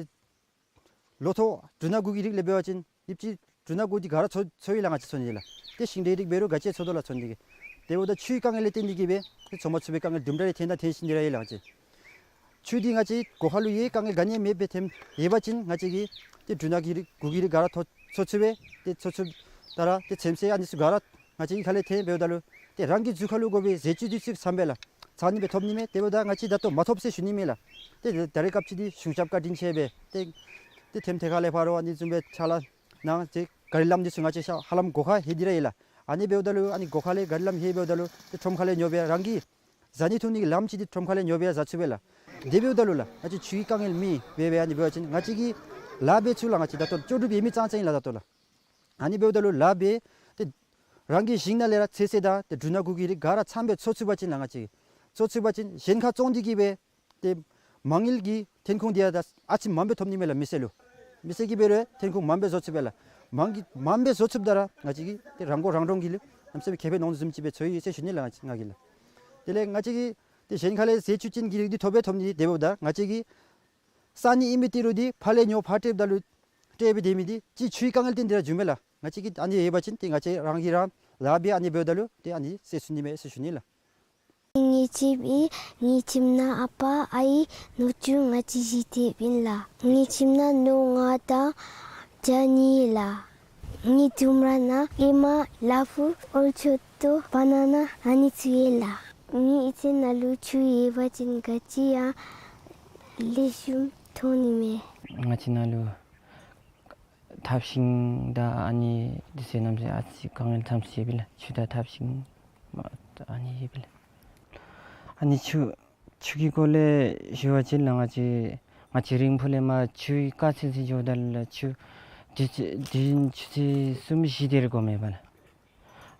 ལོ་ཐོག་འབྲུ་སྣ་དགུ་གི་རིགས་ལས་འབད་བ་ཅིན་ཡིབ་ཅིག་འབྲུ་སྣ་དགུ་འདི་ག་ར་འཚོ་འཚོ་ཡི་ལགས་ང་བཅས་འཚོ་ནི་ལགས། ཏེ་ཤིང་འབྲས་རིགས་འབད་རུང་ག་ཅི་འཚོ་དོ་ལགས་འཚོ་ནི་འདི་གིས། དེ་འབདཝ་ད་ཆུའི་དཀའ་ངལ་ལས་བརྟེན་ཏེ་གིས་སྦེ་ཏེ་འཚོ་མ་ཚུགས་པའི་དཀའ་ངལ་དུམ་གྲ་རེ་ཐོན་དང་ཐོན་བཞིན་ཏེ་ར་ཡོད་ལགས་ང་བཅས། ཆུ་འདི་ང་བཅས་སྒོ་ཁ་ལུ་ཡོད་དཀའ་ངལ་ག་ནི་ཡང་མེད་པའི་ཐོནམ་ཡོད་པ་ཅིན་ང་བཅས་ཀྱིས་ཏེ་འབྲུ་སྣ་གི་རིགས་དགུ་གི་རིགས་ག་ར་འཚོ་འཚོ་ཚུགས་པས། ཏེ་འཚོ་ཚུགས་ད་ར་ཏེ་ཚོད་བསྲེ་ཨ་ནི་ཚུ་ག་ར་ང་བཅས་གཡུས་ཁ་ལས་ཐོན་འབདཝ་ད་ལུ་ཏེ་རང་གི་གཟུགས་ཁ་ལུ་དགོ་པའི་ཟས་བཅུད་འདི་ཚུ་ཚངམ་སྦེ་ལགས་ཚང་ནི་སྦེ་ཐོབ་ནི་མས། དེ་འབདཝ་ད་ང་བཅས་ད་ལྟོ་མ་ཐོབ་ཟེར་ཞུ་ནི་མེད་ལགས། ཏེ་ད་རེས་སྐབས་ཅིག་འདི་གཞུང་ཞབས་བཀའ་དྲིན་ཆེ་སྦེ་ཏེ་ཏེ་ཐེམ་ཐེ་ཁ་ལས་ཕར་རོགས་ཨ་ནི་བཟུམ་སྦེ་ཕྱག་ལཱ་གནང་སྟེ་གཱ་རི་ལམ་འདི་ཚུ་ང་བཅས་ཧ་ལམ་སྒོ་ཁར་ལྷོད་དེ་ར་ཡོད་ལགས། ཨ་ནི་འབདཝ་ད་ལུ་ཨ་ནི་སྒོ་ཁ་ལས་གཱ་རི་ལམ་ལྷོད་འབདཝ་ད་ལུ་ཏེ་ཁྲོམ་ཁ་ལས་ཉོ་སྦེ་རང་གི་བཟའ་ནི་འཐུང་ནི་གི་ལམ་ཅིག་འདི་ཁྲོམ་ཁ་ལས་ཉོ་སྦེ་བཟའ་ཚུགས་པས་ལགས། དེ་འབདཝ་ད་ལུ་ལགས་ང་བཅས་ཆུའི་དཀའ་ངལ་མེད་པས་སྦེ་ཨ་ནི་འབད་བ་ཅིན་ང་བཅས་ཀྱིས་ལཱ་འབད་ཚུགས་ལགས། ང་བཅས་ད་ལྟོ་ལྕོགས་གྲུབ་ཡོད་མི་ཙང་ཙང་ཨིན་ལགས་ད་ལྟོ་ལགས། ཨ་ནི་འབདཝ་ད་ལུ་ལཱ་འབད་ཏེ་རང་གི་ཞིང་ནང་ལས་ར་ཚོད་བསྲེ་དང་ཏེ་འབྲུ་སྣ་དགུ་གི་རིགས་ག་ར་ཚངམ་སྦེ་འཚོ་ཚུགས་པ་ཅིན་ལགས་ང་བཅས་འཚོ་ཚུགས་པ་ཅིན་གཞན་ཁར་བཙོང་སྟེ་གིས་སྦེ་ཏེ་མ་དངུལ་གྱི་ཐོན་ཁུངས་འདི་ཡང་ད་ཨ་ཙི་མངམ་སྦེ་ཐོབ་ནི་མས་ལགས་མི་སེར་ལུ། མི་སེར་གྱིས་འབད་རུང་ཐོན་ཁུངས་མངམ་སྦེ་བཟོ་ཚུགས་པས་ལགས། མང་གི་མངམ་སྦེ་བཟོ་ཚུགསཔ་ད་ར་ང་བཅས་ཀྱིས་ཏེ་རང་མགོ་རང་འདྲོངས་ཀྱི་ལུ་གནམ་མེད་ས་མེད་ཁེ་ཕན་ལོངས་བཟུམ་ཅིག་སྦེ་འཚོ་ཡི་ཟེར་ཞུ་ནི་ལགས་ང་བཅས་ང་གིས་ལགས། དེ་ལས་ང་བཅས་ཀྱིས་ཏེ་གཞན་ཁ་ལས་ཟས་བཅུད་ཅན་གྱི་རིགས་འདི་ཐོབ་སྦེ་ཐོབ་ནི་དེ་འབདཝ་ད་ང་བཅས་ཀྱིས་ས་ནི་ཨིན་མི་ཏི་རུ་འདི་ཕར་ལས་ཉོ་ཕར་སྤྲོདཔ་ད་ལུ་སྤྲོད་སྦེ་སྡོད་མི་འདི་ཅིག་ཆུའི་དཀའ་ངལ་ལས་བརྟེན་ཏེ་ར་བྱུངམ་མས་ལགས། ང་བཅས་ཀྱིས་ཨ་ནི་ཡོད་པ་ཅིན་ཏེ་ང་བཅས་རང་གིས་རང་ལཱ་འབད་ཨ་ནི་འབདཝ་ད་ལུ་ཏེ་ཨ་ནི་སེལ་ཚུགས་ནི་མས་ཟེར་ཞུ་ནི་ལགས། ངེའི་ཁྱིམ་ཨིན། ངེའི་ཁྱིམ་ནང་ཨ་པ་ཨའི་ནུ་གཅུང་ང་བཅས་བཞི་སྡོདཔ་ཨིན་ལགས། ངེའི་ཁྱིམ་ནང་ནོར་ལྔ་དང་བྱ་གཉིས་ལགས། ངེའི་ལྡུམ་ར་ནང་ཨེ་མ་ལ་ཕུག་ཨོལ་ཆོད་ཏོ་བ་ན་ན་ཨ་ནི་ཚུ་ཡོད་ལགས། ངེའི་ཨི་ཙི་ནང་ལུ་ཆུ་ཡོད་པ་ཅིན་ག་ཅི་ཡང་ལེགས་ཤོམ་ཐོན་ནི་མས། ང་བཅས་ནང་ལུ་ཐབ་ཤིང་དང་ཨ་ནི་འདི་ཚུ་གནམ་མེད་ས་མེད་ཨ་ཙི་དཀའ་ངལ་ཙམ་ཅིག་ཡོད་པས་ལགས། ཆུ་དང་ཐབ་ཤིང་མ་ཨ་ནི་ཡོད་པས་ལགས། ཨ་ནི་ཆུ་ཆུ་གི་སྐོར་ལས་ཞུ་བ་ཅིན་ལགས་ང་བཅས་ང་བཅས་རིང་འཕུར་ལས་མར་ཆུའི་དཀའ་ཚེགས་ཅིག་འགྱོཝ་ད་ལུ་ཆུ་དུས་ཅི་དུས་ཡུན་ཆུ་ཚོད་གསུམ་བཞི་དེ་རེ་འགོརཝ་མས་པ་ལགས།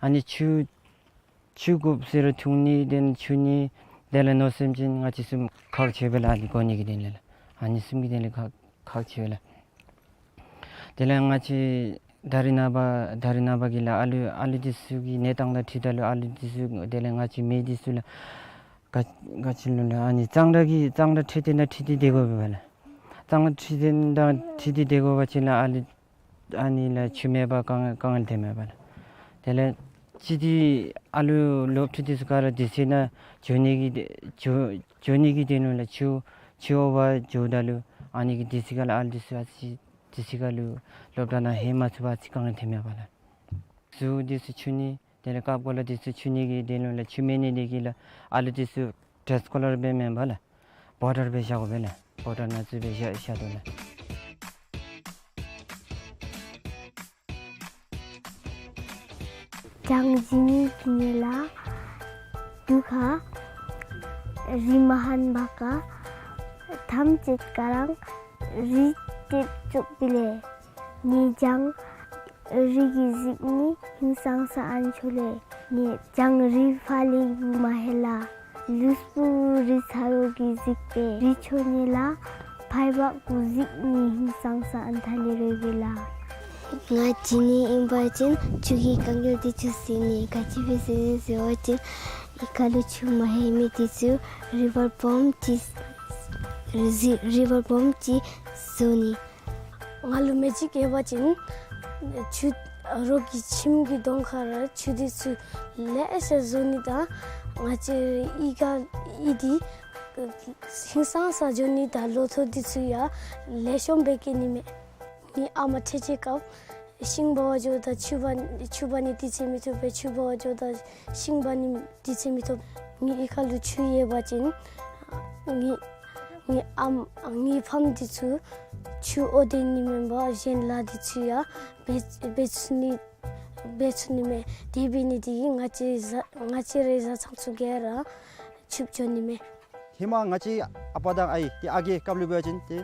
ཨ་ནི་ཆུ་ཆུ་དགོཔ་ཟེར་རུང་འཐུང་ནི་དེ་ལས་ཆུ་ནི་དེ་ལས་མནོ་བསམ་ཅིན་ང་བཅས་གསུམ་ཁག་ཆེ་བས་ལགས། ཨ་ནི་དགོ་ནི་གི་དོན་ལས་ལགས། ཨ་ནི་གསུམ་གྱི་དོན་ལས་ཁག་ཁག་ཆེ་བས་ལགས། དེ་ལས་ང་བཅས་ད་རིས་ནངས་པ་ད་རིས་ནངས་པ་གི་ལགས་ཨ་ལུ་ཨ་ལུ་འདི་ཚུ་གི་གནས་སྟངས་དང་འཁྲིལཝ་ད་ལུ་ཨ་ལུ་འདི་ཚུ་དེ་ལས་ང་བཅས་མི་འདི་ཚུ་ལགས་ག་ག་ཅི་ལོ་ལགས་ཨ་ནི་གཙང་སྦྲ་གི་གཙང་སྦྲ་འཕྲོད་བསྟེན་དང་འཁྲིལ་ཏེ་སྡོད་དགོ་པས་ལགས། གཙང་སྦྲ་འཕྲོད་བསྟེན་དང་འཁྲིལ་ཏེ་སྡོད་དགོ་པ་ཅིན་ལགས་ཨ་ལུ་ཨ་ནི་ལགས་ཆུ་མེད་པར་དཀའ་ངལ་དཀའ་ངལ་ཐོནམ་མས་པ་ལགས། དེ་ལས་ཅི་སྟེ་ཨ་ལུ་སློབ་ཕྲུག་འདི་ཚུ་ག་ར་དུས་ཚོད་ནང་འགྱོ་ནི་གི་འགྱོ་འགྱོ་ནི་གི་དོན་ལུ་ལགས་ཆུ་ཆུ་འོག་པར་འགྱོཝ་ད་ལུ་ཨ་ནི་གི་དུས་ཚོད་ཁར་ལགས་ཨ་ལུ་འདི་ཚུ་ཨ་ཙི་དུས་ཚོད་ཁར་ལུ་སློབ་གྲྭ་ནང་ལྷོད་མ་ཚུགས་པར་ཨ་ཙི་དཀའ་ངལ་ཐོནམ་མས་པ་ལགས། གཟུགས་འདི་ཚུ་འཁྱུ་ནི་དེ་ལས་རྐངམ་གོ་ལ་འདི་ཚུ་འཁྱུ་ནི་གི་དོན་ལུ་ལགས་ཆུ་མེད་ནི་འདི་གིས་ལགས་ཨ་ལུ་འདི་ཚུ་ཌེ་སི་ཀོ་ལར་སྦེ་མེན་པར་ལགས་བོ་ཊར་སྦེ་བཞག་དགོ་པས་ལགས། བོ་ཊར་ནང་བཙུགས་སྦེ་བཞག་བཞག་དོ་ལགས། གྱང་བཞི་གི་ནང་ལས་དུག་ཁ་རི་མ་ཧན་བ་ཀ་ཐམས་ཅད་ཀ་རང་རི་ཏེ་བཙུགས་པས་ལགས། ངེའི་གྱང་རི་གིས་གཟིགས་ནི་ཧིང་སངས་ས་ཨན་ཆོ་ལས། ངེའི་གྱང་རི་ཕར་ལས་བུ་མ་ཧེ་ལ། ལུས་པོ་རི་ཚ་རོགས་ཀྱིས་གཟིགས་པས་རི་ཆོ་ནི་ལགས། ཕར་བག་གུ་གཟིགས་ནི་ཧིང་སངས་ས་ཨན་ཐ་ནི་རོལ་པས་ལགས། ང་བྱིན་ནི་ཨིན་པ་ཅིན་ཆུ་གི་དཀའ་ངལ་འདི་ཚུ་སེལ་ནི། ག་ཅི་སྦེ་སེལ་ནི་ཟེར་བ་ཅིན་ཨི་ཁ་ལུ་ཆུ་མ་ལྷོད་མི་འདི་ཚུ་རི་བར་པམཔ་ཅིག་རི་རི་བར་པམཔ་ཅིག་བཟོ་ནི། ང་ལུ་མེ་ཇིག་ཡོད་པ་ཅིན་ཆུ་རོགས་ཀྱི་ཁྱིམ་གྱི་གདོང་ཁར་ཆུ་འདི་ཚུ་ལེ་ཤ་བཟོ་ནི་དང་ང་བཅས་ཨི་ཁ་ཨི་འདི་ཧིང་སངས་ས་འགྱོ་ནི་དང་ལོ་ཐོག་འདི་ཚུ་ཡང་ལེགས་ཤོམ་སྦེ་སྐྱེ་ནི་མས། ངེའི་ཨ་མ་ཁྲེ་ཆེ་སྐབས་ཤིང་འབག་པར་འགྱོཝ་ད་ཆུ་འབག་ཆུ་འབག་ནི་དུས་ཚོད་མི་ཐོབ་པས། ཆུ་འབག་པར་འགྱོཝ་ད་ཤིང་འབག་ནི་དུས་ཚོད་མི་ཐོབ། ངེའི་ཨི་ཁ་ལུ་ཆུ་ཡོད་པ་ཅིན་ངེའི་ངེའི་ཨམ་ངེའི་ཕམ་འདི་ཚུ་ཆུ་འོ་དེ་ནི་མེན་པར་གཞན་ལཱ་འདི་ཚུ་ཡང་འབད་འབད་ཚུགས་ནི་འབད་ཚུགས་ནི་མས། དེ་འབད་ནི་འདི་གིས་ང་བཅས་བཟའ་ང་བཅས་རའི་བཟའ་ཚང་ཚུ་ག་ར་ཕྱུགཔོ་འགྱོ་ནི་མས། ཧེ་མ་ང་བཅས་ཨ་པ་དང་ཨའི་ཏེ་ཨ་རྒས་སྐབས་ལུ་འབད་བ་ཅིན་ཏེ་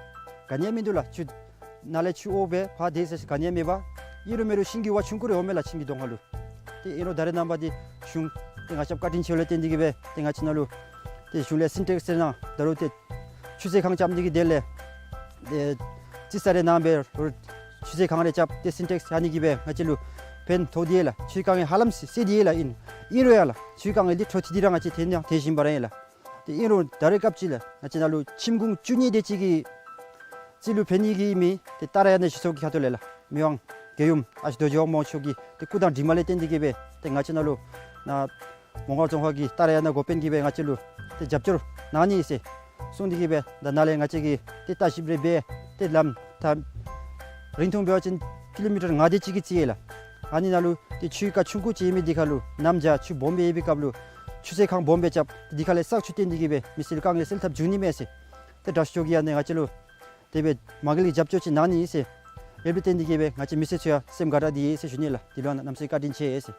ག་ནི་ཡང་མིན་འདུག་ལགས། ཆུ་ནཱ་ལས་ཆུ་འོ་སྦེ་ཕར་དེ་ཟེར་ག་ནི་ཡང་མེད་པར་ཨིན་རུང་མེན་རུང་ཤིང་གི་ཝ་ཆུང་ཀུ་རེ་འོང་མས་ལགས། ཁྱིམ་གྱི་གདོང་ཁ་ལུ། ཏེ་ཨིན་རུང་ད་རེས་ནངས་པ་འདི་གཞུང་ཏེ་ང་བཅས་བཀའ་དྲིན་ཆེ་བ་ལས་བརྟེན་ཏེ་གིས་སྦེ་ཏེ་ང་བཅས་ནཱ་ལུ་ཏེ་གཞུང་ལས་སིན་ཊེགསི་ཟེར་ནང་ད་རུང་ཏེ་ཆུ་ཚོད་ཁང་རྐྱབ་ནི་གི་དོན་ལས་ཏེ་རྩིས་ས་རེ་གནང་སྦེ་ཆུ་ཚོད་ཁང་རེ་རྐྱབ་སྟེ་སིན་ཊེགསི་ཡར་ནི་གིས་སྦེ་ང་བཅས་ལུ་ཕན་ཐོགས་ཏེ་ཡོད་ལགས། ཆུ་དཀའ་ངལ་ཧ་ལམ་སེལ་སེལ་ཏེ་ཡོད་ལགས། ཨིན་ཨིན་རུང་ཡང་ལགས་ཆུ་དཀའ་ངལ་འདི་འཕྲོ་མཐུད་དེ་ར་ང་བཅས་ཐོན་ཐོན་བཞིན་པ་ར་ཨིན་ལགས། ཏེ་ཨིན་རུང་ད་རེས་སྐབས་ཅིག་ལགས་ང་བཅས་ནཱ་ལུ་ཁྱིམ་གུང་བཅུ་གཉིས་དེ་ཅིག་གི་རྩིས་ལུ་ཕན་ནི་གི་མི་ཏེ་ཏཱ་ར་ཡ་ན་གཞི་ཚོགས་ཀྱི་ཁ་ཐུག་ལས་ལགས་མི་དབང་རྒྱལ་ཡུམ་ཨ་ཞེ་རྡོ་རྗེ་དབང་མོ་མཆོག་གི་ཏེ་སྐུ་དང་གྲིབ་མ་ལས་བརྟེན་ཏེ་གིས་སྦེ་ཏེ་ང་བཅས་ནཱ་ལུ་ནཱ་མོང་སྒར་རྫོང་ཁག་གི་ཏཱ་ར་ཡ་ན་འགོ་དཔོན་གྱིས་སྦེ་ང་བཅས་ལུ་ཏེ་རྒྱབ་སྐྱོར་གནང་ནི་ཟེར་གསུངས་ཏེ་གིས་སྦེ་ད་ནཱ་ལས་ང་བཅས་ཀྱིས་ཏེ་ལྟ་ཞིབ་རེ་འབད་ཏེ་ལམ་ད་རིང་ཐུང་འབད་བ་ཅིན་ཀི་ལོ་མི་ཊར་ལྔ་དེ་ཅིག་གི་རྩིས་ཡོད་ལགས། ཨ་ནི་ནང་ལུ་ཏེ་ཆུའི་རྐ་ཆུང་ཀུ་ཅིག་ཨིན་མི་འདི་ཁར་ལུ་གནམ་བྱཱར་ཆུ་སྦོམ་སྦེ་ཡོད་པའི་སྐབས་ལུ་ཆུ་ཚོད་ཁང་སྦོམ་སྦེ་རྐྱབ་འདི་ཁ་ལས་བསགས་ཆུ་བཏོན་ཏེ་གིས་སྦེ་མི་སེར་གྱི་དཀའ་ངལ་སེལ་ཐབས་འབྱུང་ནི་མས་ཟེར། ཏེ་དྲག་ཤོས་མཆོག་གིས་ཨ་ནི་ང་བཅས་ལུ་དེ་སྦེ་མ་དགའ་ལས་རྒྱབ་སྐྱོར་ཅིག་གནང་ནི་ཨིན་ཟེར། ཡོད་པའི་བརྟེན་ཏེ་གིས་སྦེ་ང་བཅས་མི་སེར་ཚུ་ཡང་སེམས་དགའ་དྲགས་ཏེ་ཡོད་ཟེར་ཞུ་ནི་ལགས། དེ་ལུ་ཡང་གནམ་མེད་ས་མེད་བཀའ་དྲིན་ཆེ་ཟེར།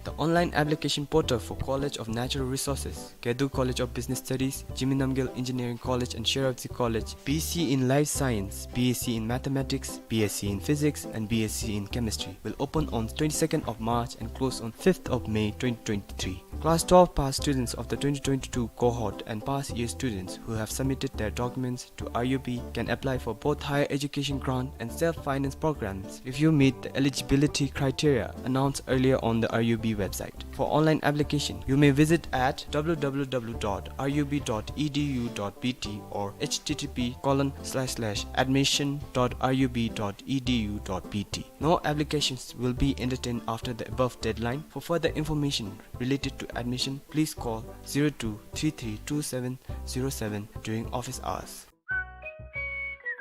The online application portal for College of Natural Resources, Gedu College of Business Studies, Jigme Namgyel Engineering College and Sherabji College, B C in Life Science, B S C in Mathematics, B S C in Physics, and B S C in Chemistry will open on twenty-second of March and close on fifth of May twenty twenty-three. Class twelve pass students of the twenty twenty-two cohort and past year students who have submitted their documents to R U B can apply for both higher education grant and self-finance programs if you meet the eligibility criteria announced earlier on the R U B website. For online application, you may visit at W W W dot R U B dot E D U dot B T or H T T P colon slash slash admission dot R U B dot E D U dot B T. No applications will be entertained after the above deadline. For further information related to admission, please call zero two three three two seven zero seven during office hours.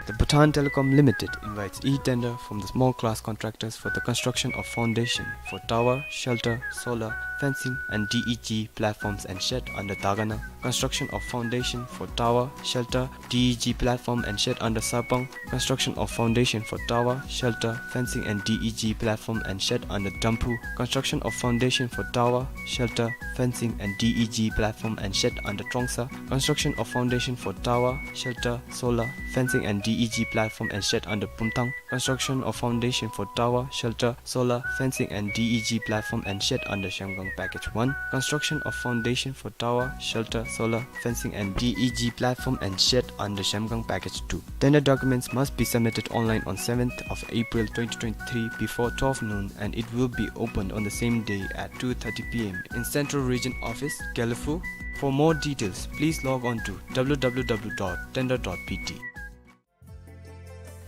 The Bhutan Telecom Limited invites e-tender from the small class contractors for the construction of foundation for tower, shelter, solar, fencing and D E G platforms and shed under Dagana. Construction of foundation for tower, shelter, D E G platform and shed under Sarpang. Construction of foundation for tower, shelter, fencing and D E G platform and shed under Damphu. Construction of foundation for tower, shelter, fencing and D E G platform and shed under Trongsa. Construction of foundation for tower, shelter, solar, fencing and D E G platform and shed under Pumtang. Construction of foundation for tower, shelter, solar, fencing and D E G platform and shed under Zhemgang Package one. Construction of foundation for tower, shelter, solar, fencing and D E G platform and shed under Zhemgang Package two. Tender documents must be submitted online on seventh of April twenty twenty-three before twelve noon and it will be opened on the same day at two thirty P M in Central Region Office, Gelephu. For more details, please log on to W W W dot tender dot B T.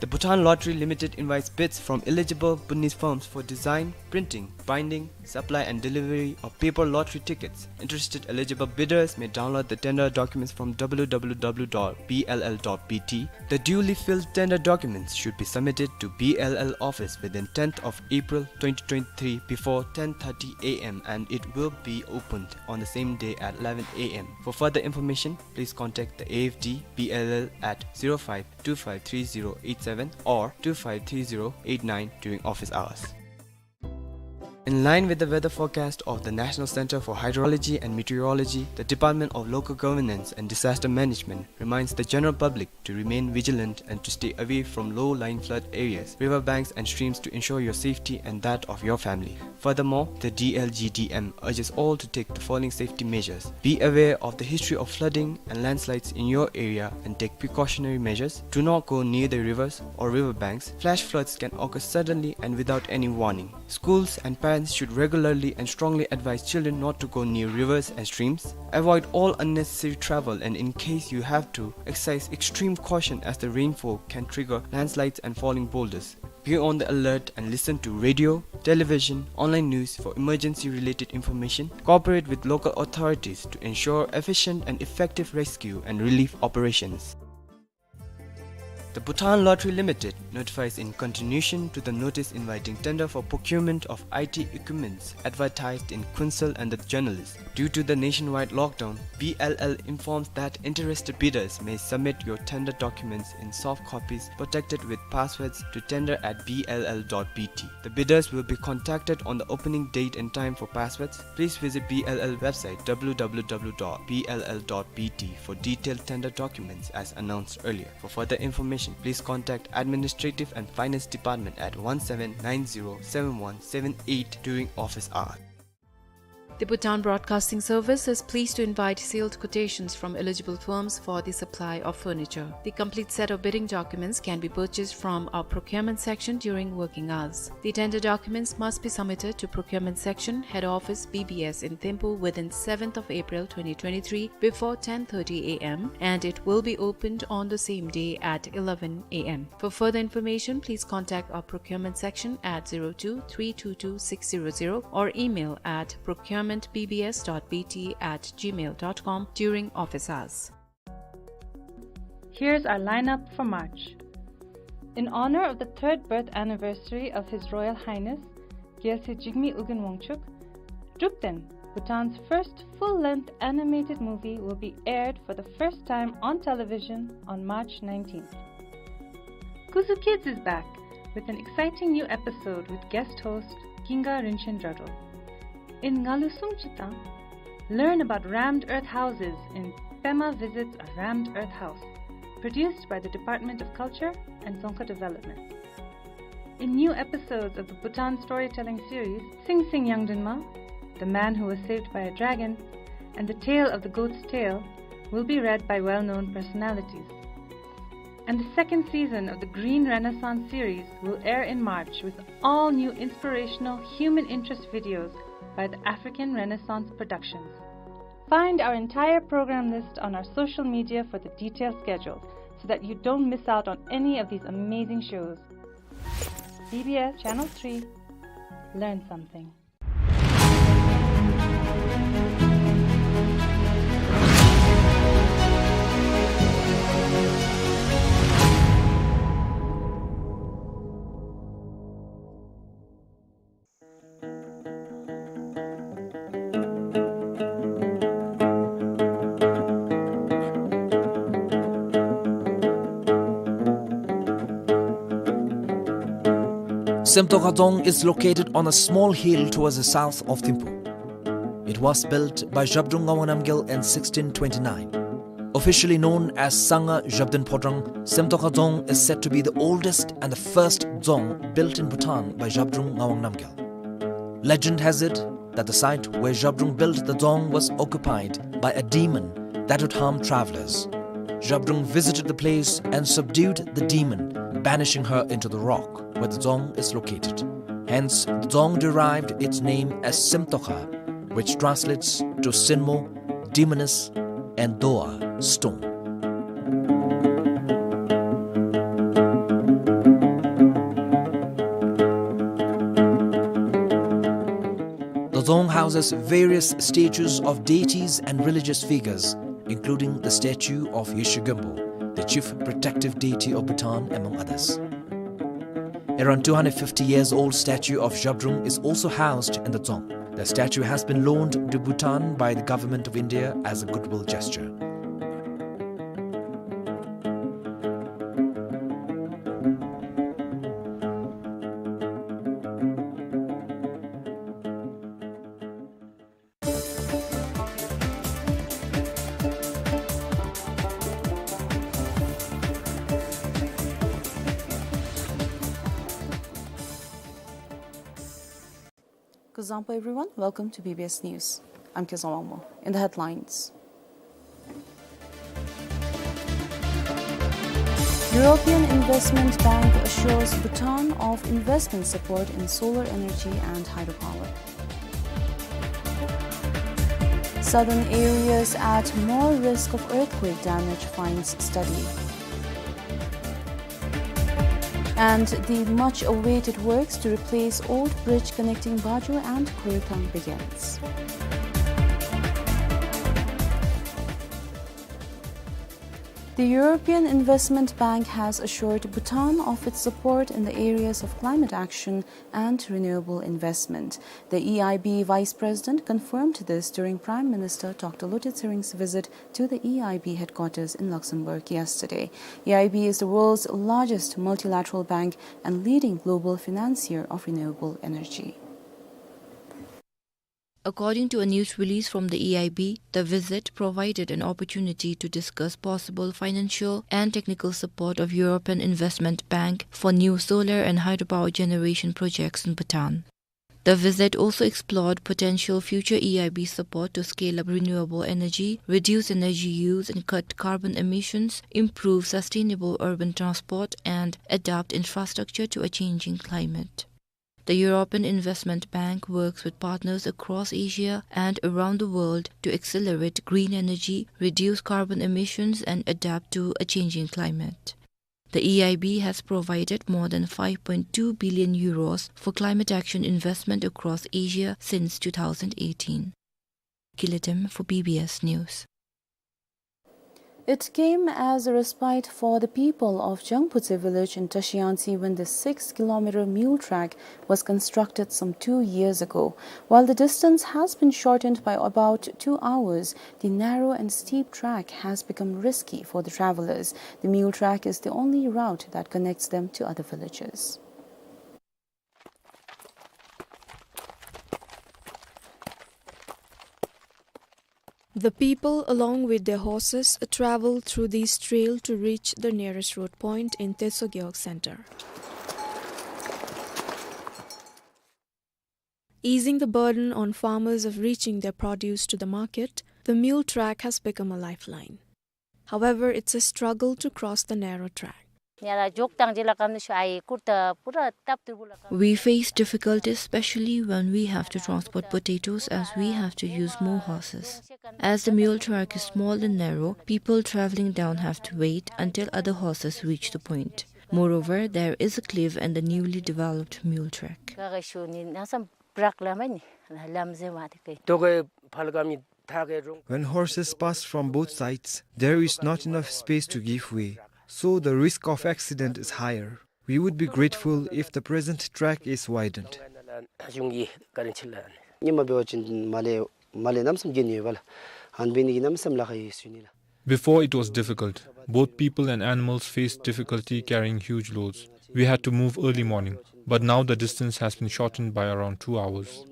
The Bhutan Lottery Limited invites bids from eligible Bhutanese firms for design, printing, binding, supply and delivery of paper lottery tickets. Interested eligible bidders may download the tender documents from W W W dot B L L dot B T. The duly filled tender documents should be submitted to B L L office within tenth of April twenty twenty-three before ten thirty A M and it will be opened on the same day at eleven A M. For further information, please contact the A F D B L L at zero five two five three zero eight seven or two five three zero eight nine during office hours. In line with the weather forecast of the National Center for Hydrology and Meteorology, the Department of Local Governance and Disaster Management reminds the general public to remain vigilant and to stay away from low-lying flood areas, river banks and streams to ensure your safety and that of your family. Furthermore, the D L G D M urges all to take the following safety measures. Be aware of the history of flooding and landslides in your area and take precautionary measures. Do not go near the rivers or river banks. Flash floods can occur suddenly and without any warning. Schools and parents should regularly and strongly advise children not to go near rivers and streams. Avoid all unnecessary travel, and in case you have to, exercise extreme caution as the rainfall can trigger landslides and falling boulders. Be on the alert and listen to radio, television, online news for emergency-related information. Cooperate with local authorities to ensure efficient and effective rescue and relief operations. The Bhutan Lottery Limited notifies in continuation to the notice inviting tender for procurement of I T equipments advertised in Khunsel and the Journalist. Due to the nationwide lockdown, B L L informs that interested bidders may submit your tender documents in soft copies protected with passwords to tender at B L L dot B T. The bidders will be contacted on the opening date and time for passwords. Please visit B L L website W W W dot B L L dot B T for detailed tender documents as announced earlier. For further information, please contact Administrative and Finance Department at one seven nine zero seven one seven eight during office hours. The Bhutan Broadcasting Service is pleased to invite sealed quotations from eligible firms for the supply of furniture. The complete set of bidding documents can be purchased from our procurement section during working hours. The tender documents must be submitted to procurement section, head office, B B S in Thimphu within seventh of April twenty twenty-three before ten thirty A M, and it will be opened on the same day at eleven A M. For further information, please contact our procurement section at zero two three two two six zero zero or email at procurement B B S dot B T at gmail dot com during office hours. Here's our lineup for March. In honor of the third birth anniversary of His Royal Highness, Gyalse Jigme Ugin Wangchuck, Drukten, Bhutan's first full-length animated movie, will be aired for the first time on television on March nineteenth. Kuzu Kids is back with an exciting new episode with guest host Ginga Rinchen Drodro. In Ngalu Sum Chitang, learn about rammed earth houses in Pema Visits a Rammed Earth House, produced by the Department of Culture and Dzongkha Development. In new episodes of the Bhutan storytelling series, Sing Sing Yangdrunma, The Man Who Was Saved by a Dragon, and The Tale of the Goat's Tail will be read by well-known personalities. And the second season of the Green Renaissance series will air in March with all new inspirational human interest videos by the African Renaissance Productions. Find our entire program list on our social media for the detailed schedule so that you don't miss out on any of these amazing shows. B B S Channel three, learn something. Semtokha Dzong is located on a small hill towards the south of Thimphu. It was built by Zhabdrung Ngawang Namgyal in sixteen twenty-nine. Officially known as Sangha Zhabdrung Phodrang, Semtokha Dzong is said to be the oldest and the first dzong built in Bhutan by Zhabdrung Ngawang Namgyal. Legend has it that the site where Zhabdrung built the dzong was occupied by a demon that would harm travelers. Zhabdrung visited the place and subdued the demon, banishing her into the rock where the dzong is located. Hence, the dzong derived its name as Semtokha, which translates to Sinmo, demoness, and Doa, stone. The dzong houses various statues of deities and religious figures, including the statue of Yeshe Gyalpo, the chief protective deity of Bhutan, among others. Around two hundred fifty years old statue of Zhabdrung is also housed in the dzong. The statue has been loaned to Bhutan by the Government of India as a goodwill gesture. Kuzuzangpo everyone, welcome to B B S News. I'm Kizang Wangmo. In the headlines. European Investment Bank assures Bhutan of investment support in solar energy and hydropower. Southern areas at more risk of earthquake damage, finds study. And the much-awaited works to replace old bridge connecting Bajo and Khorthang begins. The European Investment Bank has assured Bhutan of its support in the areas of climate action and renewable investment. The E I B Vice President confirmed this during Prime Minister Doctor Lotay Tshering Ying's visit to the E I B headquarters in Luxembourg yesterday. E I B is the world's largest multilateral bank and leading global financier of renewable energy. According to a news release from the E I B, the visit provided an opportunity to discuss possible financial and technical support of European Investment Bank for new solar and hydropower generation projects in Bhutan. The visit also explored potential future E I B support to scale up renewable energy, reduce energy use and cut carbon emissions, improve sustainable urban transport, and adapt infrastructure to a changing climate. The European Investment Bank works with partners across Asia and around the world to accelerate green energy, reduce carbon emissions, and adapt to a changing climate. The E I B has provided more than five point two billion euros for climate action investment across Asia since two thousand eighteen. Gila Dem for B B S News. It came as a respite for the people of Jangputse village in Trashiyangtse when the six-kilometer mule track was constructed some two years ago. While the distance has been shortened by about two hours, the narrow and steep track has become risky for the travelers. The mule track is the only route that connects them to other villages. The people, along with their horses, travel through this trail to reach the nearest road point in Teso Gewog Center. Easing the burden on farmers of reaching their produce to the market, the mule track has become a lifeline. However, it's a struggle to cross the narrow track. We face difficulties, especially when we have to transport potatoes, as we have to use more horses. As the mule track is small and narrow, people traveling down have to wait until other horses reach the point. Moreover, there is a cliff in the newly developed mule track. When horses pass from both sides, there is not enough space to give way, so the risk of accident is higher. We would be grateful if the present track is widened. Before, it was difficult. Both people and animals faced difficulty carrying huge loads. We had to move early morning, but now the distance has been shortened by around two hours.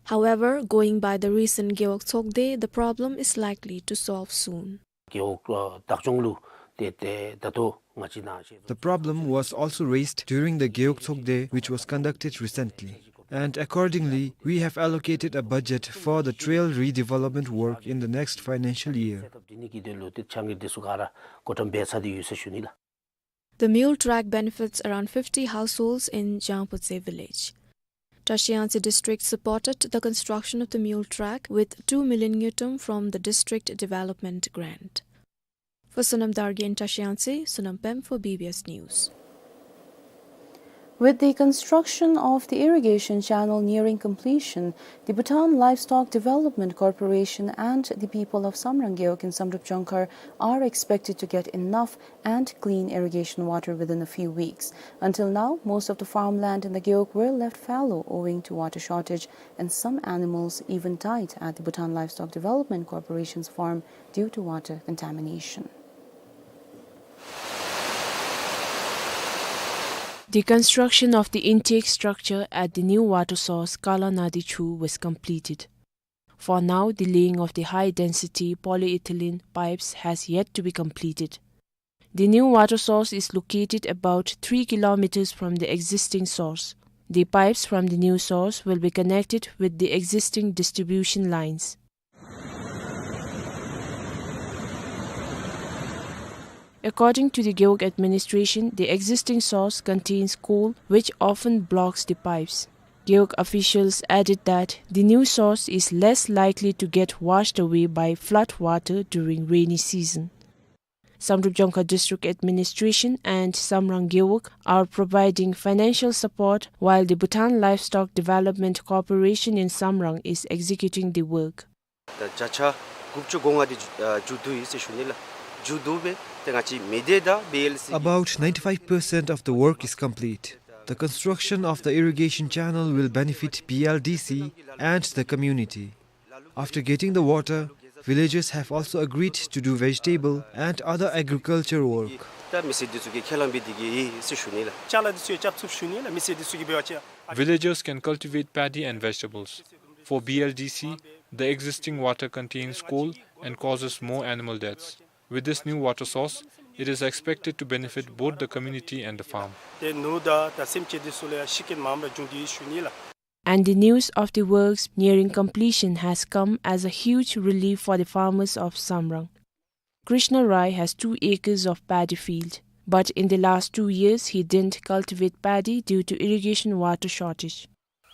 However, going by the recent Gewog Tsokde, the problem is likely to solve soon. Gewog, uh, Dakchong lu, te, te, tato ngachi na she. The problem was also raised during the Gewog Tsokde, which was conducted recently. And accordingly, we have allocated a budget for the trail redevelopment work in the next financial year. The mule track benefits around fifty households in Jangputse village. Trashiyangtse district supported the construction of the mule track with two million ngultrum from the district development grant. For Sonam Dargye in Trashiyangtse, Sonam Pem for B B S News. With the construction of the irrigation channel nearing completion, the Bhutan Livestock Development Corporation and the people of Samrang Gewog in Samdrup Jongkhar are expected to get enough and clean irrigation water within a few weeks. Until now, most of the farmland in the Gewog were left fallow owing to water shortage, and some animals even died at the Bhutan Livestock Development Corporation's farm due to water contamination. The construction of the intake structure at the new water source, Kala Nadi Chu, was completed. For now, the laying of the high-density polyethylene pipes has yet to be completed. The new water source is located about three kilometers from the existing source. The pipes from the new source will be connected with the existing distribution lines. According to the Gewog administration, the existing source contains coal, which often blocks the pipes. Gewog officials added that the new source is less likely to get washed away by flood water during rainy season. Samdrup Jongkhar District Administration and Samrang Gewog are providing financial support, while the Bhutan Livestock Development Corporation in Samrang is executing the work. ད་བརྒྱ་ཆ་དགུ་བཅུ་གོ་ལྔ་དེ་མཇུག་བསྡུ་ཡི་ཟེར་ཞུ་ནི་ལགས། མཇུག་བསྡུ་སྦེ་ཏེ་ང་བཅས་མི་སྡེ་དང་བི་ཨེལ་སི་གི About ninety-five percent of the work is complete. The construction of the irrigation channel will benefit B L D C and the community. After getting the water, villagers have also agreed to do vegetable and other agriculture work. ད་མི་སེར་འདི་ཚུ་གིས་ཁས་བླངས་འབད་དེ་གི་ཡོད་ཟེར་ཞུ་ནི་ལགས། ཅ་ལ་འདི་ཚུ་ཡང་རྐྱབ་ཚུགསཔ་ཞུ་ནི་ལགས། མི་སེར་འདི་ཚུ་གིས་འབད་བ་ཅིན། Villagers can cultivate paddy and vegetables. For B L D C, the existing water contains coal and causes more animal deaths. With this new water source, it is expected to benefit both the community and the farm. ཏེ་ནོར་དང་ད་སེམས་ཅན་འདི་ཚུ་ལུ་ཡང་ཤི་རྐྱེན་མངམ་ར་བྱུང་སྟེ་ཡོད་ཟེར་ཞུ་ནི་ལགས། And the news of the works nearing completion has come as a huge relief for the farmers of Samrang. Krishna Rai has two acres of paddy field, but in the last two years he didn't cultivate paddy due to irrigation water shortage.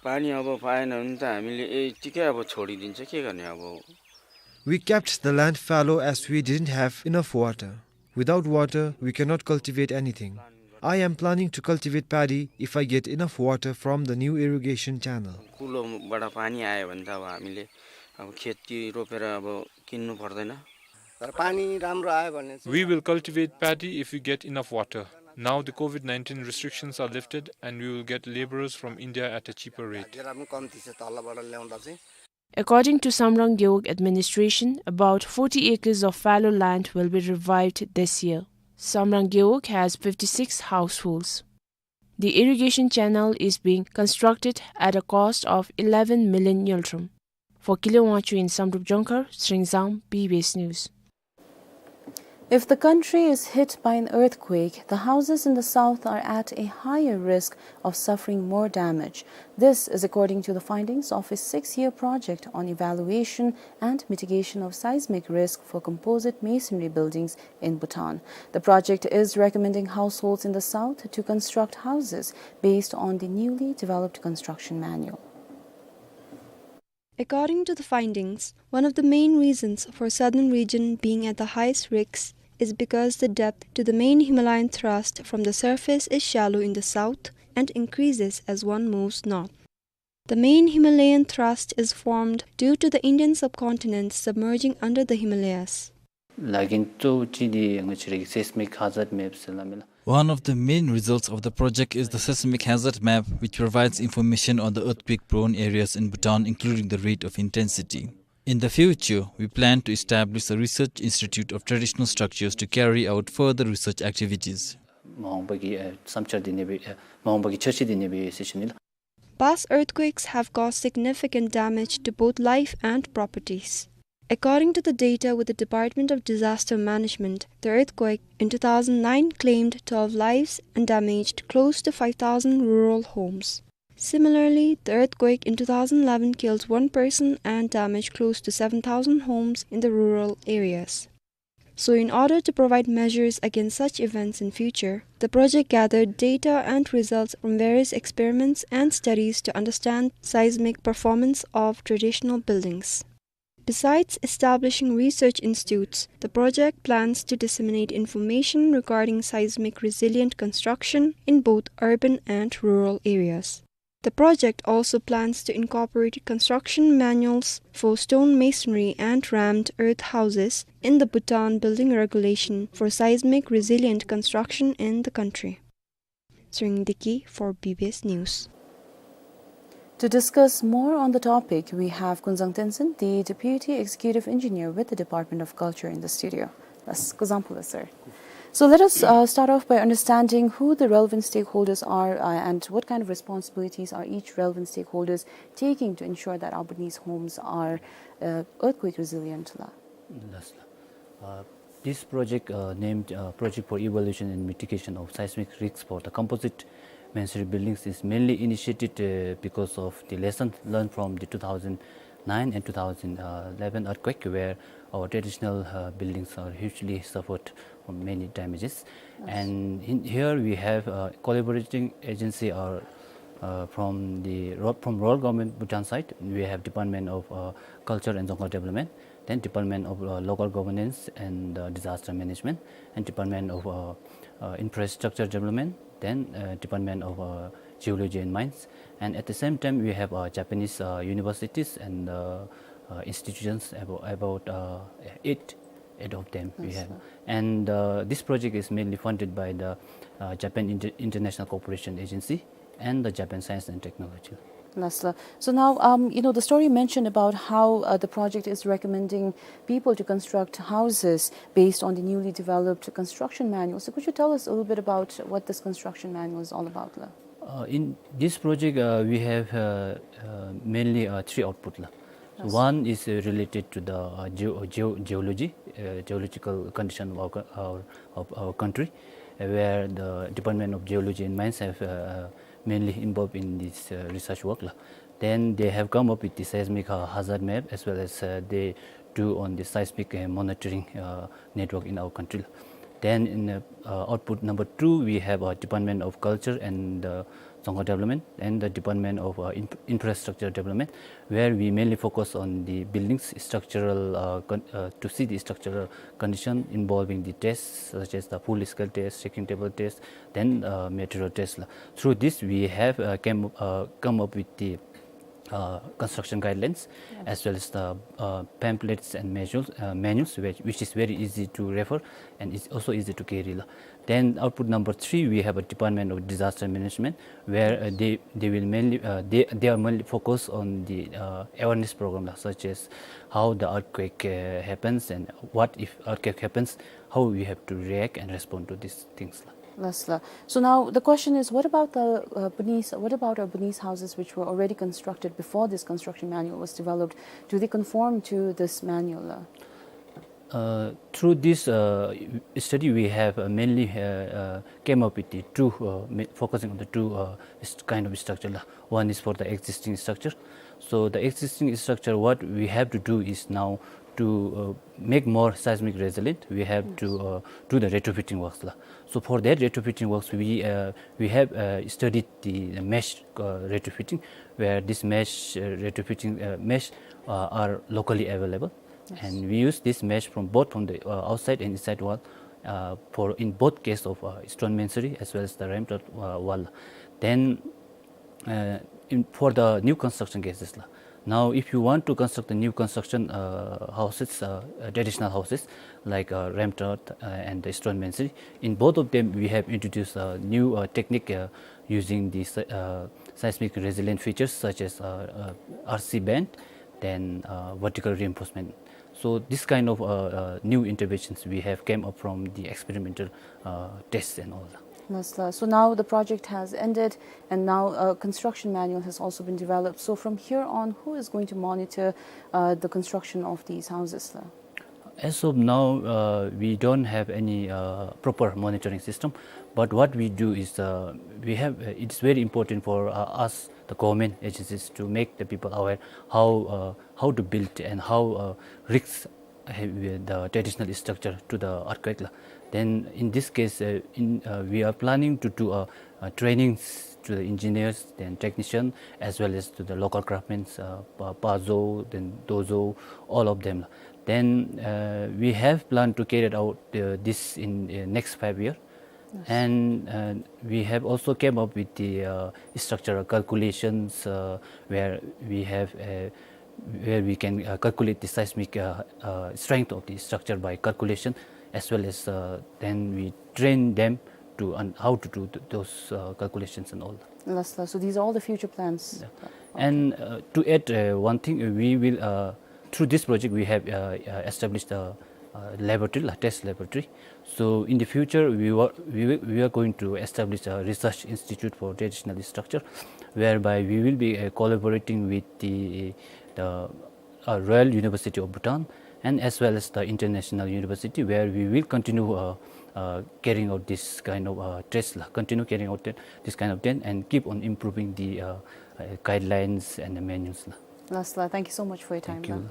पानी अब पाएन भने त हामीले यतिकै अब छोडिदिन्छ, के गर्ने अब। We kept the land fallow as we didn't have enough water. Without water, we cannot cultivate anything. I am planning to cultivate paddy if I get enough water from the new irrigation channel. कुलोबाट पानी आयो भने त अब हामीले अब खेती रोपेर अब किन्नु पर्दैन। तर पानी राम्रो आयो भने चाहिँ We will cultivate paddy if we get enough water. Now the COVID nineteen restrictions are lifted and we will get laborers from India at a cheaper rate. हाजिरा पनि कम्ती छ, तलबाट ल्याउँदा चाहिँ। According to Samrang Gewog administration, about forty acres of fallow land will be revived this year. Samrang Gewog has fifty-six households. The irrigation channel is being constructed at a cost of eleven million ngultrum. For Kile Wangchuk in Samdrup Jongkhar, Sringzang, B B S News. If the country is hit by an earthquake, the houses in the south are at a higher risk of suffering more damage. This is according to the findings of a six-year project on evaluation and mitigation of seismic risk for composite masonry buildings in Bhutan. The project is recommending households in the south to construct houses based on the newly developed construction manual. According to the findings, one of the main reasons for southern region being at the highest risks is because the depth to the main Himalayan thrust from the surface is shallow in the south and increases as one moves north. The main Himalayan thrust is formed due to the Indian subcontinent submerging under the Himalayas. ལས་འགན་གཙོ་བོ་ཅིག་འདི་ང་བཅས་རའི་seismic hazard map ཟེར་སླབ་མས་ལགས། One of the main results of the project is the seismic hazard map, which provides information on the earthquake-prone areas in Bhutan, including the rate of intensity. In the future, we plan to establish a research institute of traditional structures to carry out further research activities. མ་འོངས་པ་གི་ཨེ་བསམ་འཆར་འདི་ནི་སྦེ་ཨེ་མ་འོངས་པ་གི་འཆར་གཞི་འདི་ནི་སྦེ་ཡོད་ཟེར་ཞུ་ནི་ལགས། Past earthquakes have caused significant damage to both life and properties. According to the data with the Department of Disaster Management, the earthquake in two thousand nine claimed twelve lives and damaged close to five thousand rural homes. Similarly, the earthquake in two thousand eleven killed one person and damaged close to seven thousand homes in the rural areas. So, in order to provide measures against such events in future, the project gathered data and results from various experiments and studies to understand seismic performance of traditional buildings. Besides establishing research institutes, the project plans to disseminate information regarding seismic resilient construction in both urban and rural areas. The project also plans to incorporate construction manuals for stone masonry and rammed earth houses in the Bhutan Building Regulation for seismic resilient construction in the country. Tshering Deki for B B S News. To discuss more on the topic, we have Kunzang Tenzin, the Deputy Executive Engineer with the Department of Culture, in the studio. That's Kuzangpula, sir. So let us, uh, start off by understanding who the relevant stakeholders are, uh, and what kind of responsibilities are each relevant stakeholders taking to ensure that our Bhutanese homes are, uh, earthquake resilient, la? ल- ल- अ, This project, uh, named, uh, Project for Evaluation and Mitigation of Seismic Risks for the Composite Manseri Buildings, is mainly initiated, uh, because of the lesson learned from the two thousand nine and two thousand eleven earthquake, where our traditional, uh, buildings are hugely suffered from many damages. Yes. And in, here we have, uh, collaborating agency are, uh, from the ro-, from Royal Government Bhutan side. We have Department of, uh, Culture and Dzongkhag Development, then Department of, uh, Local Governance and, uh, Disaster Management, and Department of, uh, uh, Infrastructure Development, then, uh, Department of, uh, Geology and Mines. And at the same time, we have, uh, Japanese, uh, universities and, uh, uh, institutions, about, about, uh, eight, eight of them we Yes, have. sir. And, uh, this project is mainly funded by the, uh, Japan Inter-, International Cooperation Agency and the Japan Science and Technology. Yes, sir. So now, um, you know, the story mentioned about how, uh, the project is recommending people to construct houses based on the newly developed construction manual. So could you tell us a little bit about what this construction manual is all about, la? Uh, in this project, uh, we have, uh, uh, mainly, uh, three output, la. So Yes. one is, uh, related to the, uh, geo-, geo-, geology, uh, geological condition of our co-, our, of our country, uh, where the Department of Geology and Mines have, uh, mainly involved in this, uh, research work, la. Then they have come up with the seismic, uh, hazard map, as well as, uh, they do on the seismic, uh, monitoring, uh, network in our country. Then in, uh, uh, output number two, we have, uh, Department of Culture and, uh, Dzongkhag Development and the Department of, uh, Inf-, Infrastructure Development, where we mainly focus on the building's structural, uh, con-, uh, to see the structural condition involving the tests such as the full scale test, shaking table test, then, uh, material test, la. Through this, we have, uh, came, uh, come up with the, uh, construction guidelines Yes. as well as the, uh, pamphlets and manuals, uh, manuals which, which is very easy to refer and it's also easy to carry, la. Then output number three, we have a Department of Disaster Management, where, uh, Yes. they, they will mainly, uh, they, they are mainly focused on the, uh, awareness program, la, such as how the earthquake, uh, happens and what if earthquake happens, how we have to react and respond to these things, la. Yes, la. So now the question is, what about the, uh, Bhutanese, what about our Bhutanese houses which were already constructed before this construction manual was developed? Do they conform to this manual, la? Uh, through this, uh, study, we have, uh, mainly, uh, uh, came up with the two, uh, ma-, focusing on the two, uh, st-, kind of structure, la. One is for the existing structure. So the existing structure, what we have to do is now to, uh, make more seismic resilient, we have Yes. to, uh, do the retrofitting works, la. So for that retrofitting works, we, uh, we have, uh, studied the, the mesh, uh, retrofitting, where this mesh, uh, retrofitting, uh, mesh, uh, are locally available. Yes. And we use this mesh from both from the, uh, outside and inside wall, uh, for in both case of, uh, stone masonry as well as the rammed earth, uh, wall. Then, uh, in, for the new construction cases, la. Now, if you want to construct the new construction, uh, houses, uh, uh, traditional houses like, uh, rammed earth, uh, and the stone masonry, in both of them we have introduced a new, uh, technique, uh, using the se-, uh, seismic resilient features such as, uh, uh, R C band, then, uh, vertical reinforcement. So this kind of, uh, uh, new interventions we have came up from the experimental, uh, tests and all. Yes, la. So now the project has ended, and now a construction manual has also been developed. So from here on, who is going to monitor, uh, the construction of these houses, la? As of now, uh, we don't have any, uh, proper monitoring system. But what we do is, uh, we have, uh, it's very important for, uh, us, the government agencies, to make the people aware how, uh, how to build and how, uh, risks, uh, the traditional structure to the earthquake, la. Then in this case, uh, in, uh, we are planning to do a, a trainings to the engineers, then technician, as well as to the local craftsmen, uh, pa-, pazo, then dozo, all of them. Then, uh, we have planned to carry it out, uh, this in, uh, next five year. Yes. And, uh, we have also came up with the, uh, structural calculations, uh, where we have, uh, where we can, uh, calculate the seismic, uh, uh, strength of the structure by calculation, as well as, uh, then we train them to, on how to do th-, those, uh, calculations and all. Yes, la. So these are all the future plans. Yeah. Okay. And, uh, to add, uh, one thing, uh, we will, uh, through this project, we have, uh, uh, established a, uh, laboratory, la, test laboratory. So in the future, we were, we, will- we are going to establish a research institute for traditional structure, whereby we will be, uh, collaborating with the, the, uh, Royal University of Bhutan, and as well as the international university, where we will continue, uh, uh, carrying out this kind of, uh, test la, continue carrying out th-, this kind of test and keep on improving the, uh, uh, guidelines and the manuals la. Last la, thank you so much for your time. Thank you la.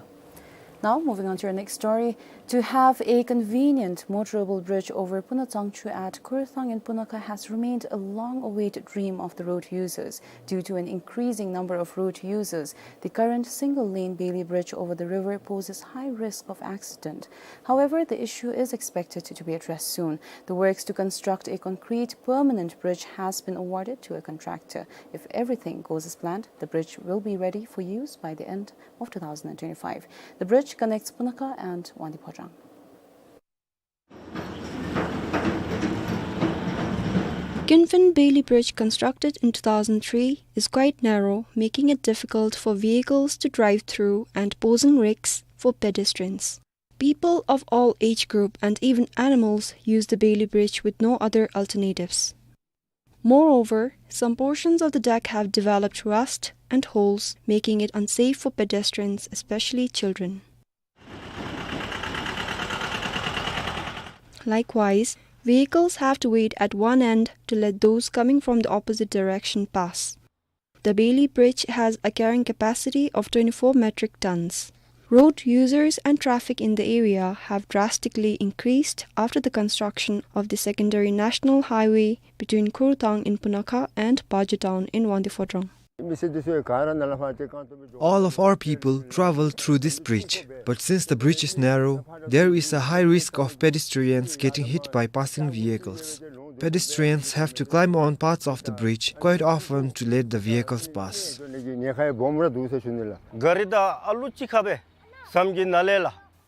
Now, moving on to your next story. To have a convenient motorable bridge over Punachangchu at Kurthang in Punakha has remained a long-awaited dream of the road users. Due to an increasing number of road users, the current single-lane Bailey Bridge over the river poses high risk of accident. However, the issue is expected to be addressed soon. The works to construct a concrete permanent bridge has been awarded to a contractor. If everything goes as planned, the bridge will be ready for use by the end of two thousand twenty-five. The bridge connects Punakha and Wangdue Phodrang. Kinfen Bailey Bridge, constructed in two thousand three, is quite narrow, making it difficult for vehicles to drive through and posing risks for pedestrians. People of all age group and even animals use the Bailey Bridge with no other alternatives. Moreover, some portions of the deck have developed rust and holes, making it unsafe for pedestrians, especially children. Likewise, vehicles have to wait at one end to let those coming from the opposite direction pass. The Bailey Bridge has a carrying capacity of twenty-four metric tons. Road users and traffic in the area have drastically increased after the construction of the secondary national highway between Kurthang in Punakha and Baju Town in Wangdue Phodrang. All of our people travel through this bridge, but since the bridge is narrow, there is a high risk of pedestrians getting hit by passing vehicles. Pedestrians have to climb on parts of the bridge quite often to let the vehicles pass.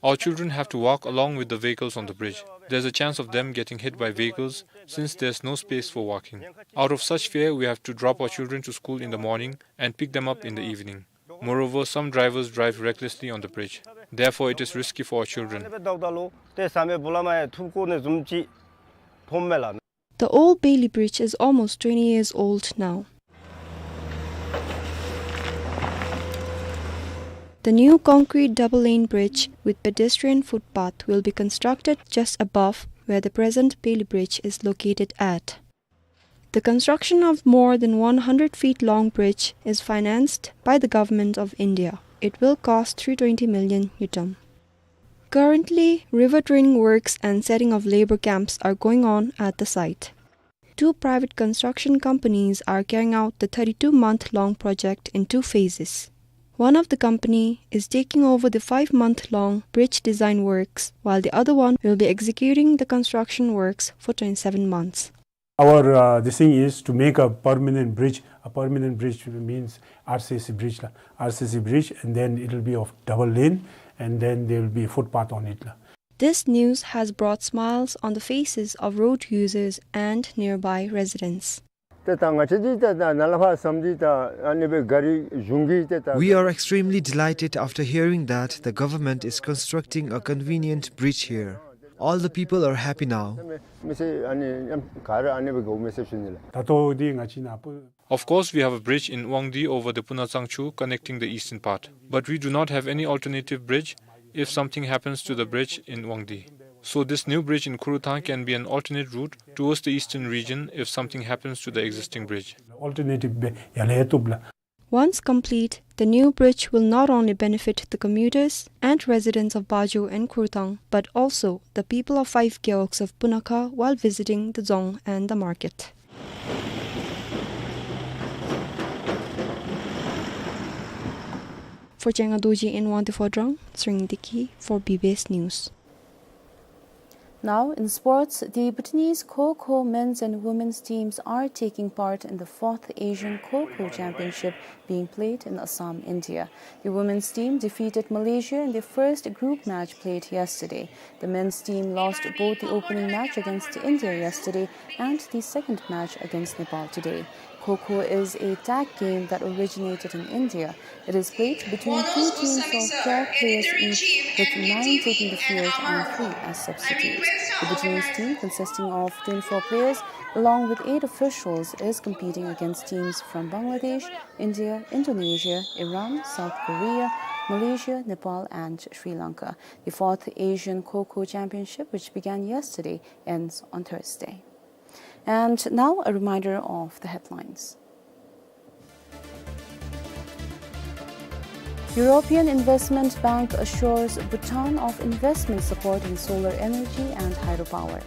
Our children have to walk along with the vehicles on the bridge. There's a chance of them getting hit by vehicles since there's no space for walking. Out of such fear, we have to drop our children to school in the morning and pick them up in the evening. Moreover, some drivers drive recklessly on the bridge. Therefore, it is risky for our children. The old Bailey Bridge is almost twenty years old now. The new concrete double-lane bridge with pedestrian footpath will be constructed just above where the present Bailey Bridge is located at. The construction of more than one hundred feet long bridge is financed by the Government of India. It will cost three twenty million ngultrum. Currently, river draining works and setting of labor camps are going on at the site. Two private construction companies are carrying out the thirty-two month long project in two phases. One of the company is taking over the five month long bridge design works, while the other one will be executing the construction works for twenty-seven months. Our, uh, this thing is to make a permanent bridge. A permanent bridge means R C C bridge la. R C C bridge, and then it will be of double lane, and then there will be footpath on it la. This news has brought smiles on the faces of road users and nearby residents. We are extremely delighted after hearing that the government is constructing a convenient bridge here. All the people are happy now. Of course, we have a bridge in Wangdue over the Punachangchu connecting the eastern part, but we do not have any alternative bridge if something happens to the bridge in Wangdue. So this new bridge in Kurthang can be an alternate route towards the eastern region if something happens to the existing bridge. Alternative be yale tubla. Once complete, the new bridge will not only benefit the commuters and residents of Baju and Kurthang, but also the people of five gewogs of Punakha while visiting the dzong and the market. For Chenga Dorji in Wangdue Phodrang, Tsering Deki for B B S News. Now, in sports, the Bhutanese Kho Kho men's and women's teams are taking part in the fourth Asian Kho Kho Championship being played in Assam, India. The women's team defeated Malaysia in their first group match played yesterday. The men's team lost both the opening match against India yesterday and the second match against Nepal today. Kho Kho is a tag game that originated in India. It is played between two teams of twelve players each, with nine taking the field and three as substitutes. The Bhutanese team, consisting of twenty-four players, along with eight officials, is competing against teams from Bangladesh, India, Indonesia, Iran, South Korea, Malaysia, Nepal, and Sri Lanka. The fourth Asian Kho Kho Championship, which began yesterday, ends on Thursday. And now, a reminder of the headlines. European Investment Bank assures Bhutan of investment support in solar energy and hydropower.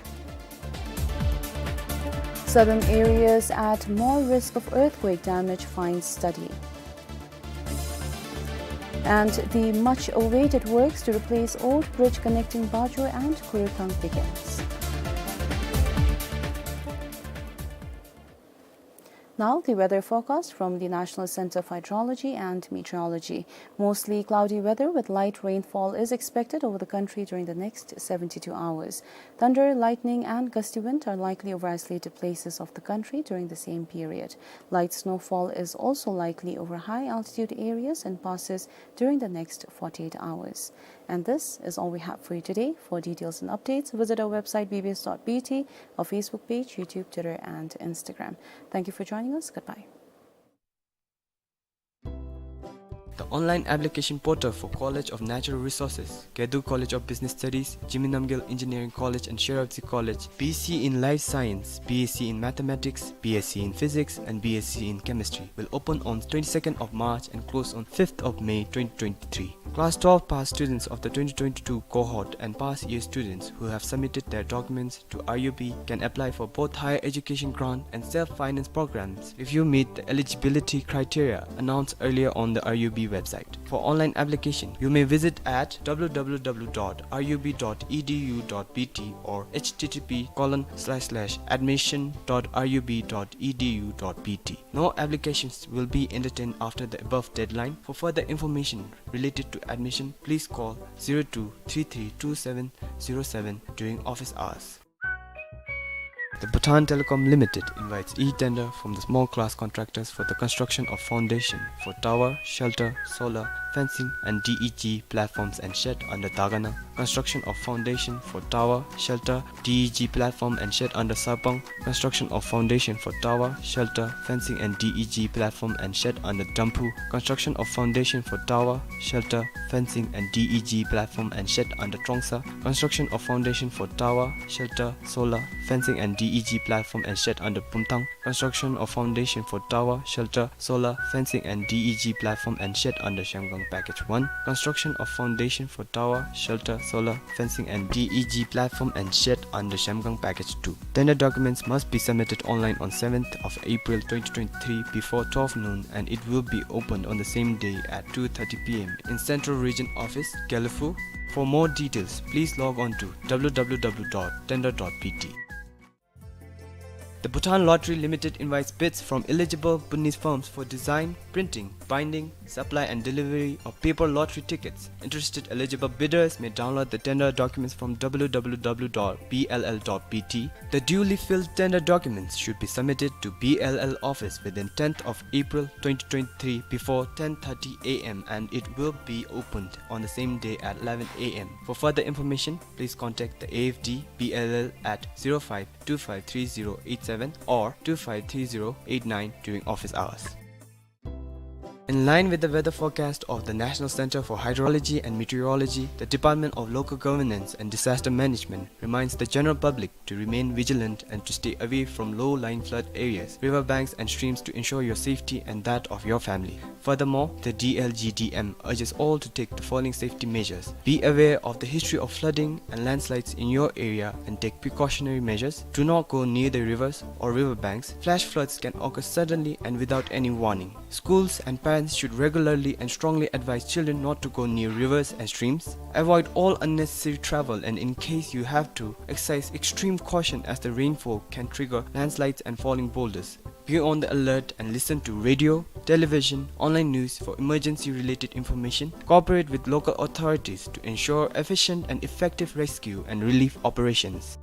Southern areas at more risk of earthquake damage, finds study. And the much-awaited works to replace old bridge connecting Bajor and Kurukang begins. Now, the weather forecast from the National Center for Hydrology and Meteorology. Mostly cloudy weather with light rainfall is expected over the country during the next seventy-two hours. Thunder, lightning, and gusty wind are likely over isolated places of the country during the same period. Light snowfall is also likely over high-altitude areas and passes during the next forty-eight hours. And this is all we have for you today. For details and updates, visit our website, B B S dot B T, our Facebook page, YouTube, Twitter, and Instagram. Thank you for joining us. Goodbye. The online application portal for College of Natural Resources, Gedu College of Business Studies, Jigme Namgyel Engineering College and Sherabji College, B C in Life Science, B S C in Mathematics, B S C in Physics, and B S C in Chemistry will open on twenty-second of March and close on fifth of May twenty twenty-three. Class twelve pass students of the twenty twenty-two cohort and past year students who have submitted their documents to R U B can apply for both higher education grant and self-finance programs if you meet the eligibility criteria announced earlier on the R U B website. For online application, you may visit at W W W dot R U B dot E D U dot B T or H T T P colon slash slash admission dot R U B dot E D U dot B T. No applications will be entertained after the above deadline. For further information related to admission, please call zero two three three two seven zero seven during office hours. The Bhutan Telecom Limited invites e-tender from the small class contractors for the construction of foundation for tower, shelter, solar, fencing, and D E G platforms and shed under Dagana. Construction of foundation for tower, shelter, D E G platform and shed under Sarpang. Construction of foundation for tower, shelter, fencing, and D E G platform and shed under Damphu. Construction of foundation for tower, shelter, fencing, and D E G platform and shed under Trongsa. Construction of foundation for tower, shelter, solar, fencing, and D E G platform and shed under Pumthang. Construction of foundation for tower, shelter, solar, fencing, and D E G platform and shed under Zhemgang Package one. Construction of foundation for tower, shelter, solar, fencing, and D E G platform and shed under Zhemgang Package two. Tender documents must be submitted online on seventh of April twenty twenty-three before twelve noon, and it will be opened on the same day at two thirty P M in Central Region Office, Gelephu. For more details, please log on to W W W dot tender dot B T. The Bhutan Lottery Limited invites bids from eligible Bhutanese firms for design, printing, binding, supply and delivery of paper lottery tickets. Interested eligible bidders may download the tender documents from W W W dot B L L dot B T. The duly filled tender documents should be submitted to B L L office within tenth of April twenty twenty-three before ten thirty A M and it will be opened on the same day at eleven A M. For further information, please contact the A F D B L L at zero five two five three zero eight seven or two five three zero eight nine during office hours. In line with the weather forecast of the National Center for Hydrology and Meteorology, the Department of Local Governance and Disaster Management reminds the general public to remain vigilant and to stay away from low-lying flood areas, river banks and streams to ensure your safety and that of your family. Furthermore, the D L G D M urges all to take the following safety measures. Be aware of the history of flooding and landslides in your area and take precautionary measures. Do not go near the rivers or river banks. Flash floods can occur suddenly and without any warning. Schools and parents should regularly and strongly advise children not to go near rivers and streams. Avoid all unnecessary travel, and in case you have to, exercise extreme caution as the rainfall can trigger landslides and falling boulders. Be on the alert and listen to radio, television, online news for emergency-related information. Cooperate with local authorities to ensure efficient and effective rescue and relief operations.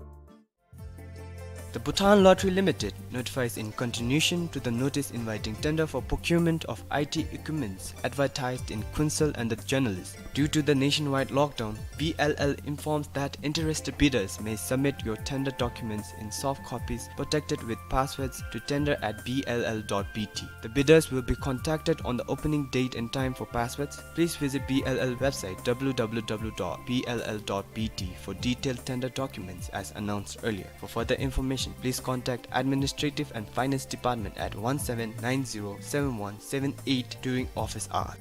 The Bhutan Lottery Limited notifies in continuation to the notice inviting tender for procurement of I T equipments advertised in Khunsel and the Journalist. Due to the nationwide lockdown, B L L informs that interested bidders may submit your tender documents in soft copies protected with passwords to tender at B L L dot B T. The bidders will be contacted on the opening date and time for passwords. Please visit B L L website W W W dot B L L dot B T for detailed tender documents as announced earlier. For further information, please contact Administrative and Finance Department at one seven nine zero seven one seven eight during office hours.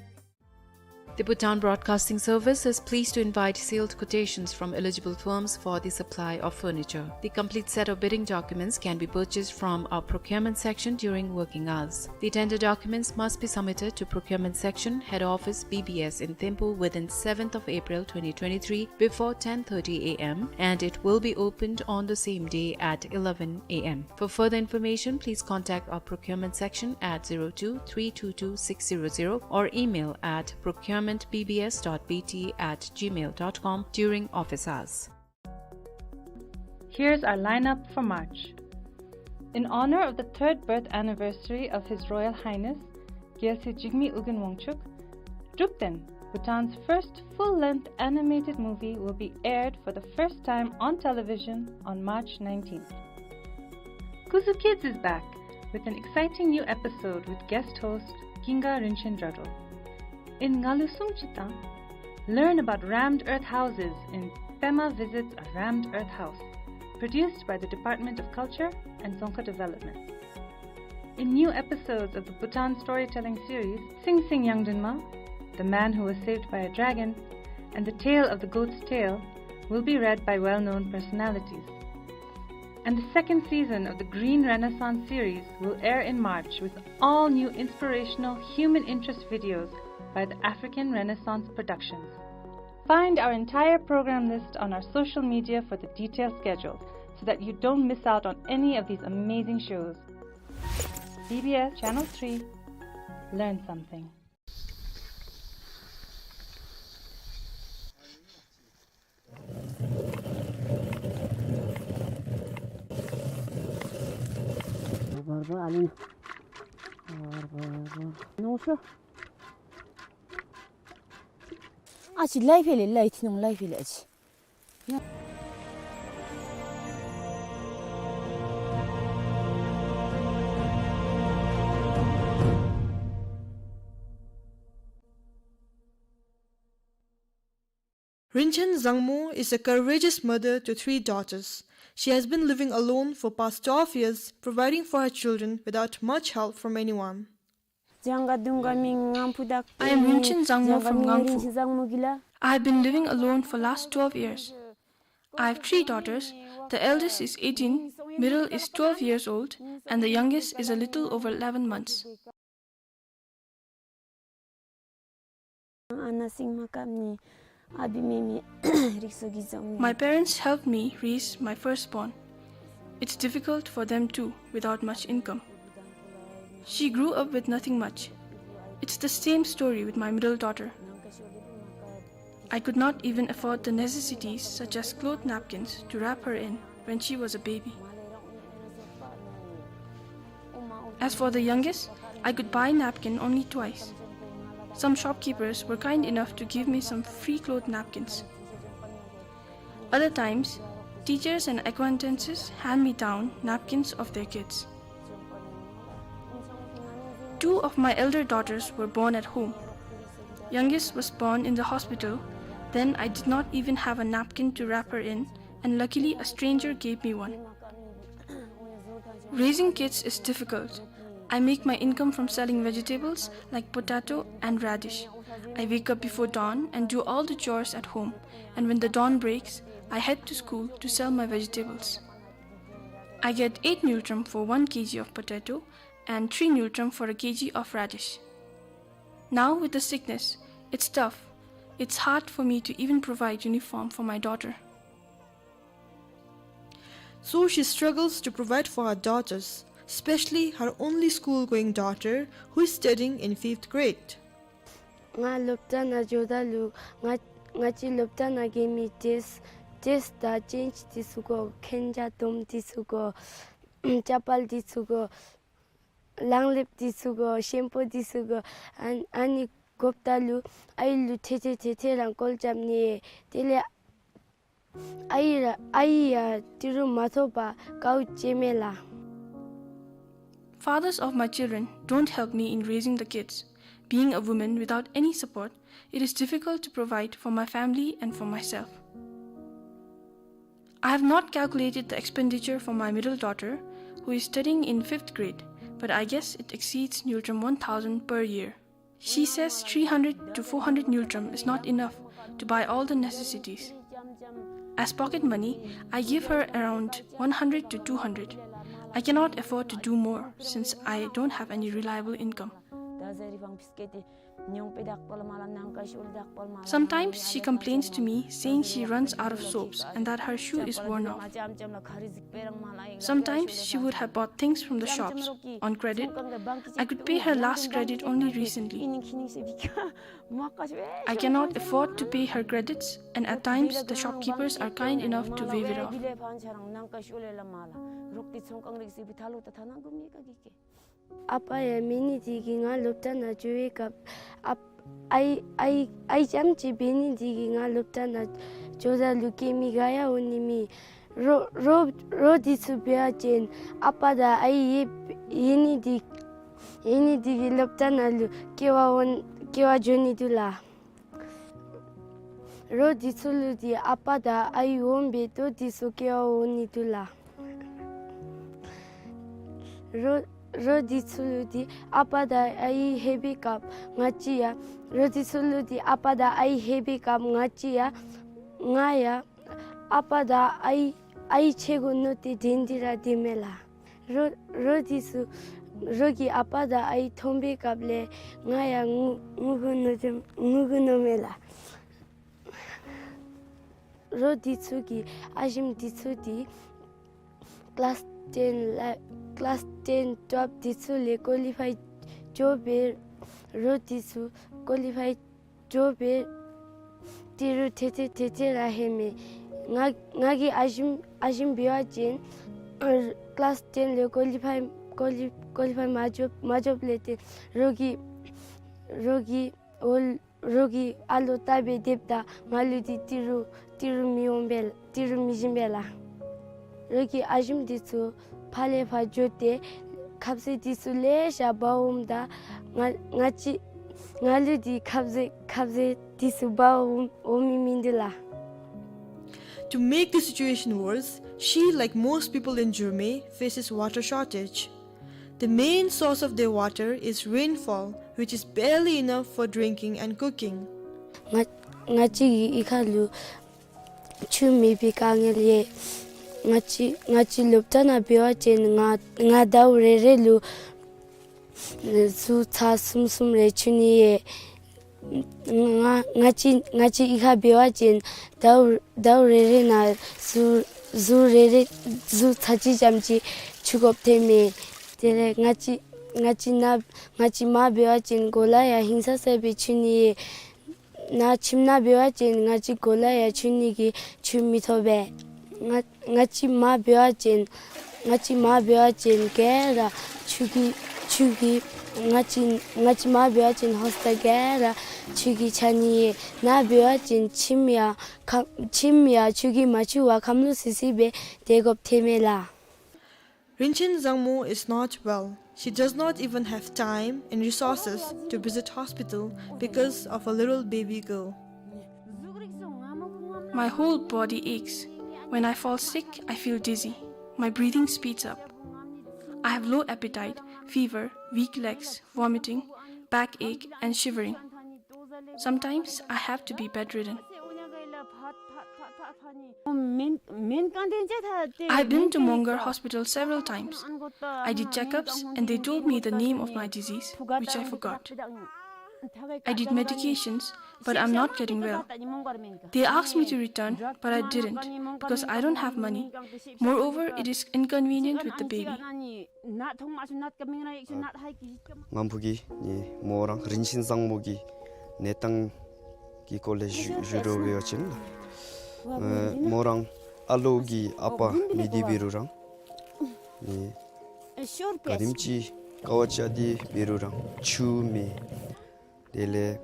The Bhutan Broadcasting Service is pleased to invite sealed quotations from eligible firms for the supply of furniture. The complete set of bidding documents can be purchased from our procurement section during working hours. The tender documents must be submitted to procurement section, head office, B B S in Thimphu within seventh of April twenty twenty-three before ten thirty A M, and it will be opened on the same day at eleven A M. For further information, please contact our procurement section at zero two three two two six zero zero or email at procurement B B S dot B T at gmail dot com during office hours. Here's our lineup for March. In honor of the third birth anniversary of His Royal Highness Gyalse Jigme Ugin Wangchuck, Drukten, Bhutan's first full-length animated movie, will be aired for the first time on television on March nineteenth. Kuzu Kids is back with an exciting new episode with guest host Ginga Rinchen Jadrol. In Ngalu Sungchitang, learn about rammed earth houses in Pema Visits a Rammed Earth House, produced by the Department of Culture and Dzongkha Development. In new episodes of the Bhutan storytelling series, Sing Sing Yangdinma, The Man Who Was Saved by a Dragon, and The Tale of the Goat's Tail will be read by well-known personalities. And the second season of the Green Renaissance series will air in March with all new inspirational human interest videos by the African Renaissance Productions. Find our entire program list on our social media for the detailed schedule so that you don't miss out on any of these amazing shows. B B S Channel three. Learn something. Achi lai phele lai thinung lai phele achi. Rinchen Zangmo is a courageous mother to three daughters. She has been living alone for past twelve years, providing for her children without much help from anyone. I am Rinchen Zangmo from Ngangphu. I have been living alone for last twelve years. I have three daughters. The eldest is eighteen, middle is twelve years old, and the youngest is a little over eleven months. My parents helped me raise my firstborn. It's difficult for them too, without much income. She grew up with nothing much. It's the same story with my middle daughter. I could not even afford the necessities such as cloth napkins to wrap her in when she was a baby. As for the youngest, I could buy napkin only twice. Some shopkeepers were kind enough to give me some free cloth napkins. Other times, teachers and acquaintances hand me down napkins of their kids. Two of my elder daughters were born at home. Youngest was born in the hospital, then I did not even have a napkin to wrap her in, and luckily a stranger gave me one. Raising kids is difficult. I make my income from selling vegetables like potato and radish. I wake up before dawn and do all the chores at home, and when the dawn breaks, I head to school to sell my vegetables. I get eight ngultrum for one K G of potato and three ngultrum for a K G of radish. Now with the sickness, it's tough. It's hard for me to even provide uniform for my daughter. So she struggles to provide for her daughters, especially her only school-going daughter, who is studying in fifth grade. ང་སློབ་གྲྭ་ནང་འགྱོཝ་ད་ལུ་ང་ང་བཅས་སློབ་གྲྭ་ནང་གི་མི་ཏེས་ ཌེསི་དང་ཅེནཇ་འདི་ཚུ་དགོ། མཁན་ཆ་དོམ་འདི་ཚུ་དགོ། ཅ་པཱལ་འདི་ཚུ་དགོ། ལག་ལེབ་འདི་ཚུ་དགོ། ཤེམ་པུ་འདི་ཚུ་དགོ། ཨ་ཨ་ནི་དགོཔ་ད་ལུ་ཨའི་ལུ་ཐེ་ཐེ་ཐེ་ཐེ་རང་བཀོལ་རྐྱབ་ནི། དེ་ལས་ཨའི་ར་ཨའི་ཡང་ཏི་རུ་མ་ཐོབ་པར་དཀའཝ་སྤྱད་མས་ལགས། Fathers of my children don't help me in raising the kids. Being a woman without any support, it is difficult to provide for my family and for myself. I have not calculated the expenditure for my middle daughter, who is studying in fifth grade, but I guess it exceeds Ngultrum one thousand per year. She says three hundred to four hundred Ngultrum is not enough to buy all the necessities. As pocket money, I give her around one hundred to two hundred. I cannot afford to do more since I don't have any reliable income. Sometimes she complains to me, saying she runs out of soaps and that her shoe is worn off. Sometimes she would have bought things from the shops on credit. I could pay her last credit only recently. I cannot afford to pay her credits, and at times the shopkeepers are kind enough to waive it off. ཨ་པ་ཡང་མེད་ནི་དེ་གིས་ང་སློབ་གྲྭ་ནང་འགྱོ་བའི་སྐབས་ཨ་ཨའི་ཨའི་ཨའི་རྐྱངམ་གཅིག་འབད་ནི་དེ་གིས་ང་སློབ་གྲྭ་ནང་འགྱོ་ད་ལུ་སྐྱེལ་མི་ག་ཡང་འོང་ནི་མེད། རོགས་རོགས་རོགས་འདི་ཚུ་འབད་བ་ཅིན་ཨ་པ་དང་ཨའི་ཡོད་ཡོད་ནི་དེ་ཡོད་ནི་དེ་གིས་སློབ་གྲྭ་ནང་ལུ་སྐྱེལ་བར་འོང་སྐྱེལ་བར་འགྱོ་ནི་འདུག་ལགས། རོགས་འདི་ཚུ་ལུ་དེ་ཨ་པ་དང་ཨའི་འོང་པས། རོགས་འདི་ཚུ་སྐྱེལ་བར་འོང་ནི་འདུག་ལགས། རོགས་རོགས་འདི་ཚུ་ལུ་དེ་ཨ་པ་དང་ཨའི་ལྷོད་པའི་སྐབས་ང་བཅས་ཡང་རོགས་འདི་ཚུ་ལུ་དེ་ཨ་པ་དང་ཨའི་ལྷོད་པའི་སྐབས་ང་བཅས་ཡང་ང་ཡང་ཨ་པ་དང་ཨའི་ཨའི་ཆེ་གོ་མནོ་སྟེ་དྲན་ཏེ་ར་སྡོད་མས་ལགས། རོགས་རོགས་འདི་ཚུ་རོགས་ཀྱིས་ཨ་པ་དང་ཨའི་མཐོང་པའི་སྐབས་ལས་ང་ཡང་ངུ་ངུ་གུ་མནོ་ངུ་གུ་མནོ་མས་ལགས། རོགས་འདི་ཚུ་གིས་ཨ་ཞིམ་འདི་ཚུ་དེ་ཀི་ལཱསི་ཊེན་ལ་ཀི་ལཱསི་ཊེན་ཊོབ་འདི་ཚུ་ལས་ཀོ་ལི་ཕའི་འགྱོ་སྦེ་རོགས་འདི་ཚུ་ཀོ་ལི་ཕའི་འགྱོ་སྦེ་ཏི་རུ་ཐེ་ཐེ་ཐེ་ཐེ་ར་ལྷོད་མས། ང་ང་གིས་ཨ་ཞིམ་ཨ་ཞིམ་འབད་བ་ཅིན་ཀི་ལཱསི་ཊེན་ལས་ཀོ་ལི་ཕའི་ཀོ་ལི་ཀོ་ལི་ཕའི་མ་འགྱོ་མ་འགྱོཝ་ལས་ཏེ་རོགས་ཀྱིས་རོགས་ཀྱིས་འོ་རོགས་ཀྱིས་ཨ་ལོ་བལྟ་སྦེ་སྡོདཔ་ད་ང་ལུ་དེ་ཏི་རུ་ཏི་རུ་མི་འོང་པས་ཏི་རུ་མི་བྱིན་པས་ལགས། རོགས་ཀྱིས་ཨ་ཞིམ་འདི་ཚུ་ཕར་ལས་ཕར་འགྱོ་སྟེ་ཁབ་ཟས་འདི་ཚུ་ལེ་ཤ་འབག་འོངམ་ད་ང་ང་བཅས་ང་ལུ་དེ་ཁབ་ཟས་ཁབ་ཟས་འདི་ཚུ་འབག་འོང་འོང་མི་མིན་འདུག་ལགས། To make the situation worse, she, like most people in Jurme, faces water shortage. The main source of their water is rainfall, which is barely enough for drinking and cooking. ང་ང་བཅས་ཀྱི་གཡུས་ཁ་ལུ་ཆུ་མེད་པའི་དཀའ་ངལ་ཡོད། ང་བཅས་ང་བཅས་སློབ་གྲྭ་ནང་འབད་བ་ཅིན་ང་ང་ཟླཝ་རེ་རེ་ལུ་ཟུར་ཚར་གསུམ་གསུམ་རེ་འཁྱུ་ནི་ཡོད། ང་ང་བཅས་ང་བཅས་གཡུས་ཁར་འབད་བ་ཅིན་ཟླཝ་ཟླཝ་རེ་རེ་ནང་ཟུར་ཟུར་རེ་རེ་ཟུར་ཚར་གཅིག་ཙམ་ཅིག་འཁྱུ་དགོཔ་ཐོན་མས། དེ་ལས་ང་བཅས་ང་བཅས་ནཱ་ང་བཅས་མར་འབད་བ་ཅིན་གོ་ལ་ཡང་ཧིང་སངས་ས་སྦེ་འཁྱུ་ནི་ཡོད། ནཱ་ཁྱིམ་ནང་འབད་བ་ཅིན་ང་བཅས་གོ་ལ་ཡང་འཁྱུ་ནི་གི་ཆུ་མི་ཐོབ་པས། ང་ང་བཅས་མར་འབད་བ་ཅིན་ང་བཅས་མར་འབད་བ་ཅིན་ག་ར་ཆུ་གིས་ཆུ་གིས་ང་བཅས་ང་བཅས་མར་འབད་བ་ཅིན་ཧོསྟ་ག་ར་ཆུ་གིས་ཆགས་ནི་ཡོད། ནཱ་འབད་བ་ཅིན་ཁྱིམ་ཡང་ཁ་ཁྱིམ་ཡང་ཆུ་གིས་མ་འཁྱུ་བར་ཁམས་ལུ་སི་སི་སྦེ་སྡོད་དགོཔ་ཐོན་མས་ལགས། Rinchen Zangmo is not well. She does not even have time and resources to visit hospital because of a little baby girl. My whole body aches. When I fall sick, I feel dizzy. My breathing speeds up. I have low appetite, fever, weak legs, vomiting, backache, and shivering. Sometimes I have to be bedridden. I've been to Mongar Hospital several times. I did checkups and they told me the name of my disease, which I forgot. I did medications, but I'm not getting well. They asked me to return, but I didn't, because I don't have money. Moreover, it is inconvenient with the baby. ང་བུ་གིས་ནི་མོ་རང་རིན་ཆེན་བཟང་མོ་གི་གནས་སྟངས་ཀྱི་སྐོར་ལས་ཞུ་ཞུ་རོགས་འབད་བ་ཅིན་ལགས། ཨེ་མོ་ར་ཨ་ལོ་གི་ཨ་པ་མེད་དེ་འབད་རུང་ར་ནི་ག་དེམ་ཅིག་དཀའ་བ་སྤྱད་དེ་འབད་རུང་ར་ཆུ་མེད། དེ་ལས་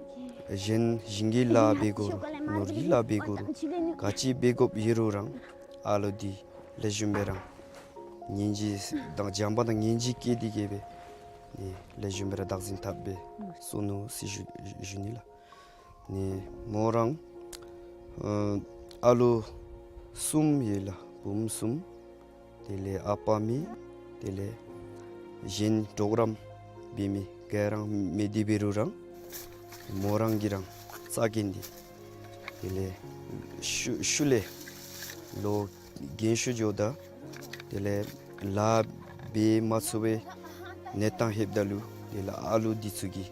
གཞན་ཞིང་གི་ལཱ་འབད་དགོ་རུང་ནོར་གྱི་ལཱ་འབད་དགོ་རུང་ག་ཅི་འབད་དགོཔ་ཡོད་རུང་ར་ཨ་ལོ་འདི་ལེགས་ཤོམ་སྦེ་ར་ཉན་གཅིག་དང་བྱམས་པ་དང་ཉན་གཅིག་བསྐྱེད་དེ་གིས་སྦེ་ནི་ལེགས་ཤོམ་སྦེ་ར་བདག་འཛིན་འཐབ་སྦེ་གསོ་ནུག་ཟེར་ཞུ་ཞུ་ནི་ལགས། ནི་མོ་ར་ཨ་ཨ་ལོ་གསུམ་ཡོད་ལགས། བུམོ་གསུམ། དེ་ལས་ཨ་པ་མེད། དེ་ལས་གཞན་གྲོགས་རམ་འབད་མི་ག་ར་མེད་དེ་འབད་རུང་ར་མོ་ར་གིས་ར་རྩ་འགེངས་ཏེ་དེ་ལས་ཤུལ་ཤུལ་ལས་ལོ་རྒན་ཤོས་འགྱོཝ་ད་དེ་ལས་ལཱ་འབད་མ་ཚུགས་པའི་གནས་སྟངས་ལྷོདཔ་ད་ལུ་དེ་ལས་ཨ་ལོ་འདི་ཚུ་གིས་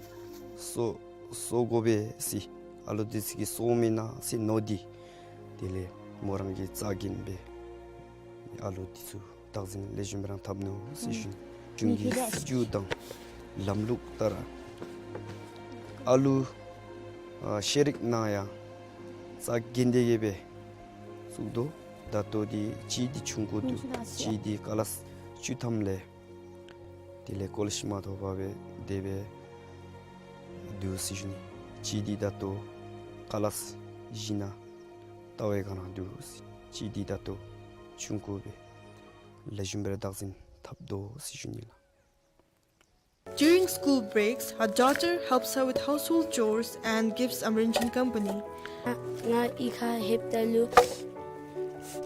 གསོ་གསོ་དགོ་པས་ཟེར་ཨ་ལོ་འདི་ཚུ་གིས་གསོཝ་མེན་ན་ཟེར་མནོ་སྟེ་དེ་ལས་མོ་ར་གིས་རྩ་འགེངས་སྦེ་ཨ་ལོ་འདི་ཚུ་བདག་འཛིན་ལེགས་ཤོམ་སྦེ་ར་འཐབ་ནུག་ཟེར་ཞུ་ནི། གཞུང་གི་སྲིད་བྱུས་དང་ལམ་ལུགས་ལྟར་ཨ་ལོ་ཨ་ཤེས་རིག་ནང་ཡང་རྩ་འགེངས་ཏེ་གིས་སྦེ་བཙུགས་དོ། ད་ལྟོ་འདི་གཅིག་འདི་ཆུང་ཀུ་འདུག། གཅིག་འདི་ཀ་ལཱསི་བཅུ་ཐམ་ལས་དེ་ལས་ཀོ་ལེཇ་མ་ཐོབ་པར་སྦེ་དེ་སྦེ་འདུག་ཟེར་ཞུ་ནི། གཅིག་འདི་ད་ལྟོ་ཀ་ལཱསི་བཞི་ནང་ལྟ་བའི་སྒང་ནང་འདུག། གཅིག་འདི་ད་ལྟོ་ཆུང་ཀུ་སྦེ་ལེགས་ཤོམ་སྦེ་ར་བདག་འཛིན་འཐབ་དོ་ཟེར་ཞུ་ནི་ལགས། During school breaks, her daughter helps her with household chores and gives Amrinchen company. ང་ང་གཡུས་ཁར་ལྷོདཔ་ད་ལུ་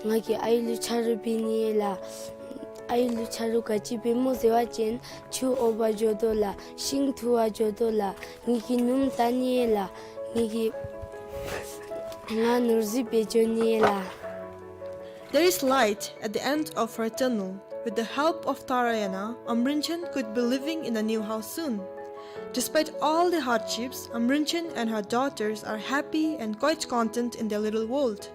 ང་གིས་ཨའི་ལུ་ཆ་རོགས་འབད་ནི་ལགས། ཨའི་ལུ་ཆ་རོགས་ག་ཅི་འབད་སྨོ་ཟེར་བ་ཅིན་ཆུ་འོ་བར་འགྱོ་དོ་ལགས། ཤིང་འཐུ་བར་འགྱོ་དོ་ལགས། ངེ་གི་སྣུམ་བཏང་ནི་ལགས། ངེ་གི་ང་ནོར་རྫི་འབད་འགྱོ་ནི་ལགས། There is light at the end of her tunnel. With the help of Tarayana, Amrinchen could be living in a new house soon. Despite all the hardships, Amrinchen and her daughters are happy and quite content in their little world.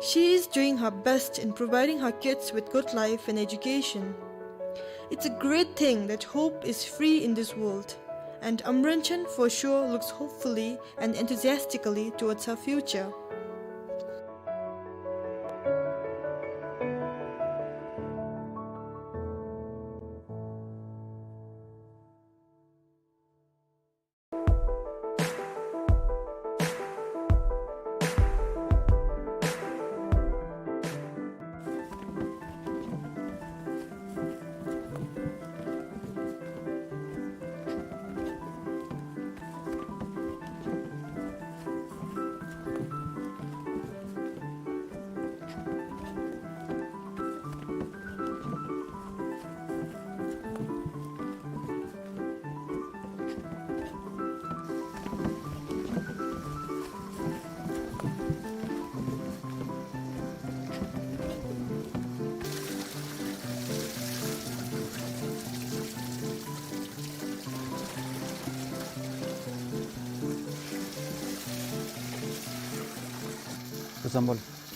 She is doing her best in providing her kids with good life and education. It's a great thing that hope is free in this world, and Amrinchen for sure looks hopefully and enthusiastically towards her future.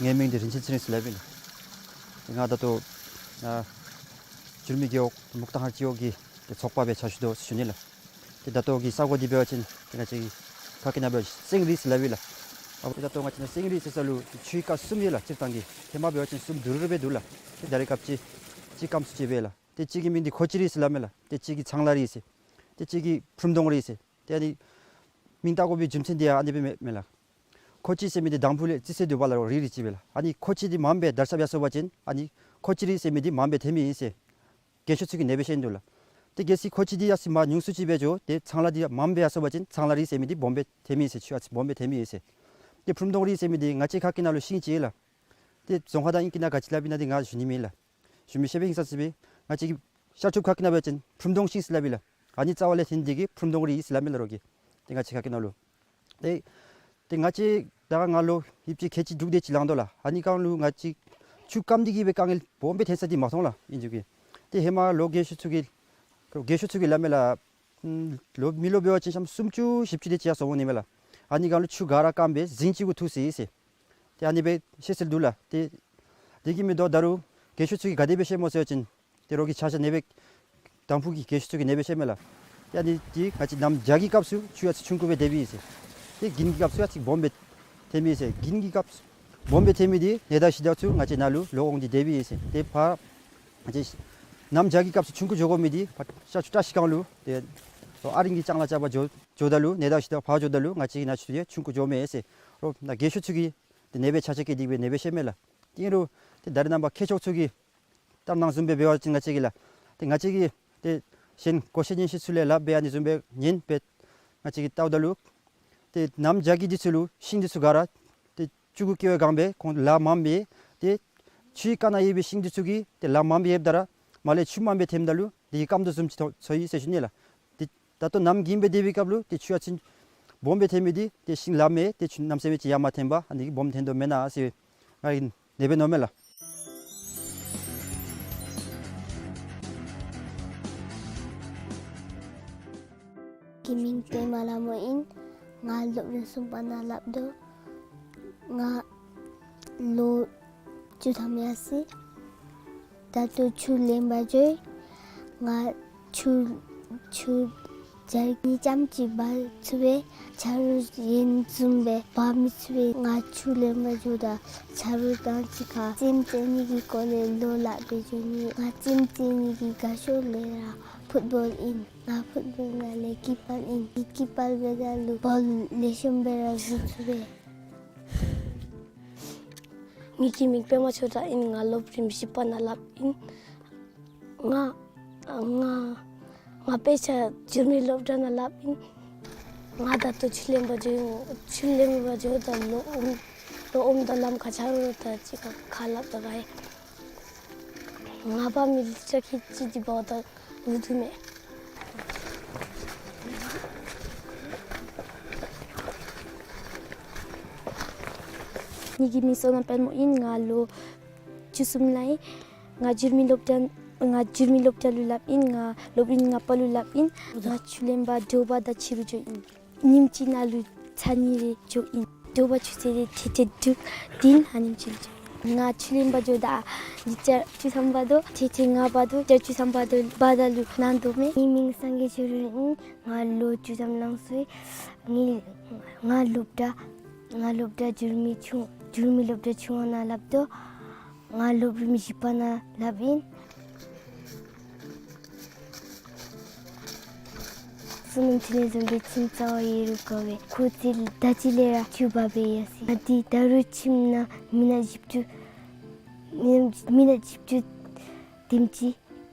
ངེའི་མིང་འདི་རིན་ཆེན་ཚེ་རིང་ཟེར་སླབ་ཨིན་ལགས། ང་ད་ལྟོ་ཨ་འགྱུར་མེད་རྒེད་འོག་མུག་ཏ་ཧར་སྤྱི་འོག་གི་ཏེ་ཚོགས་པ་སྦེ་ཕྱག་ཞུ་དོ་ཟེར་ཞུ་ནི་ལགས། ཏེ་ད་ལྟོ་གི་ས་གོ་འདི་འབད་བ་ཅིན་ཏེ་ང་བཅས་ཁ་སྐད་ནང་འབད་བ་ཅིན་སེང་རི་ཟེར་སླབ་ཨིན་ལགས། ཨ་ད་ལྟོ་ང་བཅས་ནང་སེང་རི་ཟེར་ས་ལུ་ཆུའི་རྐ་གསུམ་ཡོད་ལགས། སྤྱིར་བཏང་གི་ཧེ་མ་འབད་བ་ཅིན་གསུམ་དུམ་གྲ་སྦེ་འདུག་ལགས། ཏེ་ད་རེས་སྐབས་ཅིག་གཅིག་སྐམ་སུ་ཅིག་སྦེ་ལགས། ཏེ་གཅིག་གི་མིང་འདི་ཁོ་ཅི་རི་ཟེར་སླབ་མས་ལགས། ཏེ་གཅིག་གི་ཚང་ལ་རི་ཟེར། ཏེ་གཅིག་གི་ཕུརམ་གདོང་རི་ཟེར། ཏེ་ཨ་ནི་མིང་བཏགས་དགོ་པའི་རྒྱུ་མཚན་འདི་ཡང་ཨ་ནི་སྦེ་མས་མས་ལགས། ཁོ་ཅི་ཟེར་མི་འདི་དང་ཕུ་ལས་རྩི་ས་འདུག་པ་ལགས། རི་རི་ཅིག་སྦེ་ལགས། ཨ་ནི་ཁོ་ཅི་འདི་མངམ་སྦེ་དར་ཁྱབ་ཡར་སོང་པ་ཅིན་ཨ་ནི་ཁོ་ཅི་རི་ཟེར་མི་འདི་མངམ་སྦེ་ཐོན་མི་ཨིན་ཟེར་རྒན་ཤོས་ཚུ་གིས་ཨ་ནེ་སྦེ་བཤད་དོ་ལགས། ཏེ་གལ་སྲིད་ཁོ་ཅི་འདི་ཡར་སོང་མར་ཉུང་སུ་ཅིག་སྦེ་འགྱོ་ཏེ་ཚང་ལ་འདི་མངམ་སྦེ་ཡར་སོང་པ་ཅིན་ཚང་ལ་རི་ཟེར་མི་འདི་སྦོམ་སྦེ་ཐོན་མི་ཨིན་ཟེར། ཆུ་ཡར་སོང་སྦོམ་སྦེ་ཐོན་མི་ཨིན་ཟེར། ཏེ་ཕུརམ་གདོང་རི་ཟེར་མི་འདི་ང་བཅས་ཁ་སྐད་ནང་ལུ་ཤིང་ཅིག་ལགས། ཏེ་རྫོང་ཁ་དང་ཨིང་སྐད་ནང་ག་ཅི་སླབ་ཨིན་ན་འདི་ང་ཞུ་ནི་མེད་ལགས། ཞུ་མི་ཤེས་པས། ཧིང་སངས་ས་སྦེ་ང་བཅས་ཀྱི་ཤར་ཕྱོགས་ཁ་སྐད་ནང་འབད་བ་ཅིན་ཕུརམ་གདོང་ཤིང་ཟེར་སླབ་ཨིན་ལགས། ཨ་ནི་རྩ་བ་ལས་ཐོན་འདི་གིས་ཕུརམ་གདོང་རི་ཟེར་སླབ་མས་ལགས་རོགས་ཀྱིས། ཏེ་ང་བཅས་ཁ་སྐད་ནང་ལུ། ཏེ་ཏེ་ང་བཅས་ད་ང་ལོ་ཡིབ་ཅི་ཁལ་གཅིག་དྲུག་དེ་ཅིག་ལང་དོ་ལགས། ཨ་ནི་སྒང་ལུ་ང་བཅས་ཆུ་སྐམ་འདི་གིས་སྦེ་དཀའ་ངལ་སྦོམ་སྦེ་ཐོན་ས་འདི་མ་མཐོང་ལགས། ཨིན་ཅིག་གི་ཏེ་ཧེ་མ་ལོ་རྒན་ཤོས་ཚུ་གིས་རྒན་ཤོས་ཚུ་གིས་སླབ་མས་ལགས། ལོ་མི་ལོ་འབད་བ་ཅིན་ཤམ་སུམ་ཅུ་བཞི་བཅུ་དེ་ཅིག་ཡར་སོང་འོང་ནི་མས་ལགས། ཨ་ནི་སྒང་ལུ་ཆུ་ག་ར་སྐམ་སྦེ་རྫིང་ཅིག་གུ་ཐུག་སོ་ཡི་ཟེར། ཏེ་ཨ་ནི་སྦེ་བཤད་སྲོལ་འདུག་ལགས། ཏེ་དེ་གིས་མི་དོ་ད་རུང་རྒན་ཤོས་ཚུ་གིས་ག་དེ་སྦེ་བཤད་སྨོ་ཟེར་བ་ཅིན་ཏེ་རོགས་ཀྱིས་ཆ་ཤས་ཨ་ནེ་སྦེ་དང་ཕུ་གི་རྒན་ཤོས་ཚུ་གིས་ཨ་ནེ་སྦེ་བཤད་མས་ལགས། ཏེ་ཨ་ནི་འདི་ང་བཅས་གནམ་བྱཱར་གྱི་སྐབས་སུ་ཆུ་ཡར་སོང་ཆུང་ཀུ་སྦེ་སྡོདཔ་ཨིན་ཟེར། ཏེ་དགུན་གྱི་སྐབས་སུ་ཡར་སོང་སྦོམ་སྦེ་ཐོནམ་ཨིན་ཟེར། དགུན་གྱི་སྐབས་སུ་ སྦོམ་སྦེ་ཐལ་མི་འདི་ནད་དང་ཞི་དྲག་ཚུ་ང་བཅས་ནཱ་ལུ་ལོག་འོང་སྟེ་སྡོདཔ་ཨིན་ཟེར། ཏེ་ཕར་ང་བཅས་གནམ་བྱཱར་གྱི་སྐབས་སུ་ཆུང་ཀུ་འགྱོ་དགོ་མི་འདི་ཕར་ཤར་ཕྱོགས་བཀྲ་ཤིས་སྒང་ལུ་ཏེ་ཨ་རིང་གི་ལྕང་ལཱ་རྐྱབ་པར་འགྱོ་འགྱོཝ་ད་ལུ་ནད་དང་ཞི་དྲག་ཕར་འགྱོཝ་ད་ལུ་ང་བཅས་ཀྱི་ནཱ་ཚུ་ཡང་ཆུང་ཀུ་འགྱོཝ་མས་ཟེར། རོགས་ནཱ་རྒས་ཤོས་ཚུ་གིས་ཏེ་ནད་པའི་ཆ་ཆ་བཀལ་ཏེ་སྦེ་ནད་པའི་ཤེས་མས་ལགས། ཏེ་ཨིན་རུང་ཏེ་ད་རེས་ནངས་པ་མཁས་མཆོག་ཚུ་གིས་ལྟར་སྣང་བཟུམ་སྦེ་འབད་བ་ཅིན་ང་བཅས་ཀྱིས་ལགས། ཏེ་ང་བཅས་ཀྱིས་ཏེ་གཞན་གོ་ཤེས་ཉན་ཤེས་ཚུ་ལས་སླབ་སྦེ་ཨ་ནི་བཟུམ་སྦེ་ཉན་སྦེ་ང་བཅས་ཀྱིས་བལྟཝ་ད་ལུ་ཏེ་གནམ་བྱཱར་གྱི་འདི་ཚུ་ལུ་ཤིང་འདི་ཚུ་ག་ར་ཏེ་ཆུང་ཀུ་བཀལ་བའི་སྒང་སྦེ་ཁོང་ལཱ་མངམ་སྦེ་ཏེ་ཆུའི་ཀ་ནང་ཡོད་པའི་ཤིང་འདི་ཚུ་གིས་ཏེ་ལཱ་མངམ་སྦེ་ཡོདཔ་ད་ར་མར་ལས་ཆུ་མངམ་སྦེ་ཐོནམ་ད་ལུ་འདི་གིས་སྐམ་དོ་བཟུམ་ཅིག་ཚོར་ཚོར་ཡི་ཟེར་ཞུ་ནི་ལགས། ཏེ་ད་ལྟོ་གནམ་དགུན་སྦེ་སྡོད་པའི་སྐབས་ལུ་ཏེ་ཆུ་ཡར་ཚུན་སྦོམ་སྦེ་ཐལ་མི་འདི་ཏེ་ཤིང་ལཱ་མེད་ཏེ་ཆུ་གནམ་མེད་ས་མེད་ཅིག་ཡར་མ་ཐོན་པར་ཨ་ནི་གིས་སྦོམ་ཐོན་དོ་མེན་ན་ཟེར་ང་གིས་ཨ་ནེ་སྦེ་མནོཝ་མས་ལགས། ངེའི་མིང་པདྨ་ལྷ་མོ་ཨིན། ང་སློབ་རིམ་གསུམ་པ་ནང་ལྷབ་དོ། ང་ལོ་བཅུ་ཐམ་ཡར་སོ་ཡི། ད་ལྟོ་ཆུ་ལེན་པར་འགྱོ་ཡི། ང་ཆུ་ཆུ་ཇར་ཀན་རྐྱངམ་ཅིག་འབག་ཚུགས་པས། ཆ་རོགས་གཞན་བཟུམ་སྦེ་འབག་མི་ཚུགས་པས། ང་ཆུ་ལེན་པར་འགྱོཝ་ད་ཆ་རོགས་དང་གཅིག་ཁར་རྩེདམོ་རྩེ་ནི་གི་སྐོར་ལས་བློ་སླབ་སྦེ་འགྱོ་ནི། ང་རྩེདམོ་རྩེ་ནི་གི་དགའ་ཤོས་ལས་ར་ཕུཊ་བཱོལ་ཨིན། ང་ཕུཊ་བཱོལ་ནང་ལས་ཀི་པར་ཨིན། ཀི་པར་འབདཝ་ད་ལུ་བཱོལ་ལེགས་ཤོམ་སྦེ་ར་བཟུང་ཚུགས་པས། ངེའི་མིང་པདྨ་ཆོས་གྲགས་ཨིན། ང་སློབ་རིམ་བཞི་པ་ནང་ལྷབ་ཨིན། ང་ང་ང་དཔེ་ཆ་འགྱུར་མེད་སློབ་གྲྭ་ནང་ལྷབ་ཨིན། ང་ད་ལྟོ་ཆུ་ལེན་པར་འགྱོ་ཡི། ཆུ་ལེན་པར་འགྱོཝ་ད་ལུ་ཨོམ་ལུ་ཨོམ་དང་ལམ་ཁར་ཆ་རོགས་དང་གཅིག་ཁར་ཁ་སླབ་ད་ག་ཡི། ང་འབག་མི་ལི་ཊར་ཁལ་གཅིག་འདི་འབག་ད་འུ་སྡུག་མས། ངེའི་མིང་བསོད་ནམས་དཔལ་མོ་ཨིན། ང་ལོ་བཅུ་གསུམ་ལང་ཡི། ང་འགྱུར་མེད་སློབ་གྲྭ་ང་འགྱུར་མེད་སློབ་གྲྭ་ལུ་ལྷབ་ཨིན། ང་སློབ་རིམ་ལྔ་པ་ལུ་ལྷབ་ཨིན། ང་ཆུ་ལེན་པར་དྲོ་པ་དང་ཕྱི་རུ་འགྱོཝ་ཨིན། ཉིནམ་གཅིག་ནང་ལུ་ཚར་གཉིས་རེ་འགྱོཝ་ཨིན། དྲོ་པ་ཆུ་ཚོད་རེ་ཐེངས་ཅིག་དྲུག་བདུན་ཨ་ནེམ་ཅིག་ལུ་འགྱོཝ་ཨིན། ང་ཆུ་ལེན་པར་འགྱོཝ་ད་ལི་ཊར་བཅུ་ཐམ་འབག་དོ། ཐེངས་ཅིག་ལྔ་འབག་དོ། ལི་ཊར་བཅུ་ཐམ་འབག་དོ་འབག་ད་ལུ་ནང་དོ་མས། ངེའི་མིང་སངས་རྒྱས་ཆོས་སྒྲོན་ཨིན། ང་ལོ་བཅུ་ཐམ་ལང་སོ་ཡི། ངེའི་ང་སློབ་གྲྭ་ང་སློབ་གྲྭ་འགྱུར་མེད་ཆུང་འགྱུར་མེད་སློབ་གྲྭ་ཆུང་བ་ནང་ལྷབ་དོ། ང་སློབ་རིམ་བཞི་པ་ནང་ལྷབ་ཨིན། བསོད་ནམས་འཕྲིན་ལས་བཟུམ་སྦེ་ཁྱིམ་རྩ་བ་ཡོད་རུང་དགའ་བས། ཁོ་ཚེ་ད་ཅི་ལས་ར་ཆུ་འབག་སྦེ་ཡར་སོ་ཡི། ང་འདི་ད་རུང་ཁྱིམ་ནང་མི་ནག་བཞི་བཅུ་མི་ནག་མི་ནག་བཞི་བཅུ་དེམ་ཅིག་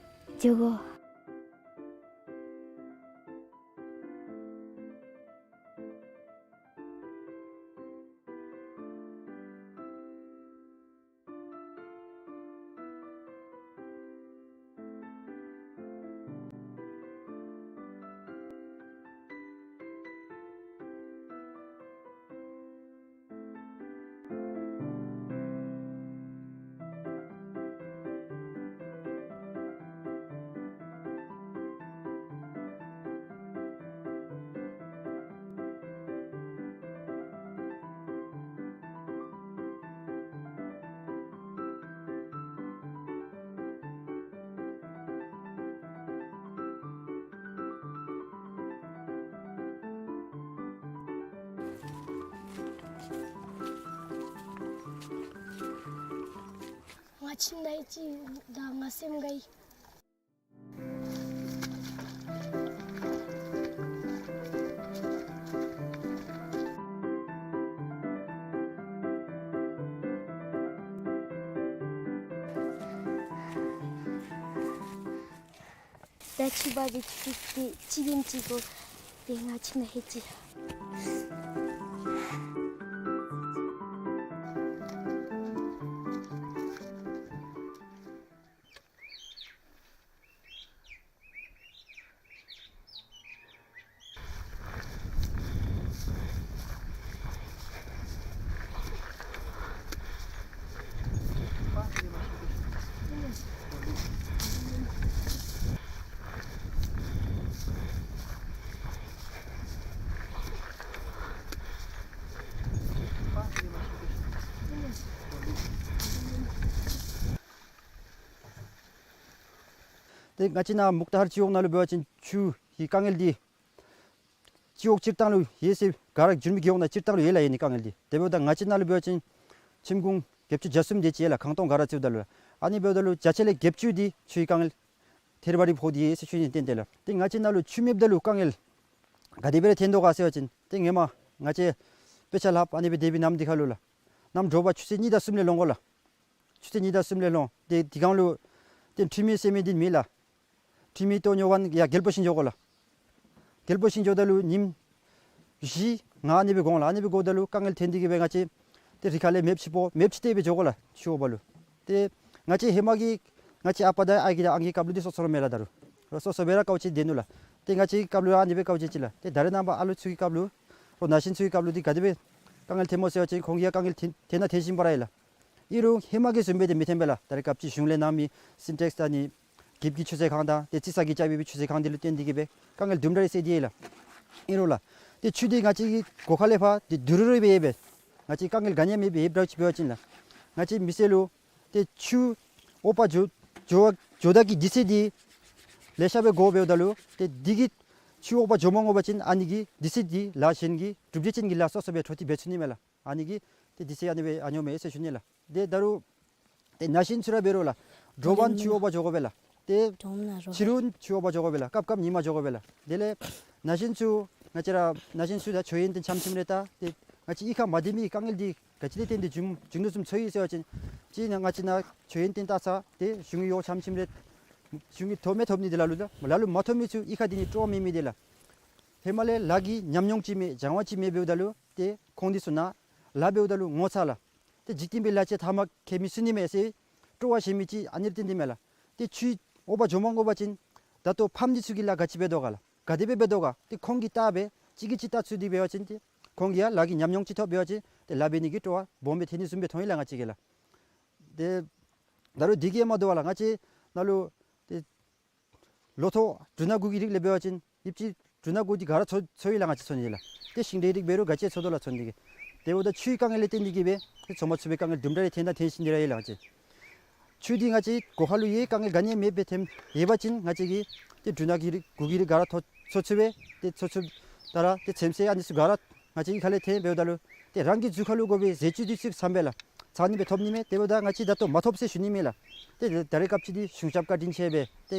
འགྱོ་དགོ། ང་ཁྱིམ་ནང་ཡོད་ཅི་ད་ང་སེམས་དགའ་ཡི། ད་ཆུ་འབག་སྦེ་ཆུ་ཏེ་ཅིག་དེམ་ཅིག་འགོར་ཏེ་ང་ཁྱིམ་ནང་ལྷོད་ཅི། ཏེ་ང་བཅས་ནཱ་མུག་ཏ་ཧར་སྤྱི་འོག་ནང་ལུ་འབད་བ་ཅིན་ཆུ་གི་དཀའ་ངལ་འདི་སྤྱི་འོག་སྤྱིར་བཏང་ལུ་ཡོད་ཟེར། ག་ར་འགྱུར་མེད་རྒེད་འོག་ནང་སྤྱིར་བཏང་ལུ་ཡོད་ལགས། ཨ་ནི་དཀའ་ངལ་འདི་དེ་འབདཝ་ད་ང་བཅས་ནཱ་ལུ་འབད་བ་ཅིན་ ཁྱིམ་གུང་བརྒྱད་ཅུ་གྱ་གསུམ་དེ་ཅིག་ལགས། ཁང་སྟོང་ག་ར་བརྩིཝ་ད་ལུ། ཨ་ནི་འབདཝ་ད་ལུ་བརྒྱ་ཆ་ལས་བརྒྱད་ཅུ་འདི་ཆུའི་དཀའ་ངལ་ཐེབས་པ་ར་ཕོག་སྟེ་ཡོད་ཟེར་ཞུ་ནི། ཏན་ཏན་ལགས། ཏེ་ང་བཅས་ནཱ་ལུ་ཆུ་མེདཔ་ད་ལུ་དཀའ་ངལ་ག་དེ་སྦེ་ར་ཐོན་དོ་ག་ཟེར་བ་ཅིན་ཏེ་ཧེ་མ་ང་བཅས་དཔེ་ཆ་ལྷབ་ཨ་ནི་སྦེ་དེ་སྦེ་ནམ་འདི་ཁར་ལུ་ལགས། གནམ་དྲོ་པ་ཆུ་ཚོད་གཉིས་དང་གསུམ་ལས་ལོང་དགོ་ལགས། ཆུ་ཚོད་གཉིས་དང་གསུམ་ལས་ལོང་། ཏེ་དེ་སྒང་ལུ་ཏེ་འཕྲུལ་མི་ཟེར་མི་འདི་མེད་ལགས། འཕྲུལ་མི་བཏོན་འགྱོ་བ་ཡང་རྒྱལ་པོ་ཞིང་འགྱོ་དགོ་ལགས། རྒྱལ་པོ་ཞིང་འགྱོཝ་ད་ལུ་ཉིནམ་བཞི་ལྔ་ཨ་ནི་སྦེ་འགོར་ལགས། ཨ་ནི་སྦེ་འགོརཝ་ད་ལུ་དཀའ་ངལ་ཐོན་ཏེ་གིས་སྦེ་ང་བཅས་ཏེ་རི་ཁ་ལས་མེདཔ་ཅིག་འབོ་མེདཔ་ཅིག་བཏོན་སྦེ་འགྱོ་དགོ་ལགས། ཆུ་འོག་པ་ལུ། ཏེ་ང་བཅས་ཧེ་མ་གི་ང་བཅས་ཨ་པ་དང་ཨའི་གི་དང་ཨང་གི་སྐབས་ལུ་འདི་སོ་སོ་ར་མེད་ལགས། ད་རུང་ར་སོ་སོ་སྦེ་ར་དཀའཝ་སྤྱད་དེ་ནུག་ལགས། ཏེ་ང་བཅས་སྐབས་ལུ་ཨ་ནི་སྦེ་དཀའཝ་སྤྱད་ཅི་ལགས། ཏེ་ད་རེས་ནངས་པ་ཨ་ལུ་ཚུ་གི་སྐབས་ལུ་རོགས་ན་གཞོན་ཚུ་གི་སྐབས་ལུ་འདི་ག་དེ་སྦེ་དཀའ་ངལ་ཐོནམ་སྨོ་ཟེར་བ་ཅིན་ཁོང་གིས་ཡང་དཀའ་ངལ་ཐོན་ཐོན་ན་ཐོན་བཞིན་པ་ར་ཡོད་ལགས། ཨིན་རུང་ཧེ་མ་གི་བཟུམ་སྦེ་ཏེ་མི་ཐོན་པས་ལགས། ད་རེས་སྐབས་ཅིག་གཞུང་ལས་གནང་མི་སིན་ཊེགསི་ཨ་ནི་འགྱིབ་ཀྱི་ཆུ་མཛོད་ཁང་དང་ཏེ་རྩི་ས་གི་ཅ་བི་སྦེ་ཆུ་མཛོད་ཁང་འདི་ལུ་བརྟེན་ཏེ་གིས་སྦེ་དཀའ་ངལ་དུམ་གྲ་རེ་སེལ་ཏེ་ཡོད་ལགས། ཨིན་རུང་ལགས། ཏེ་ཆུ་འདི་ང་བཅས་ཀྱི་སྒོ་ཁ་ལས་ཕར་ཏེ་དུད་འགྲོ་རེ་སྦེ་ཡོད་པས། ང་བཅས་དཀའ་ངལ་ག་ནི་ཡང་མེདཔ་སྦེ་ཡོདཔ་ཅིག་འབད་བ་ཅིན་ལགས། ང་བཅས་མི་སེར་ལུ་ཏེ་ཆུ་འོག་པ་འགྱོ་འགྱོ་འགྱོ་ད་གི་དུས་ཚོད་འདི་ལེ་ཤ་སྦེ་འགོར་འབདཝ་ད་ལུ་ཏེ་འདི་གིས་ཆུ་འོག་པ་འགྱོ་མ་འོང་པ་ཅིན་ཨ་ནི་གི་དུས་ཚོད་འདི་ལཱ་གཞན་གྱི་གྲུབ་འབྲས་ཅན་གྱི་ལཱ་སོ་སོ་སྦེ་འཕྲོ་མཐུད་འབད་ཚུགས་ནི་མས་ལགས། ཨ་ནི་གིས་ཏེ་དུས་ཚོད་ཨ་ནི་སྦེ་ཨ་ནི་སྦེ་ཨིན་ཟེར་ཞུ་ནི་ལགས། ཏེ་ད་རུང་ཏེ་ན་གཞོན་ཚུ་ར་འབད་རུང་ལགས། དྲོ་པ་ཆུ་འོག་པ་འགྱོ་དགོ་པས་ལགས། ཏེ་ཕྱི་རུ་ཆུ་འོག་པ་འགྱོ་དགོ་པས་ལགས། སྐབས་སྐབས་ཉིན་མ་འགྱོ་དགོ་པས་ལགས། དེ་ལས་ན་གཞོན་ཚུ་ང་བཅས་ར་ན་གཞོན་ཚུ་ད་ཆོས་ཡོན་ཏན་ཙམ་ཙམ་རེ་ད་ཏེ་ང་བཅས་གཡུས་ཁར་མ་སྡོད་མི་དཀའ་ངལ་འདི་ག་ཅི་ལས་བརྟེན་ཏེ་བྱུང་བྱུང་ནུག་བཟུམ་ཚོར་ཡི་ཟེར་བ་ཅིན་ཅིག་ནང་ང་བཅས་ནཱ་ཆོས་ཡོན་ཏན་ལྟ་ས་ཏེ་གཞུང་གི་གཡོག་ཙམ་ཙམ་རེ་གཞུང་གིས་ཐོབ་མི་ཐོབ་ནི་འདི་ལ་ལུ་ད་ལ་ལུ་མ་ཐོབ་མི་ཚུ་གཡུས་ཁར་སྡོད་ནི་སྤྲོ་བ་མེད་མི་འདི་ལགས། ཧེ་མ་ལས་ལཱ་གི་ཉམས་མྱོང་ཅིག་མེད་སྦྱང་བ་ཅིག་མེད་འབདཝ་ད་ལུ་ཏེ་ཁོང་འདི་ཚུ་ནཱ་ལཱ་འབདཝ་ད་ལུ་ངོ་ཚ་ལགས། ཏེ་འཇིག་རྟེན་པའི་ལཱ་ཅིག་ཐ་མ་ཁེ་མི་ཚུགས་ནི་མས་ཟེར་སྤྲོ་བ་ཞན་མི་ཅིག་ཨ་ནི་ར་བརྟེན་ཏེ་མས་ལགས། ཏེ་ཆུ་འོག་པ་འགྱོ་མ་འོང་པ་ཅིན་ད་ལྟོ་ཕམ་འདི་ཚུ་གིས་ལཱ་ག་ཅི་འབད་དོ་ག་ལགས། ག་དེ་སྦེ་འབད་དོ་ག། ཏེ་ཁོང་གིས་བལྟ་སྦེ་གཅིག་གིས་གཅིག་བལྟ་ཚུགས་ཏེ་འབད་བ་ཅིན་ཏེ་ཁོང་གིས་ཡང་ལཱ་གི་ཉམས་མྱོང་ཅིག་ཐོབ་འབད་བ་ཅིན་ཏེ་ལཱ་འབད་ནི་གི་སྤྲོ་བ་སྦོམ་སྦེ་ཐོན་ནི་བཟུམ་སྦེ་མཐོང་ཡི་ལགས་ང་བཅས་ཀྱིས་ལགས། ཏེ་ད་རུང་འདི་གིས་མ་དོ་བར་ལགས། ང་བཅས་ནཱ་ལུ་ཏེ་ལོ་ཐོག་འབྲུ་སྣ་དགུ་གི་རིགས་ལས་འབད་བ་ཅིན་ཡིབ་ཅི་འབྲུ་སྣ་དགུ་འདི་ག་ར་ཚོ་ཚོ་ཡི་ལགས། ང་བཅས་ཚོ་ནི་ལགས། ཏེ་ཤིང་འབྲས་རིགས་འབད་རུང་ག་ཅི་ཚོ་དོ་ལགས་ཚོ་ནི་གི། དེ་འབདཝ་ད་ཆུའི་དཀའ་ངལ་ལས་བརྟེན་ཏེ་གིས་སྦེ་ཏེ་ཚོ་མ་ཚུགས་པའི་དཀའ་ངལ་དུམ་གྲ་རེ་ཐོན་དང་ཐོན་བཞིན་ཏེ་ར་ཡོད་ལགས་ང་བཅས། ཆུ་འདི་ང་བཅས་སྒོ་ཁ་ལུ་ཡང་དཀའ་ངལ་ག་ནི་ཡང་མེདཔ་སྦེ་ཐོན་ཡོད་པ་ཅིན་ང་བཅས་ཀྱིས་ཏེ་འབྲུ་སྣ་གི་རིགས་དགུ་གི་རིགས་ག་ར་ཚོ་ཚོ་ཚུགས་པས། ཏེ་ཚོ་ཚུགསཔ་ད་ར་ཏེ་ཚོདམ་ཟེར་ཨ་ནི་ཚུ་ག་ར་ང་བཅས་གཡུས་ཁ་ལས་ཐོན་འབདཝ་ད་ལུ་ཏེ་རང་གི་གཟུགས་ཁ་ལུ་དགོ་པའི་ཟས་བཅུད་འདི་ཚུ་ཚངམ་སྦེ་ལགས་ཚང་ནི་སྦེ་ཐོབ་ནི་མས། དེ་འབདཝ་ད་ང་བཅས་ད་ལྟོ་མ་ཐོབ་ཟེར་ཞུ་ནི་མེད་ལགས། ཏེ་ད་རེས་སྐབས་ཅིག་འདི་གཞུང་ཞབས་བཀའ་དྲིན་ཆེ་སྦེ་ཏེ་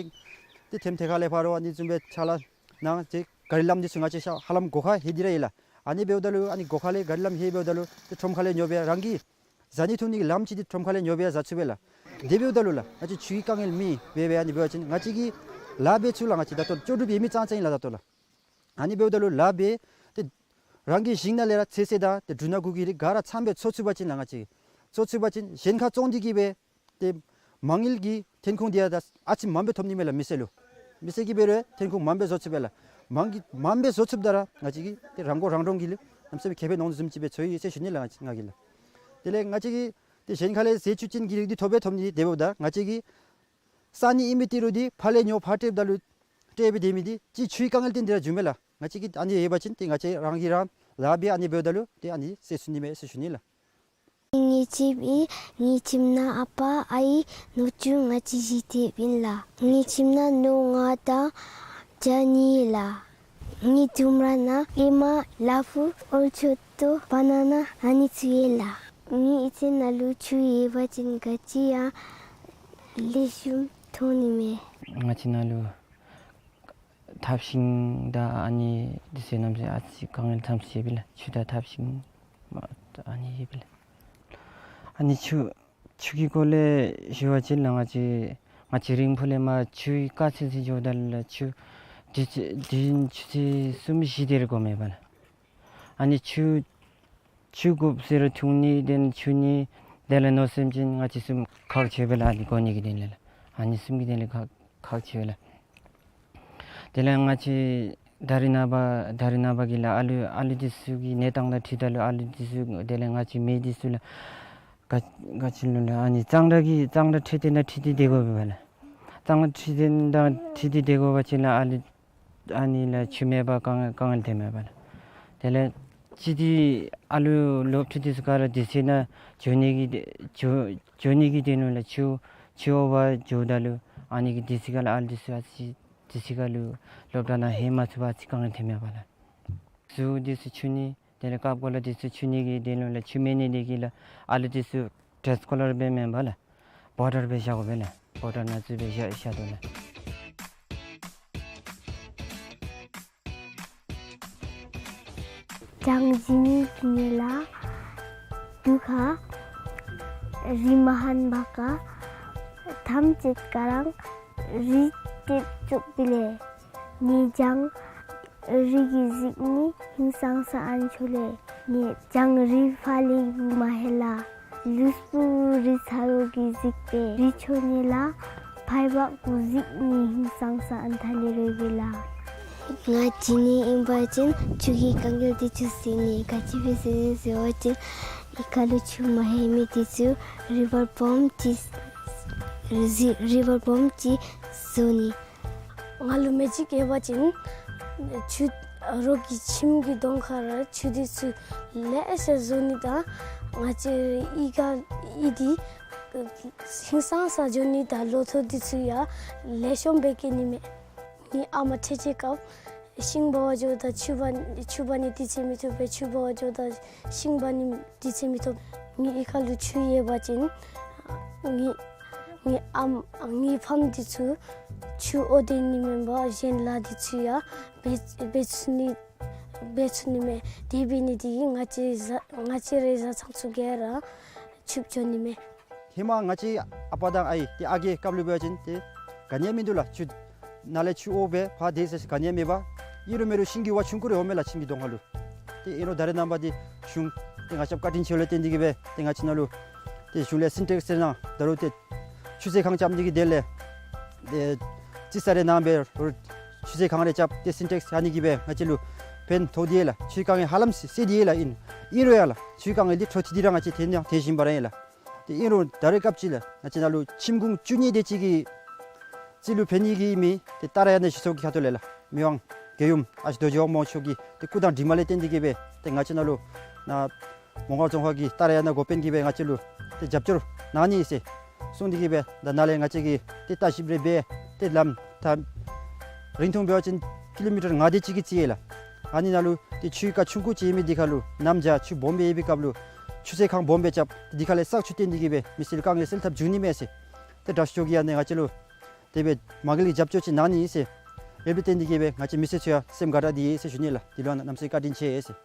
ཏེ་ཐེམ་ཐེ་ཁ་ལས་ཕར་རོགས་ཨ་ནི་བཟུམ་སྦེ་ཕྱག་ལཱ་གནང་སྟེ་གཱ་རི་ལམ་འདི་ཚུ་ང་བཅས་ཤ་ཧ་ལམ་སྒོ་ཁར་ལྷོད་དེ་ར་ཡོད་ལགས། ཨ་ནི་འབདཝ་ད་ལུ་ཨ་ནི་སྒོ་ཁ་ལས་གཱ་རི་ལམ་ལྷོད་འབདཝ་ད་ལུ་ཏེ་ཁྲོམ་ཁ་ལས་ཉོ་སྦེ་རང་གི་བཟའ་ནི་འཐུང་ནི་གི་ལམ་ཅིག་འདི་ཁྲོམ་ཁ་ལས་ཉོ་སྦེ་བཟའ་ཚུགས་པས་ལགས། དེ་འབདཝ་ད་ལུ་ལགས་ང་བཅས་ཆུའི་དཀའ་ངལ་མེད་འབད་འབད་ཨ་ནི་འབད་བ་ཅིན་ང་བཅས་ཀྱིས་ལཱ་འབད་ཚུགས་ལགས། ང་བཅས་ད་ལྟོ་ལྕོགས་གྲུབ་ཡོད་མི་ཙང་ཙང་ཨིན་ལགས་ད་ལྟོ་ལགས། ཨ་ནི་འབདཝ་ད་ལུ་ལཱ་འབད་ཏེ་རང་གི་ཞིང་ནང་ལས་ར་ཚོད་བསྲེ་དང་ཏེ་འབྲུ་སྣ་དགུ་གི་རིགས་ག་ར་ཚངམ་སྦེ་ཚོ་ཚུགས་པ་ཅིན་ལགས་ང་བཅས་ཚོ་ཚུགས་པ་ཅིན་གཞན་ཁར་བཙོང་སྟེ་གིས་སྦེ་ཏེ་མ་དངུལ་གྱི་ཐོན་ཁུངས་འདི་ཡང་ད་ཨ་ཙི་མངམ་སྦེ་ཐོབ་ནི་མས་ལགས་མི་སེར་ལུ། མི་སེར་གྱིས་འབད་རུང་ཐོན་ཁུངས་མངམ་སྦེ་བཟོ་ཚུགས་པས་ལགས། མང་གི་མངམ་སྦེ་བཟོ་ཚུགསཔ་ད་ར་ང་བཅས་ཀྱིས་ཏེ་རང་མགོ་རང་འདྲོངས་ཀྱི་ལུ་གནམ་མེད་ས་མེད་ཁེ་ཕན་འོང་བཟུམ་ཅིག་སྦེ་ཚོར་ཡི་ཟེར་ཞུ་ནི་ལགས་ང་གིས་ལགས། དེ་ལས་ང་བཅས་ཀྱིས་ཏེ་གཞན་ཁ་ལས་ཟས་བཅུད་ཅན་གྱི་རིགས་འདི་ཐོབ་སྦེ་ཐོབ་ནི་དེ་འབདཝ་ད་ང་བཅས་ཀྱིས་ས་ནི་ཨིན་མི་ཏི་རུ་འདི་ཕར་ལས་ཉོ་ཕར་སྤྲོདཔ་ད་ལུ་སྤྲོད་སྦེ་སྡོད་མི་འདི་ཅིག་ཆུའི་དཀའ་ངལ་བརྟེན་ཏེ་ར་བྱུངམ་མས་ལགས། ང་བཅས་ཀྱིས་ཨ་ནི་ཡོད་པ་ཅིན་ཏེ་ང་བཅས་རང་གིས་རང་ལཱ་འབད་ཨ་ནི་འབདཝ་ད་ལུ་ཏེ་ཨ་ནི་སེལ་ཚུགས་ནི་མས་ཟེར་ཞུ་ནི་ལགས། ངེའི་ཁྱིམ་ཨིན། ངེའི་ཁྱིམ་ནང་ཨ་པ་ཨའི་ནུ་གཅུང་ང་བཅས་བཞི་སྡོདཔ་ཨིན་ལགས། ངེའི་ཁྱིམ་ནང་ནོར་ལྔ་དང་བྱ་གཉིས་ལགས། ངེའི་ལྕམ་ར་ནང་ཨེ་མ་ལ་ཕུག་ཨོལ་ཆོད་ཏོ་བ་ན་ན་ཨ་ནི་ཚུ་ཡོད་ལགས། ངེའི་ཨི་ཙི་ནང་ལུ་ཆུ་ཡོད་པ་ཅིན་ག་ཅི་ཡང་ལེགས་ཤོམ་ཐོན་ནི་མས། ང་བཅས་ནང་ལུ་ཐབ་ཤིང་དང་ཨ་ནི་འདི་ཚུ་གནམ་མེད་ས་མེད་ཨ་ཙི་དཀའ་ངལ་ཙམ་ཅིག་ཡོདཔ་ལགས། ཆུ་དང་ཐབ་ཤིང་མ་ཨ་ནི་ཡོདཔ་ལགས། ཨ་ནི་ཆུ་ཆུ་གི་སྐོར་ལས་ཞུ་བ་ཅིན་ལགས་ང་བཅས་ང་བཅས་རིང་འཕུར་ལས་མར་ཆུའི་དཀའ་ཚེགས་ཅིག་འགྱོཝ་ད་ལུ་ཆུ་དུས་ཆུ་ཚོད་གསུམ་བཞི་དེ་རེ་འགོརཝ་མས་པ་ལགས། ཨ་ནི་ཆུ་ཆུ་དགོཔ་ཟེར་རུང་འཐུང་ནི་དེ་ལས་ཆུ་ནི་དེ་ལས་མནོ་བསམ་ཅིན་ང་བཅས་གསུམ་ཁག་ཆེ་བས་ལགས། ཨ་ནི་དགོ་ནི་གི་དོན་ལས་ལགས། ཨ་ནི་གསུམ་གྱི་དོན་ལས་ཁག་ཁག་ཆེ་བས་ལགས། དེ་ལས་ང་བཅས་ད་རེས་ནངས་པ་ད་རེས་ནངས་པ་གི་ལགས་ཨ་ལུ་ཨ་ལུ་འདི་ཚུ་གི་གནས་སྟངས་དང་འཁྲིལཝ་ད་ལུ་ཨ་ལུ་འདི་ཚུ་དེ་ལས་ང་བཅས་མི་འདི་ཚུ་ལགས་ག་ག་ཅི་ལོ་ལགས་ཨ་ནི་གཙང་སྦྲ་གི་གཙང་སྦྲ་འཕྲོད་བསྟེན་དང་འཁྲིལ་ཏེ་སྡོད་དགོ་པས་པ་ལགས། གཙང་སྦྲ་འཕྲོད་བསྟེན་དང་འཁྲིལ་ཏེ་སྡོད་དགོ་པ་ཅིན་ལགས་ཨ་ལུ་ཨ་ནི་ལགས་ཆུ་མེད་པར་དཀའ་ངལ་དཀའ་ངལ་ཐོནམ་མས་པ་ལགས། དེ་ལས་ཅི་སྟེ་ཨ་ལུ་སློབ་ཕྲུག་འདི་ཚུ་ག་ར་དུས་ཚོད་ནང་འགྱོ་ནི་གི་འགྱོ་འགྱོ་ནི་གི་དོན་ལུ་ལགས་ཆུ་ཆུ་འོག་པར་འགྱོཝ་ད་ལུ་ཨ་ནི་གི་དུས་ཚོད་ཁར་ལགས་ཨ་ལུ་འདི་ཚུ་ཨ་ཙི་དུས་ཚོད་ཁར་ལུ་སློབ་གྲྭ་ནང་ལྷོད་མ་ཚུགས་པར་ཨ་ཙི་དཀའ་ངལ་ཐོནམ་མས་པ་ལགས། གཟུགས་འདི་ཚུ་འཁྱུ་ནི་ དེ་ལས་སྐབས་འགོར་ལུ་འདི་ཚུ་ཆུ་ནི་གི་དོན་ལུ་ལགས་ཆུ་མེད་ནི་འདི་གིས་ལགས་ཨ་ལུ་འདི་ཚུ་ཌེ་སི་ཀོ་ལར་སྦེ་མེན་པར་ལགས་བོ་ཊར་སྦེ་བཞག་དགོ་པས་ལགས། བོ་ཊར་ནང་བཙུགས་སྦེ་བཞག་བཞག་དོ་ལགས། གྱང་བཞེངས་ནི་གི་ནི་ལགས་འདི་ཁར་རི་མ་ཧན་བ་ཀ་ཐམས་ཅད་ཀ་རང་རི་ཏེ་བཙུགས་པས་ལགས། ནི་གྱང་རི་གིས་གཟིགས་ནི་ཧིང་སངས་ས་ཨན་ཆོ་ལགས། ནི་གྱང་རི་ཕར་ལས་མ་ཧེ་ལགས། ལུས་པོ་རི་ཚ་རོག་གིས་གཟིགས་པས། རི་ཆོ་ནི་ལགས་ཕར་བ་ཀུ་གཟིགས་ནི་ཧིང་སངས་ས་ཨན་ཐ་ལེ་རོལ་པས་ལགས། ང་བྱི་ནི་ཨིན་པ་ཅིན་ཆུ་གི་རྐང་རྒྱལ་འདི་ཚུ་ཟེར་ནི། ག་ཅི་སྦེ་ཟེར་ཟེར་བ་ཅིན་ཨི་ཁ་ལུ་ཆུ་མ་ཧེ་མི་འདི་ཚུ་རི་བར་སྦོམ་ཅིག་རི་རི་བར་སྦོམ་ཅིག་བཟོ་ནི། ང་ལུ་མེ་ཇིག་ཡོད་པ་ཅིན་ཆུ་རོག་གི་ཁྱིམ་གྱི་གདོང་ཁར་ཆུ་འདི་ཚུ་ལེ་ཤ་བཟོ་ནི་དང་ང་བཅས་ཨི་ཁ་ཨི་འདི་ཧིང་སངས་ས་འགྱོ་ནི་དང་ལོ་ཐོག་འདི་ཚུ་ཡང་ལེགས་ཤོམ་སྦེ་སྐྱེ་ནི་མས། ངེའི་ཨ་མ་ཁྲེ་ཁྲེ་སྐབས་ཤིང་འབག་པར་འགྱོཝ་ད་ཆུ་འབག་ཆུ་འབག་ནི་དུས་ཚོད་མི་ཐོབ་པས། ཆུ་འབག་པར་འགྱོཝ་ད་ཤིང་འབག་ནི་དུས་ཚོད་མི་ཐོབ། ངེའི་ཨི་ཁ་ལུ་ཆུ་ཡོད་པ་ཅིན་ངེའི་ངེའི་ཨམ་ངེའི་ཕམ་འདི་ཚུ་ཆུ་འོ་དེ་ནི་མེན་པར་གཞན་ལཱ་འདི་ཚུ་ཡང་འབད་འབད་ཚུགས་ནི་འབད་ཚུགས་ནི་མས། དེ་འབད་ནི་འདི་གིས་ང་བཅས་བཟའ་ང་བཅས་རའི་བཟའ་ཚང་ཚུ་ག་ར་ཕྱུགཔོ་འགྱོ་ནི་མས། ཧེ་མ་ང་བཅས་ཨ་པ་དང་ཨའི་འདི་ཨ་རྒས་སྐབས་ལུ་འབད་བ་ཅིན་ཏེ་ག་ནི་ཡང་མིན་འདུག་ལགས། ཆུ་ནཱ་ལས་ཆུ་འོ་སྦེ་ཕར་འདི་ཟེར་ག་ནི་ཡང་མེད་པར་ཨིན་རུང་མེན་རུང་ཤིང་གི་ཝ་ཆུང་ཀུ་རེ་འོང་མས་ལགས་ཁྱིམ་གྱི་གདོང་ཁ་ལུ། ཏེ་ཨིན་རུང་ད་རེས་ནངས་པ་འདི་གཞུང་ཏེ་ང་བཅས་བཀའ་དྲིན་ཆེ་ལས་བརྟེན་འདི་གིས་སྦེ་ཏེ་ང་བཅས་ནང་ལུ་ཏེ་གཞུང་ལས་སིན་ཊེགསི་ཟེར་ནང་ད་རུང་ཏེ་ཆུ་ཚོད་ཁང་རྐྱབ་ནི་གི་དོན་ལས་ཏེ་རྩིས་ས་རེ་ནང་སྦེ་རུང་ཆུ་ཚོད་ཁང་རེ་རྐྱབ་སྟེ་སིན་ཊེགསི་ཨ་ནི་གིས་སྦེ་ང་བཅས་ལུ་ཕན་ཐོགས་དེས་ལགས། ཆུའི་དཀའ་ངལ་ཧ་ལམ་སེལ་དེས་ལགས། ཨིན་ཨིན་རུང་ཡང་ལགས་ཆུའི་དཀའ་ངལ་འདི་འཕྲོ་མཐུད་དེ་ར་ང་བཅས་ཐོན་ཐོན་བཞིན་པ་ར་ཨིན་ལགས། ཏེ་ཨིན་རུང་ད་རེས་སྐབས་ཅིག་ལགས་ང་བཅས་ནང་ལུ་ཁྱིམ་གུང་བཅུ་གཉིས་དེ་ཅིག་གིས་རྩིས་ལུ་ཕན་ནི་གི་མི་ཏེ་ཏཱ་ར་ཡ་ན་ཞུ་ཚོགས་ཀྱི་ཁ་ཐུག་ལས་ལགས་མི་དབང་རྒྱལ་ཡུམ་ཨ་ཞེ་རྡོ་རྗེ་དབང་མོ་མཆོག་གི་ཏེ་སྐུ་དང་གྲིབ་མ་ལས་བརྟེན་འདི་གིས་སྦེ་ཏེ་ང་བཅས་ནང་ལུ་ནཱ་མོང་སྒར་རྫོང་ཁག་གི་ཏཱ་ར་ཡ་ན་འགོ་དཔོན་གྱིས་སྦེ་ང་བཅས་ལུ་ཏེ་རྒྱབ་སྐྱོར་གནང་ནི་ཨིན་ཟེར་གསུངས་འདི་གིས་སྦེ་ད་ནཱ་ལས་ང་བཅས་ཀྱིས་ཏེ་ལྟ་ཞིབ་རེ་འབད་ཏེ་ལམ་ད་རིང་ཐུང་འབད་བ་ཅིན་ཀི་ལོ་མི་ཊར་ལྔ་དེ་ཅིག་གི་རྩིས་ཡོད་ལགས། ཨ་ནི་ནང་ལུ་ཏེ་ཆུའི་རྐ་ཆུང་ཀུ་ཅིག་ཨིན་མི་འདི་ཁ་ལུ་གནམ་བྱཱར་ཆུ་སྦོམ་སྦེ་ཡོད་པའི་སྐབས་ལུ་ཆུ་ཚོད་ཁང་སྦོམ་སྦེ་རྐྱབ་འདི་ཁ་ལས་བསགས་ཆུ་བཏོན་འདི་གིས་སྦེ་མི་སེར་དཀའ་ངལ་སེལ་ཐབས་འབྱུང་ནི་མས་ཟེར། ཏེ་དྲག་ཤོས་ཀྱིས་ཨ་ནི་ང་བཅས་ལུ་དེ་སྦེ་མ་དགའ་ལས་རྒྱབ་སྐྱོར་ཅིག་གནང་ནི་ཨིན་ཟེར། དེ་སྦེ་བརྟེན་འདི་གིས་སྦེ་ང་བཅས་མི་སེར་ཚུ་ཡང་སེམས་དགའ་དྲགས་འདི་ཡོད་ཟེར་ཞུ་ནི་ལགས། འདི་ལུ་ཡང་གནམ་མེད་ས་མེད་བཀའ་དྲིན་ཆེ་ཟེར།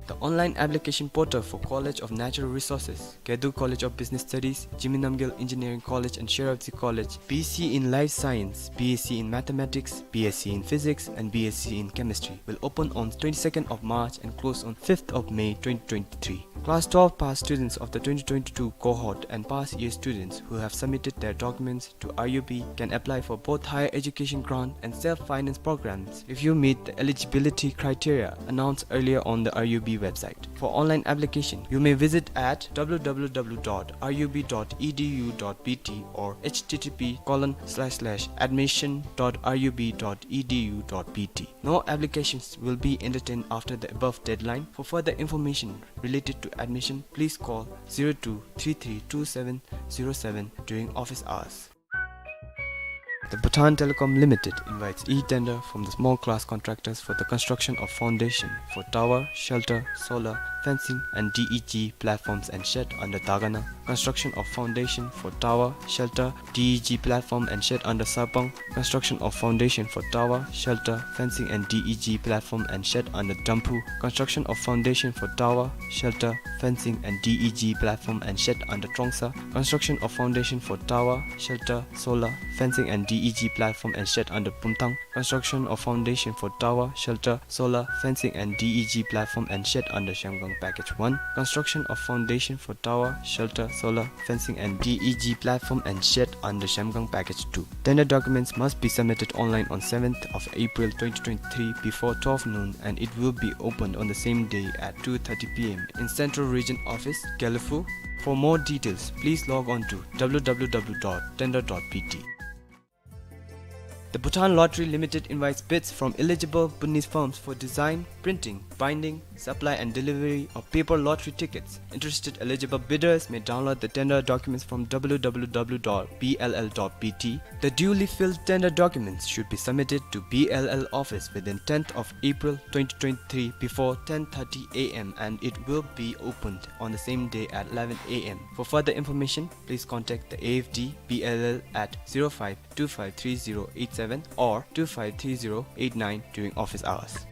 The online application portal for College of Natural Resources, Gedu College of Business Studies, Jigme Namgyel Engineering College and Sherabji College, B S c in Life Science, B S c in Mathematics, B S c in Physics, and B S c in Chemistry will open on twenty-second of March and close on fifth of May twenty twenty-three. Class twelve pass students of the twenty twenty-two cohort and past year students who have submitted their documents to R U B can apply for both higher education grant and self-finance programs if you meet the eligibility criteria announced earlier on the R U B website. For online application, you may visit at W W W dot R U B dot E D U dot B T or H T T P colon slash slash admission dot R U B dot E D U dot B T. No applications will be entertained after the above deadline. For further information related to admission, please call zero two three three two seven zero seven during office hours. The Bhutan Telecom Limited invites e-tender from the small class contractors for the construction of foundation for tower, shelter, solar, fencing and D E G platforms and shed under Dagana. Construction of foundation for tower, shelter, D E G platform and shed under Sarpang. Construction of foundation for tower, shelter, fencing and D E G platform and shed under Damphu. Construction of foundation for tower, shelter, fencing and D E G platform and shed under Trongsa. Construction of foundation for tower, shelter, solar, fencing and D E G platform and shed under Pumthang. Construction of foundation for tower, shelter, solar, fencing and D E G platform and shed under Zhemgang Package one. Construction of foundation for tower, shelter, solar, fencing and D E G platform and shed under Zhemgang Package two. Tender documents must be submitted online on seventh of April twenty twenty-three before twelve noon, and it will be opened on the same day at two thirty P M in Central Region Office, Gelephu. For more details, please log on to W W W dot tender dot B T. The Bhutan Lottery Limited invites bids from eligible Bhutanese firms for design, printing, binding, supply and delivery of paper lottery tickets. Interested eligible bidders may download the tender documents from w w w dot b l l dot b t. The duly filled tender documents should be submitted to B L L office within tenth of April twenty twenty-three before ten thirty a m and it will be opened on the same day at eleven a m. For further information, please contact the A F D B L L at zero five two five three zero eight seven or two five three zero eight nine during office hours.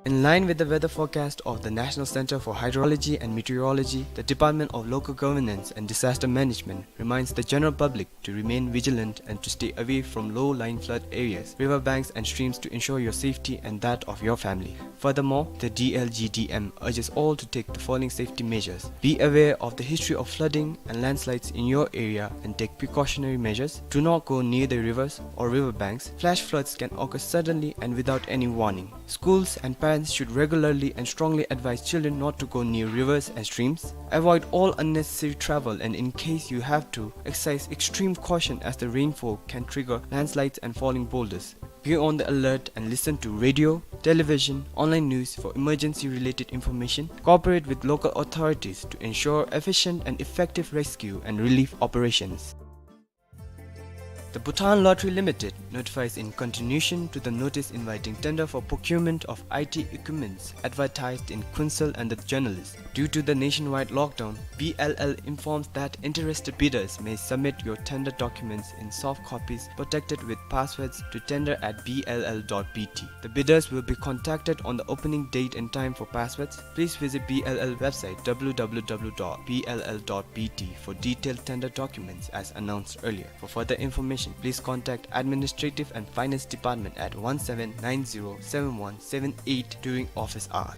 In line with the weather forecast of the National Center for Hydrology and Meteorology, the Department of Local Governance and Disaster Management reminds the general public to remain vigilant and to stay away from low-lying flood areas, river banks and streams to ensure your safety and that of your family. Furthermore, the D L G D M urges all to take the following safety measures. Be aware of the history of flooding and landslides in your area and take precautionary measures. Do not go near the rivers or river banks. Flash floods can occur suddenly and without any warning. Schools and parents should regularly and strongly advise children not to go near rivers and streams. Avoid all unnecessary travel, and in case you have to, exercise extreme caution as the rainfall can trigger landslides and falling boulders. Be on the alert and listen to radio, television, online news for emergency-related information. Cooperate with local authorities to ensure efficient and effective rescue and relief operations. The Bhutan Lottery Limited notifies in continuation to the notice inviting tender for procurement of I T equipments advertised in Khunsel and the Journalist. Due to the nationwide lockdown, B L L informs that interested bidders may submit your tender documents in soft copies protected with passwords to tender at b l l dot b t. The bidders will be contacted on the opening date and time for passwords. Please visit B L L website w w w dot b l l dot b t for detailed tender documents as announced earlier. For further information, please contact Administrative and Finance Department at one seven nine zero seven one seven eight during office hours.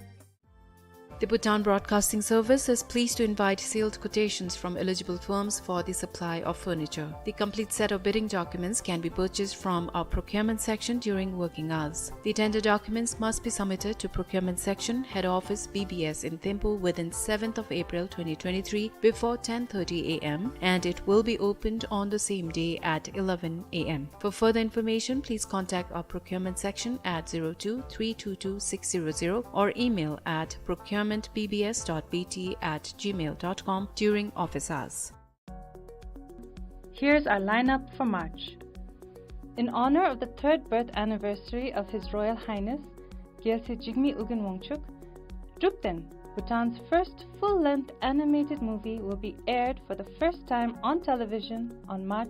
The Bhutan Broadcasting Service is pleased to invite sealed quotations from eligible firms for the supply of furniture. The complete set of bidding documents can be purchased from our procurement section during working hours. The tender documents must be submitted to procurement section, head office, B B S in Thimphu within seventh of April twenty twenty-three before ten thirty a m and it will be opened on the same day at eleven a m. For further information, please contact our procurement section at zero two three two two six zero zero or email at procurement b b s dot b t at gmail dot com during office hours. Here's our lineup for March. In honor of the third birth anniversary of His Royal Highness Gyalse Jigme Ugin Wangchuck, Drukten, Bhutan's first full-length animated movie, will be aired for the first time on television on March